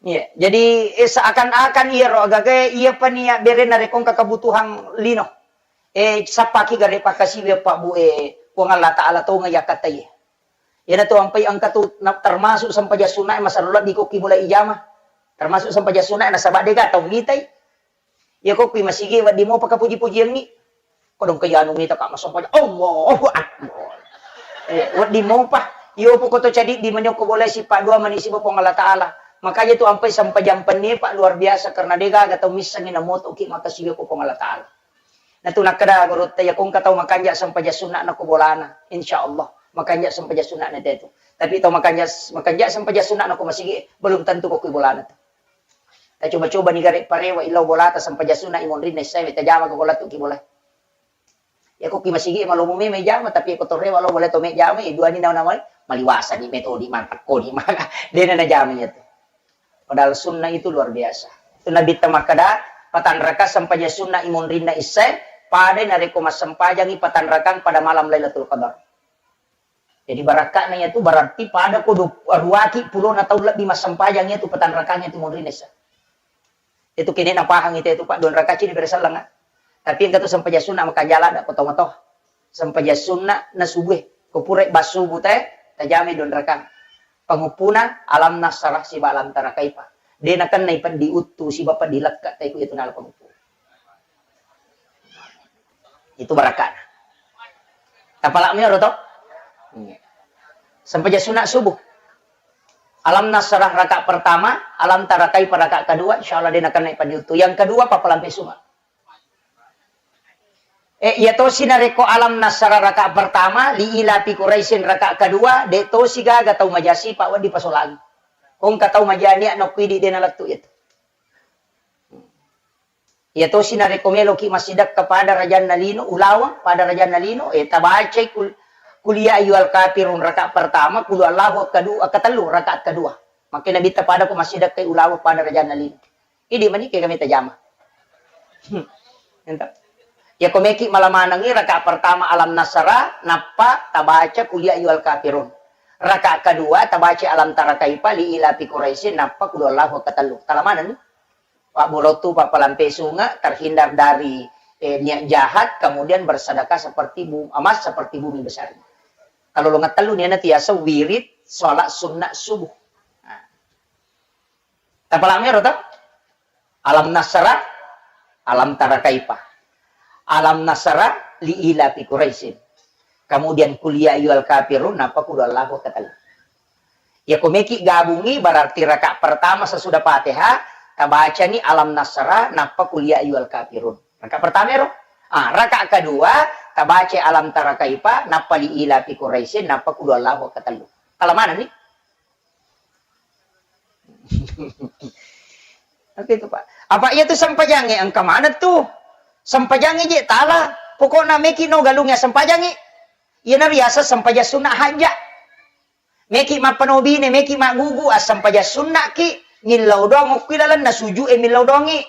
Iya, jadi, eh, seakan-akan iya ro agaga iya pania bere narekko engka kebutuhan lino. Eh, sappaki gare pakasiwi apa bu, eh, Puang Allah Ta'ala tonga yakkatai. Iyana tu ampai engka tu na-, termasuk sempajang sunna e masalah lebbi ko ki mulai ijama. Termasuk sempajang sunna e nasaba dega tau mitai. Iya ko kui masigi wedding mopa kapuji-pujiangngi. Kodong ke anu mita ka massempajang. Allahu Akbar. Eh, wedding mopa. Iyo poko to cadi di menyoko boleh sipa dua mani siba Puang Allah Ta'ala. Makanya tu ampai sempajang penni, Pak, luar biasa karena dega aga tau missengi na moto ki makasiwi ko Puang Allah Ta'ala. Na tu nakkeda gurutta, iya ko engka tau makanja sempajang sunna na ko bolana. Insya Allah makanja sempajang sunna na tetu. Tapi tau makanja, makanja sempajang sunna na ko masigi belum tentu ko kui bolana tu. Tacoba-coba ni gare parewa illau bolata sempajang sunna i monrinna issae, tajama ko lattu ki bola. Ya ko ki masigi malomo meme jama, tapi ko torewa lo bola to me jama, e dua ni nawa-nawa maliwasa ni metodi mantakko ni maka dena na jama iya tu. Padahal sunnah itu luar biasa. Itu Nabi ta makkeda, patanraka sempajang sunna i monrinna issae, pada narekko massempajangi patanrakang pada malam Lailatul Qadar. Jadi barakka'na iyatu berarti pada ko du-, ruaki pulona taung lebbi massempajang iyatu patanrakangnge tu monrinna issa. Itu kene napahang ite tu, Pak, dua rakaat cini bere sellengnga. Tapi engka tu sempajang sunna makanja ladda ko tomatoa. Sempajang sunna na subuh e. Ko pura ba subuh te, tajamai dua rakaat. Panguppuna Alam Nasrah siba Alam Tara Kaifa. De nakennai peddi uttu siba peddi lekka te ku itu nala panguppu. Itu barakka'na. Tapalak mi ero to? Iya. Sempajang sunna subuh. Alam Nasrah rakaat pertama, Alam Tara Kaifa rakaat kedua, insya Allah de' nakenna padiuttu. Yang kedua, pappalampe sunga. Eh, iya tosi narekko Alam Nasrah rakaat pertama, Li Ilafi Quraisyin rakaat kedua, de' tosi gaga tau maja sipa' wedding pasolangi. Ko engka tau maja nia' nokko idi' de' nalettu' itu. Iya tosi narekko meloki massidekka pada rajanna lino, ulaweng pada rajanna lino, eh, tabacai kul-, Qul ya ayyuhal kafirun rakaat pertama, Qul huwallahu kedua, ketellu rakaat kedua. Makkeda Nabitta pada ko massidekkai ulaweng pada rajanna lino. Idi' mani kega meta jama. Hmm. Enta. Iya ko meki mala manengngi rakaat pertama Alam Nasrah, nappa tabaca Qul ya ayyuhal kafirun. Rakaat kedua tabaca Alam Tara Kaifa, Li Ilafi Quraisyin, nappa Qul huwallahu ketellu. Tala manenni? Pabbolottu, pappalampe sunga, terhindar dari, eh, niat jahat, kemudian bersedekah seperti bu-, emas seperti bumi besar. Kalau lo ngetellu niana tiasa wirid sholat sunnah subuh. Nah. Tapalami ro to? Alam Nasrah, Alam Tara Kaifa. Alam Nasrah, Li Ilafi Quraisyin. Kemudian Qul ya ayyuhal kafirun, nappa Qul huwallahu ketellu. Ya, ko meki gabungi, berarti rakaat pertama sesudah Fatihah, tabacani Alam Nasrah, nappa Qul ya ayyuhal kafirun. Rakaat pertama ero. Ah, rakaat kedua, tabaca Alam Tara Kaifa, nappa Li Ilafi Quraisyin, nappa Qul huwallahu ketellu. Tala manenni? Tapi itu, Pak. Apa iya tu sempajangnge engka maneng tu? Sempajangnge je tala. Pokokna meki no galungnge sempajangngi. Iyana riaseng sempajang sunna hajja. Meki mappanobine, meki maggugu, assempaja sunnaki, millau doang okki lalenna suju'e millau doangi.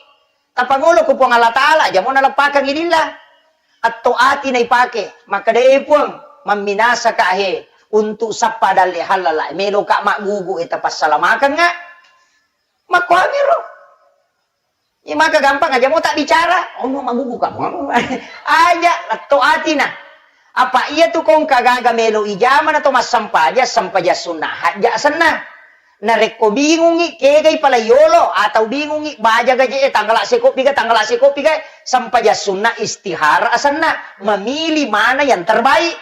Tapangolo ku Puang Allah Ta'ala, jamona leppakengi lillah. Atto ati naipake, makkeda, "E Puang, mamminasaka he, untuk sappa dalle hallala, meloka maggugu e tapassalamakeng nga." Makkuamiro. Iya maka gampang aja mau tak bicara, ono maggugu kamu. Aja, letto atina. Apa iya tu kong kagaga melo ijama na to massampaja, sampaja sunnah hajja asenna. Narekko bingungi kegai pala yolo atau bingungi baja gaje e tanggala sekopi ga, tanggala sekopi ga, sampaja sunnah istihara asenna, memilih mana yang terbaik.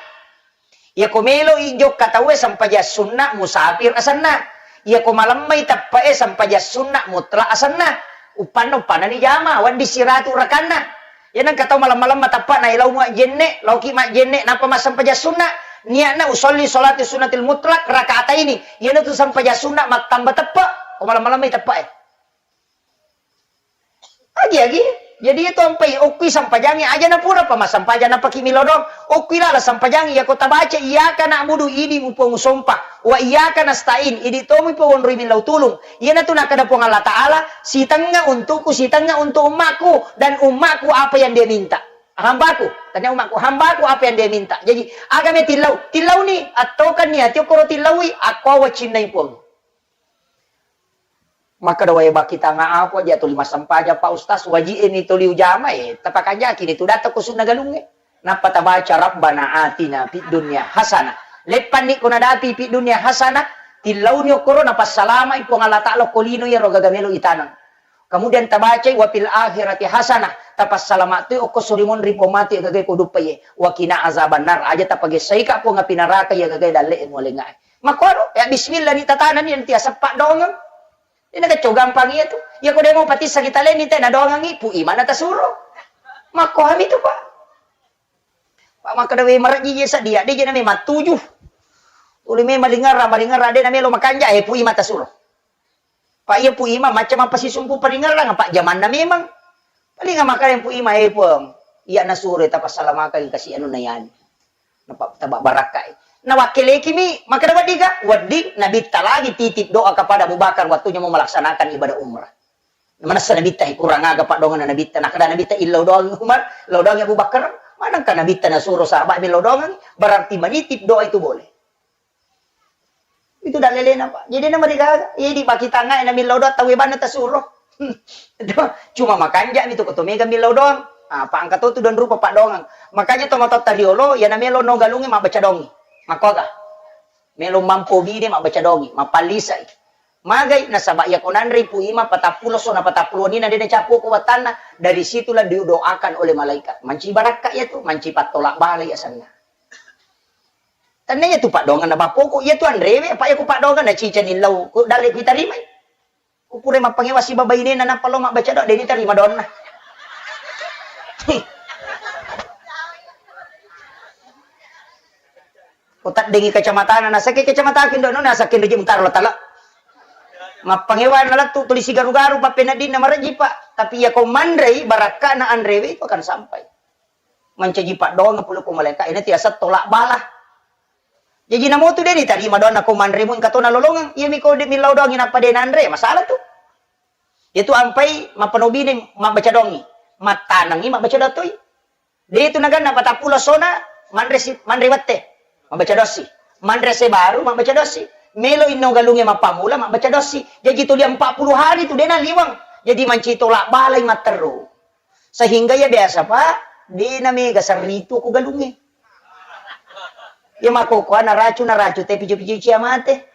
Iyako melo'i jokka tauwe sempajang sunna musafir asenna. Iyako malemmai teppe'e sempajang sunna mutlak asenna. Uppanna, uppanna ni jama, wedding siratu rakanna. Iya nengka tau malemma-lemma teppe' na lao majjenne', laoki majjenne' nappa massempajang sunna. Niatna usolli sholati sunnatil mutlak rakataini. Iyanatu sempajang sunna mattamba teppe'. Ko malemma-lemmai teppe'e. Agi-agi. Jadi itu ampai okkui sampajangi aja na pura pa massampajang napaki milodong. Okkui lala sampajangi yako tabaca iyyaka na'budu idi mu Puang usompa. Wa iyyaka nasta'in idi tomi Puang onroi millau tulung. Iyanatu nakada Puang Allah Ta'ala, sitengnga untukku, sitengnga untuk ummaku dan ummaku apa yang dia minta. Hambaku, tanya ummaku, hambaku apa yang dia minta. Jadi, agame tillau, tillau ni, attokan ni ati okkoro tillaui, akko wacinnai Puang. Makkeda wae bakitanga aku aja tuli massempajang, Pak Ustaz, waji e mi tuli ujama e, tapakanjaki ni tu datta ko sunna galungnge. Nappa tabaca Rabbana atina fid dunya hasanah. Leppanni ko nadapi fid dunya hasanah, tillauni okkoro napassalamai Puang Allah Ta'ala ko lino iyaro gaga melo itaneng. Kemudian tabacai wa fil akhirati hasanah, tapassalama tu okko surimonri pomati gaga ko duppaye. Wa qina azabannar, aja tapagessaika Puang api neraka iya gaga dalle e mualengae. Makkuaro, ya bismillah ni tatanani nanti asappa dongeng. Ina kacau gampang iya tu. Iya ko demo patissa kita leni te nadongangi Pu Ima na tasuro. Makko hami tu, Pak. Pak makkeda we marejji je sadia, de je name mattuju. Uli me malingerra, malingerra de name lo makanja, eh, Pu Ima tasuro. Pak iya Pu Ima macam apa sisumpu palingerrang, Pak jamanna memang. Paling makkeda Pu Ima, eh, Puang, iya nasuro tapassalamakan kasi anu nayani. Napa taba barakkai. Nawakkelekimi, makkeda weddiga? Wedding, Nabitta lagi titip doa kepada Abu Bakar waktunya mau melaksanakan ibadah umrah. Manessa Nabitta, eh, kurang aga padongan Nabitta. Nakkeda Nabitta, illau doang Umar, illau doang Abu Bakar. Manengka Nabitta nasuro sahabat millau doang, berarti menitip doa itu boleh. Itu dallelena, Pak. Jadi na marigaga. Iya di pakitangnga na millau doang tauwe banna tasuro. Cuma makanja mi tu ko to mega millau doang. Ah, Pak engka to tu don rupa Pak doang. Makanya to matotta riolo, ya na melo no galungi mabbaca dongi. Makkoga. Melo mampo bide mabbaca dongi, mapallisai. Magai nasaba iya ko nanre Pu Ima patappulo so na patappulo ni na de na capu ko wattanna, dari situlah didoakan oleh malaikat. Manci barakka ya tu, manci pattolak bala ya sanna. Tennaya tu paddoangeng na bappoko, iya tu anrewe, apa iya ku paddoangeng na cicani lau, ku dalle ku tarimai. Ku pura mappangewa sibawa bainena nappa lo mabbaca doa, de' ni tarima doanna. Ko taddengi kacamatana, nasakki kacamataku indono, nasakki ri Jemtaro tala. Mappangewa na lettu tuli sigaru-garu pappeneddinna marejji, Pak. Tapi iya ko manrei, barakkana anrewe itu akan sampai. Mancaji paddoangeng pole ko malaika, ina tiasa tolak bala. Jaji namotu de' ni tarima doanna ko manremu engka to nalolongeng. Iya mi ko de' millau doangi nappa de' nanre, masalah tu. Iya tu ampai mappanobine mabbaca doangi, mattanengi mabbaca doa toi. De' tu naganna patappulo sona manre si, manre wette, mabbaca doa si. Manre se baru mabbaca doa si. Melo inno galunge mappammula mabbaca doa si. Jaji tuli empat puluh hari tu de' naliweng. Jadi mancaji tolak balai matteru. Sehingga iya biasa, Pak, de' na mega serritu ko galungnge. Iya makkokkoe naracu, naracu te pijo-pijo cia mate.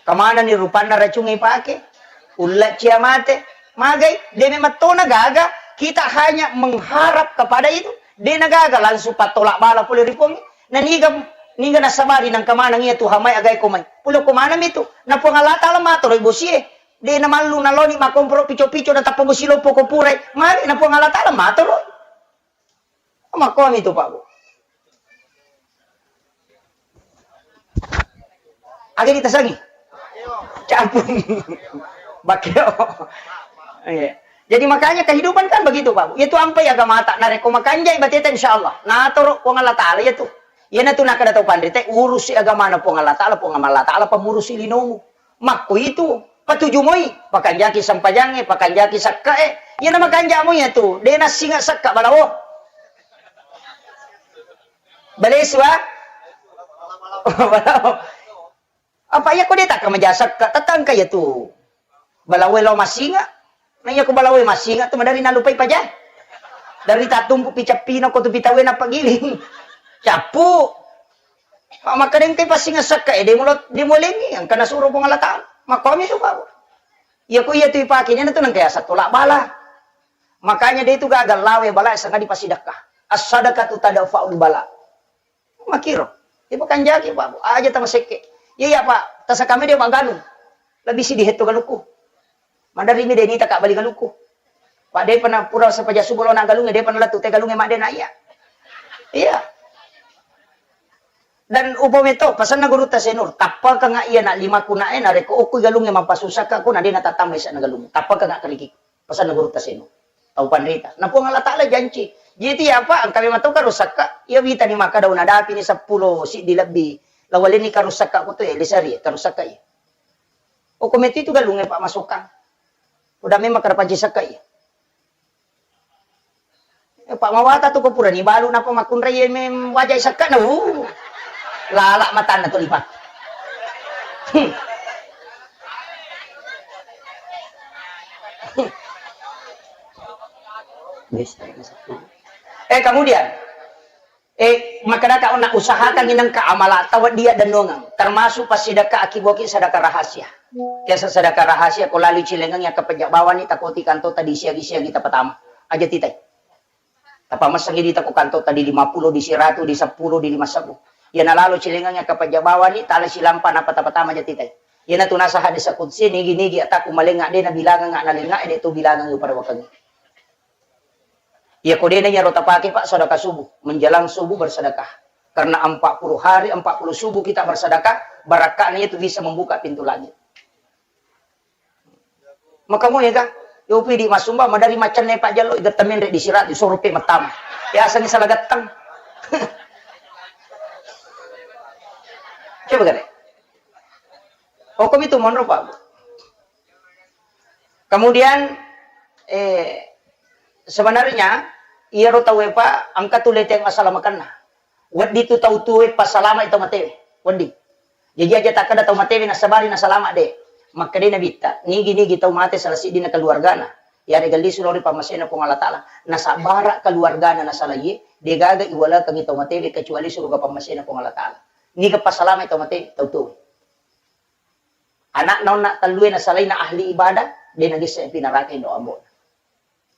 Kemana ni rupanna racungnge ipake? Ulla cia mate. Magai, de' memang tona gaga, kita hanya mengharap kepada itu. De' na gaga langsung pattolak bala pole ri Puang. Na niga, niga nasabari nangka maneng iya Tuhan mai agae ko mai. Pole ko maneng mi tu. Na Puang Allah Taala matoro bosie. De' namallu naloni makkomporo pico-pico natappa bosi loppo ko purai. Magi na Puang Allah Taala matoro. Makkomi tu, Pak, Bu. Agi ditasangi? Campur. Bakeo. Iya. Jadi makanya kehidupan kan begitu, Pak, Bu. Itu ampai agamata. Narekko makanjai bateta, insya Allah. Natoro Puang Allah Taala iya tu. Iyana tu nakkeda tau panrita, urusi agamana Puang Allah Taala, Puang Allah Taala pamurusi linomu. Makko itu, patuju moi, pakanjaki sempajangnge, pakanjaki sekkae. Iyana makanja moi iyatu, de' nassinga sekka balawo. Balesu, ah? Balawo. Apa iya ko de' takka maja sekka, tetangka iyatu. Balawo lao massinga. Na iya ko balawo massinga tu madari nalupai paja. Dari tatumpu picappino ko tu pitawe napagiling. Cappu. Makkedengkai passinga sekka e, de' mulo, de' mulengi, engka nasuro Puang Allah Taala. Makkomi tu, Pak. Iya ko iya tu ipake, iyana tu nengka yaseng tolak bala. Makanya de' tu gaga lawe bala sangadi pasidekka. As-sadaqatu tadfa'ul bala. Makkiro. Ipakanjaki, Pak. Aja tamasekke. Iya, iya, Pak. Tasakame de' maganu. Lebih sidi hetto galukku. Maderri mi de' nita ka bali galukku. Pak, de'pa na pura sepaja subuh lo na galungnge, de'pa na lettu te galungnge madde na iya. Iya. Dan upo meto, pasanna gurutta Senur, tappakanga iya na limaku na e, narekko okko galungnge mapasusakka ko na de' na tattama isa na galungnge. Tappakanga keriki. Pasanna gurutta Senur. Tau panrita. Na Puang Allah Taala janci. Jadi iya, Pak, engka memang tau karusakka, iya wita ni maka daun adapi ni seppulo siddi lebbi. Lawalenni karusakka ko tu, eh, lisari, karusakka iya. Okko meto itu galungnge, Pak, masukang. Udah memang kada panci sekka iya. Eh, Pak Mawata tu ko purani balu napa makkunrai mem wajai sekka na, uh. Lala matanna tu lipa. Hmm. Eh, kemudian Eh, makkedaka onna usahakan inengka amalatta wedding yaddennuangeng, termasuk passidekka akiboki sedekah rahasia. Biasa sedekah rahasia ko lalu cilengengi akkapejja bawani takoti kantota di siagi-siagi tapatama. Aja titai. Tapamessengi di tako kantota di lima puluh, di siratu, di seppulo, di lima sebbu. Iyana lalo cilengengi akkapejja bawani tala silampa napa tapatama aja titai. Iyana tu nasa hadis qudsi nigi-nigi ataku malenga de nabilangenga nalenga de tu bilangengi pada wakengi. Iya ko dena iyaro tapake, Pak, sedekah subuh, menjelang subuh bersedekah. Karena empat puluh hari, empat puluh subuh kita bersedekah, barakka'na itu bisa membuka pintu langit. Maka mau ya, Kak? Yo pidi masumba madari macanne Pak Jallo, iga temenre di sirat, di sorope matama. Ya asangi salah gattang. Coba gare. Hukum itu monro, Pak. Kemudian, eh, sebenarnya, iyaro tauwe, Pak, engka tu leteng assalamakenna. Wedding tu tau tuwe passalama tau matewe. Wedding. Jaji aja takkeda tau matewe nasabari nasalama de. Makkedai Nabitta, nigi-nigi tau mate salah siddinna keluargana. Yarega lisu lao ri pammasena Puang Allah Taala. Nasabara keluargana nasalaie, degaga iwalekengi tau matewe kecuali suruga pammasena Puang Allah Taala. Niga passalama tau mate, tau tuwe. Anakna onna tellue nasalaina ahli ibadah, de nagesse pi naraka indo ambo'na.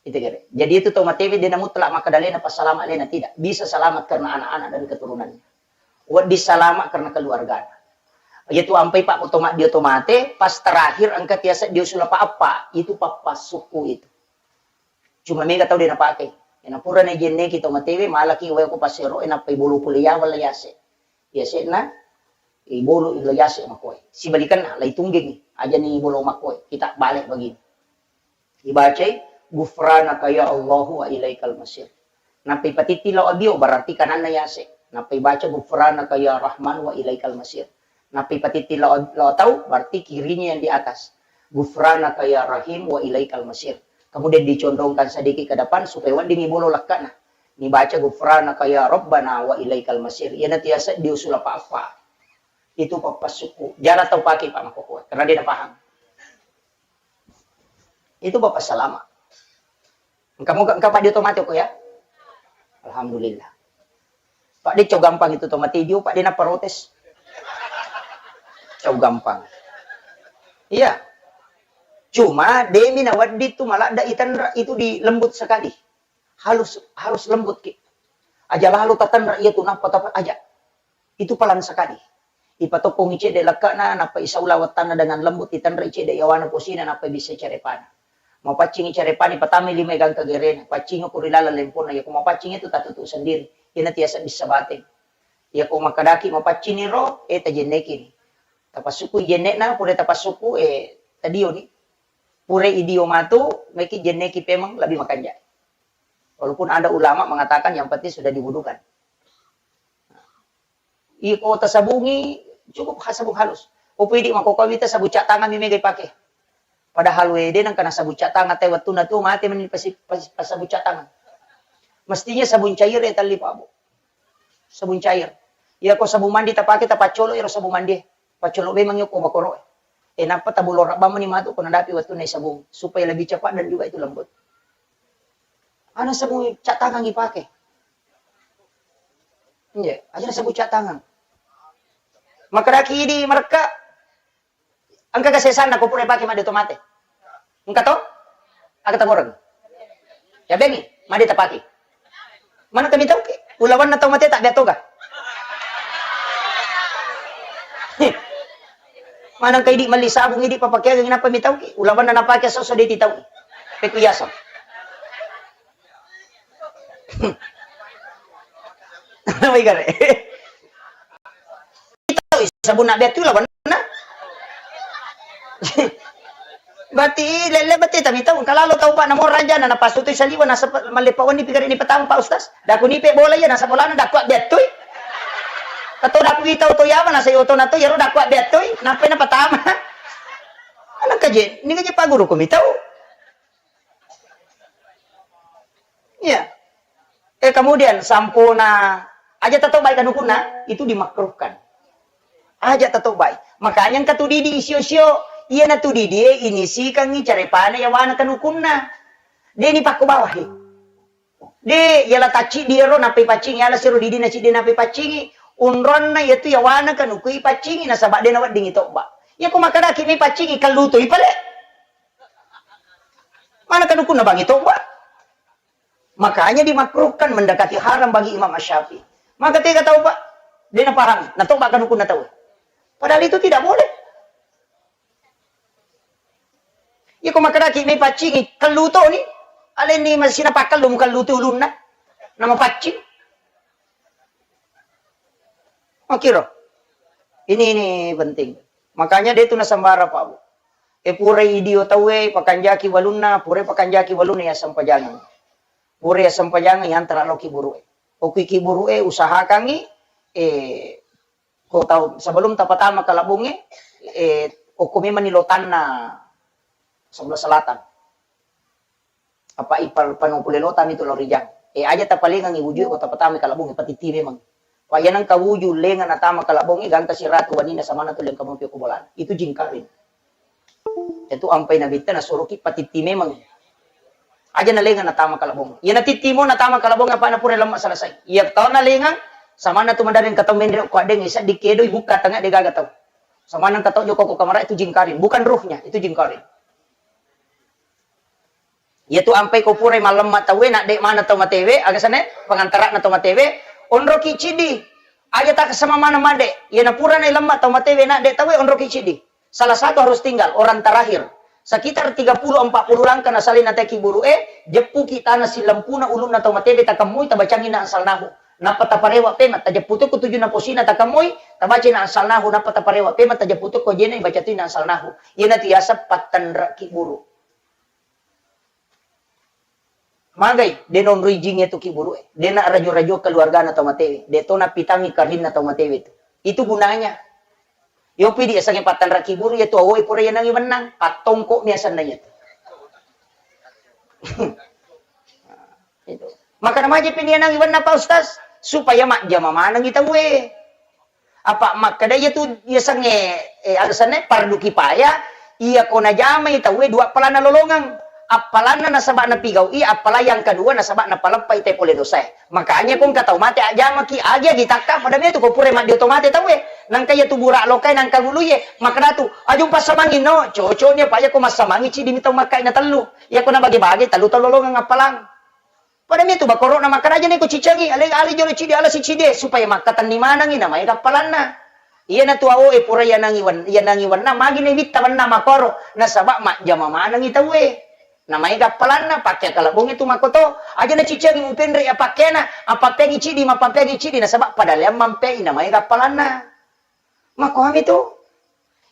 Itu kira. Jadi itu tau matewe de' na mutlak makkeda alena passalama alena, tidak. Bisa selamat karena anak-anak dan keturunannya. Wedding salama karena keluargana. Iyatu ampai pa to maddio to mate, pas terakhir engka tiasa dio sulapa appa, itu pappassukku itu. Cuma mega tau de' napake. Ena pura na jenneki to matewe, malaki wae ko pasero, e nappai bolo pole yawa la yase. Yase'na, ibolo ila yase makoe. Sibalikanna, la itunggengi, ajani ibolo makoe. Kita balik begini. Ibacai, "Ghufranaka ya Allahu wa ilaikal masir." Nappai patitti lao abbio, berarti kananna yase. Nappai baca, "Ghufranaka ya Rahman wa ilaikal masir." Nappai patitti lao, lao tau, berarti kirinya yang di atas. "Ghufranaka ya Rahim wa ilaikal masir." Kemudian dicondongkan sedikit ke depan supaya weddingi bolo lekkana. Nibaca, "Ghufranaka ya Rabbana wa ilaikal masir." Iyana tiasa diusul apa-apa. Itu pappassukku. Jara tau pake, Pak, makkokkoe. Karena dia paham. Itu Bapak salama. Engka mo, engka Pak, dia otomatis kok ya. Alhamdulillah. Pak, dia cau gampang itu otomatis dia, Pak, dia na protes. Cau gampang. Iya. Cuma demi nawaddi tu maladda itanra itu di lembut sekali. Halus, harus lembut ki. Aja lalo tatanra iya tu nappa tapa aja. Itu pelan sekali. Ipatokkongi cedde lekkana, nappa isaula wettanna dengan lembut, itanrai cedde yawana posina, nappa bisa carepana. Mapaccingi carepani, patamai lima gangka gerena, paccingi ko ri laleng lemponna, yako mapaccing itu tatutu sendiri. Iyana tiasa bisa bateng. Yako makadaki mapaccini ro, eh, tajennekini. Tapassukkui jennekna, pura tapassukku, eh, tadioni. Pura idio matu, meki jenneki pemeng lebih makanja. Walaupun ada ulama mengatakan yang penting sudah diwudukan. Iko tasabungi, cukup ha-, sabung halus. Opo idi makkokkoe wita sabung cat tangan mi mega ipake. Padahal wede nengka nasabung cat tangan te wettunna tu mate meni pasi-, pas-, pas sabung cat tangan. Mestinya sabung cair ya talli, Pak, Bu. Sabung cair. Iya ko sabung mandi tapake, tapaccolo iro sabung mandi. Paccolo memang iyo ko bakoro. Eh, nappa tabulo rabbang meni matu ko nadapi wettunna sabung supaya lebih cepat dan juga itu lembut. Ana sabung cat tangan ipake. Iya, aja sabung cat tangan. Makkadaki idi marekka, engka kesesanna ko pura pake madde to mate. Engka to? Aga taboreng. Ya bengi, madde tapake. Mana kami tau ke? Ulawanna tau mate tak dia toga. Maneng ka idi melli sabung idi papakeang, nappa mitauki. Ulawanna napake soso de titau. Peku yaseng. Wai gare. Sabunna betu lawanna. Berarti lele berarti tapi tau kalalo tau, Pak, namo raja na napasutu saliwa nasa mallepa wenni pigare ni petang, Pak Ustaz. Daku nipe bola iya nasa bolana daku bettui. Atau daku wita oto yama nasa oto nato yaro daku bettui. Nappa na pertama. Anak kaje, ini kaje Pak Guru ko mitau. Iya. Eh, kemudian sampuna aja tatobai kanukunna, itu dimakruhkan. Aja tatobai. Makanya engka tu didi isio-sio, iya na tu didi e inisikangi carepana yawana kanukunna. Deni pakko bawahi. De, yala tacci diero nappai paccingi, yala siro didi na ciddi nappai paccingi, unronna yatu yawana kanukui paccingi nasaba de na weddingi tobba. Yako makadaki mi paccingi kallutui pale. Mana kanukunna bangi tobba? Makanya dimakruhkan mendekati haram bagi Imam Asy-Syafi'i. Maka tega tau, Pak? De na paham. Na tobba kanukunna tau. Padahal itu tidak boleh. Iko makadaki mi paccingi kallutoni. Aleni masina pakkallu mukallutu ulunna. Nama paccing. Oke, ro. Ini, ini penting. Makanya de tu nasambara, Pak, Bu. E, purai idio tauwe, pakanjaki walunna, purai pakanjaki walunna ya sempajangeng. Purai ya sempajangeng, yantara loki buru'e. Okui ki buru'e, usahakangi, e, ko tau, sebelum tapatama kalabunge, e, okko memang ni lotanna sebelah selatan. Apa ipal panu pule lotami tu lao rijang. E, aja tapalengangi wujue ko tapatama kalabunge, patitti memang. Wa iya nengka wuju lenga natama kalabongnge, gangka siratu wanina samana tu lengka mopi ko bolana. Itu jingkaring. Itu ampai nabitta nasuroki patitti memang. Aja nalenga natama kalabong. Iya natitti mo natama kalabong apa na pura lemma selesai. Iya tau nalenga samana tu madareng katau menre ko adeng isa dikedo ibukka tengah de gaga tau. Samana katau joko ko kamara itu jingkaring, bukan ruhnya, itu jingkaring. Iyatu ampai ko purai mallemma tauwe, nadde maneng tau matewe, aga senna, pengantarana tau matewe, onroki ciddi. Aja takessama maneng madde. Iyana purana lemma tau matewe, nadde tauwe, onroki ciddi. Salah satu harus tinggal, orang terakhir. Sekitar tiga puluh empat puluh langkah nasalai na te kiburu'e, jeppuki tana silempuna ulunna tau matewe, takemmui, tabacangi na ansalnahu. Nappa taparewa pema, tajeppu tokko tujunna posina, takemmui, tabacai na ansalnahu, nappa taparewa pema, tajeppu tokko jena, ibaca tu na ansalnahu. Iyanatu yaseng pattenre kiburu. Magai, de naonroi jing iyatu kiburu'e. De na rajo-rajo keluargana tau matewe. De to napitangi karinna tau matewe tu. Itu gunanya. Yopi di yasengnge pattanra kiburu iyatu awoe pura yanangi wennang. Pattongko mi asenna iyatu. Itu. Maka namaja pi nianangi wennang, Pak Ustaz, supaya majjama manengi tauwe. Apa makkeda iyatu yasengnge, eh, alasanna fardu kifayah, iyako najamai tauwe dua appalanna lolongeng. Appalanna nasaba napigau'i, appala yang kedua nasaba napaleppai te pole dosae. Makanya ko engka tau mate ajjamaki, agi-agi takka, pada metu ko pura maddio to mate tauwe. Nangka iyatu bura lokae nangka guluye, makkeda tu, aju passamangi no, cocokni apa iyako massamangi ciddi mi tau makkai na tellu. Iyako nabage-bage tellu tau lolongeng appalang. Pada mitu bakoro'na makkeda, aja neko cicengi, ale, ale jolo cidi, ala sicidi, supaya makkatenni manengi, namaega appalanna. Iyanatu awoe pura yanangi wen-, yanangi wennang, magi nawitta wennang makkoro, nasaba majjama manengi tauwe. Namaega appalanna, pakke akkalebongnge tu makkoto, aja nacicengi mupenre apakkeana, apappeangi cidi, mapappeangi cidi, nasaba pada leang mampei, namaega appalanna. Makkuami tu.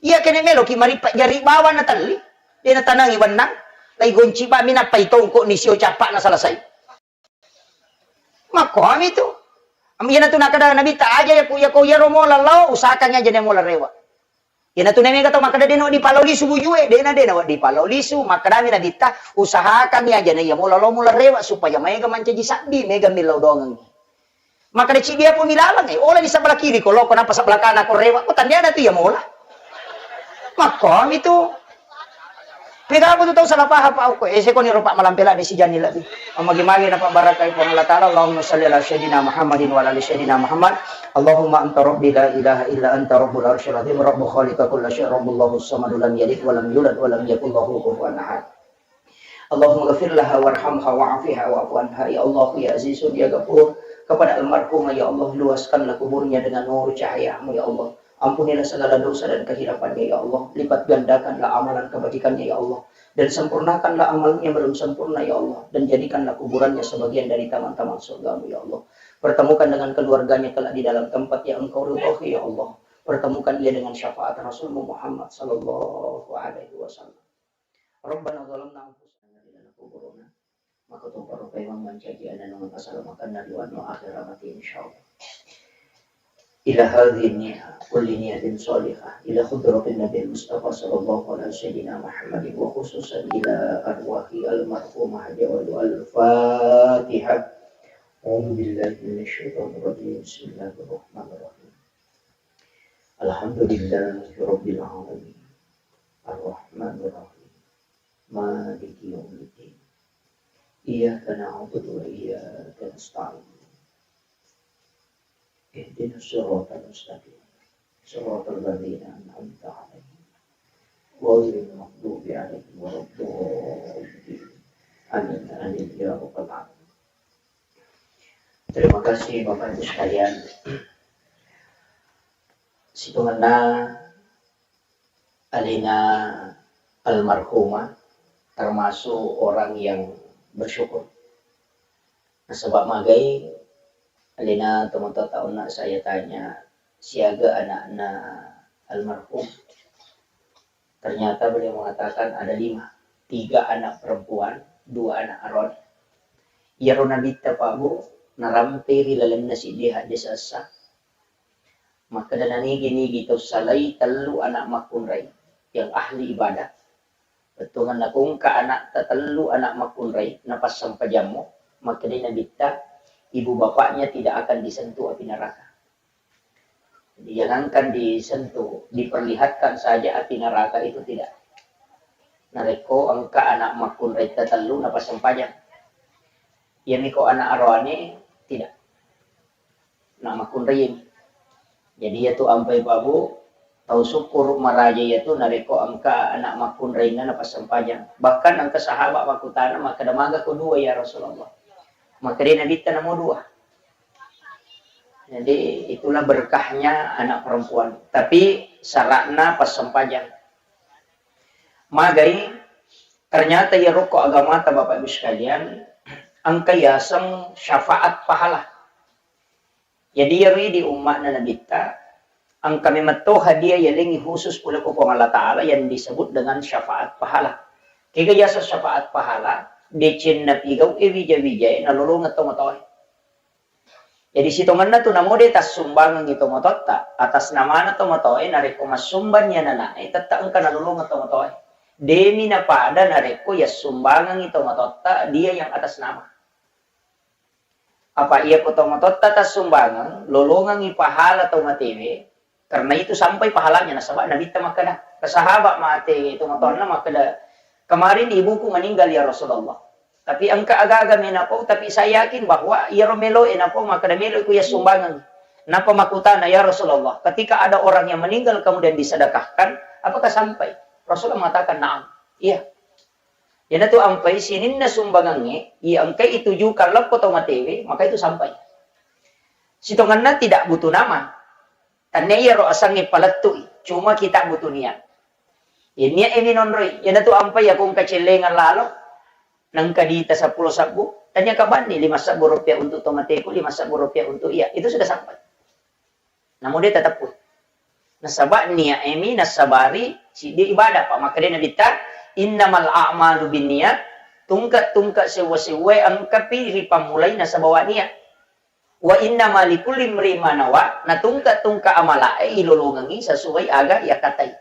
Iya kene meloki maripa jari bawang na telli. De natanangi wennang. Lai gonci bami nappai tongko ni sio cappa na selesai. Makkuami tu. Am iyana tu nakada Nabitta aja ya ku ya ko yaro mola lao usahakan aja ne mola rewa. Iyana tu nemega tau makada de na wedding palo lisu bujue, de na de na wedding palo lisu, makadami Nabitta usahakan aja ne iya mola lao mola rewa supaya maega mancaji sabbi, mega millau dongengi. Makkeda cidi apa milaleng, eh, ola di sebelah kiri ko loko, nappa sebelah kanan ko rewa, ko tandiana tu iya mola. Makkomi tu. Pega apa tu tau salah paham, Pak, ko, eh, sekoni ropa malampela di sijani lebbi. Magi-magi na pabarakai Puang Allah Ta'ala. Allahumma salli ala sayyidina Muhammadin wa ala ali sayyidina Muhammad. Allahumma anta rabbi la ilaha illa anta rabbul arsyil azim, rabbu khaliqa kulla syai, rabbullahu samadu lam yalid wa lam yulad wa lam yakul lahu kufuwan ahad. Allahumma ghafir laha warhamha wa'afiha wa'fu anha. Ya Allah, ya Azizun, ya Ghafur, kepada almarhumah, ya Allah, luaskanlah kuburnya dengan nur cahayamu, ya Allah. Ampunilah segala dosa dan kehilafannya, ya Allah. Lipat gandakanlah amalan kebajikannya, ya Allah. Dan sempurnakanlah amalnya belum sempurna, ya Allah. Dan jadikanlah kuburannya sebagian dari taman-taman surgamu, ya Allah. Pertemukan dengan keluarganya kelak di dalam tempat yang Engkau ridhoi, ya Allah. Pertemukan ia dengan syafaat Rasulmu Muhammad sallallahu alaihi wasallam. Rabbana zalamna anfusana, lana kuburuna. Maka tu para memang mancaji anak nungan asal makan dari wano akhirat mati, insyaallah. Ila hadhihi niyah, kulli niyatin salihah, ila hadratin Nabi Mustafa sallallahu alaihi sayyidina Muhammadin wa khususan ila arwahi almarhumah Haja Walu. Al-Fatihah. A'udzu billahi minasy syaithanir rajim. Bismillahirrahmanirrahim. Alhamdulillahi rabbil alamin. Arrahmanirrahim. Maliki yaumiddin. Iyyaka na'budu wa iyyaka nasta'in. Ihdinas siratal mustaqim. Siratal ladzina an'amta 'alaihim. Ghairil maghdubi 'alaihim waladdallin. Amin, amin, ya rabbal alamin. Terima kasih Bapak Ibu sekalian. Situngenna alena almarhumah termasuk orang yang bersyukur. Nasaba magai alena tomatoatta onna saya tanya siaga anakna almarhum. Ternyata beliau mengatakan ada lima, tiga anak perempuan, dua anak aroane. Iyaro Nabitta Pak Bu, narampei ri lalenna siddi hadde sessa. Makkeda nanigi-nigi tau salai tellu anak makkunrai yang ahli ibadah. Bettuanna ko engka anakta tellu anak makkunrai napassampajammo, makkedai Nabitta, ibu bapaknya tidak akan disentuh api neraka. Jadi, jangankan disentuh, diperlihatkan saja api neraka itu tidak. Narekko engka anak makkunrai tatellu napassampajang. Iyamiko anak aroane tidak. Anak makkunrai. Jadi, iyatu ampai Pak Bu, Tau sukkuru maraja iyatu narekko engka anak makkunrainna napassempajang. Bahkan engka sahabat makkutana makkeda, "Maga ko dua, ya Rasulullah?" Makkeda Nabitta, "Namo dua." Jadi itulah berkahnya anak perempuan. Tapi syaratna passempajang. Magai, ternyata iyaro ko agamata, Bapak Ibu sekalian, engka yaseng syafaat pahala. Jadi iyaro idi umma'na Nabitta, engka memetto hadiah yalengngi khusus pole ko Puang Allah Ta'ala yang disebut dengan syafaat pahala. Kega yaseng syafaat pahala? Decenna pigau e wija-wijae nalolongeng tomatoae. Jadi sitongenna tu namo de tassumbangengngi tomatoatta, atas namana tomatoae, narekko massumbang ni anana'e, tette engka nalolongeng tomatoae. Demi napada narekko yassumbangengngi tomatoatta dia yang atas nama. Apa iya ko tomatoatta tassumbangeng, lolongengngi pahala tau matewe, karena itu sampai pahalanya, nasaba Nabitta makkeda, ke sahabat mate tomatoanna makkeda, "Kemarin ibuku meninggal, ya Rasulullah. Tapi engka aga-aga menapau, tapi saya yakin bahwa iyaro melo e napau makkeda melo ku yassumbangeng." Napa makkutana, "Ya Rasulullah, ketika ada orang yang meninggal kemudian disedekahkan, apakah sampai?" Rasulullah mengatakan, "Na'am." Iya. Iyanatu ampai sininna sumbangengnge, iya engkai itujukan lao ko tau matewe, maka itu sampai. Sitongenna tidak butuh nama. Tannia iyaro asengnge palettu'i, cuma kita butuh niat. Iya niat e minonroi, iyanatu ampai iya ko engka cellengang lalo, nengka dita seppulo sebbu, tannia kabanni lima sebbu rupiah untuk tomateku, lima sebbu rupiah untuk iya, itu sudah sampai. Namo de tateppu. Nasaba niat e mi nassabari siddi ibadah. Pa makkeda Nabitta, "Innamal a'malu binniyat," tungke-tungke sewwa-sewwae engkapi ripammulai nasaba wa niat. "Wa innama likulli imri'in ma nawa," na tungke-tungke amala e ilolongengngi sesuai aga yakkatai.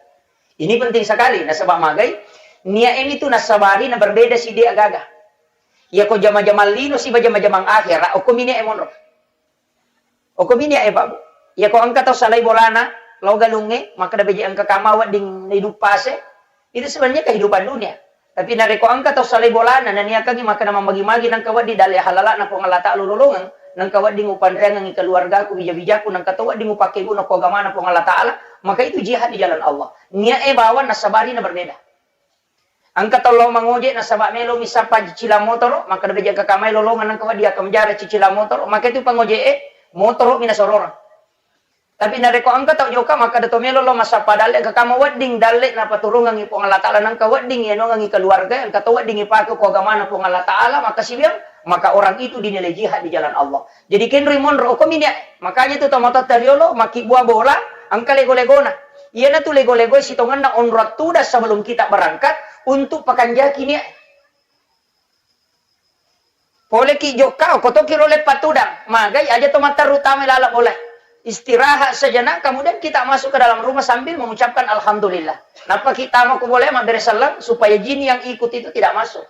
Ini penting sekali, nasaba magai niat e mi tu nassabari na berbeda siddi aga-aga. Iya ko jama-jamang lino siba jama-jamang akhera, okko mi niat e monro. Okko mi niat e, Pak, Bu. Iya ko engka tau salai bolana, lao galungnge, makkeda beje engka kama wedding idup pase, itu sebenarnya kehidupan dunia. Tapi narekko engka tau salai bolana, naniakangngi makkeda mammagi-magi nengka wedding dalle halala'na Puang Allah Ta'ala ulolongeng, nengka wedding upanreangengngi keluargaku, bija-bijaku, nengka to wedding upakkeguna ko agamana Puang Allah Ta'ala, maka itu jihad di jalan Allah. Niat e bawang nassabari na berbeda. Engka tau lao mangoje nasaba melo mi sappa cicilang motoro, makkeda beje engka kamai lolongeng nengka wedding akkamjara cicilang motoro, maka itu pangoje e motoro mi nasororang. Tapi narekko engka tau jokka makkeda to melo lao massappa dalle, engka kama wedding dalle napaturungengngi Puang Allah Ta'ala, nengka wedding iyanongengngi keluarga, engka to wedding ipake ko agamana Puang Allah Ta'ala, maka siwiang, maka orang itu dinilai jihad di jalan Allah. Jadi kenroi monro, okko mi niat. Makanya tu tomatoatta riolo makkibua bola, engka lego-legona. Iyanatu lego-lego sitongenna onrong tudang sebelum kita berangkat untuk pakanjaki niat. Poleki jokka, okko toki ro leppa tudang. Magai aja to matteru tama lala bola. Istirahat sejenak, kemudian kita masuk ke dalam rumah sambil mengucapkan alhamdulillah. Nappa kita mau ke bola mabbere selleng supaya jin yang ikut itu tidak masuk.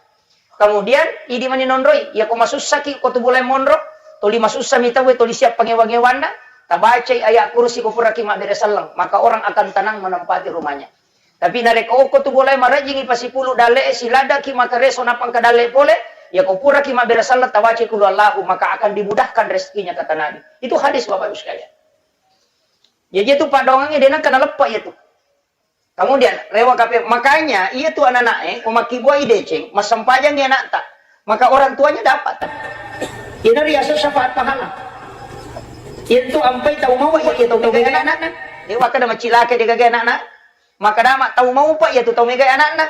Kemudian, idi mani nonroi, iya ko masussaki ko tu bolae monro, toli masussa mi tauwe, toli siap pangewa-ngewanna, tabacai ayat kursi ko puraki mabbere selleng, maka orang akan tenang menempati rumahnya. Tapi narekko okko tu bolae marejjingi pasipulu dalle e, siladaki makareso nappa engka dalle pole, iya ko puraki mabbere selleng tabacai kulu Allahu, maka akan dimudahkan rezekinya, kata Nabi. Itu hadis, Bapak Ibu sekalian. Jadi itu padongangnge de nengka naleppa iya tu. Kemudian, rewa kape, makanya iya tu anak-anak e, ko makkibuai deceng, massempajang anakta, maka orang tuanya dapat. Ina riaseng syafaat pahala. Itu ampai tau mau iya, iya tau megai anakna. Dewa kada macilake degaga anakna. Maka dama tau mau pak iya tu tau megai anakna.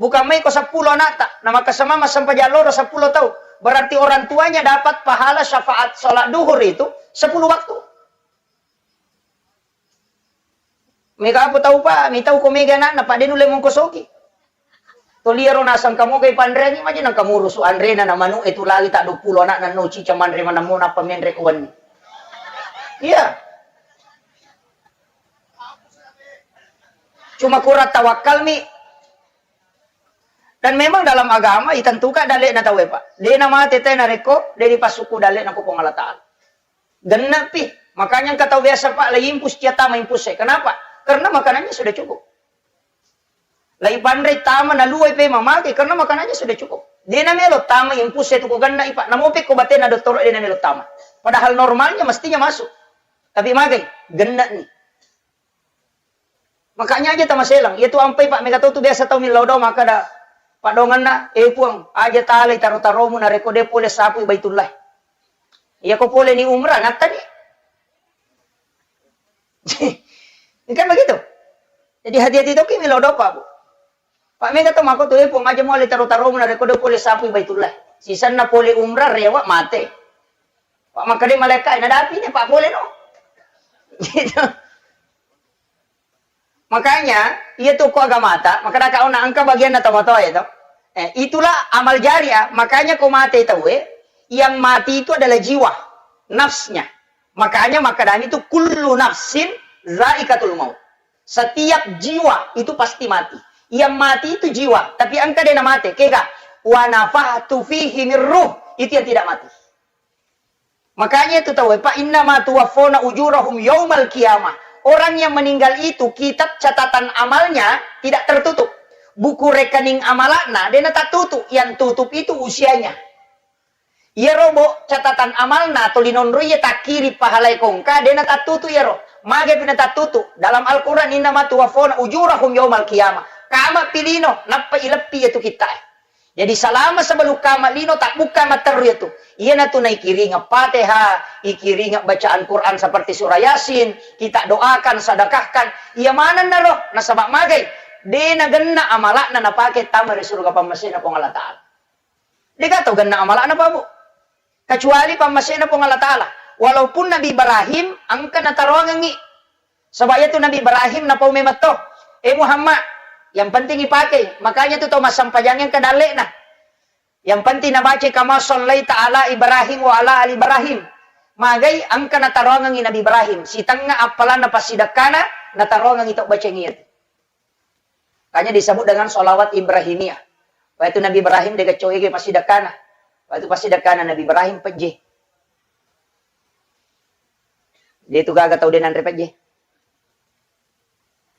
Bukan mai ko seppulo anakta, na maka sama massempajang loro seppulo tau. Berarti orang tuanya dapat pahala syafaat sholat duhur itu sepuluh waktu. Mega apa tau pa, mitau ko mega anakna, pa de nulle mongkosoki. Toliaro nasang kamoga ipanreangi maja nang kamurusu anrena na manu e tu lagi tak dua puluh anakna no cica manre manammo nappa menre ko wenni. Iya. Cuma kurang tawakal mi. Dan memang dalam agama itentukan dalle'na tauwe, Pak. De na mate te narekko de dipasukku dalle'na ko Puang Allah Taala. Genne'pi. Makanya engka tau biasa, Pak, la impus cia tama impus e. Kenapa? Karena makanannya sudah cukup. La ipanre tama na luai pe mamake karena makanannya sudah cukup. De na melo tama impus e tu ko genne'i, Pak. Namope ko batena dottoro de na melo tama. Padahal normalnya mestinya masuk. Tapi magai, genne'ni. Makanya aja tamaselang, iya tu ampai, Pak, mega to tu biasa tau millau doa makkeda, paddongenna, "Eh, Puang, aja talai taro-taromu narekko de pole sapui Baitullah." Iya ko pole ni umrah, nattani. Kan begitu. Jadi hati-hati toki millau doa, Pak, Bu. Pak, mega to mako tu, "Eh, Puang, aja muale taro-taromu narekko de pole sapui Baitullah." Sisenna pole umrah, rewa, mate. Pak, makkeda malaika, "Nadapi ni, Pak, pole no." Gitu. Makanya, iya tu ko agamata, makkeda ka ona engka bagianna tomatoa ya to. Eh, itulah amal jariah. Makanya ko mate tauwe, yang mati itu adalah jiwa, nafsnya. Makanya makkedami tu kullu nafsin zaikatul maut. Setiap jiwa itu pasti mati. Yang mati itu jiwa, tapi engka dena mate, kega? Wa nafakhtu fihi min ruh, itu yang tidak mati. Makanya itu tahu, Pak, innama tuwaffawna ujurahum yaumal qiyamah. Orang yang meninggal itu kitab catatan amalnya tidak tertutup. Buku rekening amalakna dena tatutup, yang tutup itu usianya. Iyaro bo catatan amalna toli nonroi iya takkiri pahalai kongka dena tattutu iyaro. Mage pina tattutu dalam Al-Quran, innama tuwaffawna ujurahum yaumal qiyamah. Kama pilino nappa ileppi itu kitta. Jadi salama sebelum kama lino tabbukka matteru itu. Iyana tu naikiringeng Fatihah, ikiringeng bacaan Quran seperti surah Yasin, kita doakan, sedekahkan. Iya manenna ro, nasaba magai dena genna amalakna napake tama ri surga pammasena Puang Allah Ta'ala. Dega tau genna amala'na, Pak, Bu. Kecuali pammasena Puang Allah Ta'ala. Walaupun Nabi Ibrahim engka nataroangengngi. Sebab itu Nabi Ibrahim napau memetto. Eh, Muhammad, yang penting ipake. Makanya tu tau massampajang engka dalle'na. Yang penting nabaca kama sallaita ala Ibrahim wa ala ali Ibrahim. Magai engka nataroangengngi Nabi Ibrahim. Sitengnga appalanna passidekkana nataroangengngi tau baceng iya tu. Makanya disebut dengan sholawat Ibrahimiyah. Waktu Nabi Ibrahim dega coege passidekkana. Waktu passidekkana Nabi Ibrahim pejje. Dia itu gaga tau dia nanre pejje.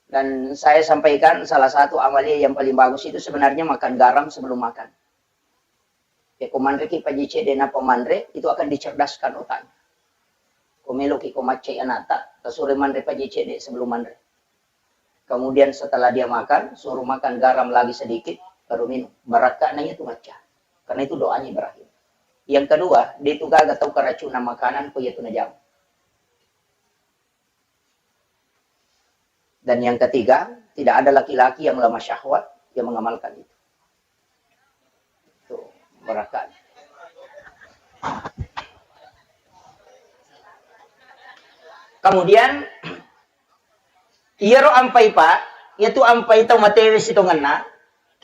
Dan saya sampaikan salah satu amalia yang paling bagus itu sebenarnya makan garam sebelum makan. Ya, ko manreki pejje cedde na pemanre, itu akan dicerdaskan otaknya. Ko meloki ko maccai anata, tasure manre pejje cedde sebelum manre. Kemudian setelah dia makan, suruh makan garam lagi sedikit, baru minum. Barakka'na itu macca. Karena itu doanya Ibrahim. Yang kedua, dia itu gaga tau keracunan makanan, ko iya tu najama. Dan yang ketiga, tidak ada laki-laki yang lemah syahwat yang mengamalkan itu. Tuh, barakat. Kemudian, iyaro ampai, Pak, iyatu ampai tau matewe sitongenna,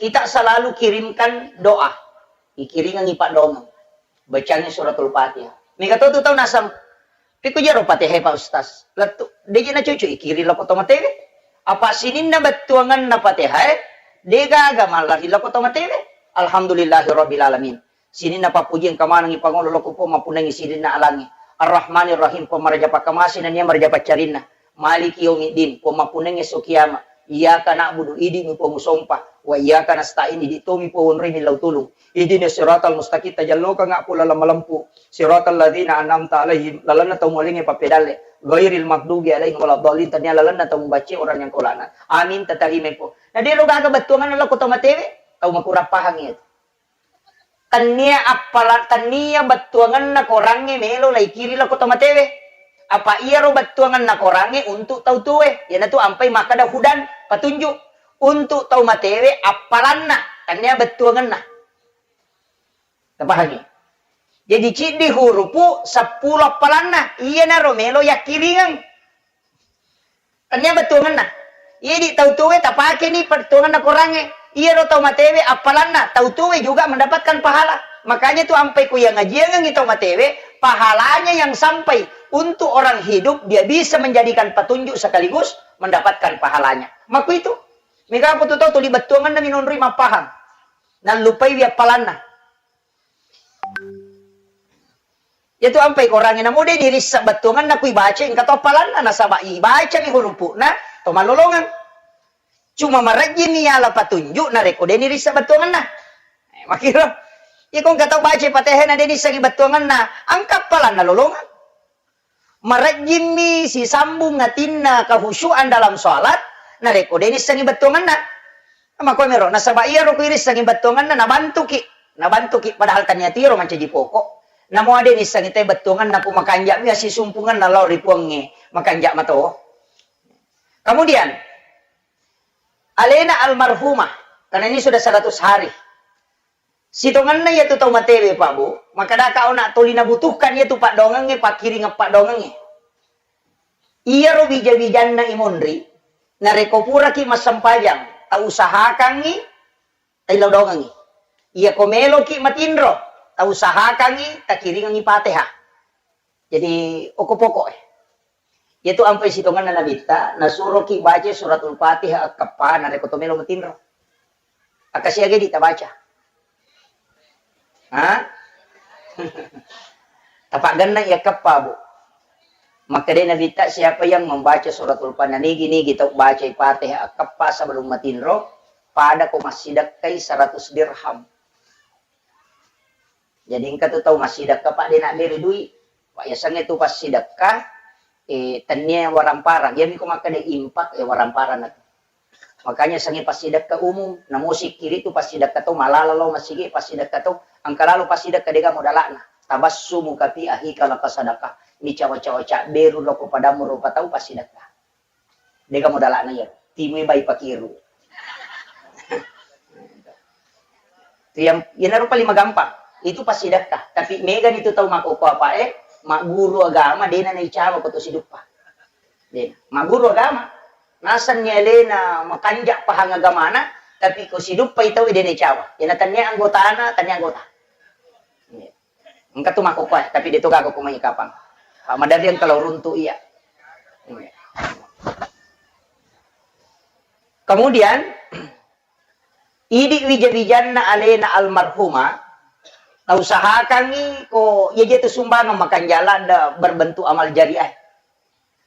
kita selalu kirimkan doa. Ikiringengi paddoangeng. Bacangi suratul Fatihah. Mega to tu tau naseng, "Pekko jaro Fatihah, Pak Ustaz?" Lettu, deje nacucu ikiring lako to matewe. Apa sininna bettuangenna Fatihah, degaga mallari lako to matewe. Alhamdulillahi rabbil alamin. Sininna pappujiang kamanengngi pangolo lako Puang mappunnangi sininna alangnge. Arrahmanirrahim, Puang maraja pakkamase nennia maraja paccarinna. Maliki yaumiddin, Puang mappunnangnge esso kiama. Iyyaka na'budu, idi'mi Puang usompa. Wa iyyaka nasta'in, idi' tomi Puang wonroi millau tulung. Ihdinas siratal mustaqim, tajallokangnga Puang laleng malempu. Siratal ladzina an'amta alaihim, lalenna tau mualengnge pappedalle. Ghairil maghdubi alaihim waladdallin, tania lalenna tau mubacce orang yang kolana. Amin, tatarimai Puang. Na de'ro gaga bettuangenna lako tau matewe, tau makurang pahang iya. Tennia appala-, tennia bettuangenna korangnge melo laikiri lako tau matewe. Apa iyaro bettuangenna korangnge untuk tau tuwe, iyanatu ampai makkeda hudan, petunjuk. Untuk tau matewe appalanna, tennia bettuangenna. Tapahangi? Jadi ciddi hurupu seppulo appalanna, iyanaro melo yakkiringeng. Tennia bettuangenna. Idi tau tuwe tapakeni bettuangenna korangnge. Iyaro tau matewe appalanna, tau tuwe juga mendapatkan pahala. Makanya tu ampai ku yang ngajiangengi tau matewe, pahalanya yang sampai untuk orang hidup, dia bisa menjadikan petunjuk sekaligus mendapatkan pahalanya. Makku itu. Mega apa tu tau tuli bettuangenna minonroi mappahang. Nallupaiwi appalanna. Iyatu ampai korangnge namo de' nirissa bettuangenna ku ibaca engka to appalanna, nasaba' ibacami hurupu'na to mallolongeng. Cuma marejjimi yala patunjuk narekko de' nirissa bettuangenna. Eh, makiro. Iyako engka tau baca Fatihah na de' nissengi bettuangenna, engka appalanna lolongeng. Marejjimmi sisambung atinna kehusyuan dalam sholat, Narekko de' nissengngi bettuangenna, makkua mero, nasaba iyaro ku irissengngi bettuangenna, nabantuki, nabantuki, padahal tania tiro mancaji pokok. Namo de' nissengngi te bettuangenna ku makanja' mi assisumpungenna lao ri Puangnge, makanja' mato. Kemudian, alena almarhumah, karena ini sudah seratus hari. Sitongenna iyatu tau matewe, Pak, Bu, makkedaka ona toli nabutuhkan iyatu paddoangengnge, pakkiringeng paddoangengnge. Iyaro wija-wijanna imonri, narekko puraki massempajang, tausahakangngi taillau doangengngi. Iyako meloki matinro, tausahakangngi takiringengngi Fatihah. Jadi, okko pokok e. Iyatu ampai sitongenna Nabitta, nasuroki baca suratul Fatihah akkeppa narekko to melo matinro. Akkasiaga di tabaca. Ha? Tapaggenna iya keppa, Bu. Makkedai Nabitta, siapa yang membaca suratul Fatihah, nigi-nigi tau bacai Fatihah akkeppa sebelum matinro, pada ko massidekkai seratus dirham. Jadi engka tu tau massidekka, Pak, de' nabbere dui. Pak, yasengnge tu passidekka, eh, tennia waramparang. Iyami ko makkeda impak, eh, waramparang na tu. Makanya sengnge passidekka umum, namo sikkiri tu passidekka tau malala lao masigi, passidekka tau engka lalo passidekka de' gaga modala'na. Tabassumuka fi akhika laka sadaqah. Micawa-cawa cabberu lao ko padammu rupa tau passidekka. De' gaga modala'na iyaro. Timui bai pakiru. Itu yang, iyanaro paling magampang. Itu passidekka. Tapi megani tu tau makkokkoe, magguru agama, de'na naicawa ko to siduppa. De'. Magguru agama. Nasenni alena makanja' pahang agamana, tapi ko siduppai tau de' naicawa. Iyana tennia anggotana, tennia anggota. Engka tu makkokkoe, tapi de' to gaga ko mai kapang. Pak, maderri engka lao runtu iya. Kemudian, idi wija-wijanna alena almarhumah, tausahakangngi ko iya je tu sumbangan makanja' ladde berbentuk amal jariah.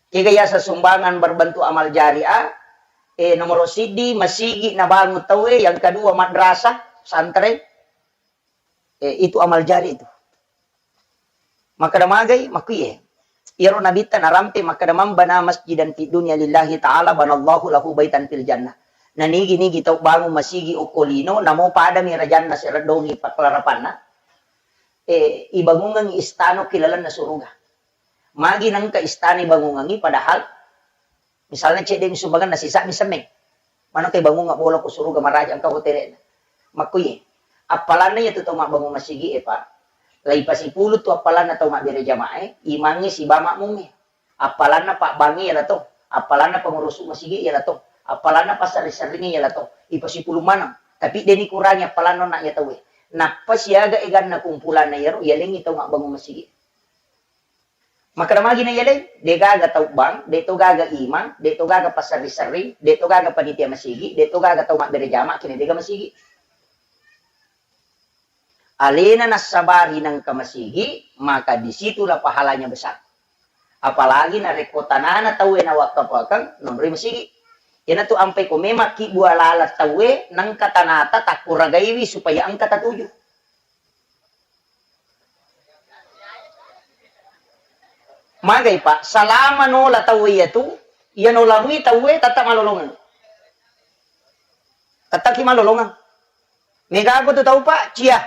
Kega yaseng sumbangan berbentuk amal jariah, eh, nomoro siddi, masigi nabangun tauwe, yang kedua, madrasah, pesantren, eh, itu amal jari itu. Makkeda magai, makkuye. Iyaro Nabitta narampe makkeda, "Man bana masjidan fid dunya lillahi ta'ala banallahu lahu baitan fil jannah." Nanigi-nigi tau bangun masigi okko lino, namo padami rajanna sereddongi pakkalarapanna, eh, ibangungengngi istana ki lalenna suruga. Magi nengka istana ibangungengngi padahal misalnya cedde mi sumbanganna sisa'mi semmeng. Maneng ke bangunga bola ko suruga maraja engka hotelna. Makkuye, appalanna iyatu tau mabbangung masigi e, Pak. Lai pasipulu tu appalanna tau mabbere jamaah e, imangnge siba makmungnge. Appalanna pabbangnge iyala to, appalanna pengurusu masigi iyala to, appalanna passerri-serringnge iyala to, ipasipulu maneng. Tapi deni kurangi appalanna onna iya tauwe. Nappa siaga eganna kumpulanna iyaro, iyalengngi tau mabbangung masigi. Makkeda magi na iyaleng, de gaga tau bank, de to gaga imang, de to gaga passerri-serri, de to gaga panitia masigi, de to gaga tau mabbere jama, kene de gaga masigi. Alena nassabari nengka masigi, maka disitulah pahalanya besar. Apalagi narekko tanana tauwe nawakkafakeng nonroi masigi. Iyanatu ampai ko memang kibbu alala tauwe nengka tanata takkuragaiwi supaya engka tatuju. Magai, Pak, salama nola tauwe iyatu, iya nola mui tauwe tetta malolongeng. Tettaki malolongeng. Mega ko tu tau, Pak, cia.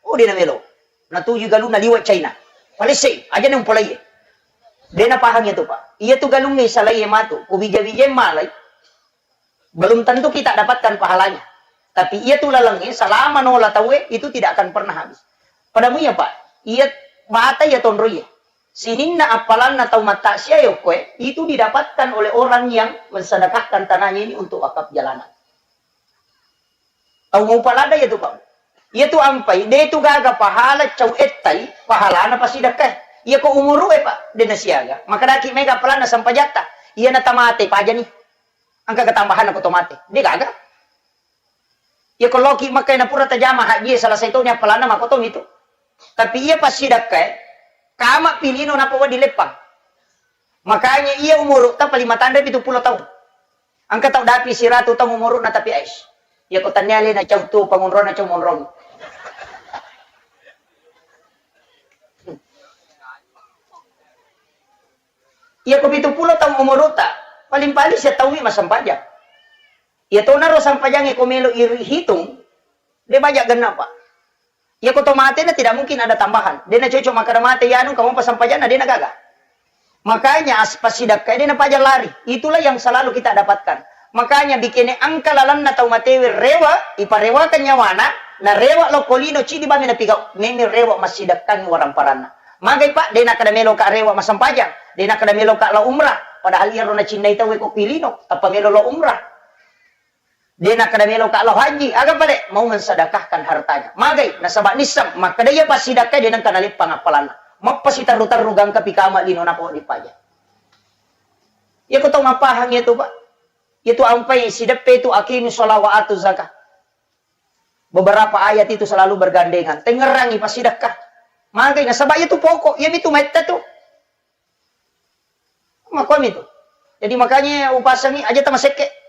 Oh, de namelo. Natuju galunna liwa China. Palessei, aja ne umpolai. De napahang iyatu, Pak. Iyatu galungnge salai matu, ko bija-bija malai. Belum tentu kita dapatkan pahalanya. Tapi iya tu lalengnge, selama nola tauwe, itu tidak akan pernah habis. Pada muya, Pak, iya mata iya tonroiye. Sininna appalanna tau mattaksiae okkoe, itu didapatkan oleh orang yang mensedekahkan tanahnya ini untuk wakaf jalanan. Tau maupa ladde iya tu, Pak. Iya tu ampai, de tu gaga pahala cau ettai, pahalana pasidakkae. Iya ko umuru e, Pak, de nasiaga. Makadaki mega appalanna sampajatta. Iya natamate pajani. Engka ketambahanna ko to mate. De gaga. Iya ko loki Mekka na pura tajama haji, salah saitoni appalanna makkotomi tu. Tapi iya passidakkae, kama pilino nappa wedding leppang. Makanya iya umurutta paling matanre pitu pulo taung. Engka tau dapi siratu taung umuruna tapi ais. Iya ko tannia alena cau tu pangonrona cau monrong. Iya ko pitu pulo taung umurutta, paling-paling sitaung mi massempajang. Iya tonaro sampajangnge ko melo irihitung, de baja genna, Pak. Iya ko to matena tidak mungkin ada tambahan. De na cocok makkada mate yanu kamu pasampajanna de na gaga. Makanya as-, passidakka de na paja lari. Itulah yang selalu kita dapatkan. Makanya bikene angka lalanna tau matewe rewa, iparewakan nyawana, na rewa lo kolino cidi bame na pigau, meme rewa massidakkangi waramparanna. Magai, Pak, de na kada melo ka rewa masampajang, de na kada melo ka lo umrah, padahal iyaro nacinnai tau ko pilino, tappa melo lo umrah. De nakkeda meloka lao haji, aga pale? Mau mensedekahkan hartanya. Magai, nasaba nisseng makkeda iya passidakkae de nengka naleppang appalanna. Mappasiterru-terru gangka pikama lino nako dipaja. Iya ko tau mappahang iya tu, Pak. Iya tu ampai sideppe itu aqimis shalah wa atuz zakah. Beberapa ayat itu selalu bergandengan. Tengerangi passidakka. Magai, nasaba iya tu pokok, iya mitu maitta tu. Makkuami tu. Jadi makanya upasangi aja tamasekke.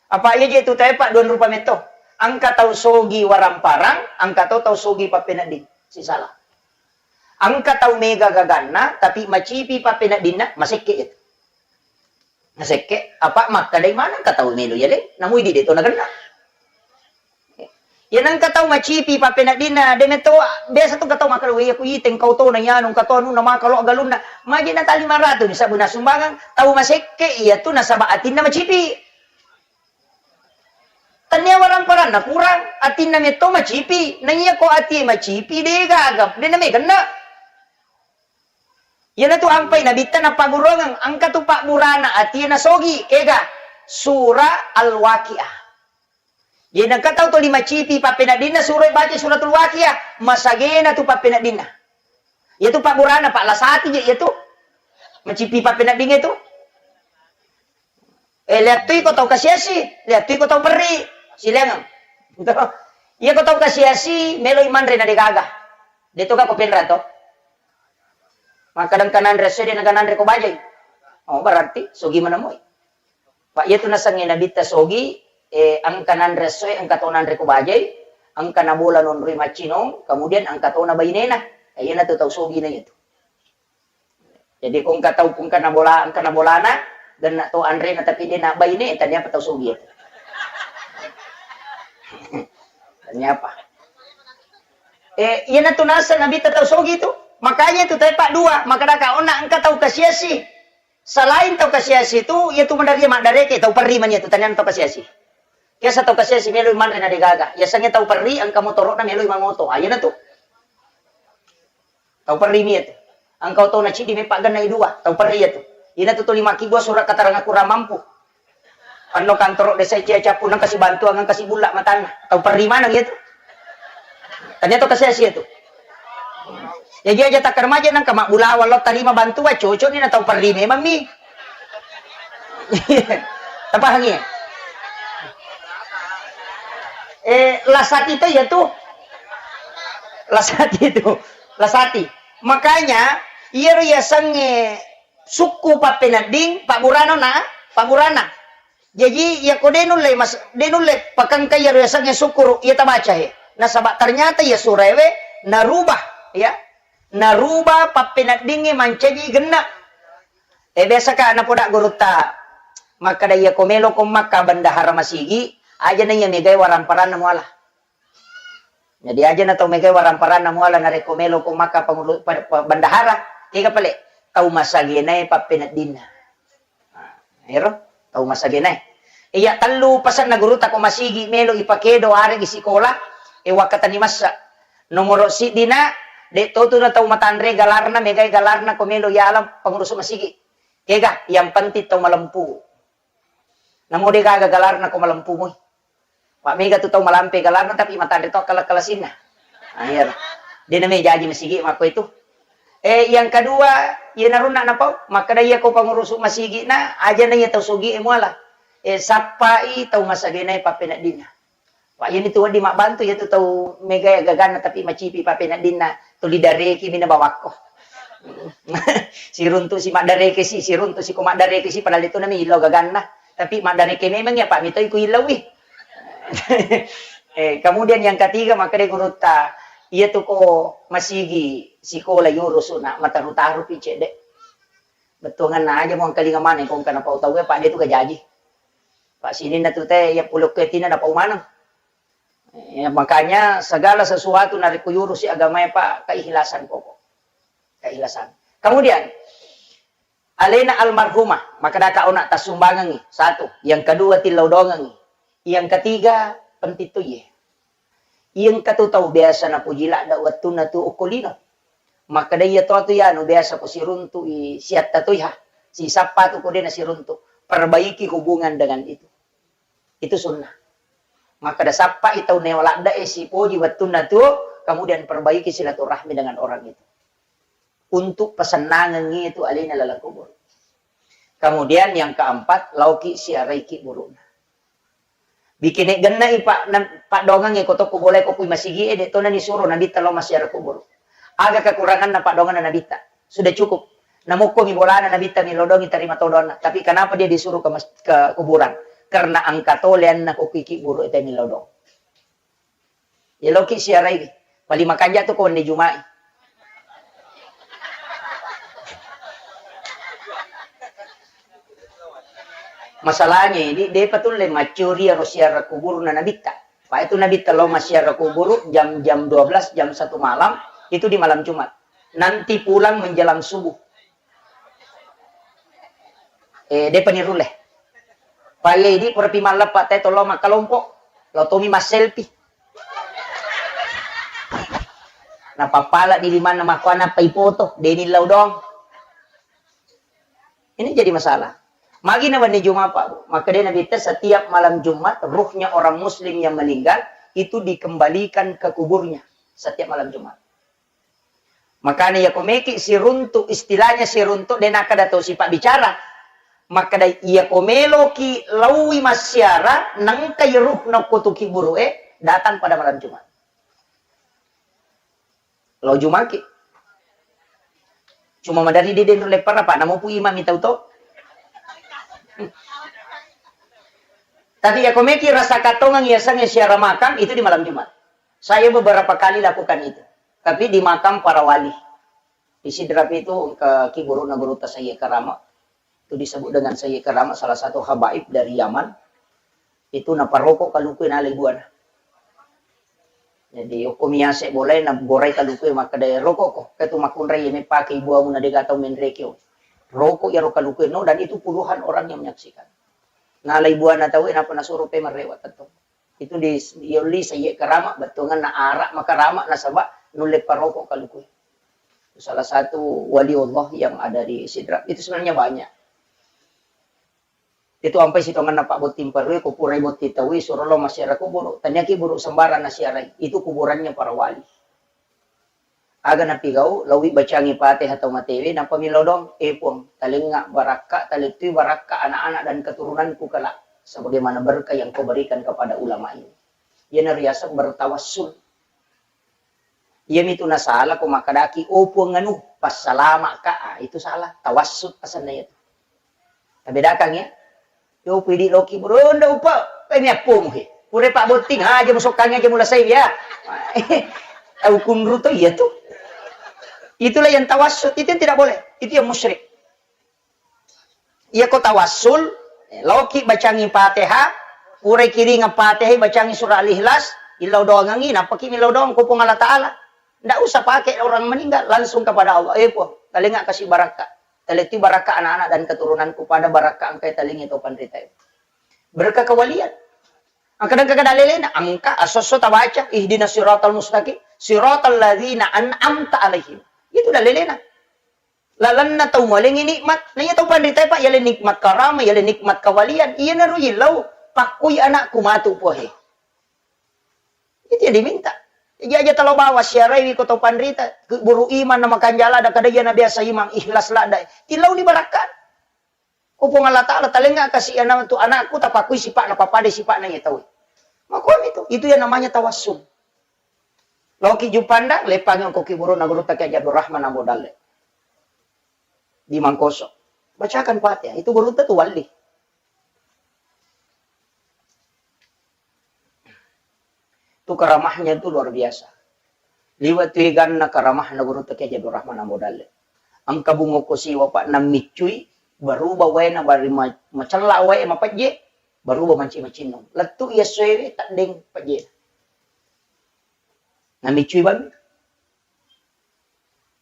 Apa iya je tu tae, Pak, dua rupa metto. Engka tau sogi waramparang, engka to tau sogi pappenedding. Sisala. Engka tau mega gaganna, tapi macipi pappeneddinna, masekke je tu. Masekke, apa makkedai maneng engka tau melo yaleng, namui di de to nagenna. Iya nengka tau macipi pappeneddinna, de metto biasa tu engka tau makkeda, "Weh, iya ku ite engkau to na iyanu, engka to anunna maka lo galunna." Maji na tali maratu ni sabuna sumbangang, tau masekke iya tu nasaba atinna macipi. Tania waramparanna kurang, atinna metto macipi. Na iya ko atie macipi, de gaga, de na megenna. Iyana tu ampai nabitta napagurungeng, engka tu pabburana atie nasogi, kega? Sura Al-Waqiah. Jadi engka tau tuli macipi pappeneddinna suroi baca suratul Waqiah, masagena tu pappeneddinna. Iya tu pabburana, Pak, lasati je iya tu. Macipi pappeneddingnge tu. Eh, liattui ko tau kasiasi, liattui ko tau perri. Silaingeng. Iya ko tau kasiasi, meloi manre na degaga. De to ga ko penra to. Makkadang kananre esso de naga nanre ko bajai. Oh, berarti sogi manamoi. Pak, iya tu nasengnge nabitta sogi, eh, engka nanre essoe, engka to nanre ko bajai, engka nabola nonroi maccinong, kemudian engka to na bainena. Eh, iyana tu tau sogi na iya tu. Jadi ko engka tau, ko engka nabola, engka nabolana, genna to anrena tapi de na baine, tania apa tau sogi iya tu. Tania apa? Eh, iyana tu naseng nabitta tau sogi tu. Makanya tu tae, Pak, dua, makkadaka onna engka tau kasiasi. Selain tau kasiasi tu, iya tu madaria maddareke, tau perri mani iya tu, taniana tau kasiasi. Biasa tau kasiasi meloi manre na degaga. Yasengnge tau perri, engka motoro'na meloi mangoto. Ah, iyana tu. Tau perri mi iya tu. Engka otona ciddi meppa gennai dua, tau perri iya tu. Iyana tu tuli makkibua surat keterangan kurang mampu. Anno kantoro desa cia cappu nang kasi bantuan, nang kasi bulla matanna. Tau perri maneng iya tu. Tania to kasiasi iya tu. Jaji aja takkarmaja nang kama bulawa lo tarima bantuan, cocok ni na tau perri memang mi. Tapahangi? Eh, lasati to iya tu. Lasati tu. Lasati. Makanya, iyaro yasengnge sukku pappenedding, pabburana na, pabburana. Jaji, iya ko de nulle mas-, de nulle pakengka iyaro yasengnge sukkuru, iya tabacae. Nasaba ternyata iya suraewe narubah, ya. Narubah pappeneddingnge mancaji genna. Eh, biasa ka napoda gurutta, makkada iya ko melo ko makka bendahara masigi, aja na iya megae waramparanna muala. Jadi aja na tau megae waramparanna muala narekko melo ko makka pangulu-, pa-, pa-, bendahara, kega pale tau masagenae pappeneddinna. Nah, ero tau masagenae. Iya tellu pasenna gurutta ko masigi melo ipakedo aregi sikola, e wakkatani massa. Nomoro siddina, de totu na tau matanre galarna, megae galarna ko melo yala pangurusuk masigi. Kega, yang penting tau malempu. Namo de gaga galarna ko malempu moi. Pak, mega tu tau malampe galarna tapi matanre to kala-kalasinna. Ah, iya. De name jaji masigi makko itu. Eh, yang kedua, iya narunna napau, makkada iya ko pangurusuk masigi na, aja na iya tau sogi e muala. Eh, sappai tau masagenae pappeneddinna. Pak, iyani tu wedding mabbantu iya tu tau megae gaganna tapi macipi pappeneddinna, tuli dareki mina bawakko. Siruntu si maddareke si, siruntu si ko maddareke si, padahal itu nami illau gaganna. Tapi maddareke memang iya, Pak, mitoi ku illaui. Eh, kemudian yang ketiga, makkeda gurutta, iya tu ko masigi sikola yurusuna, mataru-taru pi cedde. Bettuanganna aja mo engkalinga maneng ko engka napau tau e, Pak, de tu gajaji. Pak sininna tu te ya pulokketina napau maneng. Ya, makanya segala sesuatu narekko yurusi agamae, Pak, keikhlasan pokok. Keikhlasan. Kemudian, alena almarhumah, makkeda ka ona tassumbangengngi, satu. Yang kedua, tillau dongengngi. Yang ketiga, pentittuye. Yang katu tau biasa napuji ladda wettunna tu okko lino. Makkeda iya to tu yanu biasa ko siruntu i siatta tu iha. Sisappa tu ko de nasiruntu. Perbaiki hubungan dengan itu. Itu sunnah. Makkeda sappai tau neo ladde'e sipoji wettunna tuo, kemudian perbaiki silaturahmi dengan orang itu. Untuk pesennangengngi itu alena laleng kubur. Kemudian yang keempat, lauki siaraiki burukna. Bikine gennai pak, na- paddoangengnge ko tokko bolai ko kui masigi e, de to nani suro nabitta lao masiara kubur. Aga kekuranganna paddoangenna nabitta? Sudah cukup. Namukkomi bolana nabitta millau dongi tarima todonna. Tapi kenapa dia disuruh ke, mas- ke kuburan? Karena engka to leanna ko kuiki buru ete millau dong. Yaloki siarai. Paling makanja tu ko wenne Juma'i. Masalahnya ini, depa tulle maccuri aro siara kuburna nabitta. Pak itu nabitta lao masiara kuburu jam, jam dua belas, jam satu malam, itu di malam Jumat. Nanti pulang menjelang subuh. Eh, depa nirulle. Pak iya idi pura pi malleppa te tollo makkalompo. Lo tomi masselfie. Napappala di limanna makkuana pai foto, deni lao dong. Ini jadi masalah. Magi na wenni Jumat, Pak, Bu. Maka dia Nabi te setiap malam Jumat ruhnya orang muslim yang meninggal itu dikembalikan ke kuburnya setiap malam Jumat. Makanya iya ko meki siruntu, istilahnya siruntu, de nakkeda tau sipa bicara. Makkeda iya ko meloki laui massiara, nengkai ruh nokko tuki buru e, datang pada malam Jumat. Lao Jumaki. Cuma madari di denro leppara, Pak, namopu imami tau to. Tapi iya ko meki rasa katongeng iya sange siara makam itu di malam Jumat. Saya beberapa kali lakukan itu. Tapi di makam para wali. Di Sidrap itu ke kiburuna gurutta Sayyid Karama. Itu disebut dengan Sayyid Karama, salah satu habaib dari Yaman. Itu naparoko kaluku nalai buana. Jadi okko miase bolai naborai kaluku makkeda roko ko. Ketu makunrai ini pakai buamu na dega tau menrekeo. Roko iyaro kaluku no dan itu puluhan orang yang menyaksikan. Nalai buana tau napa nasuro pe marrewa tettong. Itu di, yolli Sayyid Karama, bettuanganna arak makarama nasaba nulle paroko kaluku. Salah satu wali Allah yang ada di Sidrap. Itu sebenarnya banyak. Itu ampai sitonganna Pak Botting Parue, ko purai botting taui, suro lo masiara kuburu. Taniaki buru sembarang nasiarai. Itu kuburannya para wali. Aga napigau, laui bacangi Fatihah tau matewe, nappa millau doang, "Eh Puang, talengnga barakka, talettui barakka anak-anak dan keturunanku kelak, sebagaimana berkah yang kau berikan kepada ulama ini." Iyana riaseng bertawassul. Iyamitu nasala ko makkedaki, "Oh Puang anu, passalama'ka." Ah, itu salah, tawassul asenna iyatu. Tabedakang ya. Yo pidi loki bro, nda upa, eh, mi appomu he. Pura Pak Botting, aja musokkangi aja mulasai ya. Tau kunru to iya tu. Itulah yang tawassul, itu yang tidak boleh. Itu yang musyrik. Iya ko tawassul, eh, loki bacangi Fatihah, purai kiringa Fatihah, bacangi surah Al-Ikhlas, illau doangangi, nappaki millau doang ko Puang Allah Ta'ala. Ndak usah pakai orang meninggal, langsung kepada Allah. Eh Puang, talengnga kasi barakka. Talettui barakka anak-anak dan keturunanku pada barakka engkai talengngi to panrita. Berkah kewalian. Engka dengka kada lelena, engka asosso tabaca, "Ihdinas siratal mustaqim, siratal ladzina an'amta alaihim." Itu dalelena. Lalenna tau malengi nikmat, na iya tau panrita, Pak, yale nikmat karama, yale nikmat kawalian. Iya naru illau, pakkui anakku matu pohe. Itu yang diminta. Jadi aja talo bawa siarai ko tau panrita, buru iman na makanjala da kada iya na biasa iman ikhlas ladda. Tilau ni barakka. Ko Puang Allah Ta'ala, talengnga kasi anakku, tapakui sipa'na, pappada sipa'na iya tau. Makomi tu, itu yang namanya tawassul. Loki Juppandang, lepangi ko ki buruna gurutta Kiai Abdul Rahman Ambo Dalle. Di Mangkoso. Bacakan Fatihah, itu gurutta tu wali. Itu karamahnya itu luar biasa. Liwa tu eganna karamahna gurutta Kiai Abdul Rahman Ambo Dalle. Engka bungo ko siwa, Pak, nammiccui, berubah waena, bari ma-, macella wae mapejje, Baruba manci-macinnung. Lettu iya essoewe teddeng pejjena. Namiccui bammi.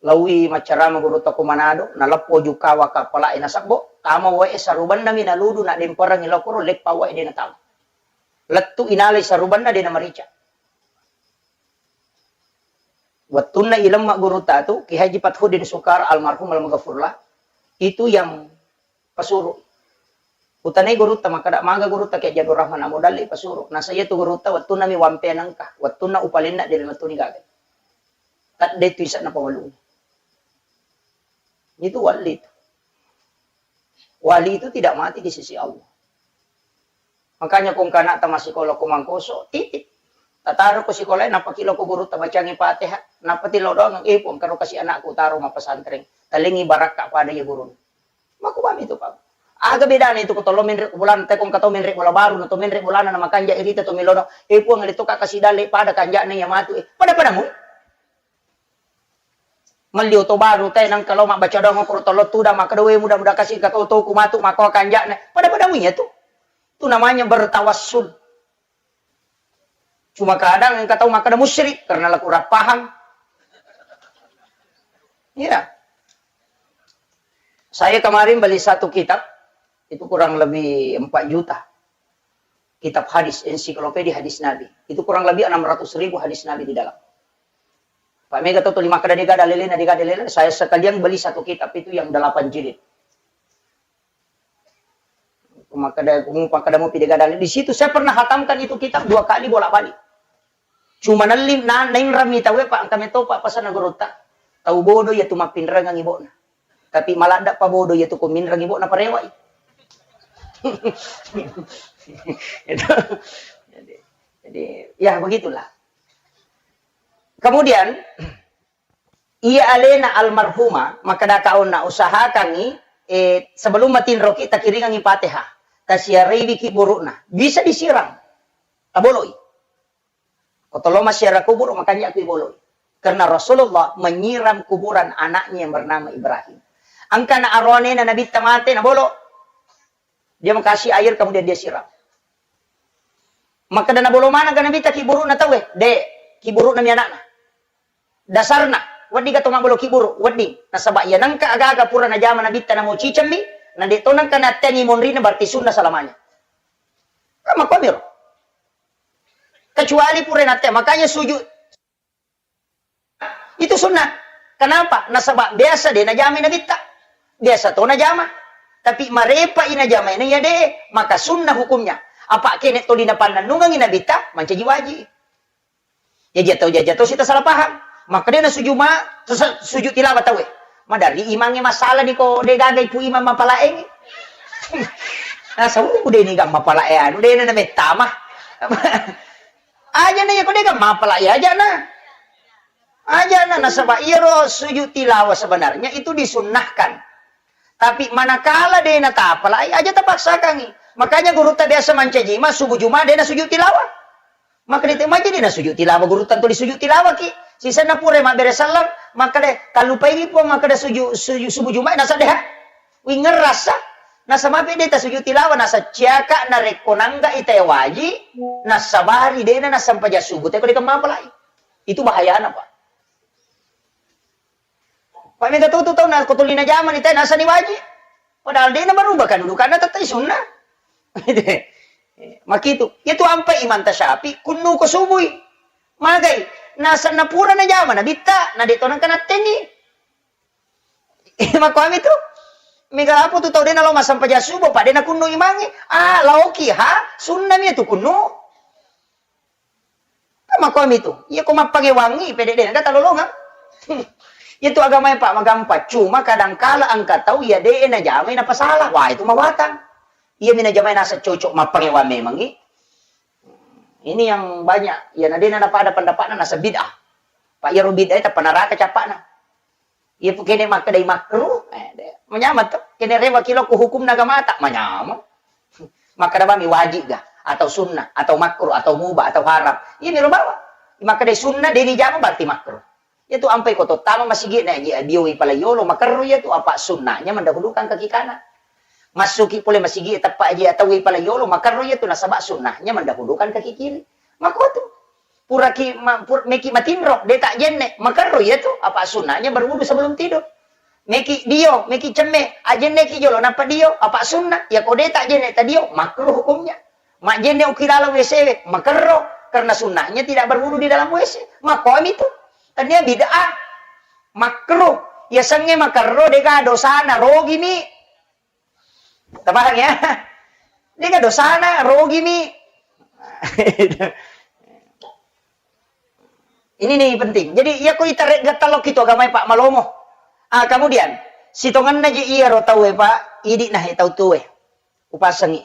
Laowi maccarama gurutta ko Manado, naleppo jukawa kappala'e nasebbo, tama wae sarubannami naludu nademperengngi lokoro, leppa wae de natama. Lettu inalai sarubanna de namarica. Wettunna ilemma gurutta tu, Ki Haji Fathuddin Sukar almarhum almaghfurlah, itu yang pasuru. Utanai gurutta makkeda, maga gurutta Kiai Haji Abdul Rahman Amodalli pasuru. Nasa iya tu gurutta wettunna mi wampe nengka, wettunna upalenna de lemettuni gaga. Tadde tu ise'na pawalung. Itu wali itu. Wali itu tidak mati di sisi Allah. Makanya ko engka anakta massikola ko Mangkoso, titip. Tataro ko sikolae, nappa ki lao ko gurutta bacangi Fatihah, nappa ti lao doang, "Eh, Puang, karo kasi anakku taro mappesantreng." Talengi barakka pada iya gurunna. Makkuami tu, Pak. Aga bedana itu ko tollo menre ko bolana, te ko engka tau menre bola baru, na to menre bolana na makanja irita to melono, "Eh, Puang, ale to ka kasi dalle pada kanja'na iya matu." Eh, pada-pada mu. Melli oto baru te, nengka lao mabbaca doang ko tollo tudang, makkeda, "We, mudah-mudahan kasi engka tau, tau ku matu makko kanja'na." Pada-pada mu iya tu. Itu namanya bertawassul. Cuma kadang engka tau makkeda musyrik karena la kurang paham. Iya. Saya kemarin beli satu kitab, itu kurang lebih empat juta. Kitab hadis, ensiklopedia hadis Nabi. Itu kurang lebih enam ratus ribu hadis Nabi di dalam. Pak, mega to tuli makkeda dega dalelena, dega dalelena. Saya sekalian beli satu kitab itu yang delapan jilid. Makkeda, makkeda mupi dega dalil. Di situ saya pernah hatamkan itu kitab dua kali bolak-balik. Cuma nelli, na, nainrami tauwe, Pak, engka meto, Pak, pasanna gurutta. Tau bodo iya tu mappinrengang ibo'na. Tapi maladda pa bodo iya tu ko minreng ibo'na parewai. Itu. Jadi, jadi, ya begitulah. Kemudian, iya alena almarhumah, makkeda kaonna, usahakangngi, eh, sebelum matinroki, takiringangngi Fatihah. Tasiaraiwi kiburu'na. Bisa disiram. Taboloi. Ko tollo massiara kuburu, makanja ki boloi. Karena Rasulullah menyiram kuburan anaknya yang bernama Ibrahim. Engka na aroanena Nabitta mate, nabolo. Dia mengkasih air, kemudian dia siram. Makkeda nabolo maneng ga Nabitta kiburu'na tauwe? De, kiburu'na mi anakna. Dasarna, wedding ga to mabbolo kiburu, wedding. Nasaba iya nengka aga-aga pura najama Nabitta namo cicemmi, na de to nengka natteangi monrina, berarti sunnah selamanya. Kan makkuamiro. Kecuali pura natte, makanya sujud itu sunnah. Kenapa? Nasaba biasa de najamai Nabitta. Biasa to najama. Tapi marepa i najamai na iya de, maka sunnah hukumnya. Apa kene toli napannennungengi Nabitta, mancaji wajib. Jaji atau, jaji atau sita salah paham. Maka de nasuju ma, terus sujud tilawah tauwe. Madari imangnge masalah ni ko de gaga ipu imang mapalaengi. Nasau de ni ga mapalae anu, de na mettama. Aja na iya ko de ga mapalae aja na. Aja na, nasaba iyaro sujud tilawah sebenarnya itu disunnahkan. Tapi manakala de natapalai, aja tapaksakangi. Makanya gurutta biasa mancaji ma subuh Jumat de nasujud tilawah. Maka de maja de nasujud tilawah gurutta tuli sujud tilawah ki. Sisenna pura mabbere sallang, maka de kallupai wi Puang, maka de sujud, sujud subuh Jumat nasa deha. Wingerrasa. Nasa mape de tasujud tilawah, nasa ciaka narekko nangga ita waji, nasabari de na nasampaja subuh te ko de kemmapalai. Itu bahayana, Pak. Pak, mega tu, tu tau na ko tuli najamani te nasani waji. Padahal de na berubah kedudukanna, tettai sunnah. Makitu. Iya tu ampai Imam Tasyafi kunnu ko subui. Magai. Nasenna pura najama Nabitta, na de to nengka nattengi. Makkuami tu. Mega apa tu tau de na lao massampajang subuh, Pak, de na kunnu imangnge. Ah, laoki ha, sunnah mi tu kunnu. Kan makkuami tu. Iya ko mappangewangngi, pede de, naga talolongang. Iya tu agamae, Pak, magampang. Cuma kadangkala engka tau iya de najamai napasala. Wah, itu mawatang. Iya mi najamai nasa cocok mappangewang memangngi. Ini yang banyak. Iya na de na napada pendapatna nasa bid'ah. Pak, iyaro bid'ah tappa neraka cappa'na. Iya pu kene makkedai makruh, eh, de. Manyameng to. Kene rewa ki lao ko hukumna agamata, manyameng. Makkeda bami wajib ga, atau sunnah, atau makruh, atau mubah, atau haram. Iya mi ro bawang. Makkedai sunnah, de ni jama berarti makruh. Iya tu ampai ko to tama masigi na ji bioi pala yolo makerru iya tu apa sunnahnya mendahulukan kaki kanan. Massuki pole masigi teppa aja tau pala yolo, makerro iya tu nasaba sunnahnya mendahulukan kaki kiri. Makotu. Puraki ma, pur, meki matinro, de tak jenne, makerro iya tu, apa sunnahnya berwudu sebelum tidur. Meki dio, meki cemme, ajenne ki jolo, napa dio, apa sunnah, ya ko de tak jenne ta dio, makruh hukumnya. Majjenne uki laleng W C we, makerro, karena sunnahnya tidak berwudu di dalam W C. Makomi tu. Tania bid'ah. Makruh. Ya sengnge makerro, dega dosana, rogimi. Tapahang ya? Dega dosana, rogimi. Ini nih penting. Jadi, iya ko itare gattalo ki tu agamae, Pak, malomo. Ah, kemudian, sitongenna je iya ro tau e, Pak, idi nah e tau tue. Upasengi.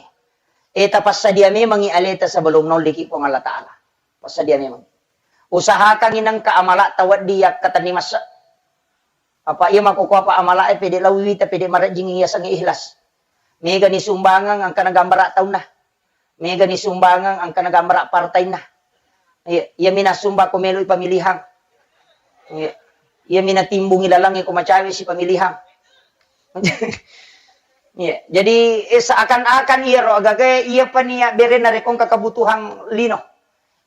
E, tapassadia memangi aleta sebelum nolliki Puang Allah Ta'ala. Passadia memang. Usahakangi nengka amala tawaddi yakkatenni massa. Apa iya makkukua apa amala e pede lawi wita pede marejjing iya sengi ikhlas. Mega ni sumbangan angkana gambara taunna. Mega ni sumbangan angkana gambara partainna. Iya, iya mina sumba ko meloi pamilihang. Iya. Iya mina timbungi lalang ko macawe si pamilihang. Iya, jadi, eh, seakan-akan iya ro agaga iya pania bere narekong kebutuhan lino.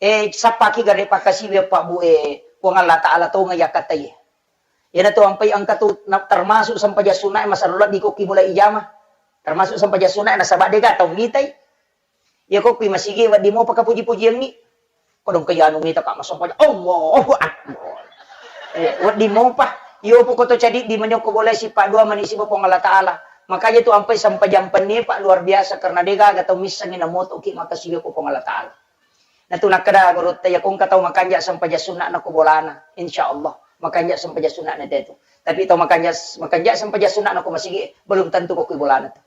Eh, sappaki gare pakasiwi Pak Bu, eh, Puang Allah Ta'ala tonga yakkatai. Iyana tu ampai engka tu na, termasuk sempajang sunna e masalah lebbi ko ki bola ijama. Termasuk sempajang sunna e nasaba dega tau mitai. Iya ko kui masigi wedding mopa kapuji-pujiangngi. Kodong ke anu mita ka massempajang. Allahu Akbar. Eh, wedding mopa. Iyo pu koto cadi di menyoko boleh sipa dua mani sipa Puang Allah Ta'ala. Makanya tu ampai sempajang penni, Pak, luar biasa karena dega aga tau missengi namoto ki makasiwi ko Puang Allah Ta'ala. Nah tu nakkeda gurutta, iya ko engka tau makanja sempajang sunna na ko bolana, insya Allah makanja sempajang sunna na tetu. Tapi tau makanja makanja sempajang sunna na ko masigi belum tentu ko kui bolana tu.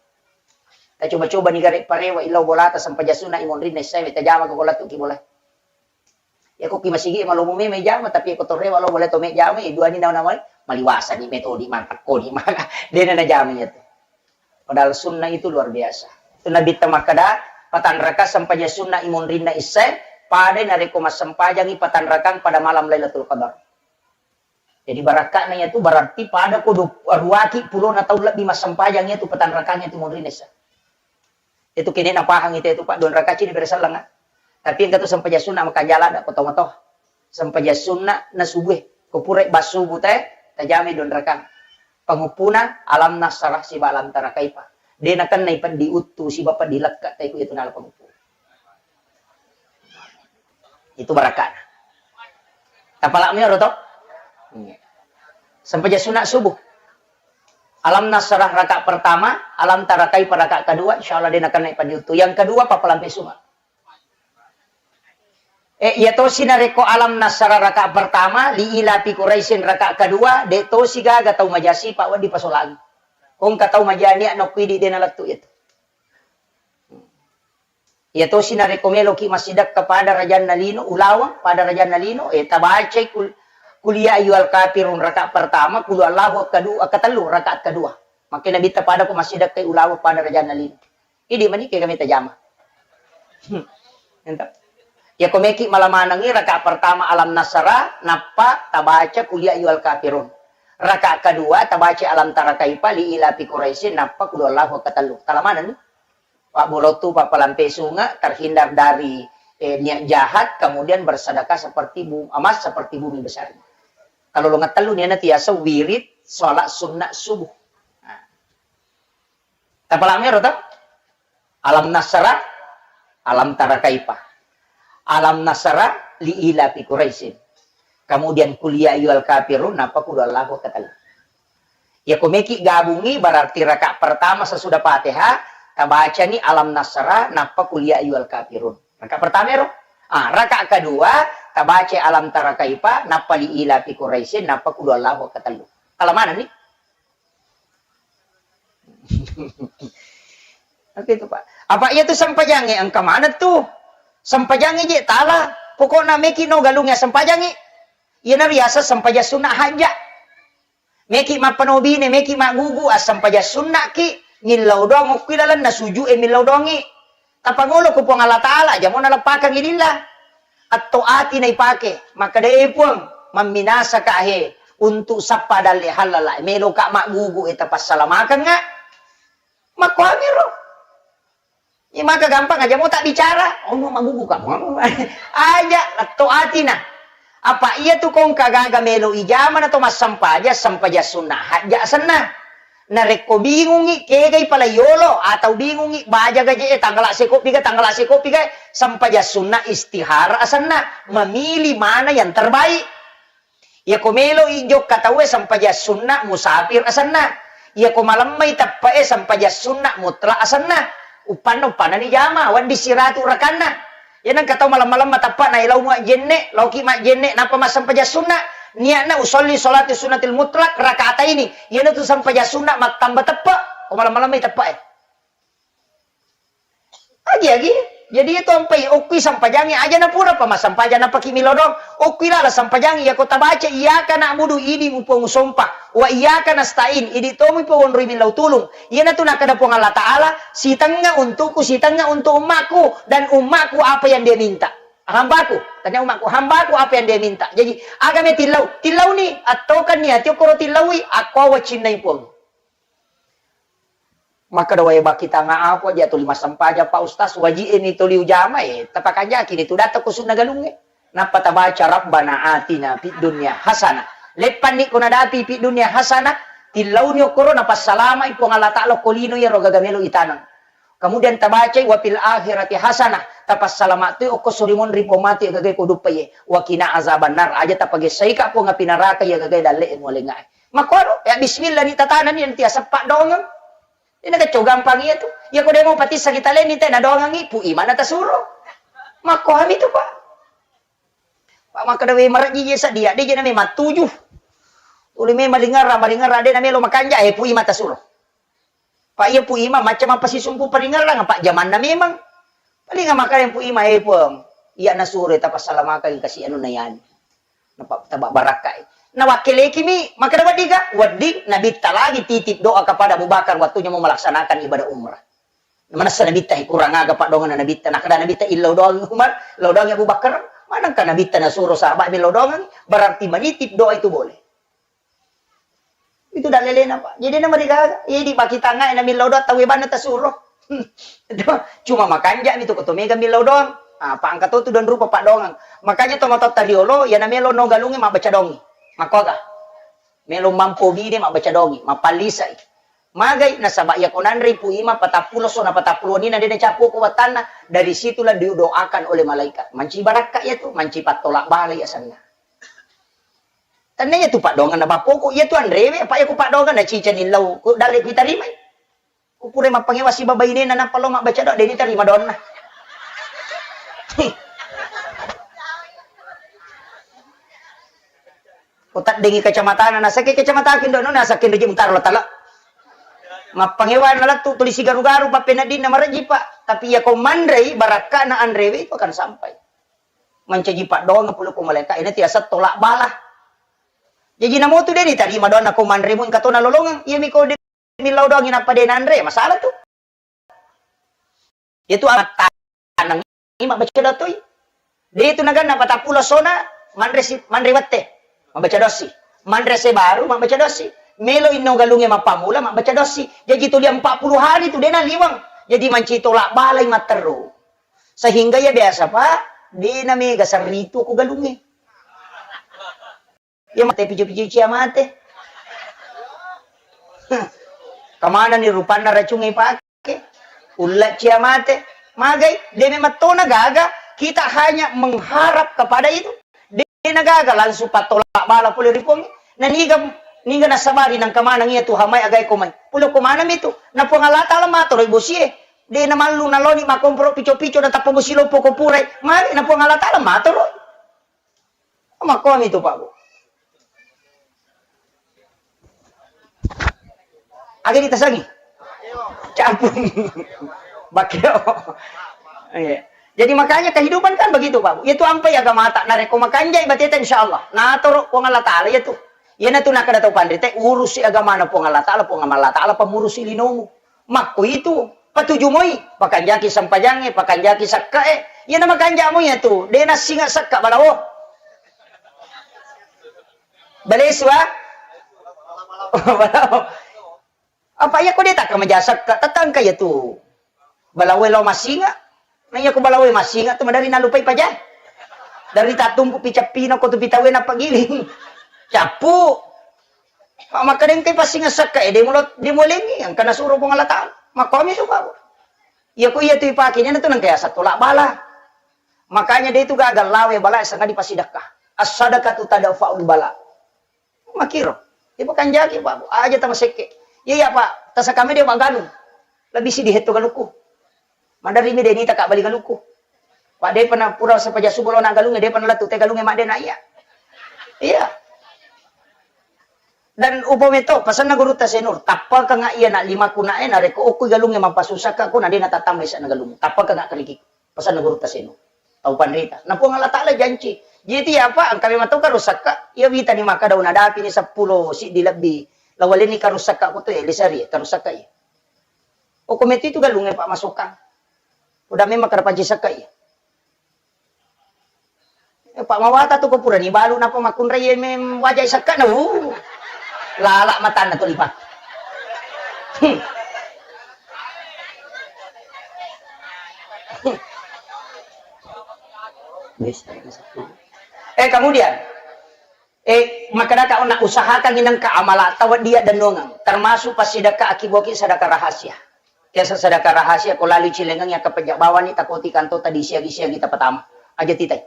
Tacoba-coba ni gare parewa illau bolata sempajang sunna i monrinna issae, tajama ko lattu ki bola. Ya ko ki masigi malomo meme jama, tapi ko torewa lo bola to me jama, eh, dua ni nawa-nawa maliwasa ni metodi mangkakko ni maka dena na jama iya tu. Padahal sunnah itu luar biasa. Itu Nabi ta makkeda, patanraka sempajang sunna i monrinna issae, pada narekko massempajangi patanrakang pada malam Lailatul Qadar. Jadi barakka'na iyatu berarti pada ko du-, ruaki pulona taung lebbi massempajang iyatu patanrakang iyatu monrinna issae. Itu kene napahang ite itu, Pak, dua rakaat cini bere sellengnga. Tapi engka tu sempajang sunna makanja ladda ko tomatoa. Sempajang sunna na subue. Ko purai bassubu te, tajamai dua rakaat. Panguppuna alam nasrah siba alam tara kaifa. De nakennai peddi uttu siba peddi lekka te ku itu nala panguppu. Itu barakana. Tapalak mi ro to? Iya. Sempajang sunat subuh. Alam nasrah rakaat pertama, alam tara kaifa rakaat kedua, insyaallah de nakennai peddi uttu. Yang kedua, papalampe sunga. Eh, iya tosi narekko alam nasrah rakaat pertama, li ilafi Quraisyin rakaat kedua, de tosi gaga tau maja sipa wedding pasolangi. Ko engka tau maja nia nokko idi de nalettu itu. Iya tosi narekko meloki massidekka pada rajanna lino, ulaweng pada rajanna lino, eh, tabacai kul-, kul ya ayyuhal kafirun rakaat pertama, kul huwallahu kedua, ketellu rakaat kedua. Makanya Nabitta pada ko massidekkai ulaweng pada rajanna lino. Idi mani ke kami tajama. Hmm. Enta. Ya ko meki malamanengi rakaat pertama alam nasrah, nappa tabaca kul ya ayyuhal kafirun. Rakaat kedua tabaca alam tara kaifa li ilafi Quraisyin, nappa kul huwallahu ketellu. Talamanenni. Pabbolottu, pappalampe sunge, terhindar dari, eh, niat jahat, kemudian bersedekah seperti bu-, emas seperti bumi besarnya. Kalau longa tellu niana tiasa wirid salat sunat subuh. Nah. Tapalame ro ta? Alam nasrah, alam tara kaifa. Alam nasrah li ilafi Quraisyin. Kemudian kul ya ayyuhal kafirun, nappa kul huwallahu ketellu. Ya ko meki gabungi berarti rakaat pertama sesudah Fatihah, tabacani alam nasrah, nappa kul ya ayyuhal kafirun. Rakaat pertama ro. Ah, rakaat kedua, tabaca alam tara kaifa, nappa li ilafi Quraisyin, nappa kul huwallahu ketellu. Talamanenni. Oke itu, Pak. Apa iya tu sempajangnge engka maneng tu? Sempajangnge je tala. Pokokna meki no galungnge sempajangnge. Iyana riaseng sempajang sunat hajja. Meki mappanobine, meki maggugu, assempajang sunnaki, millau doang okki lalenna sujud e millau doangi. Tapangolo ku Puang Allah Ta'ala, jamo naleppakangi lillah. Atto ati naipake, makkeda, "E Puang, mamminasaka he, untuk sappa dalle hallala, meloka maggugu e tapassalamakanga." Makkuamiro. Iya maka gampang aja mo tak bicara. Oh, mau magugu kamu. Aja, letto atina. Apa iya tu kong kagaga melo ijama na to massampaja, sampaja sunna haja senna. Narekko bingungi kegai pala yolo atau bingungi baja gaje e tanggala sekopi ga, tanggala sekopi ga, sampaja sunna istihara asenna. Memilih mana yang terbaik. Iyako melo i jokka tauwe, sampajang sunna musafir asenna. Iyako malemmai teppe'e, sampajang sunna mutlak asenna. Uppanna, uppanna ni jama, wedding siratu rakanna. Iya nengka tau malem-malemma teppe'na, eh, lao majjenne, laoki majjenne, nappa massampajang sunna. Niatna usolli sholati sunnatil mutlak rakataini. Iyanatu sampajang sunna mattamba teppe'. Ko malem-malemmai teppe'e. Agi-agi. Jadi itu ampai okkui sampajangi aja na pura pa massampajang napaki millau doang. Okkui lala sampajangi, iyako tabaca iyyaka na'budu, idi mu Puang usompa, wa iyyaka nasta'in, idi tomi Puang onroi millau tulung. Iyanatu nakkeda Puang Allah Ta'ala, sitengnga untukku, sitengnga untuk ummaku, dan ummaku apa yang dia minta. Hambaku, tanya ummaku, hambaku apa yang dia minta. Jadi, aga me tillau? Tillauni, attokanni ati okkoro tillaui, akko wacinnai Puang. Makkeda wae baki tanga apa ja tuli massampajang, Pak Ustaz, waji'e ni tuli ujama, eh, tapakanjaki ni tu datta ko sunna galungnge. Nappa tabaca Rabbana atina fid dunya hasanah. Leppanni ko nadapi fid dunya hasanah, tillauni okkoro napassalamai Puang Allah Ta'ala ko lino iyaro gaga melo itaneng. Kemudian tabacai wa fil akhirati hasanah, tapassalama toi okko suri monri Puang matu iya gagae ko duppaie. Wa qina azabannar, aja tapagessaika Puang api neraka iya gagae dalle'e mualengngae. Makkuaro, ya bismillah ni tatanani nanti asappa dongeng. Ina kacau gampang iya tu. Iya ko demo patissa kita leni te na doangangi, Pu Ima na tasuro. Makko hami tu, Pak. Pak makkeda we marejji je sadia, de je na memang tuju. Tuli memang ringerra, maringerra de na melo makanja, eh, Pu Ima tasuro. Pak iya Pu Ima macam apa sisumpu paringerrang, Pak jamanna memang. Paling makkeda Pu Ima, eh, Puang, iya nasuro tapassalamakan kasi anu na yani. Napa-, taba barakkai. Nawakkelekimi, makkeda wedding ga? Wedding, Nabitta lagi titip doa kepada Abu Bakar waktunya mau melaksanakan ibadah umrah. Manessa Nabitta, eh, kurang aga paddoanganna Nabitta. Nakkeda Nabitta, illau doang Umar, lau doang Abu Bakar. Manengka Nabitta nasuro sahabat millau doang, berarti menitip doa itu boleh. Itu dallelena, Pak. Jadi na marigaga. Iya di baki tangai na millau doang tauwe banna tasuro. Cuma makanja mi tu ko to mega millau doang. Ah, pangka to tu dan rupa paddoangang. Makanya to matotta riolo, iya na melo no galungnge mabbaca doangi. Makkoga. Melo mampo bine mabbaca doangi, mapallisai. Magai nasaba iya ko nanrei Pu Ima patappulo sona patappulo nina de na cappu ko wattanna, dari situlah didoakan oleh malaikat. Manci barakka iya tu, manci pattolak bala iya asenna. Tennia tu paddoanganna bappoko, iya tu anrewe, apa iya ku paddoanganna cicani lau, ku dalle ku tarimai. Ku pura mappangewa siba bainena nappa lo mabbaca doa, de ni tarima doanna. Ku taddengi kacamatana, nasake kacamataku indo no, nasake reje mutaro tala. Mappangewa na lettu tuli sigaru-garu pappeneddinna marejji, Pak. Tapi iya ko manrei barakkana anrewe itu akan sampai. Mancaji paddoang pole ko malaika, ina tiasa tolak bala. Jaji namotu de ni tarima doanna ko manremu engka to nalolongeng. Iya mi ko de millau doangi nappa de nanre, masalah tu. Itu amattaneng mabbaca doa toi. De tu naganna patappulo sona manre si, manre wette. Mabbaca doa si. Manre se baru mabbaca doa si. Melo inno galungnge mappamula mabbaca doa si. Jaji tuli empat puluh hari tu de naliweng. Jadi manci tolak balai matteru. Sehingga ya biasa, Pak, de na mega serritu ko galungnge. Iya mate pijo-pijo cia mate. Kemana ni rupanna racung ipake? Ulla cia mate. Magai, de memang tona gaga, kita hanya mengharap kepada itu. De na gaga langsung patolak bala pole ri Puang. Na niga, niga nasabari nang kemanang iya tu hamai agai komai. Pole ko manami tu. Na Puang Allah Taala matoro bosie. De na mallu naloni makomporo pico-pico na tappa bosi loppo ko purai. Magai na Puang Allah Taala matoro. Makkomi tu, Pak, Bu. Aga ditasangi? Capung. Bakeo. Iya. Jadi makanya kehidupan kan begitu, Pak, Bu. Itu ampai agamata. Narekko makanjai bateta, insya Allah. Natoro Puang Allah Taala, iya tu. Iyana tu nakkeda tau panrite, urusi agamana Puang Allah Taala, Puang Allah Taala pamurusi linomu. Makko itu, patuju moi, pakanjaki sempajangnge, pakanjaki sakkae. Iyana makanja moi atu, de nassinga sakka balawo. Balesu, ah? Balawo. Apa iya ko de' takka maja sakka, tatangka iya tu. Balawe lao massinga. Na iya ko balawe massinga tu madari nalupai paja. Dari tatumpu picappino ko tu pitawe nappa giling. Cappu. Makkedengkai passinga sakka e, de' mulo, de' mulengi, engka nasuro Puang Allah Ta'ala. Makkomi supa. Iya ko iya tu ipake, na tu nengka yaseng tolak bala. Makanya de' tu gaga lawe bala sangadi pasidakka. As-sadaqatu tadfa'ul bala. Makiro. Ipakanjaki, Pak. Aja tamasekke. Iya, iya, Pak. Tasakame de' magalung. Lebih sidi hetto galukku. Madari mi de' nita ka bali galukku. Pak, de' pernah pura sepaja subuh lo na galunge, de' pernah lettu te galunge madde na iya. Iya. Dan upa meto, pasanna gurutta Senur, tappakanga iya na limaku na e, narekko okku galunge mapasusakka ko na de' na tatambai sa na galung. Tappakanga keriki. Pasanna gurutta Senur. Tau panrita. Na Puang Allah Ta'ala janci. Jadi apa? Engka memang tau karusakka. Iya witani maka daun adapi ni seppulo siddi lebbi. Lawalenni karusakka ko tu e, lisari, karusakka iya. Okko metu itu galunge, Pak, masukang. Udah memang kada panci sakka iya. Eh, Pak, mawata tu ko purani balu napa makunrai iya mem wajai sakka na. Uh. Lala matanna tu lipa. Hmm. Eh, kemudian, eh, makkedaka onna usahakan inengka amalata wedding dennuangeng, termasuk passidakka akiboki sadaka rahasia. Biasa sadaka rahasia ko lalu cilengengi akkapejja bawani takoti kantota di siagi-siagi tapatama. Aja titai.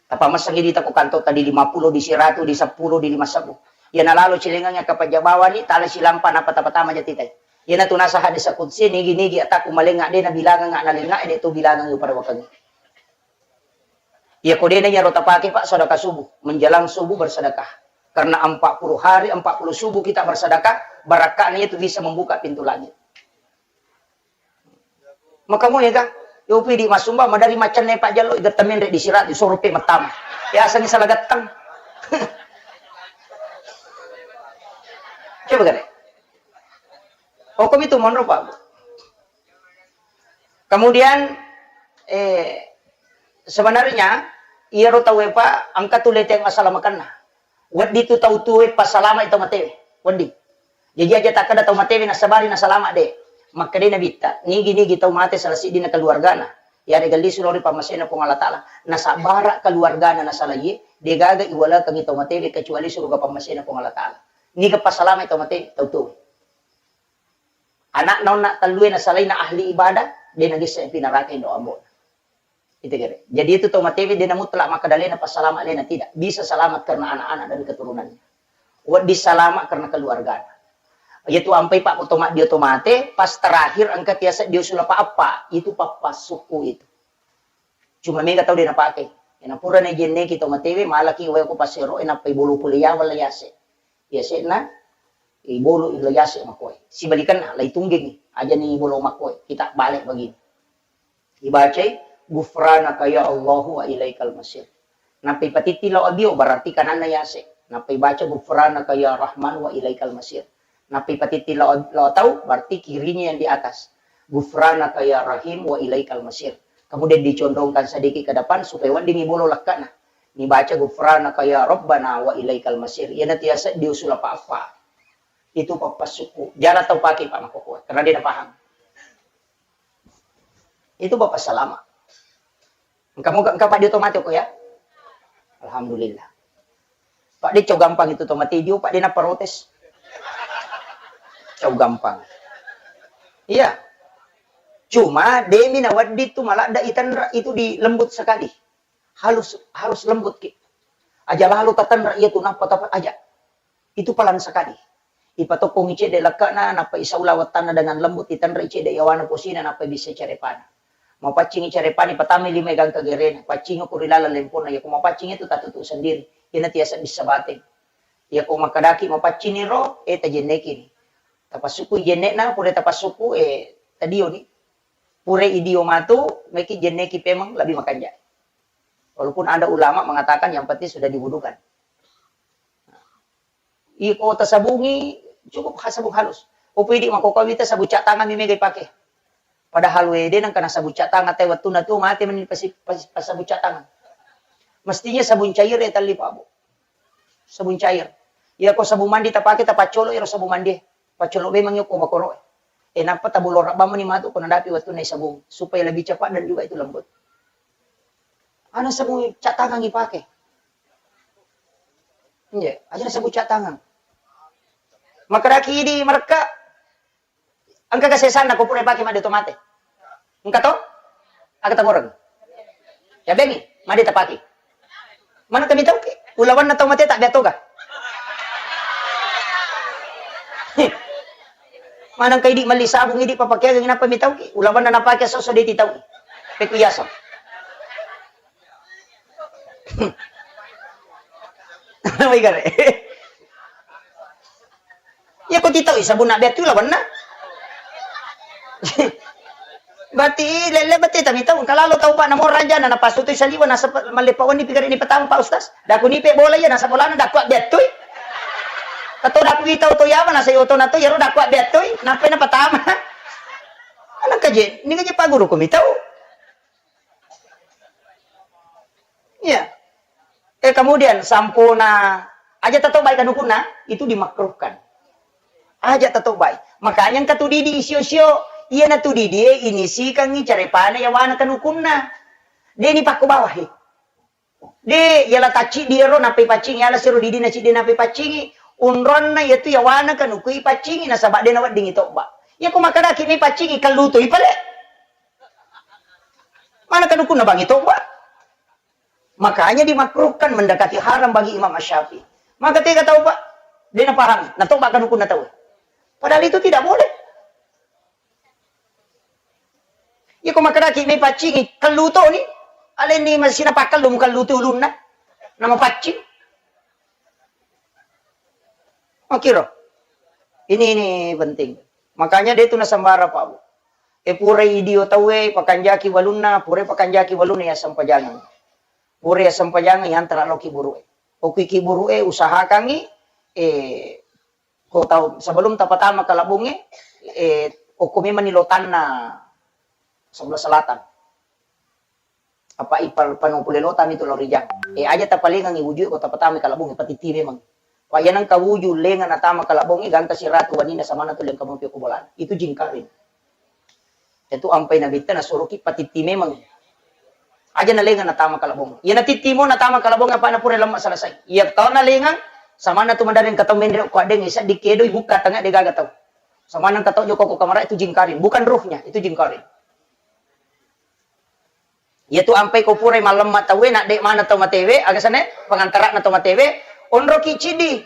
Tapamassengi dita ko kantota di lima puluh, di siratu, di seppulo, di lima sebbu. Iya nalalo cilengengi akkapejja bawani, tala silampa napa tapatama aja titai. Iyana tu nasa hadis qudsi, nigi-nigi ataku malenga de nabilangenga nalenga de tu bilangengi pada wakengi. Iya ko dena iyaro tapake, Pak, sedekah subuh, menjelang subuh bersedekah. Karena empat puluh hari, empat puluh subuh kita bersedekah, barakka'na itu bisa membuka pintu langit. Maka mo ega, yo pidi masumba madari macanne Pak Jallo, iga temenre di sirat, disoro pe mattama. Ya asangi salah gattang. Coba gare. Oh, kami tu monro, Pak. Kemudian, eh, sebenarnya, iyaro tauwe, Pak, engka tu leteng assalamakenna. Wedding tu tau tuwe passalama'i tau matewe. Wedding. Jaji aja takkeda tau matewe nassabari nasalama de. Makkedai Nabitta, nigi-nigi tau mate sala siddinna keluargana, yarega lisu lao ri pammasena Puang Allah Ta'ala, nasabbara keluargana nasala iye, degaga iwalekengi tau matewe kecuali suruga pammasena Puang Allah Ta'ala. Niga passalama'i tau matewe? Tau tuwe. Ana'na onna tellue nasalaina ahli ibadah, de nagesse api naraka indo ambo'na. Itu kira. Jadi itu tau matewe de na mutlak makkeda alena passalama alena, tidak. Bisa selamat karena anak-anak dan keturunannya. Wedding selamat karena keluargana. Iyatu ampai Pak ko to maddio to mate, pas terakhir engka tiasa dio sulapa appa, itu pappassukku itu. Cuma mega tau de napake. Ena pura na jenneki tau matewe, malaki wae ko passero, ena pai bolo pole yawa la yase. Yase'na, ibolo ila yase makoe. Sibalikanna, lai tunggengi, ajani ibolo makoe. Kita balik begini. Ibacai, "Ghufranaka ya Allahu wa ilaikal masir." Nappa ipatitti lao abio, berarti kananna yase. Nappa ibaca, "Ghufranaka ya Rahman wa ilaikal masir." Nappa ipatitti lao, lao tau, berarti kirinya yang di atas. "Ghufranaka ya Rahim wa ilaikal masir." Kemudian dicondongkan sedikit ke depan supaya wedding ibolo lekkana. Nibaca, "Ghufranaka ya Rabbana wa ilaikal masir." Iyana tiasa diusul apa-apa. Itu pappassukku. Jarang tau pake, Pak, makkokkoe. Karena dia paham. Itu Bapak salama. Engka moga engka Pak Dio to mate ko ya. Alhamdulillah. Pak Dio cau gampang itu to mate Dio, Pak Dio na protes. Cau gampang. Iya. Cuma demi na wedding tu maladda itanra itu di lembut sekali. Halus, harus lembut ki. Aja lalo tatanra iya tu nappa tapa aja. Itu pelan sekali. Ipatokkongi cedde lekkana, nappa isaula wettanna dengan lembut, itanrai cedde yawana posina, nappa bisa carepana. Mapaccingi carepana, patamai lima gangka gerena, paccingi ko ri laleng lempona, yako mapaccing itu tatutu sendiri. Iyana tiasa bisa bateng. Yako makkedaki mapaccini ro, eh, tajennekini. Tapassuku jennekna, pura tapassuku, eh, tadioni. Pura idio matu, meki jenneki pemeng lebih makanja. Walaupun ada ulama mengatakan yang penting sudah diwudukan. Iko tasabungi, cukup ha-, sabung halus. Upu idi makkokkoe wita sabun cat tangan mi mega ipake. Padahal wede nengka na sabun cat tangan te wettunna tu mate meni pasi-, pasi-, pasabun cat tangan. Mestinya sabun cair ya talli, Pak Bu. Sabun cair. Iya ko sabun mandi tapake, tapaccolo iro sabun mandi. Paccolo memang ko makoro. E nappa tabolo rabbang mani matu ko nadapi wattunna isabung, supaya lebih cepat dan juga itu lembut. Ana sabung cat tangan ipake. Iya, aja sabung cat tangan. Makaraki idi marekka. Engka kesesanna ko pura ipake madde to mate. Engka to? Aga tagoreng. Ya bengi, madde tapake. Mana kami tau ke? Ulawanna tau mate tak biatoga. Manang ka idi melli sabung idi papakeang, nappa mi tau ke? Ulawanna napake soso de ti tau. Peku yasa. Wai gare. Iya ko titau sabunna betu lawanna. Berarti lele berarti tami tau kalalo tau Pak namo raja na napasutu saliwa nasa mallepa wenni pigare ni petang Pak Ustaz. Daku nipe bola iya nasa bolana daku bettui. Atau daku itau to yama nasa yoto na to yaro daku bettui. Nape na petama. Anak kaje, ni kaje Pak Guru ko mitau. Iya. Eh, kemudian sampuna aja tatobai kanukunna, itu dimakruhkan. Aja tatobai. Makanya engka tu didi isio-sio, iya na tu didi e inisikangi carepana yawana kanukunna. De ni pakko bawahi. De yala tacci diero napai paccingi, yala siro didi na ciddi napai paccingi, unronna yatu yawana kanukui paccingi nasaba de na weddingi tobba. Iya ko makadaki mi paccingi kallutu ipale. Mana kanukunna bangi tobba? Makanya dimakruhkan mendekati haram bagi Imam Asy-Syafi'i. Maka tega tau, Pak? De napahami. Natoba kanukunna tau. Padahal itu tidak boleh. Iya ko makkedaki mepaccingi, kellu toni. Alenni masina pakkellu, mukellu tu ulunna. Nama paccing. Oke, ro. Ini, ini penting. Makanya de tu nasambara, Pak Bu. E pura idio tauwe pakanjaki walunna, pura pakanjaki walunna ya sempajangeng. Pura ya sempajangeng yantara lo kiburu'e. Okui kiburu'e usahakangi, eh, ko tau sebelum tapatama kalabunge, eh, okko memang ni lotanna sebelah selatan. Apa ipal pano pule lotami tu lao rijang. Eh, aja tapalengangi wujue ko tapatama kalabunge patitti memang. Wa yanang ka wuju lenga natama kalabunge gangka siratu wanina samana tu lengka mopi ko bolana. Itu jingkaring. Itu ampai nabitta nasuroki patitti memang. Aja nalenga natama kalabong. Iya natittimo natama kalabong apa napura lemma selesai. Iya tau nalengang samana tu madareng katau menre ko adeng isa dikedo ibukka tengah de gaga tau. Samana katau joko ko kamara itu jingkaring, bukan ruhnya, itu jingkaring. Iya tu ampai ko purai malemma tauwe, nak dek mana tau matewe, aga sana pengantarana tau matewe, onroki cidi.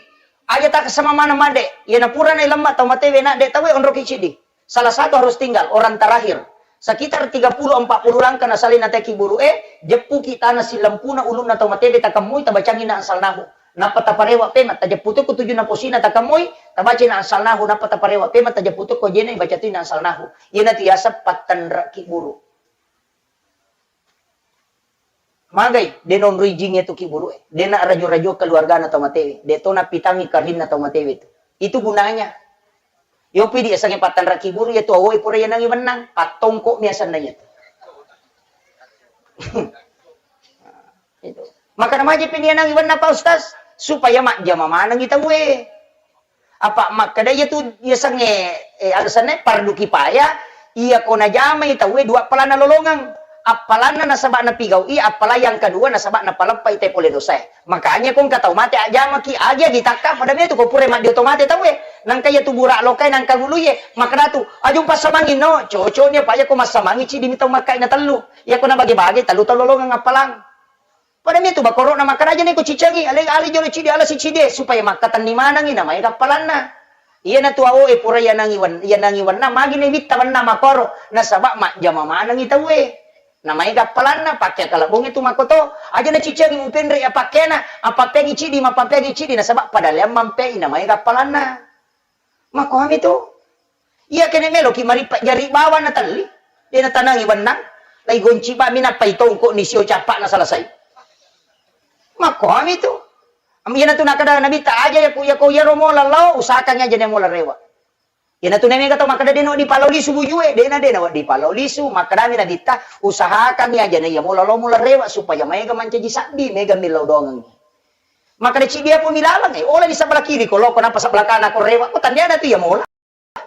Aja tak sama mana made. Iya napura nai lemma tau matewe, nak dek tauwe onroki cidi. Salah satu harus tinggal, orang terakhir. Sekitar tiga puluh empat puluh langkah nasalai nateki buru'e, jeppuki tanah silempuna ulunna tau matebe takemmui, tabacangi na ansalnahu. Nappa taparewa pema, tajeppu tu ko tuju naposina takemmui, tabaca na ansalnahu, nappa taparewa pema, tajeppu tu ko jena ibaca tu na ansalnahu. Iyanatu yaseng pattenreki buru. Magai, de naonroi jing itu ki buru'e. De na rajo-rajo keluargana tau matewe. De to napitangi karinna tau matewe tu. Itu gunanya. Yopi di asange pattanra ki buru ya tu awoe pura yanangi wennang. Pattongko mi asanna ya tu. Itu. Maka namaje pi yanangi wenna Pak Ustaz supaya majjama manengi tauwe. Apa makkeda iya tu yasengnge, eh, alasanna pardu kipaya, iya ko najamai tauwe dua palanna lolongeng. Appalanna nasaba napigau'i, appala yang kedua nasaba napaleppai te pole dosae. Makanya ko engka tau mate ajamaki, agi-agi takka, pada metu ko pura maddio to mate tauwe. Nangka iya tu bura lokai nangka guluye, makkeda tu, ajung passamangi no, cocok ni apa iya ko massamangi cidi mi tau makkai na tellu. Iya ko nabage-bage tellu tau lolongeng appalang. Pada mitu bakoro'na makkeda, "Aja ni ko cicangi, ale, ale jolo cidi, ala sicidi, supaya makkatenni manengi na maega appalanna." Iyana tu awoe pura yanangi wen-, yanangi wenna, magi ni witta wenna makoro, nasaba majjama manengi tauwe. Na maega appalanna, pakke kalabongi tu makoto. Aja na cicangi mupenre ya pakkena, apappeangi cidi, mapappeangi cidi, nasaba pada leang mampe'i na maega appalanna. Makkoami tu. Iya kene meloki maripa jari bawang na telli. De na tanangi wennang. Lai gonci ba mi nappai tongko ni sio capa na selesai. Makkoami tu. Am iya na tu nakada Nabitta aja ya ku ya ko yaro mola lao usahakan aja ne mola rewa. Iya na tu ne mega tau makada de na di palo lisu bujue, de na de na di palo lisu, makada mi Nabitta usahakan aja ne iya mola lao mola rewa supaya maega mancaji sabbi, mega mi lao dongengi. Makada cidi apa mi laleng, eh, ola di sebelah kiri ko loko napa sebelah kanan ko rewa, ko tandai ada tu iya mola.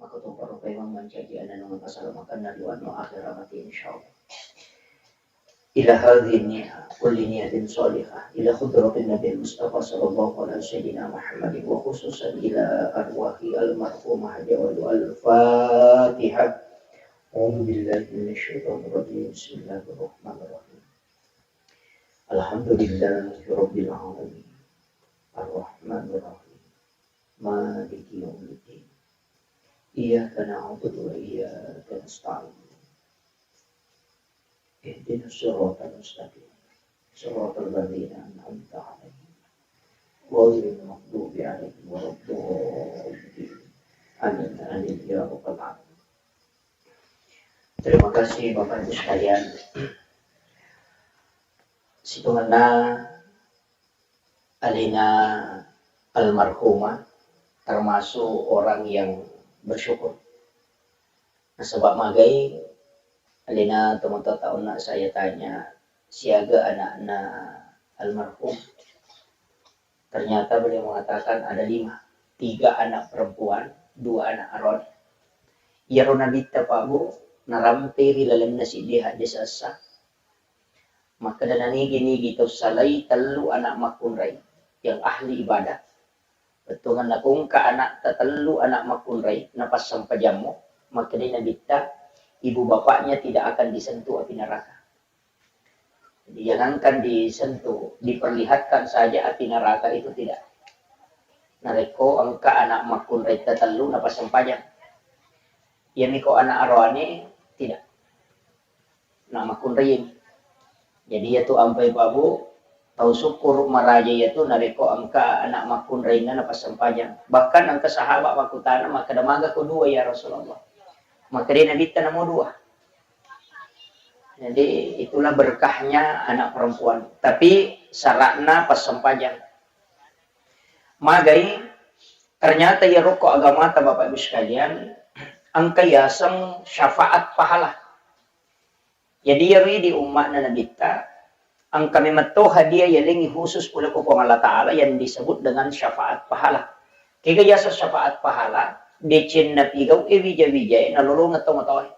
Maka tongkoro paimeng mancaji ananungan pasalamakenna ri wanua akhera mati, insyaallah. Ila hadhihi niyah, kulli niyatin shalihah, ila hadratin Nabil Mustafa sallallahu ala sayyidina Muhammadin wa khususan ila arwahi almarhumah Haja Walu. Al-Fatihah. A'udzu billahi minasy syaithanir rajim. Bismillahirrahmanirrahim. Alhamdulillahi rabbil alamin. Arrahmanirrahim. Maliki yaumiddin. Iyyaka na'budu wa iyyaka nasta'in. Ihdinas siratal mustaqim. Siratal ladzina an'amta 'alaihim, ghairil maghdubi 'alaihim waladdallin. Amin, amin, ya rabbal alamin. Terima kasih, Bapak Ibu sekalian. Sitongenna alena almarhumah termasuk orang yang bersyukur. Nasaba magai alena tomatoatta onna saya tanya, siaga anakna almarhum. Ternyata beliau mengatakan ada lima, tiga anak perempuan, dua anak aroane. Iyaro nabitta, Pak Bu, narampei ri lalenna siddi hadde sessa. Makkeda nanigi-nigi tau salai tellu anak makkunrai yang ahli ibadah. Bettuanna ko engka anakta tellu anak makkunrai napassampajammo, makkedai nabitta, ibu bapaknya tidak akan disentuh api neraka. Jadi, jangankan disentuh, diperlihatkan saja api neraka itu tidak. Narekko engka anak makkunrai tatellu napassampajang. Iyami ko anak aroane, tidak. Anak makkunrai. Jadi, iyatu ampai, Pak Bu, tau syukur maraja iyatu narekko engka anak makkunrainna napassampajang. Bahkan engka sahabat makkutana, makkeda, "Maga ko dua, ya Rasulullah?" Makkedai nabitta, "Namo dua." Jadi, itulah berkahnya anak perempuan. Tapi syaratna passempajang. Magai, ternyata iyaro ko agamata, Bapak Ibu sekalian, engka yaseng syafaat pahala. Jadi, iyaro di umma'na Nabitta, engka memetto hadiah yalengngi khusus pole ko Puang Allah Ta'ala yang disebut dengan syafaat pahala. Kega yaseng syafaat pahala? Decenna pigau e wija-wijae nalolongeng tomatoae.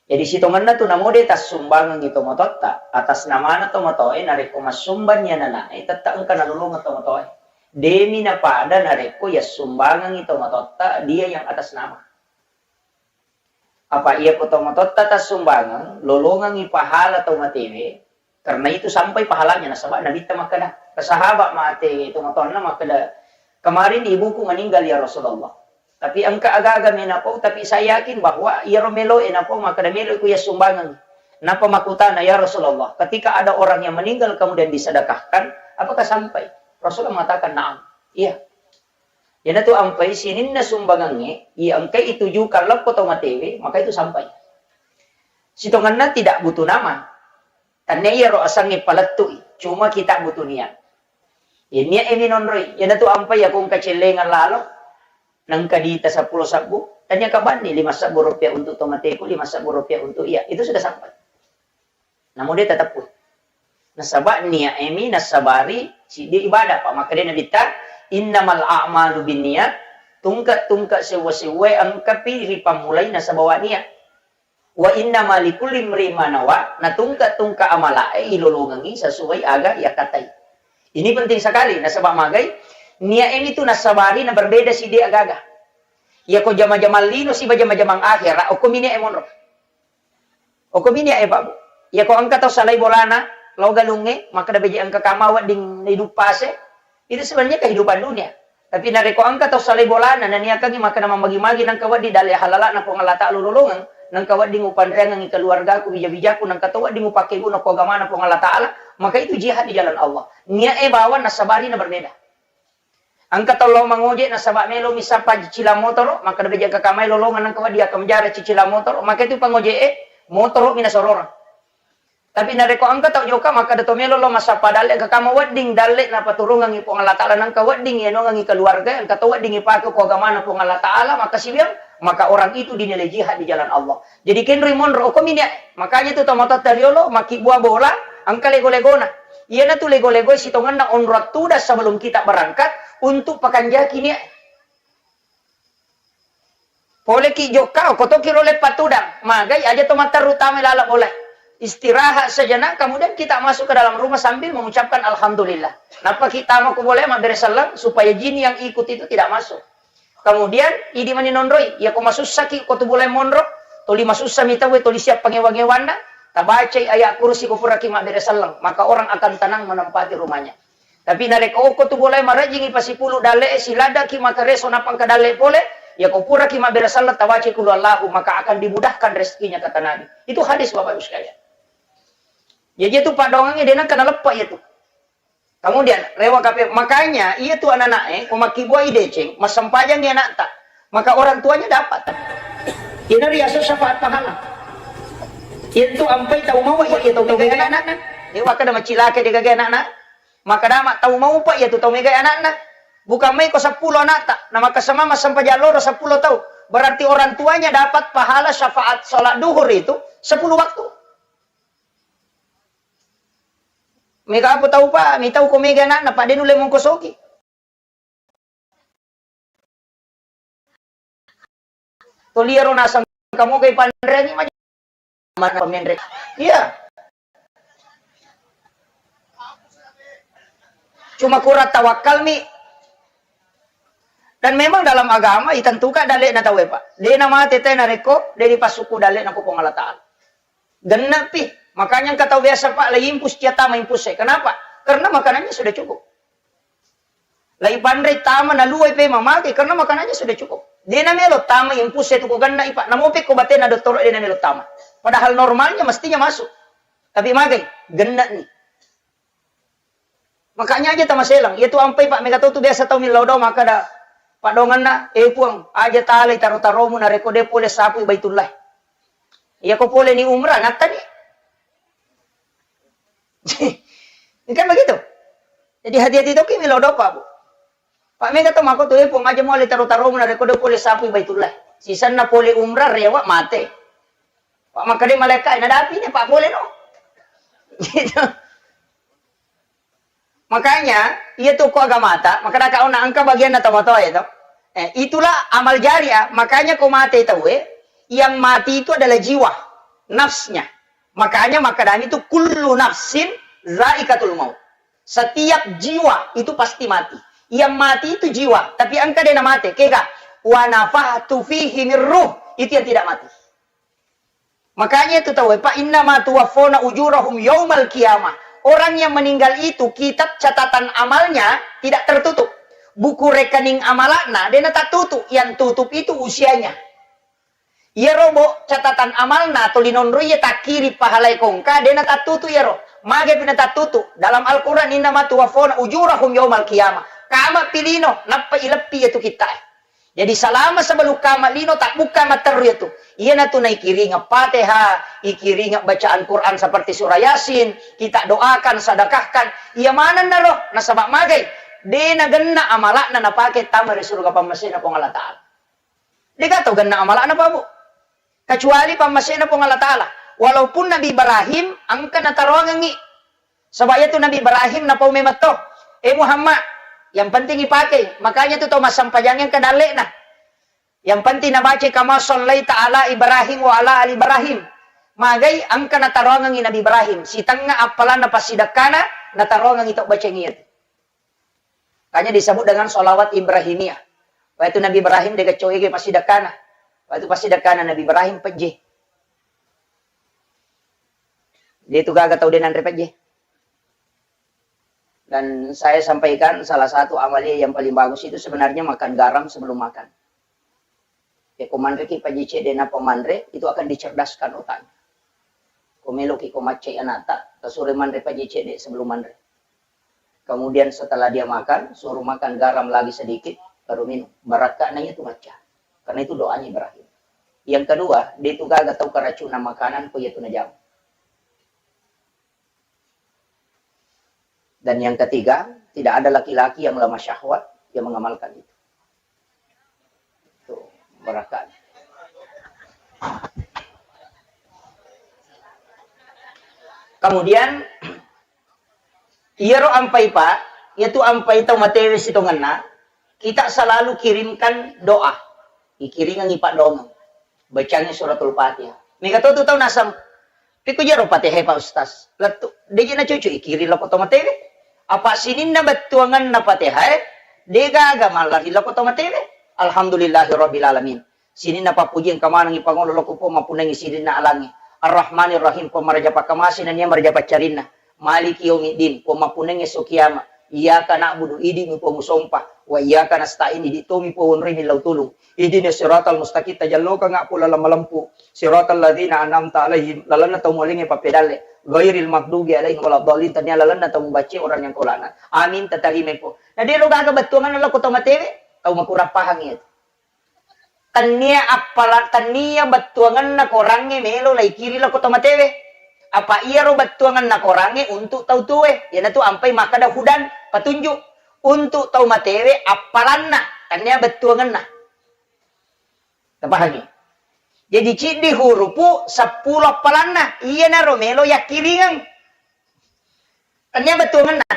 Jadi, sitongenna tu namo de tassumbangengngi tomatoatta, atas namana tomatoae, narekko massumbang ni anana'e, tette engka nalolongeng tomatoae. Demi napada narekko yassumbangengngi tomatoatta dia yang atas nama. Apa iya ko tomatoatta tassumbangeng, lolongengngi pahala tau matewe, karena itu sampai pahalanya, nasaba Nabitta makkeda, ke sahabat mate tomatoanna makkeda, "Kemarin ibuku meninggal, ya Rasulullah. Tapi engka aga-aga me napau, tapi saya yakin bahwa iyaro meloe napau makkeda, melo ku yassumbangeng." Napa makkutana, "Ya Rasulullah, ketika ada orang yang meninggal kemudian disedekahkan, apakah sampai?" Rasulullah mengatakan, "Na'am." Iya. Iyanatu ampai sininna sumbangengnge, iya engkai itujukan lappo tau matewe, maka itu sampai. Sitongenna tidak butuh nama. Tannia iyaro asengnge palettu'i, cuma kita butuh niat. Iya niat e minonroi, iyanatu ampai yakko engka cellengang lalo, nengka dita seppulo sebbu, tannia kabanni lima sebbu rupiah untuk tomateku, lima sebbu rupiah untuk iya, itu sudah sampai. Namo de tateppui. Nasaba niat e mi nassabari siddi ibadah, pa makkeda Nabitta, "Innamal a'malu binniyat," tungke-tungke sewwa-sewwae engkapi ripammulai nasaba wa niat. "Wa innama likulli imri'in ma nawa," na tungke-tungke amalae ilolongengngi sesuai aga yakkatai. Ini penting sekali, nasaba magai, niat e mi tu nassabari na berbeda siddi aga-aga. Yako jama-jamang lino siba jama-jamang akhera, okko mi niat e monro. Okko mi niat e, Pak Bu. Yako engka tau salai bolana, lao galungnge, makkeda beje engka kama wedding naiduppase, itu sebenarnya kehidupan dunia. Tapi narekko engka tau salai bolana, naniakangi makkeda mammagi-magi nengka wedding dalle halalana Puang Allah Ta'ala ulolongeng, nengka wedding upanreangengi keluargaku, bija-bijaku, nengka to wedding upakkeguna ko agamana Puang Allah Ta'ala, maka itu jihad di jalan Allah. Niae bawang nasabari na berbeda. Engka tau lao mangoje nasaba melo misappa cicilang motoro, makkeda beje engka kamai lolongeng nengka wedding akkamjara cicilang motoro, maka itu pangoje e motoro mi nasororang. Tapi narekko engka tau jokka, makkeda to melo lao massappa dalle, engka kama wedding dalle napaturungengi Puang Allah Ta'ala, nengka wedding ianongengi keluarga, engka to wedding ipake ko agamana Puang Allah Ta'ala, maka siwiang, maka orang itu dinilai jihad di jalan Allah. Jadi kenroi monro, okko minia. Makanya tu tomatoatta riolo, makkibua bola, engka lego-legona. Iyanatu lego-lego sitongenna onrong tudang sebelum kita berangkat untuk pakanjaki nia. Poleki jokka, okko toki role patudang. Magai aja to matteru tama lala bola. Istirahat sejenak, kemudian kita masuk ke dalam rumah sambil mengucapkan alhamdulillah. Nappa kita mau ke bola mabbere selleng supaya jin yang ikut itu tidak masuk. Kemudian, idi mani nonroi, iya ko masussaki ko tu bolae monro, toli masussa mi tauwe, toli siap pangewa-ngewanna, tabacai ayat kursi ko puraki mabbere selleng, maka orang akan tenang menempati rumahnya. Tapi narekko okko tu bolae marejjingi pasipulu dalle e, siladaki makareso nappa engka dalle pole, iya ko puraki mabbere selleng tabacai kulu Allahu, maka akan dimudahkan rezekinya, kata Nabi. Itu hadis, Bapak Ibu sekalian. Jadi itu padongangnge de nengka naleppa itu. Kemudian, rewa kape, makanya iya tu anak-anak e, ko makkibua i deceng, massempajang i anakta, maka orang tuanya dapat. Ina riaseng syafaat pahala. Iya tu ampai tau mau iya, iya tau megai anakna. Iya, makkeda macilake de gagai anakna. Maka dama tau mau pa iya tu tau megai anakna. Bukan mai ko seppulo anakta, na maka sama massempajang loro seppulo tau. Berarti orang tuanya dapat pahala syafaat sholat duhur itu sepuluh waktu. Mega apa tau pa, mitau ko mega anakna, pa de nulle mongkosoki. Toliaro naseng kamu kai panreangi maja. Mana pamenre. Iya. Cuma kurang tawakal mi. Dan memang dalam agama itentukan dalekna tauwe, Pak. De na mate te narekko de dipassuku dalekna ko Puang Allah Ta'ala. Gennepi. Makanya engka tau biasa, Pak, lagi impus cia tama impus e. Kenapa? Karena makanannya sudah cukup. Lagi panre tama naluai pe mamake karena makanannya sudah cukup. De na melo tama impus e tu ko genna i, Pak. Namo pe ko batena dottoro de na melo tama. Padahal normalnya mestinya masuk. Tapi magai, genna ni. Makanya aja tamaselang. Iya tu ampai, Pak, mega tau tu biasa tau millau doa makkeda, padonganna, "Eh, Puang, aja talai taro-taromu narekko de pole sapui Baitullah." Iya ko pole ni umrah, ngattani. Kan begitu. Jadi hati-hati toki millau doa, Pak, Bu. Pak, mega tau mako tu, "Eh, Puang, aja muale taro-taromu narekko de pole sapui Baitullah." Sisenna pole umrah, rewa, mate. Pak, makkeda malaikat, "Nadapi ni, Pak, pole no." Gitu. Makanya, iya tu ko agamata, makkeda ka ona engka bagianna tomatoa itu. Eh, itulah amal jariah. Makanya ko mate tauwe, yang mati itu adalah jiwa, nafsnya. Makanya makkedami tu kullu nafsin zaikatul maut. Setiap jiwa itu pasti mati. Yang mati itu jiwa, tapi engka de na mate. Kega, "Wa nafahtu fihi min ruh," itu yang tidak mati. Makanya itu tahu, "Fa innama tuwaffawna ujurahum yaumal qiyamah." Orang yang meninggal itu kitab catatan amalnya tidak tertutup. Buku rekening amalakna de na tattutu, yang tutup itu usianya. Iyaro bo catatan amalna toli nonroi iya takkiri pahalai kongka de na tattutu iyaro. Mage pi na tattutu? Dalam Al-Quran, "Innama tuwaffawna ujurahum yaumal qiyamah." Kama pi lino, nappa ileppi iya tu kitta e. Jadi, salama sebelum kama lino, tabbukka matteru iyatu. Iyanatu naikiringeng Fatihah, ikiringeng bacaan Quran seperti surah Yasin, kita doakan, sedekahkan. Iya manenna ro, nasaba magai, de nagenna amalakna napake tama ri surga pammasena Puang Allah Ta'ala. Dega tau genna amalakna, Pak, Bu. Kecuali pammasena Puang Allah Ta'ala. Walaupun Nabi Ibrahim engka nataroangengngi. Sebab iyatu Nabi Ibrahim napau memetto. Eh Muhammad, yang penting ipake. Makanya tu tau massampajang engka dalle'na. Yang penting nabaca kama sallaita ala Ibrahim wa ala ali Ibrahim. Magai engka nataroangengngi Nabi Ibrahim. Sitengnga appalanna passidekkana, nataroangengngi tau bacengngi iyatu. Makanya disebut dengan sholawat Ibrahimiyah. Waktu Nabi Ibrahim dega coege passidekkana. Waktu passidekkana Nabi Ibrahim pejje. De tu gaga tau de nanre pejje. Dan saya sampaikan, salah satu amalia yang paling bagus itu sebenarnya makan garam sebelum makan. Ya, ko manreki paji cedde napa manre, itu akan dicerdaskan otaknya. Ko meloki ko maccai anata, tasure manre paji cedde sebelum manre. Kemudian setelah dia makan, suruh makan garam lagi sedikit, baru minum. Barakka'na itu macca. Karena itu doanya Ibrahim. Yang kedua, dia itu gaga tau keracunan makanan, ko iya tu najama. Dan yang ketiga, tidak ada laki-laki yang lemah syahwat yang mengamalkan itu. Tuh, barakka'na. Kemudian, iyaro ampai, Pak, iyatu ampai tau matewe sitongenna, kita selalu kirimkan doa. Ikiringengi paddoangeng. Bacangi suratul Fatihah. Mega to tu tau naseng, "Pekko jaro Fatihah, Pak Ustaz?" Lettu, deje nacucu ikiring lako to matewe. Apa sininna bettuangenna Fatihah, eh, degaga mallari lako to matewe. Alhamdulillahirabbil alamin. Sininna pappuji engka manengngi pangolo lako Puang, mappunnangi sininna alangnge. Arrahmanirrahim, Puang maraja pakkamase nennia maraja paccarinna. Maliki yaumiddin, Puang mappunnangi esso kiama. Iyyaka na'budu, idi'mi Puang usompa. Wa iyyaka nasta'in, idi' tomi Puang onroimi lao tulung. Ihdinas siratal mustaqim, tajallokanga ko laleng malempu. Siratal ladzina an'amta alaihim, lalenna tau mualengnge pappedalle. Ghairil maghdubi alaihim waladdallin, tania lalenna tau mubacce orang yang kau laknat. Amin, tatarimai Puang. Na dero gaga bettuangenna lako tau matewe, tau makurang pahang iyatu. Tennia appala-, tennia bettuangenna korangnge melo laikiri lako tau matewe. Apa iyaro bettuangenna korangnge untuk tau tuwe, iyanatu ampai makkeda hudan, petunjuk. Untuk tau matewe appalanna, tennia bettuangenna. Tapahangi? Jadi ciddi hurupu seppulo appalanna, iyanaro melo yakkiringeng. Tennia bettuangenna.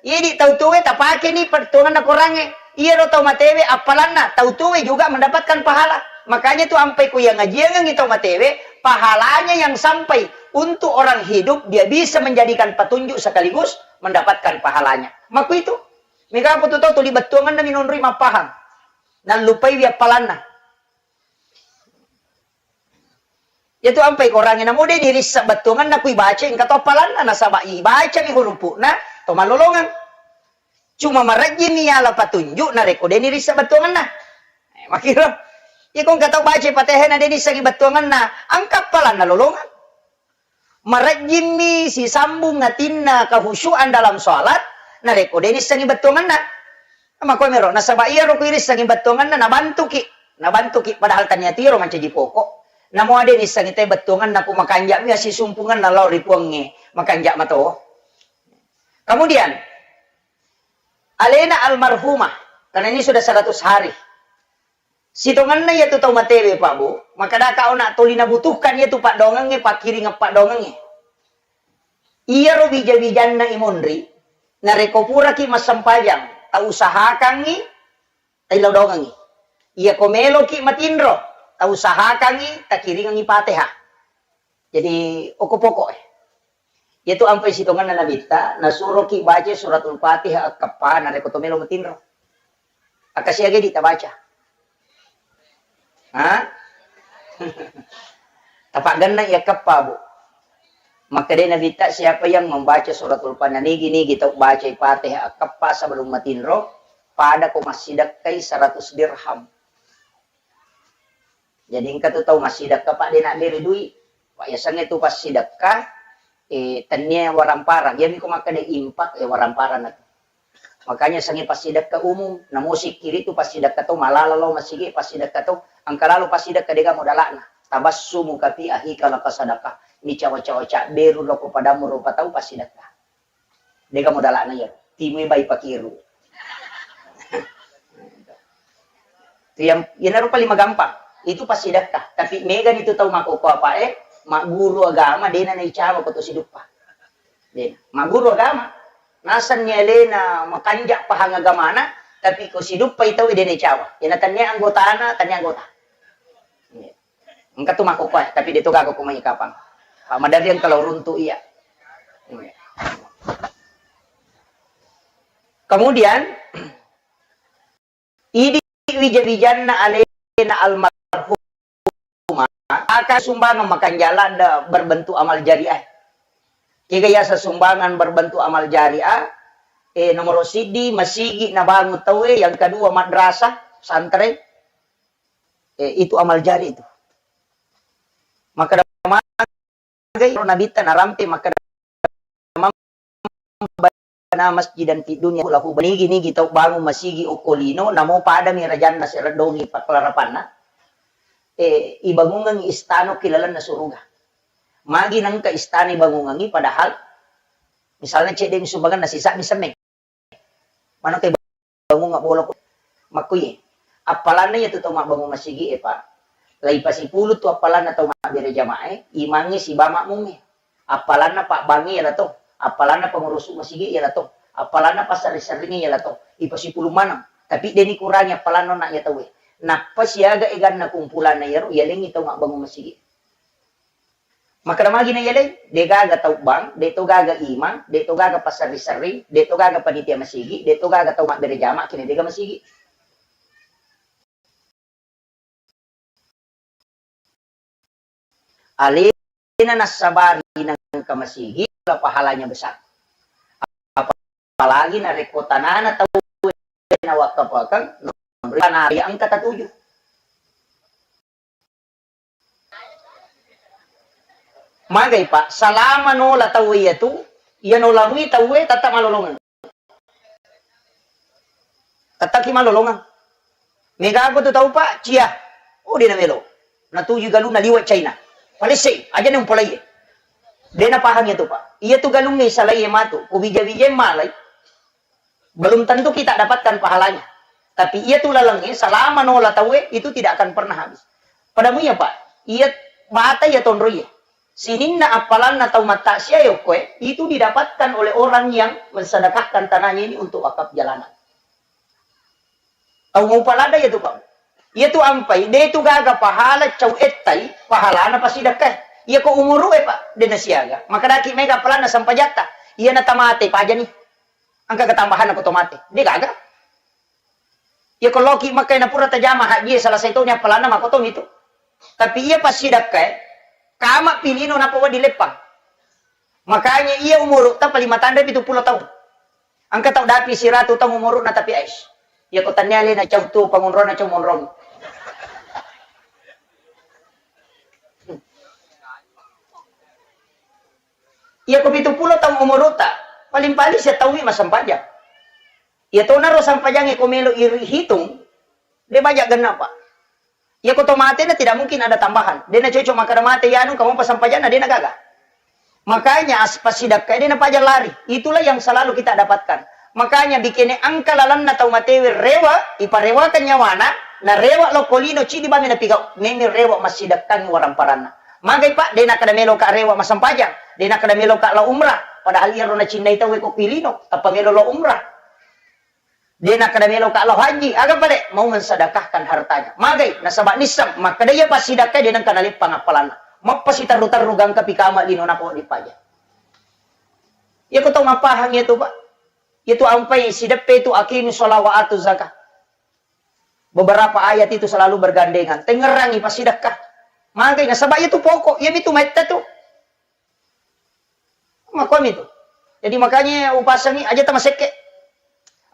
Idi tau tuwe tapakeni bettuangenna korangnge. Iyaro tau matewe appalanna, tau tuwe juga mendapatkan pahala. Makanya tu ampai ku yang ngajiangengi tau matewe, pahalanya yang sampai untuk orang hidup, dia bisa menjadikan petunjuk sekaligus mendapatkan pahalanya. Maku itu. Mega aku tu tau tuli bettuangenna minonroi mappahang. Nallupaiwi appalanna. Iyatu ampai korangnge namo de' nirissa bettuangenna kui baca engka to appalanna, nasaba' ibacami hurupu'na to mallolongeng. Cuma marejjimi yala patunju' narekko de' nirissa bettuangenna. Eh, makkiro. Iyako engka tau baca Fatihah na de' nissengngi bettuangenna, engka appalanna lolongeng. Marejjimmi sisambung atinna kehusyuan dalam sholat, narekko de' nissengngi bettuangenna. Makkuamiro, nasaba' iyaro ku irissengngi bettuangenna, nabantuki, nabantuki, padahal tania tiro mancaji pokok. Namo de' nissengngi te bettuangenna ku makanja'mi assisumpungenna lao ri Puangnge, makanja' mato. Kemudian, alena almarhumah, karena ini sudah seratus hari. Sitongenna iyatu tau matewe, Pak, Bu, makkedaka ona toli nabutuhkan iyatu paddoangengnge, pakkiringeng paddoangengnge. Iyaro wija-wijanna imonri, narekko puraki massempajang, tausahakangngi taillau doangengngi. Iyako meloki matinro, tausahakangngi takiringengngi Fatihah. Jadi, okko pokok e. Iyatu ampai sitongenna Nabitta, nasuroki baca suratul Fatihah akkeppa, narekko to melo matinro. Akkasiaga idi tabaca. Ha? Tapaggenna iya keppa, Bu. Makkedai Nabitta, siapa yang membaca suratul Fatihah, nigi-nigi tau bacai Fatihah akkeppa sebelum matinro, pada ko massidekkai seratus dirham. Jadi engka tu tau massidekka, Pak, de' nabbere dui. Pak, yasengnge tu passidekka, eh, tennia waramparang. Iyami ko makkeda impak, eh, waramparang na tu. Makanya sengnge passidekka umum, namo sikkiri tu passidekka tau malala lao masigi, passidekka tau engka lalo passidekka de'ga modala'na. Tabassumuka fi akhika laka sadaqah. Micawa-cawa cabberu loko padamu rupa tau passidekka. De'ga modala'na iya. Timui bai pakiru. Itu yang, iyanaro paling magampang. Itu passidekka. Tapi megani tu tau makkokkoe, magguru agama, de'na naicawa ko to siduppa. De'na. Magguru agama. Nasenni alena makanja' pahang agamana, tapi ko siduppai tau de' naicawa. Iyana tennia anggotana, tennia anggota. Engka tu makkokkoe, tapi de' to gaga ko mai kapang. Pak, maderri engka lao runtu iya. Kemudian, idi wija-wijanna alena almarhumah, aka sumbangan makanja' ladde berbentuk amal jariah. Kega yaseng sumbangan berbentuk amal jariah, Eh, nomoro siddi, masigi nabangun tauwe, yang kedua madrasah, pesantren. Eh, itu amal jari itu. Makkeda magai ro nabitta narampe makkeda, "Man bana masjidan fid dunya lahu," nigi-nigi tau bangun masigi okko lino, namo padami rajanna sereddongi pakkalarapanna, eh, ibangungengngi istana ki lalenna suruga. Magi nengka istana ibangungengngi, padahal misalnya cedde mi sumbanganna, sisa'mi semmeng. Maneng ke bangunga boloko. Makkuye, appalanna iyatu tau mabbangung masigi e, Pak. Lai pasipulu tu appalanna tau mabbere jamaah e, imangnge siba makmum e. Appalanna pabbangnge iyala to, appalanna pengurusu masigi iyala to, appalanna passerri-serringnge iyala to, ipasipulu maneng. Tapi deni kurangi appalanna onna iya tauwe. Nappa siaga eganna kumpulanna iyaro, iyalengngi tau mabbangung masigi. Makkeda magi na iyaleng, de gaga tau bang, de to gaga imang, de to gaga passerri-serri, de to gaga panitia masigi, de to gaga tau mabbere jama kine de gaga masigi. Alena nassabari nengka masigi, la pahalanya besar. Apalagi narekko tanana tau na wakkapakan, na engka tatuju. Magai, Pak, salama nola tauwe iyatu, iya nola mui tauwe tata malolongeng. Tata ki malolongeng. Megago tu tau, Pak, cia. Oh, de namelo. Natuju galunna liwa China. Palessei, aja ne umpolai. De napahang iyatu, Pak. Iyatu galungnge salai matu, ku bija-bija malai. Belum tentu kita dapatkan pahalanya. Tapi iya tu lalengnge, salama nola tauwe, itu tidak akan pernah habis. Pada muya, Pak, iya bata iya tonro iya. Sininna appalanna tau mattasia yokkoe, itu didapatkan oleh orang yang mensedekahkan tanahnya ini untuk wakaf jalanan. Tau mau palada iya tu, Pak. Iya tu ampai, de tu gaga pahala cau ettai, pahalana pasidakkai. Iya ko umuru e, Pak, de nasiaga. Maka daki mega appalanna sampajatta. Iya na tamate pajani. Engka ketambahan ko to mate. De gaga. Iya ko loki Mekka na pura tajama haji, salah satu ni appalanna mako to mitu. Tapi iya passidakkae, kama pilino napa wedding leppang. Makanya iya umuru ta paling matanre pitu pulo taung. Engka tau dapi siratu taung umuruna tapi ais. Iya ko tannia le na cau tu pangonrona cau monrong. Iya ko pitu pulo taung umuruta, paling-paling sia taung mi massempajang. Iya tonaro sempajangnge ko melo iri hitung, de baja genna, Pak. Iya ko to matena tidak mungkin ada tambahan. De na cocok makkeda mate yanu kamu pasempajanna de na gaga. Makanya as-, passidakka de na paja lari. Itulah yang selalu kita dapatkan. Makanya bikene engka lalenna tau matewe rewa, iparewakan nyawana, na rewa lokko lino cidi bame na pigau, meme rewa massidakkangi waramparanna. Magai, Pak, de nakkeda meloka rewa massempajang, de nakkeda meloka lao umrah, padahal iyaro nacinnai tauwe ko pilino, tappa melo lao umrah. De nakkeda meloka lao haji, aga pale? Mau mensedekahkan hartanya. Magai, nasaba nisseng, makkeda iya passidakka de nengka naleppang appalanna. Mappasiterru-terru gangka pikama lino nako dipaja. Iya ko tau mappahang iya tu, Pak. Iya tu ampai sideppe tu aqimi sholah wa atu zakah. Beberapa ayat itu selalu bergandengan. Tengngerangi passidakka. Magai nasaba iya tu pokok, iya mitu maitta tu. Makkuami tu. Jadi makanya upasangi aja tamasekke.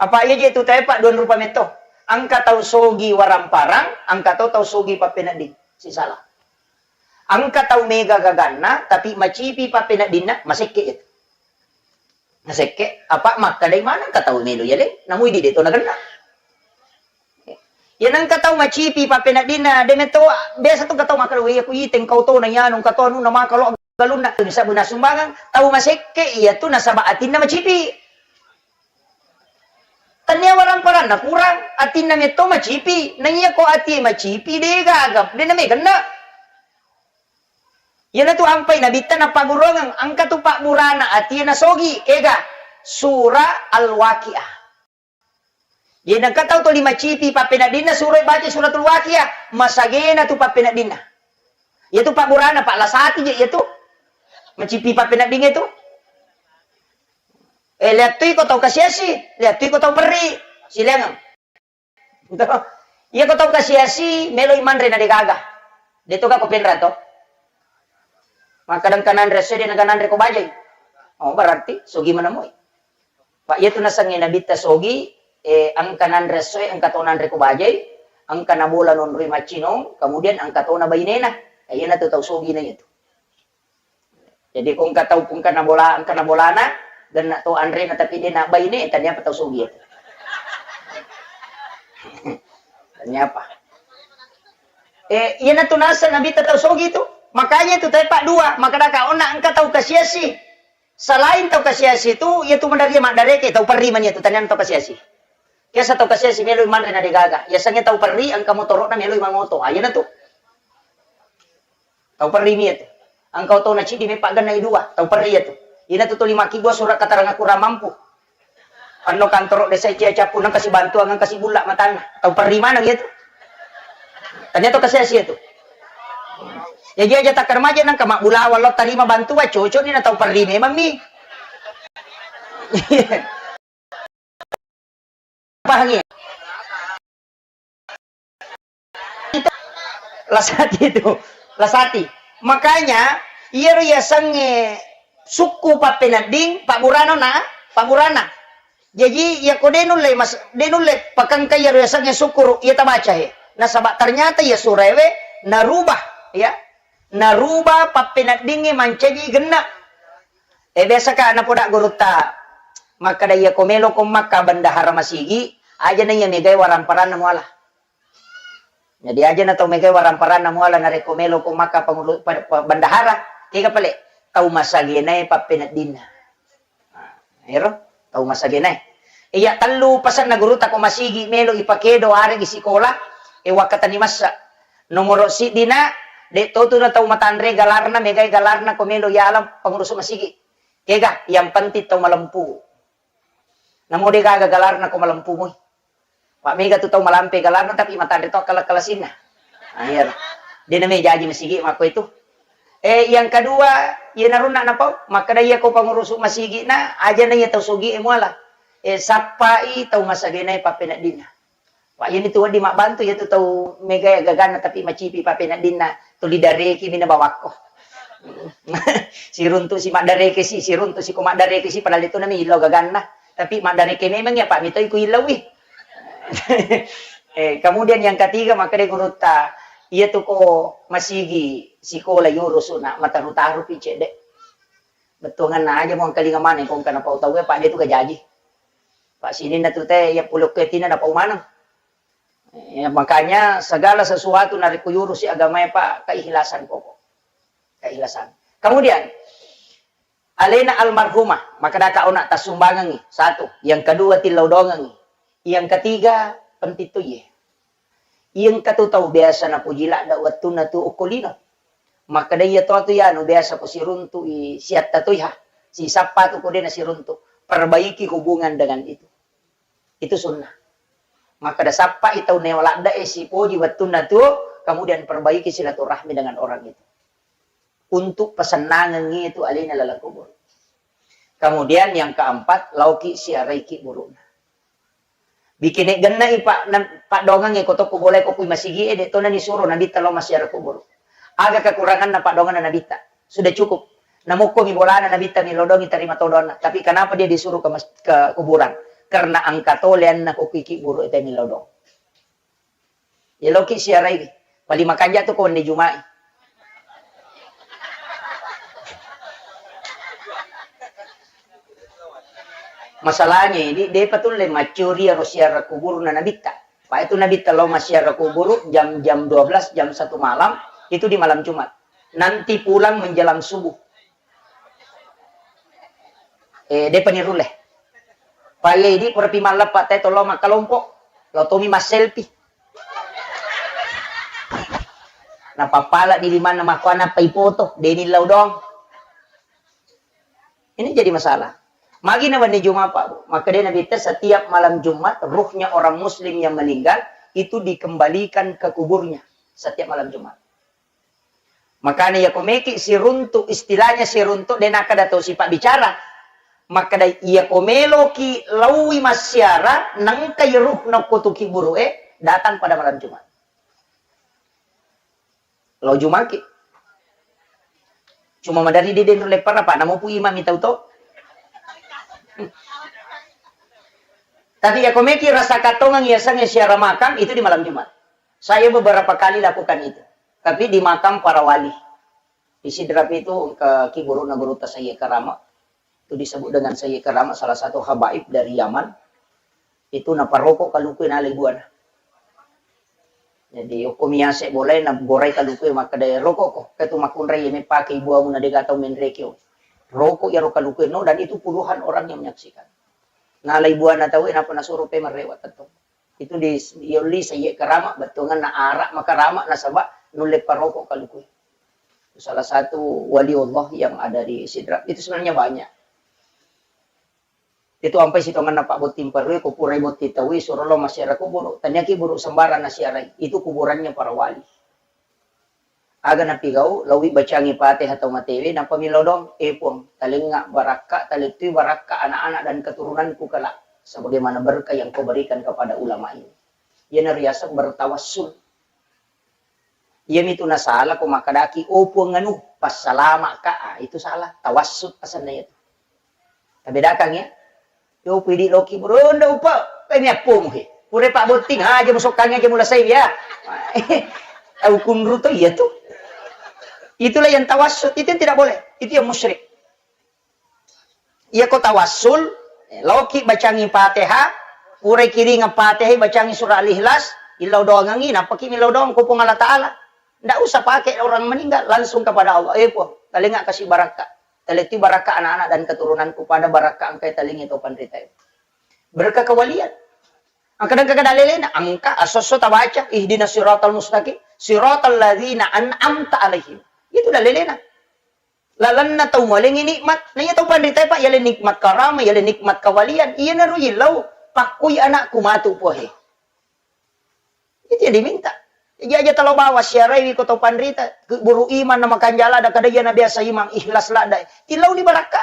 Apa iya je tu tepa dua rupa metto. Engka tau sogi waramparang, engka to tau sogi pappenedding. Sisala. Engka tau mega gaganna, tapi macipi pappeneddinna, masekke je tu. Nasekke, apa makkedai maneng ka tau melo yaleng, namui di deto nagenna. Iya nengka tau macipi pappeneddinna, de metto biasa tu ka tau makkeda, "Weh, aku iteng kau to na yanu, ka to anu na maka lo galunna." Bisa guna sumbangan, tau masekke iya tu nasaba atinna macipi. Tania waramparanna kurang, atinna metto macipi. Na iya ko ati macipi, de gaga, de na megenna. Iyanatu ampai nabitta nappagguruangeng, engka tu pabburana atie nasogi, kega? Sura Al-Waqiah. Jadi engka tau toli macipi pappeneddinna suro baca suratul Waqiah, masagena tu pappeneddinna. Iyatu pabburana, Pak, lasati je iyatu. Macipi pappeneddingnge tu. Eh, liattui ko tau kasiasi, liattui ko tau perri, silaingeng. Iya ko tau kasiasi, meloi manre na degaga. De to ka ko penra to. Makkadang kananre esso de na kananre ko bajai. Oh, berarti sogi manamoi. Pak, iyatu nasengnge nabitta sogi, eh, engka nanre essoe, engka to nanre ko bajai, engka nabola nonroi maccinong, kemudian engka to na bainena. Eh, iyanatu tau sogi na iyatu. Jadi ko engka tau, ko engka nabola, engka nabolana, genna to anrena tapi de na baine, tania apa tau sogi iyatu. Tania apa? Eh, iyanatu naseng nabitta tau sogi tu. Makanya itu tepa dua, makadaka onna engka tau kasiasi. Selain tau kasiasi tu, iyatu maderri maddareke, tau perri mani iyatu, taniana tau kasiasi. Biasa tau kasiasi meloi manre na degaga. Yasengnge tau perri, engka motoro'na meloi mangoto. Ah, iyanatu. Tau perri mi iyatu. Engka otona ciddi meppa gennai dua, tau perri iyatu. Iyanatu tuli makkibua surat keterangan kurang mampu. Anno kantoro desa cia cappu nang kasi bantuan, nang kasi bulla matanna. Tau perri maneng iyatu. Tania tau kasiasi iyatu. Jaji aja takkarmaja nang kama bulawa lo tarima bantuan, cocok ni na tau perri memang mi. Paham ya? Lasati itu, lasati. Makanya, iyaro yasengnge sukku pappenedding, pabburana na, pabburana. Jaji, iyako de nulle mas-, de nulle pakengka iyaro yasengnge sukkuru, iya tabaca he. Nasaba ternyata iya suraewe narubah, ya. Narubah pappeneddingnge mancaji genna. Eh, biasa ka napoda gurutta, makkada iyako meloko makka bendahara masigi, aja na iya megai waramparanna muala. Jadi aja na tau megai waramparanna muala narekko meloko makka pangulu-, pa-, pa-, bendahara, kega pale tau masagenae pappeneddinna. Nah, ero tau masagenae. Iya tellu pasenna gurutta ko masigi melo ipakedo aregi sikola, e wakkatani massa. Nomoro siddina, de totu na tau matanre galarna, megai galarna ko melo yalang pangurusuk masigi. Kega, yang penting tau malempu. Namo de gaga galarna ko malempu mui. Pak mega tu tau malampe galarna tapi matanre to kala-kalasinna. Ah, iya. De name jaji masigi makko itu. Eh, yang kedua, iya narunna napau, makkada iya ko pangurusuk masigi na, aja na iya tau sogi e muala. Eh, sappai tau masagenae pappeneddinna. Pak, iyani tu wedding mabbantu iyatu tau mega gaganna tapi macipi pappeneddinna tuli dareki mina bawakko. Siruntu si maddareke si, siruntu si ko maddareke si, padahal itu nami illau gaganna. Tapi maddareke memang ya, Pak, mitoi ku illaui. Eh, kemudian yang ketiga, makkeda gurutta, iyatu ko masigi sikola yurusu na mataru-taru pi cedde. Bettuanganna aja mo engkalinga maneng ko engka napau tau e, Pak, de tu gajaji. Pak, sininna tu te, iya pulokko tina napau maneng. Ya, makanya segala sesuatu narekko yurusi agamae, Pak, keikhlasan pokok. Keikhlasan. Kemudian, alena almarhumah, makkadaka ona tassumbangengi, satu. Yang kedua, tillau dongengi. Yang ketiga, penting to iye. Iya engka tu tau biasa napuji ladde wettunna tu okko lino. Makkeda iya to tu yanu biasa ko siruntu i siatta tu iha. Sisappa tu ko de nasiruntu. Perbaiki hubungan dengan itu. Itu sunnah. Makkeda sappai tau neo ladde e sipoji wettunna tu, kemudian perbaiki silaturahmi dengan orang itu. Untuk pesennangengngi itu alena laleng kubur. Kemudian yang keempat, laoki siaraiki burukna. Bikine gennai pa-, na-, paddoangengnge ko tokko bolae ko kui masigi e, de to nani suro Nabitta lao massiara kuburu. Aga kekuranganna paddoanganna Nabitta? Sudah cukup. Namukko mi bolana Nabitta millau doangi tarima to doanna. Tapi kenapa dia disuruh ke mas-, ke kuburan? Karena engka to leanna ko kui kiburu e te millau doang. Eloki siarai, paling makanja tu ko wenni Juma'i. Masalahnya ini, depa tulle maccuri aro siara kuburna Nabitta. Pak itu Nabitta lao massiara kuburu jam, jam dua belas, jam satu malam, itu di malam Jumat. Nanti pulang menjelang subuh. Eh, depa ni rulle. Paye idi pura pi malleppa te tollo makkalompo. Lo tomi masselfie. Napappala di limanna makkuana pai foto, deni lau doang. Ini jadi masalah. Magi na wenni Jumat, Pak, Bu? Maka dia Nabi, setiap malam Jumat, ruhnya orang muslim yang meninggal itu dikembalikan ke kuburnya setiap malam Jumat. Makanya iya ko meki siruntu, istilahnya siruntu, de nakkeda to sipa bicara. Makkeda iya ko meloki laui massiara, nengka ruh nokko tu kiburu e, datang pada malam Jumat. Lao Jumaki. Cuma madari de denro leppara, Pak, namopu imami tau to. Tapi ya komeki rasa katongeng ya sang siara makam itu di malam Jumat. Saya beberapa kali lakukan itu. Tapi di makam para wali. Di Sidrap itu ke kiburuna Gurutta Sayyid Karama. Itu disebut dengan Sayyid Karama, salah satu habaib dari Yaman. Itu naparoko kalukue nalai buana. Jadi, okko miase bolai na gorai kalukue makkeda, "Roko ko, ketu makunrai mepake ibuamu na dega tau menreki o." Roko iyaro kalukue no, dan itu puluhan orang yang menyaksikan. Nalai buana tau, napa nasuro pe marrewa tettong. Itu di, yolli Sayyid Karama, bettuanna arak makarama nasaba nulle paroko kalukue. Salah satu wali Allah yang ada di Sidrap. Itu sebenarnya banyak. Itu ampai sitongenna pabbotting parue, ko purai botting taue, suro lao massiara kuburu. Taniaki buru sembarang nasiarai. Itu kuburannya para wali. Aga napigau, laowi bacangi Fatihah tau matewe, nappa millau doang, "Eh Puang, talengnga barakka, talettui barakka anak-anak dan keturunanku kelak, sebagaimana berkah yang kau berikan kepada ulama ini." Iyana riaseng bertawassul. Iyamitu nasala ko makkadaki, "Oh Puang anu, passalama'ka." Ah, itu salah, tawassul asenna iyatu. Tabedakang ya. Yo pidi loki buru, "Nda upa, eh, miappomu he. Pura pabbotting, ha, aja musokkangi aja mulasai ya." Tau kunru to iya tu. Itulah yang tawassul, itu yang tidak boleh. Itu yang musyrik. Iya ko tawassul, loki bacangi Fatihah, purai kiringeng Fatihah, bacangi surah Al-Ikhlas, illau doangangi, nappaki millau doang ko Puang Allah Ta'ala. Ndak usah pakai orang meninggal, langsung kepada Allah. "Eh Puang, talengnga kasi barakka. Talettui barakka anak-anak dan keturunanku pada barakka engkai talengngi tau panrita." Berkah kewalian. Engka dengka kada lelena, engka asosso tabaca, "Ihdinas siratal mustaqim, siratal ladzina an'amta alaihim." Itu dah lelena. Lalenna tau mualengngi nikmat. Nah, iya tau panritae, Pak, yale nikmat karama, yale nikmat kawalian. Iyana ro illau pakkui anakku matu pohe. Itu yang diminta. Jaja talo bawa siaraiwi ko tau panrita, keburu iman na makanja ladda, kada iyana biasa iman, ikhlas ladda. Tillau ni barakka.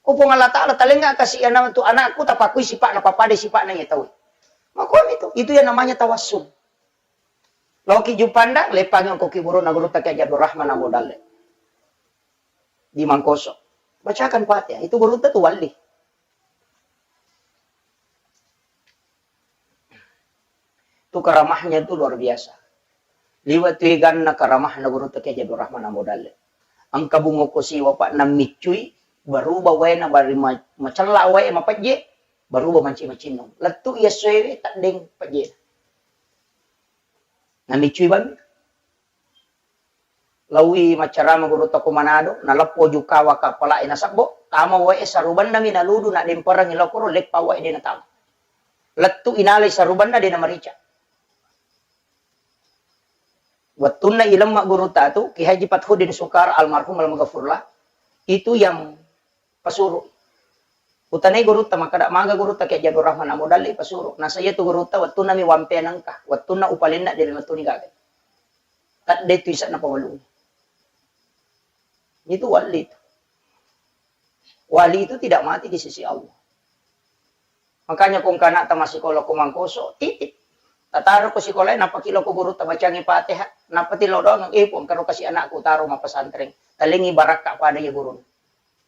Ko Puang Allah Ta'ala, talengnga kasi anak tu anakku, tapakkui sipa'na, papadai sipa'na iya tau. Makomi tu, itu yang namanya tawassul. Loki Juppandang, leppangi ko kiburuna Gurutta Kiai Haji Abdul Rahman Ambo Dalle. Di Mangkoso. Bacakan Fatihah, itu Gurutta tu wali. Itu karamahnya itu luar biasa. Liwa tu eganna karamahna Gurutta Kiai Haji Abdul Rahman Ambo Dalle. Engka bungo ko siwa, Pak, nammiccui, berubah waena bari ma-, macella wae mapejje, berubah manci macinnong. Lettu iya soewe teddeng pejje. Namiccui bang. Laowi maccarama Gurutta ko Manado, naleppo jukawa kappala'e nasebbo, tama wae sarubannami naludu, naddemperengngi lokoro, leppa wae de natama. Lettu inalai sarubanna de namarica. Wettunna ilemma Gurutta tu, Ki Haji Fathuddin Sukar almarhum almaghfurlah, itu yang pasuru. Utanai Gurutta, makkeda, "Maga Gurutta Kiai Haji Abdul Rahman Ambo Dalle pasuru?" Nasa iya tu Gurutta, wettunna mi wampena engka, wettunna upalenna de lemettuni gaga. Tadde tu ise'na pawalung. Itu wali itu. Wali itu tidak mati di sisi Allah. Makanya ko engka anakta massikola ko Mangkoso, titip. Tataro ko sikola, nappa ki lao ko gurutta bacangi Fatihah, nappa ti lao doang, "Eh, Puang, karo kasi anakku taro mappesantreng, talengngi barakka pada iya gurunna."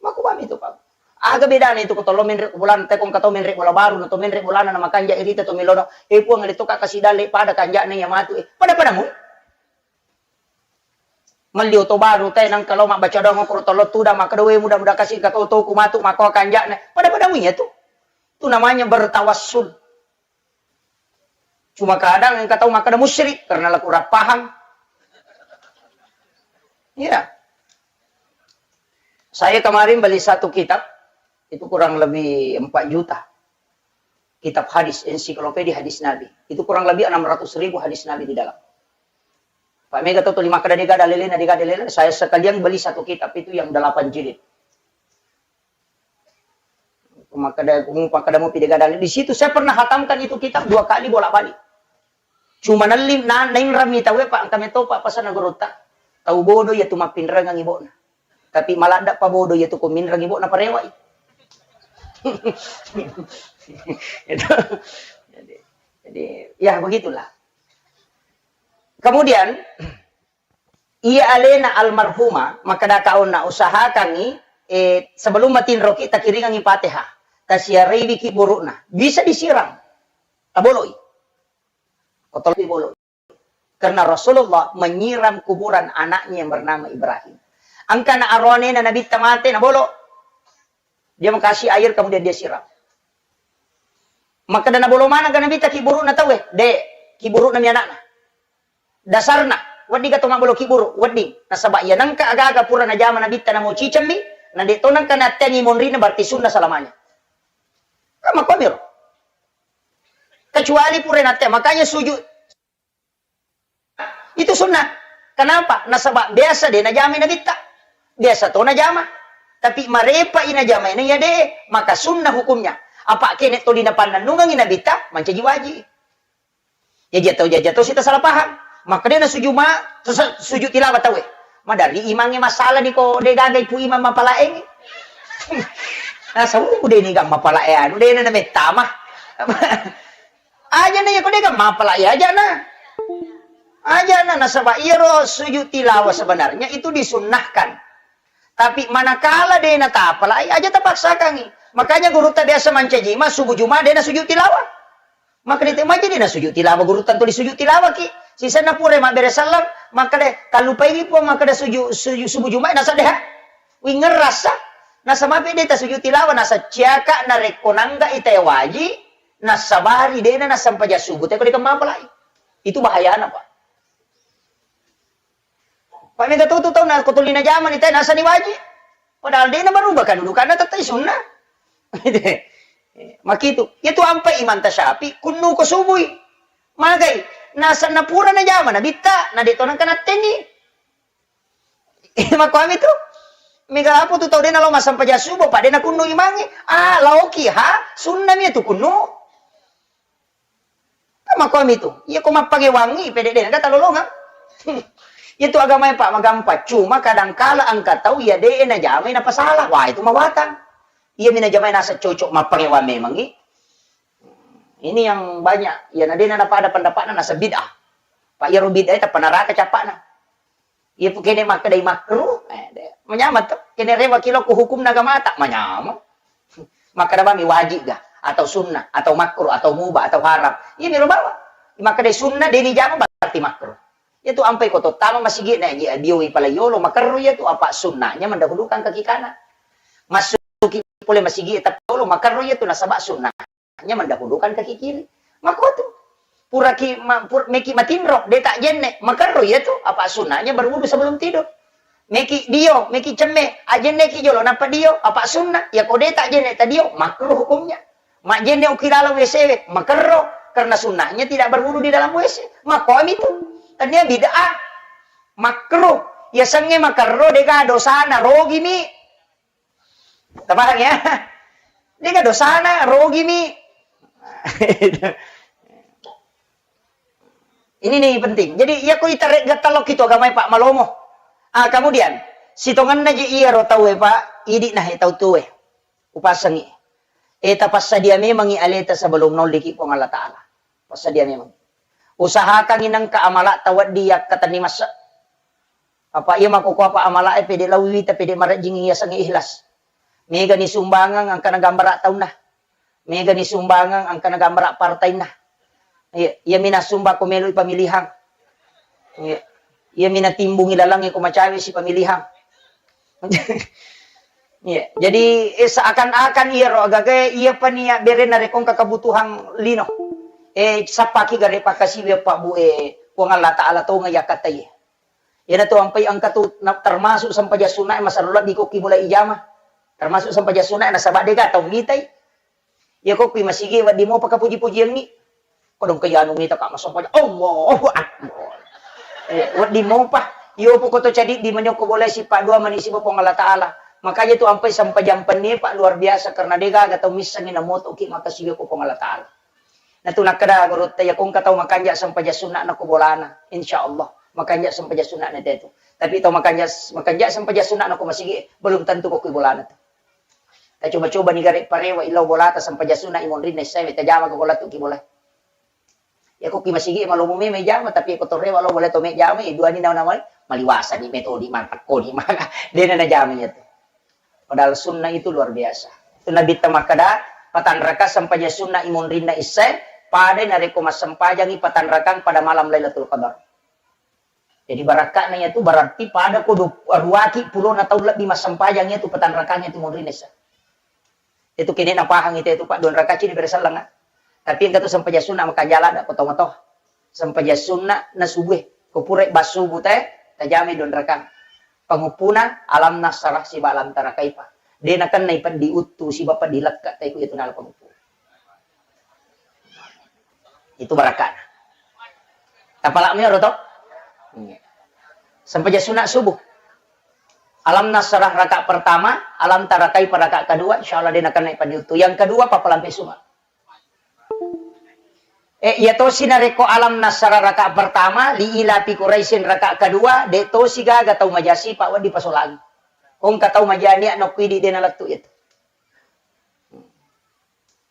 Makkubami tu, Pak. Aga bedana itu ko tollo menre bolana, te ko engka tau menre bola baru, na to menre bolana na makanja irita to melono, "Eh, Puang, ale to ka kasi dalle pada kanja'na iya matu." Eh, pada-padamu. Melli oto baru te nengka lao mabbaca doang okoro tollo tudang, makkeda, "We, mudah-mudahan kasi engka to toku matu makko kanja'na." Pada-padamu iya tu. Itu namanya bertawassul. Cuma kadang engka tau makkeda musyrik karena laku rappahang. Iya. Saya kemarin beli satu kitab, itu kurang lebih empat juta. Kitab hadis, ensiklopedia hadis Nabi. Itu kurang lebih enam ratus ribu hadis Nabi di dalam. Pak Mega tuh lima kada dega dalilnya, dega dalilnya. Saya sekalian beli satu kitab itu yang delapan jilid. Makkeda, makkeda mau pide gadali. Di situ saya pernah hatamkan itu kitab dua kali bolak-balik. Cuma nelli, na, nainrami tau, Pak, engka meto, Pak, pasana gurutta. Tau bodoh iya tu mappinrengang ibona. Tapi maladda pa bodoh iya tu ko minreng ibona parewai. Itu. Jadi, jadi, ya begitulah. Kemudian, iya alena almarhumah, makkedaka onna, "Usahakangngi, eh, sebelum matinroki, takiringangngi Fatihah. tasiareiwi kibburu'na. Bisa disiram. Taboloi. Kotoloi boloi. Karena Rasulullah menyiram kuburan anaknya yang bernama Ibrahim. Engka na aronena Nabitta mate, nabolo. Dia mau kasih air, kemudian dia siram. Makkeda nabolo maneng ga Nabitta kibburu'na tauwe? De, kibburu'na mi anakna. Dasarna, wedding ga to mabbolo kibburu, wedding. Nasaba iya nengka aga-aga pura najama Nabitta namo cicemmi, na de to nengka natteangi monrina, berarti sunna selamanya. Kan makkuamiro. Kecuali pura nattea, makanya sujud itu sunnah. Kenapa? Nasaba biasa de najamai Nabitta. Biasa to najama. Tapi marepa i najamai na iya de, maka sunnah hukumnya. Apa kene toli napannennungengi Nabitta, mancaji wajib. Ya jatuh, ya jatuh sita salah paham. Maka de na sujud ma, su-, sujud tilawah tauwe. Madari imangnge masalah ni ko de gaga ipu imang mapalaengi. Nasaba de ni ga mapalae anu, de na mettama. Aja na, iya ko de ga mapalae aja na. Aja na, nasaba iyaro sujud tilawah sebenarnya itu disunnahkan. Tapi manakala de na tapalai, aja tapaksakangi. Makanya gurutta biasa mancaji ma subuh Jumat de na sujud tilawah. Maka de te maja de na sujud tilawah, gurutta tuli sujud tilawah ki. Sisenna pura mabbere sallang, maka de kallupai wi Puang, maka de sujud, sujud subuh Jumat nasa deha. Wingerrasa. Nasa mape de ta sujud tilawah, nasa ciaka narekko nangga ita waji, nasabari de na nasampaja subuh, te ko de kemmapalai. Itu bahayana, Pak. Pak, mega to tu tau na ko tuli najama ni te nasani waji. Padahal de na berubah kedudukanna, tettai sunnah. Makitu. Iya tu ampai Imam Tasyafi kunnu ko subui. Magai, nasanna pura najama Nabitta, na de to nengka nattengi. Makkuami tu. Mega apa tu tau de na lao massampaja subuh, Pak, de na kunnu imangi. Ah, laoki ha, sunnah mi tu kunnu. Kan makkuami tu. Iya ko mappangewangi pede de, naga talolongang. Iya tu agamae, Pak, magampang. Cuma kadangkala engka tau iya de najamai napasala. Wah, itu mawatang. Iya mi najamai nasa cocok mappangewang memangi. Ini yang banyak. Iya na de na pada pendapatna nasa bid'ah. Pak, iyaro bid'ah tappa naraka capakna. Iya, pu kene makkedai makruh, eh, de, manyameng to. Kene rewa kilo ku hukumna agamata, manyameng. Makkeda bami wajib ga, atau sunnah, atau makruh, atau mubah, atau haram. Iya, miro bawa. Makkedai sunnah, de ni jama berarti makruh. Iya tu ampai ko to tama masigi na ji abioi pala yolo, makerru iya tu apa sunnahnya mendahulukan kaki kanan. Masuki pole masigi tapi yolo, makerru iya tu nasaba sunnah. Nya mendahulukan kaki kiri. Makko tu. Puraki ma-, pur-, meki matinro, de tak jenne, makerro iya tu, apa sunnahnya berwudu sebelum tidur. Meki dio, meki cemme, ajenne ki jolo, napa dio, apa sunnah, ya ko de tak jenne ta dio, makruh hukumnya. Majenne uki dalam W C W, makerro, karena sunnahnya tidak berwudu di dalam W C. Makko ami tu. Tania bid'ah. Makruh. Ya senge makerro, dega dosana, rogi mi. Tapahang ya? Dega dosana, rogi mi. Ini nih penting. Jadi, iya ko itarek gatalok itu agamae, Pak, malomo. Ah, kemudian, sitongenna je iya ro tau e, Pak, idi nah tau tue. Upasengi. Eh, tapassadia memangi aleta sebelum nolliki Puang Allah Ta'ala. Passadia memang. Usahakangi nengka amala tawaddi yakkatenni masse. Apa iya makkukua apa amala e pede lawiwi ta pede marejjing yasengnge ikhlas. Mega ni sumbangan angkana gambara taunna. Mega ni sumbangan angkana gambara partainna. Iya, iya mina sumba ko melo pamilihan. Iya. Iya mina timbungi lalang ko macawe si pamilihan. Iya, jadi, eh, seakan-akan iya ro agaga iya pania bere narekko engka kebutuhan lino. Eh, sappaki gare pakasiwi Pak Bu, eh, Puang Allah Ta'ala tonga yakkatai. Iyana tu ampai engka tu na-, termasuk sampaja sunna e masalah di kokki mulai ijama. Termasuk sampaja sunna e nasaba dega tau mitai. Iya ko kui masigi wedding mopa kapuji-pujiangngi. Kodong ke anu mita ka masampaja. Allahu Akbar. Eh, wedding mopa. Iyo poko to cadi di manyoko boleh sipa dua mani sipa Puang Allah Ta'ala. Makanya tu ampai sampajang penni, Pak, luar biasa karena de gaga tau missengi na moto ki makasiwi ko Puang Allah Ta'ala. Na tu nakkeda gurutta, iya ko engka tau makanja sampaja sunna na ko bolana, insya Allah makanja sampaja sunna na tetu. Tapi tau makanja, makanja sampaja sunna na ko masigi, belum tentu ko kui bolana tu. Tacoba-coba ni gare parewa ilau bolata sampaja sunna i monrinna issae, tajama ko bola tu ki bola. Ya ko ki masigi malumu me jama, tapi ko torewa lo bola to me jama, eh, dua ni nawa-nawa maliwasa ni metodi mantakko ni mana. Dena na jama iya tu. Padahal sunnah itu luar biasa. Itu Nabi ta makkeda, Patanraka sempajang sunna i monrinna issae, padai narekko massempajangi patanrakang pada malam Lailatul Qadar. Jadi barakka'na iyatu berarti pada ko du-, ruaki pulona taung lebbi massempajang iyatu patanrakang iyatu monrinna issae. Itu kene napahang itu, itu Pak, dua rakaat cini bere sellengnga. Tapi engka tu sempajang sunna makanjala ada ko tomatoa. Sempajang sunna na subuh. Ko pura ba subuh te, tajami dua rakaat. Panguppuna alam nasrah siba alam tara kaifa. De nakennai peddi uttu siba peddi lekka te ku itu nala panguppu. Itu barakana. Tapalak mi ro to? Iya. Sempajang sunna subuh. Alam nasrah rakaat pertama, alam tara kaifa rakaat kedua, insyaallah de nakennai peddi uttu. Yang kedua papalampe sunga. Eh, iya tosi narekko alam nasrah rakaat pertama, li ila fi Quraisyin rakaat kedua, de tosi gaga tau maja sipa wedding pasolangi. Ko engka tau maja nia nokko idi de nalettu itu.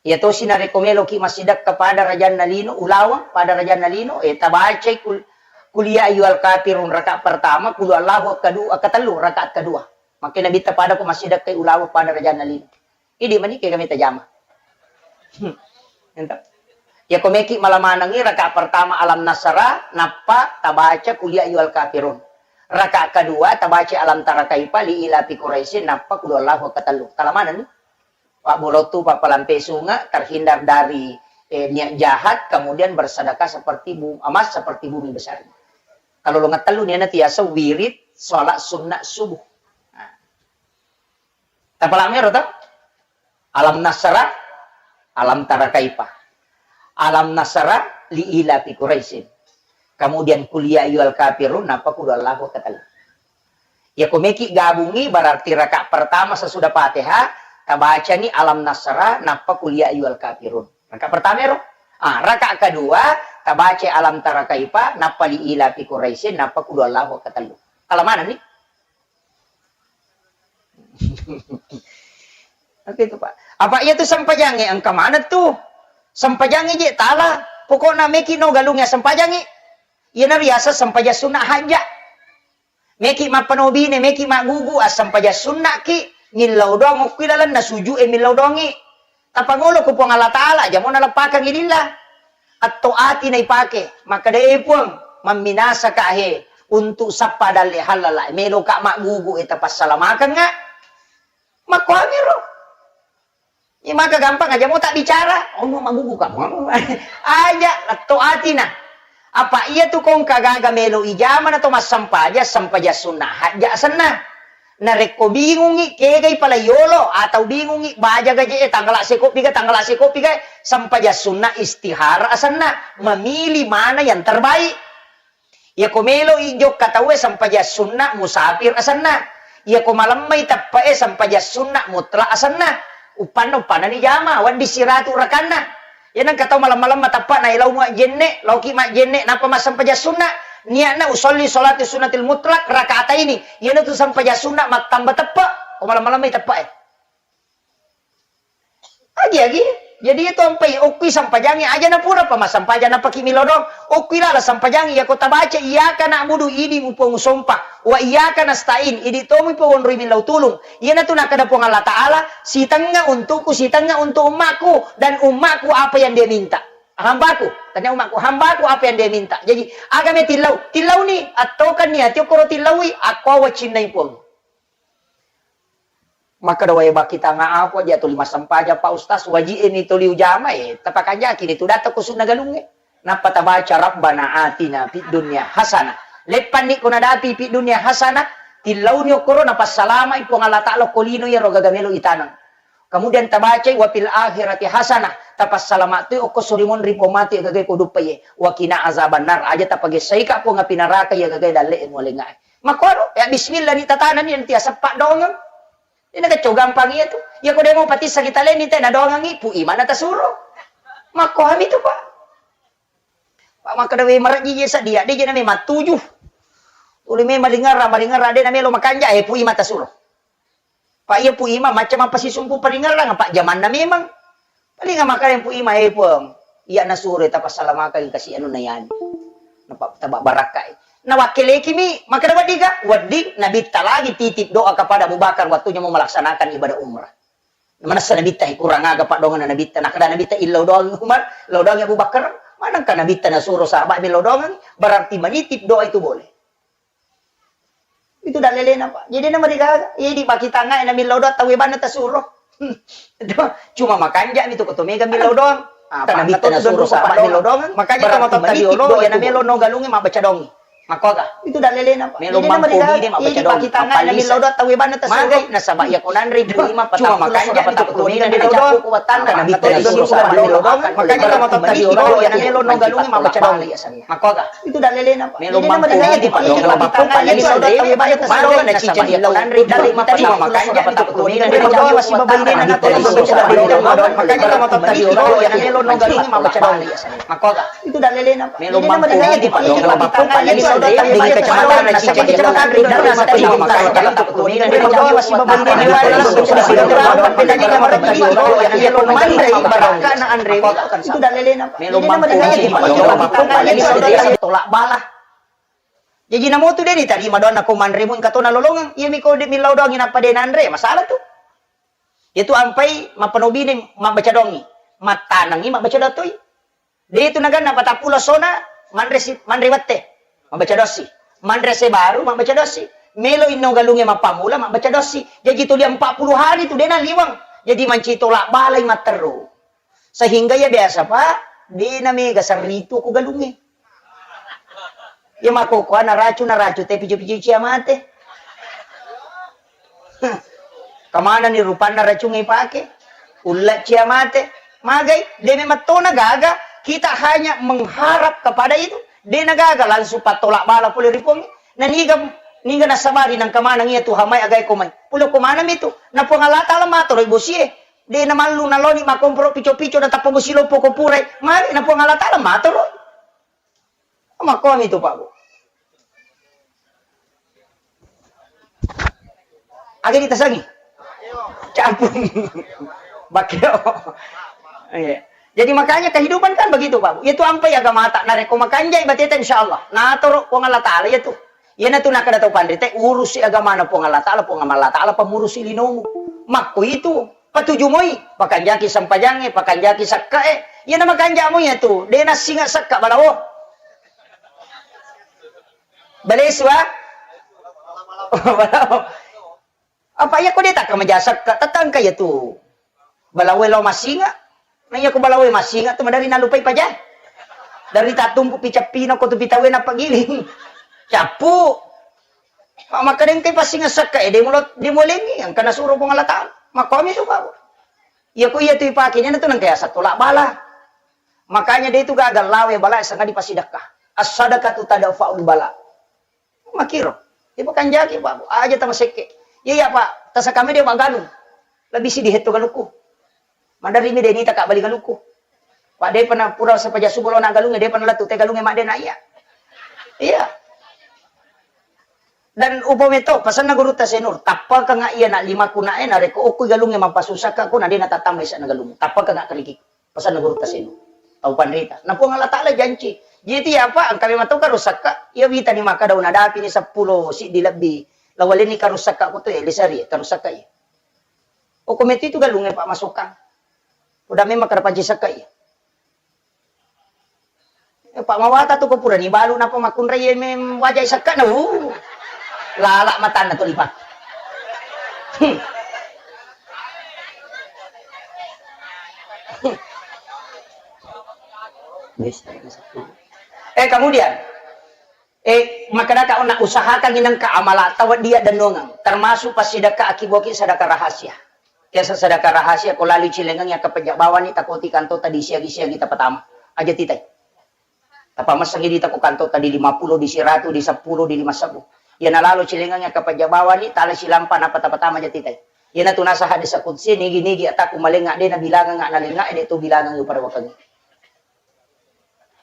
Iya tosi narekko meloki massidekka pada rajanna lino, ulaweng pada rajanna lino, eh, tabacai kul-, kul ya ayyuhal kafirun rakaat pertama, kul huwallahu kedua, ketellu rakaat kedua. Makkeda Nabitta pada ko massidekkai ulaweng pada rajanna lino. Idi mani kega meta jama. Hmm. Ento. Ya ko meki mala manengi rakaat pertama alam nasrah, nappa tabaca kul ya ayyuhal kafirun. Rakaat kedua tabaca alam tara kaifa li ila fi Quraisyin, nappa kul huwallahu ketellu. Tala manenni? Pabbolottu, pappalampe sunga, terhindar dari, eh, niat jahat, kemudian bersedekah seperti bu-, emas seperti bumi besar. Kalau lo ngetellu niana tiasa wirid sholat sunnah subuh. Nah. Tapalak mero to? Alam nasrah, alam tara kaifa. Alam nasrah li ila fi Quraisyin. Kemudian kul ya ayyuhal kafirun, nappa kul huwallahu ketellu. Ya ko meki gabungi berarti rakaat pertama sesudah Fatihah, tabacani alam nasrah, nappa kul ya ayyuhal kafirun. Rakaat pertama ero. Ah, rakaat kedua, tabaca alam tara kaifa, nappa li ila fi Quraisyin, nappa kul huwallahu ketellu. Tala manenni? Oke itu, Pak. Apa iya tu sempajangnge engka maneng tu? Sempajangnge je tala. Pokokna meki no galungnge sempajangnge. Iyana riaseng sempajang sunna hajja. Meki mappanobine, meki maggugu, assempajang sunnaki, millau doang okki lalenna suju'e millau doangi. Tapangolo ku Puang Allah Ta'ala, jamona leppakengi lillah. Atto ati naipake, makkeda, "E Puang, mamminasaka he, untuk sappa dalle hallala, meloka maggugu e tapassalamakeng nga." Makkuamiro. Iya maka gampang aja mau tak bicara, oh mau maggugu kamu. Aja, letto atina. Apa iya tu kong kagaga melo ijama na to massampaja, sampaja sunnah hajja senna. Narekko bingungi kegai pala yolo atau bingungi baja gaje e tanggala sekopi ga, tanggala sekopi ga, sampaja sunnah istihara asenna, memilih mana yang terbaik. Iyako melo i jokka tauwe sampaja sunnah musafir asenna. Iyako malemmai teppe'e sampaja sunnah mutlak asenna. Uppanna, uppanna ni jama, wedding siratu rakanna. Iya nengka tau malemma-lemma teppe na ilau majjenne, lauki majjenne, nappa massampaja sunnah. Niatna usolli sholatu sunnatil mutlak rakaataini. Iyana tu sampaja sunnah mattamba teppe. Ko malemma-lemmai teppe'e. Agi-agi. Jadi itu ampai okkui sampajangi aja na pura pa massampajang napaki milodong. Okkui lala sampajangi yako tabaca iyyaka na'budu idi mupo musompa. Wa iyyaka nasta'in idi tomi po wonroi millau tulung. Iyana tu nakada Puang Allah Ta'ala, sitengnga untukku, sitengnga untuk ummaku, dan ummaku apa yang dia minta. Hambaku, tanya ummaku, hambaku apa yang dia minta. Jadi, agame tillau, tillau ni, atau kan ni ati okoro tillaui, aku awacinnai Puang. Makkeda wae bakki tanga aku aja tuli massampaja Pak Ustaz, waji e ni tuli ujama e, tapakanjaki ni tu data ko sunna galungnge. Nappa tabaca Rabbana atina fid dunya hasanah. Leppanni ko nadapi fid dunya hasanah, tillauni okkoro napassalamai Puang Allah Ta'ala ko lino iyaro gaga melo itaneng. Kemudian tabacai wa fil akhirati hasanah, tapassalama tu okko surimun ri pomati gaga ko duppai e. Wa qina azabannar, aja tapagessai ka Puang api neraka iya gaga dalle e mualenga e. Makkono, ya bismillah ni tatanani nanti asappa dongeng. Ina kacau gampang iya tu. Iya ko demo patissa kita leni te na dongengi pu imana tasuro. Makko hami tu, Pak. Pak makkeda we marejji je sadia, de je na memang tuju. Uli me malingerra, malingerra de na melo makanja, eh, pu ima tasuro. Pak iya pu ima macam apa sisumpu palingerra, Pak jamanna memang. Paling makkeda pu ima, eh, Puang, iya nasuro tapassalamakan kasi anu na yani. Napa taba barakka e. Nawakkeleki mi, makkeda wedding ga? Wedding, Nabitta lagi titip doa kepada Abu Bakar waktunya mau melaksanakan ibadah umrah. Manessa Nabitta, eh, kurang aga paddoangenna Nabitta. Nakkeda Nabitta, "Illau doang Umar, lau doang Abu Bakar." Manengka Nabitta nasuro sahabat millau doang, berarti menitip doa itu boleh. Itu dalelena, Pak. Jadi na marigaga. Iya, di pakitangnga na millau doang, tau banna tasuro. Cuma makanja mi tu ko to mega millau doang. Ah, Nabitta nasuro sahabat millau doang. Makanya tau tadi olo, ya na melo no galungnge mabbaca doang. Makkoga? Itu dalelena, Pak. Melo mampu bide mabbaca doang. Iya, di pakitangnga na millau doang, tau banna tasuro. Magai nasaba iya ko nanre dua lima patappulo. Cuma makanja mi tu ko to mega millau doang. Nabitta nasuro sahabat millau doang. Makanya tau tadi olo, ya na melo no galungnge mabbaca doang. Makkoga? Itu dalelena, Pak. Melo mampu bide, Pak. Melo mampu bide, Pak. Melo na cicil di lau. Cuma makanja itu ko mega dari jauh masih babai dena na tadi. Makanya tama tadi olo, ya na melo no galungnge mabbaca doang. Makkoga? Itu dalelena, Pak. Melo mampu bide, Pak. Melo mampu bide, Pak. Melo na cicil di lau. Cuma makanja itu ko mega dari jauh masih babai dena na tadi. Makanya tama tadi olo, ya na melo no galungnge mabbaca doang. Itu dalelena, Pak. Melo mampu bide, Pak. Melo mampu bide, Pak. Tolak bala. Jaji namotu de' nitarima doanna ko manre mu engka to nalolongeng. Iyami ko de' millau doangi nappa de' nanre, masalah tu. Iyatu ampai mappanobine mabbaca doangi. Mattanengi mabbaca doang toi. De' tu naganna patappulo essona manre si, manre wette. Mabbaca doang si. Manre ese baru mabbaca doang si. Melo inno galungnge mappammula mabbaca doang si. Jaji tuli empat puluh hari tu de' naliweng. Jaji mancaji tolak balai matteru. Sehingga iya biasa, Pak, de' na mega serritu ko galungnge. Iya makkokkoe naracu, naracu te picu-picu cia mate. Kamanani rupanna racungnge ipake? Ulle' cia mate. Magai, de' memang tona gaga, kita hanya mengharap kepada itu. De' na gaga langsung pattolak bala pole ri Puang. Na niga, niga nasabari nangka maneng iya tu hamai agae ko mai. Pole ko maneng mi tu. Na Puang Allah Taala matoro bosie. De' namallu naloni makkomporo pico-pico natappa bosi loppo ko purai. Magi na Puang Allah Taala matoro. Makkomi tu, Pak, Bu. Aga ditasangi? Campur. Bakeo. Iya. Jadi makanya kehidupan kan begitu, Pak, Bu. Itu ampai agamata. Narekko makanjai bateta, insya Allah. Natoro Puang Allah Taala iya tu. Iyanatu nakkeda tau panrita, urusi agamana Puang Allah Taala, Puang Allah Taala pamurusi linomu. Makko itu, patuju moi, pakanjaki sempajangnge, pakanjaki sekkae. Iyana makanja moi iyatu, de' nassinga sekka balawo. Balesu, ah? Balawo. Apa iya ko de' takka maja sekka, tetangka iyatu. Balawo lao massinga. Na iya ko balawo massinga tu madari nalupai paja. Dari tatumpu pi cappina ko tu pitawe nappa giling. Cappu. Makkedengkai passinga sekka e, de' mulo, de' mulengi, engka nasuro Puang Allah Taala. Makkomi tu, Pak. Iya ko iyatu ipake, iyana tu nengka yaseng tolak bala. Makanya de' tu gaga lawe bala sangadi pasidekka. As-sadaqatu tadfa'ul bala. Makkiro, ipakanjaki, Pak, aja tamasekke. Iya, iya, Pak, tasakame de' magalung. Lebbi sidihetto galukku. Maderri mi de' nita ka bali galukku. Pak, de'pa na pura sepaja subo lo na galungnge, de'pa na lettu te galungnge madde na iya. Iya. Dan upo meto, pasanna gurutta Senur, tappakanga iya na limaku na e, narekko okui galungnge mappasussakka ko na de' na tattamba isa na galungnge. Tappakanga keriki. Pasanna gurutta Senur. Tau panrita. Na Puang Allah Taala janci. Jadi apa? Engka memang tau karusakka. Iya witani makkada unadapi ni seppulo siddi lebbi. Lawalenni karusakka ko tu, eh, lisari, karusakka iya. Oh, kometu itu galungnge, Pak, masukang. Udah memang kada panci sakka iya. Eh, Pak Mawata tu ko purani balu napa makkunrai iya mem wajai sakka na. Uh. Lala matanna tu lipa. Hmm. Eh, kemudian, eh, makkedaka, na usahakan inengka amala tau dia denongang, termasuk passidekka akiboki sedekah rahasia. Biasa sedekah rahasia ko lalu cilengang yang kepejak bawani takoti kantota di siagi-siagi tapatama. Aja titai. Tapamessangngi dita ko kantota di lima puluh, di siratu, di seppulo, di lima sebbu. Iyana lalo cilengang iya kapajja bawani, tala silampa nappa tapatama jatitai. Iyana tu nasa hadis qudsi, nigi-nigi atakku malenga de nabilangang nalenga de tu bilangang pada wakangi.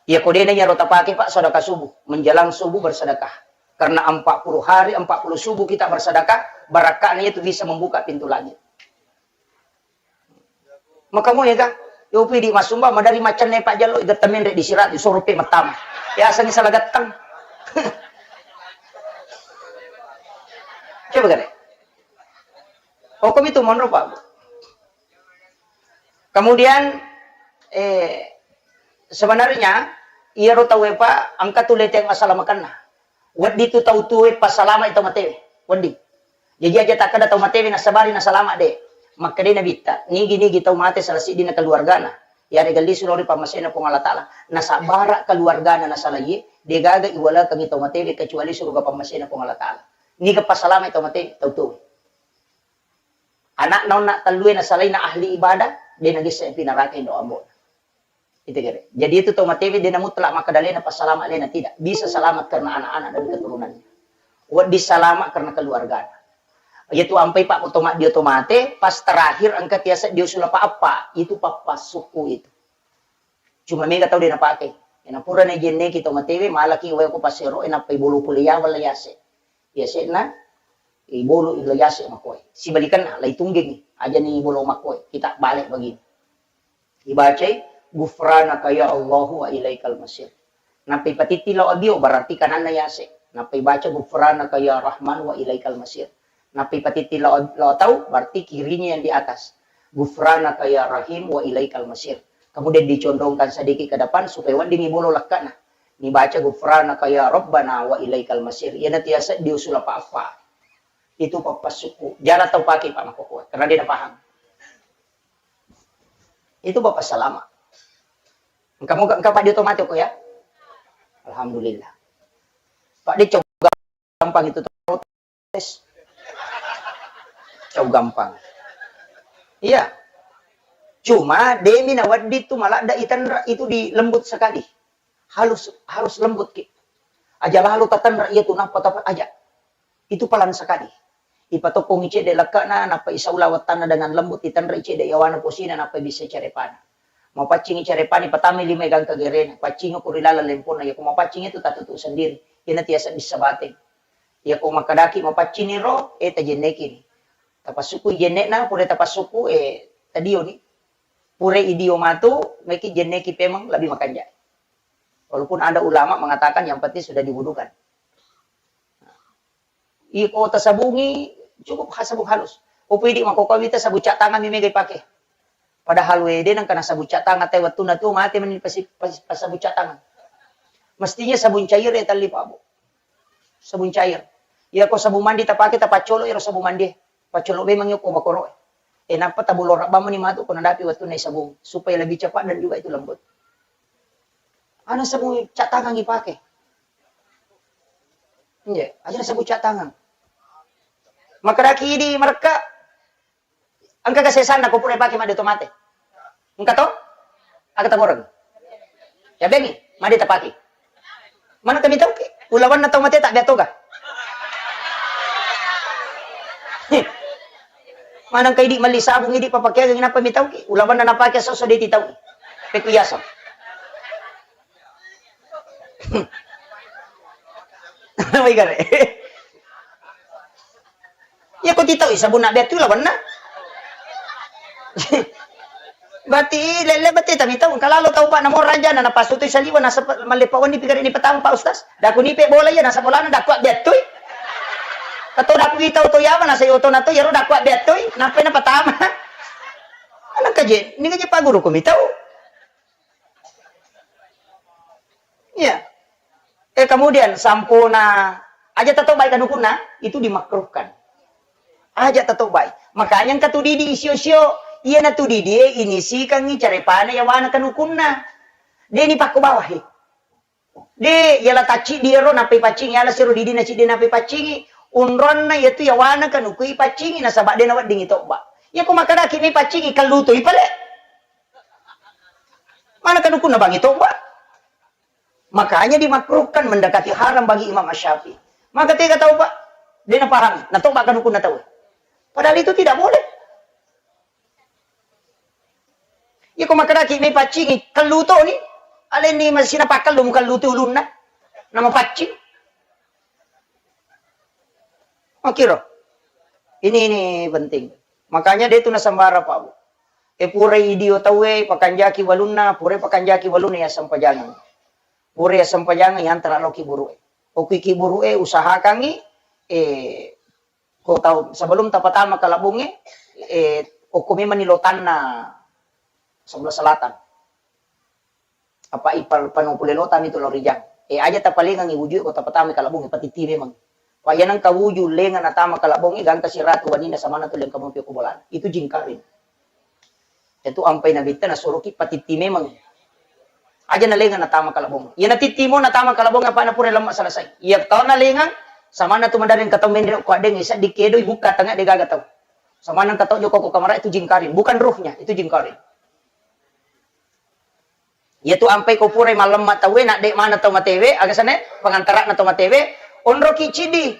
Iya ko dena iyaro tapake, Pak, sedekah subuh, menjelang subuh bersedekah. Karena empat puluh hari, empat puluh subuh kita bersedekah, barakatnya itu bisa membuka pintu langit. Maka mo ega, yopi di masumba, madari macenna Pak Jallo, iga temenre di sirat, disoro pe mattama. Biasa ni salah gattang. Coba gare. Oh, komi tu monro, Pak. Kemudian, eh, sebenarnya iyaro tauwe, Pak, engka tu leteng asalamakenna. Wedding tu tau tuwe passalama'i tau matewe. Wedding. Jaji aja takkeda tau matewe nasabari nasalama, de. Makkedai Nabitta, nigi-nigi tau mate sala siddinna keluargana, yarega lisu lao ri pammasena Puang Allah Taala, nasabara keluargana nasalaiye, degaga iwalekengngi tau matewe kecuali suruga pammasena Puang Allah Taala. Niga passalama'i tau matewe? Tau tuwe. Ana'na onna tellue nasalaina ahli ibadah, de nagesse pi naraka indo ambo'na. Itu kira. Jadi itu tau matewe de na mutlak makkeda alena passalama alena, tidak. Bisa selamat karena anak-anak dan keturunannya. Wedding selamat karena keluargana. Iyatu ampai, Pak, ko to maddio to mate, pas terakhir engka tiasa dio sulapa appa, itu pappassukku itu. Cuma mega tau de napake. Ena pura najenneki tau matewe, malaki wae ko pasero, e nappai bolo pole yawa la yase. Yase'na, ibolo illa yase makoe. Sibalikanna, laitunggengi. Ajani bolo makoe. Kita bale bagini. Ibacai, "Ghufranaka ya Allahu wa ilaikal masir." Nappai patitti lao abbio, berarti kananna yase. Nappai baca, "Ghufranaka ya Rahman wa ilaikal masir." Nappai patitti lao, lao tau, berarti kirinya yang di atas. "Ghufranaka ya Rahim wa ilaikal masir." Kemudian dicondongkan sedikit ke depan supaya weddingngi bolo lekkana. Nibaca, "Ghufranaka ya Rabbana wa ilaikal masir." Iyana tiasa diusul apa-apa. Itu pappassukku. Jana tau pake, Pak, makkokkoe. Karena de napahang. Itu bapak salama. Engka moga, engka, Pak, di otomatis kok ya. Alhamdulillah. Pak, de cau gampang itu, tes. Cau gampang. Iya. Cuma demi nawaddi tu maladda itanra itu di lembut sekali. Halus, harus lembut ki. Aja lalo tatanra iya tu nappa tapa aja. Itu pelan sekali. Ipatokkongi cedde lekkana, nappa isaula wettanna dengan lembut, itanra cedde yawana posina, nappa bisa carepana. Mapaccingi carepani, patamai lima gangka gerena, paccingi ko ri laleng lemponna, yako mapaccing itu tatutu sendiri. Ina tiasa bisa bateng. Yako makadaki mapaccini ro, eh, tajennekini. Tapassuku jennekna, pura tapassuku, eh, tadioni. Pura idio matu, meki jenneki pemeng lebih makanja. Walaupun ada ulama mengatakan yang penting sudah diwudukan. Iko tasabungi, cukup ha-, sabung halus. Upu idi makkokkoe wita sabung cat tangan mi mega ipake. Padahal we de nengka na sabung cat tangan, te wettunna tu mate meni pasi-, pas-, pas sabung cat tangan. Mestinya sabung cair ya talli, Pak, Bu. Sabung cair. Iya ko sabung mandi tapake, tapaccolo iro sabung mandi. Paccolo memang iyo ko bakoro. Eh, nappa tabulorang bamani matu ko nadapi wettunna sabung supaya lebih cepat dan juga itu lembut. Ana sabung cat tangan ipake. Iya, aja sabung cat tangan. Makaraki di marekka, engka kesesanna ko pura ipake madde to mate. Engka to? Aga taboreng. Ya bengi, madde tapake. Mana kami tau ke? Ulawanna tau mate tak dia toga. Manang kai di mali sabung idi papakeang, kenapa mi tau ke? Ulawanna napake soso de ti tau. Peku yasa. Wai gare. Iya ko titau sabunna betu lawanna. Berarti lele bete tami tau kalalo tau, Pak, namo raja na napasutui saliwa na mallepa wenni pigare ni petang, Pak Ustaz. Daku nipe bola iya na sabolana daku bettui. Kato daku itau to yama na sayo to na to yaro daku bettui. Nape na patama. Anak kaje, ni kaje Pak Guru ko mitau. Iya. Eh, kemudian sampuna aja tatobai kanukunna, itu dimakruhkan. Aja tatobai. Makanya engka tu didi isio-sio, iya na tu didi e inisikangi carepana yawana kanukunna. De ni pakko bawahi. De, yala tacci diero napai paccingi, yala siro didi na ciddi napai paccingi, unronna yatu yawana kanukui paccingi, nasaba de na weddingi tobba. Iya ko makadaki mi paccingi, kallutu ipale. Mana kanukunna bangi tobba? Makanya dimakruhkan, mendekati haram bagi Imam Asy-Syafi'i. Maka tega tau, Pak? De napahami, natoba kanukunna tau. Padahal itu tidak boleh. Iko makaraki mai paccingi, kellu toni. Alenni masina pakkellu, mukellu tu ulunna. Nama paccing. Oke, ro. Ini, ini penting. Makanya de tu nasambara, Pak, Bu. E, purai idio tauwe pakanjaki walunna, purai pakanjaki walunna ya sempajangeng. Purai ya sempajangeng ya antara lo kiburu'e. Okui kiburu'e usahakangi, e, ko tau sebelum tapatama kalabunge, e, okko memang ni lotanna sebelah selatan. Apa ipal pano pulelota mitu lao rijang. Eh, aja tapalengangi wujue ko tapatamai kalabong, patitti memang. Pa iya nengka wuju lenga natama kalabong, eh, gangka siratu wanina samana tu lengka mopi ko bolana. Itu jingkaring. Itu ampai nabitta nasuroki patitti memang. Aja nalenga natama kalabong. Iya natittimo natama kalabong apa na pura lemma selesai. Iya tau nalengang samana tu madareng katau menre ko adeng isa dikedo ibukka tengah degaga tau. Samana katau joko ko kamara itu jingkaring, bukan ruhnya, itu jingkaring. Iyatu ampai ko purai mallemma tauwe, nadde mana tau matewe, aga sane, pengantarana tau matewe, onroki cidi.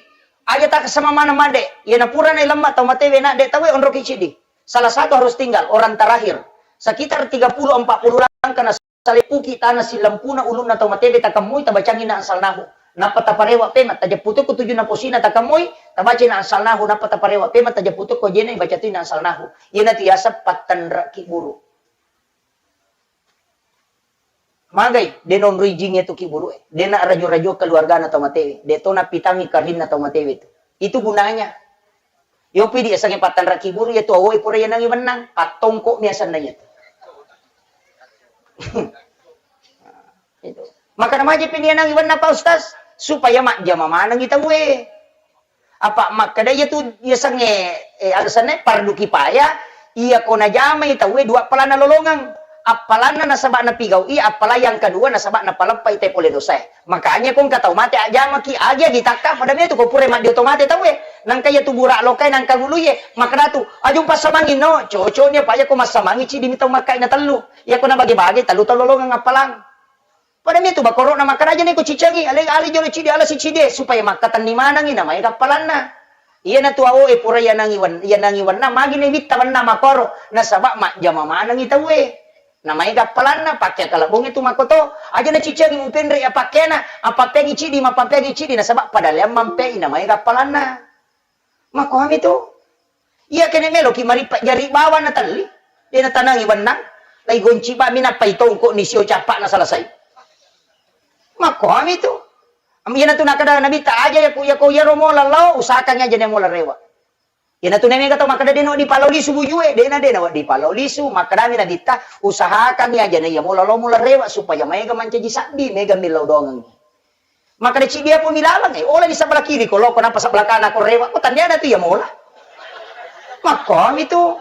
Aja tak sama mana made. Iya napura nai lemma tau matewe, nadde tauwe, onroki cidi. Salah satu harus tinggal, orang terakhir. Sekitar tiga puluh empat puluh langkah na salepuki tanah silempuna ulunna tau matewe, takemmui, tabacangi na ansalnahu. Nappa taparewa pema, tajepputu ko tujuh naposina takemmui, tabaca na ansalnahu, nappa taparewa pema, tajepputu ko jena, baca tu na ansalnahu. Iyana tu yaseng pattenreki buru. Magai, de nonroi jing itu ki buru e. De na rajo-rajo keluargana tau matewe. De to napitangi karinna tau matewe tu. Itu gunanya. Yopi di esange pattanra ki buru ya tu awoe pura yanangi wennang. Pattongko mi asanna ya tu. Itu. Maka namaje pi yanangi wenna Pak Ustaz supaya majjama manengi tauwe. Apa makkeda iya tu yasengnge, eh, alasanna pardu kipaya, iya ko najamai tauwe dua appalanna lolongeng. Appalanna nasaba napigau'i, appala yang kedua nasaba napaleppai te pole dosae. Makanya ko engka tau mate ajamaki, agi-agi takka pada metu ko pura maddio to mate tauwe. Nangka iya tu bura lokai nangka guluye, makkeda tu, "Ajo passamangi no, cocoknya Pak ya ko massamangi cidi mi tau makkai na tellu. Ya ko nabage-bage tellu tau lolongeng appalang." Pada mitu bakoro'na makkeda, "Aja neko cicengi, ale, ale jolo cidi, ala sicide, supaya makkatenni manengi namaega appalanna." Iyana tu awoe pura yanangi wen-, yanangi wenna, magi ne witta wenna makoro, nasaba majjama manengi tauwe. Namaega appalanna, pakke kalebongnge tu makkoto, aja nacicengi mupenre ya pakkena, appappeangi cidi, mappappeangi cidi, nasaba pada leang mampei namaega appalanna. Makkoami tu. Iya kene meloki marippa jari bawang na telli. De natanangi wennang. Lai gonci bami nappai tongko ni sio cappa na selesai. Makkoami tu. Am iyana tu nakada Nabitta aja ya ku, ya ko yaro mola lao, usahakan aja ne mola rewa. Iyana tu ne mega tau makada de no di palo lisu bujue, de na de na di palo lisu, makadami Nabitta, usahakan aja ne ya mola lao mola rewa supaya mega mancaji sabbi, mega millau dongengi. Makkeda, "Ciddi apa milaleng, eh? Ola di sebelah kiri ko loko, nappa sebelah kanan ko rewa, ko tandiana tu iya mola." Makkomi tu.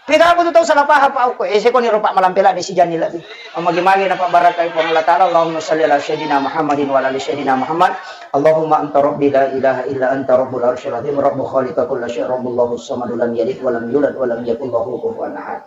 Pega aku tu tau salah paham, Pak, ko, eh, sekoni ropa malampe la di sijani la di. Magi-magi na pabarakai Puang Allah Taala. Allahumma salli ala sayyidina Muhammadin wa ala ali sayyidina Muhammad. Allahumma anta rabbi la ilaha illa anta rabbul arsyil azim, rabbu khaliqa kulla syai, rabbullahu samadu lam yalid wa lam yulad wa lam yakul lahu kufuwan ahad.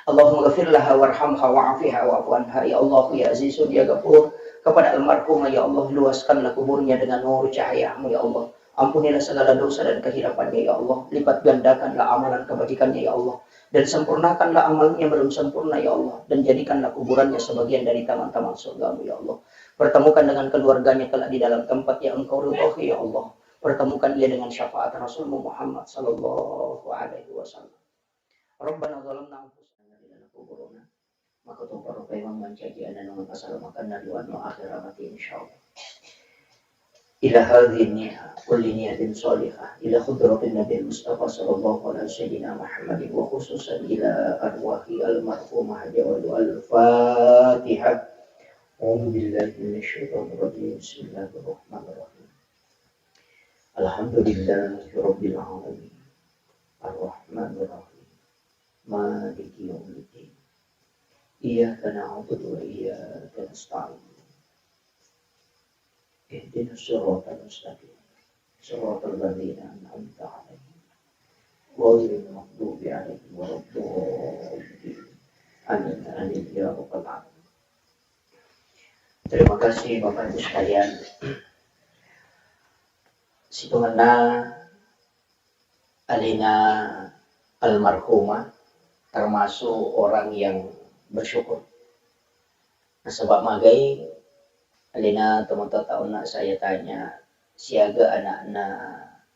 Allahumma ghafir laha warhamha wa'afiha wa'fu anha. Ya Allah, ya Azizun, ya Ghafur, kepada almarhumah, ya Allah, luaskanlah kuburnya dengan nur cahayamu, ya Allah. Ampunilah segala dosa dan kehilafannya, ya Allah. Lipat gandakanlah amalan kebajikannya, ya Allah. Dan sempurnakanlah amalnya belum sempurna, ya Allah. Dan jadikanlah kuburannya sebagian dari taman-taman surgamu, ya Allah. Pertemukan dengan keluarganya kelak di dalam tempat yang Engkau ridhoi, ya Allah. Pertemukan ia dengan syafaat Rasulmu Muhammad sallallahu alaihi wasallam. Rabbana zalamna anfusana wa lam taghfir lana wa tarhamna lanakunanna minal khasirin. Maka tumparo paimeng mancaji ananungan asalamakanna duanno akhir amati, insyaallah. Ila hadhihi niyah, kulli niyatin shalihah, ila hadratin Nabi Mustafa sallallahu ala sayyidina Muhammadin wa khususan ila arwahi almarhumah Haja Walu. Al-Fatihah. A'udzu billahi minasyaitonir rajim. Bismillahirrahmanirrahim. Alhamdulillahi rabbil alamin. Arrahmanirrahim. Maliki yaumiddin. Iyyaka na'budu wa iyyaka nasta'in. Ihdinas siratal mustaqim. Siratal ladzina an'amta 'alaihim. Ghairil maghdubi 'alaihim waladdallin. Amin. Amin ya rabbal alamin. Terima kasih Bapak Ibu sekalian. Sitongenna alena almarhumah termasuk orang yang bersyukur. Nasaba magai alena tomatoatta onna saya tanya siaga anakna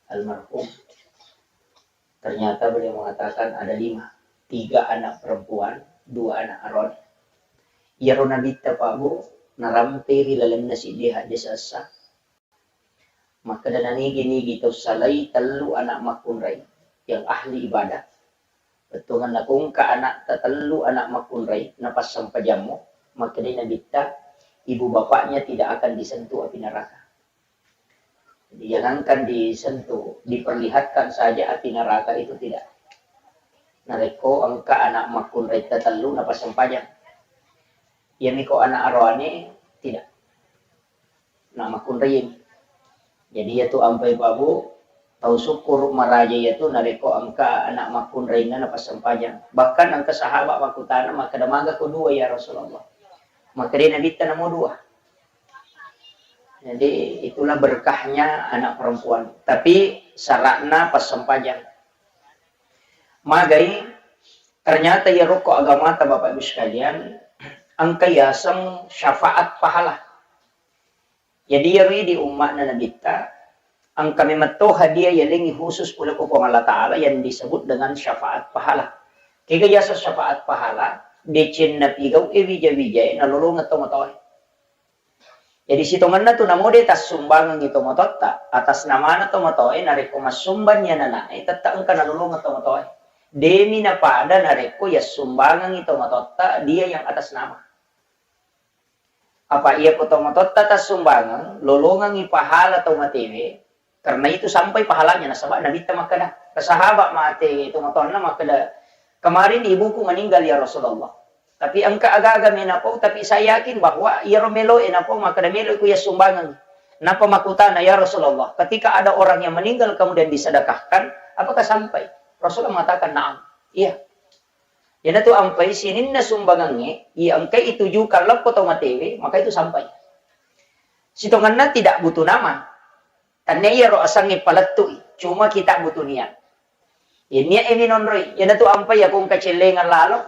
almarhum. Ternyata beliau mengatakan ada lima, tiga anak perempuan, dua anak aron. Iyaro Nabitta Pak Bu narampei ri lalenna siddi hadde sessa. Makkeda nanigi-nigi tau salai tellu anak makkunrai yang ahli ibadah. Bettuanna ko engka ana'ta tellu anak makkunrai, napassempajammo, makkedai Nabitta, ibu bapaknya tidak akan disentuh api neraka. Jadi, jangankan disentuh, diperlihatkan saja api neraka itu tidak. Narekko engka anak makkunrai tatellu napassempajang. Iyami ko anak aroane tidak. Anak makkunrai. Jadi, iyatu ampai Pak Bu, tau syukur maraja iyatu narekko engka anak makkunrainna napassempajang. Bahkan engka sahabat makkutana, makkeda, "Maga ko dua, ya Rasulullah?" Makkedai Nabitta, "Namo dua." Jadi, itulah berkahnya anak perempuan. Tapi syaratna passempajang. Magai, ternyata iyaro ko agamata, Bapak Ibu sekalian, engka yaseng syafaat pahala. Jadi, iyaro di umma'na Nabitta, engka memang to hadiah yalengngi khusus pole ko Puang Allah Ta'ala yang disebut dengan syafaat pahala. Kega yaseng syafaat pahala? Decenna pigau e wija-wijae nalolongeng tomatoae. Jadi, sitongenna tu namo de tassumbangengngi tomatoatta, atas namana tomatoae, narekko massumbang ni anana'e, tette engka nalolongeng tomatoae. Demi napada narekko yassumbangengngi tomatoatta, dia yang atas nama. Apa iya ko tomatoatta tassumbangeng, lolongengngi pahala tau matewe, karena itu sampai pahalanya, nasaba Nabitta makkeda, sahabat mate tomatoanna makkeda, "Kemarin ibuku meninggal, ya Rasulullah. Tapi engka aga-aga me napau, tapi saya yakin bahwa iyaro meloe napau makkeda, meloiku yassumbangeng." Napa makkutana, "Ya Rasulullah, ketika ada orang yang meninggal kemudian disedekahkan, apakah sampai?" Rasulullah mengatakan, "Na'am." Iya. Iyanatu ampai sininna sumbangengnge, iya engkai itujukan leppo tau matewe, maka itu sampai. Sitongenna tidak butuh nama. Tannia iyaro asengnge palettu'i, cuma kita butuh niat. Iya niat e minonroi, iyanatu ampai iya ko engka cellengeng lalo,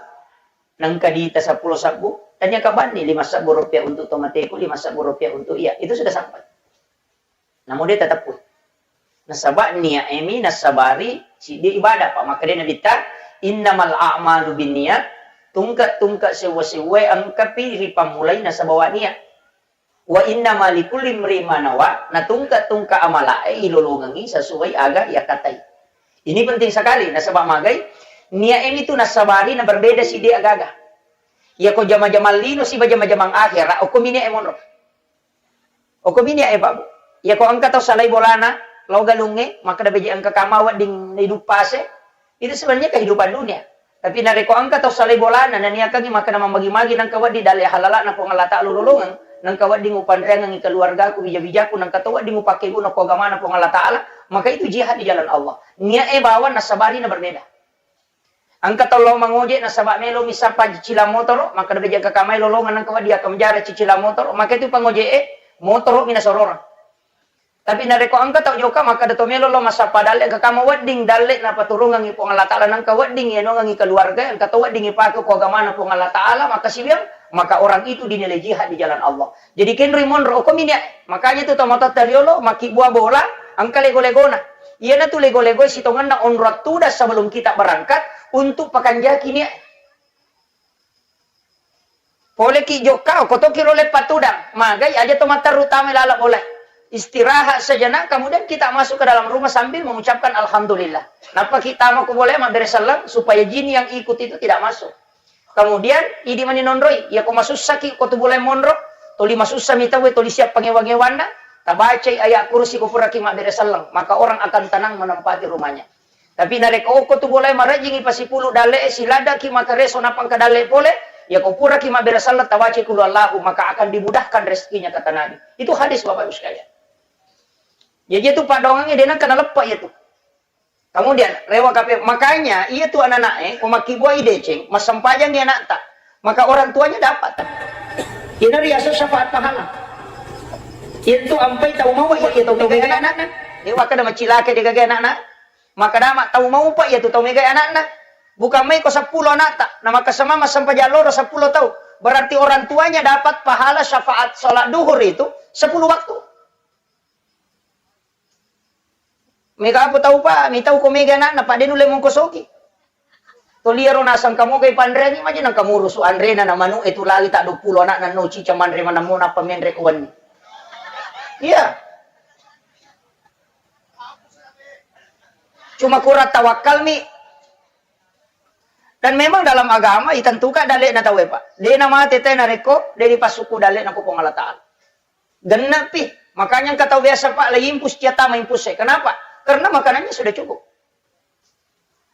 nengka diita seppulo sebbu, tannia kabanni lima sebbu rupiah untuk tomateku, lima sebbu rupiah untuk iya, itu sudah sampai. Namo de tateppui. Nasaba niat e mi nassabari siddi ibadah, pa makkeda Nabitta, "Innamal a'malu binniyat," tungke-tungke sewwa-sewwae engkapi ripammulai nasabawa niat. "Wa innama likulli imri'in ma nawa," na tungke-tungke amala'e ilolongengngi sesuai aga yakkatai. Ini penting sekali, nasaba magai, niat e mi tu nassabari na berbeda siddi aga-aga. Iya ko jama-jamang lino siba jama-jamang akhera, okko mi niat e monro. Okko mi niat e, Pak Bu. Iya ko engka tau salai bolana, lao galungnge, makkeda beje engka kama wedding naiduppase, itu sebenarnya kehidupan dunia. Tapi narekko engka tau salai bolana, naniakangngi makkeda mammagi-magi nengka wedding dalle halala'na Puang Allah Ta'ala ulolongeng, nengka wedding upanreangengngi keluargaku, bija-bijaku, nengka to wedding upakkeguna ko agamana Puang Allah Ta'ala, maka itu jihad di jalan Allah. Niat e bawang nassabari na berbeda. Engka tau lao mangoje nasaba melo mi sappa cicilang motoro, makkeda beje engka kamai lolongeng nengka wedding akkamjara cicilang motoro, maka itu pangoje e motoro mi nasororeng. Tapi narekko engka tau jokka makkeda to melo lao massappa dalle, engka kama wedding dalle napaturungengngi Puang Allah Ta'ala, nengka wedding iyanongengngi keluarga, engka to wedding ipake ko agamana Puang Allah Ta'ala, maka siwiang, maka orang itu dinilai jihad di jalan Allah. Jadi kenroi monro, okko mi niat. Makanya tu tomatoatta riolo makkibua bola, engka lego-legona. Iyanatu lego-lego sitongenna onrong tudang sebelum kita berangkat untuk pakanjaki niat. Poleki jokka, okko toki role patudang, magai aja to matteru tama lala bola. Istirahat sejenak, kemudian kita masuk ke dalam rumah sambil mengucapkan alhamdulillah. Nappa kita mau ke bola mabbere selleng supaya jin yang ikut itu tidak masuk. Kemudian, idi mani nonroi, iya ko masussaki ko tu bolai monro, toli masussa mi tauwe, toli siap pangewa-ngewanna, tabacai ayat kursi ko puraki mabbere selleng, maka orang akan tenang menempati rumahnya. Tapi narekko okko tu bolai marejjingi pasipulu dalle e, siladaki makareso napangka dalle pole, iya ko puraki mabbere selleng tabacai kulu Allahu, maka akan dimudahkan rezekinya, kata Nabi. Itu hadis, Bapak Ibu sekalian. Jadi itu padongangnge denang kana leppa iya tu. Kemudian, rewa kape, makanya iya tu anak-anak e, ko makkibuai deceng, massempajangi anakta, maka orang tuanya dapat. Ina riaso syafaat pahala. Iya tu ampai tau mau iya tau megai anakna. Iya, maka da macilake de gagai anakna. Maka dama tau mau pa iya tu tau megai anakna. Bukan mai ko seppulo anakta, na maka semama sempajang loro seppulo tau. Berarti orang tuanya dapat pahala syafaat sholat duhur itu sepuluh waktu. Mega apa tau pa, mitau ko mega anakna, pa de nulle mongkosoki. Toliaro nasang kamogai panreangi maja nang kamurusu anrena na manu e tu lali ta dua puluh anakna no cica manre manammo nappa menre kuwenni. Iya. Cuma kurang tawakal mi. Dan memang dalam agama itentukan dalle'na tauwe, Pak. De' namate te narekko de' dipassukku dalle'na ko Puang Allah Ta'ala. Genne'pi. Makanya engka tau biasa, Pak, la impus cia tama impus e. Kenapa? Karena makanannya sudah cukup.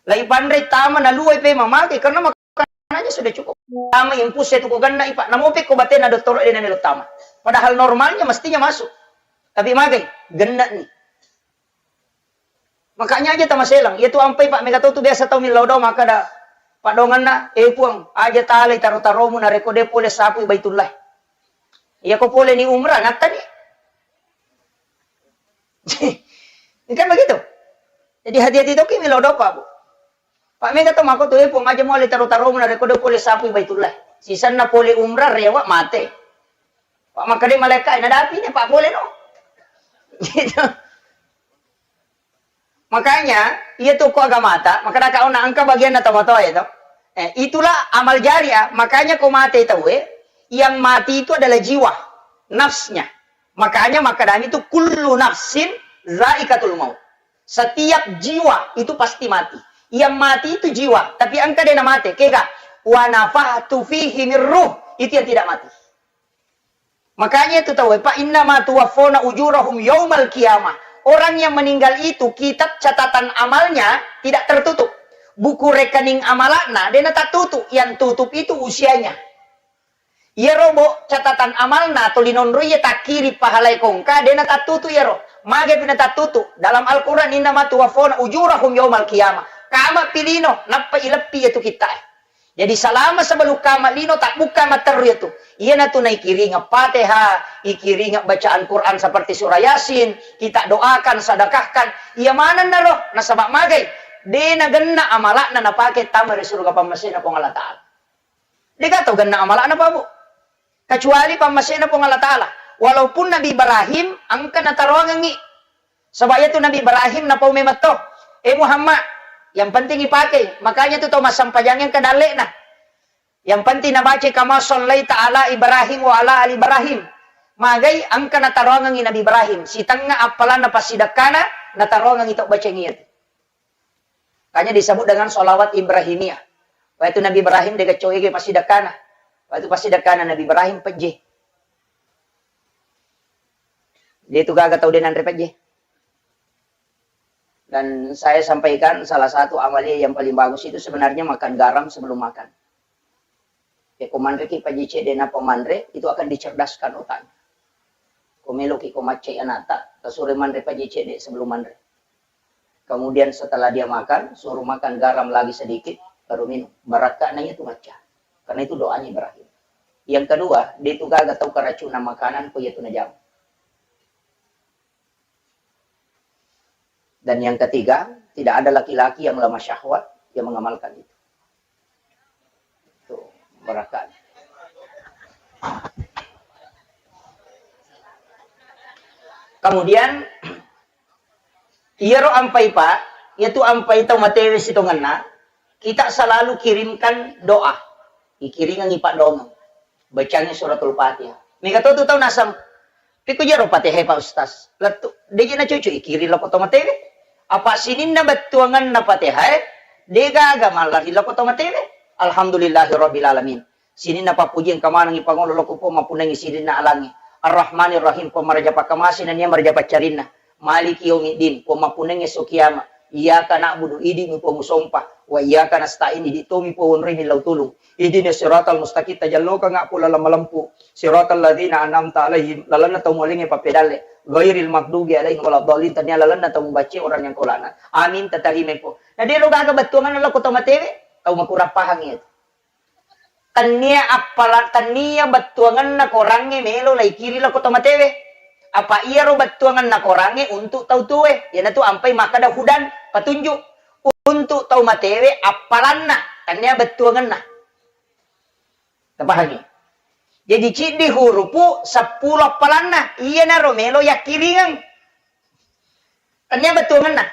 La ipanre tama naluai pe mamake karena makanannya sudah cukup. Tama impus e tu ko genne'i, Pak. Namope ko batena dottoro de' namelo tama. Padahal normalnya mestinya masuk. Tapi magai, genne'ni. Makanya aja tamaselang. Iya tu ampai, Pak, mega tau tu biasa tau millau doa makkeda, paddongenna, "Eh, Puang, aja talai taro-taromu narekko de' pole sapui Baitullah." Iya ko pole ni umrah, nattani. Kan begitu. Jadi hati-hati toki millau doa, Pak, Bu. Pak, mega tau makko tu, "Eh, Puang, aja muale taro-taromu narekko de' pole sapui Baitullah." Sisenna pole umrah, rewa, mate. Pak, makkeda malaika, "Eh, nadapi ni, Pak, pole no." Gitu. Makanya, iya tu ko agamata, makkeda ka ona engka bagianna tomatoa itu. Eh, itulah amal jariah. Makanya ko mate tauwe, yang mati itu adalah jiwa, nafsnya. Makanya makkedami tu kullu nafsin zaikatul maut. Setiap jiwa itu pasti mati. Yang mati itu jiwa, tapi engka de' namate, kega? "Wa nafakhtu fihi min ruh," itu yang tidak mati. Makanya itu tahu, "Fa innama tuwaffawna ujurahum yaumal qiyamah." Orang yang meninggal itu kitab catatan amalnya tidak tertutup. Buku rekening amalakna de' natattutu, yang tutup itu usianya. Iyaro bo catatan amalna toli nonroi iya takkiri pahalai kongka de' natattutu iyaro. Mage pi natattutu? Dalam Al-Quran, "Innama tuwaffawna ujurahum yaumal qiyamah." Kama pi lino, nappa ileppi iya tu kitta e. Jadi, salama sebelum kama lino, tabbukka matteru iya tu. Iyana tu naikiringeng Fatihah, ikiringeng bacaan Quran seperti surah Yasin, kita doakan, sedekahkan. Iya manenna ro, nasaba magai, de' nagenna amalakna napake tama ri surga pammasena Puang Allah Ta'ala. De' gaga tau genna amalakna, Pak, Bu. Kecuali pammasena Puang Allah Ta'ala. Walaupun Nabi Ibrahim engka nataroangengngi. Sebab iya tu Nabi Ibrahim napau memetto. Eh, Muhammad, yang penting ipake. Makanya tu tau massampajang engka dalle'na. Yang penting nabaca kama sallaita ala Ibrahim wa ala ali Ibrahim. Magai engka nataroangengngi Nabi Ibrahim. Sitengnga appalanna passidekkana, nataroangengngi tau baceng iya tu. Makanya disebut dengan sholawat Ibrahimiyah. Waktu Nabi Ibrahim de' gaga coge passidekkana. Waktu passidekkana Nabi Ibrahim pejje. De' tu gaga tau de' nanre pejje. Dan saya sampaikan salah satu amalia yang paling bagus itu sebenarnya makan garam sebelum makan. Ya, ko manreki pejje cedde' nappa manre, itu akan dicerdaskan otaknya. Ko meloki ko maccai anata, tasuro manre pejje cedde' sebelum manre. Kemudian setelah dia makan, suruh makan garam lagi sedikit, baru minum. Barakka'na iya tu macca. Karena itu doanya Ibrahim. Yang kedua, de' tu gaga tau keracunan makanan ko iya tu najama. Dan yang ketiga, tidak ada laki-laki yang lemah syahwat yang mengamalkan itu. Tuh, barakka'na. Kemudian, iyaro ampai, Pak, iyatu ampai tau matewe sitongenna, kita selalu kirimkan doa. Ikiringengngi paddoangeng. Bacangngi suratul Fatihah. Mega to tu tau naseng, "Pekko jaro Fatihah, Pak Ustaz?" Lettu, de'ji nacucu ikiring lako to matewe. Apa sininna bettuangenna Fatihah, de' gaga mallari lako to matewe. Alhamdulillahirabbil alamin. Sininna pappuji engka manengngi pangolo lako Puang, mappunnangngi sininna alangnge. Arrahmanirrahim, Puang maraja pakkamase nennia maraja paccarinna. Maliki yaumiddin, Puang mappunnangngi esso kiama. Iyyaka na'budu, idi'mi Puang usompa. Wa iyyaka nasta'in, idi' tomi Puang onroi millau tulung. Ihdinas siratal mustaqim, tajallokangnga Puang lalang malempu. Siratal ladzina an'amta alaihim, lalenna tau mualengnge pappedalle. Ghairil maghdubi alaihim waladdallin, tania lalenna tau mubacce orang yang kau laknat. Amin, tatarimai Puang. Na de'lo gaga bettuangenna lako tau matewe, tau makurang pahang iyatu. Tennia appala-, tennia bettuangenna korangnge melo laikiri lako tau matewe. Apa iyaro bettuangenna korangnge untuk tau tuwe, iyanatu ampai makkeda hudan, petunjuk. Untuk tau matewe appalanna, tennia bettuangenna. Tapahangi? Jadi ciddi hurupu seppulo appalanna, iyanaro melo yakkiringeng. Tennia bettuangenna.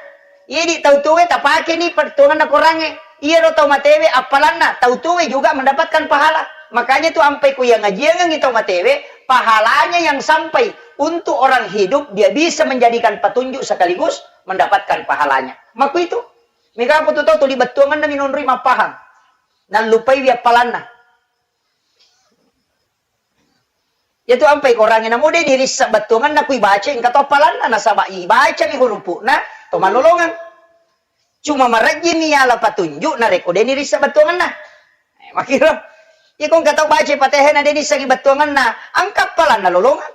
Idi' tau tuwe tapakeni bettuangenna korangnge. Iyaro tau matewe appalanna, tau tuwe juga mendapatkan pahala. Makanya tu ampai ku yang ngajiangengngi tau matewe, pahalanya yang sampai untuk orang hidup, dia bisa menjadikan petunjuk sekaligus mendapatkan pahalanya. Makku itu. Mega apa tu tau tuli bettuangenna minonroi mappahang. Nallupaiwi appalanna. Iyatu ampai korangnge namo de' nirissa bettuangenna ku ibaca engka to appalanna, nasaba' ibacami hurupu'na to mallolongeng. Cuma marejjimi yala patunju' narekko de' nirissa bettuangenna. Eh, makiro. Iko engka tau baca Fatihah na de' nissengngi bettuangenna, engka appalanna lolongeng.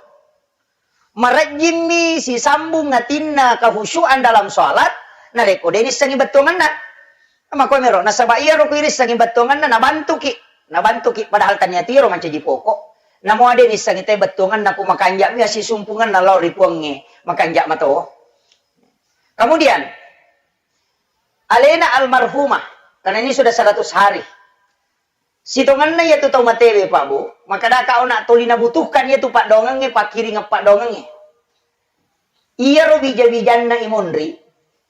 Marejjimmi sisambung atinna kehusyu'an dalam shalat, narekko de' nissengngi bettuangenna. Makkuamiro, nasaba' iyaro ku irissengngi bettuangenna, nabantuki. Nabantuki, padahal tania tiro mancaji poko'. Namo de' nissengngi te bettuangenna ku makanja'mi assisumpungenna lao ri Puangnge, makanja' mato. Kemudian, alena almarhumah, karena ini sudah seratus hari. Sitongenna iyatu tau matewe, Pak, Bu, makkedaka ona' toli nabutuhkan iyatu paddoangengnge, pakkiringeng paddoangengnge. Iyaro bija-bijanna imonri,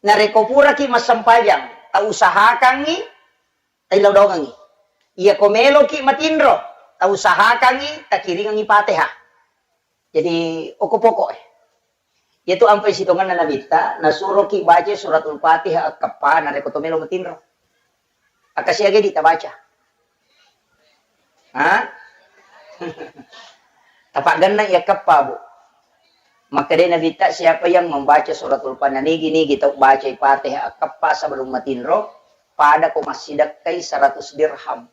narekko puraki massempajang, tausahakangngi taillau doangengngi. Iyako meloki matinro, tausahakangngi takiringengngi Fatihah. Jadi, okko pokok e. Iyatu ampai sitongenna Nabitta, nasuroki baca suratul Fatihah akkeppa narekko to melo matinro. Akkasiaga di tabaca. Ha? Tapaggenna iya keppa, Bu. Makkedai Nabitta, siapa yang membaca suratul Fatihah, nigi-nigi tau bacai Fatihah akkeppa sebelum matinro, pada ko massidekkai seratus dirham.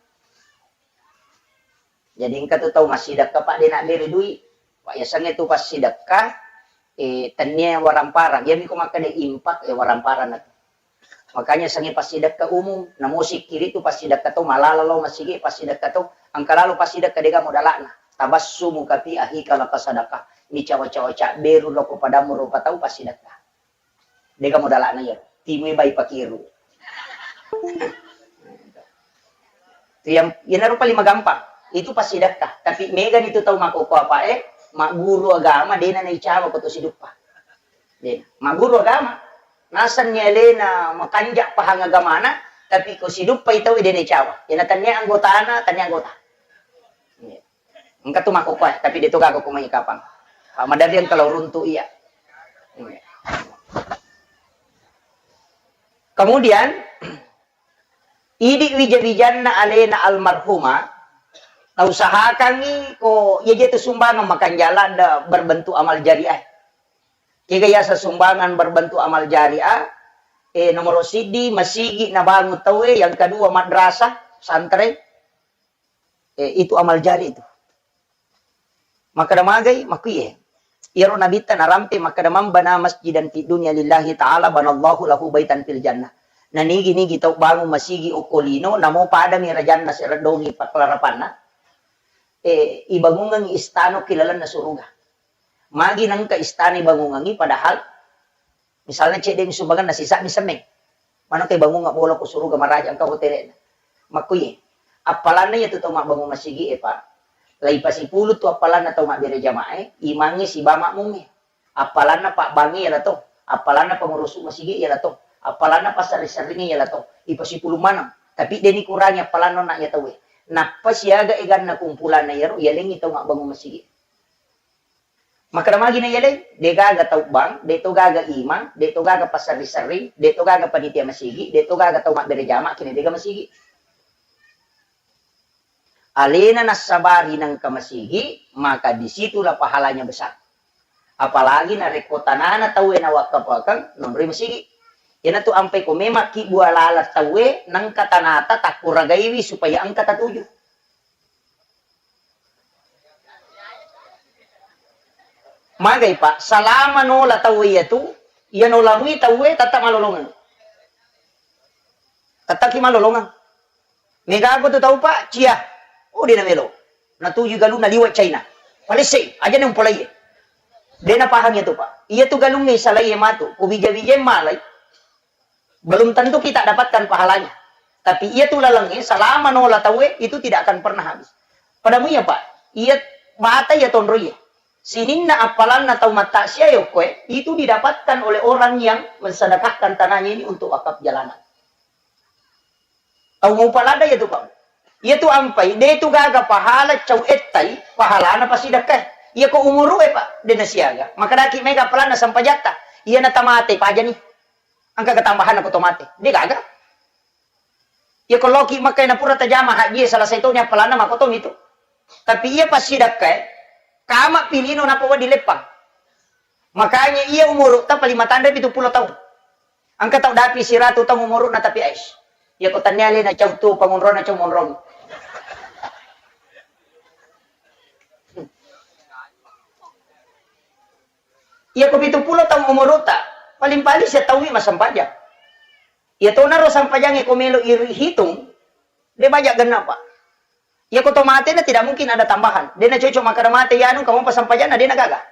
Jadi engka tu tau massidekka, Pak, de' nabbere dui. Pak, yasengnge tu passidekka, eh, tennia waramparang. Iyami ko makkeda impak, eh, waramparang na tu. Makanya sengnge passidekka umum, namo sikkiri tu passidekka to malala lao masigi, passidekka to engka lalo passidekka de' gaga modala'na. Tabassumuka fi akhika laka sadaqah. Micawa-cawa cabberu lao ko padammu rupa tau passidekka. De' gaga modala'na iyaro. Timui bai pakiru. Tu yang, iyanaro paling magampang. Itu passidekka. Tapi megani tu tau makkokkoe, magguru agama, de' na naicawa ko to siduppa. De'. Magguru agama. Nasenni alena makanja' pahang agamana, tapi ko siduppai tau de' naicawa. Iyana tania anggotana, tania anggota. De'. Engka tu makkokkoe, tapi de' to gaga ko mai kapang. Pak, maderri engka lao runtu' iya. Kemudian, idi' wija-wijanna alena almarhumah, tausahakangngi ko iya je tu sumbangan makanja' ladde' berbentuk amal jariah. Kega yaseng sumbangan berbentuk amal jariah, eh, nomoro siddi masigi nabangun tauwe, yang kedua madrasah, pesantren, eh, itu amal jari itu. Makkeda magai, makkuiye. Iyaro Nabitta narampe makkeda, "Man bana masjidan fid dunya lillahi ta'ala banallahu lahu baitan fil jannah." Nanigi-nigi tau bangun masigi okko lino, namo padami rajanna sereddongi paklarapanna, eh, ibangungengngi istana ki lalenna suruga. Magi nengka istana ibangungengngi padahal misalnya cedde mi sumbangan na sisa mi semmeng. Maneng ke bangunga bola ko suruga maraja engka hotelna. Makkuye. Appalanna iya tu tau mabbangung masigi e, Pak. Lai pasipulu tu appalanna tau mabbere jamaah e, imangnge siba makmungnge. Appalanna pabbangnge iya la to. Appalanna pengurusu masigi iya la to. Appalanna passerri-serringnge iya la to. Ipasipulu maneng. Tapi de ni kurangi appalanna na iya tauwe. Nappa siaga eganna kumpulanna iyaro, iyalengngi tau mabbangung masigi. Makkeda magi na iyaleng, de gaga tau bang, de to gaga imang, de to gaga passerri-serring, de to gaga panitia masigi, de to gaga tau mabbere jama, kina dega masigi. Alena nassabari nengka masigi, maka di situlah pahalanya besar. Apalagi narekko tanana tauwe nawakkafakeng, nonroi masigi. Iyanatu ampai ko memang ki bua laleng tauwe, nengka tanata takkuragaiwi supaya engka tatuju. Magai, Pak, salama nola tauwe iyatu, iya nola mui tauwe tetta malolongeng. Tetta ki malolongeng. Megago tu tau, Pak, cia. Oh, de namelo. Natuju galunna liwa China. Palesse, aja ne umpolai. De napahang iyatu, Pak. Iyatu galungnge salai matu, ko bija-bija malai. Belum tentu kita dapatkan pahalanya. Tapi iyatu lalengnge salama nola tauwe itu tidak akan pernah habis. Pada muya, Pak, iya bata iya tonroiye. Sininna appalanna tau mattaksiya yokkoe itu didapatkan oleh orang yang mensedekahkan tanahnya ini untuk wakaf jalanan. Tau mau palada iyatu, Pak. Iyatu ampai, de tu gaga pahala cau ettai, pahalana pasidakka. Iya ko umuru e, Pak, de nasiaga. Maka daki mega appalanna sampajatta. Iya na tamate pajani. Engka ketambahan ko to mate. De gaga. Iya ko loki Makkah na pura tajama haji, salah satu ni appalanna mako to mitu. Tapi iya passidakkae, kama pilino nappa wedding leppang. Makanya iya umurutta paling matanre pitu pulo taung. Engka tau dapi siratu taung umuruna tapi ais. Iya ko tannia alena cau tu pangonrona cau monrong. Iya ko pitu pulo taung umurutta, paling-paling sia taungngi massempajang. Iya tonaro sempajangnge ko melo irihitung, de baja genna, Pak. Iya ko to matena tidak mungkin ada tambahan. De na cocok makkeda mate yanu kamu pasempajanna de na gaga.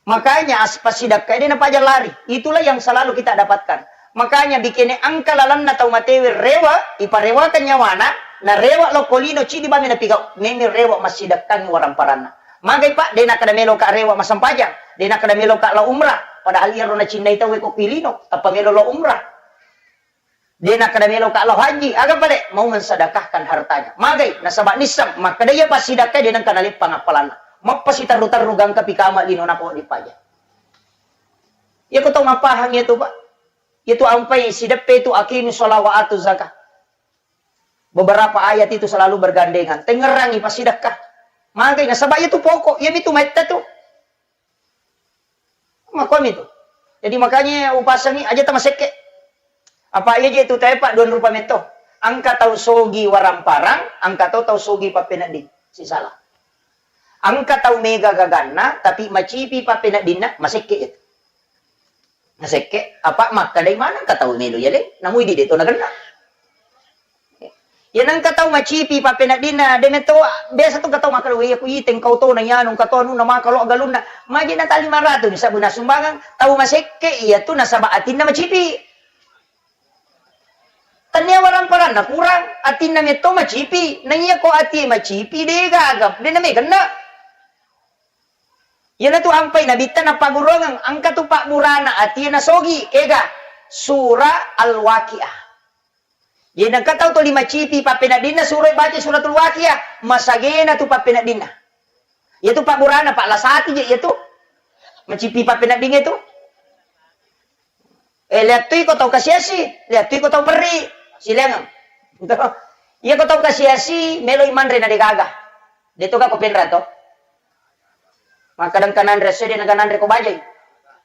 Makanya as-, passidakkae de na paja lari. Itulah yang selalu kita dapatkan. Makanya bikene engka lalenna tau matewe rewa, iparewakan nyawana, na rewa lokko lino cidi bame na pigau, meme rewa massidakkangi waramparanna. Magai, Pak, de nakkeda melo ka rewa massempajang, de nakkeda melo ka lao umrah, padahal iyaro nacinnai tauwe ko pilino, tappa melo lao umrah. De nakkeda melo ka lao haji, aga pale? Mau mensedekahkan hartanya. Magai, nasaba nisseng makkeda iya passidakkae de nengka naleppang appalanna. Mappasiterru-terru gangka pikama lino nappa wedding paja. Iya ko tau mappahang iya tu, Pak. Iya tu ampai sideppe tu aqimi sholat wa atu zakah. Beberapa ayat itu selalu bergandengan. Tengngerangi passidakka. Magai, nasaba iya tu pokok, iya mitu maitta tu. Makkuami tu. Jadi makanya upasangi aja tamasekke. Apa iya je tu tae, Pak, dua rupa metto. Engka tau sogi waramparang, engka to tau sogi pappenedding. Sisala. Engka tau mega gaganna, tapi macipi pappeneddinna, masekke itu. Masekke, apa makkedai maneng engka tau melo yaleng, namui di deto nagenna. Iya nengka tau macipi pappeneddinna, de metto biasa tu engka tau makkeda, "Weh, aku iteng kau to na yanu, engka to anunna maka lo galunna." Maji na tali maratu bisa guna sumbangan, tau masekke iya tu nasaba atinna macipi. Tania waramparanna kurang, atinna metto macipi. Na iya ko ati macipi, de gaga, de na megenna. Iyanatu ampai nabitta napaggurungeng, engka tu pabburana atie nasogi, kega? Sura Al-Waqiah. Jadi engka tau tuli macipi pappeneddinna suroi baca suratul Waqiah, masagena tu pappeneddinna. Iyatu pabburana, Pak, lasati je iyatu. Macipi pappeneddingnge tu. Eh, liattui ko tau kasiasi, liattui ko tau perri. Silaingeng. Iya ko tau kasiasi, meloi manre na degaga. De to ka ko penra to. Makkadang kananre esso de na kananre ko bajai.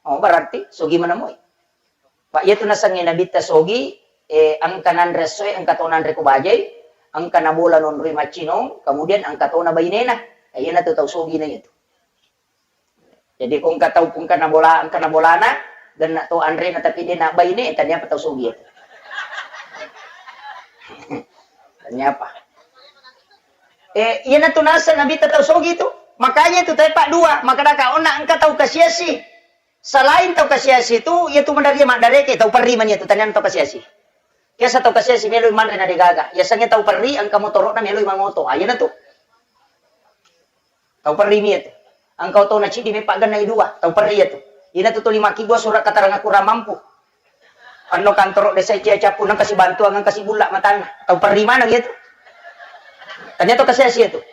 Oh, berarti sogi manamoi. Pak, iyatu nasengnge nabitta sogi, eh, engka nanre essoe, engka to nanre ko bajai, engka nabola nonroi maccinong, kemudian engka tona bainena. Eh, iyanatu tau sogi na iyatu. Jadi ko engka tau, ko engka nabola, engka nabolana, genna to anrena tapi de na baine, tania apa tau sogi iyatu. Tania apa? Eh, iyanatu naseng nabitta tau sogi tu. Makanya tu tepa dua, makkadaka onna engka tau kasiasi. Selain tau kasiasi tu, iyatu maderri maddareke, tau perri mani iyatu, taniana tau kasiasi. Biasa tau kasiasi meloi manre na degaga. Yasengnge tau perri, engka motoro'na meloi mangoto. Ah, iyanatu. Tau perri mi iyatu. Engka otona ciddi meppa gennai dua, tau perri iyatu. Iyanatu tuli makkibua surat keterangan kurang mampu. Anno kantoro desa cia cappu nang kasi bantuan, nang kasi bulla matanna. Tau perri maneng iyatu. Tania tau kasiasi iyatu.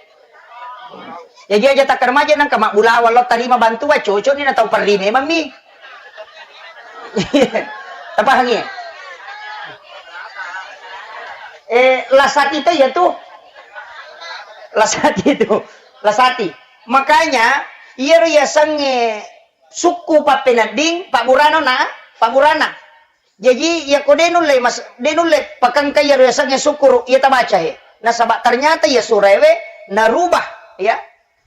Jaji aja takkarmaja nangka mabbulawang lao tarima bantuan, cocok ni na tau perri memang mi. Tapahangi? Eh, lasati to iyatu. Lasati itu. Lasati. Makanya, iyaro yasengnge sukku pappenedding, pabburana na, pabburana. Jaji, iyako de nulle mas-, de nulle pakengka iyaro yasengnge sukkuru, iya tabaca he. Nasaba ternyata iya suraewe narubah, ya.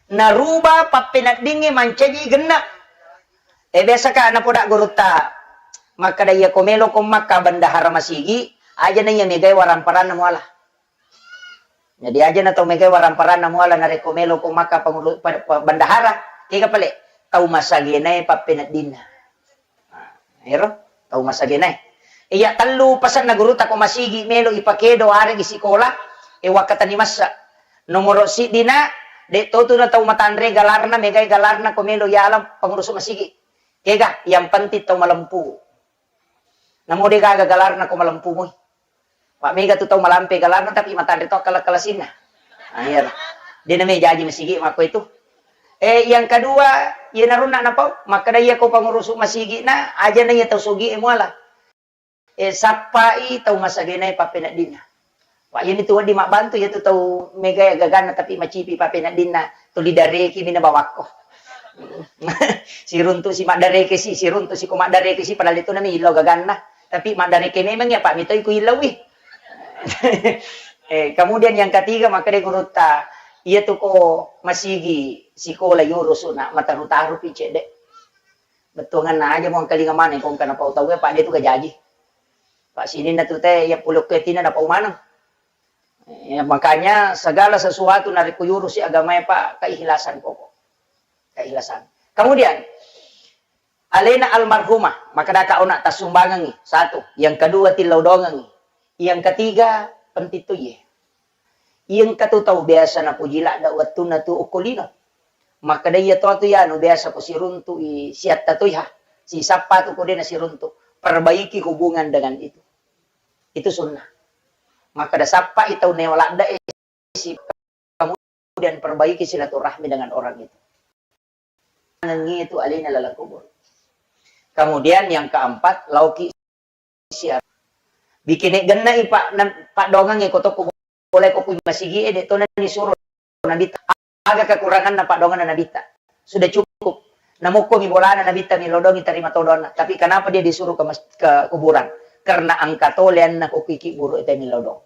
Narubah pappeneddingnge mancaji genna. Eh, biasa ka napoda gurutta, makkada iyako meloko makka bendahara masigi, aja na iya megae waramparanna muala. Jadi aja na tau megae waramparanna muala narekko meloko makka pangulu-, pa-, pa-, bendahara, kega pale? Tau masagenae pappeneddinna. Nah, ero, tau masagenae. Iya tellu pasenna gurutta ko masigi melo ipakedo aregi sikola, e wakkatani massa. Nomoro siddina, de totu na tau matanre galarna, megae galarna ko melo yalang pangurusuk masigi. Kega, yang penting tau malempu. Namo de gaga galarna ko malempu moi. Pak, mega tu tau malampe galarna tapi matanre to kala-kalasinna. Ah, iya. De name jaji masigi makko itu. Eh, yang kedua, iya narunna napau, makkada iya ko pangurusuk masigi na, aja na iya tau sogi e muala. Eh, sappai tau masagenae pappeneddinna. Wah, iyani tu wedding mabbantu, iya tu tau mega iya gaganna, tapi macipi papeneddinna tuli dareki mina bawakko. Siruntu si maddareke si, siruntu si ko maddareke si, padahal itu nami illau gaganna. Tapi maddareke memang iya, Pak, mitoi ku illaui. Eh, kemudian yang ketiga, makkeda gurutta, iya tu ko masigi sikola yurusu na mataru-taru pi cedde. Bettuanganna aja mo engkalinga maneng ko engka napau tau, Pak, de tu gajaji. Pak, sininna tu te, iya pulokko tina napau maneng. Ya, makanya segala sesuatu narekko yurusi agamae, Pak, keikhlasan pokok. Keikhlasan. Kemudian, alena almarhumah, makkeda ka ona tassumbangengi, satu. Yang kedua, tillau doangengi. Yang ketiga, penting to iye. Iya engka tu tau biasa napuji ladde wettunna tu okko lino. Makkeda iya to tu yanu biasa ko siruntu i siatta tu iha. Sisappa tu ko de nasiruntu. Perbaiki hubungan dengan itu. Itu sunnah. Makkeda sappa i tau neo ladde e si-, kemudian perbaiki silaturahmi dengan orang itu. Nangi itu alena laleng kubur. Kemudian yang keempat, lauki siar. Bikini genna i pak, paddoangang e ko tokko boleh ko kui masigi e, de to nani suro Nabitta. Aga kekuranganna paddoanganna Nabitta? Sudah cukup. Namukko mi bolana Nabitta mi lodongi tarima todonna. Tapi kenapa dia disuruh ke, mas-, ke kuburan? Karena engka to leanna ko kui kiburu itu mi lodong.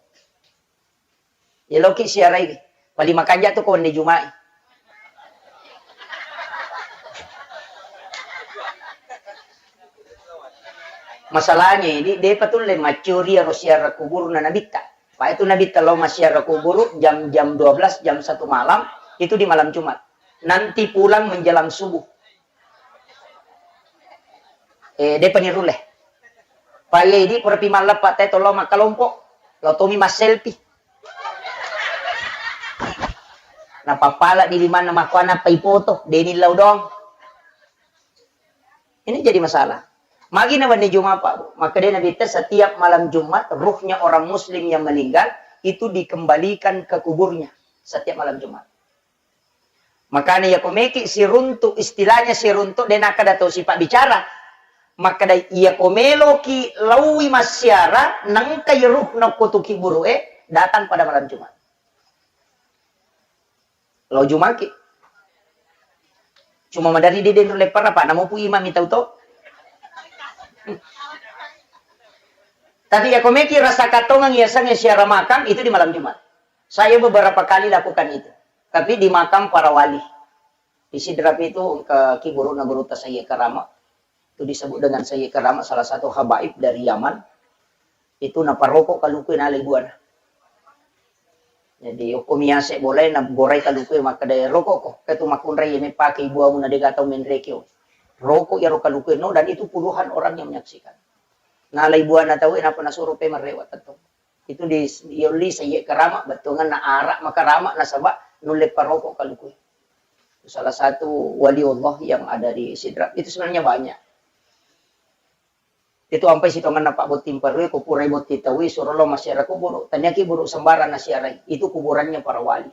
Yaloki siarai, pali makanja tu ko wenni Juma'i. Masalahnya ini, depa tulle maccuri aro siara kuburna Nabitta. Pak itu Nabitta lao massiara kuburu jam, jam dua belas, jam satu malam, itu di malam Jumat. Nanti pulang menjelang subuh. Eh, depa nirulle. Paye idi pura pi malleppa te tollo makkalompo. Lo tomi masselfie. Napappala di limanna makkuana pai foto, deni lau doang. Ini jadi masalah. Magi na wenni Jumat, Pak, Bu. Maka dia Nabi te setiap malam Jumat, ruhnya orang muslim yang meninggal itu dikembalikan ke kuburnya setiap malam Jumat. Makanya iya ko meki siruntu, istilahnya siruntu, de nakkeda tau sipabbicara. Makkeda iya ko meloki laui massiara, nengka ruh nokko tu kiburu e, datang pada malam Jumat. Lao Jumaki. Cuma madari de denro leppara, Pak, namopu imami tau to. Tapi iya ko meki rasa katongeng iya sengnge siara makam itu di malam Jumat. Saya beberapa kali lakukan itu. Tapi di makam para wali. Di Sidrap itu ke kiburuna gurutta Sayyid Karama. Itu disebut dengan Sayyid Karama, salah satu habaib dari Yaman. Itu naparoko kalukue nalai buana. Jadi, okko miase bolai na gorai kalukue makkeda roko ko, ketu makunrai mepake ibuamu na dega tau menrekeo. Roko iyaro kalukue no, dan itu puluhan orang yang menyaksikan. Nalai buana tau, napa nasuro pe marrewa tettong. Itu di, diolli Sayyid Karama, bettuanganna ara makarama nasaba nulle paroko kalukue. Salah satu wali Allah yang ada di Sidrap. Itu sebenarnya banyak. Itu ampai sitonganna Pak Botting Parue, ko purai botting taui, suro lo massiara kuburu. Taniaki buru sembarang nasiarai. Itu kuburannya para wali.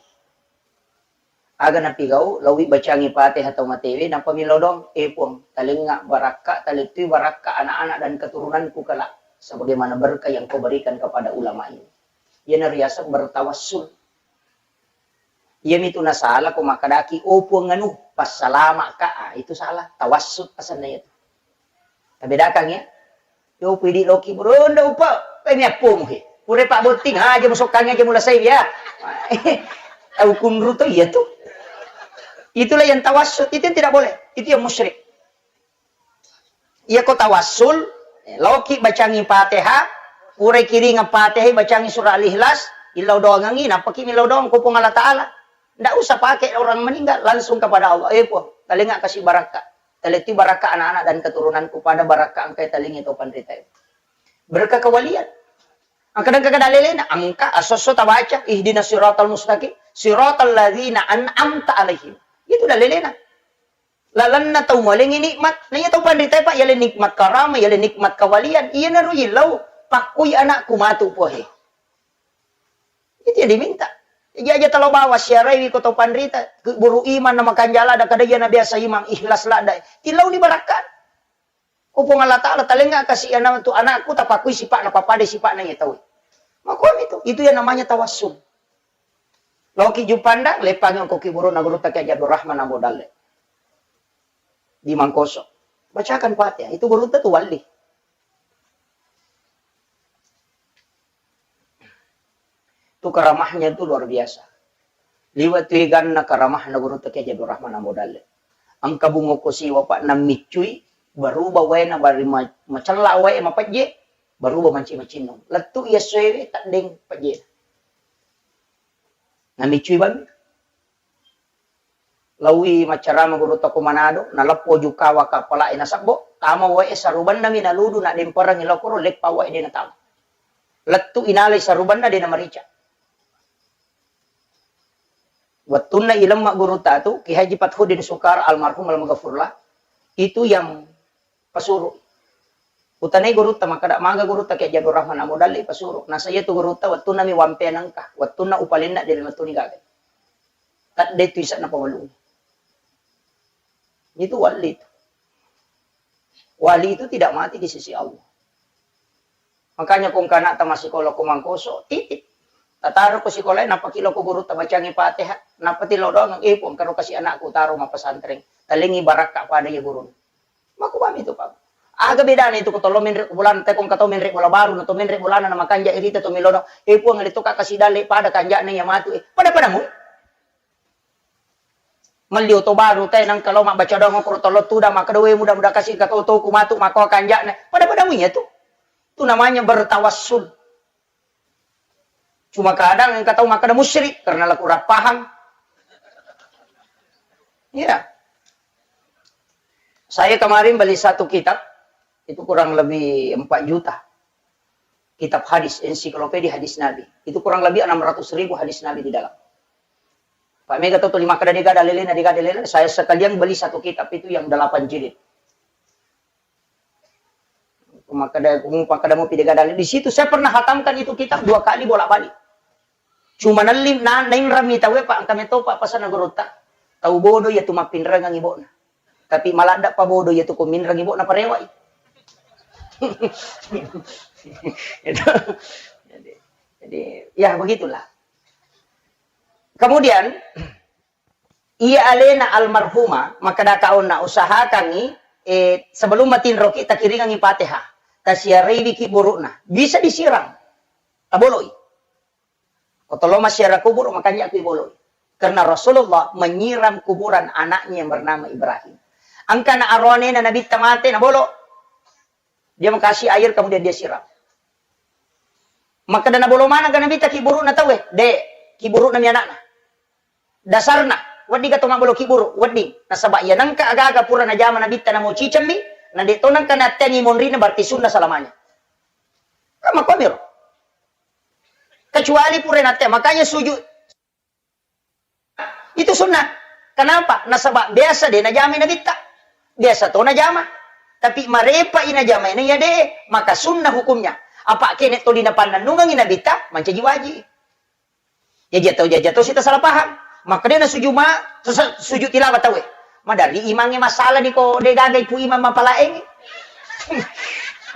Aga napigau, lawi bacangi Fatihah tau matewe, nappa milodong, eh Puang, talengnga barakka, talettui barakka anak-anak dan keturunanku kelak, sebagaimana berkah yang kau berikan kepada ulama ini. Iyana riaseng bertawassul. Iyamitu nasala ko makkedaki, oh Puang anu, passalama'ka, ah, itu salah, tawassul asenna itu. Tabedakang ya. Yo pidi loki buru, nda upa, pe mi appomu he. Pura Pak Botting, aja musokkangi aja mulasai ya. Tau kunru to iya tu. Itulah yang tawassul, itu yang tidak boleh. Itu yang musyrik. Iya ko tawassul, loki bacangi Fatihah, pura kiringa Fatihah, bacangi surah Al-Ikhlas, illau doangangi, nappaki millau doang ko Puang Allah Ta'ala. Ndak usah pakai orang meninggal, langsung kepada Allah. Eh Puang, talengnga kasi barakka. Talettui barakka anak-anak dan keturunanku pada barakka engkai talengngi tau panrita. Berkah kewalian. Engka dengka kada lelena, engka asosso tabaca, ihdinas siratal mustaqim, siratal ladzina an'amta alaihim. Itu dah lelena. Lalenna tau mualengi nikmat. Na iya tau panrita, Pak, yale nikmat karama, yale nikmat kawalian. Iya naru illau, pakkui anakku matu pohe. Itu yang diminta. Jadi aja talo bawa siaraiwi ko tau panrita, keburu iman na makanjala da kada iya na biasa iman ikhlas ladda. Tilau ni barakka. Ko Puang Allah Ta'ala, talengnga kasi anak tu anakku tapakui sipakna, papada sipakna iya tau. Makkuami tu, itu yang namanya tawassul. Loki Juppandang, leppangi ko kuburu'na gurutta Kiai Haji Abdul Rahman Ambo Dalle di Mangkoso. Bacakan Fatihah, itu gurutta tu wali. Itu karamahnya itu luar biasa. Liwa tu eganna karamahna gurutta Kiai Haji Abdul Rahman Ambo Dalle. Engka bungo ko siwa, Pak, nammiccui, baruba waena bari ma-, macella wae mapejje, baruba manci-macinnung. Lettu iya soewe teddeng pejjena. Namiccui bami. Laui maccarama gurutta ko Manado, naleppo jukawa kappala'e nasebbo, tama wae sarubannami naludu, nademperengngi lokoro, leppa wae de natama. Lettu inalai sarubanna de namarica. Wettunna ilemma gurutta tu, Ki Haji Fathuddin Sukar almarhum almaghfurlah, itu yang pasuru. Utanai gurutta makkeda, maga gurutta Kiai Haji Abdul Rahman Ambo Dalle pasuru. Nasa iya tu gurutta wettunna mi wampe nengka, wettunna upalenna de lemettuni gaga. Tadde tu ise'na pawalung. Itu wali tu. Wali itu tidak mati di sisi Allah. Makanya ko engka anakta massikola ko Mangkoso, titip. Tataro ko sikola, nappa ki lao ko gurutta bacangi Fatihah, nappa ti lao doang, "Eh, Puang, karo kasi anakku taro mappesantreng." Talengi barakka pada iya gurunna. Makkuami tu, Pak. Aga bedana itu ko tollo menre ko bolana, te ko engka tau menre bola baru, na tau menre bolana na makanja irita to melono, "Eh, Puang, ale to ka kasi dalle pada kanja'na iya matu, eh." Pada-pada mu. Melli oto baru te, nengka lao mabbaca doang okoro tollo tudang, makkeda, "We, mudah-mudahan kasi engka to-, toku matu makko kanja'na." Pada-pada mu iya tu. Itu namanya bertawassul. Cuma kadang engka tau makkeda musyrik karena la kurang paham. Iya. Saya kemarin beli satu kitab, itu kurang lebih empat juta. Kitab hadis, ensiklopedia hadis Nabi. Itu kurang lebih enam ratus ribu hadis Nabi di dalam. Pak, mega to tuli makkeda de gaga dalilena, de gaga dalilena, saya sekalian beli satu kitab itu yang delapan jilid. Makkeda, makkeda mupi de gaga dalil. Di situ saya pernah hatamkan itu kitab dua kali bolak-balik. Cuma nelli, na, nainrammi tauwe, Pak, engka meto, Pak, pasanna gurutta. Tau bodoh iya tu mappinrengang ibo'na. Tapi maladda pa bodoh iya tu ko minreng ibo'na parewai. Itu. Jadi, jadi, ya begitulah. Kemudian, iya alena almarhumah, makkeda ka onna, usahakangngi, eh, sebelum matinroki, takiringangngi Fatihah. Tasiaraiwi ki buru'na. Bisa disiram. Taboloi. Ko tollo massiara kuburu, makanja ku iboloi. Karena Rasulullah menyiram kuburan anaknya yang bernama Ibrahim. Engka na aroanena Nabitta mate, nabolo. Dia mau kasih air, kemudian dia siram. Makkeda nabolo maneng ga Nabitta ki buru'na tauwe? De, ki buru'na mi anakna. Dasarna, wedding ga to mabbolo ki buru, wedding. Nasaba iya nengka aga-aga pura najama Nabitta namo cicemmi, na de to nengka natteangi monrina, berarti sunnah selamanya. Kan makkuamiro. Kecuali pura nattea, makanya sujud itu sunnah. Kenapa? Nasaba biasa de najamai Nabitta. Biasa to najama. Tapi marepa i najamai na iya de, maka sunnah hukumnya. Apa kene to dinapannennungengi Nabitta, mancaji wajib. Jaji atau jaji atau sita salah paham. Maka de na sujud ma, sujud tilawah tauwe. Madari imangnge masalah ni ko de gaga ipu imang mapalaengi.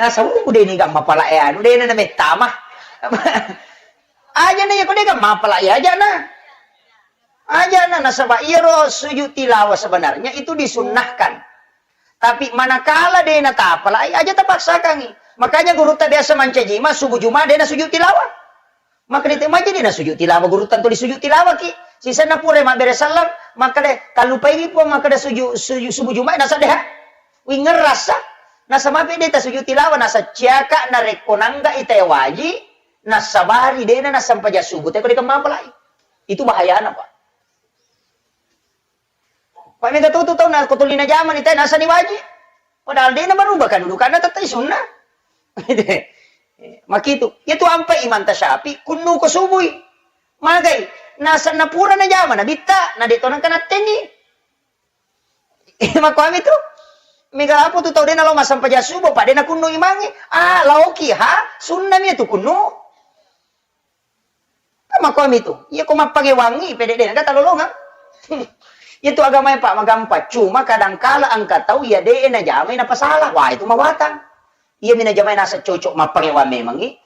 Nah, sawu de ni ga mapalae anu de na mettama. Aja na iya ko de ga mapalae aja na. Aja na, nasaba iyaro sujud tilawah sebenarnya itu disunnahkan. Tapi manakala de na tapalai, aja tapaksakangi. Makanya gurutta biasa mancaji ma subuh Juma de na sujud tilawah. Maka de te maja de na sujud tilawah, gurutta tuli sujud tilawah ki. Sisenna pura mabbere sallang, maka de kallupai wi Puang, maka de sujud, sujud subuh Juma na sadeha. Wingerrasa. Nasaba pe de ta sujud tilawah, nasacciaka narekko nangga ita waji, nasabari de na nasampaja subuh te ko de kemmapalai. Itu bahayana, Pak. Pak, mega tu, tu tau na ko tuli najamani te nasani waji. Padahal de na merubah kedudukanna, tettai sunnah. Makitu. Iya tu ampai Imam Tasyafi kunnu ko subui. Magai, nasenna pura najama Nabitta, na de to nengka nattengi. Makkuami tu. Mega apa tu tau de na lao massempajang subuh, Pak, de na kunnu imangi. Ah, laoki ha, sunnah mi tu kunnu. Kan makkuami tu. Iya ko mappangewangi pede de na talolongang. Iya tu agamae, Pak, magampang. Cuma kadangkala engka tau iya de najamai napasalah. Wah, itu mawatang. Iya mi najamai naseng cocok mappangewang memangi.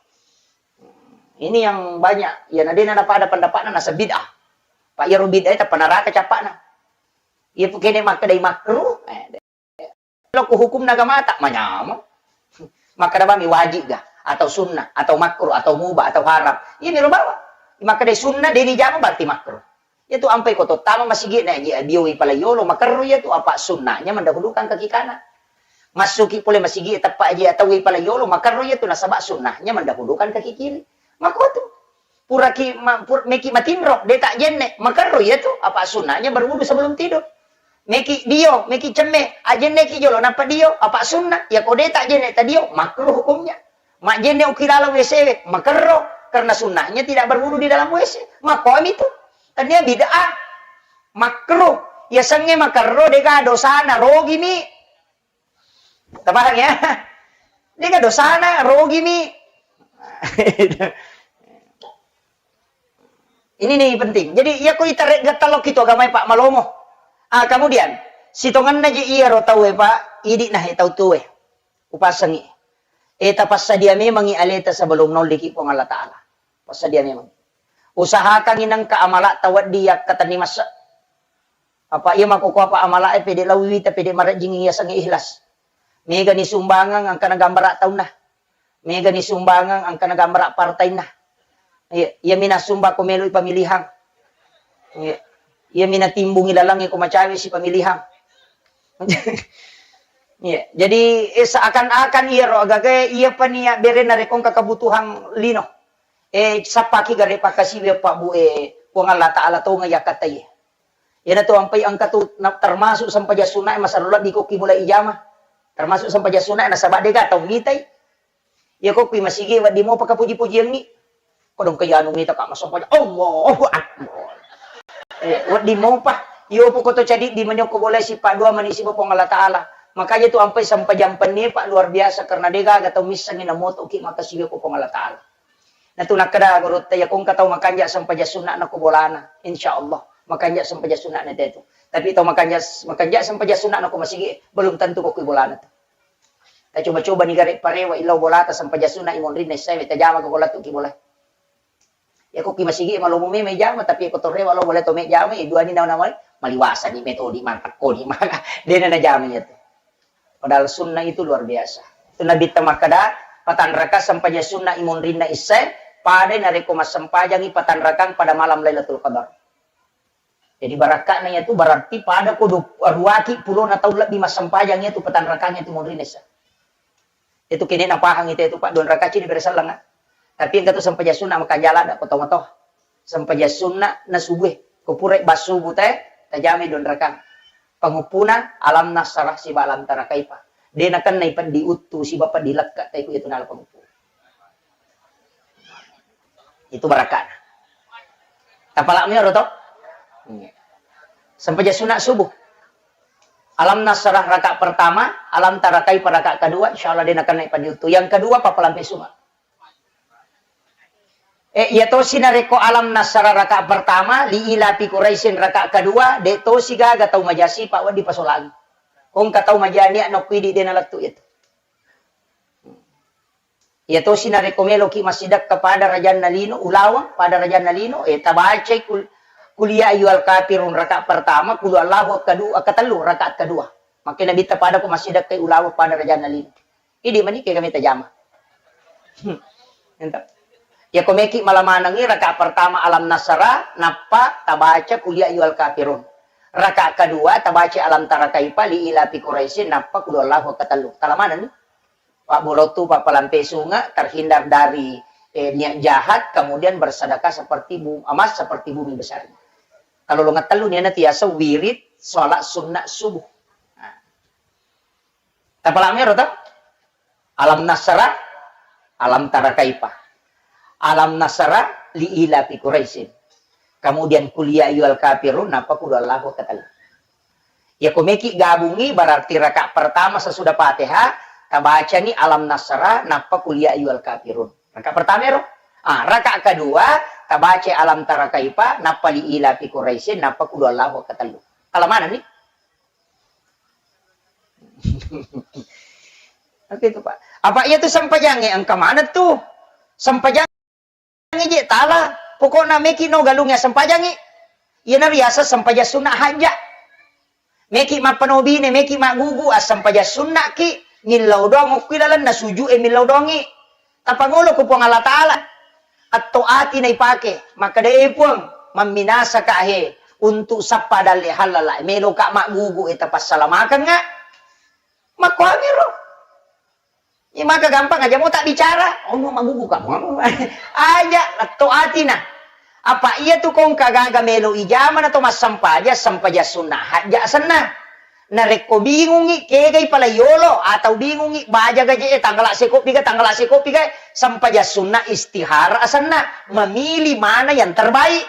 Ini yang banyak, ya, na dena napada pendapatna naseng bid'ah. Pak, iyaro bid'ah tappa neraka cappa'na. Iya, pokoknya makkedai makruh, eh, Lo ku hukumna agamata, manyameng. Makkeda bami wajib ga, atau sunnah, atau makruh, atau mubah, atau haram. Iya miro bawang. Makkeda sunnah, deni jama berarti makruh. Itu ampai ko tottama masigi na ji abioi pala yolo, makerro iya tu, apa sunnahnya mendahulukan kaki kanan. Masuki pole masigi teppa ji atau pala yolo, makerro iya tu, nasaba sunnahnya mendahulukan kaki kiri. Makotu. Puraki ma-, pur-, meki matinro, de tak jenne, makerro iya tu, apa sunnahnya berwudu sebelum tidur. Meki dio, meki cemme, ajenneki jolo, nappa dio, apa sunnah, ya ko de tak jenne ta dio, makruh hukumnya. Majjenne uki laleng W C we, makerro, karena sunnahnya tidak berwudu di dalam W C. Makomi tu, tania bid'ah, makruh. Ya sengnge makerro, dega dosana, rogimi. Tapahang ya? Dega dosana, rogimi. Ini nih penting. Jadi, iya ko itare gettalokki tu agamae, Pak, malomo. Ah, kemudian, sitongenna je iyaro tauwe, Pak, idi nah tau tuwe. Upasengi. Eh, tapassadia memangi aleta sebelum nolliki Puang Allah Ta'ala. Passadia memang. Usahakangi nengka amala tawaddi yakkatenni massa. Apa iya makkokko apa amalae pede lao wita pede marejjing yasengnge ikhlas. Megani sumbangang engkana gambara taunna. Megani sumbangang engkana gambara partainna. Iya, iya mina sumba ko meloi pamilihang. Iya. Iya mina timbungi lalangnge ko macawe si pamilihang. Iya, jadi, eh, seakan-akan iyaro agaga iya pania berena rekong kebutuhan lino. Eh, sappaki gare pakasiwi Pak Bu, eh, Puang Allah Ta'ala tonga yakkatai. Iyana tu ampai engka tu na-, termasuk sempajang sunnae masalah lebbi ko ki mulai ijama. Termasuk sempajang sunnae nasaba dega tau mitai. Iya ko kui masigi wedding mopa kapuji-pujiangngi. Kodong ke anu mita ka massempajang. Allahu Akbar. Eh, wedding mopa. Iyo poko to cadi di menyoko boleh sipa dua mani sipa Puang Allah Ta'ala. Makanya tu ampai sempajang penni, Pak, luar biasa karena dega aga tau missengi namoto ki makasiwi ko Puang Allah Ta'ala. Natu nakkeda gurutta, iya ko engka tau makanja sempajang sunna na ko bolana, insya Allah makanja sempajang sunna na tetu. Tapi tau makanja, makanja sempajang sunna na ko masigi, belum tentu ko kui bolana tu. Tacoba-coba ni gare parewa illau bolata sempajang sunna imonrinna issae, tajama ko bola tu ki bola. Ya ko ki masigi malomo me jama, tapi ko torewa lo bola to me jama, eh, dua ni nawa-nawa maliwasa ni metodi mantak ko di mana. Dena na jama ya tu. Padahal sunnah itu luar biasa. Itu Nabi ta makkeda, patanraka sempajang sunnah imonrinna issae, pada narekko massempajangi patanrakang pada malam Lailatul Qadar. Jadi barakka'na iyatu berarti pada ko du-, ruaki pulona taung lebbi massempajang iyatu patanrakang iyatu monrinna issae. Itu kene napahang itu, itu Pak, dua rakaat cini beresallang, ah. Tapi engka tu sempajang sunnah makanja ladde ko tomatoa. Sempajang sunnah na subuh. Ko pura ba subuh te, tajamai dua rakaat. Panguppuna alam nasrah siba alam tara kaifa. De nakennai peddi uttu siba peddi lekka te ku itu nala panguppu. Itu barakana. Tapalak mi ro to? Iya. Sempajang sunnah subuh. Alam nasrah rakaat pertama, alam tara kaifa rakaat kedua, insyaallah de nakennai peddi uttu. Yang kedua, papalampe sunga. Eh, iya tosi narekko alam nasrah rakaat pertama, li ila fi Quraisyin rakaat kedua, de tosi gaga tau maja sipa wedding pasolangi. Ko engka tau maja nia nokko idi de nalettu itu. Iya tosi narekko meloki massidekka pada rajanna lino, ulaweng pada rajanna lino, eh, tabacai kul-, kul ya ayyuhal kafirun rakaat pertama, kul huwallahu kedua, ketellu rakaat kedua. Makanya Nabitta pada ko massidekkai ulaweng pada rajanna lino. Idi mani ke kami tajama. Hmm. Ento. Ya ko meki mala manengi rakaat pertama alam nasrah, nappa tabaca kul ya ayyuhal kafirun. Rakaat kedua tabaca alam tara kaifa li ila fi Quraisyin, nappa kul huwallahu ketellu. Tala manenni. Pabbolottu, pappalampe sunga, terhindar dari, eh, niat jahat, kemudian bersedekah seperti bu-, emas seperti bumi besar. Kalau lo ngetellu niana tiasa wirid salat sunnah subuh. Nah. Tapalak mero to? Alam nasrah, alam tara kaifa. Alam nasrah li ila fi Quraisyin. Kemudian kul ya ayyuhal kafirun, nappa kul huwallahu ketellu. Ya, ko meki gabungi, berarti rakaat pertama sesudah Fatihah, tabacani alam nasrah, nappa kul ya ayyuhal kafirun. Rakaat pertama ero. Ah, rakaat kedua, tabaca alam tara kaifa, nappa li ila fi Quraisyin, nappa kul huwallahu ketellu. Tala manenni? Oke itu, Pak. Apa iya tu sempajangnge engka maneng tu? Sempajang Ala, pokokna meki no galungnge assempajangngi. Iyana riaseng sempajang sunna hajja. Meki mappanobine, meki maggugu, assempaja sunnaki, millau doang okki lalenna suju'e millau doangi. Tapangolo ku Puang Allah Ta'ala. Atto ati naipake, makkeda, "E Puang, mamminasaka he untuk sappa dalle hallala, meloka maggugu e tapassalamakeng." Makkuamiro. Iya maka gampang aja mau tak bicara, oh mau magugu kamu. Aja letto atina. Apa iya tu kong kagaga melo ijama na to massampaja, sampaja sunna hajja senna. Narekko bingungi kegai pala yolo atau bingungi baja gaje e tanggal seko piga tanggal seko piga sampaja sunna istihara asenna memilih mana yang terbaik.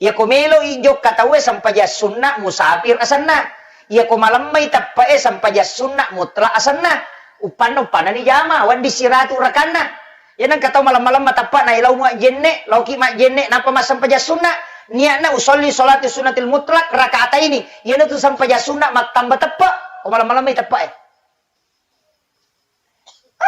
Iyako melo i jokka tauwe sempajang sunna musafir asenna. Iyako malemmai teppe'e sempajang sunna mutlak asenna. Uppanna, uppanna ni jama, wedding siratu rakanna. Iya nengka tau malem-malemma teppe na lao majjenne, laoki majjenne, nappa massempajang sunna. Niatna usolli sholati sunnatil mutlak rakaataini. Iyanatu sempajang sunna mattamba teppe. Ko malem-malemmai teppe'e.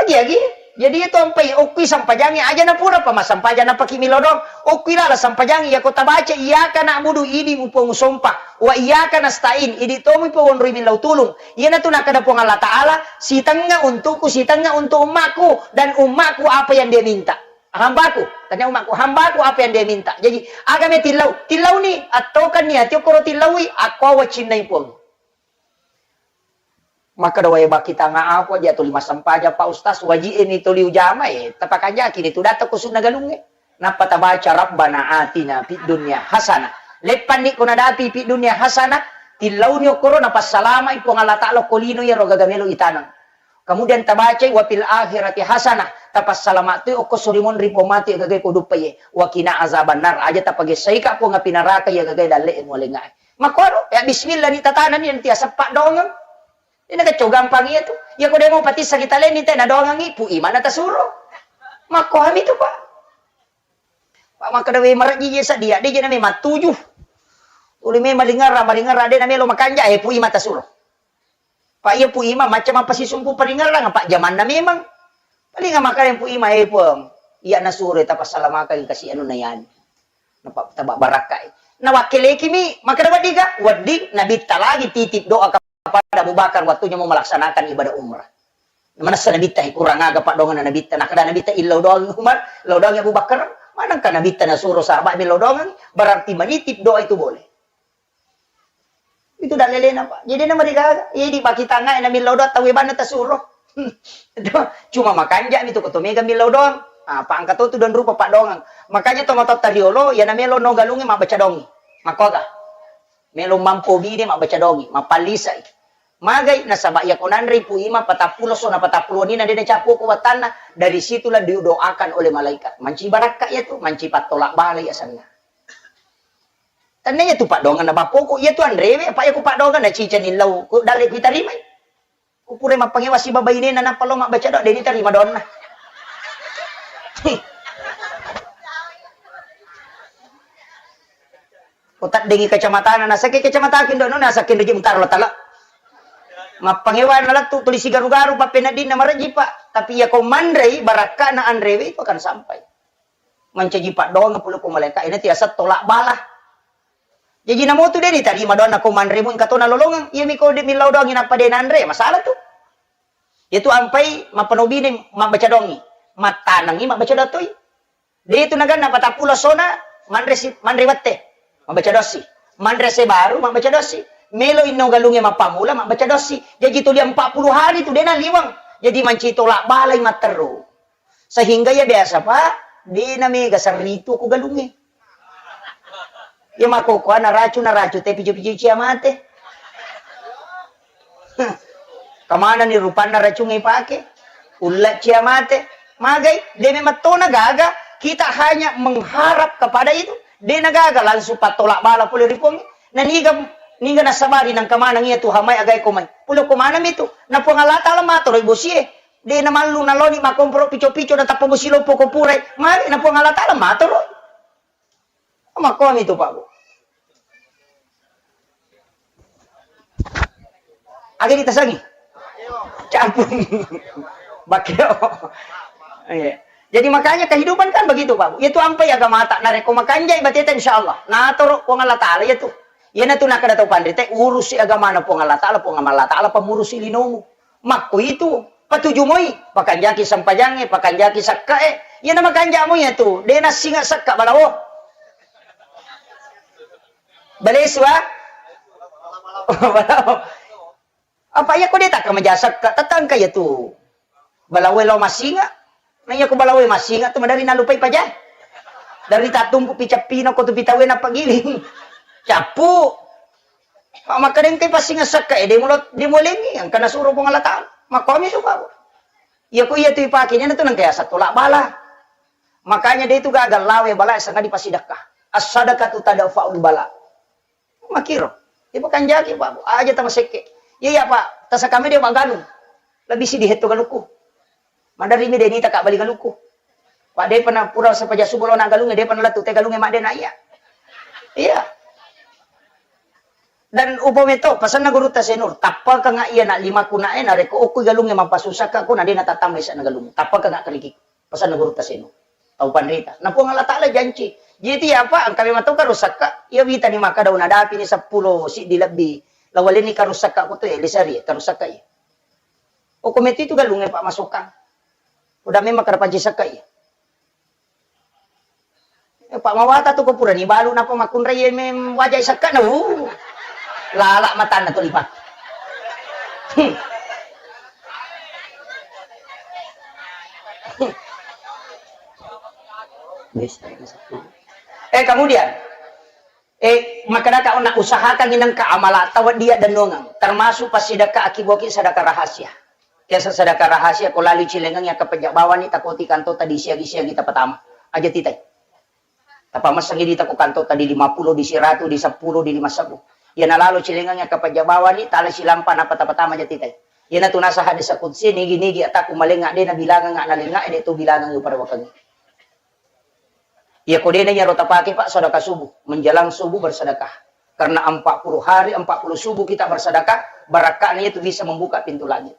Agi-agi. Jadi itu ampai okkui sampajangi aja na pura pa masampajang napaki milodong. Okkui lala sampajangi yako tabaca iyyaka na'budu idi mupong sompa. Wa iyyaka nasta'in idi tomi pong onroi millau tulung. Iyana tu nakada Puang Allah Ta'ala, sitengnga untukku, sitengnga untuk ummaku dan ummaku apa yang dia minta. Hambaku, tanya ummaku, hambaku apa yang dia minta. Jadi agame tillau, tillau ni, attokan ni ati okoro tillaui, akko wacinnai Puang. Makkeda, "Wae, bakitanga apa aja tuli massempajang, Pak Ustaz, waji'e ni tuli ujama, eh, tapakanjaki ni tu datta ko sunna galungnge." Nappa tabaca, "Rabbana atina fid dunya hasanah." Leppanni ko nadapi fid dunya hasanah, tillauni okkoro napassalamai Puang Allah Ta'ala ko lino iyaro gaga melo itaneng. Kemudian tabacai, "Wa fil akhirati hasanah," tapassalama tu okko sorimonri pong matu gaga ko duppaye. "Wa qina azabannar," aja tapagessaika Puang api naraka iya gaga dalle mualengai. Makkuaro, ya bismillah ni tatanani nanti asappa dongeng. Ina kacau gampang iya tu. Iya ko demo patissa kita leni te na doangangi, pu imana tasuro. Makko hami tu, Pak. Pak makkeda we marejji je sadia, de je na memang tuju. Tuli memang lingerra, malingerra de na melo makanja, eh, pu ima tasuro. Pak iya pu ima macam apa sisumpu palingerra, Pak jamanna memang. Paling makkeda pu ima, eh, Puang. Iya nasuro tapassalamakan kasi anu na yani. Napa taba barakkai. Nawakkeleki mi, makkeda wedding ga? Wedding, nabitta lagi titip doa kepada Abu Bakar waktunya mau melaksanakan ibadah umrah. Manessa nabitta, eh, kurang aga paddoanganna nabitta. Nakkeda nabitta, "Illau doang Umar, lau doang Abu Bakar." Manengka nabitta nasuro sahabat mi lau doang, berarti menitip doa itu boleh. Itu dalelena, Pak. Jadi na marigaga. Iya di baki tangai na millau doang tau banna tasuro. Cuma makanja mi tu ko to mega millau doang. Ah, pangka to tu dan rupa paddoangan. Makanya to matotta riolo, iya na melo no galungi mabbaca dongi. Makkoga. Melo mampo bine mabbaca dongi, mapallisai. Magai nasaba iya ko nanre pu ima patappulo sona patappulo ni na de na cappo ko wattanna. Dari situlah didoakan oleh malaikat. Manci barakka iya tu, manci pattolak bala iya asenna. Tennaya tu paddoangan na bappoko, iya tu anrewe, apa iya ku paddoangan na cicani lau, ku dalle ku tarimai. Ku pura mappangewa siba bainena nappa lo mabbaca doa, deni tarima doanna. Ko taddengi kacamatana, nasake kacamataku indo no, nasake reje mutaro tala. Mappangewa na lettu tuli sigaru-garu pappeneddinna marejji, Pak. Tapi iya ko manrei barakkana anrewe itu akan sampai. Mancaji paddoang pole ko malaika, ina tiasa tolak bala. Jaji namotu de ditarima doanna ko manre mu engka tona lolongeng. Iya mi ko de millau doangi nappa de nanre, masalah tu. Iya tu ampai mappanobine mabbaca doangi. Mattanengi mabbaca doang toi. De tu naganna patappulo sona manre si, manre wette. Mabbaca doang si. Manre se baru mabbaca doang si. Melo inno galunge mappamula mabbaca doang si. Jaji tuli empat puluh hari tu de naliwang. Jadi manci tolak balai matteru. Sehingga iya biasa, Pak, de na mega serritu ku galungnge. Iya makkokkoe naracu, naracu te picu-picu cia mate. Kemana ni rupanna racungnge ipake? Ulla cia mate. Magai, de memang tona gaga, kita hanya mengharap kepada itu. De na gaga langsung pattolak bala pole ri Puang. Na niga, niga nasabari nang kemana ngia Tuhan mai agai ko mai. Pole ko mana mi tu? Na Puang Allah Taala matoro bosie. De namallu naloni makkomporo pico-pico natappa bosi loppo ko purai. Magi na Puang Allah Taala matoro. Makkomi tu, Pak, Bu. Agi ditasangi? Campur. Bakeo. Iya. Jadi makanya kehidupan kan begitu, Pak. Itu ampai agamata, narekko makanjai bateta, insya Allah natoro Puang Allah Ta'ala itu. Iyanatu nakada tau panrita, urusi agamana Puang Allah Ta'ala, Puang Allah Ta'ala pamurusi linomu. Makko itu, patuju moi, pakanjaki sempajangnge, pakanjaki sakkae. Iyana makanjamo iyatu, de nassinga sakka balawo. Balesu, ah? Balawo. Apa iya ko de takka maja sakka, tatangka iyatu. Balawo lao massinga. Na iya ko balawo massinga tu madari nalupai paja. Dari tatumpu pi cappina ko tu pitawe napagiling. Cappu. Makkedengkai passinga sakka e, de mulo, de mulengi, engka nasuro Puang Allah Ta'ala. Makkomi suka. Iya ko iya tu ipake, iyana tu nengka yaseng tolak bala. Makanya de tu gagal lawe bala sangadi pasidakka. As-sadaqatu tadfa'ul bala. Makiro. Ipakanjaki, Pak. Aja tamasekke. Iya, iya, Pak. Tasakame de magalung. Lebih sidi hetto galukku. Maderri mi de nita ka bali galukku. Pak, de pernah pura sepaja subuh lo na galunge, de pernah letu te galunge madde na iya. Iya. Dan upa meto, pasanna gurutta Senur, tappakanga iya na limaku na e, narekko okko galunge mapasusakka ko na de na tatambai sa na galung. Tappakanga keriki. Pasanna gurutta Senur. Tau panrita. Na Puang Allah Ta'ala janci. Jadi apa? Engka memang tau karusakka, iya wita ni maka daun adapi ni seppulo siddi lebbi. Lawaleni karusakka ko tu, eh, lisari, karusakka iya. Okko metu itu galunge, Pak, masukkan. Udah memang kada panci sakka iya. Eh, Pak, mawata tu ko pura ni balu napa makunrai mem wajai sakka na. Uh. Lala matanna tu lipa. Hmm. Eh, kemudian, eh, makkedaka onna usahakan inengka amalata weddia dennuangeng, termasuk passidakka akiboki sadaka rahasia. Biasa sadaka rahasia ko lalu cilengengi akkapejja bawani takoti kantota di siagi-siagi tapatama. Aja titai. Tapamassengi dita ko kantota di lima puluh, di siratu, di seppulo, di lima sebbu. Iya nalalo cilengengi akkapejja bawani, tala silampa napa tapatama aja titai. Iyana tu nasa hadis qudsi, nigi-nigi ataku malenga de nabilangenga nalenga de tu bilangengi pada wakengi. Iya ko dena iyaro tapake, Pak, sedekah subuh, menjelang subuh bersedekah. Karena empat puluh hari, empat puluh subuh kita bersedekah, barakka'na itu bisa membuka pintu langit.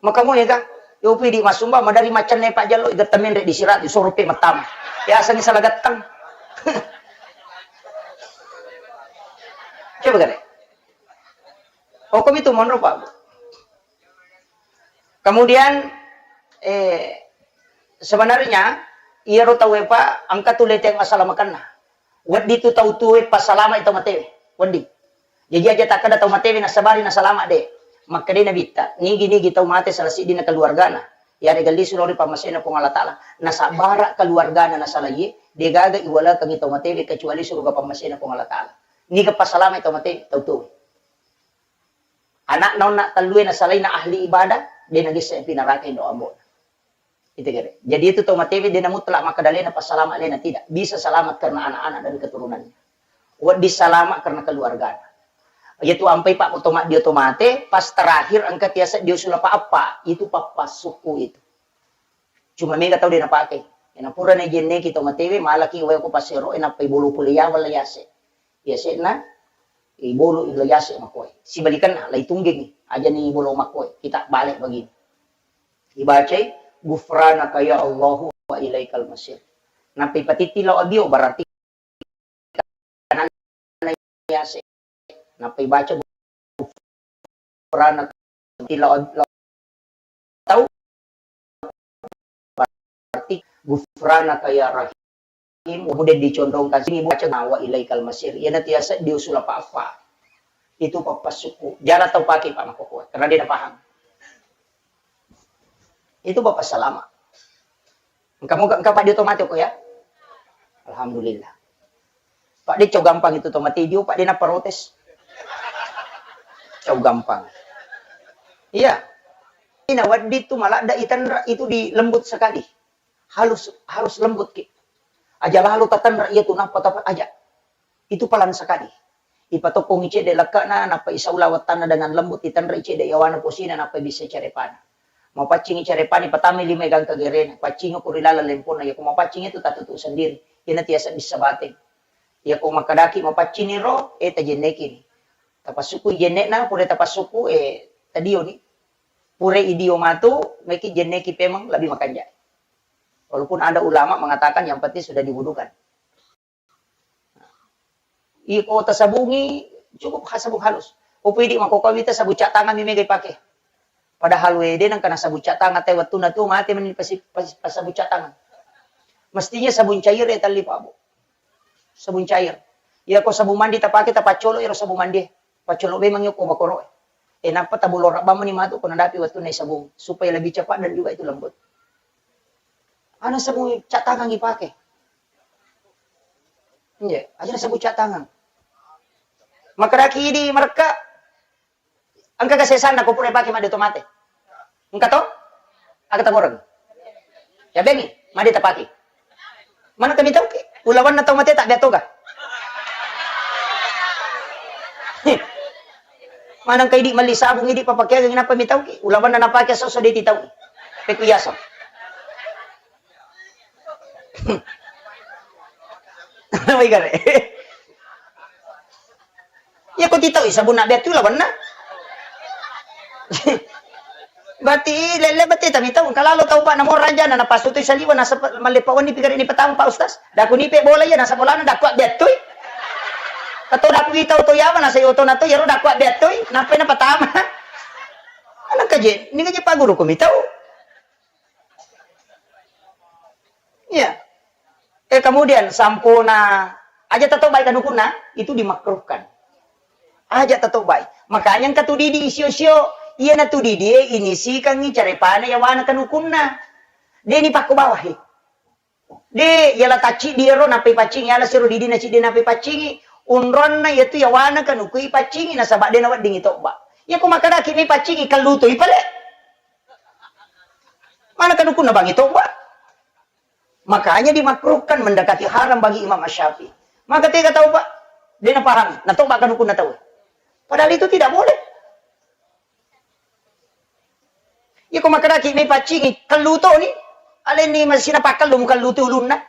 Maka mo ega, yo pidi masumba madari macanne Pak Jallo, iga temenre di sirat, disoro pe matama. Ya asangi salah gattang. Coba gare. Hukum itu menurut Pak. Kemudian, eh, sebenarnya iyaro tauwe, Pak, engka tu leteng asalamakenna. Wedding tu tau tuwe passalama tau matewe. Wedding. Jaji aja takkeda tau matewe nasabari nasalama de. Makkedai Nabitta, nigi-nigi tau mate salah siddinna keluargana. Yarega lisu lao ri pammasena Puang Allah Ta'ala. Nasabbara keluargana nasalaie, degaga iwalekengi tau matewe kecuali suruga pammasena Puang Allah Ta'ala. Niga passalama tau matewe, tau tuwe. Anakna onna tellue nasalaina ahli ibadah, de nagesse api naraka indo ambo'na. Itu kira. Jadi itu tau matewe de na mutlak makkeda alena passalama alena, tidak. Bisa selamat karena anak-anak dan keturunannya. Wedding selamat karena keluargana. Yaitu ampai Pak ko to maddio to mate, pas terakhir engka tiasa dio sulapa appa, itu pappassukku itu. Cuma mega tau de napake. Ena pura na jenneki tau matewe, malaki wae ko passero, ena pai bolo pole yawa la yase. Yase'na, ibolo ila yase makoe. Sibalikanna, la itunggengi. Aja ni bolo makoe. Kita balik begini. Ibacai, "Ghufranaka ya Allahu wa ilaikal masir." Nappai patitti lao abio, berarti kananna yase. Nappai baca, "Ghufranaka." Lao, lao tau, berarti, "Ghufranaka ya Rahim." Kemudian dicondongkan sini baca, "Wa ilaikal masir." Iyana tiasa diusul apa-apa. Itu pappassukku. Jarang tau pakai, Pak, makkokkoe. Karena dia paham. Itu Bapak salama. Engka moga engka Pak Dio to mate ko ya. Alhamdulillah. Pak de cau gampang itu to mate Dio, Pak de na protes. Cau gampang. Iya. Ina waddi tu maladda itanra itu di lembut sekali. Harus, harus lembut ki. Aja lalu tatanra iya tu nappa tapa aja. Itu palang sekali. Ipatokkongi cedde lekkana, nappa isaula wettanna dengan lembut, itanrai cedde yawana posina, nappa bisa carepana. Mapaccingi carepani, patamai lima gangka gerena, paccingi ko ri laleng lemponna, yako mapaccing itu tatutu sendiri. Iyana tiasa bisa bateng. Yako makadaki mapaccingi ro, eh, tajennekini. Tapassuku jennekna, pura tapassuku, eh, tadioni. Pura idio matu, meki jenneki pemeng lebih makanja. Walaupun ada ulama mengatakan yang penting sudah diwudukan. Iko tasabungi, cukup ha-, sabung halus. Upu idi makkokkoe wita sabung cat tangan mi mega ipake. Padahal wede nengka nasabung cat tangan, te wettunna tu mate meni pasi-, pas-, pasabung cat tangan. Mestinya sabung cair ya talli, Pak Bu. Sabung cair. Iya ko sabung mandi tapake, tapaccolo ero sabung mandi. Paccolo memang iyo ko bakoro. E, nappa tabulorabang meni matu ko nadapi wettunna sabung supaya lebih cepat dan juga itu lembut. Ana sabung cat tangan ipake. Iya, aja sabung cat tangan. Makaraki di marekka, engka kesesanna ko pura pake made to mate. Engka to? Aga taboreng. Ya bengi, made tapake. Mana kami tau ke? Ulawanna tau mate tak dia toga. Mana engka idi melli sabung idi papakeang, kenapa mi tau ke? Ulawanna napake soso de ti tau. Peku yaso. Wai gare. Iya ko titau sabunna betu lawanna. Berarti lele bete tami tau kalalo tau pa namo raja na napasu tu saliwa na sepa-, mallepa wani pigare ni petang Pak Ustaz. Daku nipe bola iya na sabolana daku betu. Kato daku itau to yawa na sayo to na to yaro daku betu. Nape na patama. Anak kaje, ni kaje Pak Guru ko mi tau. Iya. Eh, kemudian sampuna aja tetto baik kanukunna, itu dimakruhkan. Aja tetto baik. Makanya engka tu didi isio-sio, iya na tu didi e inisikangi carepana yawana kanukunna. Deni pakko bawahi. De, yala tacciddi ero nappai paccingi, yala siro didi na ciddi nappai paccingi, unronna yatu yawana kanukui paccingi nasaba de naweddingi tobba. Yako makadaki mi paccingi, kalluto ipale. Mana kanukunna bangi tobba? Makanya dimakruhkan mendekati haram bagi Imam Asy-Syafi'i. Maka tega tau, Pak? De napahami, natoba kanukunna tau. Padahal itu tidak boleh. Iko makkadaki mai paccingi, kellu toni, alenni masina pakkellu, mukellu tu ulunna.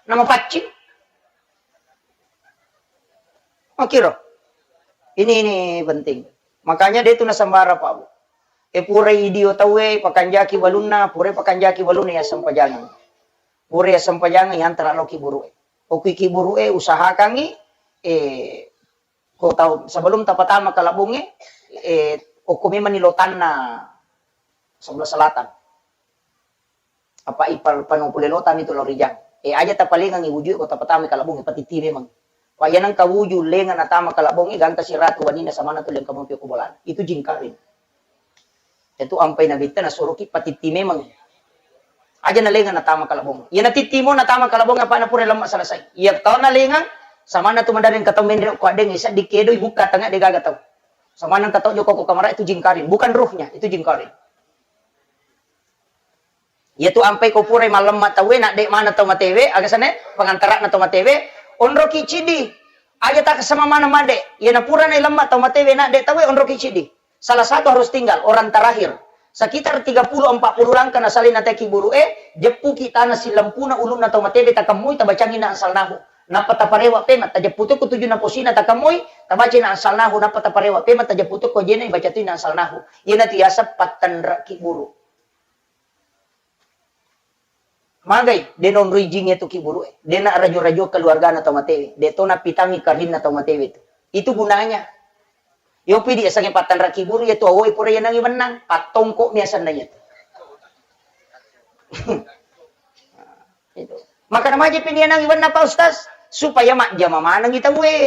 Nama paccing. Oke, ro. Ini, ini penting. Makanya dia itu nasambara, Pak Bu. E, purai idio tauwe, pakanjaki walunna, purai pakanjaki walunna ya sempajangeng. Purai ya sempajangeng, ya antara lo kiburu e. Okui kiburu e, usahakangi, e, ko tau, sebelum tapatama kalabunge, e, okko memang ni lotanna sebelah selatan. Apa ipal pano pole lota mi tu lao rijang. E, aja tapalengangi wujue ko tapatama kalabunge, patitti memang. Pa iya nengka wuju lenga natama kalabunge, gangka siratu wanina samana tu lengka mopi ko bolana. Itu jingkaring. Itu ampai nabitta nasuroki patitti memang. Aja nalengang natama kalabong. Iya natittimo natama kalabong apa na pura lemma selesai. Iya tau nalengang, samana tu madareng katau menre ko adeng isa dikedoi buka tengah de gaga tau. Samana katau joko ko kamara itu jingkaring, bukan ruhnya, itu jingkaring. Iya tu ampai ko pura mallemma tauwe, na de mana tau matewe, aga sane, pengantara na tau matewe, onroki cidi. Aja tak sama mana made. Iya na pura na lemma tau matewe, na de tauwe, onroki cidi. Salah satu harus tinggal, orang terakhir. Sekitar tiga puluh empat puluh langkah nasalai nateki buru e, jeppuki tanah silempuna ulunna tau matebe takemmui, tabacangi na ansalnahu. Nappa taparewa pema, tajeppu tu kutujuna posina takemmui, tabaca na ansalnahu, nappa taparewa pema, tajeppu tu kojena ibaca tu na ansalnahu. Iyana tu yaseng pattenreki buru. Magai, de nonroi jingnge tu kiburu e. De na rajo-rajo keluargana tau matewe. De to napitangi karinna tau matewe tu. Itu gunanya. Yopi di esangnge pattanra kiburu, ya tu awoe pura yanangi wennang. Pattongko mi asenna iya tu. Itu. Maka namaja pi nianangi wennang, Pak Ustaz, supaya majjama manengi tauwe.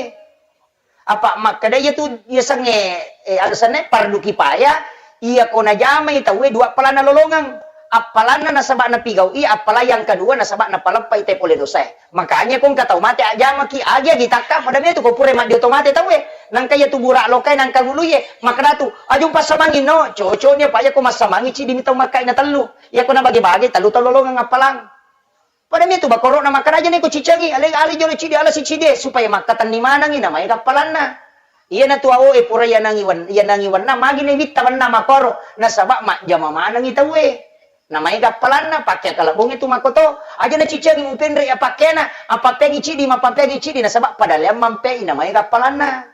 Apa makkeda iya tu, iya sengnge, eh, alasanna pardu kipaya, iya ko najamai tauwe dua appalanna lolongeng. Appalanna nasaba napigau i, appala yang kedua nasaba napaleppai te pole dosae. Makanya ko engka tau mate ajamaki, agi-agi takka, pada metu ko pura maddio to mate tauwe. Nangka iya tu bura lokai nangka gului e, makkeda tu, "Aju passamangi no, cocok ni apa iya ko massamangi cidi mi tau makkai na tellu. Iya ko nabage-bage tellu tau lolongeng appalang." Pada mitu bakoro'na makkaraja neko cicengi, ale, ale jolo cidi, ala sicidi, supaya makkatenni manengi, namaega appalanna. Iyana tu awo e pura yanangi wen-, yanangi wenna, magi ne witta wenna makoro, nasaba majjama manengi tauwe. Namaega appalanna, pakke kalebongnge tu makkoto, aja na cicengi mupenre ya pakkena, apappeangi cidi, mapappeangi cidi, nasaba pada leang mampei, namaega appalanna.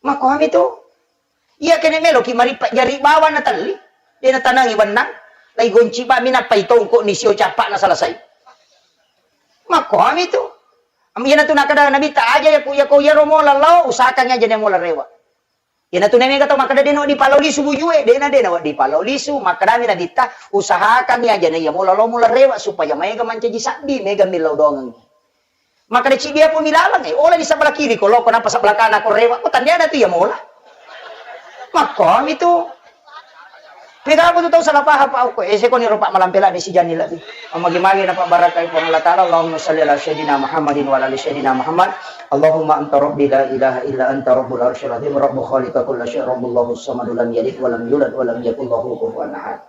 Makkoami tu. Iya kene meloki marippa jari bawang na telli. De' natanangi bennang, lai gonci bami nappai tongko ni sio cappa'na selesai. Makkomi tu. Am, iyanatu nakkeda Nabitta, aja yako, yako iyaro mola lao, usahakangngi aja na mola rewe'. Iyanatu na mega tau makkeda de' nawedding pallao lisu bujue, de'na, de' nawedding pallao lisu, makkedami Nabitta, usahakangngi aja na iya mola lao mola rewe' supaya maega mancaji sabbi, mega millau doangengngi. Makkeda, "Ciddi apa milaleng, eh? Ola di sebelah kiri ko, loko napa sebelah kanan ko rewe', ko tandiana tu iya mola." Makkomi tu. Mega aku tu tau salah paham, Pak, ko, eh, sekoni ro, Pak, malampe la di sijani lebbi. Magi-magi na Pak barakai Puang Allah Ta'ala. Allahumma salli ala Sayyidina Muhammadin wa ala ali Sayyidina Muhammad. Allahumma anta rabbi la ilaha illa anta rabbul arsyil azim, rabbu khaliqa kulla syai', rabbullahu samadu lam yalid wa lam yulad wa lam yakul lahu kufuwan ahad.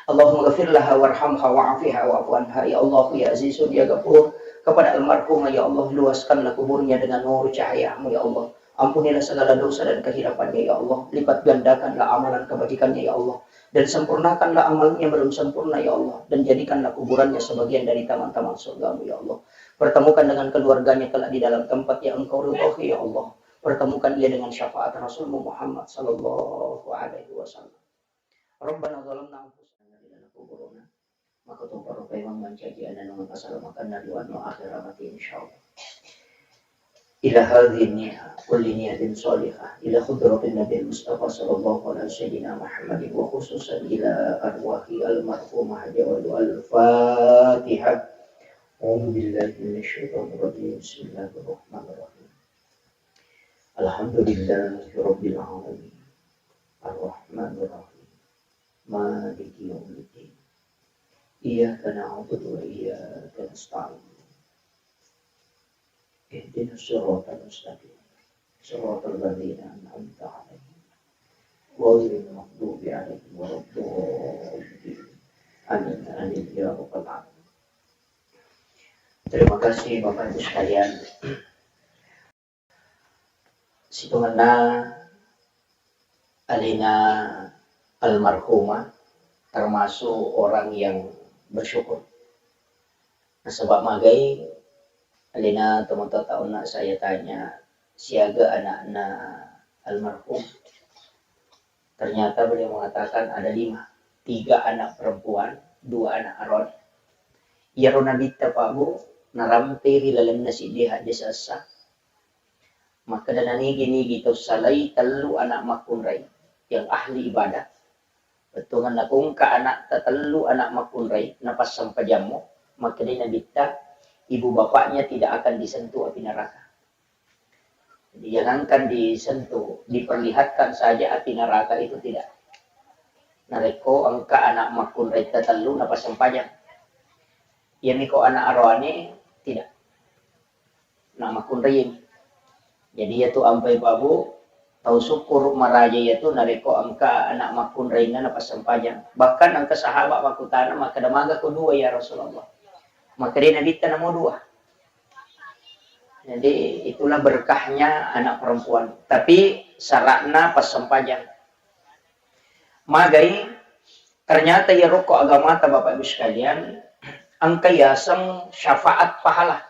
Allahumma ghafir laha warhamha wa'afiha wa'fu anha. Ya Allah, ya Azizun, ya Ghafur, kepada almarhumah, ya Allah, luaskanlah kuburnya dengan nur cahayamu, ya Allah. Ampunilah segala dosa dan kehilafannya, ya Allah. Lipat gandakanlah amalan kebajikannya, ya Allah. Dan sempurnakanlah amalnya belum sempurna, ya Allah. Dan jadikanlah kuburannya sebagian dari taman-taman surgamu, ya Allah. Pertemukan dengan keluarganya kelak di dalam tempat yang Engkau ridhoi, ya Allah. Pertemukan ia dengan syafaat Rasulmu Muhammad sallallahu alaihi wasallam. Rabbana zalamna anfusana wa lam taghfir lana wa tarhamna lanakunanna minal khasirin. Maka tumparo paimeng mancaji ananungan asalamakenna ri wenno akhera mati, insyaallah. Ila hadhihi niyah, kulli niyatin shalihah, ila hadratin Nabi Mustafa sallallahu ala sayyidina Muhammadin wa khususan ila arwahi almarhumah Haja Walu. Al-Fatihah. A'udzu billahi minasyaitonir rajim. Bismillahirrahmanirrahim. Alhamdulillahi rabbil alamin. Arrahmanirrahim. Maliki yaumiddin. Iyyaka na'budu wa iyyaka nasta'in. Ihdinas siratal mustaqim. Siratal ladzina an'amta 'alaihim. Ghairil maghdubi 'alaihim waladdallin. Amin, amin, ya rabbal alamin. Terima kasih Bapak Ibu sekalian. Sitongenna alena almarhumah termasuk orang yang bersyukur. Nasaba magai alena tomatoatta onna saya tanya, siaga anakna almarhum. Ternyata beliau mengatakan ada lima, tiga anak perempuan, dua anak aroane. Iyaro Nabitta, Pak Bu, narampei ri lalenna siddi hadis essa. Makkeda, nanigi-nigi tau salai tellu anak makkunrai yang ahli ibadah. Bettuanna ko engka anakta tellu anak makkunrai, napassempajammo, makkedai Nabitta, ibu bapaknya tidak akan disentuh api neraka. Jadi, jangankan disentuh, diperlihatkan saja api neraka itu tidak. Narekko engka anak makkunrai tatellu napassempajang. Iyami ko anak aroane, tidak. Anak makkunrai. Jadi, iyatu ampai, Pak Bu, tau syukur maraja iyatu narekko engka anak makkunrainna napassempajang. Bahkan engka sahabat makkutana, makkeda, maga ko dua, ya Rasulullah? Makkedai Nabitta, namo dua. Jadi, itulah berkahnya anak perempuan. Tapi syaratna passempajang. Magai, ternyata iyaro ko agamata, Bapak Ibu sekalian, engka yaseng syafaat pahala.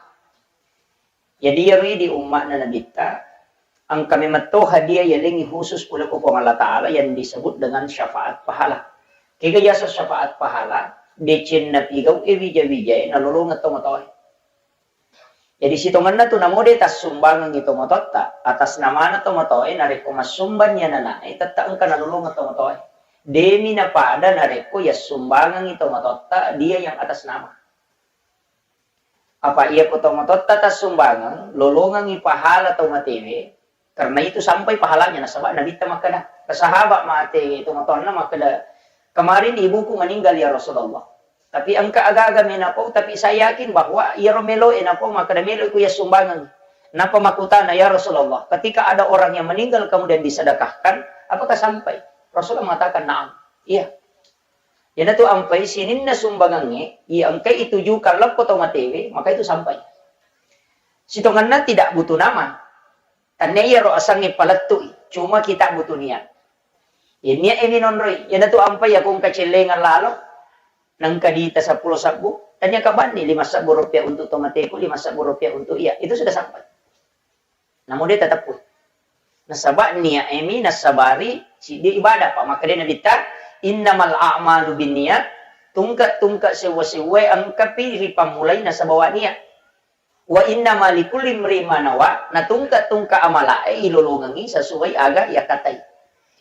Jadi, iyaro di umma'na Nabitta, engka memetto hadiah yalengngi khusus pole ko Puang Allah Ta'ala yang disebut dengan syafaat pahala. Kega yaseng syafaat pahala, decenna pigau e wija-wijae nalolongeng tomatoae. Jadi, sitongenna tu namo de tassumbangengngi tomatoatta, atas namana tomatoae, narekko massumbang ni anana'e, tette engka nalolongeng tomatoae. Demi napada narekko yassumbangengngi tomatoatta dia yang atas nama. Apa iya ko tomatoatta tassumbangeng, lolongengngi pahala tomatewe, karena itu sampai pahalanya, nasaba Nabitta makkeda, ke sahabat mate tomatoanna makkeda, kemarin ibuku meninggal ya Rasulullah. Tapi engka aga-aga menapau, tapi saya yakin bahwa iyaro meloe napau makkeda, meloiku yassumbangeng. Napa makkutana, "Ya Rasulullah, ketika ada orang yang meninggal kemudian disedekahkan, apakah sampai?" Rasulullah mengatakan, "Na'am." Iya. Iyanatu ampai sininna sumbangengnge, iya engkai itujukan lao ko tomatewe, maka itu sampai. Sitongenna tidak butuh nama. Tannia iyaro asengnge palettu'i, cuma kita butuh niat. Iya niat e minonroi, iyanatu ampai iya ko engka cellengang lalo, nengka diita seppulo sebbu, tania kabanni lima sebbu rupiah untuk tomateku, lima sebbu rupiah untuk iya, itu sudah sampai. Namo de tateppui. Nasaba niat e mi nassabari siddi ibadah, pa makkeda Nabitta, Innamal a'malu binniyat, tungke-tungke sewwa-sewwae engkapi ripammulai nasaba wa niat. Wa innama likulli imri'in ma nawa, na tungke-tungke amala'e ilolongengngi sesuai aga yakkatai.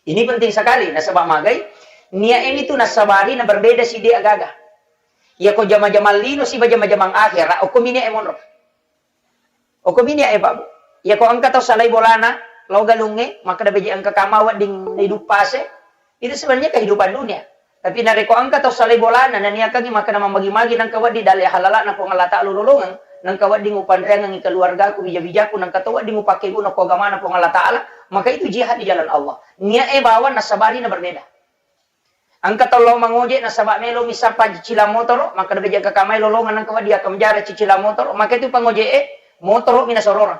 Ini penting sekali, nasaba magai, niat ini tu nasabari na berbeda si de' agaga. Yako jama-jamang lino siba jama-jamang akhera, okko mi niat e monro. Okko mi niat e, Pak, Bu. Yako engka tau salai bolana, lao galungnge, makkeda beje engka kama wedding naiduppase, itu sebenarnya kehidupan dunia. Tapi narekko engka tau salai bolana, naniakangi makkeda mammagi-magi nengka wedding dalle halala'na Puang Allah Ta'ala ulolongeng, nengka wedding upanreangengi keluargaku, bija-bijaku, nengka to wedding upakkeguna ko agamana Puang Allah Ta'ala, maka itu jihad di jalan Allah. Niat e bawang nasabari na berbeda. Engka tau lao mangoje nasaba melo mi sappa cicilang motoro, makkeda beje engka kamai lolongeng nengka wedding akkamjara cicilang motoro, maka itu pangoje e motoro mi nasororang.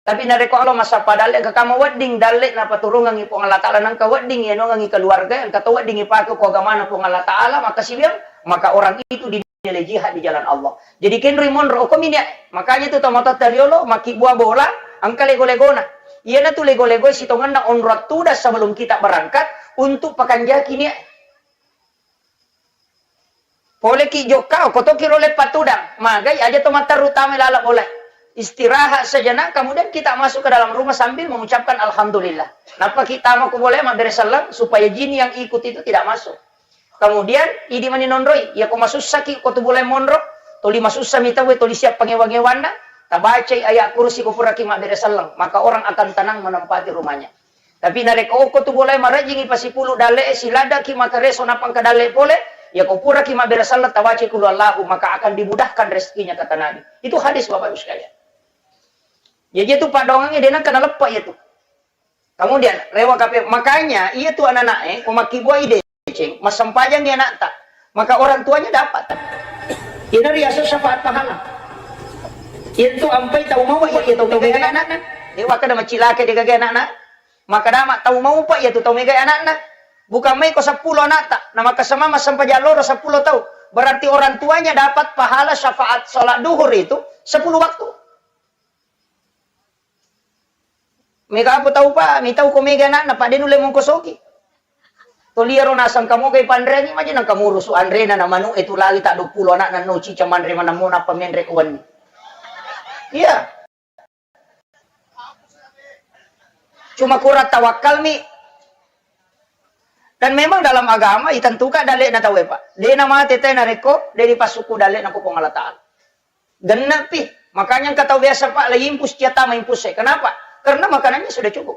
Tapi narekko Allah massappa dalle, engka kama wedding dalle napaturungengngi Puang Allah Ta'ala, nengka wedding iyanongengngi keluarga, engka to wedding ipake ko agamana Puang Allah Ta'ala, maka siwiang, maka orang itu dinilai jihad di jalan Allah. Jadi kenroi monro, okko mi niat. Makanya itu tomatoatta riolo, makkibua bola, engka lego-legona. Iyanatu lego-lego sitongenna onrong tudang sebelum kita berangkat untuk pakanjaki niat. Poleki jokka, okko toki role patudang. Magai aja to matteru tama lala bola. Istirahat sejenak, kemudian kita masuk ke dalam rumah sambil mengucapkan alhamdulillah. Nappa kita mau ke bola mabbere selleng supaya jin yang ikut itu tidak masuk. Kemudian idi mani nonroi, ya ko masussaki ko tu bola monro, toli masussa mi tau, toli siap pangewa-ngewanna, tabacai ayat kursi ko puraki mabbere selleng, maka orang akan tenang menempati rumahnya. Tapi narekko okko tu bolae marejjingi pasipulu dalle'e, siladdaki makareso nappa engka dalle pole, yako puraki mabbere selleng tawacai qul huwallahu, maka akan dimudahkan rezekinya, kata Nabi. Itu hadis, Bapak Ibu sekalian. Jadi itu padongangnge de nengka naleppa itu. Kemudian rewa kape, makanya iya tu anak-anak e, ko makkibua ide ceng, massempajang anakta, maka orang tuanya dapat. Ina riaso syafaat pahala. Itu ampai tau mau iya tau mega anakna. Dewa kada macilake de gaga anakna. Maka dama tau mau pa iya tu tau mega anakna. Bukan mai ko sepuluh anakta, na maka sama massempajang loro sepuluh tau. Berarti orang tuanya dapat pahala syafaat sholat duhur itu sepuluh waktu. Mega apa tau pa, mi tau ko mega anakna, pa de nulle mongkosoki. Toliaro nasang kamogai panreangi maja nang kamurusu anrena na manu e tu lali tak dua puluh anakna no cica manre manammu nappa menre ko wenni. Iya. Cuma kurang tawakal mi. Dan memang dalam agama itentukan dalle'na tau e, Pak. De na mate te narekko de dipasukku dalle'na ko Puang Allah Ta'ala. Genne'pi. Makanya engka tau biasa, Pak, lagi impus cia tama impus e. Kenapa? Karena makanannya sudah cukup.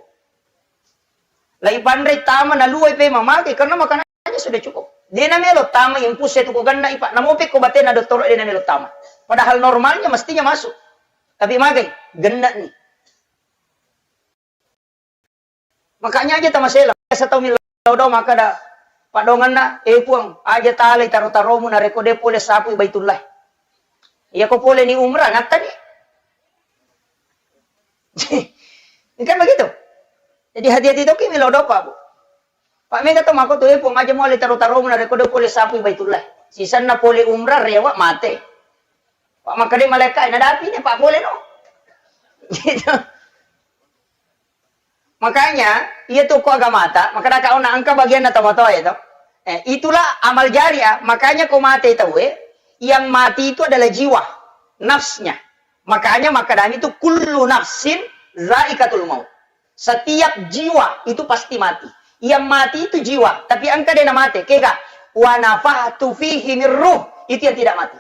Lagi panre tama naluai pe mamake karena makanannya sudah cukup. De na melo tama impus e tu ko genne'i, Pak. Namope ko batena dottoro de na melo tama. Padahal normalnya mestinya masuk. Tapi magai, genne'ni. Makanya aja tamasela. Biasa tau millau do makkeda paddongenna, "Eh Puang, aja talai taro-taromu narekko de pole sapui Baitullah." Iya ko pole ni umrah, ngattani. Kan begitu. Jadi hati-hati toki millau do, Pak, Bu. Pak, mega to mako tu, "Eh Puang, aja muale taro-taromu narekko de pole sapui Baitullah." Sisenna pole umrah, rewa, mate. Pak, makkeda malaika, "Nadapi ni, Pak, pole no." Gitu. Makanya, iya tu ko agamata, makkeda ka ona engka bagianna tomatoa itu. Eh, itulah amal jariah. Makanya ko mate tauwe, yang mati itu adalah jiwa, nafsnya. Makanya makkedami itu kullu nafsin zaikatul maut. Setiap jiwa itu pasti mati. Yang mati itu jiwa, tapi engka de na mate, kega? Wa nafakhtu fihi min ruh, itu yang tidak mati.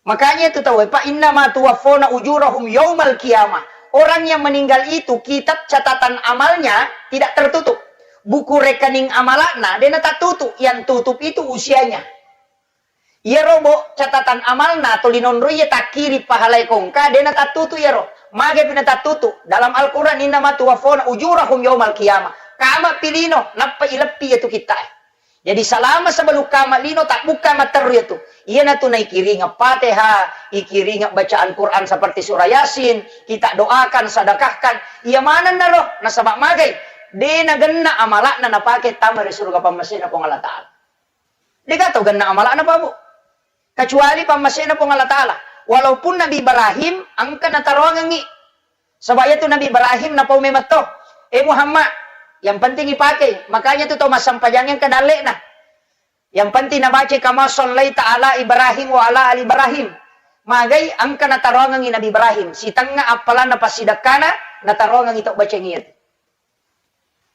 Makanya itu tau, "Fa innama tuwaffawna ujurahum yaumal qiyamah." Orang yang meninggal itu kitab catatan amalnya tidak tertutup. Buku rekening amalakna dena tattutu, yang tutup itu usianya. Iyaro bo catatan amalna toli nonroi iya takkiri pahalai kongka dena tattutu iyaro. Mage pi na tattutu? Dalam Al-Quran, "Innama tuwaffawna ujurahum yaumal qiyamah." Kama pilino, nappa ileppi iyatu kitta e. Jadi, salama sebelum kama lino, tabbukka matteru iyatu. Iyanatu naikiringeng Fatihah, ikiringeng bacaan Quran seperti surah Yasin, kita doakan, sedekahkan. Iya manennaro, nasaba magai, de nagenna amalakna napake tama ri surga pammasena Puang Allah Ta'ala. Dega tau genna amalakna, Pak, Bu. Kecuali pammasena Puang Allah Ta'ala. Walaupun Nabi Ibrahim engka nataroangengngi. Saba iyatu Nabi Ibrahim napau memetto, "Eh Muhammad, Yang penting ipake. Makanya tu tau massampajang engka dalle'na. Yang penting nabaca kama sallaita ala Ibrahim wa ala ali Ibrahim. Magai engka nataroangengi Nabi Ibrahim. Sitengnga appalanna passidekkana, nataroangengi tau bacengi itu.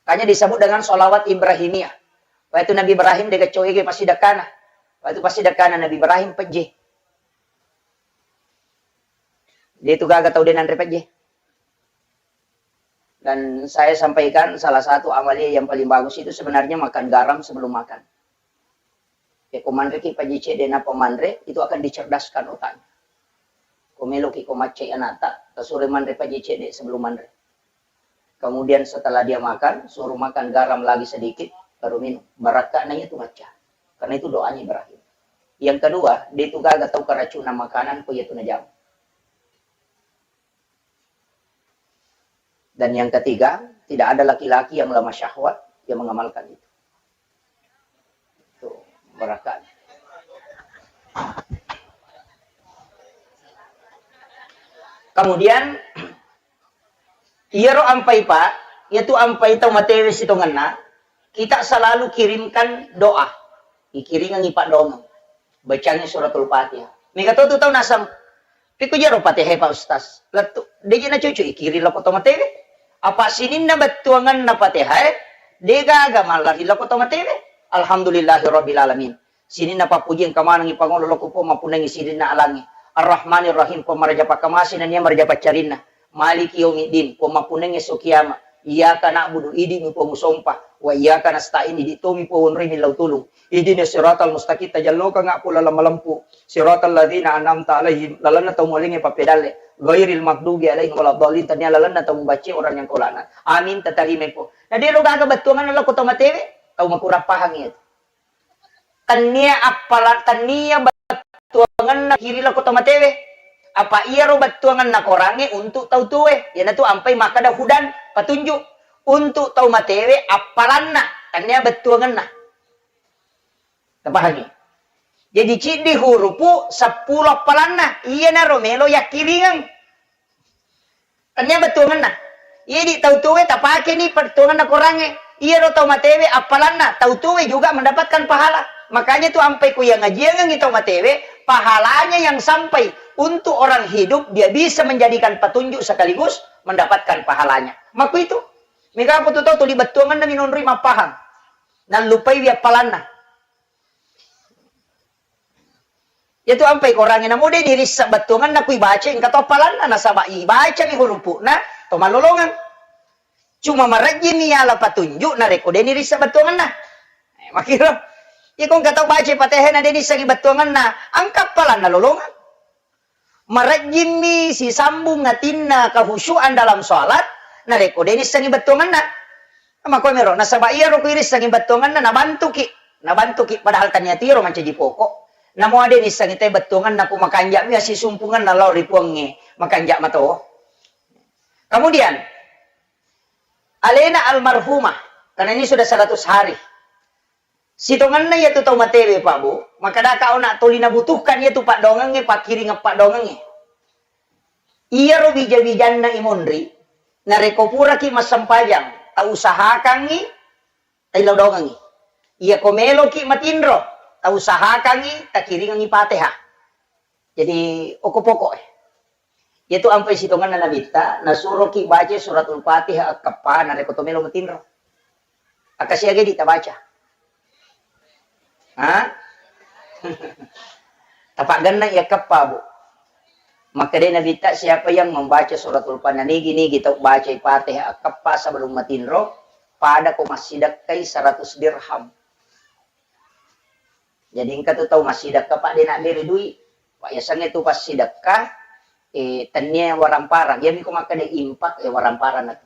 Makanya disebut dengan sholawat Ibrahimiyah. Waktu Nabi Ibrahim dega coege passidekkana. Waktu passidekkana Nabi Ibrahim pejje. Dia itu gaga tau de nanre pejje. Dan saya sampaikan, salah satu amalia yang paling bagus itu sebenarnya makan garam sebelum makan. Ya, ko manreki pejje cedde napa manre, itu akan dicerdaskan otaknya. Ko meloki ko maccai anata, tasure manre pejje cedde sebelum manre. Kemudian setelah dia makan, suruh makan garam lagi sedikit, baru minum. Barakka'na itu macca. Karena itu doanya Ibrahim. Yang kedua, dia itu gaga tau keracunan makanan, ko iya tu najama. Dan yang ketiga, tidak ada laki-laki yang lemah syahwat yang mengamalkan itu. Tuh, barakka'na. Kemudian, iyaro ampai, Pak, iyatu ampai tau matewe sitongenna, kita selalu kirimkan doa. Ikiringengi paddongeng. Bacangi suratul Fatihah. Mega to tu tau naseng, "Pikku jero Fatihah, Pak Ustaz?" Lettu, deje nacucu ikiring lako to matewe. Apa sininna bettuangenna Fatihah, degaga mallari lako to matewe. Alhamdulillahirabbil alamin. Sininna pappuji engka manengngi pangolo lako Puang mappunnangi sininna alangnge. Arrahmanirrahim, Puang maraja pakkamase nennia maraja paccarinna. Maliki yaumiddin, Puang mappunnangi esso kiama. Iyyaka na'budu, idi'mi Puang usompa. Wa iyyaka nasta'in, idi' tomi Puang onroi millau tulung. Ihdinas siratal mustaqim, tajallokanga ko laleng malempu. Siratal ladzina an'amta alaihim, lalenna tau mualengnge pappedalle. Ghairil maghdubi alaihim waladdallin, tania lalenna tau mubacce orang yang kau laknat. Amin, tatarimai Puang. Na dero gaga bettuangenna lako to matewe, tau makurang pahang iyatu. Tennia appala-, tennia bettuangenna kiri lako to matewe. Apa iyaro bettuangenna korangnge untuk tau tuwe. Iyanatu ampai makkeda hudan, petunjuk. Untuk tau matewe appalanna, tennia bettuangenna. Tapahangi? Jadi ciddi hurupu seppulo appalanna. Iyanaro melo yakkiringeng. Tennia bettuangenna. Idi tau tuwe tapakeni bettuangenna korangnge. Iyaro tau matewe appalanna, tau tuwe juga mendapatkan pahala. Makanya tu ampai ku yang ngajiangengi tau matewe, pahalanya yang sampai untuk orang hidup, dia bisa menjadikan petunjuk sekaligus mendapatkan pahalanya. Makku itu. Mega apa tu tau tuli bettuangenna minonroi mappahang. Nallupai wi appalanna. Iyatu ampai korangnge namo de nirissa bettuangenna kui baca engka to appalanna, nasaba ibacani hurupu'na to mallolongeng. Cuma marejjimi yala patunjuk narekko de nirissa bettuangenna. Eh, makiro. Iko engka tau baca Fatihah na de nissengi bettuangenna, engka appalanna lolongeng. Marejjimmi sisambung atinna kehusyuan dalam sholat, narekko de nissengi bettuangenna. Makkuamiro, nasaba iyaro ku irissengi bettuangenna, nabantuki. Nabantuki, padahal tania tiro mancaji pokok. Namo de nissengi te bettuangenna ku makanja'mi assisumpungenna lao ri Puangnge, makanja' mato. Kemudian, alena almarhumah, karena ini sudah seratus hari. Sitongenna iyatu tau matewe, Pak, Bu, makkedaka ona toli nabutuhkan iyatu paddoangengnge, pakkiringeng paddoangengnge. Iyaro wija-wijanna imonri, narekko puraki massempajang, tausahakangngi, taillau doangengngi. Iyako meloki matinro, tausahakangngi, takiringengngi Fatihah. Jadi, okko pokok e. Iyatu ampai sitongenna Nabitta, nasuroki baca suratul Fatihah akkeppa, narekko to melo matinro. Akkasiaga di tabaca. Ha? Tapaggenna iya keppa, Bu. Makkedai Nabitta, siapa yang membaca suratul Fatihah, nigi-nigi tau bacai Fatihah akkeppa sebelum matinro, pada ko massidekkai seratus dirham. Jadi engka tu tau massidekka, Pak, de nabbere dui. Pak, yasengnge tu passidekka, eh, tennia waramparang. Iyami ko makkeda impak, eh, waramparang na tu.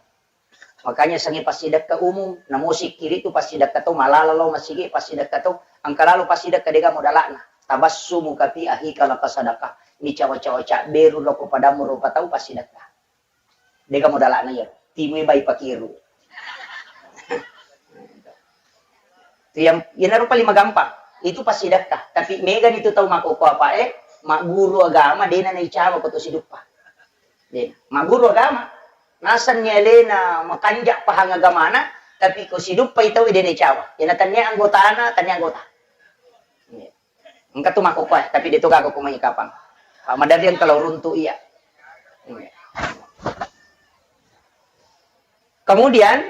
Makanya sengnge passidekka umum, namo sikkiri tu passidekka tau malala lao masigi, passidekka tau engka lalo passidekka dega modalakna. Tabassumuka fi akhika laka sadaqah. Micawa-cawa cabberu loko padamu rupa tau passidekka. Dega modalakna iya. Timui bai pakiru. Itu yang, iyanaro paling magampang. Itu passidekka. Tapi mega ni tu tau makkokko apae, magguru agama, dena naicawa ko to siduppa. Dena. Magguru agama. Nasenni alena makanja pahang agamana, Tapi ko siduppai tau de' nacawa. Iyana tania anggotana, tania anggota. Engka tu makkokkoe, tapi de' to gaga ko mai kapang. Pak Madarian kalau runtu iya. Kemudian,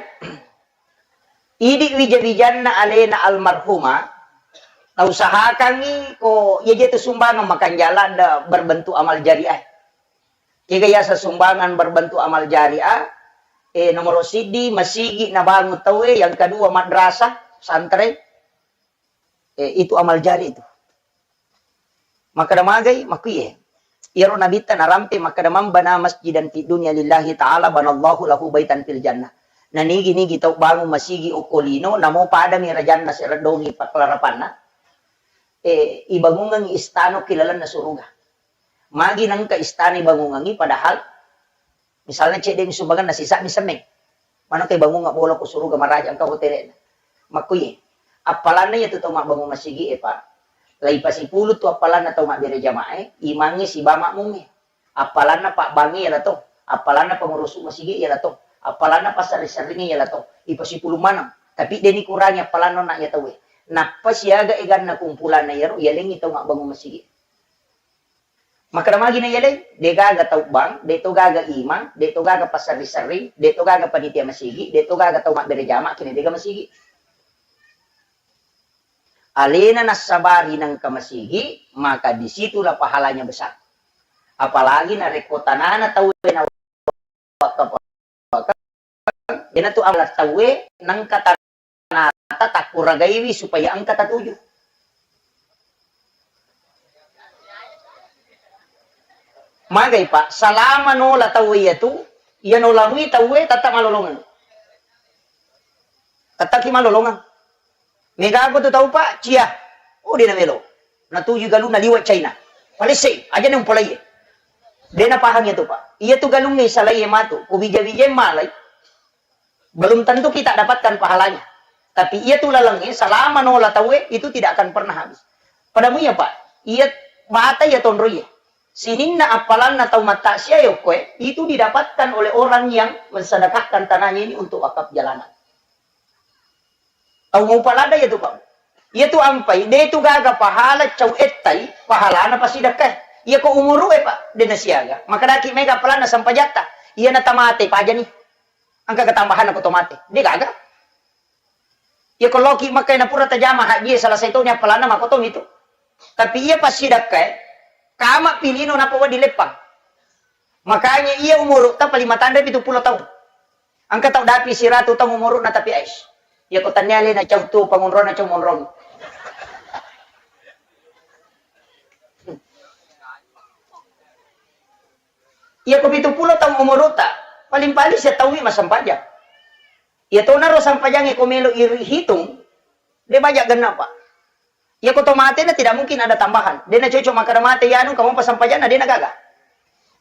idi wija-wijanna alena almarhumah, nausahakangngi ko iya je tu sumbangan makanjala da berbentuk amal jariah. Kega yaseng sumbangan berbentuk amal jariah, eh, nomoro siddi, masigi nabangun tauwe, yang kedua madrasah, pesantren, eh, itu amal jari itu. Makkeda magai, makkuye. Iyaro nabitta narampe makkeda, "Man bana masjidan fid dunya lillahi ta'ala banallahu lahu baitan fil jannah." Nanigi-nigi tau bangun masigi okko lino, namo padami rajanna sereddongi pakkelarapanna, eh, ibangungengngi istana ki lalenna suruga. Magi nengka istana ibangungengngi, padahal misalnya cedde mi sumbangan na sisa mi semmeng. Mano ke bangunga bola ko suruga maraja engka hotelna. Makkuye, appalanna iya tu tau mabbangung masigi e, Pak. Lai pasipulu tu appalanna tau mabbere jamaah e, imangnge siba makmungnge. Appalanna pabbangnge iya la to, appalanna pengurusu masigi iya la to, appalanna passerri-serringnge iya la to, ipasipulu maneng. Tapi deni kurangi appalanna na iya tauwe. Nappa siaga eganna kumpulanna iyaro, iyalengngi tau mabbangung masigi. Makkeda magi na iyaleng, de gaga tau bang, de to gaga imang, de to gaga passerri-serri, de to gaga panitia masigi, de to gaga tau mabbere jama, kini de gaga masigi. Alena nassabari nengka masigi, maka disitulah pahalanya besar. Apalagi narekko tanana tau na wakka-wakka, iyanatu amala tauwe nengka tanata takkuragaiwi supaya engka tatuju. Magai, Pak, salama nola tauwe iyatu, iya nola rui tauwe tetap malolongeng. Tettaki malolongeng. Mega ko tu tau, Pak, cia. Oh, de namelo. Natuju galunna liwa China. Palessei, aja na umpolai. De napahang iyatu, Pak. Iyatu galungnge salai matu, ko bija-bija malai. Belum tentu kita dapatkan pahalanya. Tapi iyatu lalengnge salama nola tauwe itu tidak akan pernah habis. Padamu iya, Pak. Iya bata iya tonro iya. Sininna appalanna tau mattasia yokkoe itu didapatkan oleh orang yang mensedekahkan tanahnya ini untuk wakaf jalanan. Tau maupa ladda iyatu, Pak. Iyatu ampai, de tu gaga pahala cau ettai, pahalana pasidakkae. Iya ko umuru e, Pak, de nasiaga. Makadaki mega appalanna sampajatta. Iya natamate pajani. Engka ketambahan ko to mate. De gaga. Iya ko loki Mekka na pura tajama haji, salah satu ni appalanna mako to mitu. Tapi iya pasidakkae, kama pilino napa wedding leppang. Makanya iya umuru ta paling matanre pitu pulo taung. Engka tau dapi siratu taung umuruna tapi ais. Iya ko tania alena cau tu pangonrona cau monrong. Iya ko pitu pulo taung umuruta, paling-paling sia taung mi massempajang. Iya tonaro sempajangnge ko melo iri hitung, de baja genna, Pak. Iya ko to mate na tidak mungkin ada tambahan. De na cocok makkeda mate yanu kamu pasempajanna de na gaga.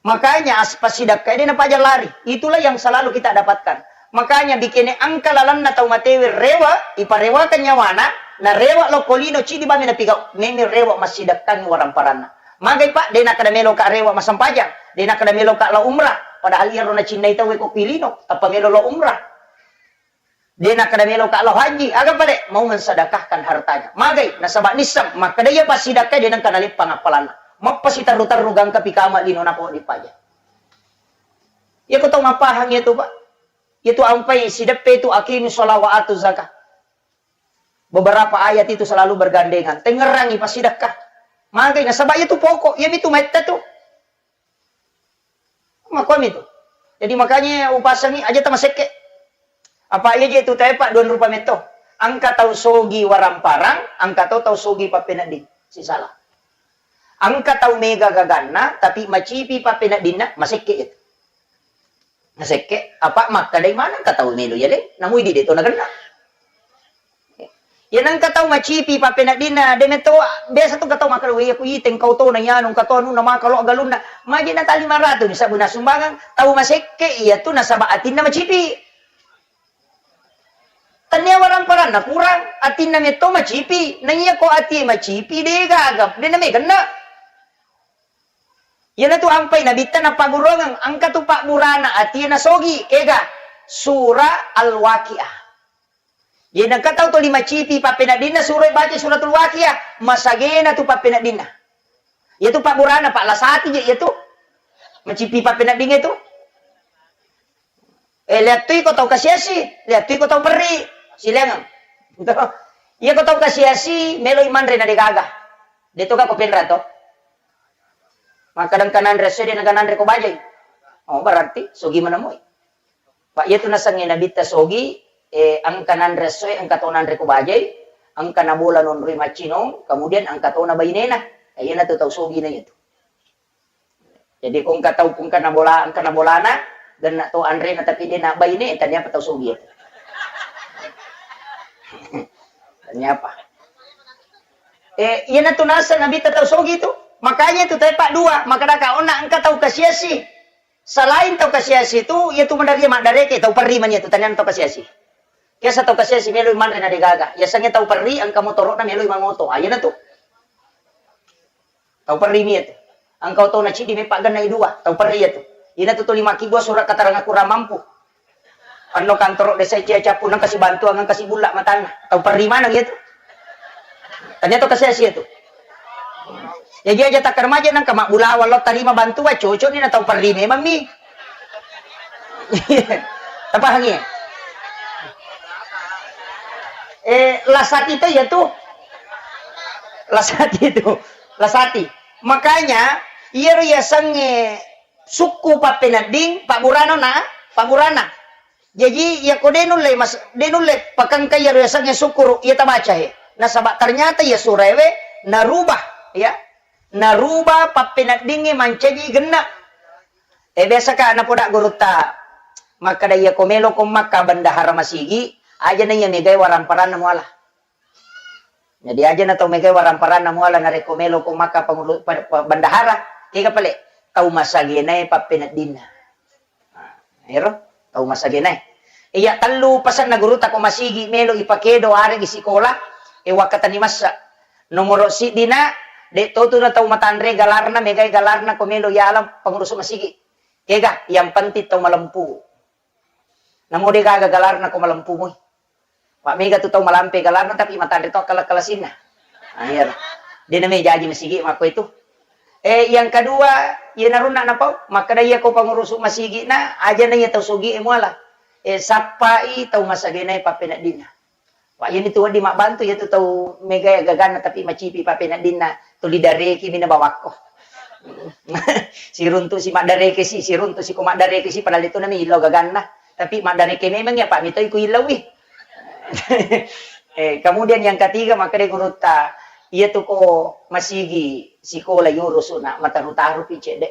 Makanya as-, pasidakka de na paja lari. Itulah yang selalu kita dapatkan. Makanya bikin engka lalanna tau matewe rewa, iparewakan nyawana, na rewa lo kolino cidi bami na pigau. Meme rewa massidakkangi waramparanna. Magai, Pak, de na kada melo ka rewa masempajang, de na kada melo ka lo umrah. Padahal iyaro nacinnai tau ko pilino, tappa melo lo umrah. De na kada melo ka lo haji, aga pale mau mensedekahkan hartanya. Magai, nasaba nisseng, makkeda iya pasidakka de nengka naleppang appalanna. Mappa siterru-terru gangka pikama lino napa dipaja. Iya ko tau mapahang iya tu, Pak. Iya tu ampai sideppe tu aqimi sholat wa atu zakat. Beberapa ayat itu selalu bergandengan. Tengerangi pasidakka. Magai nasaba iya tu pokok, iya mitu maitta tu. Makomi tu. Jadi makanya upasangi aja tamasekke. Apa iya je tu tae, Pak, dua rupa metto. Engka tau sogi waramparang, engka to tau sogi pappenedding. Sisala. Engka tau mega gaganna, tapi macipi pappeneddinna, masekke itu. Nasekke, apa makkedai maneng ka tau melo yale, namu idi de to nagenna. Iya nengka tau macipi pappeneddinna, de metto biasa tu ka tau makkeda, "Weh, ku iteng kau to na yanu, ka to anu na maka lo galunna." Maje na tali maratu ni sabuna sumbangan, tau masekke iya tu nasaba atinna macipi. Tania waramparanna kurang, atinna metto macipi. Na iya ko ati macipi, de gaga, de na megenna. Iyanatu ampai nabitta napagurungeng, engka tu pabburana atie nasogi, kega? Surah Al-Waqiah. Jadi engka tau tuli macipi pappeneddinna suroi baca suratul Waqiah, masagena tu pappeneddinna. Iyatu pabburana, Pak, lasati je iyatu. Macipi pappeneddingnge tu. Eh, liattui ko tau kasiasi, liattui ko tau perri, silaingeng. Iya ko tau kasiasi, meloi manre na degaga. De to ka ko penra to. Makkadang kananre esso de naga nanre ko bajai. Oh, berarti sogi manamoi. Pak, iyatu nasengnge nabitta sogi, eh, engka nanre essoe, engka to nanre ko bajai, engka nabola nonroi maccinong, kemudian engka to na bainena. Eh, iyanatu tau sogi na iyatu. Jadi ko engka tau, ko engka nabola, engka nabolana, genna to anrena tapi de na baine, tania apa tau sogi iyatu. Tania apa? Eh, iyanatu naseng nabitta tau sogi tu. Makanya itu tepa dua, makkadaka onna engka tau kasiasi. Selain tau kasiasi tu, iyatu madaria maddareke, tau perri mani iyatu, taniana tau kasiasi. Biasa tau kasiasi meloi manre na degaga. Yasengnge tau perri, engka motoro'na meloi mangoto. Ah, iyanatu. Tau perri mi iyatu. Engka otona ciddi meppa gennai dua, tau perri iyatu. Iyanatu tuli makkibua surat keterangan kurang mampu. Anno kantoro desa cia cappu nang kasi bantuan, nang kasi bulla matanna. Tau perri maneng iyatu. Tania tau kasiasi iyatu. Jaji aja takkar maja nang kama bulawa lo tarima bantuan, cocok ni na tau perri memang mi. Tapahangi? Eh, lasati to iyatu. Lasati tu. Lasati. Makanya, iyaro yasengnge sukku pappenedding, pabburana na, pabburana. Jaji, iyako de nulle mas-, de nulle pakengka iyaro yasengnge sukkuru, iya tabaca he. Nasaba ternyata iya suraewe narubah, ya. Narubah pappeneddingnge mancaji genna. Eh, biasa ka napoda gurutta, makkada iyako meloko makka bendahara masigi, aja na iya megai waramparanna muala. Jadi aja na tau megai waramparanna muala narekko meloko makka pengulu-, pa-, pa-, bendahara, kega pale tau masagenae pappeneddinna. Nah, ero tau masagenae. Iya tellu pasenna gurutta ko masigi melo ipakedo aregi sikola, e wakkatani massa. Nomoro siddina, de totu na tau matanre galarna, megai galarna ko melo ialang pengurusu masigi. Kega, yang penting tau malempu. Namo de gaga galarna ko malempu mui. Pak, mega tu tau malampe galarna tapi matanre to kala-kalasinna. Ah, iya. De name jaji masigi makko itu. Eh, yang kedua, iyanarunna napau, makkada iya ko pengurusu masigi na, aja na iya tau sogi e muala. Eh, sappai tau masagenae pappeneddinna. Pak, iyani tu wedding mabbantu, iya tu tau megae gaganna tapi macipi pappeneddinna, tuli dareki mi nabawakko. Siruntu si maddareke si, siruntu si ko maddareke si, padahal itu nami illau gaganna. Tapi maddareke memang ya, Pak, mitoi ku illau wi. Eh, kemudian yang ketiga, makkeda gurutta, iya tu ko masigi sikola yurusu na mataru-taru pi cedde.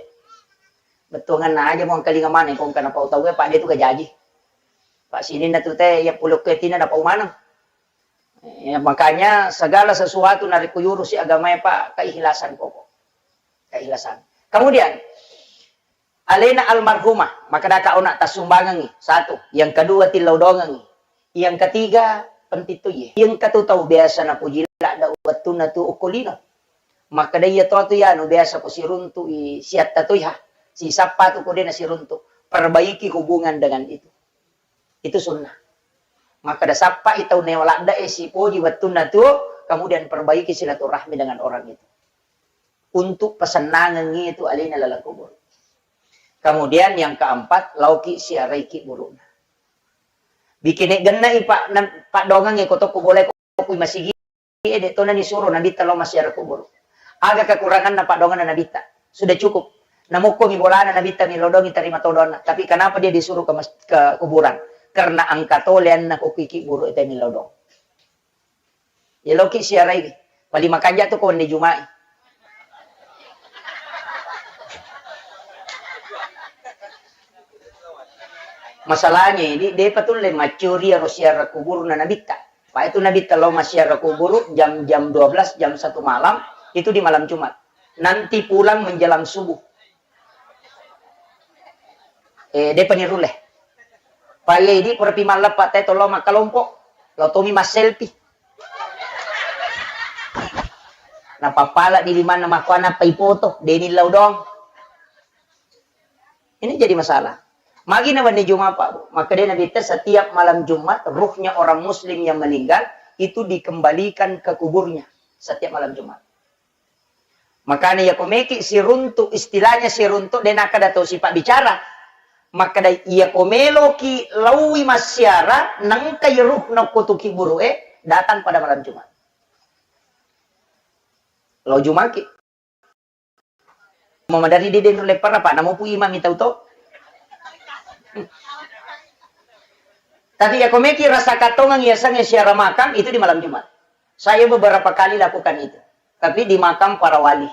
Bettuanganna aja mo engkalinga maneng ko engka napau tau, Pak, de tu gajaji. Pak, sininna tu te, iya pulokko tina napau maneng. Ya, makanya segala sesuatu narekko yurusi agamae, Pak, keikhlasan pokok. Keikhlasan. Kemudian, alena almarhumah, makkadaka ona tassumbangengi, satu. Yang kedua, tillau doangengi. Yang ketiga, penting to iye. Yang katu tau biasa napuji ladda wettunna tu okko lino. Makkada iya to tu yanu biasa ko siruntu i siatta toiha. Sisappa tu ko dena siruntu. Perbaiki hubungan dengan itu. Itu sunnah. Makkada sappai tau newa ladda e sipoji wettunna tuo, kemudian perbaiki silaturahmi dengan orang itu. Untuk pesennangengngi itu alena laleng kubur. Kemudian yang keempat, lauki siaraiki buru'na. Bikine gennai pak, pak dongang e ko toko boleh ko kui masigi. Eh, de' to nani suro Nabitta lao massiara kuburu. Aga kekuranganna paddoanganna Nabitta? Sudah cukup. Namukko mi bolana Nabitta mi lao doangi tarima to doanna. Tapi kenapa dia disuruh ke mas-, ke kuburan? Karena engka to leanna ko kui kiburu ete mi lao doang. Ye loki siarai. Paling makanja tu ko wenni Jumai. Masalahnya ini, depa tulle maccuri aro siara kuburna Nabitta. Pak itu Nabitta lao massiara kuburu jam, jam dua belas, jam satu malam, itu di malam Jumat. Nanti pulang menjelang subuh. Eh, depa nirulle. Pak iya idi pura pi malleppa te to lao makkalompo, lao tomi masselfie. Napappala di limanna makkuana nappa ipoto, deni lao doang. Ini jadi masalah. Magi na wenni Jumat, Pak, Bu? Makkeda Nabitta, setiap malam Jumat, ruhnya orang muslim yang meninggal itu dikembalikan ke kuburnya setiap malam Jumat. Makanya, iya ko meki siruntu, istilahnya siruntu, de nakkeda tau sipabbicara. Makkeda, iya ko meloki laui massiara, nengkai ruh nakko tu kiburu'e, datang pada malam Jumat. Lao Jumaki. Mamadari de denro leppara, Pak, namopu imami tau to. Tapi iya ko meki rasa katongeng iya sengnge siara makam itu di malam Jumat. Saya beberapa kali lakukan itu. Tapi di makam para wali.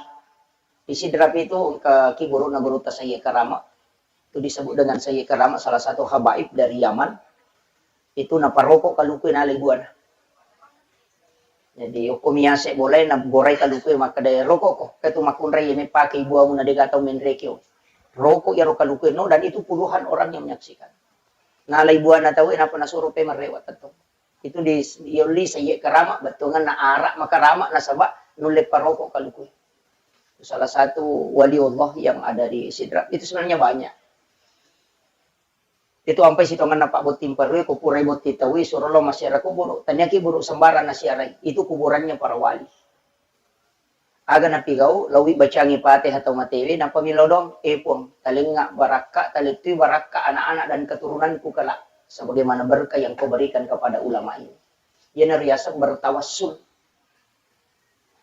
Di Sidrap itu ke kiburu'na gurutta Sayyid Karama. Itu disebut dengan Sayyid Karama, salah satu habaib dari Yaman. Itu naparoko kaluku nalai buana. Jadi, okko miase bolai na gorai kaluku makkeda, "Roko ko, ketu makunrai mepake ibuamu na dega tau menreki." Roko iyaro kaluku no, dan itu puluhan orang yang menyaksikan. Nalai buana tau, napa nasuro pe marrewa tettong. Itu di, yolli Sayyid Karama, bettuanna arak makarama nasaba nulle paroko kaluku. Salah satu wali Allah yang ada di Sidrap. Itu sebenarnya banyak. Itu ampai sitongenna Pak Botting Perui, ko purai botting taui, suro lo massiara kuburu. Tania kiburu sembarang nasiarai. Itu kuburannya para wali. Aga napigau, laui bacangi Fatihah tau matewe, nappa millau doang, "Eh Puang, talengnga barakka, talettui barakka anak-anak dan keturunanku kelak, sebagaimana berkah yang kau berikan kepada ulama ini." Iyana riaseng bertawassul.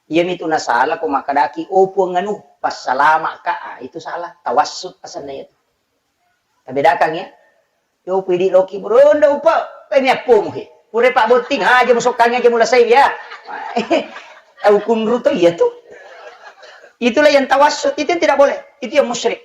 Iyamitu nasala ko makkadaki, "Oh Puang anu, passalama'ka." Ah, itu salah. Tawassul asenna iyatu. Tabedakang ya. Yo pidi loki bro, nda upa, eh, mi appomu he. Pura Pak Botting, aja musokkangi aja mulasai ya. Tau kunru to iya tu. Itulah yang tawassul, itu yang tidak boleh. Itu yang musyrik.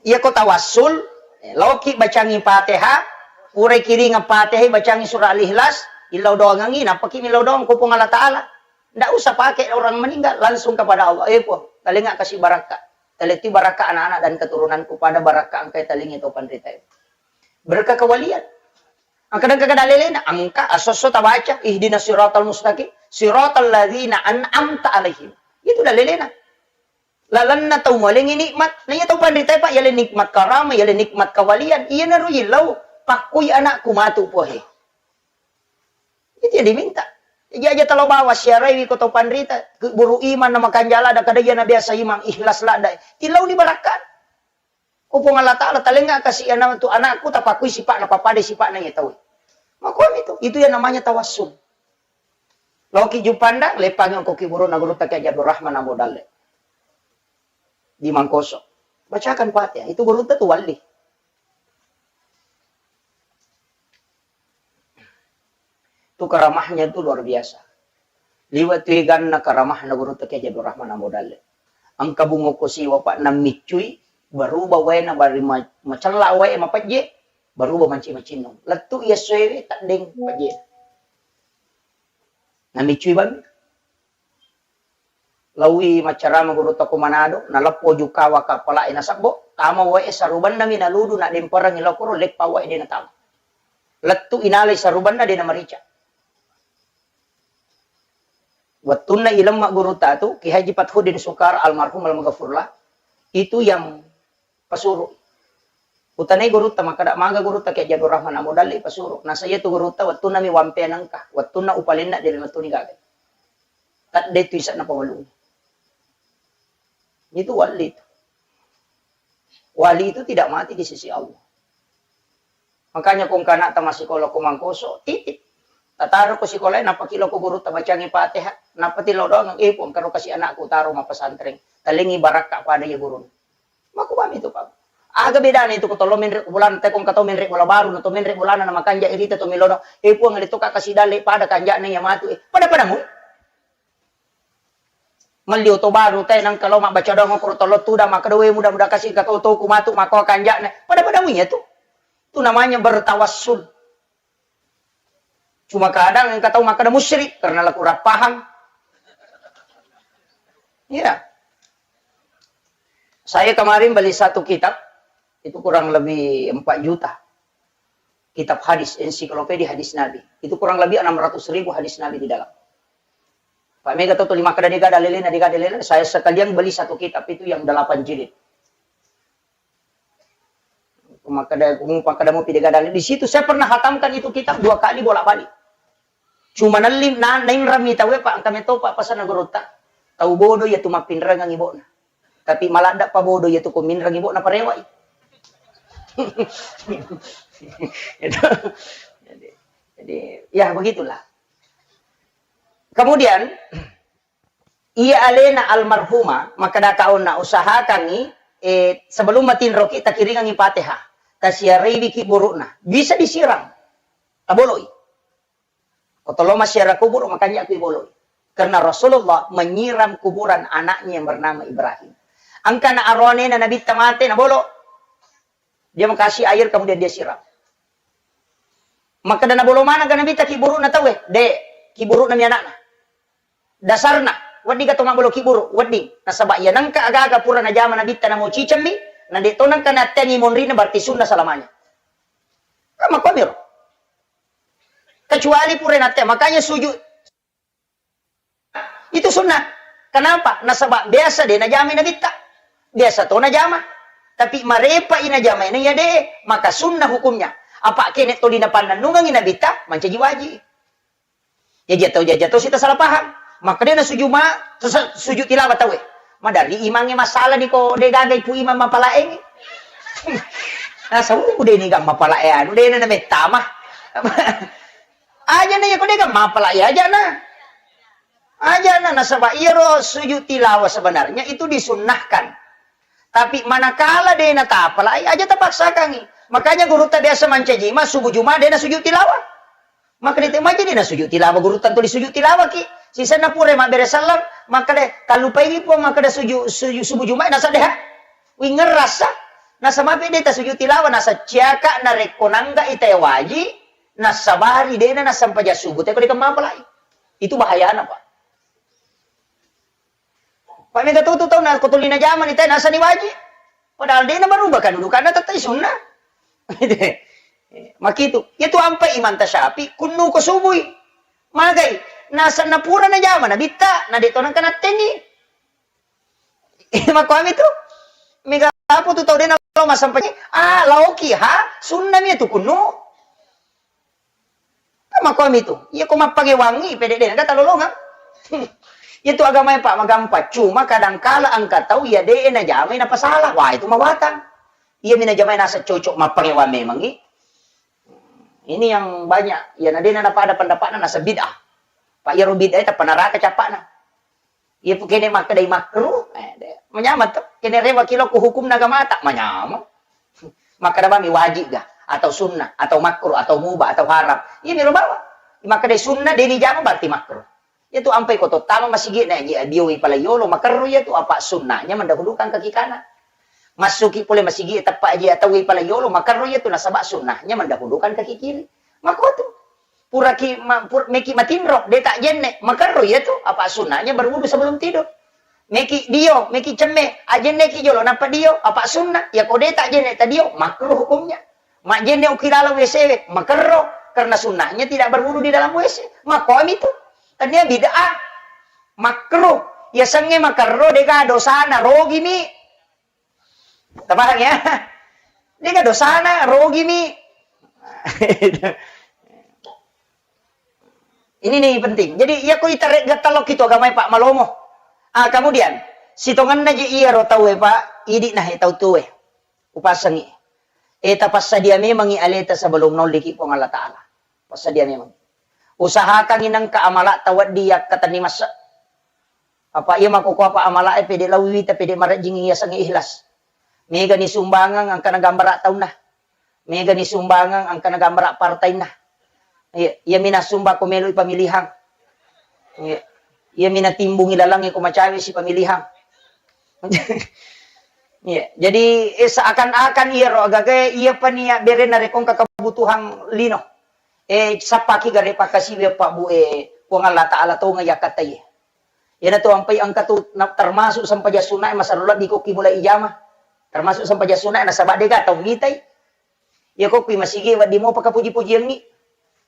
Iya ko tawassul, eh, laoki bacangi Fatihah, purai kiringeng Fatihah, bacangi surah Al-Ikhlas, illau doangangi, nappaki millau doang ko Puang Allah Ta'ala. Ndak usah pakai orang meninggal, langsung kepada Allah. Eh Puang, talengnga kasi barakka. Talettui barakka anak-anak dan keturunanku pada barakka engkai talengngi tau panrita. Berkah kewalian. Engka dengka kada lelena, engka asosso tabaca, ihdinas siratal mustaqim, siratal ladzina an'amta alaihim. Itu da lelena. Lalenna tau mualengngi nikmat. Na iya tau panritae, Pak, yale nikmat karama, yale nikmat kawalian. Iyanaro yillau, pakkui anakku matu, Puahe. Itu yang diminta. Jadi aja talo bawa siaraiwi ko tau panrita, keburu iman na makanja lada, kada iya na biasa iman, ikhlas lada. Tilau ni barakka. Ko Puang Allah Ta'ala, talengnga kasi anakku, tapakui sipa'na, papadai sipa'na iya tau. Makomi tu, itu yang namanya tawassul. Loki Juppandang, leppangi ko kiburuna gurutta Kiai Haji Abdul Rahman Ambo Dalle. Di Mangkoso. Bacakan Fatihah. Itu gurutta tu wali. Itu karamahnya itu luar biasa. Liwa tu eganna karamahna gurutta Kiai Haji Abdul Rahman Ambo Dalle. Engka bungo ko siwa, Pak, nammiccui, berubah waena bari ma-, macella wae mapejje, berubah manci macinnong. Lettu iya soewe teddeng pejje. Namiccui bami. Laui maccarama gurutta ko Manado, naleppo jukawa kapala'e nasabbo, tama wae sarubannami naludu, nademperengngi lokoro, leppa wae de natama. Lettu inalai sarubanna de namarica. Wettunna ilemma gurutta tu, Ki Haji Fathuddin Sukar almarhum almaghfurlah, itu yang pasuru. Utanai gurutta, makkada maga gurutta Kiai Haji Abdul Rahman Ambo Dalle pasuru. Nasa iya tu gurutta wettunna mi wampea nengka, wettunna upalenna de lemettuni gaga. Tadde tu ise'na pawalung. Itu wali itu. Wali itu tidak mati di sisi Allah. Makanya ko engka anakta massikola ko Mangkoso, titip. Tataro ko sikolae, nappa ki lao ko gurutta bacangi Fatihah, nappa ti lao doang, "Eh, Puang, karo kasi anakku taro mappesantreng. Talengngi barakka pada iya gurunna." Makkubami tu, Pak. Aga bedana itu ko tollo menre bolana, te ko engka tau menre bola baru, na to menre bolana na makanja irita to melo doang, "Eh, Puang, ale to ka kasi dalle pada kanja'na iya matu." Eh, pada-pada mu. Melli oto baru te nengka lao mabbaca doang ko tollo tudang, makkeda, "We, mudah-mudahan kasi engka tau toku matu makko kanja'na." Pada-pada mu iya tu. Itu namanya bertawassul. Cuma kadang engka tau makkeda musyrik karena la kurang paham. Iya. Saya kemarin beli satu kitab, itu kurang lebih empat juta. Kitab hadis, ensiklopedia hadis Nabi. Itu kurang lebih enam ratus ribu hadis Nabi di dalam. Pak, mega to tuli makkeda dega dalelena, dega dalelena, saya sekalian beli satu kitab itu yang delapan jilid. Makkeda, makkeda mopi de' gaga dalil. Di situ saya pernah hatamkan itu kitab dua kali bolak-balik. Cuma nelli, na, nainrammi tauwe, Pak, engka metto, Pak, pasanna gurutta. Tau bodoh iya tu mappinrengang ibo'na. Tapi maladda pa bodoh iya tu ko minreng ibo'na parewai. Itu. Jadi, jadi, ya begitulah. Kemudian, iya alena almarhumah, makkeda kaonna, usahakangngi, eh, sebelum matinroki, takiringangngi Fatihah. Tasiaraiwi kiburu'na. Bisa disiram. Taboloi. Ko tollo massiara kuburu, makanja ku iboloi. Karena Rasulullah menyiram kuburan anaknya yang bernama Ibrahim. Engka na aroanena Nabitta mate, nabolo. Dia mengkasih air, kemudian dia siram. Makkeda nabolo maneng ga Nabitta kiburu'na tauwe? De', kiburu'na mi anakna. Dasarna, wedding ga to mabbolo kiburu, wedding. Nasaba iya nengka aga-aga pura najama Nabitta namo cicemmi, na de' to nengka natteangi monrina, berarti sunnah selamanya. Kan makkuamiro. Kecuali pura natte, makanya sujud itu sunnah. Kenapa? Nasaba biasa de' najamai Nabitta. Biasa to najama. Tapi marepa i najamai na iya de', maka sunnah hukumnya. Apa kene toli napannennungangi Nabitta, mancaji wajib. Ya jatuh, ya jatuh, sita salah paham. Maka de' na sujud ma, sujud tilawah tauwe. Madari imangnge masalah ni ko de' gaga ipu imang mapalaengi. Nah, sawu de' ni ga mapalae anu, de' na mettama. Aja na iya ko de' ga mapalae aja na. Aja na, nasaba iyaro sujud tilawah sebenarnya itu disunnahkan. Tapi manakala de' na tapalai, aja tapaksakangi. Makanya gurutta biasa mancaji ma subuh Juma de' na sujud tilawah. Maka de' maja de' na sujud tilawah, gurutta tuli sujud tilawah ki. Sisenna pura mabbere sallang, maka de' kallupai wi Puang, maka de' sujud, sujud subuh Juma na saddeha. Wingerrasa. Nasaba pe de' ta sujud tilawah, nasacciaka narekko nangga ita waji, nasabari de' na nasampaja subuh, te ko de' mapalai. Itu bahayana, Pak. Pak, mega tutu tau na ko tuli najama ni te nasani waji. Padahal de' na berubah kedudukanna, tettai sunnah. Makitu. Iya tu ampai Imam Tasyafi kunnu ko subui. Magai, nasanna pura najama Nabitta, na de' to nengka nattengi. Makkuami tu. Mega apa tu tau de' na lo masampai. Ah, laoki ha, sunnah mi tu kunnu. Kan makkuami tu. Iya ko mappangewangi pede de' na talolongang. Iya tu agamae, Pak, magampang. Cuma kadangkala engka tau iya de' najamai napasala. Wah, itu mawatang. Iya mi najamai naseng cocok mappangewang memangi. Ini yang banyak. Iya na de' na napada pendapatna naseng bid'ah. Pak, iyaro bid'ah tappa neraka cappa'na. Iya pu kene makkedai makruh, eh, de-, manyameng to. Kene rewa kilo ku hukumna agamata, manyameng. Makkeda bami wajib ga, atau sunnah, atau makruh, atau mubah, atau haram. Iya miro bawang. Makkedai sunnah, de' ni jama berarti makruh. Iya tu ampai ko to tama masigi na ji abioi pala yolo, makerro iya tu apa sunnahnya mendahulukan kaki kanan. Massuki pole masigi teppa aji atau pala yolo, makerro iya tu nasaba sunnahnya mendahulukan kaki kiri. Makotu. Puraki ma-, pur-, meki matinro, de' ta jenne, makerro iya tu, apa sunnahnya berwudu sebelum tidur. Meki dio, meki cemme, ajenneki jolo, nappa dio, apa sunnah, iya ko de' ta jenne ta dio, makruh hukumnya. Majenne uki dalam W C we, makerro, karena sunnahnya tidak berwudu di dalam W C. Makkomi tu. Tania bid'ah. Makruh. Iya sengnge makerro, de' ga dosana, rogi mi. Tapahang ya? De'ga dosana, rogi mi. Ini nih penting. Jadi, iya ko itare' gettalokki tu agamae, Pak, malomo. Ah, kemudian, sitongenna ji iyaro tauwe, Pak, idi' na he tau tuwe. Upasengi. Eh, tapassadia memangi aleta sebelum naolliki Puang Allah Ta'ala. Passadia memang. Usahakangi nengka amala'ta wedding yakkatenni masse'. Apa iya makkokkoe apa amala'e pede' lao wita, pede' marejjing yasengnge ikhlas. Megani sumbangang engkana gambara' taunna. Megani sumbangang engkana gambara' partainna. Iya, iyami nassumba ko meloi pamilihang. Iya. Iyami natimbungi lalangnge ko macawe si pamilihang. Iya, jadi, eh, seakan-akan iyaro agagae iyapa nia' bere narekko engka kebutuhan lino. Eh, sappaki gare' pakkasiwi, Pak, Bu, eh, Puang Allah Ta'ala tonga yakkattai. Iyanatu ampai engka tu na-, termasuk sempajang sunnae masallo lebbi kokki mulai ijama. Termasuk sempajang sunnae nasaba de'ga tau mitai. Iya ko kui masigi wedding mopa kapuji-pujiangngi.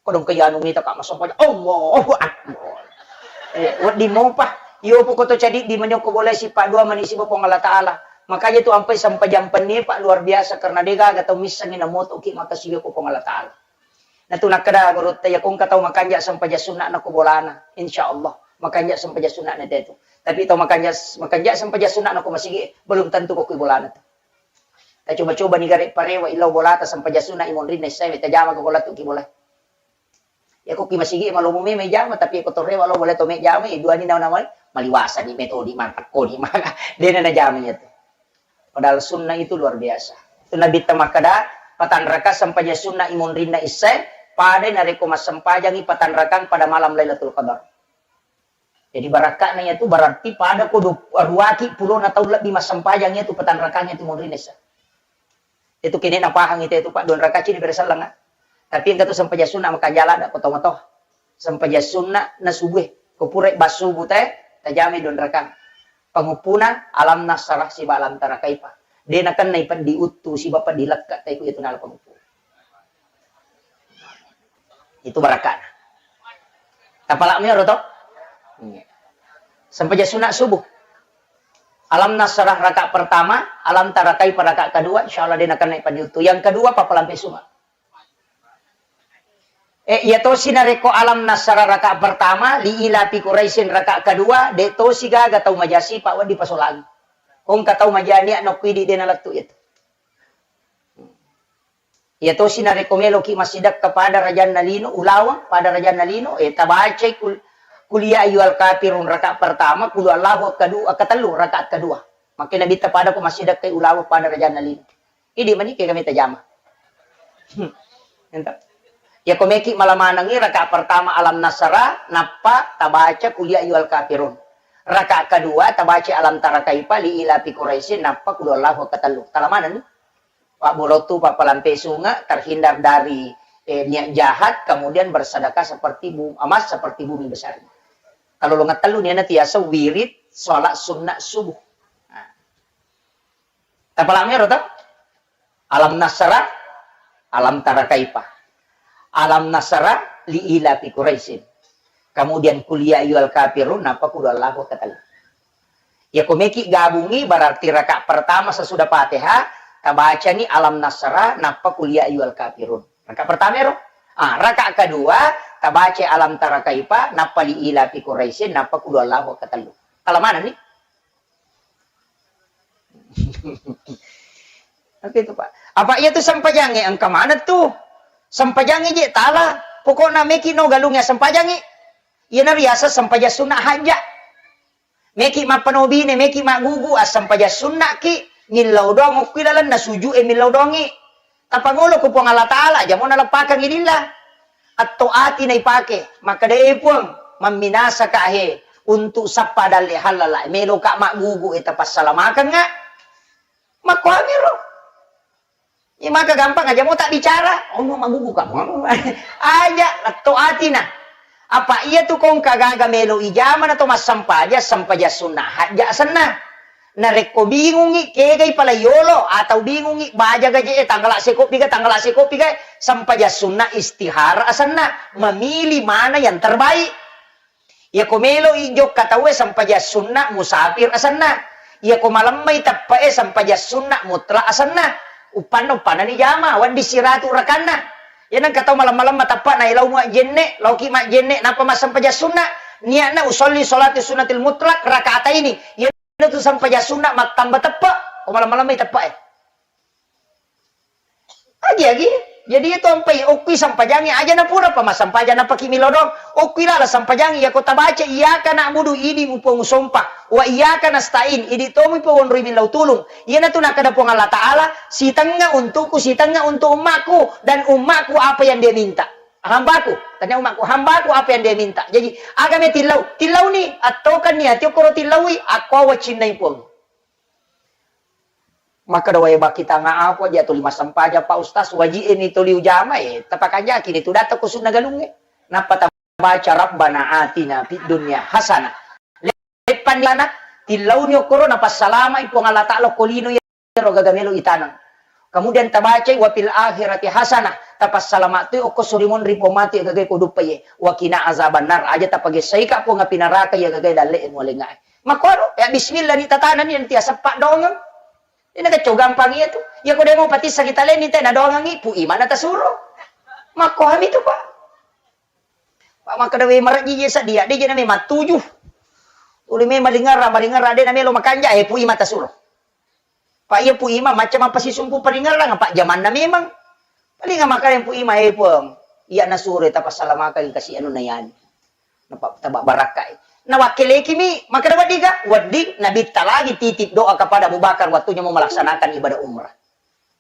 Kodong ke anu mita ka massempajang, Allahu Akbar. Eh, wedding mopa. Iyo pu ko to cadiddi manyokko bolai sipa' dua mani siba Puang Allah Ta'ala. Makanya tu ampai sempajang pennie, Pak, luar biasa, karena de gaga tau missengi namotoki makkasiwiang ko Puang Allah Ta'ala. Natu nakkeda gurutta, iya ko engka tau makanja sempajang sunna na ko bolana, insya Allah makanja sempajang sunna na tetu. Tapi tau makanja, makanja sempajang sunna na ko masigi, belum tentu ko kui bolana tu. Tacoba-coba ni gare parewa illau bolata sempajang sunna imonrinna issae, tajama ko bola tu ki bola. Ya ko ki masigi malomo me mai jama, tapi ko torrewa lo bola to me jama, e, dua ni nawa-nawa maliwasa ni metodi mantakko ni maka dena na jama itu. Padahal sunnah itu luar biasa. Itu Nabi ta makkeda, patanraka sempajang sunna imonrinna issae, pada narekko massempajangi patanrakang pada malam Lailatul Qadar. Jadi barakka'na iyatu berarti pada ko du-, ruaki pulona taung lebbi massempajang iyatu patanrakang iyatu monrinna issae. Itu kene napahang itu, itu Pak, dua rakaat cini beresallenga. Tapi engka tu sempajang sunna makanja ladde ko tomatoa. Sempajang sunna na subuh. Ko pura ba subuh te, tajamai dua rakaat. Panguppuna alam nasrah siba alam tara kaifa. De nakennai peddi uttu siba peddi lekka te ku itu nala panguppu. Itu barakka'na. Tapalak mi ero to? Iya. Sempajang sunat subuh. Alam nasrah rakaat pertama, alam tara kaifa rakaat kedua, insya Allah de nakennai peddi uttu. Yang kedua, pappalampe sunga. Eh, iya tosi narekko alam nasrah rakaat pertama, li ilafi Quraisyin rakaat kedua, de tosi gaga tau maja sipa wedding pasolangi. Ko engka tau maja niat nokko idi de nalettu itu. Iya tosi narekko meloki massidekka pada rajanna lino, ulaweng pada rajanna lino, eh, tabacai kul-, kul ya ayyuhal kafirun rakaat pertama, kul huwallahu kedua, ketellu rakaat kedua. Makanya Nabitta pada ko massidekkai ulaweng pada rajanna lino. Idi mani ke kami tajama. Hmm. Ento. Ya ko meki malamanengi rakaat pertama alam nasara, nappa tabaca kul ya ayyuhal kafirun. Rakaat kedua tabaca alam tara kaifa li ilafi Quraisyin, nappa kul huwallahu ketellu. Talamanenni. Pabbolottu, pappalampe sunga, terhindar dari, eh, niat jahat, kemudian bersedekah seperti bu-, emas seperti bumi besar. Kalau lo ngetellu niana tiasa wirid salat sunat subuh. Nah. Tapalami ro to? Alam nasrah, alam tara kaifa. Alam nasrah li ilafi Quraisyin. Kemudian kul ya ayyuhal kafirun, nappa kul huwallahu ketellu. Ya ko meki gabungi berarti rakaat pertama sesudah Fatihah tabacani alam nasrah nappa kul ya ayyuhal kafirun. Rakaat pertama ero. Ah, rakaat kedua tabaca alam tara kaifa nappa li ilafi Quraisyin nappa kul huwallahu ketellu. Talamanenni. Oke itu, Pak. Apa iya tu sempajange engka maneng tu? Sempajange je tala. Pokokna meki no galungnge sempajange. Iyana riaseng sempajang sunna hajja. Meki mappanobine, meki maggugu, assempajang sunnaki, millau doang okki lalenna sujue millau doangi. Tapangolo ku Puang Allah Ta'ala, jamo naleppakang lillah. Atto ati naipake, makkeda, "E Puang, mamminasaka he, untuk sappa dalle hallala, meloka maggugu e tapassalamakeng nga." Makkuamiro. Iya maka gampang aja mo tak bicara, ono maggugu ka. Aja, letto atina. Apa iya tu kong kagaga melo ijama na to massampaja, sampaja sunnah hajja senna. Narekko bingungi, kegai pala yolo, atau bingungi, baja gaje, eh, tanggala sekopi ga, tanggala sekopi ga, sampaja sunnah istihara asenna, memilih mana yang terbaik. Iyako melo i jokka tauwe sampaja sunnah musafir asenna. Iyako malemmai teppe'e sampaja sunnah mutlak asenna. Uppanna, uppanna ni jama, wedding siratu rakanna. Iya nengka tau malem-malemma teppa na ilau majjenne, lauki majjenne, nappa massampaja sunnah. Niatna usolli sholati sunnatil mutlak rakaataini. Iya tu sampaja sunnah mattamba teppe. Ko malem-malemma i teppe e. Agi-agi. Jadi itu ampai okkui sampajangi aja na pura pa massampaja na paki milodong. Okkui lala sampajangi yako tabaca iyyaka na'budu idi mupo musompa. Wa iyyaka nasta'in idi tomu ipo wonroi millau tulung. Iyana tu nakada Puang Allah Ta'ala, sitengnga untukku, sitengnga untuk ummaku, dan ummaku apa yang dia minta. Hambaku, tanya umatku, hambaku apa yang dia minta. Jadi, aga me tillau? Tillau ni, attokan ni ati okoro tillaui, akko wacinnai Puang. Maka da wae baki tanga aku aja tuli massampaja Pak Ustaz, waji e ni tuli ujama e, tapakanjaki ni tu data ko sunna galunge. Nappa tabaca Rabbana atina fid dunya hasanah. Leppan di sana, tillauni okoro napassalamai Puang Allah Ta'ala ko lino iyaro gaga melo itaneng. Kemudian tabacai wa fil akhirati hasanah, tapassalama tu okko surimun ri Puang mati gagae ko duppa ye. Wa qina azabannar, aja tapagessai ka Puang api neraka iya gagae dalle e mualengae. Makkoro, ya bismillah ni tatanani nanti asappa dongeng. Dena kecco gampang iya tu. Iya ko demo patissa kita leni te nadoangangi, Pu Ima na tasuro. Makko hami tu, Pak. Pak makkeda we marejji je sadia, de je na memang tuju. Tuli memang maringerra, maringerra de na melo makanja, eh, Pu Ima tasuro. Pak iya Pu Ima macca mappasisumpu paringerrang, Pak jamanna memang. Paling makkeda Pu Ima, eh, Puang, iya nasuro tapasalamakang kasi anu na yani. Napa taba barakkai. Nawakkeleki mi, makkeda wedding ga? Wedding, Nabitta lagi titip doa kepada Abu Bakar waktunya mau melaksanakan ibadah umrah.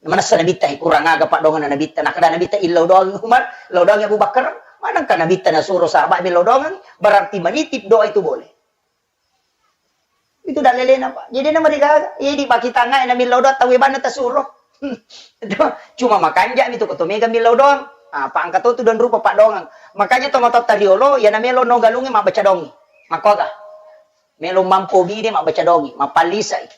Manessa Nabitta, eh, kurang aga paddoanganna Nabitta. Nakkeda Nabitta, illau doang Umar, lau doang Abu Bakar. Manengka Nabitta nasuro sahabat mi lau doang, berarti menitip doa itu boleh. Itu dalelena, Pak. Jadi na marigaga. Iya di pakitangnga na millau doang tau banna tasuro. Itu cuma makanja mi tu ko to mega millau doang. Ah, pangka to tu dan rupa paddoangang. Makanya to matotta riolo, ya na melo no galungi mabbaca dongi. Makkoga. Melo mampo bine mabbaca dongi, mapallisai.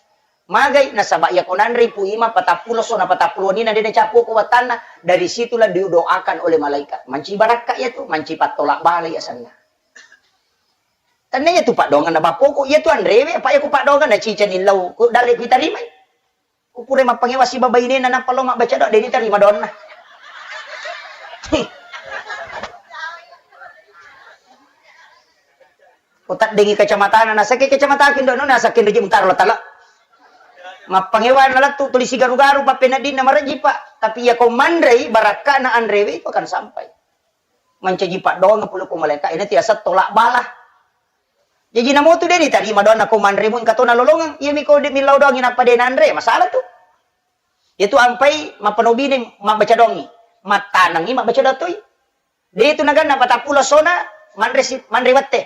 Magai nasaba iya ko nanrei Pu Ima patappulo sona patappulo nina de na cappu ko wattanna, dari situlah didoakan oleh malaikat. Manci barakka iya tu, manci pattolak bala iya sanna. Tennia tu paddoanganna bappoku, iya tu anrewe, apa iya ku paddoanganna cicani lau, ku dalle ku tarimai. Ku pura mappangewa siba bainena nappa lo mabbaca doa, de ni tarima doanna. Ko taddengi kacamatana, nasake kacamata kindo no, nasake reje mutaro tala. Mappangewa na lettu tuli sigaru-garu, pappeneddinna marejji, Pak. Tapi iya ko manrei, barakkana anrewe itu akan sampai. Mancaji paddoang pole ko malaika, ina tiasa tolak bala. Jaji namotu de ditarima doanna ko manremu engka to nalolongeng. Iyami ko de millau doangi nappa de nanre, masalah tu. Itu ampai mappanobini mabbaca doangi. Mattanengi mabbaca doang toi. De itu naganna patappulo sona manre si, manre wette.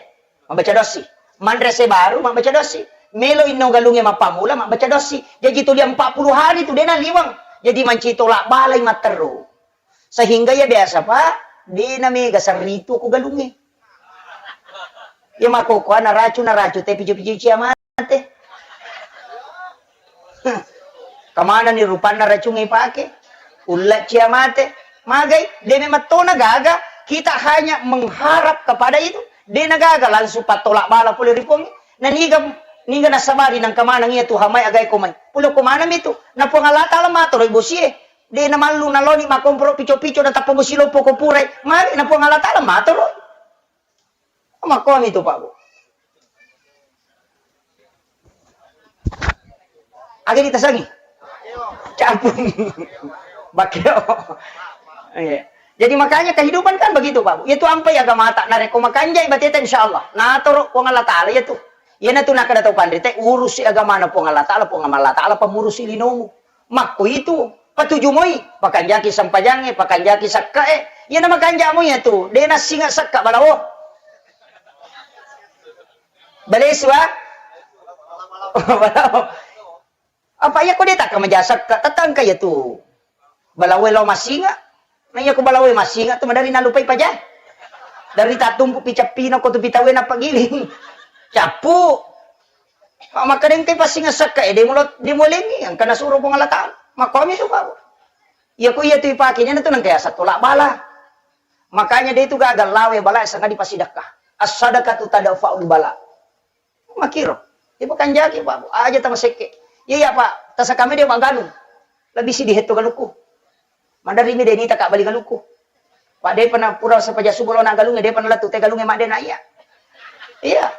Mabbaca dosi. Manre sebaru mabbaca dosi. Melo inno galunge mappamula mabbaca dosi. Jaji tuli empat puluh hari tu de naliweng. Jadi manci tolak balai matteru. Sehingga iya biasa, Pak, de na mega serritu ko galungnge. Iya makkokoa naracu, naracu te picu-picu cia mate. Kemana ni rupanna racungnge ipake? Ulla cia mate. Magai, de memang tona gaga, kita hanya mengharap kepada itu. De na gaga langsung pattolak bala pole ri Puang. Na niga, niga nasabari nangka maneng iya Tuhan mai agae ko mai. Pole ko maneng mi tu. Na Puang Allah Taala matoroi bosie. De namallu naloni makkomporo pico-pico natappa bosi loppo ko purai. Magi na Puang Allah Taala matoro. Makkomi tu, Pak, Bu. Agi ditasangi? Campur. Bakeo. Iya. Jadi makanya kehidupan kan begitu, Pak, Bu. Itu ampai agamata. Narekko makanjai bateta, insya Allah. Natoro Puang Allah Taala iya tu. Iyana tu nakkeda tau panrita, urusi agamana Puang Allah Taala, Puang Allah Taala pamurusi linomu. Makko itu, patuju moi, pakanjaki sempajangnge, pakanjaki sakkae. Iyana makanja moi atu, de nassinga sakka balawo. Balesu, ah? Balawo. Apa iya ko de takka maja sakka, tatangka iya tu. Balawo lao massinga. Na iya ko balawo massinga tu madari nalupai paja. Dari tatumpu picappina ko tu pitawe napagiling. Cappu. Makkedengkai passinga sakka e, de mulo, de mulengi, engka nasuro Puang Allah Taala. Makkomi suka. Iya ko iya tu ipake, iyana tu nengka yaseng tolak bala. Makanya de tu gagal lawe bala sanga dipasidakka. As-sadaqatu tadfa'ul bala. Makkiro. Iya pakanjaki, Pak. Aja tamasekke. Iya, iya, Pak. Tasakame de magalung. Lebih sidi hetto galukku. Maderri mi de nita ka bali galukku. Pak de pernah pura sepaja subuh lo na galungnge, de pernah lettu te galungnge madde na iya. Iya.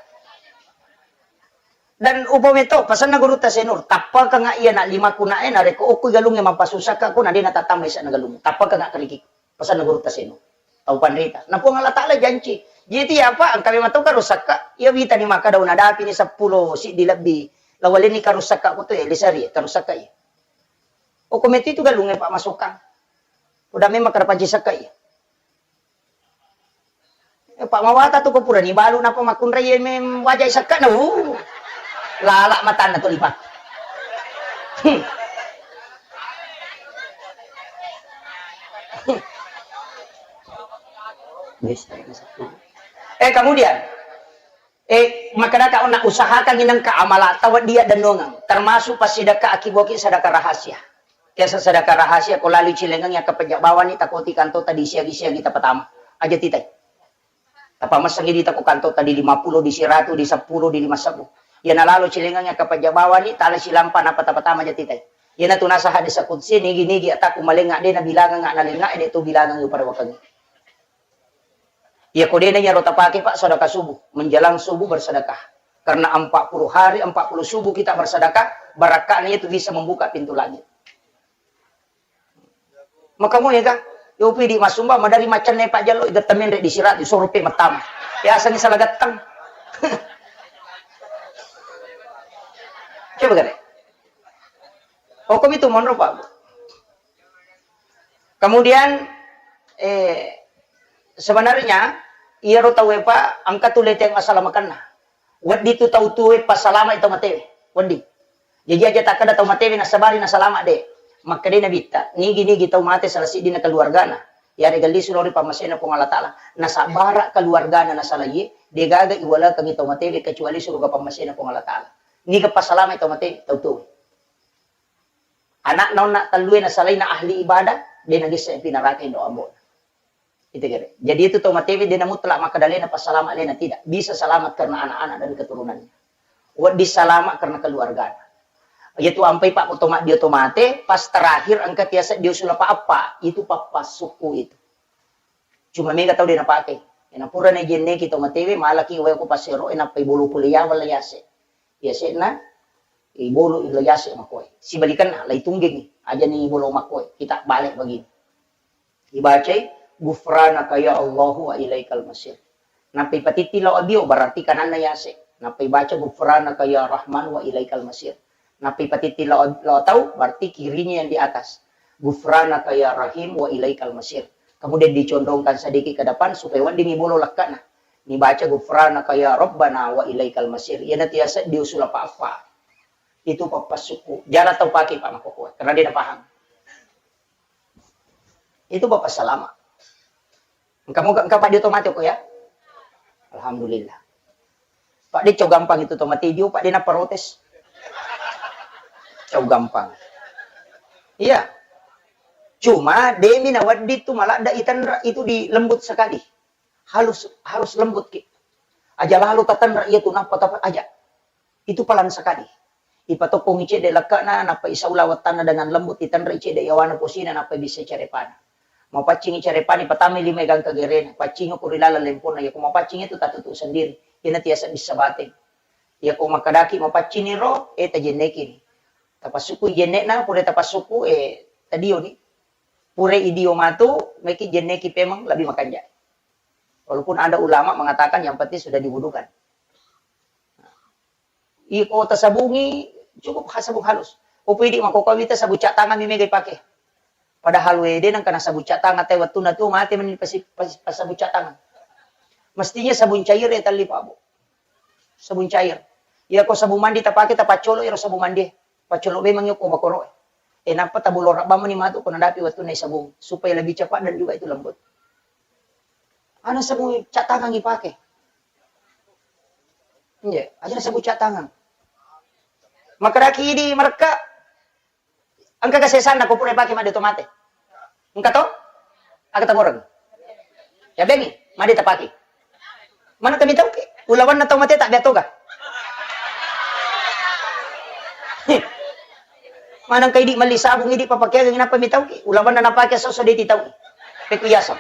Dan upami to, pasanna gurutta Senur, tappakanga iya na limaku na e, narekko okko galungnge mapasusakka ko na de na tatambai sa na galung. Tappakanga keriki. Pasanna gurutta Senur. Tau panrita. Na Puang Allah Taala janci. Jadi apa? Engka memang to karusakka. Iya wita ni maka daun adapi ni seppulo siddi lebbi. Lawaleni karusakka ko to ya, lisari karusakka iya. Okko metu itu galungnge Pak masukang. Udah memang kada panci sakka iya. Eh, Pak mawata tu ko purani balu napa makkunrai mem wajai sakka na. Uh. Lala matanna tu lipa. Eh, kemudian, eh, makkedaka onna usahakan inengka amalata weddia dennongeng, termasuk passidekka akiboki sedekah rahasia. Biasa sedekah rahasia ko lalu cilengengi akka pejjak bawani takoti kantota di siagi-siagi tapatama. Aja titai. Tapamessengi dita ko kantota di lima puluh, di siratu, di seppulo, di lima sebbu. Iya nalalo cilengengi akka pejjak bawani, tala silampa napa tapatama aja titai. Iyanatu nasa hadis qudsi, nigi-nigi ataku malengnga de nabilangang nalengnga, de tu bilangang pada wakengnge. Iya ko dena iyaro tapake, Pak, sedekah subuh, menjelang subuh bersedekah. Karena empat puluh hari, empat puluh subuh kita bersedekah, barakahnya itu bisa membuka pintu langit. Maka mo ya, Kang? Yo pidi masumba, madari macanne Pak Jallo, iga temenre di sirat, isoro pe mattama. Ya, asangi salah gattang. Coba gare. Hukum itu monro, Pak. Kemudian, eh, sebenarnya, iyaro tauwe, Pak, engka tu leteng assalamakenna. Wedding tu tau tuwe passalama tau matewe. Wedding. Jaji aja takkeda tau matewe nasabari nasalama de. Makkedai Nabitta, nigi-nigi tau mate salah siddinna keluargana, yarega lisu lao ri pammasena Puang Allah Taala, nasabara keluargana nasalaie, degaga iwalekengi tau matewe kecuali suruga pammasena Puang Allah Taala. Niga passalama tau matewe, tau tuwe. Anakna onna tellue nasalaina ahli ibadah, de nagessa pi naraka indo ambo'na. Itu kira. Jadi itu tau matewe de na mutlak makkeda lena passalama lena, tidak. Bisa selamat karena anak-anak dan keturunannya. Wedding selamat karena keluargana. Yaitu ampai Pak, oto maddio to mate, pas terakhir engka tiasa dio sulapa apa, itu pappassukku itu. Cuma mega tau de napake. Ena pura na jenneki tau matewe, malaki wae ko pasero, ena pai bolo pole yawa la yase. Yase'na, ibolo ila yase makoe. Sibalikanna, lai tunggengi, ajani bolo makoe, kita balik begini. Ibacai, "Ghufranaka ya Allahu wa ilaikal masir." Nappai patitti lao abio, berarti kananna yase. Nappai baca, "Ghufranaka ya Rahman wa ilaikal masir." Nappai patitti lao, lao tau, berarti kirinya yang di atas. "Ghufranaka ya Rahim wa ilaikal masir." Kemudian dicondongkan sedikit ke depan supaya weddingi bolo lekkana. Nibaca, "Ghufranaka ya Rabbana wa ilaikal masir." Iyana tiasa diusul apa-apa. Itu pappassukku. Jana tau pake, Pak, makkokkoe. Karena dia paham. Itu bapak salama. Engka moga engka Pak Dio to mate ko ya. Alhamdulillah. Pak Dio cau gampang itu to mate Dio, Pak Dio na protes. Cau gampang. Iya. Cuma demi na wedding tu maladda itanra itu di lembut sekali. Harus harus lembut ki. Aja lalu tatanra iya tu nappa tapa aja. Itu palang sekali. Ipatokkongi cedde lekkana, nappa isaula wettanna dengan lembut, itanrei cedde yawana posina, nappa ibissai carepana. Mapaccingi carepana, ipatamai lima gangka gerena, paccingi ko ri laleng lemponna, yako mapaccing itu tatutu sendiri, iyana tiasa bissa bateng. Yako makkedaki mapaccini ro, eh, tajennekini. Tapassukkui jennekna, pura tapassukkui, eh, tadioni. Pura idio matu, meki jenneki pemeng lebih makanja. Walaupun ada ulama mengatakan yang penting sudah diwudukan. Iko tasabungi, cukup ha-, sabung halus. Upidi makkokkoe wita sabun cat tangan mi mega ipake. Padahal wede nengka na sabun cat tangan te wettunna tu mate meni pasi-, pasi-, pasabun cat tangan. Mestinya sabun cair ya talli Pak Bu. Sabun cair. Iya ko sabun mandi tapake tapaccolo ero sabun mandi. Paccolo memang ko bakoro. Eh, nappa tabulorang bamani matu ko nadapi wettunna sabung supaya lebih cepat dan juga itu lembut. Ana sabung cat tangan ipake. Iya, aja sabung cat tangan. Makkedaki idi marekka, engka kesesanna ko pura ipake madde to mate. Engka to? Aga tagoreng. Ya bengi, madde tapake. Mana kami tau ke? Ulawanna tau mate tak beto ga? Mana engka idi melli sabung idi papakeang inapa mi tau ke? Ulawanna napake soso de ti tau. Peku yasa.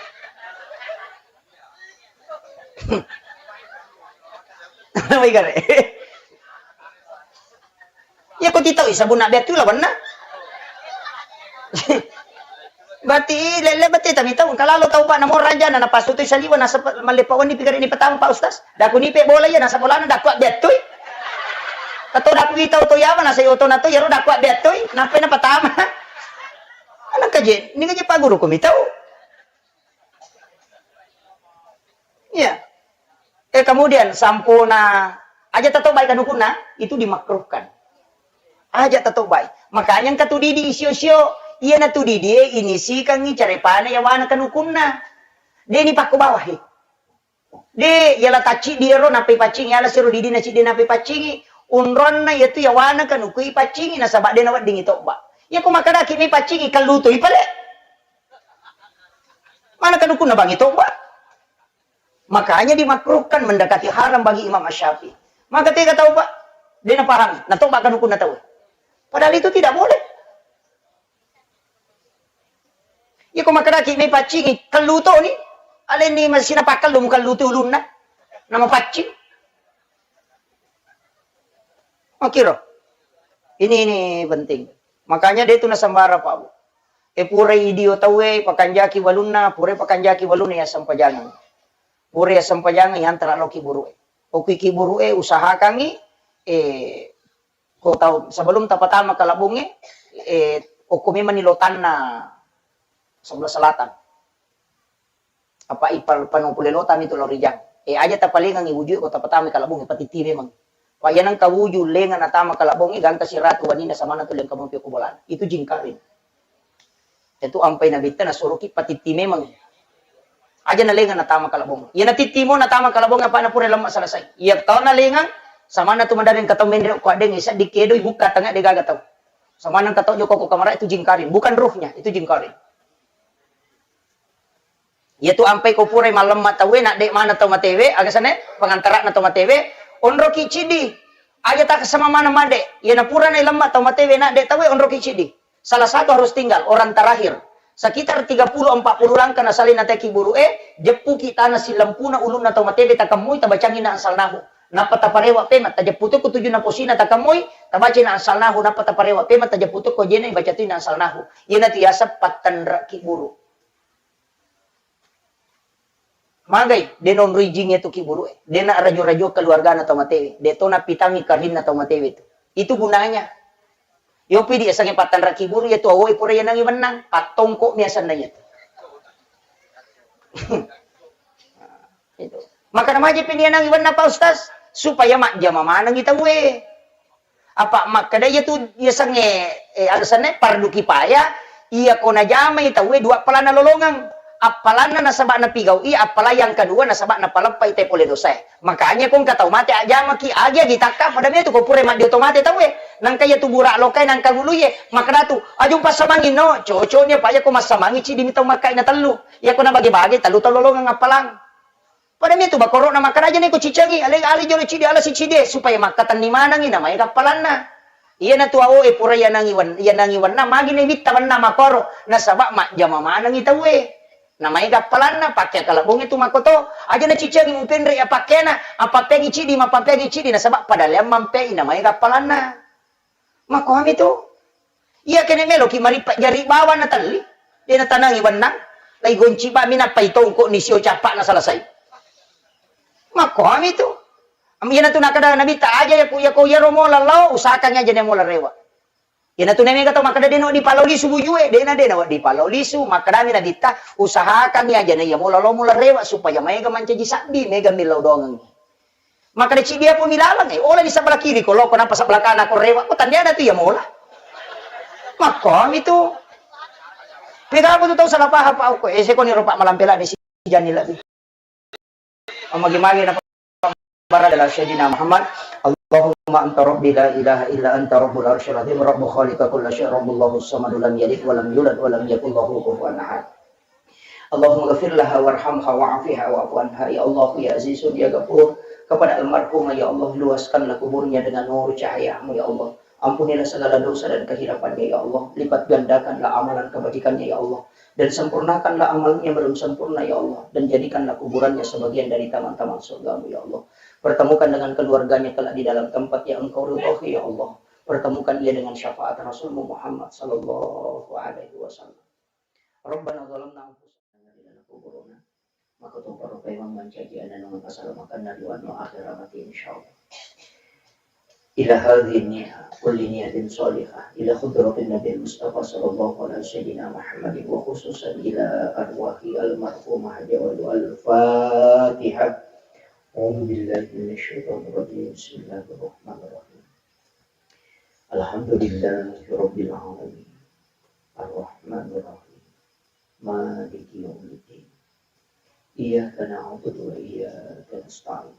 Wai gare. Iya ko titau sabunna betu lawanna. Berarti lele bete tami tau kalalo tau Pak namo raja na napasu tu saliwa nasa mallepa wani pigare ni petang Pak Ustaz. Daku ni pe bola iya nasa bolana daku betu. Kato daku itau to yawa nasa yoto na to yaro daku betu. Nape na patama. Anak kaje, ni kaje Pak Guru ko mitau. Iya. Eh, kemudian sampuna aja tatobai kanukunna, itu dimakruhkan. Aja tatobai. Makanya engka tu didi isio-sio, iya na tu didi e inisikangi carepana yawana kanukunna. De ni pakko bawahi. De, yala tacci di ero nappai paccingi, yala siro didi na ciddi nappai paccingi, unronna yatu yawana kanukui paccingi nasaba de na weddingi tobba. Yako makadaki mi paccingi kallutui pale. Mana kanukunna bangi tobba? Makanya dimakruhkan mendekati haram bagi Imam Asy-Syafi'i. Maka tega tau, Pak? De napahami, natoba kanukunna tau. Padahal itu tidak boleh. Iko makkedaki mepaccingi, kellu toni. Alenni masina pakkellu, mukellu tu ulunna. Namapaccing. Makkiro. Ini, ini penting. Makanya de tu nasambara, Pak Bu. E, purai idio tauwe, pakanjaki walunna, purai pakanjaki walunna, ya sempajangeng. Purai ya sempajangeng, yantara lao kiburu'e. Okui kiburu'e, usahakangi, e, ko tau, sebelum tapatama kalabbungnge, e, okko memanni lotanna sebelah selatan. Apa ipal pano pole lotami tu lao rijang. E, aja tapalengangi wujue ko tapatama kalabbungnge, patitti memang. Pa iya nengka wuju lenga natama kalabbungnge, gangka siratu waninna samana tu lengka mompi ko bolana. Itu jingkaring. Itu ampai nabitta nasuroki patitti memang. Aja nalenga natama kalabbung. Iya natittimo natama kalabbung apa na pura lemma selesai. Iya tau nalengang, samana tu madareng katau menre ko adeng isa dikedo ibukka tengah de gaga tau. Samana katau joko ko kamara itu jingkaring, bukan ruhnya, itu jingkaring. Iyatu ampai ko purai mallemma tauwe, nadde mana tau matewe, aga sane, pengantarana tau matewe, onroki cidi. Aja takasama mana made, iyana purana lemma tau matewe, nadde tauwe, onroki cidi. Salah satu harus tinggal, orang terakhir. Sekitar tiga puluh empat puluh langkah nasalai nateki buru'e, jeppuki tanah silempuna ulunna tau matewe, takemmui, tabacangi na ansalnahu. Nappa taparewa pema, tajeppu tu ko tujunna posina, takemmui, tabaca na ansalnahu, nappa taparewa pema, tajeppu tu ko jena, baca tu na ansalnahu. Iyanatu yaseng pattenreki buru. Magai, de naonroi jing iyatu kiburu'e. De na rajo-rajo keluargana tau matewe. De to napitangi karinna tau matewe tu. Itu gunanya. Yopi di asange pattanra kiburu iyatu awoe pura yanangi wennang. Pattongko mi asanna iyatu. Itu. Maka namaja pi nianangi wennang, Pak Ustaz? Supaya majjama manengi tauwe. Apa makkeda iyatu yasengnge, eh, alasanna pardu kipaya, iya ko najamai tauwe dua appalanna lolongeng. Appalanna nasaba napigau'i, appala yang kedua nasaba napaleppai te pole dosae. Makanya ko engka tau mate ajjamaki, agi-agi takka, pada metu ko pura maddio to mate tauwe. Nangka iyatu bura lokai nangka guluye, makkeda tu, aju passamangi no, cocoknya Pak, iya ko massamangi cidi mi tau makkai na tellu. Iya ko nabage-bage tellu tau lolongeng appalang. Pada mitu bakoro'na makkeda aja neko cicengi, ale, ale jolo cidi, ala sicidi, supaya makkatenni manengi, namaega appalanna. Iyanatu awoe pura yanangi wen-, yanangi wennang, magi ne witta wennang makoro, nasaba majjama manengi tauwe. Namaega appalanna, pakke kalabbungnge tu makkoto, aja nacicengi mupenre ya pakkena, appappeangi cidi, mappappeangi cidi, nasaba pada leang mampei, namaega appalanna. Makkoami tu. Iya kene meloki marippa jari bawang na telli. De natanangi wennang. Lai gonci bami nappai tongko ni sio cappa na selesai. Makkoami tu. Am iyanatu nakkeda Nabitta aja ya ku, ya ko iyaro mola lao, usahakan aja ne mola rewa. Iyanatu ne mega tau makkeda de na wedding palo lisu bujue, de na, de na wedding palo lisu, makkedami Nabitta, usahakan aja ne iya mola lao mola rewa supaya maega mancaji sabbi, mega millau doangengngi. Makkeda cidi apa milaleng, eh, ola di sebelah kiri ko loko, nampa sebelah kanan ko rewa, ko tandana tu iya mola. Makkomi tu. Pega apa tu tau salah paham, Pak, ko, eh, sekoni ropa malampela di si jani lebih. Magi-magi na barada la Sayyidina Muhammad. Allahumma anta rabbi la ilaha illa anta rabbul arsyil azim, rabbu khaliqa kulla syai, rabbullahu samadu lam yalid wa lam yulad wa lam yakul lahu kufuwan ahad. Allahumma ghafir laha warhamha wa'afiha wa'fu anha. Ya Allah, ya Azizun, ya Ghafur, kepada almarhumah, ya Allah, luaskanlah kuburnya dengan nur cahayamu, ya Allah. Ampunilah segala dosa dan kehilafannya, ya Allah. Lipat gandakanlah amalan kebajikannya, ya Allah. Dan sempurnakanlah amalnya yang belum sempurna, ya Allah. Dan jadikanlah kuburannya sebagian dari taman-taman surgamu, ya Allah. Pertemukan dengan keluarganya kelak di dalam tempat yang Engkau ridhoi, ya Allah. Pertemukan ia dengan syafaat Rasulmu Muhammad sallallahu alaihi wasallam. Rabbana zalamna anfusana wa in lam taghfir lana wa tarhamna lanakunanna minal khasirin. Maka tu para paimeng mancaji ananungan asalamakna ri wenno akhera mati, insyaallah. Ila hadhihi niyah, kulli niyatin shalihah, ila hadratin Nabi Mustafa sallallahu alaihi sayyidina Muhammadin wa khususan ila arwahi almarhumah Haja Walu. Al-Fatihah. A'udzu billahi minasyaitonir rajim. Bismillahirrahmanirrahim. Alhamdulillahi rabbil alamin. Arrahmanirrahim. Maliki yaumiddin. Iyyaka na'budu wa iyyaka nasta'in.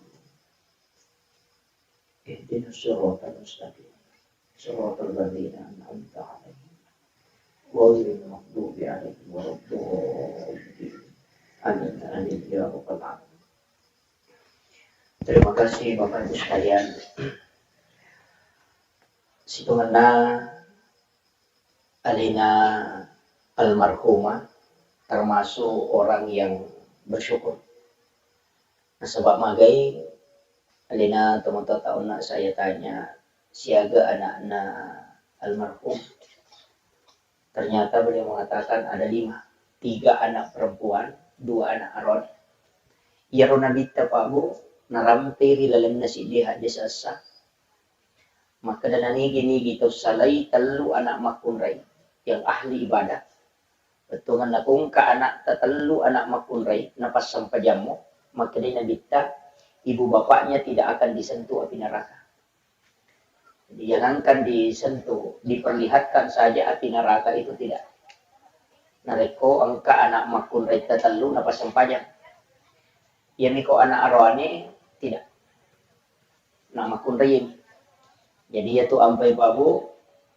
Ihdinas siratal mustaqim. Siratal ladzina an'amta 'alaihim. Ghairil maghdubi 'alaihim waladdallin. Amin, amin, ya rabbal alamin. Terima kasih, Bapak Ibu sekalian. Sitongenna alena almarhumah, termasuk orang yang bersyukur. Nasaba magai, alena tomatoatta onna saya tanya, siaga anakna almarhum. Ternyata beliau mengatakan ada lima, tiga anak perempuan, dua anak aron. Iyaro nabitta, Pak Bu, narampei ri lalenna siddi hadis essa. Makkeda, nanigi-nigi tau salai tellu anak makkunrai yang ahli ibadah. Bettuanna ko engka anakta tellu anak makkunrai, napassampajammo, makkedai nabitta, ibu bapaknya tidak akan disentuh api neraka. Jadi, jangankan disentuh, diperlihatkan saja api neraka itu tidak. Narekko engka anak makkunrai tellu napassampajang. Iyami ko anak aroane tidak. Anak makkunrai. Jadi, iyatu ampai, Pak Bu,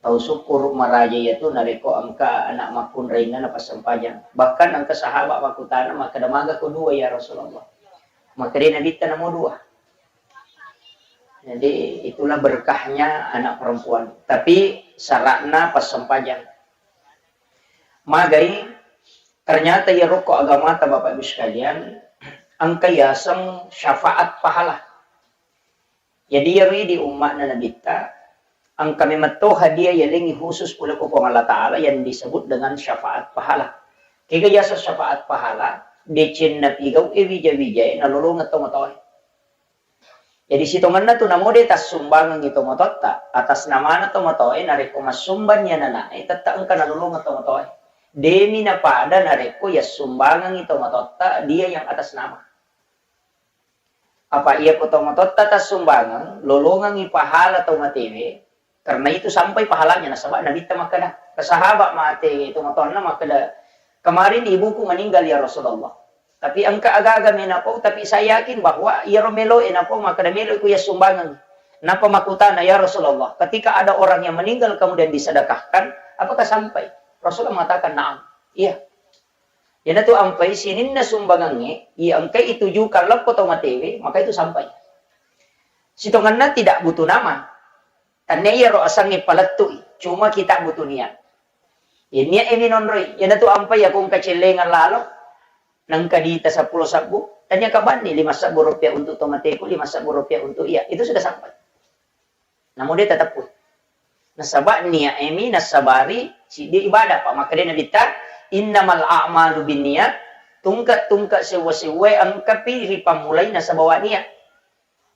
tau syukur maraja iyatu narekko engka anak makkunrainna napassampajang. Bahkan engka sahabat makkutana, makkeda, maga ko dua, ya Rasulullah? Makkeda nabitta, namo dua. Jadi, itulah berkahnya anak perempuan. Tapi syaratna passempajang. Magai, ternyata iyaro ko agamata, Bapak Ibu sekalian, engka yaseng syafaat pahala. Jadi, iyaro di umma'na Nabitta, engka memetto hadiah yalengngi khusus pole ko Puang Allah Ta'ala yang disebut dengan syafaat pahala. Kega yaseng syafaat pahala? Decenna pigau e wija-wija e nalolongeng tomatoae. Jadi, sitongenna tu namo de tassumbangengngi tomatoatta, atas namana tomatoae, narekko massumbang ni anana'e, tette engka nalolongeng tomatoae. Demi napada narekko yassumbangengngi tomatoatta dia yang atas nama. Apa iya ko tomatoatta tassumbangeng, lolongengngi pahala tau matewe, karena itu sampai pahalanya, nasaba Nabitta makkeda, ke sahabat mate tomatoanna makkeda, kemarin ibuku meninggal ya Rasulullah. Tapi engka aga-aga menapau, tapi saya yakin bahwa iyaro meloe napau makkeda, melo ku yassumbangeng. Napa makkutana, ya Rasulullah, ketika ada orang yang meninggal kemudian disedekahkan, apakah sampai? Rasulullah mengatakan, na'am. Iya. Iyanatu ampai sininna sumbangengnge, iya engkai itujukan lappo tau matewe, maka itu sampai. Sitongenna tidak butuh nama. Tannia iyaro asengnge palettu'i, cuma kita butuh niat. Iya niat e minonroi, iyanatu ampai iya ko engka cellengeng lalo, nengka dita seppulo sebbu, tania kabanni lima sebbu rupiah untuk tomateku, lima sebbu rupiah untuk iya, itu sudah sampai. Namo de tateppui. Nasaba niat e mi nassabari siddi ibadah, pa makkeda Nabitta, innamal a'malu binniyat, tungke-tungke sewwa-sewwae engkapi ripammulai nasaba wa niat.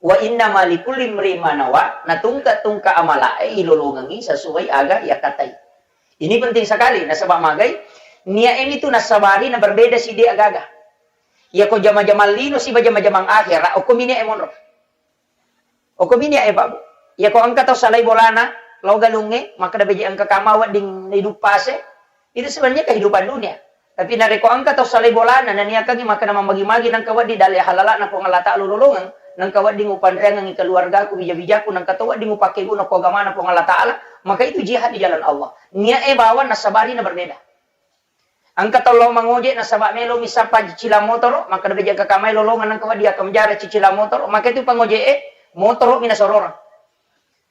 Wa innama likulli imri'in ma nawa, na tungke-tungke amala'e ilolongengngi sesuai aga yakkatai. Ini penting sekali, nasaba magai, niat e mi tu nassabari na berbeda siddi agaga. Iya ko jama-jamang lino siba jama-jamang akhera, okko mi niat e monro. Okko mi niat e, Pak Bu. Iya ko engka tau salai bolana, lao galungnge, makkeda beje engka kama wedding iduppase, itu sebenarnya kehidupan dunia. Tapi narekko engka tau salai bolana, naniakangngi makkeda mammagi-magi nengka wedding dalle halala'na Puang Allah Ta'ala ulolongeng, nengka wedding upanreangengngi keluargaku, bija-bijaku, nengka to wedding upakkeguna ko agamana Puang Allah Ta'ala, maka itu jihad di jalan Allah. Niat e bawang nassabari na berbeda. Engka tau lao mangoje nasaba melo mi sappa cicilang motoro, makkeda beje engka kamai lolongeng nengka wedding akkamjara cicilang motoro, maka itu pangoje e motoro mi nasororang.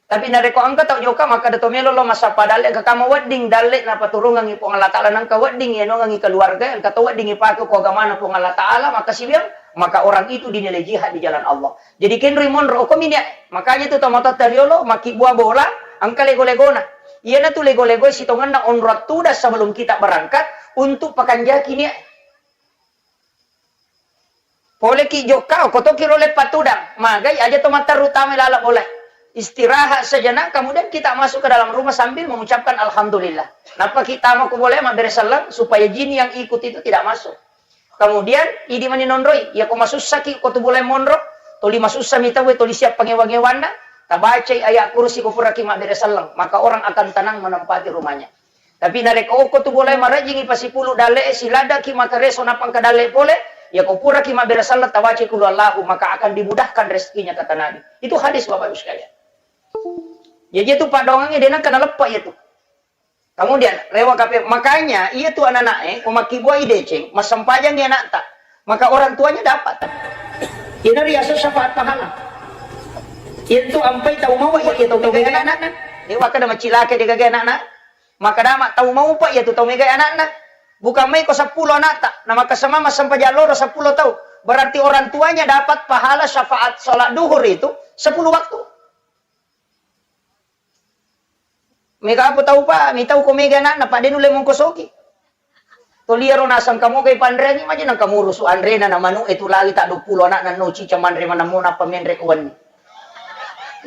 Tapi narekko engka tau jokka makkeda to melo lao massappa dalle, engka kama wedding dalle napaturungengngi Puang Allah Ta'ala, nengka wedding iyanongengngi keluarga, engka to wedding ipake ko agamana Puang Allah Ta'ala, maka siwiang, maka orang itu dinilai jihad di jalan Allah. Jadi kenroi monro, okko mi niat. Makanya tu tomatoatta riolo, makkibua bola, engka lego-legona. Iyanatu lego-legoe sitongenna onrong tudang sebelum kita berangkat untuk pakanjaki niat. Poleki jokka, okko toki ro leppa tudang. Magai aja to matteru tama laleng bola. Istirahat sejenak, kemudian kita masuk ke dalam rumah sambil mengucapkan alhamdulillah. Nappa kita mau ke bola mabbere selleng supaya jin yang ikut itu tidak masuk. Kemudian, idi mani nonroi, iya ko masussaki ko tu bolae monro, toli masussa mi tauwe, toli siap pangewa-ngewanna, tabacai ayat kursi ko puraki mabbere selleng, maka orang akan tenang menempati rumahnya. Tapi narekko okko tu bolae marejjingi pasipulu dalle e, siladaki makareso nappa engka dalle pole, iya ko puraki mabbere selleng tabacai kulu Allahu, maka akan dimudahkan rezekinya, kata Nabi. Itu hadis, Bapak Ibu sekalian. Jadi itu padongangnge de nengka naleppa iya tu. Kemudian, rewa kape, makanya iya tu anak-anak e, ko makkibuai deceng, massempajang anakta, maka orang tuanya dapat. Ina riaseng syafaat pahala. Itu ampai tau mau iya tu tau megai anakna. Dewa kada macilake de gagai anakna. Maka dama tau mau pa iya tu tau megai anakna. Bukan mai ko seppulo anakta, na makasemma massempajang loro seppulo tau. Berarti orang tuanya dapat pahala syafaat sholat duhur itu sepuluh waktu. Mega apa tau, Pak? Mitau ko mega anakna, Pak, de nulle mongkosoki. Toliaro nasang kamoga ipanreangi maja nang kamurusu anrena na manu e tu lagi tak dua puluh anakna no cica manre manammo nappa menre kuwenni.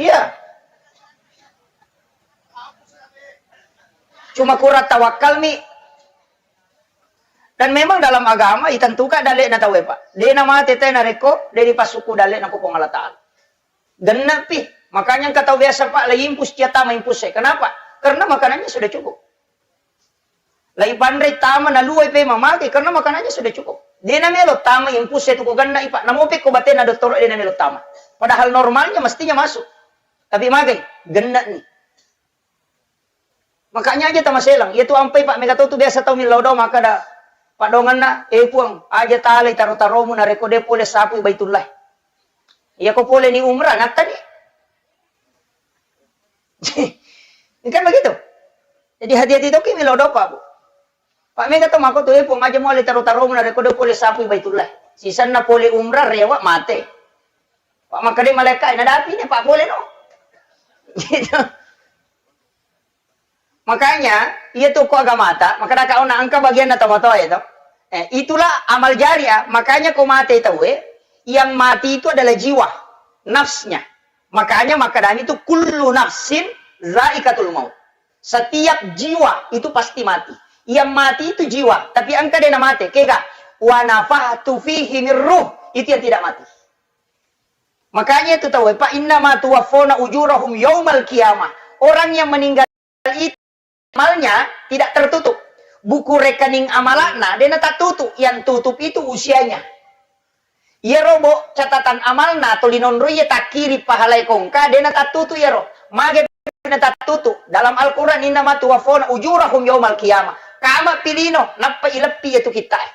Iya. Cuma kurang tawakkalmi. Dan memang dalam agama itentukan dalekna tauwe, Pak. De namate te narekko de dipassukku dalekna ko Puang Allah Ta'ala. Gennepi. Makanya engka tau biasa, Pak, lagi impus cia tama impus e. Kenapa? Karena makanannya sudah cukup. Lagi panre tama naluai pe mamake karena makanannya sudah cukup. De namelo tama impus e tu ko genna, Pak. Namope ko batena dottoro de namelo tama. Padahal normalnya mestinya masuk. Tapi magai, genna ni. Makanya aja tamaselang. Iya tu ampai, Pak, mega tau tu biasa tau millau doa maka da padonganna, "Eh, Puang, aja talai taro-taromu narekko de pole sapui Baitullah." Iya ko pole ni umrah, ngatta ni. Ini kan begitu. Jadi hati-hati toki millau doa, Pak, Bu. Pak, mega tau mako tu, "Eh, Puang, aja muale taro-taromu narekko de pole sapui Baitullah." Sisenna pole umrah, rewa, mate. Pak, maka de malaikat, nadapi ni, Pak, pole no. Gitu. Makanya, iya tu ko agamata, maka daka ona engka bagianna tomatoa itu. Eh, itulah amal jariah. Makanya ko mate tauwe, yang mati itu adalah jiwa, nafsnya. Makanya makadami itu kullu nafsin zaikatul maut. Setiap jiwa itu pasti mati. Yang mati itu jiwa, tapi engka dena mate. Kega, wa nafahtu fihi min ruh, itu yang tidak mati. Makanya itu tahu, Pak, innama tuwaffawna ujurahum yaumal qiyamah. Orang yang meninggal itu amalnya tidak tertutup. Buku rekening amalakna dena tatutu, yang tutup itu usianya. Iyaro bo catatan amalna toli nonro iya takkiri pahalai kongka dena tatutu iyaro. Mage na tattutu. Dalam Al-Quran, "Innama tuwaffawna ujurahum yaumal qiyamah." Kama pilino, nappa ileppi iyatu kitta'e.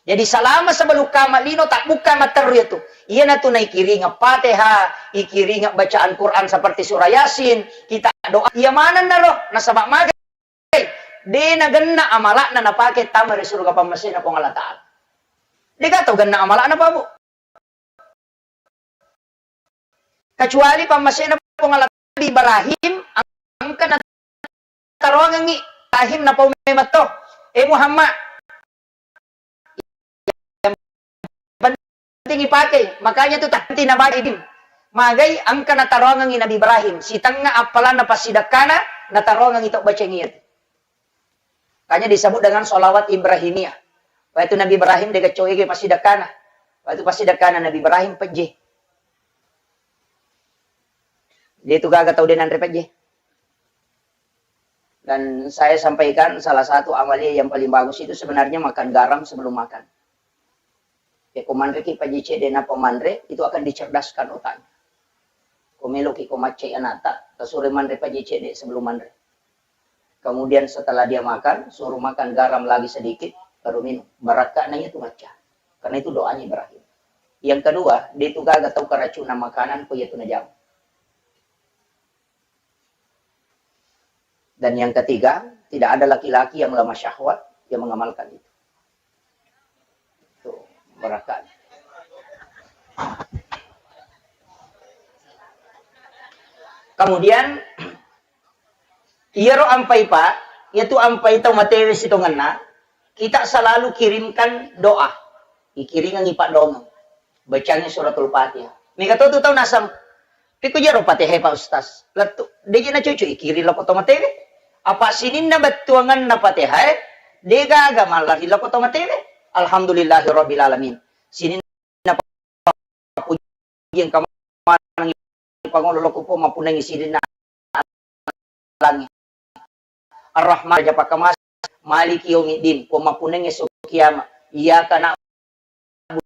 Jadi, salama sebelum kama lino, tabbukka matteru iyatu. Iyanatu naikiringa Fatihah, ikiringa bacaan Quran seperti surah Yasin, kita doa. Iya manennaro, nasaba magai de nagenna amalakna napake tama ri suruga pammasena Puang Allah Ta'ala. Dega tau genna amalakna, Pak, Bu. Kecuali pammasena Puang Allah Ta'ala, Nabi Ibrahim, engka nataroangengngi Ibrahim napau memetto, "Eh Muhammad, yang penting ipake." Makanya tu tahti nabaca Ibrahim. Magai engka nataroangengngi Nabi Ibrahim, sitengnga appalanna passidekkana nataroangengngi tau baceng iyatu. Makanya disebut dengan sholawat Ibrahimiyah. Waktu Nabi Ibrahim dega coege passidekkana. Waktu passidekkana Nabi Ibrahim pejje. Dia tu gaga tau de nanre pejje. Dan saya sampaikan salah satu amalia yang paling bagus itu sebenarnya makan garam sebelum makan. Ya, ko manreki pejje cedde nappa manre, itu akan dicerdaskan otaknya. Ko meloki ko maccai anata, tasuro manre pejje cedde sebelum manre. Kemudian setelah dia makan, suruh makan garam lagi sedikit, baru minum. Barakka'na itu macca. Karena itu doanya Ibrahim. Yang kedua, dia itu gaga tau keracunan makanan, ko iya tu najama. Dan yang ketiga, tidak ada laki-laki yang lemah syahwat yang mengamalkan itu. Tuh, barakka'na. Kemudian, iyaro ampai, Pak, iyatu ampai tau matewe sitongenna, kita selalu kirimkan doa. Ikiringengngi paddoangeng. Bacangngi suratul Fatihah. Mega to tu tau naseng, "Pekko jaro Fatihah, Pak Ustaz?" Lettu, deje nacucu ikiring lako to matewe. Apa sininna bettuangenna Fatihah, degaga mallari lako to matewe. Alhamdulillahirabbil alamin. Sininna pappujie engka maneng pangolo lako Puang mappunnai sininna langi. Ar-Rahman, Raja Pakkamas, Maliki Yaumiddin, Puang mappunnai esso kiamat. Iyyaka na'budu,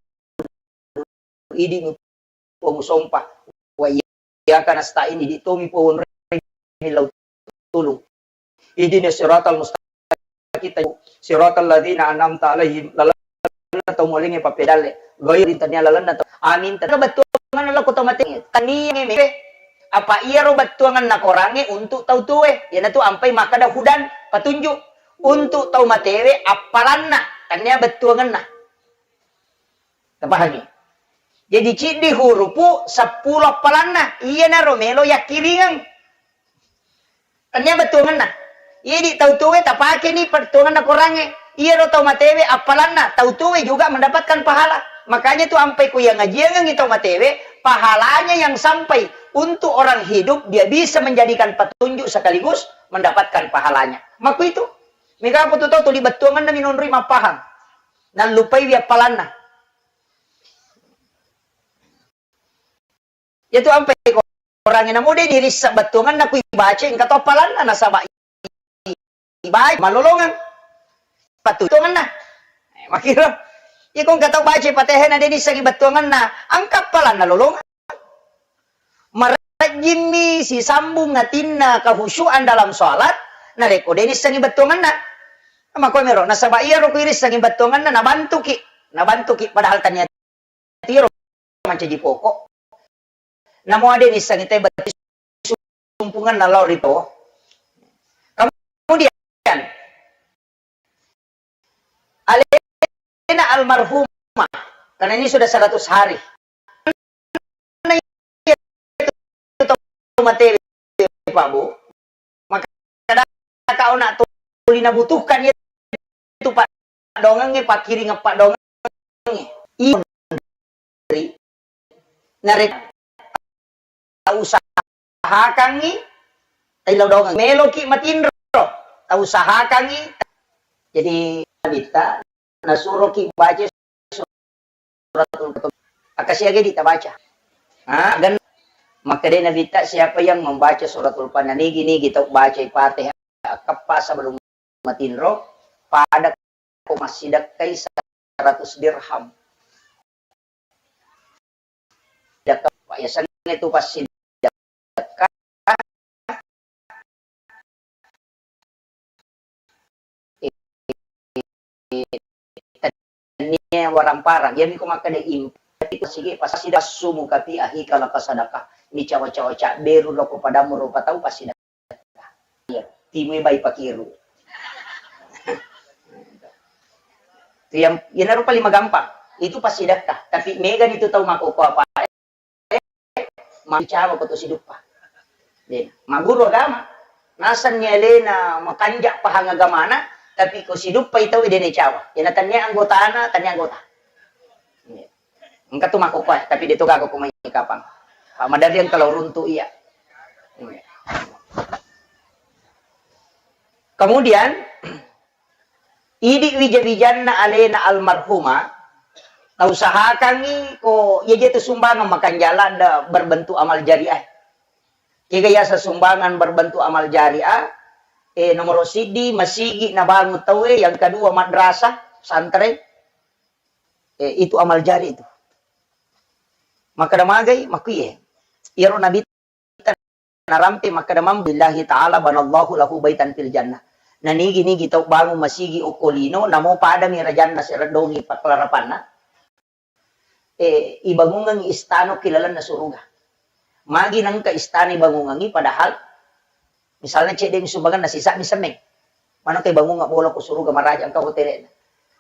idi mi Puang musompa. Wa iyyaka nasta'in, idi tomi Puang lau tulung. Ihdinas siratal mustaqim, siratal ladzina an'amta alaihim, lalenna tau mualengnge pappedalle, ghairil, tania lalenna tau, amin, tania bettuangenna lako to mate, tania meme, apa iyaro bettuangenna korangnge untuk tau tuwe, iyanatu ampai makkeda hudan, petunjuk, Untuk tau matewe appalanna, tennia bettuangenna. Tapahangi? Jadi ciddi hurupu seppulo appalanna, iyanaro melo yakkiringeng. Tennia bettuangenna. Idi tau tuwe tapakeni bettuangenna Korangnge. Iyaro tau matewe appalanna, tau tuwe juga mendapatkan pahala. Makanya tu ampai ku yang ngajiangengi tau matewe, pahalanya yang sampai untuk orang hidup, dia bisa menjadikan petunjuk sekaligus mendapatkan pahalanya. Makuitu. Mega aku tu tau tuli bettuangenna minonroi mappahang. Nallupaiwi appalanna. Iyatu ampai Korangnge namo de' dirissa bettuangenna ku ibaca engka to appalanna nasaba ibaca malolongeng. Pattuangenna. Eh, makiro. Iko engka to baca Fatihana de' nissengi bettuangenna, engka appalanna lolongeng. Marejjimmi sisambung atinna kehusyuan dalam sholat, narekko de' nissengi bettuangenna. Makomero, nasaba iyaro ku irissengi bettuangenna nabantuki, nabantuki padahal tania tiro mancaji pokok. Namo ade nissengi te batti sumpungenna lao rito. Kemudian alena almarhumah, karena ini sudah seratus hari. Karena itu tau matewe, Pak Bu. Makkeda ka ona tuli nabutuhkan itu paddoangengnge, pakkiringeng paddoangengnge. Iya, narekko tausahakangngi, taillau doangeng. Meloki matinro, tausahakangngi. Jadi, Nabitta nasuroki baca suratul Fatihah. Akkasiaga di tabaca. Ha, gan makkedai Nabitta, siapa yang membaca suratul Fatihah, nigi-nigi tau bacai Fatihah, akeppa sebelum matinro, pada ko massidekkai seratus dirham. Sedekah, Pak, yasengnge tu passidekka. Tennia warang-parang. Iyami ko makkeda imp-, itu sige pas sidekka, sumu kapi ahi kalau pas sedekah. Ni cawa-cawa cak beru loko padamu rupa tau pas sidekah. Iya, timui bai pakiru. Itu yang, iyanaro paling magampang. Itu pas sidekka. Tapi mega ni tu tau makkokkoe apa, eh, macawa ko tu siduppa. Iya, maguru agama. Nasenni alena makanja pahang agamana, tapi ko siduppai tau de' nacawa. Iyana tennia anggotana, tennia anggota. Iya. Engka tu makkokkoe, tapi de' to gaga ko mai kapang. Pak, maderri engka lao runtu iya. Kemudian, idi wija-wijanna alena almarhumah, tausahakangngi ko iya je tu sumbangan makanjala da berbentuk amal jariah. Kega yasa sumbangan berbentuk amal jariah, eh, nomor siddi masigi nabangun tauwe, yang kedua madrasah, pesantren, eh, itu amal jari itu. Makkeda magai, makkuye. Iyaro Nabitta narampe makkeda, "Man billahi ta'ala banallahu lahu baitan fil jannah." Nanigi-nigi tau bangun masigi okko lino, namo padami rajanna sereddongi pakkelarapanna, eh, ibangungengngi istana ki lalenna suruga. Magi nengka istana ibangungengngi, padahal misalnya cedde mi sumbanganna, sisa'mi semmeng. Maneng ke bangunga bola ko suruga maraja engka hotelna.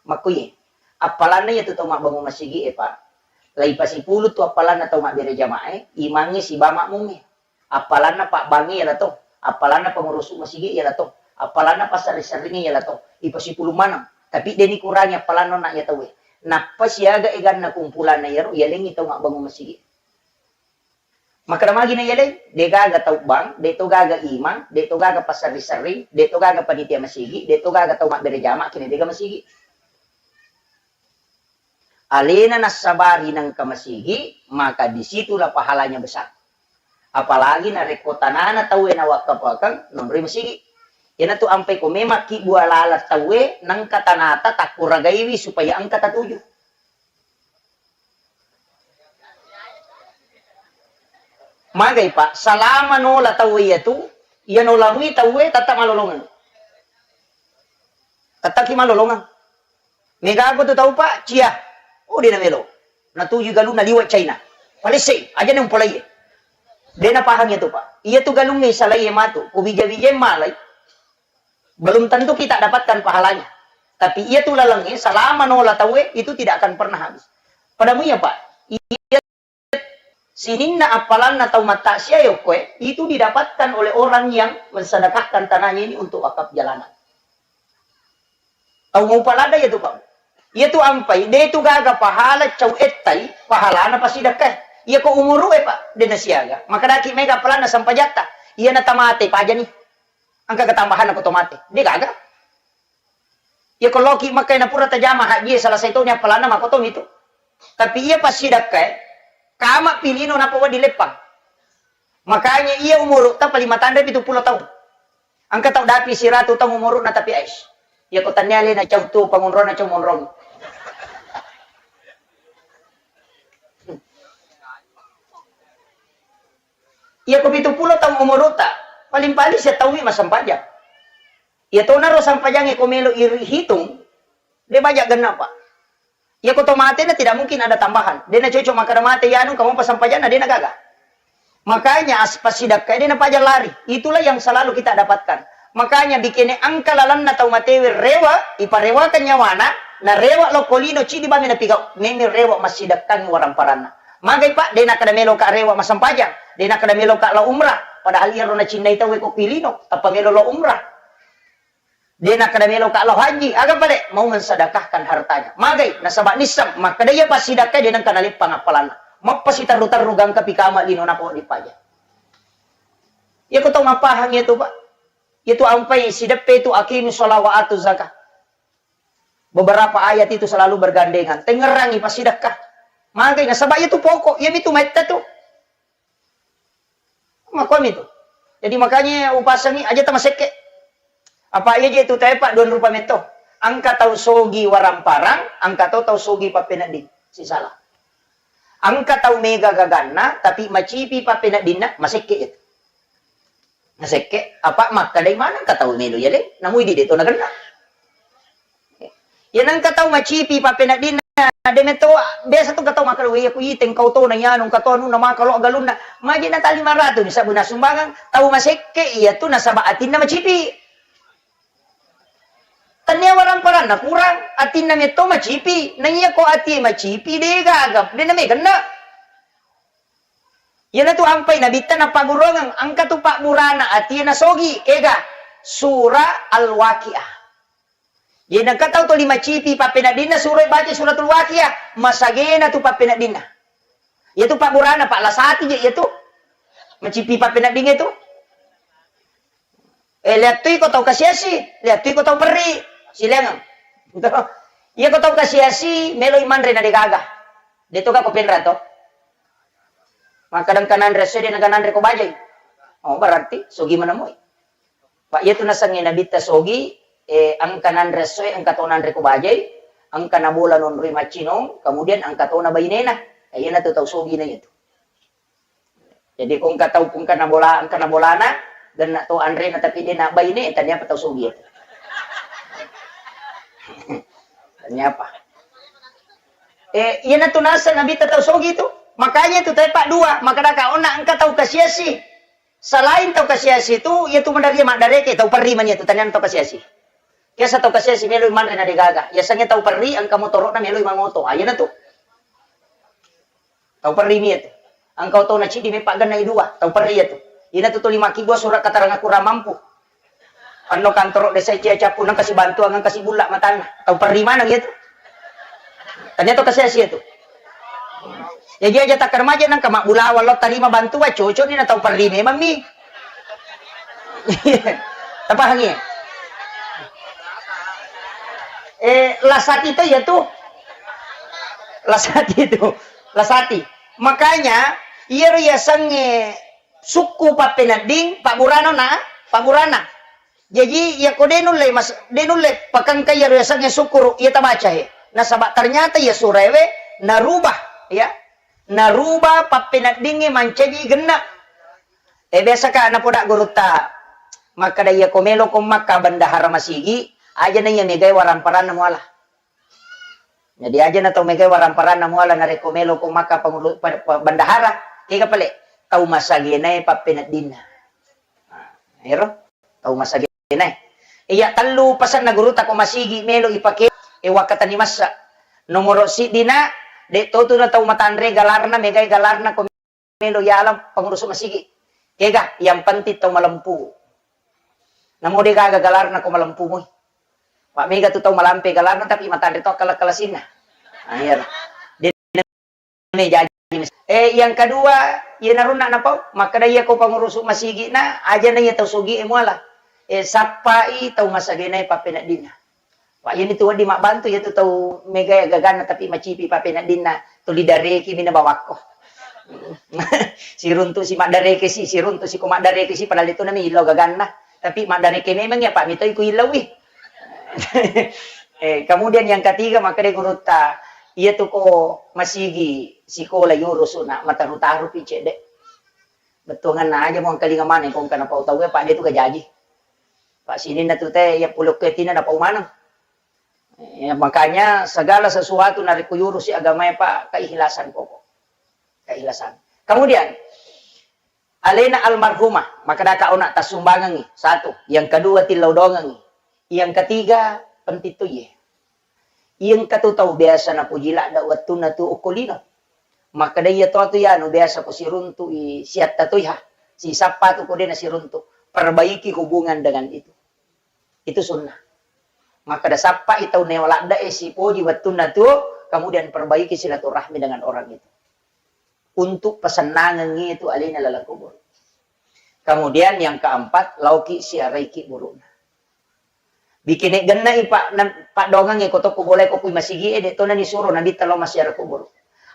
Makkuye, appalanna iya tu tau mabbangung masigi e, Pak. Lai pasipulu tu appalanna tau mabbere jamaah e, imangnge siba makmungnge. Appalanna pabbangnge iya lato, appalanna pengurusu masigi iya lato, appalanna passerri-serringnge iya lato, ipasipulu maneng. Tapi deni kurangi appalanna onna iya tauwe. Nappa siaga eganna kumpulanna iyaro, iyalengngi tau mabbangung masigi. Makkeda magi na iyaleng, de gaga tau bank, de to gaga imang, de to gaga passerri-serri, de to gaga panitia masigi, de to gaga tau mabbere jama, kina de gaga masigi. Alena nassabari nengka masigi, maka disitulah pahalanya besar. Apalagi narekko tanana tauwe nawakkafakeng nonroi masigi. Iyanatu ampai ko memang ki bua laleng tauwe nengka tanata takkuragaiwi supaya engka tatuju. Magai, Pak, salama nola tauwe iyatu, iya nola mui tauwe tetta malolongeng. Tettaki malolongeng. Megago tu tau, Pak, cia. Oh, de namelo. Natuju galunna liwa China. Palessei, aja ne umpolai. De napahang iyatu, Pak. Iyatu galungnge salai matu, ku bija-bijai malai. Belum tentu kita dapatkan pahalanya. Tapi iya tu lalengnya, selama nola tauwe, itu tidak akan pernah habis. Padamu iya, Pak. Iya, sininna appalanna tau mattaksiya yokkoe, itu didapatkan oleh orang yang mensedekahkan tanahnya ini untuk wakaf jalanan. Tau maupa ladda iya tu, Pak. Iya tu ampai, de tu gaga pahala cau ettai, pahalana pasidakkae. Iya ko umuru e, Pak, de nasiaga. Makadaki mega appalanna sampajatta. Iya na tamate pajani. Engka ketambahan ko to mate. De gaga. Iya ko loki Mekka na pura tajama haji, salah satu ni appalanna mako to mitu. Tapi iya pasidakkae, kama pilino napa wedding leppang. Makanya iya umuru ta paling matanre pitu pulo taung. Engka tau dapi siratu taung umuruna tapi ais. Iya ko tannia alena cau tu pangonrona cau monrong. Iya ko pitu pulo taung umuruta, paling-paling sia taumi massempajang. Iya tonaro sampajangnge ko melo irihitung, de baja genna, Pak. Iya ko to mate na tidak mungkin ada tambahan. De na cocok makkada mate yanu kamu pasampajanna de na gaga. Makanya as-, pasidakkae de na paja lari. Itulah yang selalu kita dapatkan. Makanya bikene engka lalenna tau matewe rewa, iparewakan nyawana, na rewa lokko lino cidi bame napigau, meme rewa massidakkangi warang paranna. Magai, Pak, de nakkada melo ka rewa masampajang, de nakkada melo ka lao umrah, padahal iyaro nacinnai tauwe ko pilino, tappa melo lao umrah. De nakkada melo ka lao haji, aga pale? Mau mensedekahkan hartanya. Magai, nasaba nisseng, makkada iya passidakkae de nengka naleppang appalanna. Mappasiterru-terru gangka pikama lino nako dipaja. Iya ko tau mappahang iya tu, Pak. Iya tu ampai sideppe itu aqimus shalah wa atuz zakah. Beberapa ayat itu selalu bergandengan. Tengngerangi passidakka. Magai, nasaba iya tu pokok, iya mitu maitta tu. Makomi tu. Jadi makanya upasangi aja tamasekke. Apa iya je tu tae, Pak, dua rupa metto. Engka tau sogi waramparang, engka to tau sogi pappenedding. Sisala. Engka tau mega gaganna, tapi macipi pappeneddinna, masekke itu. Nasekke, apa makkadai maneng ka tau melo yaleng, namui di deto nagenna. Iya nengka tau macipi pappeneddinna, de metto biasa tu ka tau makkada, "Wei, aku iteng kau to na yanu, ka to anunna maka lo galunna." Maji na tali maratu ni sabuna sumbangang, tau masekke iya tu nasaba atinna macipi. Tania warang paranna kurang, atinna metto macipi. Na iya ko atie macipi, de gaga, de na megenna. Iyanatu ampai Nabitta nappagguruangeng, engka tu pabburana atie nasogi, kega? Sura Al-Waqiah. Jadi engka tau tuli macipi pappeneddinna, suroi baca Suratul Waqiah, masagena tu pappeneddinna. Iyatu pabburana, Pak, lasati je iyatu. Macipi pappeneddingnge tu. Eh, liattui ko tau kasiasi, liattui ko tau perri, silaingeng. Iya ko tau kasiasi, meloi manre na degaga. De to ga ko penra to. Makkadang kananre esso de naga nanre ko bajai. Oh, berarti sogi manamoi. Pak, iya tu nasengnge Nabitta sogi, eh, engka nanre essoe, engka to nanre ko bajai, engka nabola nonroi maccinong, kemudian engka to na bainena. Eh, iya na tu tau sogi na iya tu. Jadi ko engka tau, engka nabola, engka nabolana, genna to anrena tapi de na baine, tania apa tau sogi itu. Tania apa? Eh, iya na tu naseng Nabitta tau sogi tu. Makanya tu tepa dua, makkadaka onna engka tau kasiasi. Selain tau kasiasi tu, iya tu madaria maddareke, tau perri mani tu, tania tau kasiasi. Biasa tau kasiasi meloi manre na degaga. Yasengnge tau perri, engka motoro'na meloi mangoto. Ah, iya na tu. Tau perri mi iya tu. Engka otona ciddi meppa genna i dua, tau perri iya tu. Ina tu tuli makkibua surat keterangan kurang mampu. Anno kantoro desa cia cappu nang kasi bantuan, nang kasi bulla matanna. Tau perri maneng iya tu. Tania to kasiasi iya tu. Jaji aja takkar maja nang kama bulawa lo tarima bantuan, cocok ni na tau perri memang mi. Tapahangi? Eh, lasati to iya tu. Lasati tu. Lasati. Makanya, iyaro yasengnge sukku pappenedding, pabburana na, pabburana. Jaji, iya ko de nulle mas-, de nulle pakengka iyaro yasengnge sukkuru, iya tabaca he. Nasaba ternyata iya suraewe narubah, ya. Narubah pappeneddingnge mancaji genna. Eh, biasa ka napoda gurutta, makkada iya ko melo ko makka bendahara masigi, aja na iya megai waramparanna muala. Jadi aja na tau megai waramparanna muala narekko melo ko makka pangulu-, pa-, pa-, bendahara, kega pale tau masagenae pappeneddinna. Nah, ero tau masagenae. Iya tellu pasenna gurutta ko masigi melo ipake, e, wakkatani massa. Nomoro siddina, de' to tu na tau matanre galarna, megai galarna ko melo yala pengurus masigi. Kega, yang penting tau malempu. Namo de' gaga galarna ko malempu mui. Pak mega tu tau malampe galarna tapi matanre to kala-kalasinna. Ah, iya. De' Jaji. Eh, yang kedua, iya narunna napau, makkeda iya ko pangurusu masigi'na, aja na iya tau sugi e muala. Eh, sappai tau masagena e pappeneddinna. Pak, iya nitu wedding mabbantu iya tu tau mega gaganna tapi macipi pappeneddinna, tuli dareki mina bawakko. Siruntu si maddareke si, siruntu si ko maddareke si, padahal itu nami illau gaganna. Tapi maddareke memang ya Pak, mitoi ku illaui. Eh, kemudian yang ketiga, makkeda gurutta, iya tu ko masigi sikola yurusu na mataru-taru pi cedde. Bettuanganna aja mo engkalinga maneng ko engka napau tau e, Pak, de' tu gajaji. Pak, sininna tu te iya pulokketina napau maneng. Ya, makanya segala sesuatu narekko yurusi agama e, Pak, keikhlasan pokok. Keikhlasan. Kemudian, alena almarhumah, makkeda ka ona tassumbangengi, satu. Yang kedua, tillau doangengi. Yang ketiga, penting to iye. Iya engka tu tau biasa napoji ladde wettunna tu okko lino. Makkeda iya to tu yanu biasa ko siruntu i siatta tu iha. Sisappa tu ko de' nasiruntu. Perbaiki hubungan dengan itu. Itu sunnah. Makkeda sappai tau neo ladde e sipoji wettunna tu, kemudian perbaiki silaturahmi dengan orang itu. Untuk pesennangengngi itu alena laleng kubur. Kemudian yang keempat, lauki siaraiki burukna. Bikine gennai pa-, na-, paddoangengnge ko tokko bolai ko kui masigi e, de' to nani suro Nabitta lao massiara kubur.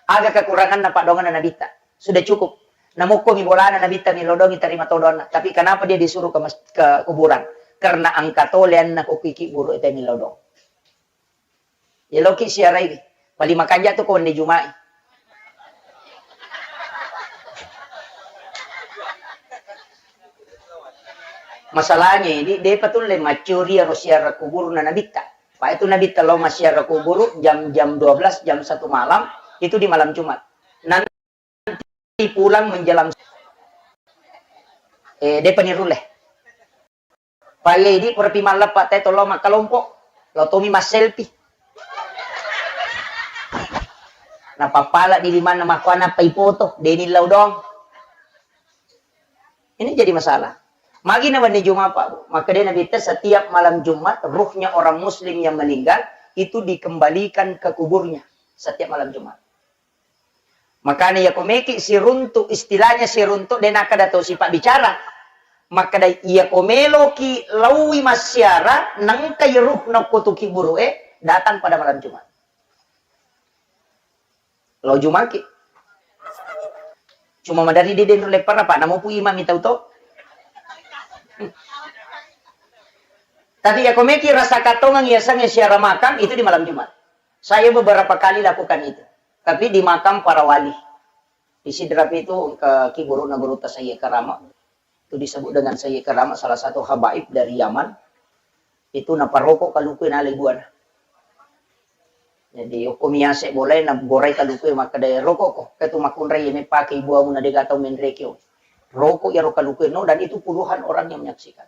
Aga kekuranganna paddoangenna Nabitta? Sudah cukup. Namokko mi bolana Nabitta mi lodongi tarima to doanna. Tapi kenapa dia disuruh ke mas-, ke kuburan? Karena engka to leanna ko kui kiburu e te mi lodong. Iya loki siarai, paling makanja tu ko wenni Juma'i. Masalahnya ini, depa tulle maccuri iyaro siara kuburuna Nabitta. Pa itu Nabitta lao massiara kuburu jam, jam dua belas, jam satu malam, itu di malam Jumat. Nanti pulang menjelang, eh, depa nirulle. Paye idi pura pi malleppa te tollo makkalompo. Lo tomi masselfie. Napappala di limanna makkuana nappa ipoto, deni lao doang. Ini jadi masalah. Magi na wenni Jumat, Pak, Bu? Maka dia Nabi, setiap malam Jumat, ruhnya orang muslim yang meninggal itu dikembalikan ke kuburnya setiap malam Jumat. Makanya iya ko meki siruntu, istilahnya siruntu, de nakkeda to sipabbicara. Makkeda iya ko meloki laui massiara, nengka iya ruh nokko tu kiburu e, datang pada malam Jumat. Lao Jumaki. Cuma madari de denro leppara, Pak, namopu imami tau to. Tapi iya ko meki rasa katongeng iya sange siara makam itu di malam Jumat. Saya beberapa kali lakukan itu. Tapi di makam para wali. Di Sidrap itu ke kiburuna Gurutta Sayyid Karama. Itu disebut dengan Sayyid Karama, salah satu habaib dari Yaman. Itu naparoko kaluku nalai buana. Jadi, okko miase bolai naborai kaluku makkeda roko ko. Ketu makunrai ini pakai buamu na dega tau menreki. Roko iyaro kaluku no, dan itu puluhan orang yang menyaksikan.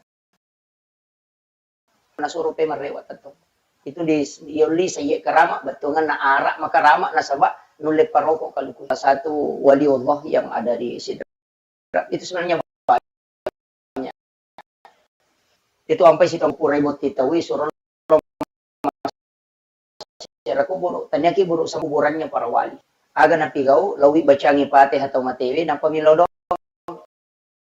Nasuro pe marrewa tettong. Itu di, yolli Sayyid Karama, bettuanganna arak makarama nasaba nulle paroko kaluku. Salah satu wali Allah yang ada di Sidrap. Itu sebenarnya banyak. Itu ampai situ kurai botti tawi suro siara kuburu. Tania kiburu sakuburannya para wali. Aga napigau, lawi bacangi Fatihah atau matewe, nappa milo doang.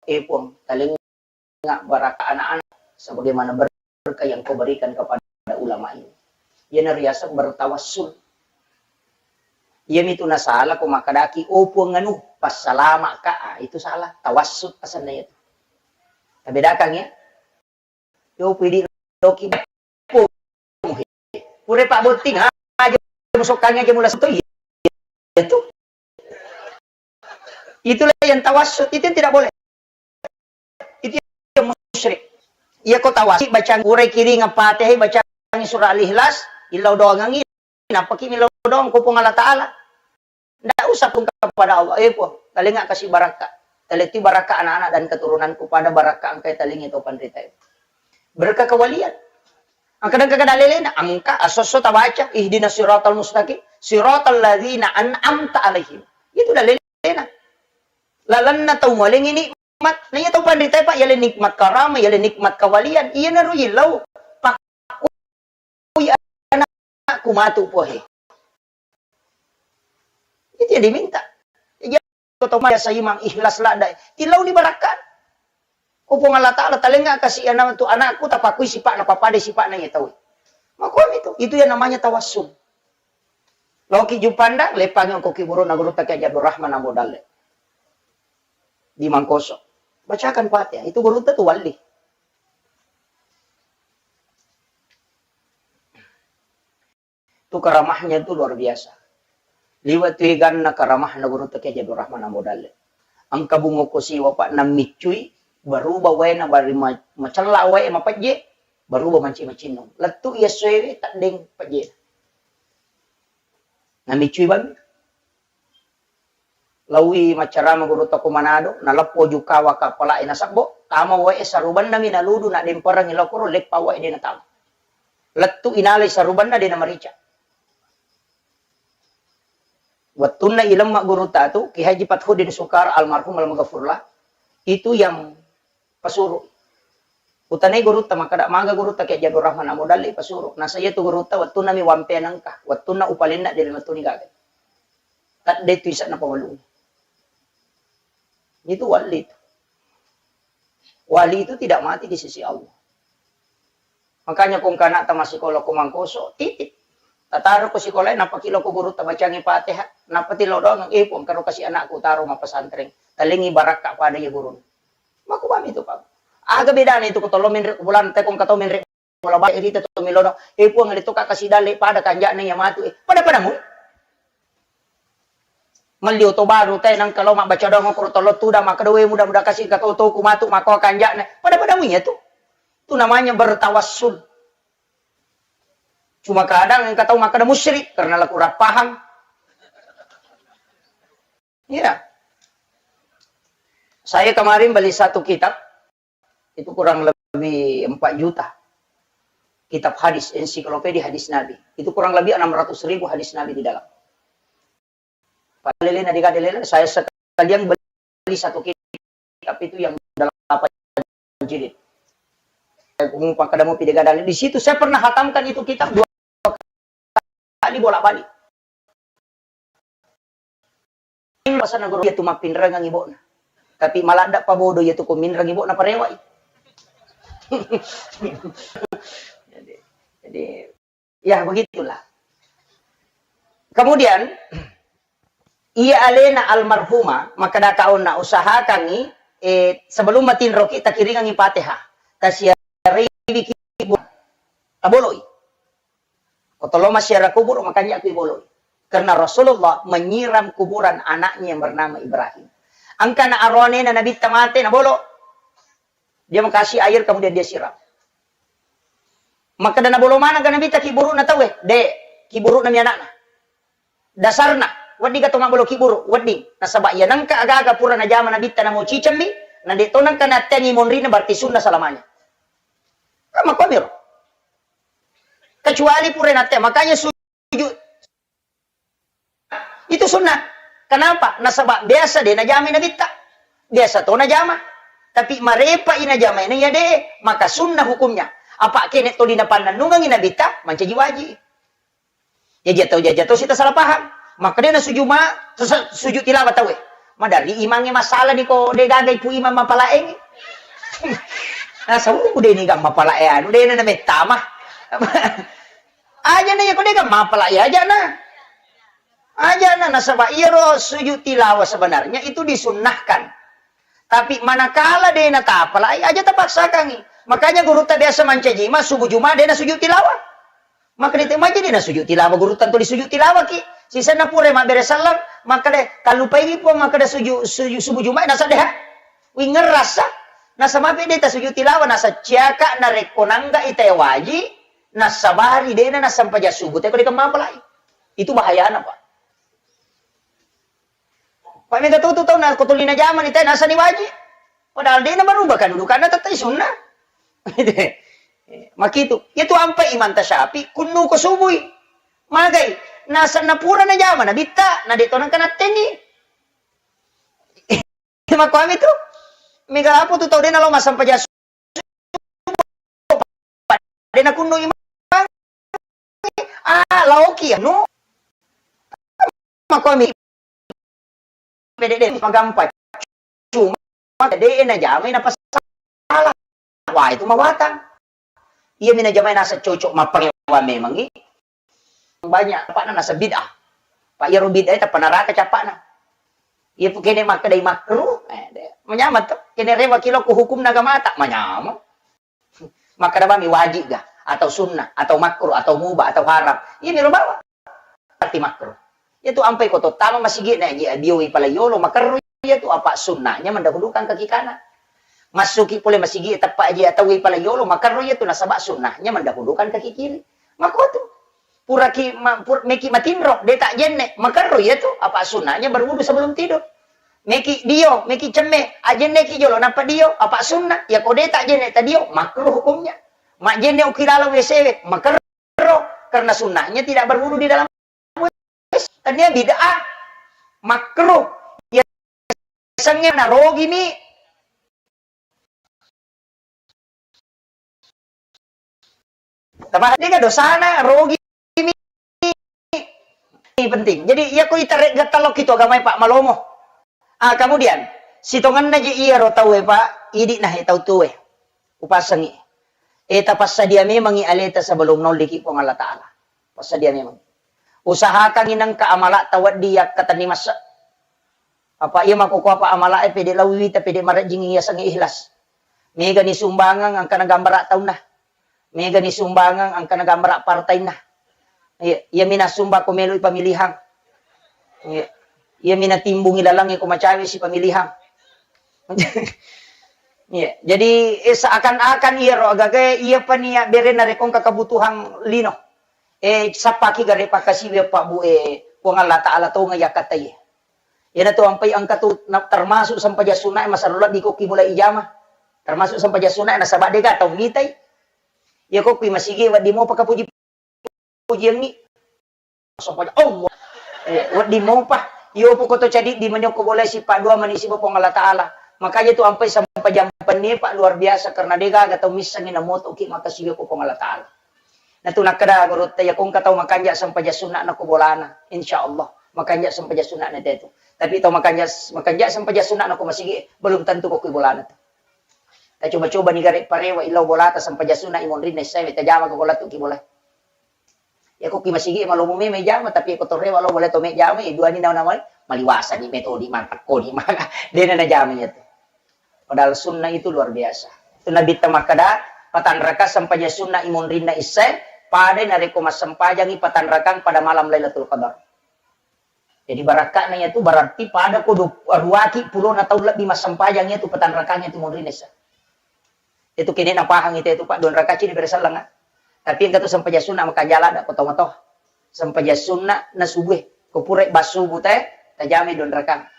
Eh, Puang, talengnga barakka anak-anak sebagaimana berkah yang Kau berikan kepada ulama ini. Iyana riaseng bertawassul. Iyamitu nasala ko makkadaki, "Oh, Puang anu, passalama'ka." Ah, itu salah. Tawassul asenna itu. Tabedakan ya. Yo pidi loki. Pura Pak Botting, aja musokkangi aja mula soto, iya. Itu. Itulah yang tawassut, itu yang tidak boleh. Itu yang musyrik. Iya ko tawassut, bacang urai kiring apa teh, bacang surah Al-Ikhlas, illau doangangi, nappaki millau doang ko Puang Allah Ta'ala. Ndak usah pun kepada Allah, eh Puang, talengnga kasih barakka. Taletti barakka anak-anak dan keturunanku pada barakka engkai talengngi to panrita. Berkah kewalian. Engka, engka dalilena, engka asosso tabaca, ihdinas siratal mustaqim, siratal ladzina an'amta alaihim. Itu dalilena. Lalenna tau mualengi nikmat. Na iya tau panritae, Pak, yale nikmat karama, yale nikmat kawalian. Iyanaro yillau. Pakkui anakku matu, Puahe. Itu yang diminta. Iya, to biasa imang ikhlas ladda. Tilauni barakka. Ko Puang Allah Ta'ala, talengnga kasi anakku, tapakui sipa'na, pappada sipa'na iya tau. Makuami itu. Itu yang namanya tawassul. Loki Juppandang, leppangi ko kiburuna gurutta Kiai Abdul Rahman Ambo Dalle. Di Mangkoso. Bacakan Fatihah. Itu gurutta tu wali. Itu karamahnya itu luar biasa. Liwa tu eganna karamahna gurutta Kiai Abdul Rahman Ambo Dalle. Engka bungo ko siwa, Pak, nammiccui, berubah waena bari ma-, macella wae mapejje, berubah manci macinnong. Lettu iya soewe teddeng pejje. Namiccui bang. Laui maccarama gurutta ko Manado, naleppo jukawa kapala'e nasebbo, tama wae sarubanna mi naludu, nademperengi lokoro, leppa wae de natama. Lettu inalai sarubanna de namarica. Wettunna ilemma gurutta tu, Ki Haji Fathuddin Sukar almarhum almaghfurlah, itu yang pasuru. Utanai gurutta, makkeda maga gurutta Kiai Abdul Rahman Ambo Dalle pasuru. Nasa iya tu gurutta wettunna mi wampe nengka, wettunna upalenna de nalettu ni gaga. Tadde tu ise'na pawalung. Itu wali itu. Wali itu tidak mati di sisi Allah. Makanya ko engka anakta massikola ko Mangkoso, titip. Tataro ko sikolae, nappa ki lao ko gurutta bacangi Fatihah, nappa ti lao doang, "Eh, Puang, karo kasi anakku taro mappesantreng." Talengngi barakka pada iya gurunna. Makkubami tu, Pak. Aga bedana itu ko tollo menre ko bolana, te ko engka tau menre bola bale rita to melo doang, "Eh, Puang, ale to ka kasi dalle pada kanja'na iya matu." Eh, pada-pada mu. Melli oto baru te nangka lao mabbaca doang ko tollo tudang, makkeda, "We, mudah-mudahan kasi engka to toku matu makko kanja'na." Pada-pada mu iya tu. Itu namanya bertawassul. Cuma kadang engka tau makkeda musyrik karena la kurang paham. Iya. Saya kemarin beli satu kitab, itu kurang lebih empat juta. Kitab hadis, ensiklopedia hadis Nabi. Itu kurang lebih enam ratus ribu hadis Nabi di dalam. Padahal lelena, di kada lelena, saya sekalian beli satu kitab itu yang delapan jilid. Saya mau pakai, mau pindah, di situ saya pernah hatamkan itu kitab dua kali bolak-balik. Pasana guru, iya tu mappinrengang ibo'na. Tapi maladda pa bodo iya tu ko minreng ibo'na parewai. Jadi, jadi, ya begitulah. Kemudian, iya alena almarhumah, makkeda ka onna, usahakangi, eh, sebelum matinroki takiringangi Fatihah. Tasiarewi ki, taboloi. Ko tollo massiara kubur, makanja ku iboloi. Karena Rasulullah menyiram kuburan anaknya yang bernama Ibrahim. Engka na aroanena Nabitta mate, nabolo. Dia mau kasih air, kemudian dia siram. Makkeda nabolo maneng ga Nabitta kiburu'na tauwe? De, kiburu'na mi anakna. Dasarna, wedding ga to mabbolo kiburu, wedding. Nasaba iya nengka aga-aga pura najama Nabitta namo cicemmi, na de to nengka natteangi monrina, berarti sunnah selamanya. Kan makkuamiro. Kecuali pura nattea, makanya sujud itu sunnah. Kenapa? Nasaba biasa de najamai Nabitta. Biasa to najama. Tapi marepa i najamai na iya de, maka sunnah hukumnya. Apa kene to di napannennungengi Nabitta, mancaji wajib. Jaji atau, jaji atau sita salah paham. Maka de na sujud ma, sesa-, sujud tilawah tauwe. Madari imangnge masalah ni ko de gaga ipu imang mapalaengi. Nah, sawu de ni ga mapalae anu, de na mettama. Aja na iya ko de ga mapalae aja na. Aja na, nasaba iyaro sujud tilawah sebenarnya itu disunnahkan. Tapi manakala de natapalai, aja tapaksakangi. Makanya gurutta biasa mancaji ma subuh Juma de na sujud tilawah. Maka de te maja de na sujud tilawah, gurutta to di sujud tilawah ki. Sisenna pura mabbere sallang, maka de kallupai wi Puang, maka de sujud, sujud subuh Juma na saddeha. Wingerrasa, nasamape de ta sujud tilawah, nasacciaka narekko nangga ita waji, nasabari de na nasampaja subuh te ko de kemmapalai. Itu bahayana, Pak. Pak, mega tutu tau na ko tuli najamani te nasani wajib. Padahal de na berubah kedudukanna, tettai sunnah. Makitu. Iyatu ampai Imam Tasyafi kunnu ko subui. Magai. Nasa napura najama nabitta, na de to nangka nattengi. Makkuami tu. Mega apa tu tau de nalo massempajang subuh. De nakunnu imang. Ah, laoki anu. Makkuami. Pede de magampang. Cuma de najamai napasala. Wah, itu mawatang. Iya mina jamai nasa cocok mapparewa memangi. Banyak apa nasa bid'ah. Pak iyaro bid'ah tappa naraka capana. Iya pukene makkedai makruh, eh, de, manyameng to. Kene rewa kilo ku hukum nagamata, manyameng. Makkeda bami wajib ga, atau sunnah, atau makruh, atau mubah, atau haram. Iya miro bawa. Berarti makruh. Iyatu ampai ko tottama masigi na ji abioi pala yolo makerro iyatu apa sunnahnya mendahulukan kaki kanan. Massuki pole masigi teppa aja atau pala yolo makerro iyatu nasaba sunnahnya mendahulukan kaki kiri. Makotu. Puraki ma, pur, meki matinro, de tak jenne, makerro iyatu apa sunnahnya berwudu sebelum tidur. Meki dio, meki cemme, ajenne ki jolo nappa dio, apa sunnah, ya ko de tak jenne ta dio, makruh hukumnya. Majenne uki dalam W C W, makerro, karena sunnahnya tidak berwudu di dalam W C W. Tania bid'ah, makruh. Ya sengnge narogimi. Tapi dega dosana, rogi mi. Ini penting. Jadi, iya ko itarek gattalo kitu agamae, Pak, malomo. Ah, kemudian, sitongenna je iya ro tau e, Pak, idi nah e tau tue. Upasengi. E, tapassadia memangi aleta sebelum nolliki Puang Allah Ta'ala. Passadia memang. Usahakangi nengka amala tawaddi yakkatenni massa. Apa iya makkokko apa amala e pede lawi wita pede marejjing iya sengi ikhlas. Mega ni sumbangang angkana gambara taunna. Mega ni sumbangang angkana gambara partainna. Iya, iya mina sumba ko meloi pamilihang. Iya. Iya mina timbungi lalang ko macawe si pamilihang. Iya, jadi, eh, seakan-akan iya ro agaga iya pania bere narekong kebutuhan lino. Eh, sappaki gare pakasiwi Pak Bu, eh, Puang Allah Ta'ala tonga yakkatai. Iyana tu ampai engka tu na, termasuk sempajang sunna e masarro lebbi ko ki bola ijama. Termasuk sempajang sunna e nasaba dega tau mitai. Iya ko kui masigi waddi mopa kapuji pujiangngi. Sempajang Allah. Eh, wedding mopa. Iyo poko to cadi di manyokko boleh sipa dua mani siba Puang Allah Ta'ala. Makanya tu ampai sempajang pennepa luar biasa karena dega aga tau missengi na moto ki makasiwi ko Puang Allah Ta'ala. Na tu nakkeda gurutta, iya ko engka tau makanja sempajang sunna na ko bolana, insya Allah makanja sempajang sunna na tetu. Tapi tau makanja makanja sempajang sunna na ko masigi belum tentu ko kui bolana tu. Tacoba-coba ni gare parewa illau bolata sempajang sunna imonrinna issae tajama ko bola tu ki bola. Ya ko ki masigi malomo me mejama, tapi ko torrewa lo boleh to mejama, eh, dua ni nawa-nawa maliwasa ni metodi mantak ko di mana. Dena najama iya tu. Padahal sunnah itu luar biasa. Itu Nabi ta makkeda, patanraka sempajang sunnah imonrinna issae, pada narekko massempajangi patanrakang pada malam Lailatul Qadar. Jadi barakka'na iyatu berarti pada ko du-, ruaki pulona taung lebbi massempajang iyatu patanrakang iyatu monrinna issae. Itu kene napahang itu, itu Pak, dua rakaat cini beresallenga. Tapi engka tu sempajang sunna makanja ladda ko tomatoa. Sempajang sunna na subuh. Ko pura ba subuh te, tajami dua rakaat.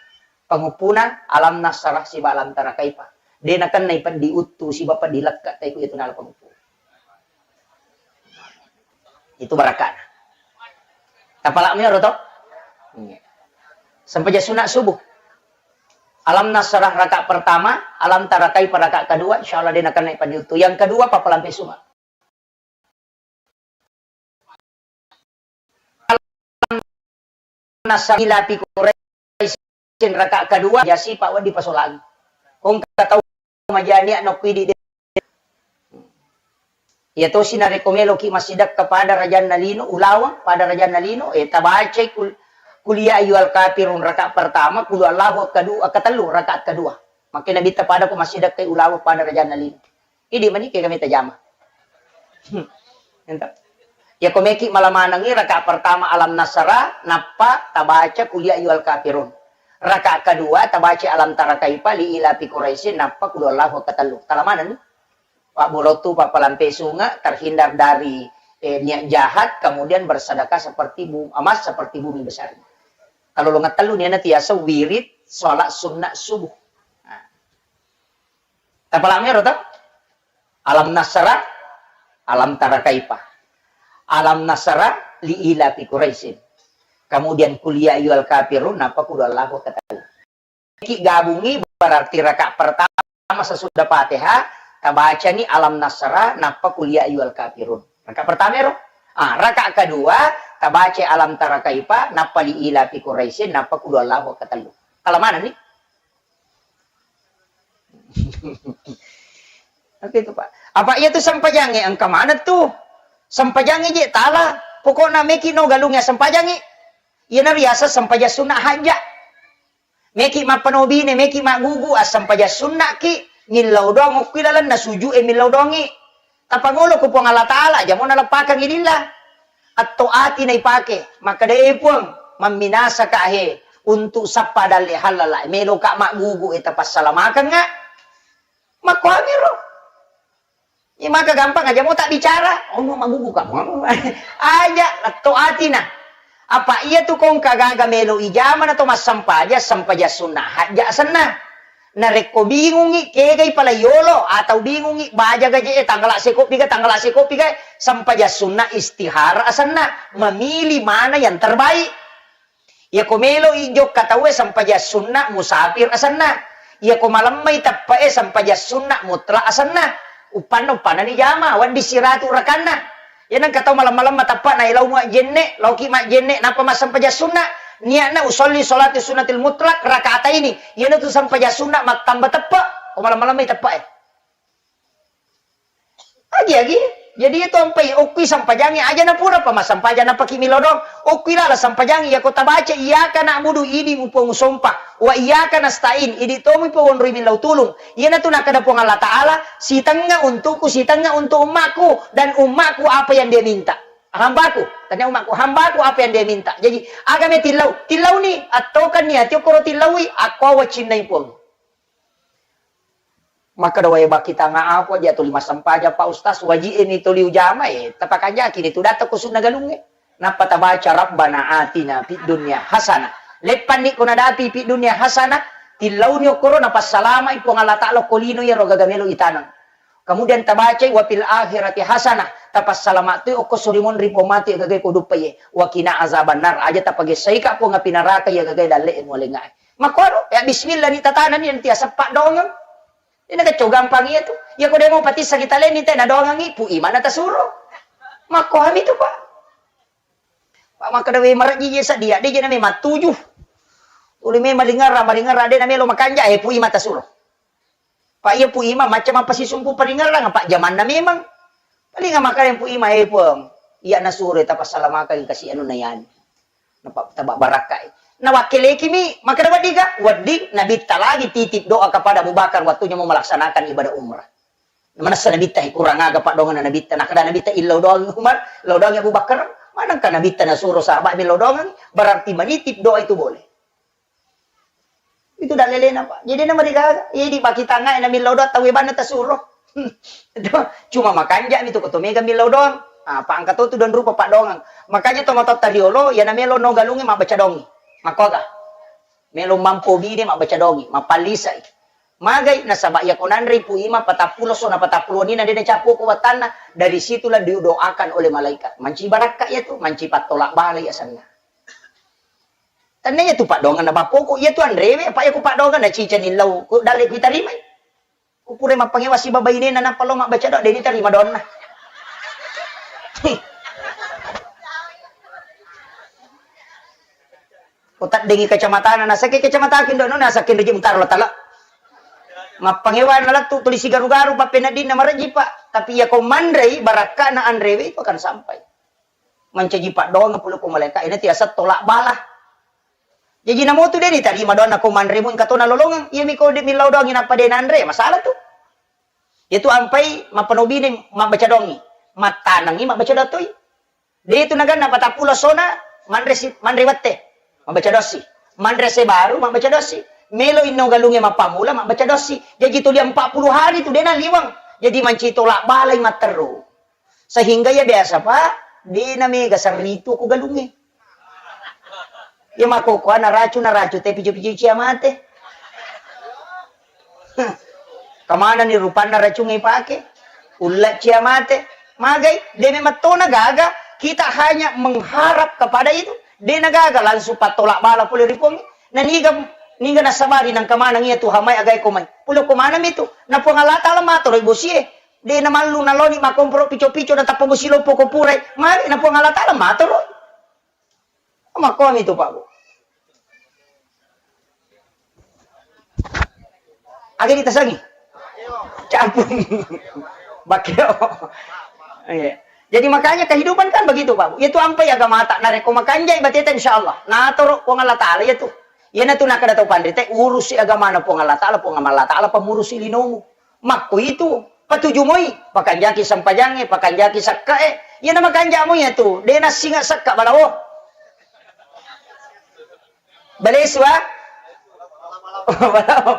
Panguppuna alam nasrah siba alam tara kaifa. De nakennai peddi uttu siba peddi lekka te ku itu nala panguppu. Itu barakana. Tapalak mi ero to? Iya. Sempajang sunna subuh. Alam nasrah rakaat pertama, alam tara kaifa rakaat kedua, insyaallah de nakennai peddi uttu. Yang kedua, papalampe sunga. Nasrah ila fi Quraisyin rakaat kedua, jasi pa wedding pasolangi. Ko engka tau majania nokko idi de. Iya tosi narekko meloki massidekka pada rajanna lino, ulaweng pada rajanna lino, eh, tabacai kul-, kul ya ayyuhal kafirun rakaat pertama, kul huwallahu kedua, ketellu rakaat kedua. Makkeda Nabitta pada ko massidekkai ulaweng pada rajanna lino. Idi mani ke kami tajama. Hmm. Ento. Ya ko meki mala manengi rakaat pertama alam nasrah, nappa tabaca kul ya ayyuhal kafirun. Rakaat kedua tabaca alam tara kaifa li ila fi Quraisyin, nappa kul huwallahu ketellu. Tala manenni. Pak Bolotu, Pak Palampe Sunga, terhindar dari, eh, niat jahat, kemudian bersedekah seperti bu-, emas seperti bumi besar. Kalau lo ngetellu niana tiasa wirid sholat sunnah subuh. Nah. Tapalami ero to? Alam nasrah, Alam tara kaifa. Alam nasara li ila fi Quraisyin. Kemudian kul ya ayyuhal kafirun, nappa kul huwallahu ahad. Ki gabungi berarti rakaat pertama sesudah Fatihah, tabacani alam nasara, nappa kul ya ayyuhal kafirun. Rakaat pertama ero. Ah, rakaat kedua, tabaca alam tara kaifa, nappa li ila fi Quraisyin, nappa kul huwallahu ahad. Kala mana ni? Oke itu, Pak. Apa iya tu sempajangnge engka mana tu? Sempajangnge je tala. Pokokna meki no galungnge sempajangnge. Iyana riaseng sempajang sunna hajja. Meki mappanobine, meki maggugu, assempajang sunnaki, millau doang okki lalenna sujud e millau doangi. Tapangolo ko Puang Allah Ta'ala, jamo naleppakangi lillah. Atto ati naipake, makkeda, "Eh Puang, mamminasaka he, untuk sappa dalle hallala, meloka maggugu e tapassalamakanga." Makkuamiro. Iya maka gampang aja mo tak bicara, ono maggugu kamu. Aja, letto atina. Apa iya tu kong kagaga melo ijama na to massampaja, sampaja sunnah hajja senna. Narekko bingungi, kegai pala yolo, atau bingungi, baja gaje, eh, tanggala sekopi ga, tanggala sekopi ga, sampaja sunnah istihara asenna, memilih mana yang terbaik. Iyako melo i jokka tauwe, sampaja sunnah musafir asenna. Iyako malemmai teppe'e, sampaja sunnah mutlak asenna. Uppanna, uppanna ni jama, wedding siratu rakanna. Iya nengka tau malem-malemma teppe'na, eh, lao majjenne, laoki majjenne, nappa massampaja sunnah. Niatna usolli sholatu sunnatil mutlak rakaataini. Iyanatu sampaja sunnah mattamba teppe', ko malem-malemmai teppe'e. Agi-agi. Jadi itu ampai okkui sampajangi aja na pura pa massampajang napaki milodong. Okkui lala sampajangi, iya kota baca, "Iyyaka na'budu," idi mupo musompa. "Wa iyyaka nasta'in," idi tomi po wonroi millau tulung. Iyanatu nakada Puang Allah Ta'ala, "Sitengnga untukku, sitengnga untuk ummaku, dan ummaku apa yang dia minta." Hambaku, tanya ummaku, hambaku apa yang dia minta. Jadi, agame tillau, tillauni, attokan niati okkoro tillaui, akko wacinnai Puang. Makkeda wae bakki tanga apa aja tuli massampaja, Pak Ustaz, waji e ni tuli ujama, eh, tapakanjaki ni tu data ko sunna galungnge. Nappa tabaca, "Rabbana atina fid dunya hasanah." Leppanni ko nadapi fid dunya hasanah, tillauni okkoro napassalamai Puang Allah Ta'ala ko lino iyaro gaga melo itaneng. Kemudian tabacai, "Wa fil akhirati hasanah." Tapassalama tu okko surimonri Puang matu iya gaga ko duppa ye. "Wa qina azabannar." Aja tapagessai ka Puang api neraka iya gaga dalle mualenga. Makkuaro, ya bismillah ni tatanani nanti aseppa dongeng. Ini kacau gampang iya tu. Ya ko demo patissa kita leni te na dongengi, Pu Imam na tasuro. Makkohami tu, Pak. Pak makkeda we marejji je sadia, de je na memang tuju. Uli memang malingerra, malingerra de na melo makanja, eh, Pu Imam tasuro. Pak iya Pu Imam macam apa sisumpu palingerrang, Pak jamanna memang. Paling makkeda Pu Imam, eh, Puang, iya nasuro tapassalamakan kasi anu na yani. Napa-, taba barakkai. Nawakkelekimi, makkeda weddiga? Wedding, Nabitta lagi titip doa kepada Abu Bakar waktunya mau melaksanakan ibadah umrah. Manessa Nabitta, eh, kurang aga paddoangenna Nabitta. Nakkeda Nabitta, "Illau doang Umar, lau doang Abu Bakar." Manengka Nabitta nasuro sahabat millau doang, berarti menitip doa itu boleh. Itu dallelena, Pak. Jadi na marigaga. Jadi pakitangngai na millau doang tauwe banna tasuro. Cuma makanja mi tu ko to mega millau doang. Ah, Pak engka to tu dan rupa paddoangeng. Makanya to matotta riolo, ya na melo no galungi mabbaca dongi. Makkoga. Melo mampo bine mabbaca dongi, mapallisai. Magai nasaba iya ko nanrei Pu Imam patappulo so na patappulo ni na de na cappu ko wattanna, dari situlah didoakan oleh malaikat. Manci barakka iya tu, manci pattolak balai asenna. Tennia tu paddoangenna bappoko, iya tu anrewe, apa iya ku paddoangenna cicani lau, ku dare ku itarimai. Ku pura mappangewa siba bainena nappa lo mabbaca doa, deni tarima doanna. Ko taddengi kacamatana, nasake kacamata kindo no, nasake ndeje mutaro tala. Mappangewa na lattu tuli sigaru-garu pappeneddinna marejji, Pak. Tapi iya ko manrei, barakkana anrewe itu akan sampai. Mancaji paddoangeng pole ko malaika, ina tiasa tolak bala. Jaji namotu de nitarima doanna ko manremu engka to nalolongeng. Iyami ko de millau doangi nappa de nanre, masalah tu. Iya tu ampai mappanobine mabbaca doangi, mattanengi mabbaca doang toi. De tu naganna patappulo sona manre si, manre wette, mabbaca doang si. Manre se baru mabbaca doang si. Melo inno galunge mappammula mabbaca doang si. Jaji tuli empat puluh hari tu de naliweng. Jadi manci tolak balai matteru. Sehingga iya biasa, Pak, de na mega serritu ko galungnge. Iya makkokkoa naracu, naracu te pijo-pijo cia mate. Kemana ni rupanna racungnge ipake? Ulla cia mate. Magai, de memang tona gaga, kita hanya mengharap kepada itu. De na gaga langsung pattola bala pole ri Puang. Na niga, niga nasabari nangka maneng iya Tuhan mai agai ko mai. Pole ko maneng itu. Na Puang Allah Taala matoro bosie. De na mallu naloni makomporo pico-pico na tappa bosi loppo ko purai. Magi na Puang Allah Taala matoro. Makkomi tu, Pak, Bu. Aga ditasangi? Campur. Bakeo. Iya. Jadi makanya kehidupan kan begitu, Pak, Bu. Itu ampai agamata. Narekko makanjai bateta, insya Allah. Natoro Puang Allah Taala, iya tu. Iyana tu nakada tau panrita, urusi agamana Puang Allah Taala, Puang Allah Taala pamurusi linomu. Makko itu, patuju moi, pakanjaki sempajangnge, pakanjaki sekkae. Iyana makanja moi iyatu, de nassinga sekka balawo. Balesu, ah? Balawo.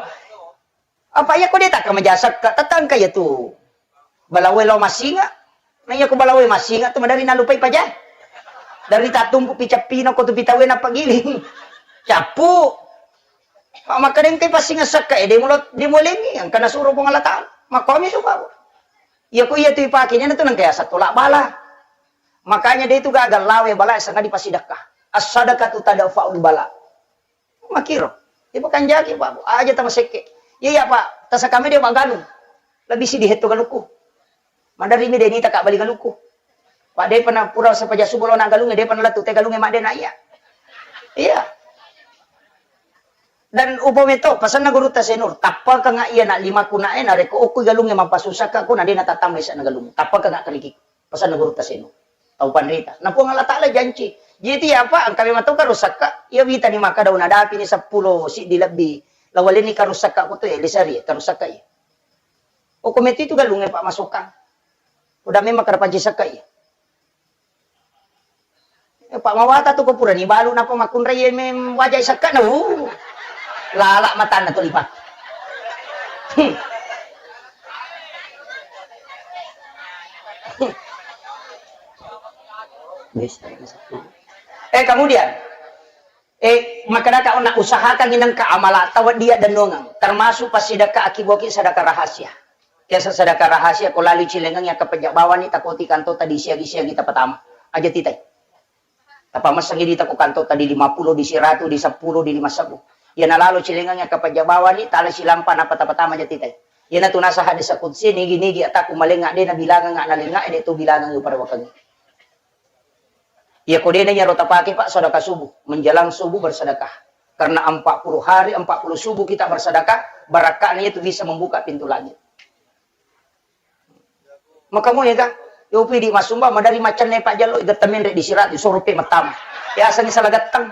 Apa iya ko de takka maja sekka, tetangka iyatu. Balawo lao massinga. Na iya ko balawo massinga tu madari nalupai paja. Dari tatumpu picappino ko tu pitawe napagiling. Cappu. Makkedengkai passinga sekka e, de mulo, de mulengi, engka nasuro Puang Allah Taala. Makkomi tu, Pak. Iya ko iya tu ipake, iyana tu nengka yaseng tola bala. Makanya de tu gaga lawe bala sangadi pasidekka. As-sadaqatu tadfa'ul bala. Makiro. Ipakanjaki, Pak. Aja tamasekke. Iya, iya, Pak. Tasakame de magalung. Lebih sidi hetto galukku. Maderri mi de nita ka bali galukku. Pak, de pernah pura sepaja subuh lo na galunge, de pernah lettu te galunge madde na iya. Iya. Dan upo meto, pasanna gurutta Senur, tappakanga iya na limaku na e, narekko okku galunge mappasusa ka ko na de na tatambai sa na galunge. Tappakanga keriki. Pasanna gurutta Senur. Tau panrita. Na Puang Allah Taala janci. Jadi apa? Engka memang to karusakka. Iya wita ni maka daun adapi ni seppulo siddi lebbi. Lawalenni karusakka ko to e, lisari karusakka iya. Okko metu itu galunge, Pak, masukang. Udah memang kada panci sekka iya. Eh, Pak, mawata tu ko purani balu napa makkunrai mem wajai sekka na. Uh. Lala matanna tu lipa. Hmm. Hmm. Eh, kemudian Eh, makkedaka onna usahakan inengka amalata wedding yaddennuangeng, termasuk passidekka akibuaki sedekah rahasia. Biasa sedekah rahasia ko lali cilengengngi akkapejja bawani takoti kantota di siagi-siagi tapatama. Aja titai. Tapamessengi dita ko kantota di lima puluh, di siratu, di seppulo, di lima sebbu. Iya nalalo cilengengngi akkapejja bawani, tala silampa nappa tapatama aja titai. Iyana tu nasa hadis qudsi, nigi-nigi atakku malenga de nabilangenga nalenga de tu bilangengi pada wakengngi. Iya ko dena iyaro tapake, Pak, sedekah subuh, menjelang subuh bersedekah. Karena empat puluh hari, empat puluh subuh kita bersedekah, barakka'na itu bisa membuka pintu langit. Maka mau ya kan? Yopi di masumba, madari macenne Pak Jallo, iga temen rek di sirat, disuruh pe matama. Ya, asal salah gattang.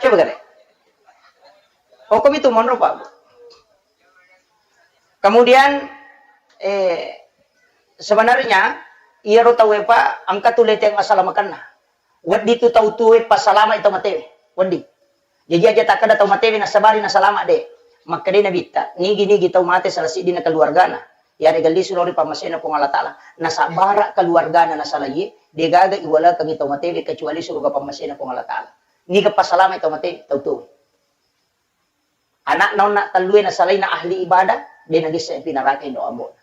Coba gare. Hukum itu menurut Pak. Kemudian, eh, sebenarnya, iyaro tauwe, Pak, engka tu leteng masalamakenna. Wedding tu tau tuwe passalama tau matewe. Wedding. Jaji aja takkeda tau matewe nasabari nasalama de. Makkedai Nabitta, nigi-nigi tau mate salah siddinna keluargana. Yarega lisu lao ri pammasena Puang Allah Taala. Nasabara keluargana nasalaie, degaga iwalekengi tau matewe kecuali suruga pammasena Puang Allah Taala. Niga passalama tau matewe, tau tuwe. Anakna onna tellue nasalaina ahli ibadah, de nagesse pi naraka indo ambo'na.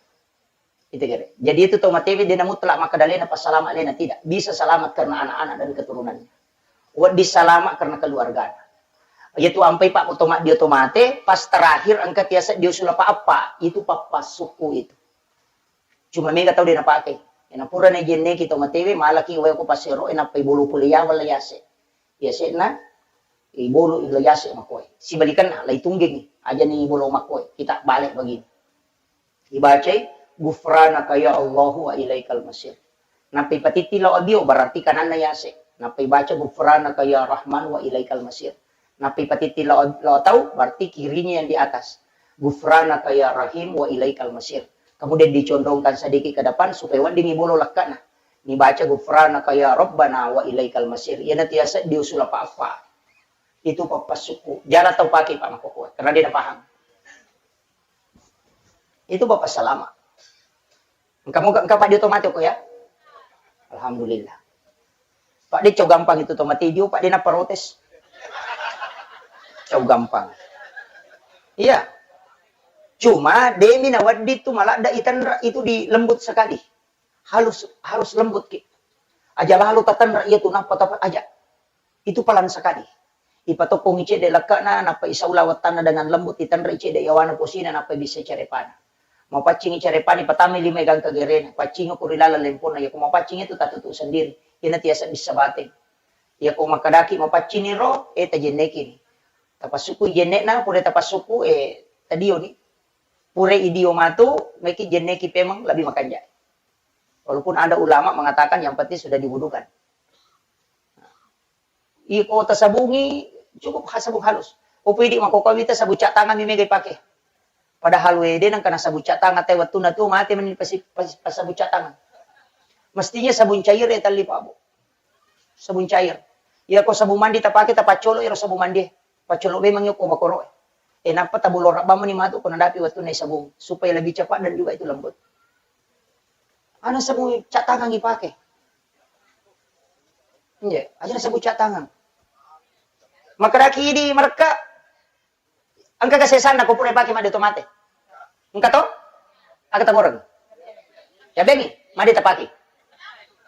Itu kira. Jadi itu tau matewe de na mutlak makkeda alena passalama alena, tidak. Bisa selamat karena anak-anak dan keturunannya. Wedding selamat karena keluargana. Yaitu ampai Pak, ko to maddio to mate, pas terakhir engka tiasa dio sulapa appa, itu pappasukku itu. Cuma mega tau de napakai. Ena pura na jenneki tau matewe, malaki wae ko passero, ena pai bolo pole yawa la yase. Yase'na, ibolo ila yase makoe. Sibalikanna, lai tunggengi. Aja ni bolo makoe. Kita balik bagi. Ibacai, "Ghufranaka ya Allahu wa ilaikal masir." Nappai patitti lao abio, berarti kananna yase. Nappai baca, "Ghufranaka ya Rahman wa ilaikal masir." Nappai patitti lao, lao tau, berarti kirinya yang di atas. "Ghufranaka ya Rahim wa ilaikal masir." Kemudian dicondongkan sedikit ke depan supaya weddingi bolo lekkana. Nibaca, "Ghufranaka ya Rabbana wa ilaikal masir." Iyana tiasa diusul apa-apa. Itu pappasukku. Jarang tau pakai, Pak, makokkoe. Karena dia dah paham. Itu Bapak salama. Engka moga, engka Pak, dia otomatis kok ya. Alhamdulillah. Pak, dia cau gampang itu otomatis. Dia, Pak, dia na protes. Cau gampang. Iya. Cuma demi nawedding tu maladda itanra itu di lembut sekali. Halus, harus lembut ki. Aja lalo tatanra iya tu nappa tapa aja. Itu pelan sekali. Ipatokkongi cedde lekkana, nappa isau lawattanna dengan lembut, itanra cedde yawana posina, nappa bisa carepana. Mapaccingi carepani, patami lima gangka gerena, paccingi ko ri laleng lemponna, yako mapaccing itu tatutu sendiri. Ina tiasa bisa bateng. Yako makadaki mapaccini ro, eh, tajennekini. Tapassuku jennekna, pura tapassuku, eh, tadioni. Pura idio matu, meki jenneki pemeng lebih makanja. Walaupun ada ulama mengatakan yang penting sudah diwudukan. Iko tasabungi, cukup ha-, sabung halus. Opo idi makkokkoe wita sabun cat tangan mi mega ipake. Padahal wede nengka nasabun cat tangan, te wettunna tu mate meni pasi-, pas-, pasabun cat tangan. Mestinya sabun cair ya talli, Pak Bu. Sabun cair. Iya ko sabun mandi tapake, tapaccolo ero sabun mandi. Paccolo memang iyo ko makoroe. Eh, nappa tabulorang bang meni matu ko nadapi wettunna sabung supaya lebih cepat dan juga itu lembut. Ana sabung cat tangan ipake. Iya, aja sabung cat tangan. Makadaki di merekka, engka kesesanna ko pura pake madde to mate. Engka to? Aga taboreng. Ya bengi, madde tapake.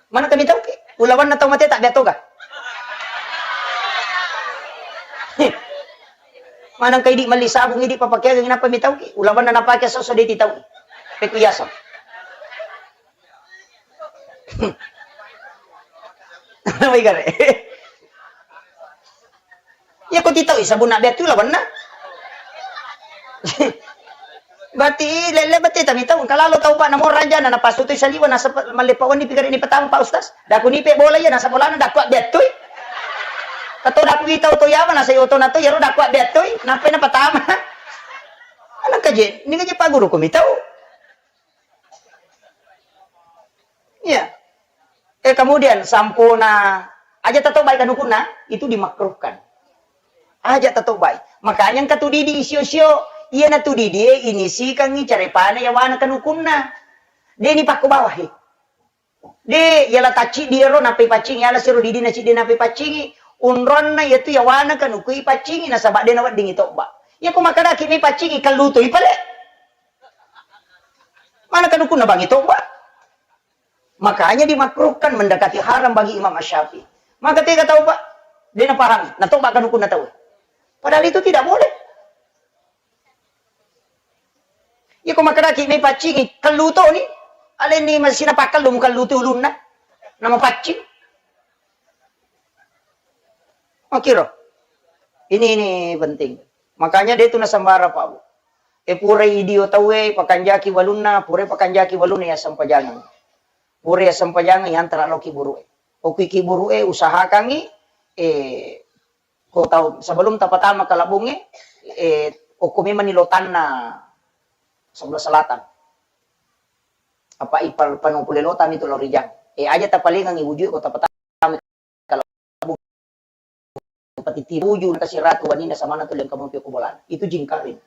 Mana kami tahu ki? Ulawanna tau mate tak dia toga. Mana engka idi melli sabung idi papakeang, kenapa mi tahu ki? Ulawanna napake soso de ti tahu. Peku yasa. Wai gare. Iya ko titau sabunna betu lawanna. Berarti lele bete tami tau kalalo tau pa namo rajana na pasutu saliwa na sepa-, malepa wani pigare ni petang Pak Ustaz. Daku nipe bola iya na sabolana daku bettui. Kato daku itau to yawa na sayo to na to yaro daku bettui. Nape na petama. Anak kaje, ni kaje Pak Guru ko mi tau. Iya. Eh, kemudian sampona aja tatobai kanukunna, itu dimakruhkan. Aja tatobai. Makanya engka tu didi isio-sio, iya na tu didi e inisikangi carepana yawana kanukunna. Deni pakko bawahi. De, yala tacciddi ero nappai paccingi, yala siro didina ciddi nappai paccingi, unronna yatu yawana kanukui paccingi, nasaba de naweddingi tobba. Yako makadaki mi paccingi, kalluto ipale. Mana kanukunna bangi tobba? Makanya dimakruhkan mendekati haram bagi Imam Asy-Syafi'i. Maka tega tau, Pak? De napahami, natoba kanukunna tau. Padahal itu tidak boleh. Iko makkadaki mai paccingi, kellu toni, alenni masina pakkellu mukellutu ulunna, namapaccing. Makkiro. Ini, ini penting. Makanya de tu nasambara, Pak, Bu. E, purai idio tauwe pakanjaki walunna, purai pakanjaki walunna ya sempajangeng. Purai ya sempajangeng ya antara lo kiburu e. Okui kiburu e usahakangi, e, ko tau sebelum tapatama kalabunge, e, okko memang ni lotanna sebelah selatan. Apa ipal panu pule lotang itu lo rijang. E, aja tapalengangi wujue ko tapatama kalabung. Patitti uju na tasiratu wanina samana tu lengka mompi ko bolana. Itu jingkaring.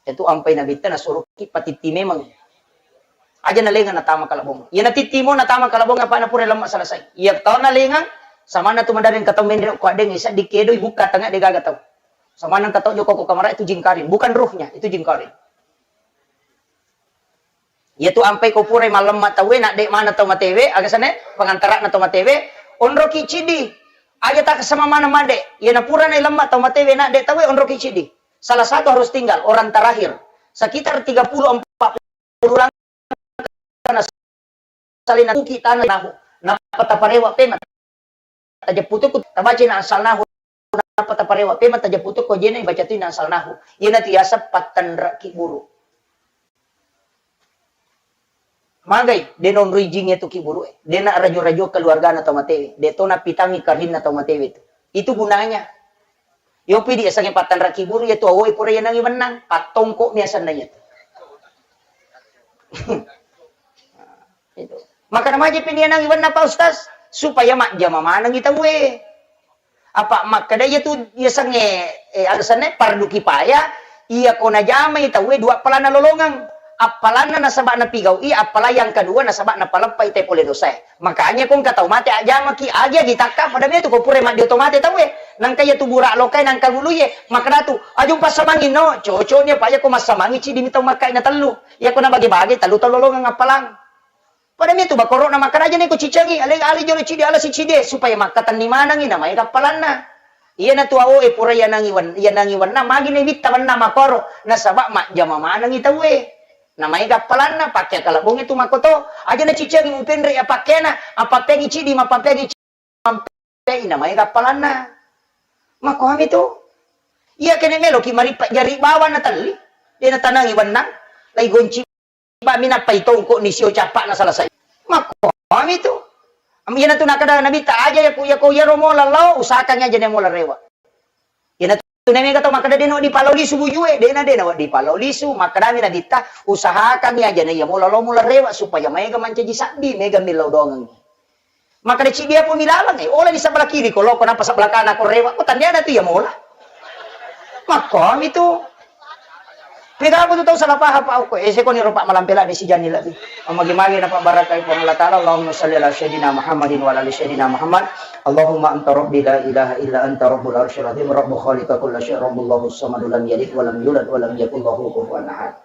Itu ampai nabitta nasuruki patitti memang. Aja nalengang natama kalabong. Iya natittimo natama kalabong apa na pura lemma selesai. Iya tau nalengang samana tu madareng katau menre ko adeng isa dikedo ibukka tengah de gaga tau. Samana katau joko ko kamara itu jingkaring, bukan ruhnya, itu jingkaring. Iya tu ampai ko purai malemma tauwe, nadde mana tau matewe, aga sene pengantarana tau matewe, onroki cidi. Aja tak sama mana made. Iya na pura na lemma tau matewe, nadde tauwe, onroki cidi. Salah satu harus tinggal, orang terakhir. Sekitar tiga puluh empat puluh langkah na salina tuki tanah nahu. Napa taparewa pema. Tajeppu tokko tabaca na ansalnahu, nappa taparewa pema tajeppu tokko jena ibaca tu na ansalnahu. Iyana tu yaseng pattenreki buru. Magai, de nonroi jing itu ki buru e. De na rajo-rajo keluargana tau matewe. De to napitangi karinna tau matewe tu. Itu gunanya. Yopi di yasengnge pattenreki buru ya tu awoi pura yanangi mennang. Pattongko mi asenna iya tu. Itu. Makana majepi nianangi wenna, Pak Ustaz, supaya majjama manengi tauwe. Apa makkeda iya tu yasengnge, eh, alasanna fardu kifayah, iya ko najamai tauwe dua pelana lolongang. Appalanna nasaba napigau'i, appalang yang kedua nasaba napaleppai te pole dosae. Makanya ko engka tau mate ajjamaki, agi-agi takka, pada metu ko pura maddio to mate tauwe. Nangka iya tu bura lokai nangka gului e, makkeda tu, "Aju passamangi no, cocok ni apa iya ko massamangi cidi mi tau makkai na tellu." Iya ko nabage-bage tellu tau lolongeng appalang. Pada metu bakoro'na makkeda, "Aja neko cicengi, ale, ale jolo cidi, ala sicidi, supaya makkatenni manengi na maega appalanna." Iyana tu awo e pura iyanangi wen-, iyanangi wennang, magi nebitta wennang makoro, nasaba majjama manengi tauwe. Na maega appalanna, pakke akkalebongnge tu makkoto, aja nacicengi mupenre apakkena, apappeangi cidi, mapappeangi cidi, mampe'i na maega appalanna. Makkoami tu. Iya kene meloki marippa jari bawang na telli, de natanangi wennang, lai gonci ba mi nappai tongko ni sio cappa na selesai. Makkoami tu. Am iyana tu nakkeda Nabitta, aja yako, yako iyaro mola lao, usahakan aja ne mola rewa. Iyana tu ne mega tau makkeda de nawedding palo lisu bujue, de na, de nawedding palo lisu, makkedami Nabitta, usahakan aja na iya mola lao mola rewa supaya maega mancaji sabbi, mega millau doangengngi. Makkeda cidi apa milaleng, eh, ola di sebelah kiri ko loko, nappa sebelah kanan ko rewa, ko tandiana tu iya mola. Makkoami tu. Pega apa tu tau salah paham, Pak, ko, eh, sekoni ropa malampe la di sijani la di. Magi-magi na pabarakai Puang Allah Ta'ala. Allahumma salli ala Sayyidina Muhammadin wa ala ali Sayyidina Muhammad. Allahumma anta rabbi la ilaha illa anta rabbul arsyil azim, rabbu khaliqa kulla syai, rabbul lahus samadu lam yalid wa lam yulad wa lam yakul lahu kufuwan ahad.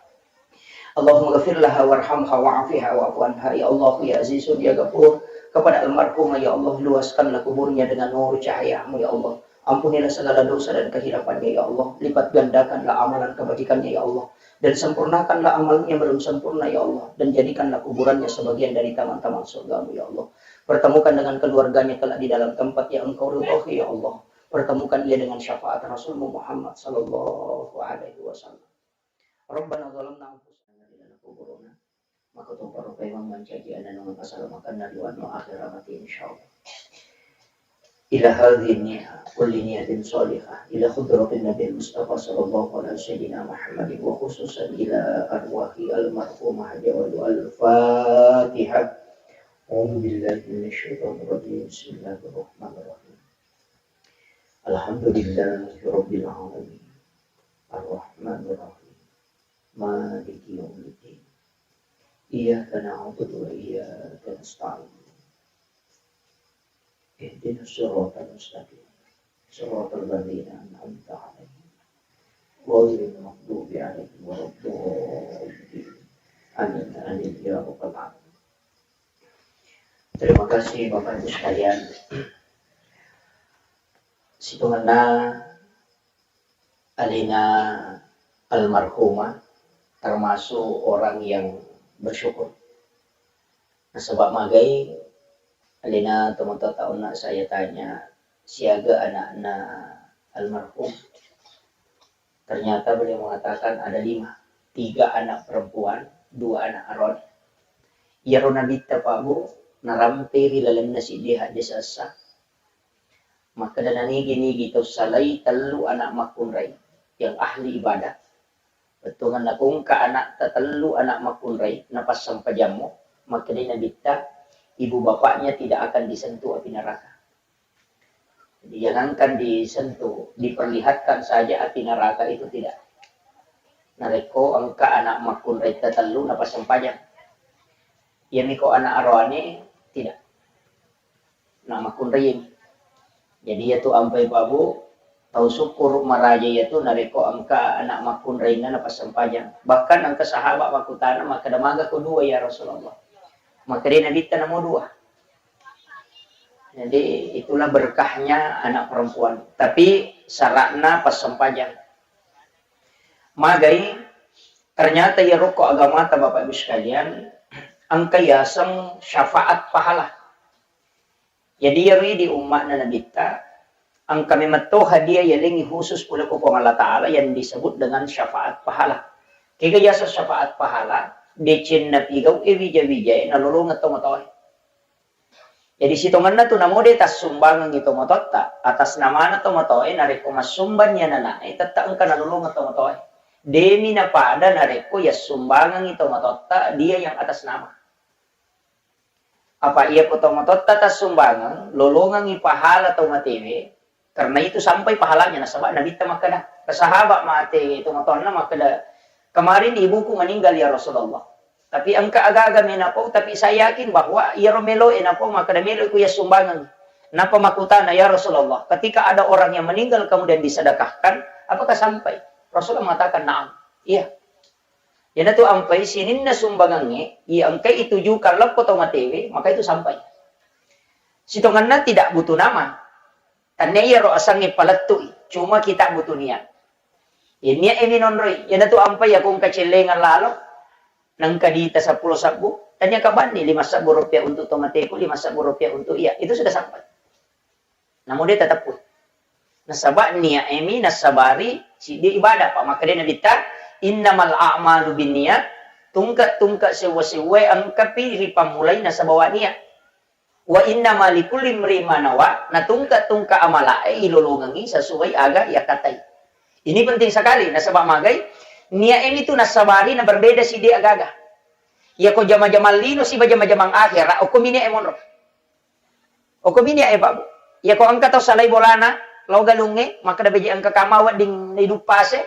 Allahumma ghafir laha warhamha wa'afiha wa'fu anha. Ya Allah, ya Azizun, ya Ghafur, kepada almarhumah, ya Allah, luaskanlah kuburnya dengan nur cahayamu, ya Allah. Ampunilah segala dosa dan kehilafannya, ya Allah. Lipat gandakanlah amalan kebajikannya, ya Allah. Dan sempurnakanlah amalnya belum sempurna, ya Allah. Dan jadikanlah kuburannya sebagian dari taman-taman surgamu, ya Allah. Pertemukan dengan keluarganya kelak di dalam tempat yang Engkau ridhoi, ya Allah. Pertemukan ia dengan syafaat Rasulmu Muhammad sallallahu alaihi wasallam. Rabbana zalamna anfusana wa lam taghfir lana wa tarhamna lanakunanna minal khasirin. Maka tu para paimeng mancaji ananungan pasalamakenna ri wenno akhirat mati, insyaallah. Ila hadhihi niyah, kulli niyatin shalihah, ila hadratin Nabi Mustafa sallallahu alaihi sayyidina Muhammadin wa khususan ila arwahi almarhumah Haja Walu. Al-Fatihah. A'udzu billahi minasyaitonir rajim. Bismillahirrahmanirrahim. Alhamdulillahi rabbil alamin. Arrahmanirrahim. Maliki yaumiddin. Iyyaka na'budu wa iyyaka nasta'in. Ihdinas siratal mustaqim. Siratal ladzina an'amta 'alaihim. Ghairil maghdubi 'alaihim waladdallin. Amin, amin, ya rabbal alamin. Terima kasih, Bapak Ibu sekalian. Sitongenna alena almarhumah termasuk orang yang bersyukur. Nasaba magai alena tomatoatta onna saya tanya, siaga anakna almarhum. Ternyata beliau mengatakan ada lima, tiga anak perempuan, dua anak aroane. Iyaro Nabitta, Pak Bu, narampei ri lalenna siddi hadis essa. Makkeda, nanigi-nigi tau salai tellu anak makkunrai yang ahli ibadah. Bettuanna ko engka anakta tellu anak makkunrai, napassempajammo, makkedai Nabitta, ibu bapaknya tidak akan disentuh api neraka. Jadi, jangankan disentuh, diperlihatkan saja api neraka itu tidak. Narekko engka anak makkunraitta tellu napassempajang. Iyami ko anak aroane, tidak. Anak makkunrai. Jadi, iyatu ampai, Pak Bu, tau syukur maraja iyatu narekko engka anak makkunrainna napassempajang. Bahkan engka sahabat makkutana, makkeda, maga ko dua, ya Rasulullah? Makkedai Nabitta, namo dua. Jadi, itulah berkahnya anak perempuan. Tapi syaratna passempajang. Magai, ternyata iyaro ko agamata, Bapak Ibu sekalian, engka yaseng syafaat pahala. Jadi, iyaro idi umma'na Nabitta, engka memetto hadiah yalengngi khusus pole ko Puang Allah Ta'ala yang disebut dengan syafaat pahala. Kega yaseng syafaat pahala? Decenna pigau e wija-wijae nalolongeng tomatoae. Jadi, sitongenna tu namo de tassumbangengngi tomatoatta, atas namana tomatoae, narekko massumbangni anana'e, tette engka nalolongeng tomatoae. Demi napada narekko yassumbangengngi tomatoatta, dia yang atas nama. Apa iya ko tomatoatta tassumbangeng, lolongengngi pahala tau matewe, karena itu sampai pahalanya, nasaba Nabitta makkeda, ke sahabat mate tomatoanna makkeda, Kemarin ibuku meninggal, ya Rasulullah. Tapi engka aga-aga menapau, tapi saya yakin bahwa iyaro meloe napau, makkeda meloiku iya sumbangeng. Napa makkutana, "Ya Rasulullah, ketika ada orang yang meninggal kemudian disedekahkan, apakah sampai?" Rasulullah mengatakan, "Na'am." Iya. Iyanatu ampai sininna sumbangengnge, iya engkai itujukan lappo tau matewe, maka itu sampai. Sitongenna tidak butuh nama. Tannia iyaro asengnge palettui, cuma kita butuh niat. Iya niat e minonroi, iyanatu ampai iya ko engka cellengeng lalo, nengka dita seppulo sebbu, tannia kabanni lima sebbu rupiah untuk tomateku, lima sebbu rupiah untuk iya, itu sudah sampai. Namu de teteppu. Nasaba niat e mi nassabari siddi ibadah, pa makkeda Nabitta, "Innamal a'malu binniyat," tungke-tungke sewwa-sewwae engkapi ripammulai nasaba niat. "Wa innama likulli imri'in ma nawa," na tungke-tungke amalae ilolongengi sesuai aga yakkatai. Ini penting sekali, nasaba magai, niat e mi tu nassabari na berbeda siddi aga-aga. Iyako jama-jamang lino siba jama-jamang akhera, okko mi niat e monro. Okko mi niat e, Pak, Bu. Iyako engka tau salai bolana, lao galungnge, makkeda beje engka kama wedding naiduppase,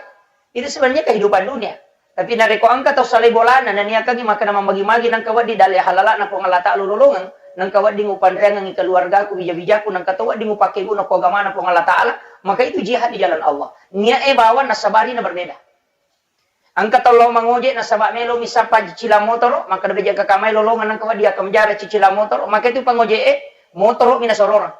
itu sebenarnya kehidupan dunia. Tapi narekko engka tau salai bolana, naniakangi makkeda mammagi-magi nengka wedding dalle halalana Puang Allah Ta'ala ulolongeng, nengka wedding upanreangengi keluargaku, bija-bijaku, nengka to wedding upakkeguna ko agamana Puang Allah Ta'ala, maka itu jihad di jalan Allah. Niat e bawang nassabari na berbeda. Engka tau lao mangoje nasaba melo mi sappa cicilang motoro, makkeda beje engka kamai lolongeng nengka wedding akkamjara cicilang motoro, maka itu pangoje e motoro mi nasororang.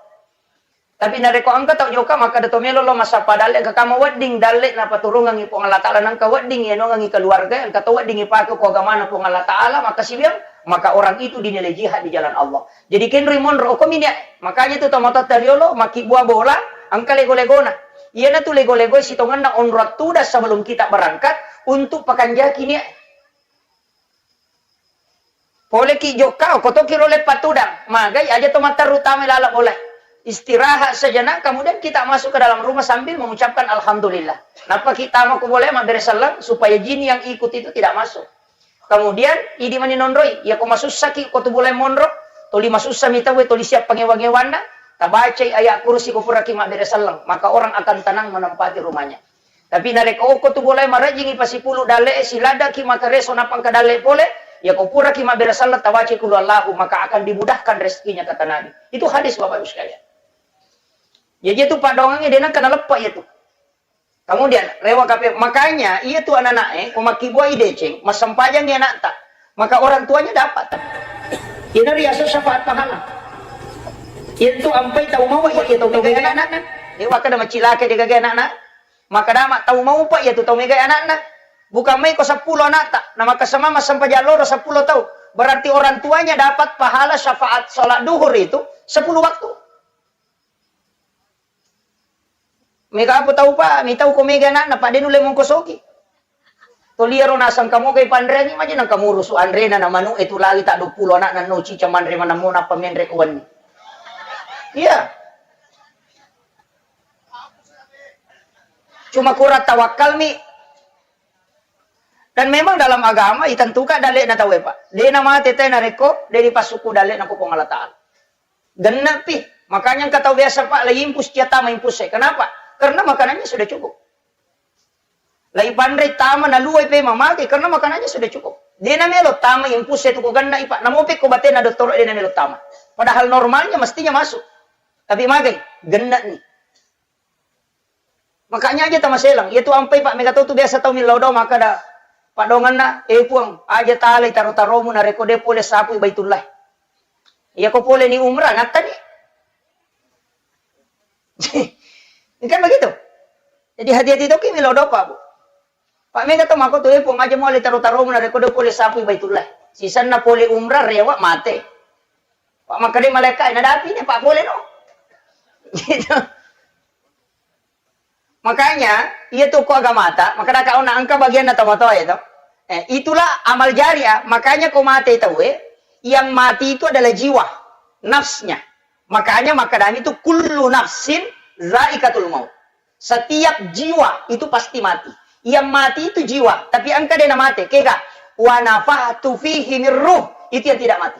Tapi narekko engka tau jokka makkeda to melo lao massappa dalle, engka kama wedding dalle napaturungengi Puang Allah Ta'ala, nengka wedding iyanongengi keluarga, engka to wedding ipake ko agamana Puang Allah Ta'ala, maka siwiang, maka orang itu dinilai jihad di jalan Allah. Jadi kenroi monro, okko mi niat. Makanya tu tomatoatta riolo makkibua bola, engka lego-legona. Iyanatu lego-legoe sitongenna onrong tudang sebelum kita berangkat untuk pakanjaki niat. Poleki jokka, okko toki ro leppa tudang. Magai aja to matteru tama lala bola. Istirahat sejenak, kemudian kita masuk ke dalam rumah sambil mengucapkan alhamdulillah. Nappa kita mau ke bola mabbere selleng supaya jin yang ikut itu tidak masuk. Kemudian, idi mani nonroi, iyako masussaki ko tu bolae monro, toli masussa mi tauwe, toli siap pangewa-ngewanna, tabacai ayat kursi ko puraki mabbere selleng, maka orang akan tenang menempati rumahnya. Tapi narekko okko tu bolae marejjingi pasipulu dalle e, siladaki maka reso nappa engka dalle pole, iyako puraki mabbere selleng tabacai kulu Allahu, maka akan dimudahkan rezekinya, kata Nabi. Itu hadis, Bapak Ibu sekalian. Jadi itu padoangnge de nengka naleppa iya tu. Kemudian, rewa kape, makanya iya tu anak-anak e, ko makkibua i deceng, massempajangi anakta, maka orang tuanya dapat. Ina riaso syafaat pahala. Iya tu ampai tau mau iya, iya tau megai anakna. Dewa kada macilake de gagai anakna. Maka dama tau mau pa iya tu tau megai anakna. Bukan mai ko seppulo anakta, na maka sama massempajang loro seppulo tau. Berarti orang tuanya dapat pahala syafaat salat duhur itu sepuluh waktu. Mega apa tau pa, mitau ko mega anakna, pa de nulle mongkosoki. Toli ero nasang kamoga ipanreangi maja nang kamurusu anrena na manu e tu lali ta dua puluh anakna no cica manre manammu nappa menre ko wenni. Iya. Cuma kurang tawakal mi. Dan memang dalam agama itentukan dalle'na tauwe, Pak. De na mate te narekko de dipasukku dalle'na ko Puang Allah Ta'ala. Genne'pi. Makanya engka tau biasa, Pak, lagi impus cia tama impus e. Kenapa? Karena makanannya sudah cukup. Lagi panre tama na luai pe mamake karena makanannya sudah cukup. De na melo tama impus e tu ko genna i, Pak. Namo pe ko batena dottoro de na melo tama. Padahal normalnya mestinya masuk. Tapi magai, genne'ni. Makanya aja tamaselang. Iya tu ampai, Pak, mega tau tu biasa tau millau dao makkada padonganna, "Eh, Puang, aja talai taro-taromu narekko de pole sapui Baitullah. Iya ko pole ni umrah, nattani." Kan begitu. Jadi hati-hati toki millau dao, Pak, Bu. Pak, mega tau makko tu, "Eh, Puang, aja muale taro-taromu narekko de pole sapui Baitullah. Sisenna pole umrah, rewa, mate." Pak, makkeda malaikat, "Nadapi ni, Pak, pole no." Gitu. Makanya, iya tu ko agamata, makkadaka ona engka bagianna tomatoa ya to. Eh, itulah amal jariah. Makanya ko mate tauwe, yang mati itu adalah jiwa, nafsnya. Makanya makkadami tu kullu nafsin zaikatul maut. Setiap jiwa itu pasti mati. Yang mati itu jiwa, tapi engka de na mate. Kega, "Wa nafakhtu fihi min ruh," itu yang tidak mati.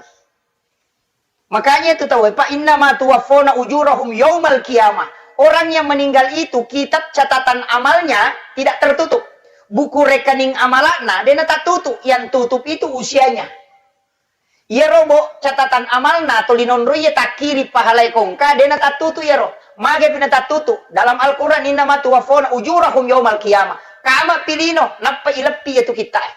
Makanya itu tahu, "Fa innama tuwaffawna ujurahum yaumal qiyamah." Orang yang meninggal itu, kitab catatan amalnya tidak tertutup. Buku rekening amala'na, de' natattutu, yang tutup itu usianya. Iyaro bo catatan amalna toli nonroi iya takkiri pahalai kongka, de' natattutu iyaro. Magai pi natattutu? Dalam Al-Quran, "Innama tuwaffawna ujurahum yaumal qiyamah." Kama pi lino, nappa ileppi iyatu kitta'e.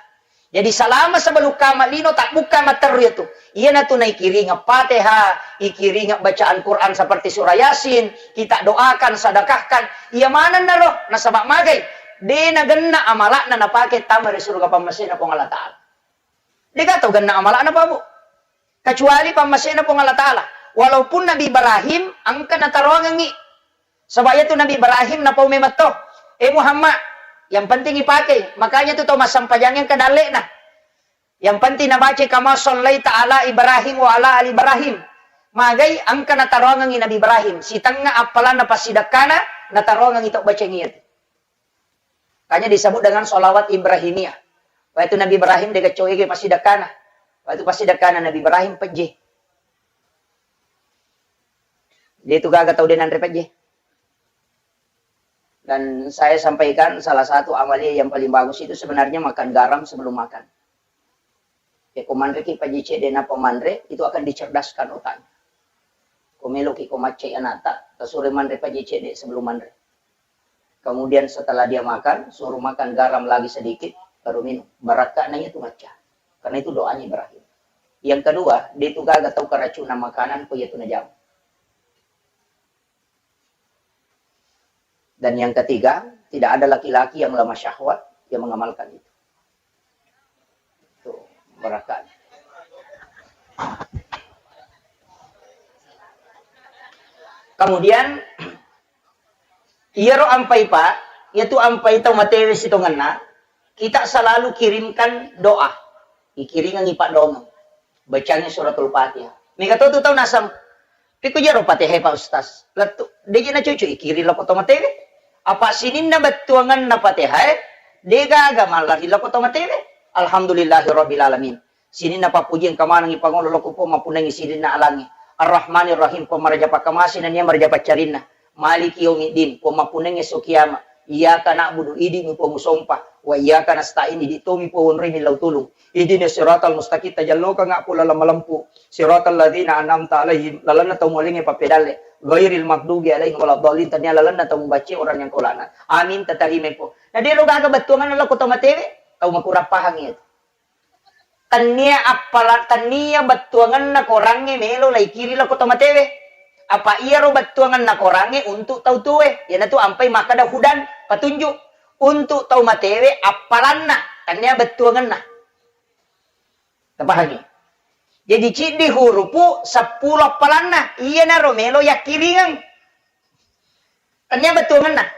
Jadi, salama sebelum kama lino, tabbukka matteru iyatu. Iyanatu naikiringeng Fatihah, ikiringeng bacaan Quran seperti surah Yasin, kita doakan, sedekahkan. Iya manenna ro, nasaba magai? De' nagenna amala'na napake tama ri suruga pammasena Puang Allah Ta'ala. De' gaga tau genna amala'na, Pak, Bu. Kecuali pammasena Puang Allah Ta'ala. Walaupun Nabi Ibrahim engka nataroangengngi. Saba' iyatu Nabi Ibrahim napau memetto, "Eh Muhammad, yang penting ipakai." Makanya tu tau massampajang engka dalle'na. Yang penting nabaca, "Kama shallaita ala Ibrahim wa ala ali Ibrahim." Magai engka nataroangengngi Nabi Ibrahim. Sitengnga appalanna passidekkana, nataroangengngi tau bacang iyatu. Makanya disebut dengan sholawat Ibrahimiyah. Waktu Nabi Ibrahim de' gaga coege passidekkana. Waktu passidekkana Nabi Ibrahim pejje. De' tu gaga tau de' nanre pejje. Dan saya sampaikan, salah satu amalia yang paling bagus itu sebenarnya makan garam sebelum makan. Ya, ko manreki pejje cedde nappa manre, itu akan dicerdaskan otaknya. Ko meloki ko maccai anata, tasuro manre pejje cedde sebelum manre. Kemudian setelah dia makan, suruh makan garam lagi sedikit, baru minum. Barakka'na iyatu macca. Karena itu doanya Ibrahim. Yang kedua, de' tu gaga tau keracunan makanan ko iyatu najama. Dan yang ketiga, tidak ada laki-laki yang lemah syahwat yang mengamalkan itu. Tuh, barakka'na. Kemudian, iyaro ampai, Pak, iyatu ampai tau matewe sitongenna, kita selalu kirimkan doa. Ikiringengngi paddoangeng. Bacangngi suratul Fatihah. Mega to tu tau naseng, "Pekko jaro Fatihah, Pak Ustaz?" Lettu, de' je nacucu, ikiring lako to matewe. Apa sininna bettuangenna Fatihah, de' gaga mallari lako to matewe. Alhamdulillahirabbil alamin. Sininna pappuji engka manengngi pangolo lako Puang mappunnangngi sininna alangnge. Arrahmanirrahim, Puang maraja pakkamase nennia maraja paccarinna. Maliki yaumiddin, Puang mappunnangngi esso kiama. Iyyaka na'budu, idi'mi Puang usompa. Wa iyyaka nasta'in, idi' tomi Puang onroi millau tulung. Ihdinas siratal mustaqim, tajallokangnga Puang laleng malempu. Siratal ladzina an'amta alaihim, lalenna tau mualengnge pappedalle. Ghairil maghdubi alaihim waladdallin, tennia lalenna tau mubacce orang yang kau laknat. Amin, tatarimai Puang. Na de' ro gaga bettuangenna lako tau matewe, tau makurang pahang iyatu. Tennia appala-, tennia bettuangenna korangnge melo laikiri lako tau matewe. Apa iyaro bettuangenna korangnge untuk tau tuwe. Iyanatu ampai makkeda hudan, petunjuk. Untuk tau matewe appalanna, tennia bettuangenna. Tapahangi? Jadi ciddi hurupu seppulo appalanna. Iyanaro melo yakkiringeng. Tennia bettuangenna.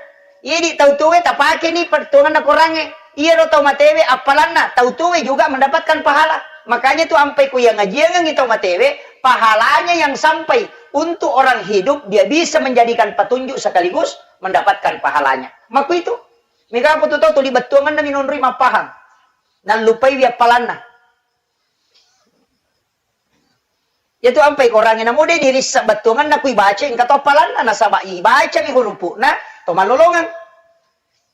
Idi tau tuwe tapakeni bettuangenna korangnge. Iyaro tau matewe appalanna, tau tuwe juga mendapatkan pahala. Makanya tu ampai ku yang ngajiangengi tau matewe, pahalanya yang sampai untuk orang hidup, dia bisa menjadikan petunjuk sekaligus mendapatkan pahalanya. Makku itu. Mega apa tu tau tuli bettuangenna minonroi mappahang. Nallupaiwi appalanna. Iyatu ampai korangnge namo de' nirissa bettuangenna ku ibaca engka to appalanna, nasaba ibacami hurupu'na to mallolongeng.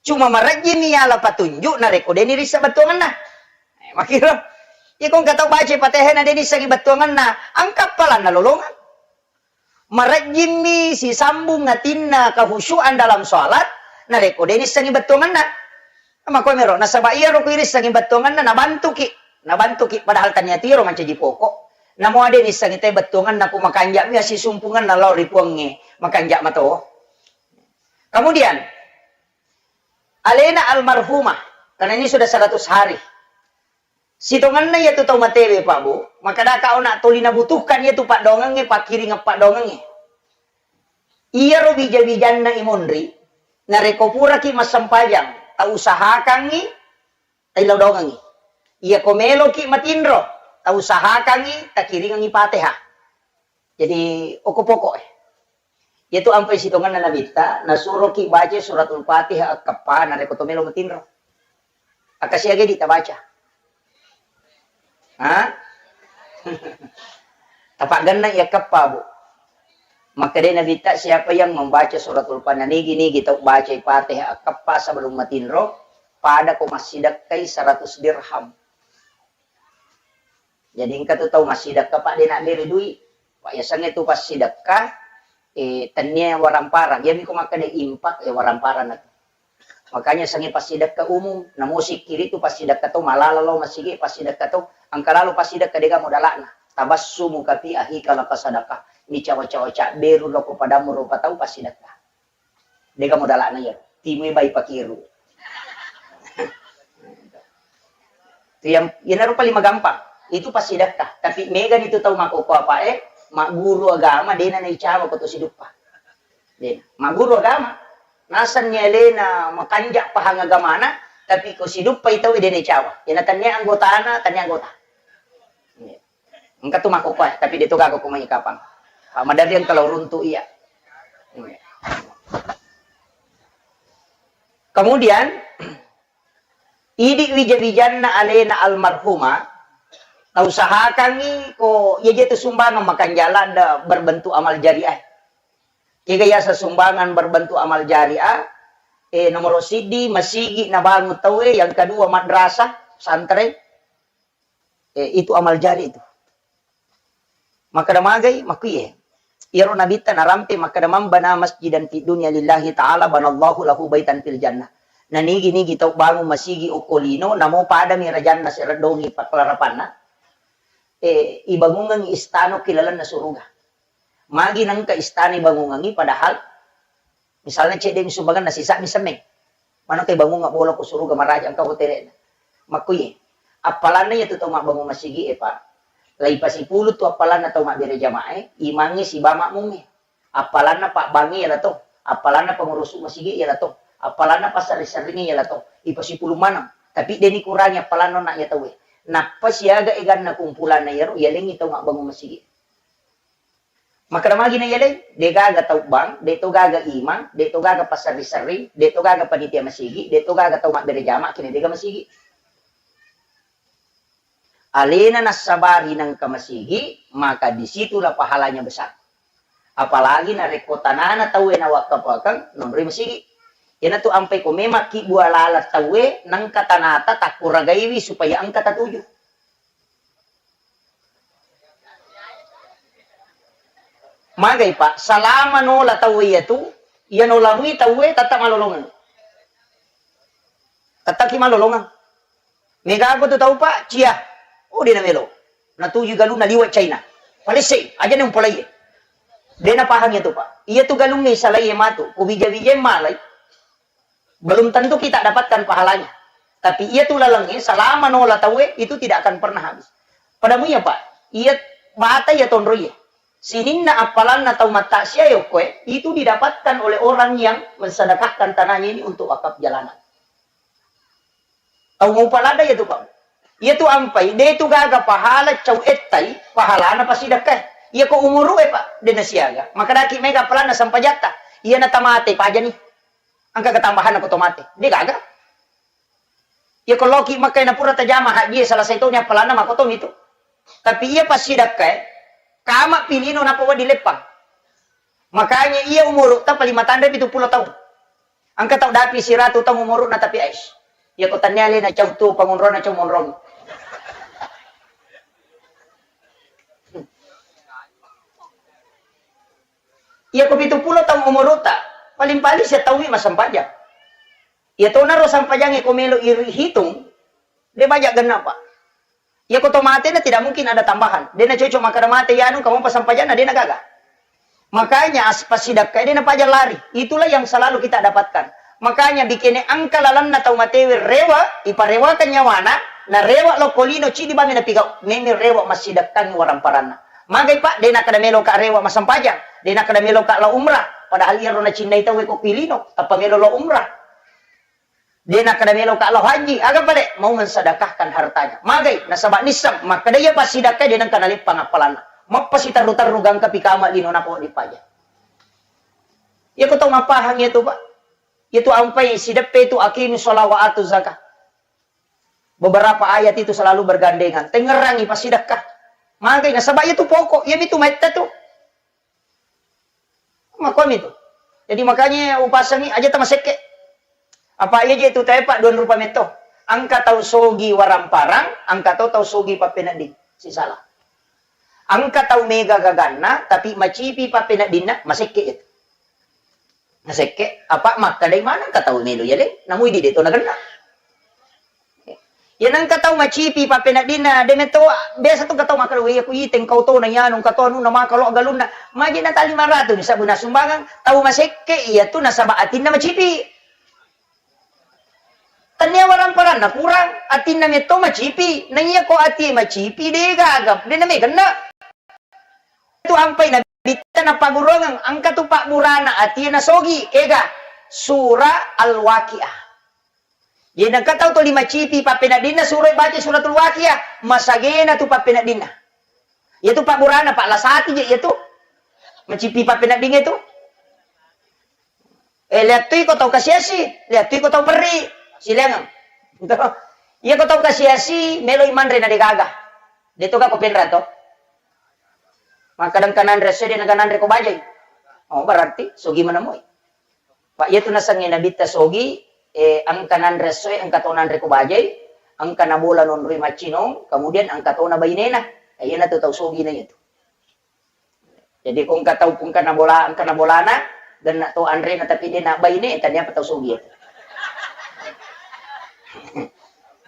Cuma marejjimi yala patunjuk narekko de' nirissa bettuangenna. Eh, makkiro. Iko engka tau baca Fatihah na de' nissengi bettuangenna, engka appalanna lolongeng. Marejjimmi sisambung atinna kehusyuan dalam sholat, narekko de' nissengi bettuangenna. Makkuamiro, nasaba iyaro ku irissengi bettuangenna, nabantuki. Nabantuki, padahal tania tiro mancaji pokok. Namo de' nissengi te bettuangenna ku makanja'mi assisumpungenna lao ri Puangnge, makanja' mato. Kemudian, alena almarhumah, karena ini sudah seratus hari. Sitongenna iyatu tau matewe, Pak, Bu, makkadaka ona toli nabutuhkan iyatu paddoangengnge, pakkiringeng paddoangengnge. Iyaro bija-bijanna imonri, narekko puraki massempajang, tausahakangngi, taillau doangengngi. Iyako meloki matinro, tausahakangngi, takiringengngi Fatihah. Jadi, okko pokok e. Iyatu ampai sitongenna Nabitta, nasuroki baca suratul Fatihah akkeppa narekko to melo matinro. Akkasiaga di tabaca. Ha? Tapaggenna iya keppa, Bu. Makkedai Nabitta, siapa yang membaca suratul Fatihah, nigi-nigi tau bacai Fatihah akkeppa sebelum matinro, Pada ko massidekkai seratus dirham. Jadi engka tu tau massidekka, Pak, de' nabbere dui. Pak, yasengnge tu passidekka, eh, tennia waramparang. Iyami ko makkeda infak, eh, waramparang na tu. Makanya sengnge passidekka umum, namo sikkiri tu passidekka to, malala lao masigi passidekka to, engka lalo passidekka de' gaga modala'na. Tabassumuka fi akhika laka sadaqah. Micawa-cawa cabberu lao ko padammu rupa tau passidekka. De' gaga modala'na iyaro. Timui bai pakiru. Tu yang, iyanaro paling magampang. Itu passidekka. Tapi megani tu tau makkokkoe, Pak, eh, magguru agama, de' na naicawa ko to siduppa. De'. Magguru agama. Nasenni alena makanja' pahang agamana, tapi ko siduppai tau de' naicawa. Iyana tennia anggotana, tennia anggota. Iya. Engka tu makkokkoe, tapi de' to gaga ko mai kapang. Pak, maderri engka lao runtu' iya. Iya. Kemudian, idi' wija-wijanna alena almarhumah, tausahakangngi ko iya je tu sumbangan makanja' ladde' berbentuk amal jariah. Kega yaseng sumbangan berbentuk amal jariah, eh, nomoro siddi masigi nabangun tauwe, yang kedua madrasah, pesantren, eh, itu amal jari itu. Makkeda magai, makkuiye. Iyaro nabitta narampe makkeda, "Man bana masjidan fid dunya lillahi ta'ala banallahu lahu baitan fil jannah." Nanigi-nigi tau bangun masigi okko lino, namo padami rajanna sereddongi pakkelarapanna, eh, ibangungengngi istana ki lalenna suruga. Magi nengka istana ibangungengngi, padahal misalnya cedde' mi sumbanganna sisa'mi semmeng. Maneng ke bangunga bola ko suruga maraja engka hotelna. Makkuye. Appalanna iya tu tau mabbangung masigi e, Pak. Lai pasipulu tu appalanna tau mabbere jamaah e, imangnge siba makmungnge. Appalanna pabbangnge iya la to. Appalanna pengurusu masigi iya la to. Appalanna passarri-sarringnge iya la to. Ipasipulu maneng. Tapi de' ni kurangi appalanna na iya tauwe. Nappa siaga eganna kumpulanna iyaro, iyalengngi tau mabbangung masigi. Makkeda magi na iyaleng, de' gaga tau bank, de' to gaga imang, de' to gaga passerri-serri, de' to gaga panitia masigi, de' to gaga tau mabbere jama' kina de' gaga masigi. Alena nassabari nengka masigi, maka disitulah pahalanya besar. Apalagi narekko tanana tauwe nawakkafakeng nonroi masigi. Iyanatu ampai ko memang ki bua laleng tauwe nengka tanata takkuragaiwi supaya engka tatuju. Magai, Pak, salama nola tauwe iyatu, iya nolanui tauwe tetta malolongeng. Tettaki malolongeng. Mega ko tu tau, Pak, cia. Oh, de' namelo. Natuju galunna liwa' China. Palessei, aja' na umpolaiye. De' napahang iyatu, Pak. Iyatu galungnge salaiye matu, ko bija-bijae malai. Belum tentu kita dapatkan pahalanya. Tapi iyatu lalengnge, salama nola tauwe, itu tidak akan pernah habis. Pada muiya, Pak, iya bata iya tonroiye. Sininna appalanna tau mattaksiae okkoe, itu didapatkan oleh orang yang mensedekahkan tanahnya ini untuk wakaf jalanan. Tau maupa ladde' iyatu, Pak. Iyatu ampai, de' tu gaga pahala cau ettai, pahalana pasidekkae. Iyako umuru'e, Pak, de' nasiaga. Makkedaki mega appalanna sempajatta. Iyana tamate, pajani. Engka ketambahanna ko to mate. De' gaga. Iyako loki Mekka na pura tajama hajjie, selesai toni appalanna, makkotomi tu. Tapi iya passidekkae, kama pilino nappa wedding leppang. Makanya iya umuru'ta paling matanre pitu pulo taung. Engka tau dapi siratu taung umuru'na tapi ais. Iyako tennia alena cau tu pangonrona cau monrong. Iyako pitu pulo taung umuru'ta, paling-paling sitaungngi massempajang. Iyatonaro sempajangnge ko melo irihitung, de' baja' genna, Pak. Iyako to matena tidak mungkin ada tambahan. De' nacocok makkeda mate iyanu, kamu pasempajanna de' nagaga. Makanya as-, passidekkae de' napaja lari. Itulah yang selalu kita dapatkan. Makanya bikene engka lalenna tau matewe rewa, iparewakan nyawana, narewa lokko lino cidi bame napigau. Meme rewa massidekkangi waramparanna. Magai, Pak, de' nakkeda meloka rewa massempajang, de' nakkeda meloka lao umrah, padahal iyaro nacinnai tauwe ko pilino, tappa melo lao umrah. De' nakkeda meloka lao haji, aga pale? Mau mensedekahkan hartanya. Magai, nasaba nisseng makkeda iya passidekkae de' nengka naleppang appalanna. Mappasiterru-terru gangka pikama lino nappa wedding paja. Iyako tau mappahang iyatu, Pak. Iyatu ampai sideppe itu aqimis shalah wa atuz zakah. Beberapa ayat itu selalu bergandengan. Tengngerangi passidekka. Magai, nasaba iyatu pokok, iyamitu maitta tu. Makkuami tu. Jadi makanya upasangi aja tamasekke. Apa iya je tu tae, Pak, dua rupa metto. Engka tau sogi waramparang, engka to tau sogi pappenedding. Sisala. Engka tau mega gaganna, tapi macipi pappeneddinna, masekke itu. Masekke, apa makkedai maneng engka tau melo yaleng, namu idi de to nagenna. Iya nengka tau macipi pappeneddinna, de metto biasa tu engka tau makkeda, "Weh, aku iteng kau to na yanu, engka to anu na maka lo galunna." Maji na tali maratu, bisa guna sumbangan, tau masekke iya tu nasaba atinna macipi. Tania waramparanna kurang, atinna metto macipi. Na iya ko ati macipi, de gaga, de na megenna. Tu ampai nabitta napagurungeng, engka tu pabburana atie nasogi, kega? Sura Al-Waqiah. Jadi engka tau tuli macipi pappeneddinna sura baca suratul Waqiah, masagena tu pappeneddinna. Iya tu pabburana, Pak, lasati je iya tu. Macipi pappenedding itu. Eh, lihat tu iko tau kasiasi, lihat tu iko tau perri. Silengeng. Iya ko tau kasiasi, meloi manre na degaga. De to ka ko penra to. Makkadang kananre esso de naga nanre ko bajai. Oh, berarti sogi menemui. Pak, iya tu nasengnge nabitta sogi, eh, engka nanre esso, engka to nanre ko bajai, engka nabola nonroi maccinong, kemudian engka to na bainena. Eh, iya na tu tau sogi na iya tu. Jadi ko engka tau, engka nabola, engka nabolana, genna to anrena tapi de na baine, tania apa tau sogi itu.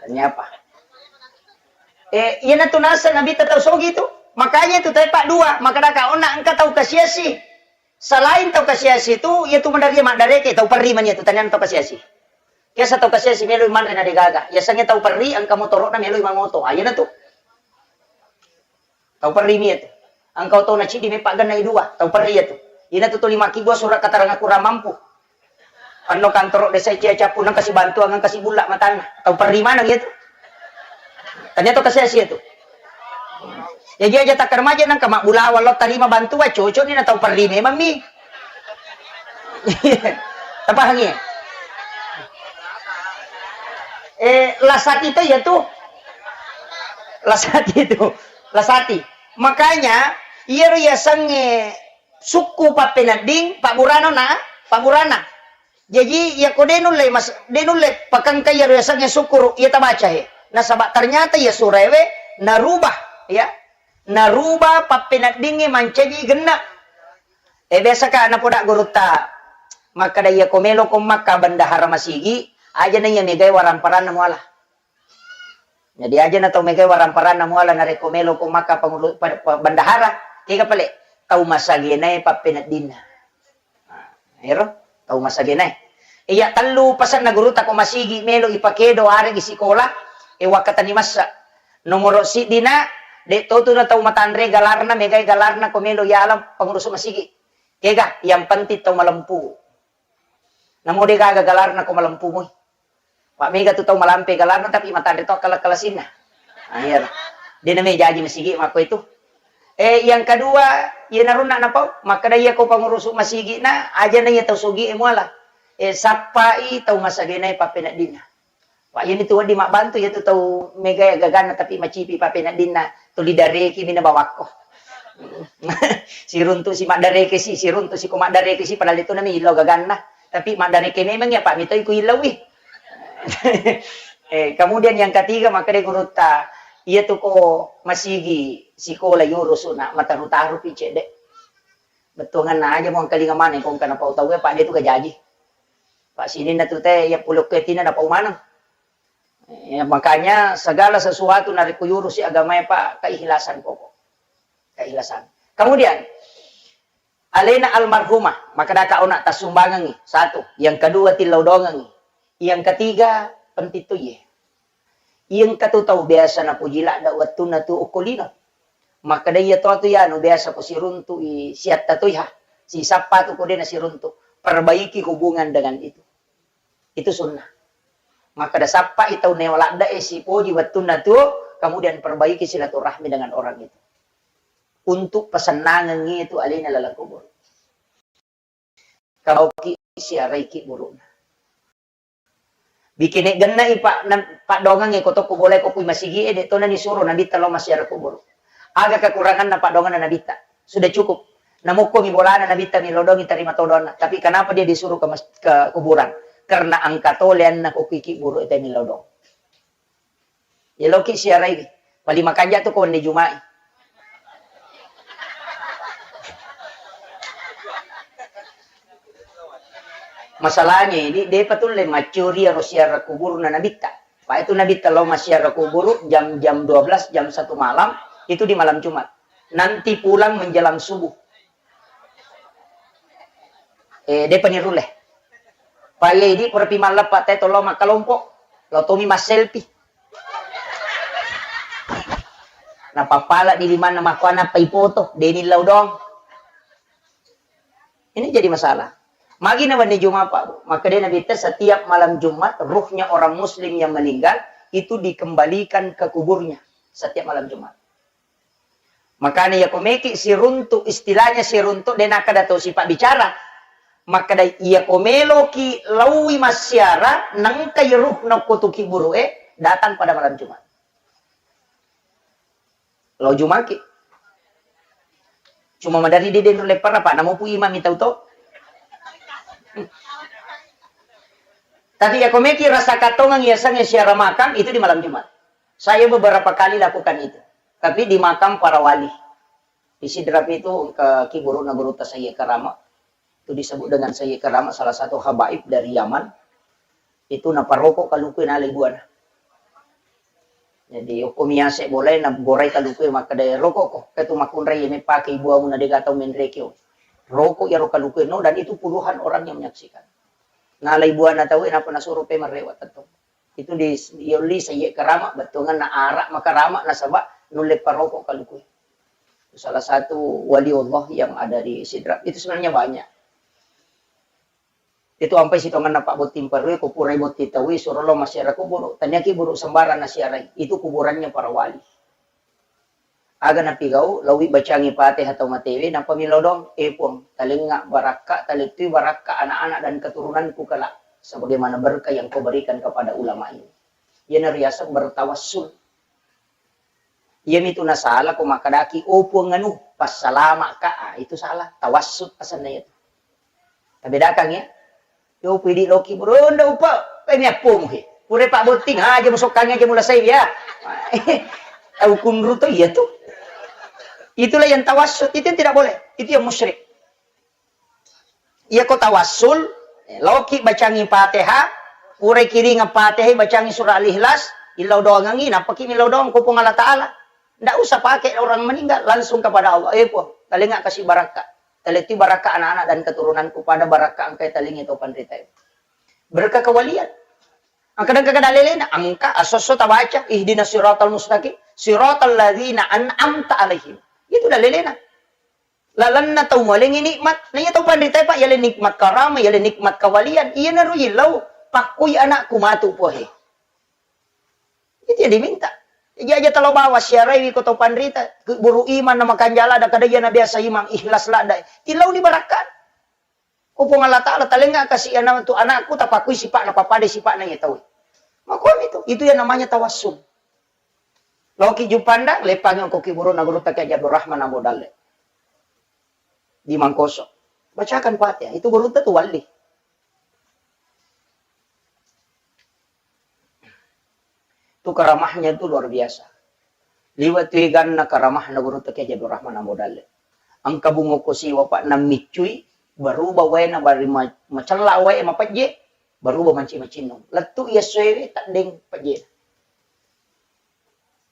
Tania apa? Eh, iya na tu nasa nabitta tau sogi tu. Makanya tu tepa dua, maka daka ona engka tau kasiasi. Selain tau kasiasi tu, iya tu mendaria maddareke, tau perri mani tu tania tau kasiasi. Biasa tau kasiasi melo manre na degaga. Iya sange tau perri engka motoro na melo mangoto. Ah, iya na tu. Tau perri mi itu. Engka otona ciddi me paggenna i dua, tau perri itu. Ina tu tuli makkibua surat keterangan kurang mampu. Anno kantoro desa cia cappu nang kasi bantuan nang kasi bulla matanna. Tau perri maneng itu. Ternyata kasi asia itu. Jadi aja takar maja nang kama bulawa lo tarima bantuan cocok ni na tau perri memang mi. Tapahangi? Eh, lasati to iya tu. Lasati tu. Lasati. Makanya, iyaro yasengnge sukku pappenedding, pabburana na, pabburana. Jaji, iyako de nulle mas-, de nulle pakengka iyaro yasengnge sukkuru, iya tabaca he. Nasaba ternyata iya suraewe narubah, ya. Narubah pappeneddingnge mancaji genna. Eh, biasa ka napoda gurutta, makkada iyako meloko makka bendahara masigi, aja na iya megai waramparanna muala. Jadi aja na tau megai waramparanna muala narekko meloko makka pangulu-, pa-, pa-, bendahara, kega pale tau masagenae pappeneddinna. Nah, ero tau masagenae. Iya tellu pasenna gurutta ko masigi melo ipakedo aregi sikola, e wakkatani massa. Nomoro siddina, de totu na tau matanre galarna, megai galarna ko melo yala pangurusuk masigi. Kega, yang penting tau malempu. Namo de gaga galarna ko malempu mui. Pak mega tu tau malampe galarna tapi matanre to kala-kalasinna. Ah, iya. De name jaji masigi makko itu. Eh, yang kedua, iya narunna napau, makkada iya ko pangurusuk masigi na, aja na iya tau sugi e muala. Eh, sappai tau masagenae pappeneddinna. Pak, iya ni tu wedding mabbantu iya tu tau mega gaganna tapi macipi pappeneddinna tuli dareki mina bawakko. Siruntu si maddareke si, siruntu si ko maddareke si, padahal itu nami illau gaganna. Tapi maddareke memang ya, Pak, mitoi ku illaui. Eh, kemudian yang ketiga, makkada gurutta, iya tu ko masigi sikola yurusu na mataru-taru pi cedde. Bettuanganna aja mo engkalinga maneng ko engka napau tau e, Pak, de tu gajaji. Pak, sininna tu te iya pulokko tina napau maneng. Ya, makanya segala sesuatu narekko yurusi agamae, Pak, keikhlasan pokok. Keikhlasan. Kemudian, alena almarhumah, makkadaka ona tassumbangengi, satu. Yang kedua, tillau doangengi. Yang ketiga, penting to iye. Iya engka tu tau biasa napuji ladde wettunna tu okko lino. Makkeda iya to tu yanu biasa ko siruntu i siatta tu iha. Sisappa tu ko de nasiruntu. Perbaiki hubungan dengan itu. Itu sunnah. Makkeda sappai tau newa ladde e sipoji wettunna tu, kemudian perbaiki silaturahmi dengan orang itu. Untuk pesennangengngi itu alena laleng kubur. Kaoki siaraiki burukna. Bikine gennai pa-, na-, paddoangengnge ko tokko bolae ko kui masigi e, de to nani suro Nabitta lao massiara kubur. Aga kekuranganna paddoangenna Nabitta? Sudah cukup. Namukkomi bolana Nabitta mi lodongi tarima todoanna. Tapi kenapa dia disuruh ke mas-, ke kuburan? Karena engka to leanna ko ki kiburu e te millau dong. Yaloki siarai, paling makanja tu ko wenni Juma'i. Masalahnya ini, depa tulle maccuri iyaro siara kuburu na nabitta. Pa itu nabitta lao massiara kuburu jam, jam dua belas, jam satu malam, itu di malam Jumat. Nanti pulang menjelang subuh. Eh, depa nirulle. Pa iya idi pura pi malleppa te to lao makkalompo. Lao tomi masselfie. Napappala di limanna makkuana pa ipoto, de nillau doang. Ini jadi masalah. Magi na wenni Jumat, Pak, Bu? Makkedai Nabitta, setiap malam Jumat, ruhnya orang muslim yang meninggal itu dikembalikan ke kuburnya setiap malam Jumat. Makanya iya ko meki siruntuk, istilahnya siruntuk, de nakkeda to sipabbicara. Makkeda iya ko meloki laui massiara, nengkai ruhna ko tu kiburu e, datang pada malam Jumat. Lao Jumaki. Cuma maderri di denro leppara, Pak, namopu imam mi tau to. Tapi iya ko meki rasa katongeng iya sengnge siara makam itu di malam Jumat. Saya beberapa kali lakukan itu. Tapi di makam para wali. Di Sidrap itu ke kiburuna gurutta Sayyid Karama. Itu disebut dengan Sayyid Karama, salah satu habaib dari Yaman. Itu naparoko kaluku nalai buana. Jadi, okko miase bolai na gorai kaluku makkeda roko ko, ketu makkunrai ini pakai buamu na dega tau menrekio. Roko iyaro kaluku no, dan itu puluhan orang yang menyaksikan. Nalai buana tau, napa nasuro pe merrewa tetto. Itu di, diolli Sayyid Karama, bettuanganna arak makarama nasaba nulle paroko kaluku. Salah satu wali Allah yang ada di Sidrap. Itu sebenarnya banyak. Itu ampai sitongenna Pak Botting Perue, ko purai botting taui, suro lo massiara kuburu. Taniaki buru sembarang nasiarai. Itu kuburannya para wali. Aga napigau, laui bacangi Fatihah tau matewe, nappa millau doang, "Eh Puang, talengnga barakka, talettui barakka anak-anak dan keturunanku kelak, sebagaimana berkah yang kau berikan kepada ulama ini." Iyana riaseng bertawassul. Iyamitu nasala ko makkadaki, "Oh Puang anu, passalama'ka." Ah, itu salah. Tawassul asenna iyatu. Tabedakan ya. Yo, pidi loki, bro, nda upa, eh, mi appomu he. Pura Pak Botting, aja musokkangi aja mulasai ya. Tau kunru to iya tu. Itulah yang tawassul, itu yang tidak boleh. Itu yang musyrik. Iya ko tawassul, loki bacangi Fatihah, pura kiringa Fatihah, bacangi surah Al-Ikhlas, illau doangangi, nappaki millau doang ko Puang Allah Ta'ala. Ndak usah pakai orang meninggal, langsung kepada Allah. Eh, Puang, talengnga kasih barakka. Talettui barakka anak-anak dan keturunanku pada barakka engkai talengngi tau panrita. Berkah kewalian. Engka, engka dalelena, engka asosso tabaca, ihdinas siratal mustaqim, siratal ladzina an'amta alaihim. Itu dalelena. Lalenna tau mualengi nikmat. Na iya tau panrita, Pak, yale nikmat karama, yale nikmat kewalian. Iyana ru illau, pakkui anakku matu pohe. Itu yang diminta. Jaja talo bawa siaraiwi ko tau panrita, keburu iman na makanjala da kada iya na biasa imang ikhlas ladda. Tilau ni barakka. Ko Puang Allah Ta'ala, talengnga kasi ana tu anakku, tapakui sipa'na, pappada sipa'na iya tau. Makomi tu, itu yang namanya tawassul. Loki Juppandang, leppangi ko kiburu na gurutta Kiai Abdul Rahman Ambo Dalle. Di Mangkoso. Bacakan Fatihah, itu gurutta tu wali. Itu karamahnya itu luar biasa. Liwa tu eganna karamahna gurutta Kiai Abdul Rahman Ambo Dalle. Engka bungo ko siwa, Pak, nammiccui, berubah waena bari ma-, macella wae mapejje, berubah manci-macinnung. Lettu iya soewe teddeng pejje.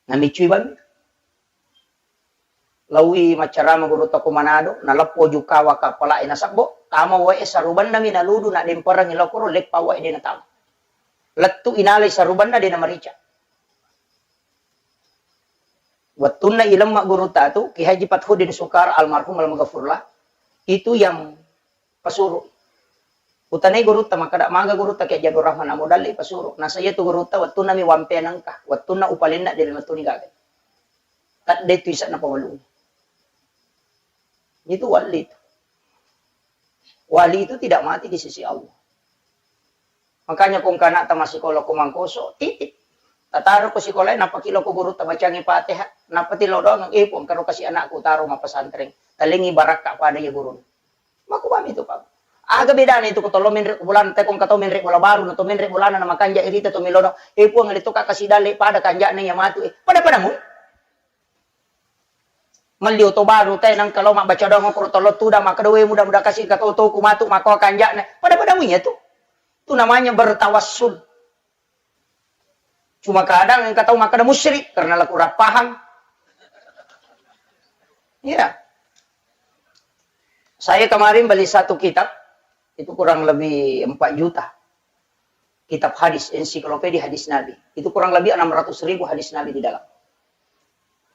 Nammiccui bang. Laui maccarama gurutta ko Manado, naleppo jukawa kappala'e nasebbo, tama wae sarubanna mi naludu, nademperengngi lokoro, leppa wae de natama. Lettu inalai sarubanna de namarica. Wettunna ilemma gurutta tu, Ki Haji Fathuddin Sukar almarhum almaghfurlah, itu yang pasuru. Utanai gurutta, makkeda maga gurutta Kiai Abdul Rahman Ambo Dalle pasuru. Nasa iya tu gurutta wettunna mi wampe nengka, wettunna upalenna de mettuni gaga. Tadde tu ise'na pawalung. Itu wali itu. Wali itu tidak mati di sisi Allah. Makanya ko engka anakta massikola ko Mangkoso, titip. Tataro ko sikolae, nappa ki lao ko gurutta bacangi Fatihah, nappa ti lao doang, "Eh, Puang, karo kasi anakku taro mappesantreng. Talengngi barakka pada iya gurunna." Makubami tu, Pak. Aga bedana itu ko tollo menre' bolana, te ko engka tau menre' bola baru, na to menre' bolana na makanja' irita to melono, "Eh, Puang, ale to ka kasi dalle' pada kanja'na iya matu, eh." Pada-pada mui. Melli oto baru te nangka lao mabbaca doang okoro tollo tudang, makkeda, "We, mudah-mudahan kasi engka to toku matu makko kanja'na." Pada-pada mui iya tu. Itu namanya bertawassul. Cuma kadang engka tau makkeda musyrik karena la kurang paham. Iya. Saya kemarin beli satu kitab, itu kurang lebih empat juta. Kitab hadis, ensiklopedia hadis Nabi. Itu kurang lebih enam ratus ribu hadis Nabi di dalam.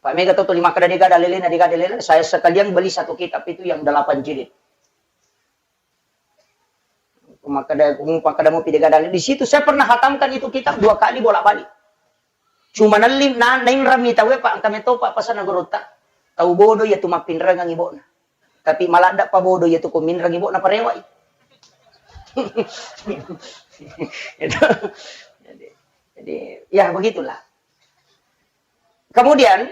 Pak Mega tuh lima kada dega dalilnya, dega dalilnya. Saya sekalian beli satu kitab itu yang delapan jilid. Makkeda, makkeda mau pide gadang. Di situ saya pernah hatamkan itu kitab dua kali bolak-balik. Cuma nelli, na, nainrami tau, "Pak, engka meto, Pak, pasana gurutta." Tau bodoh iya tu mappinrengang ibo'na. Tapi maladda pa bodoh iya tu ko minreng ibo'na parewai. Itu. Jadi, jadi, ya begitulah. Kemudian,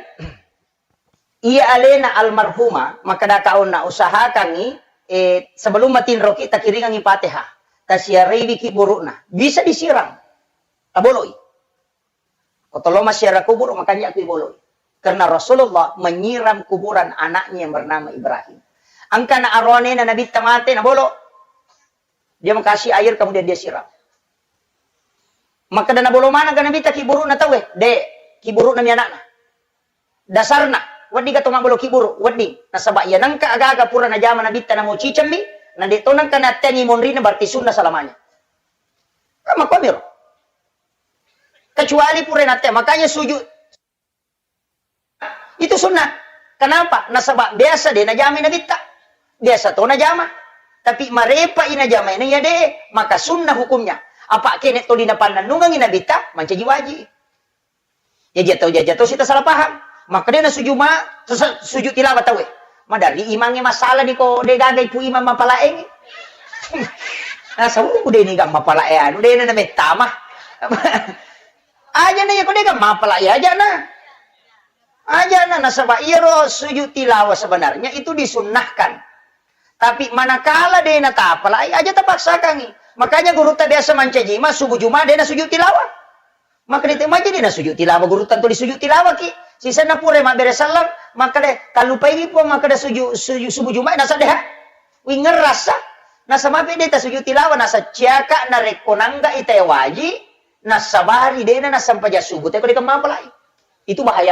iya alena almarhumah, makkeda kaonna, "Usahakangngi, eh, sebelum matinroki, takiringangngi Fatihah. Tasiaraiwiki buru'na. Bisa disiram. Taboloi." Ko tollo massiara kuburu, makanja' kui boloi. Karena Rasulullah menyiram kuburan anaknya yang bernama Ibrahim. Engka na aroanena Nabitta mate, na bolo. Dia mau kasih air, kemudian dia siram. Makkeda, "Na bolo maneng ga Nabitta ki buru'na tauwe?" "De', ki buru'na mi anakna." Dasarna, wedding ga to mabbolo ki buru, wedding. Nasaba iya nengka aga-aga pura najama Nabitta namo cicemmi, na de' to nengka natteangi monrina, berarti sunnah selamanya. Kan makkuamiro. Kecuali pura natte, makanya sujud itu sunnah. Kenapa? Nasaba biasa de' najamai Nabitta. Biasa to najama. Tapi marepa i najamai na iya de', maka sunnah hukumnya. Apa kene to dinapannennungangi Nabitta, mancaji wajib. Jaja tau, jaja tau sita salah paham. Maka de' nasuju ma, su-, suju tilawah tauwe. Madari imangnge masalah ni ko de' gaga ipu imang mapalaengngi. Nasau de' ni ga mapalae anu, de' na mettama. Aja na iya ko de' ga mapalae aja na. Aja na, nasaba iyaro sujud tilawah sebenarnya itu disunnahkan. Tapi manakala de' natapalai, aja tapaksakangi. Makanya gurutta biasa mancaji ma subuh Juma de' nasujud tilawah. Maka de' te maja de' nasujud tilawah gurutta tuli sujud tilawah ki. Sisenna pura mabbere sallang, maka de' kallupai wi Puang, maka de' sujud, sujud subuh Juma nasa de' ha. Wingerrasa, nasa mape de' tasujud tilawah, nasa ciaka narekko nangga ita waji, nasabari de' na nasampaja subuh te ko de' mapalai. Itu bahaya.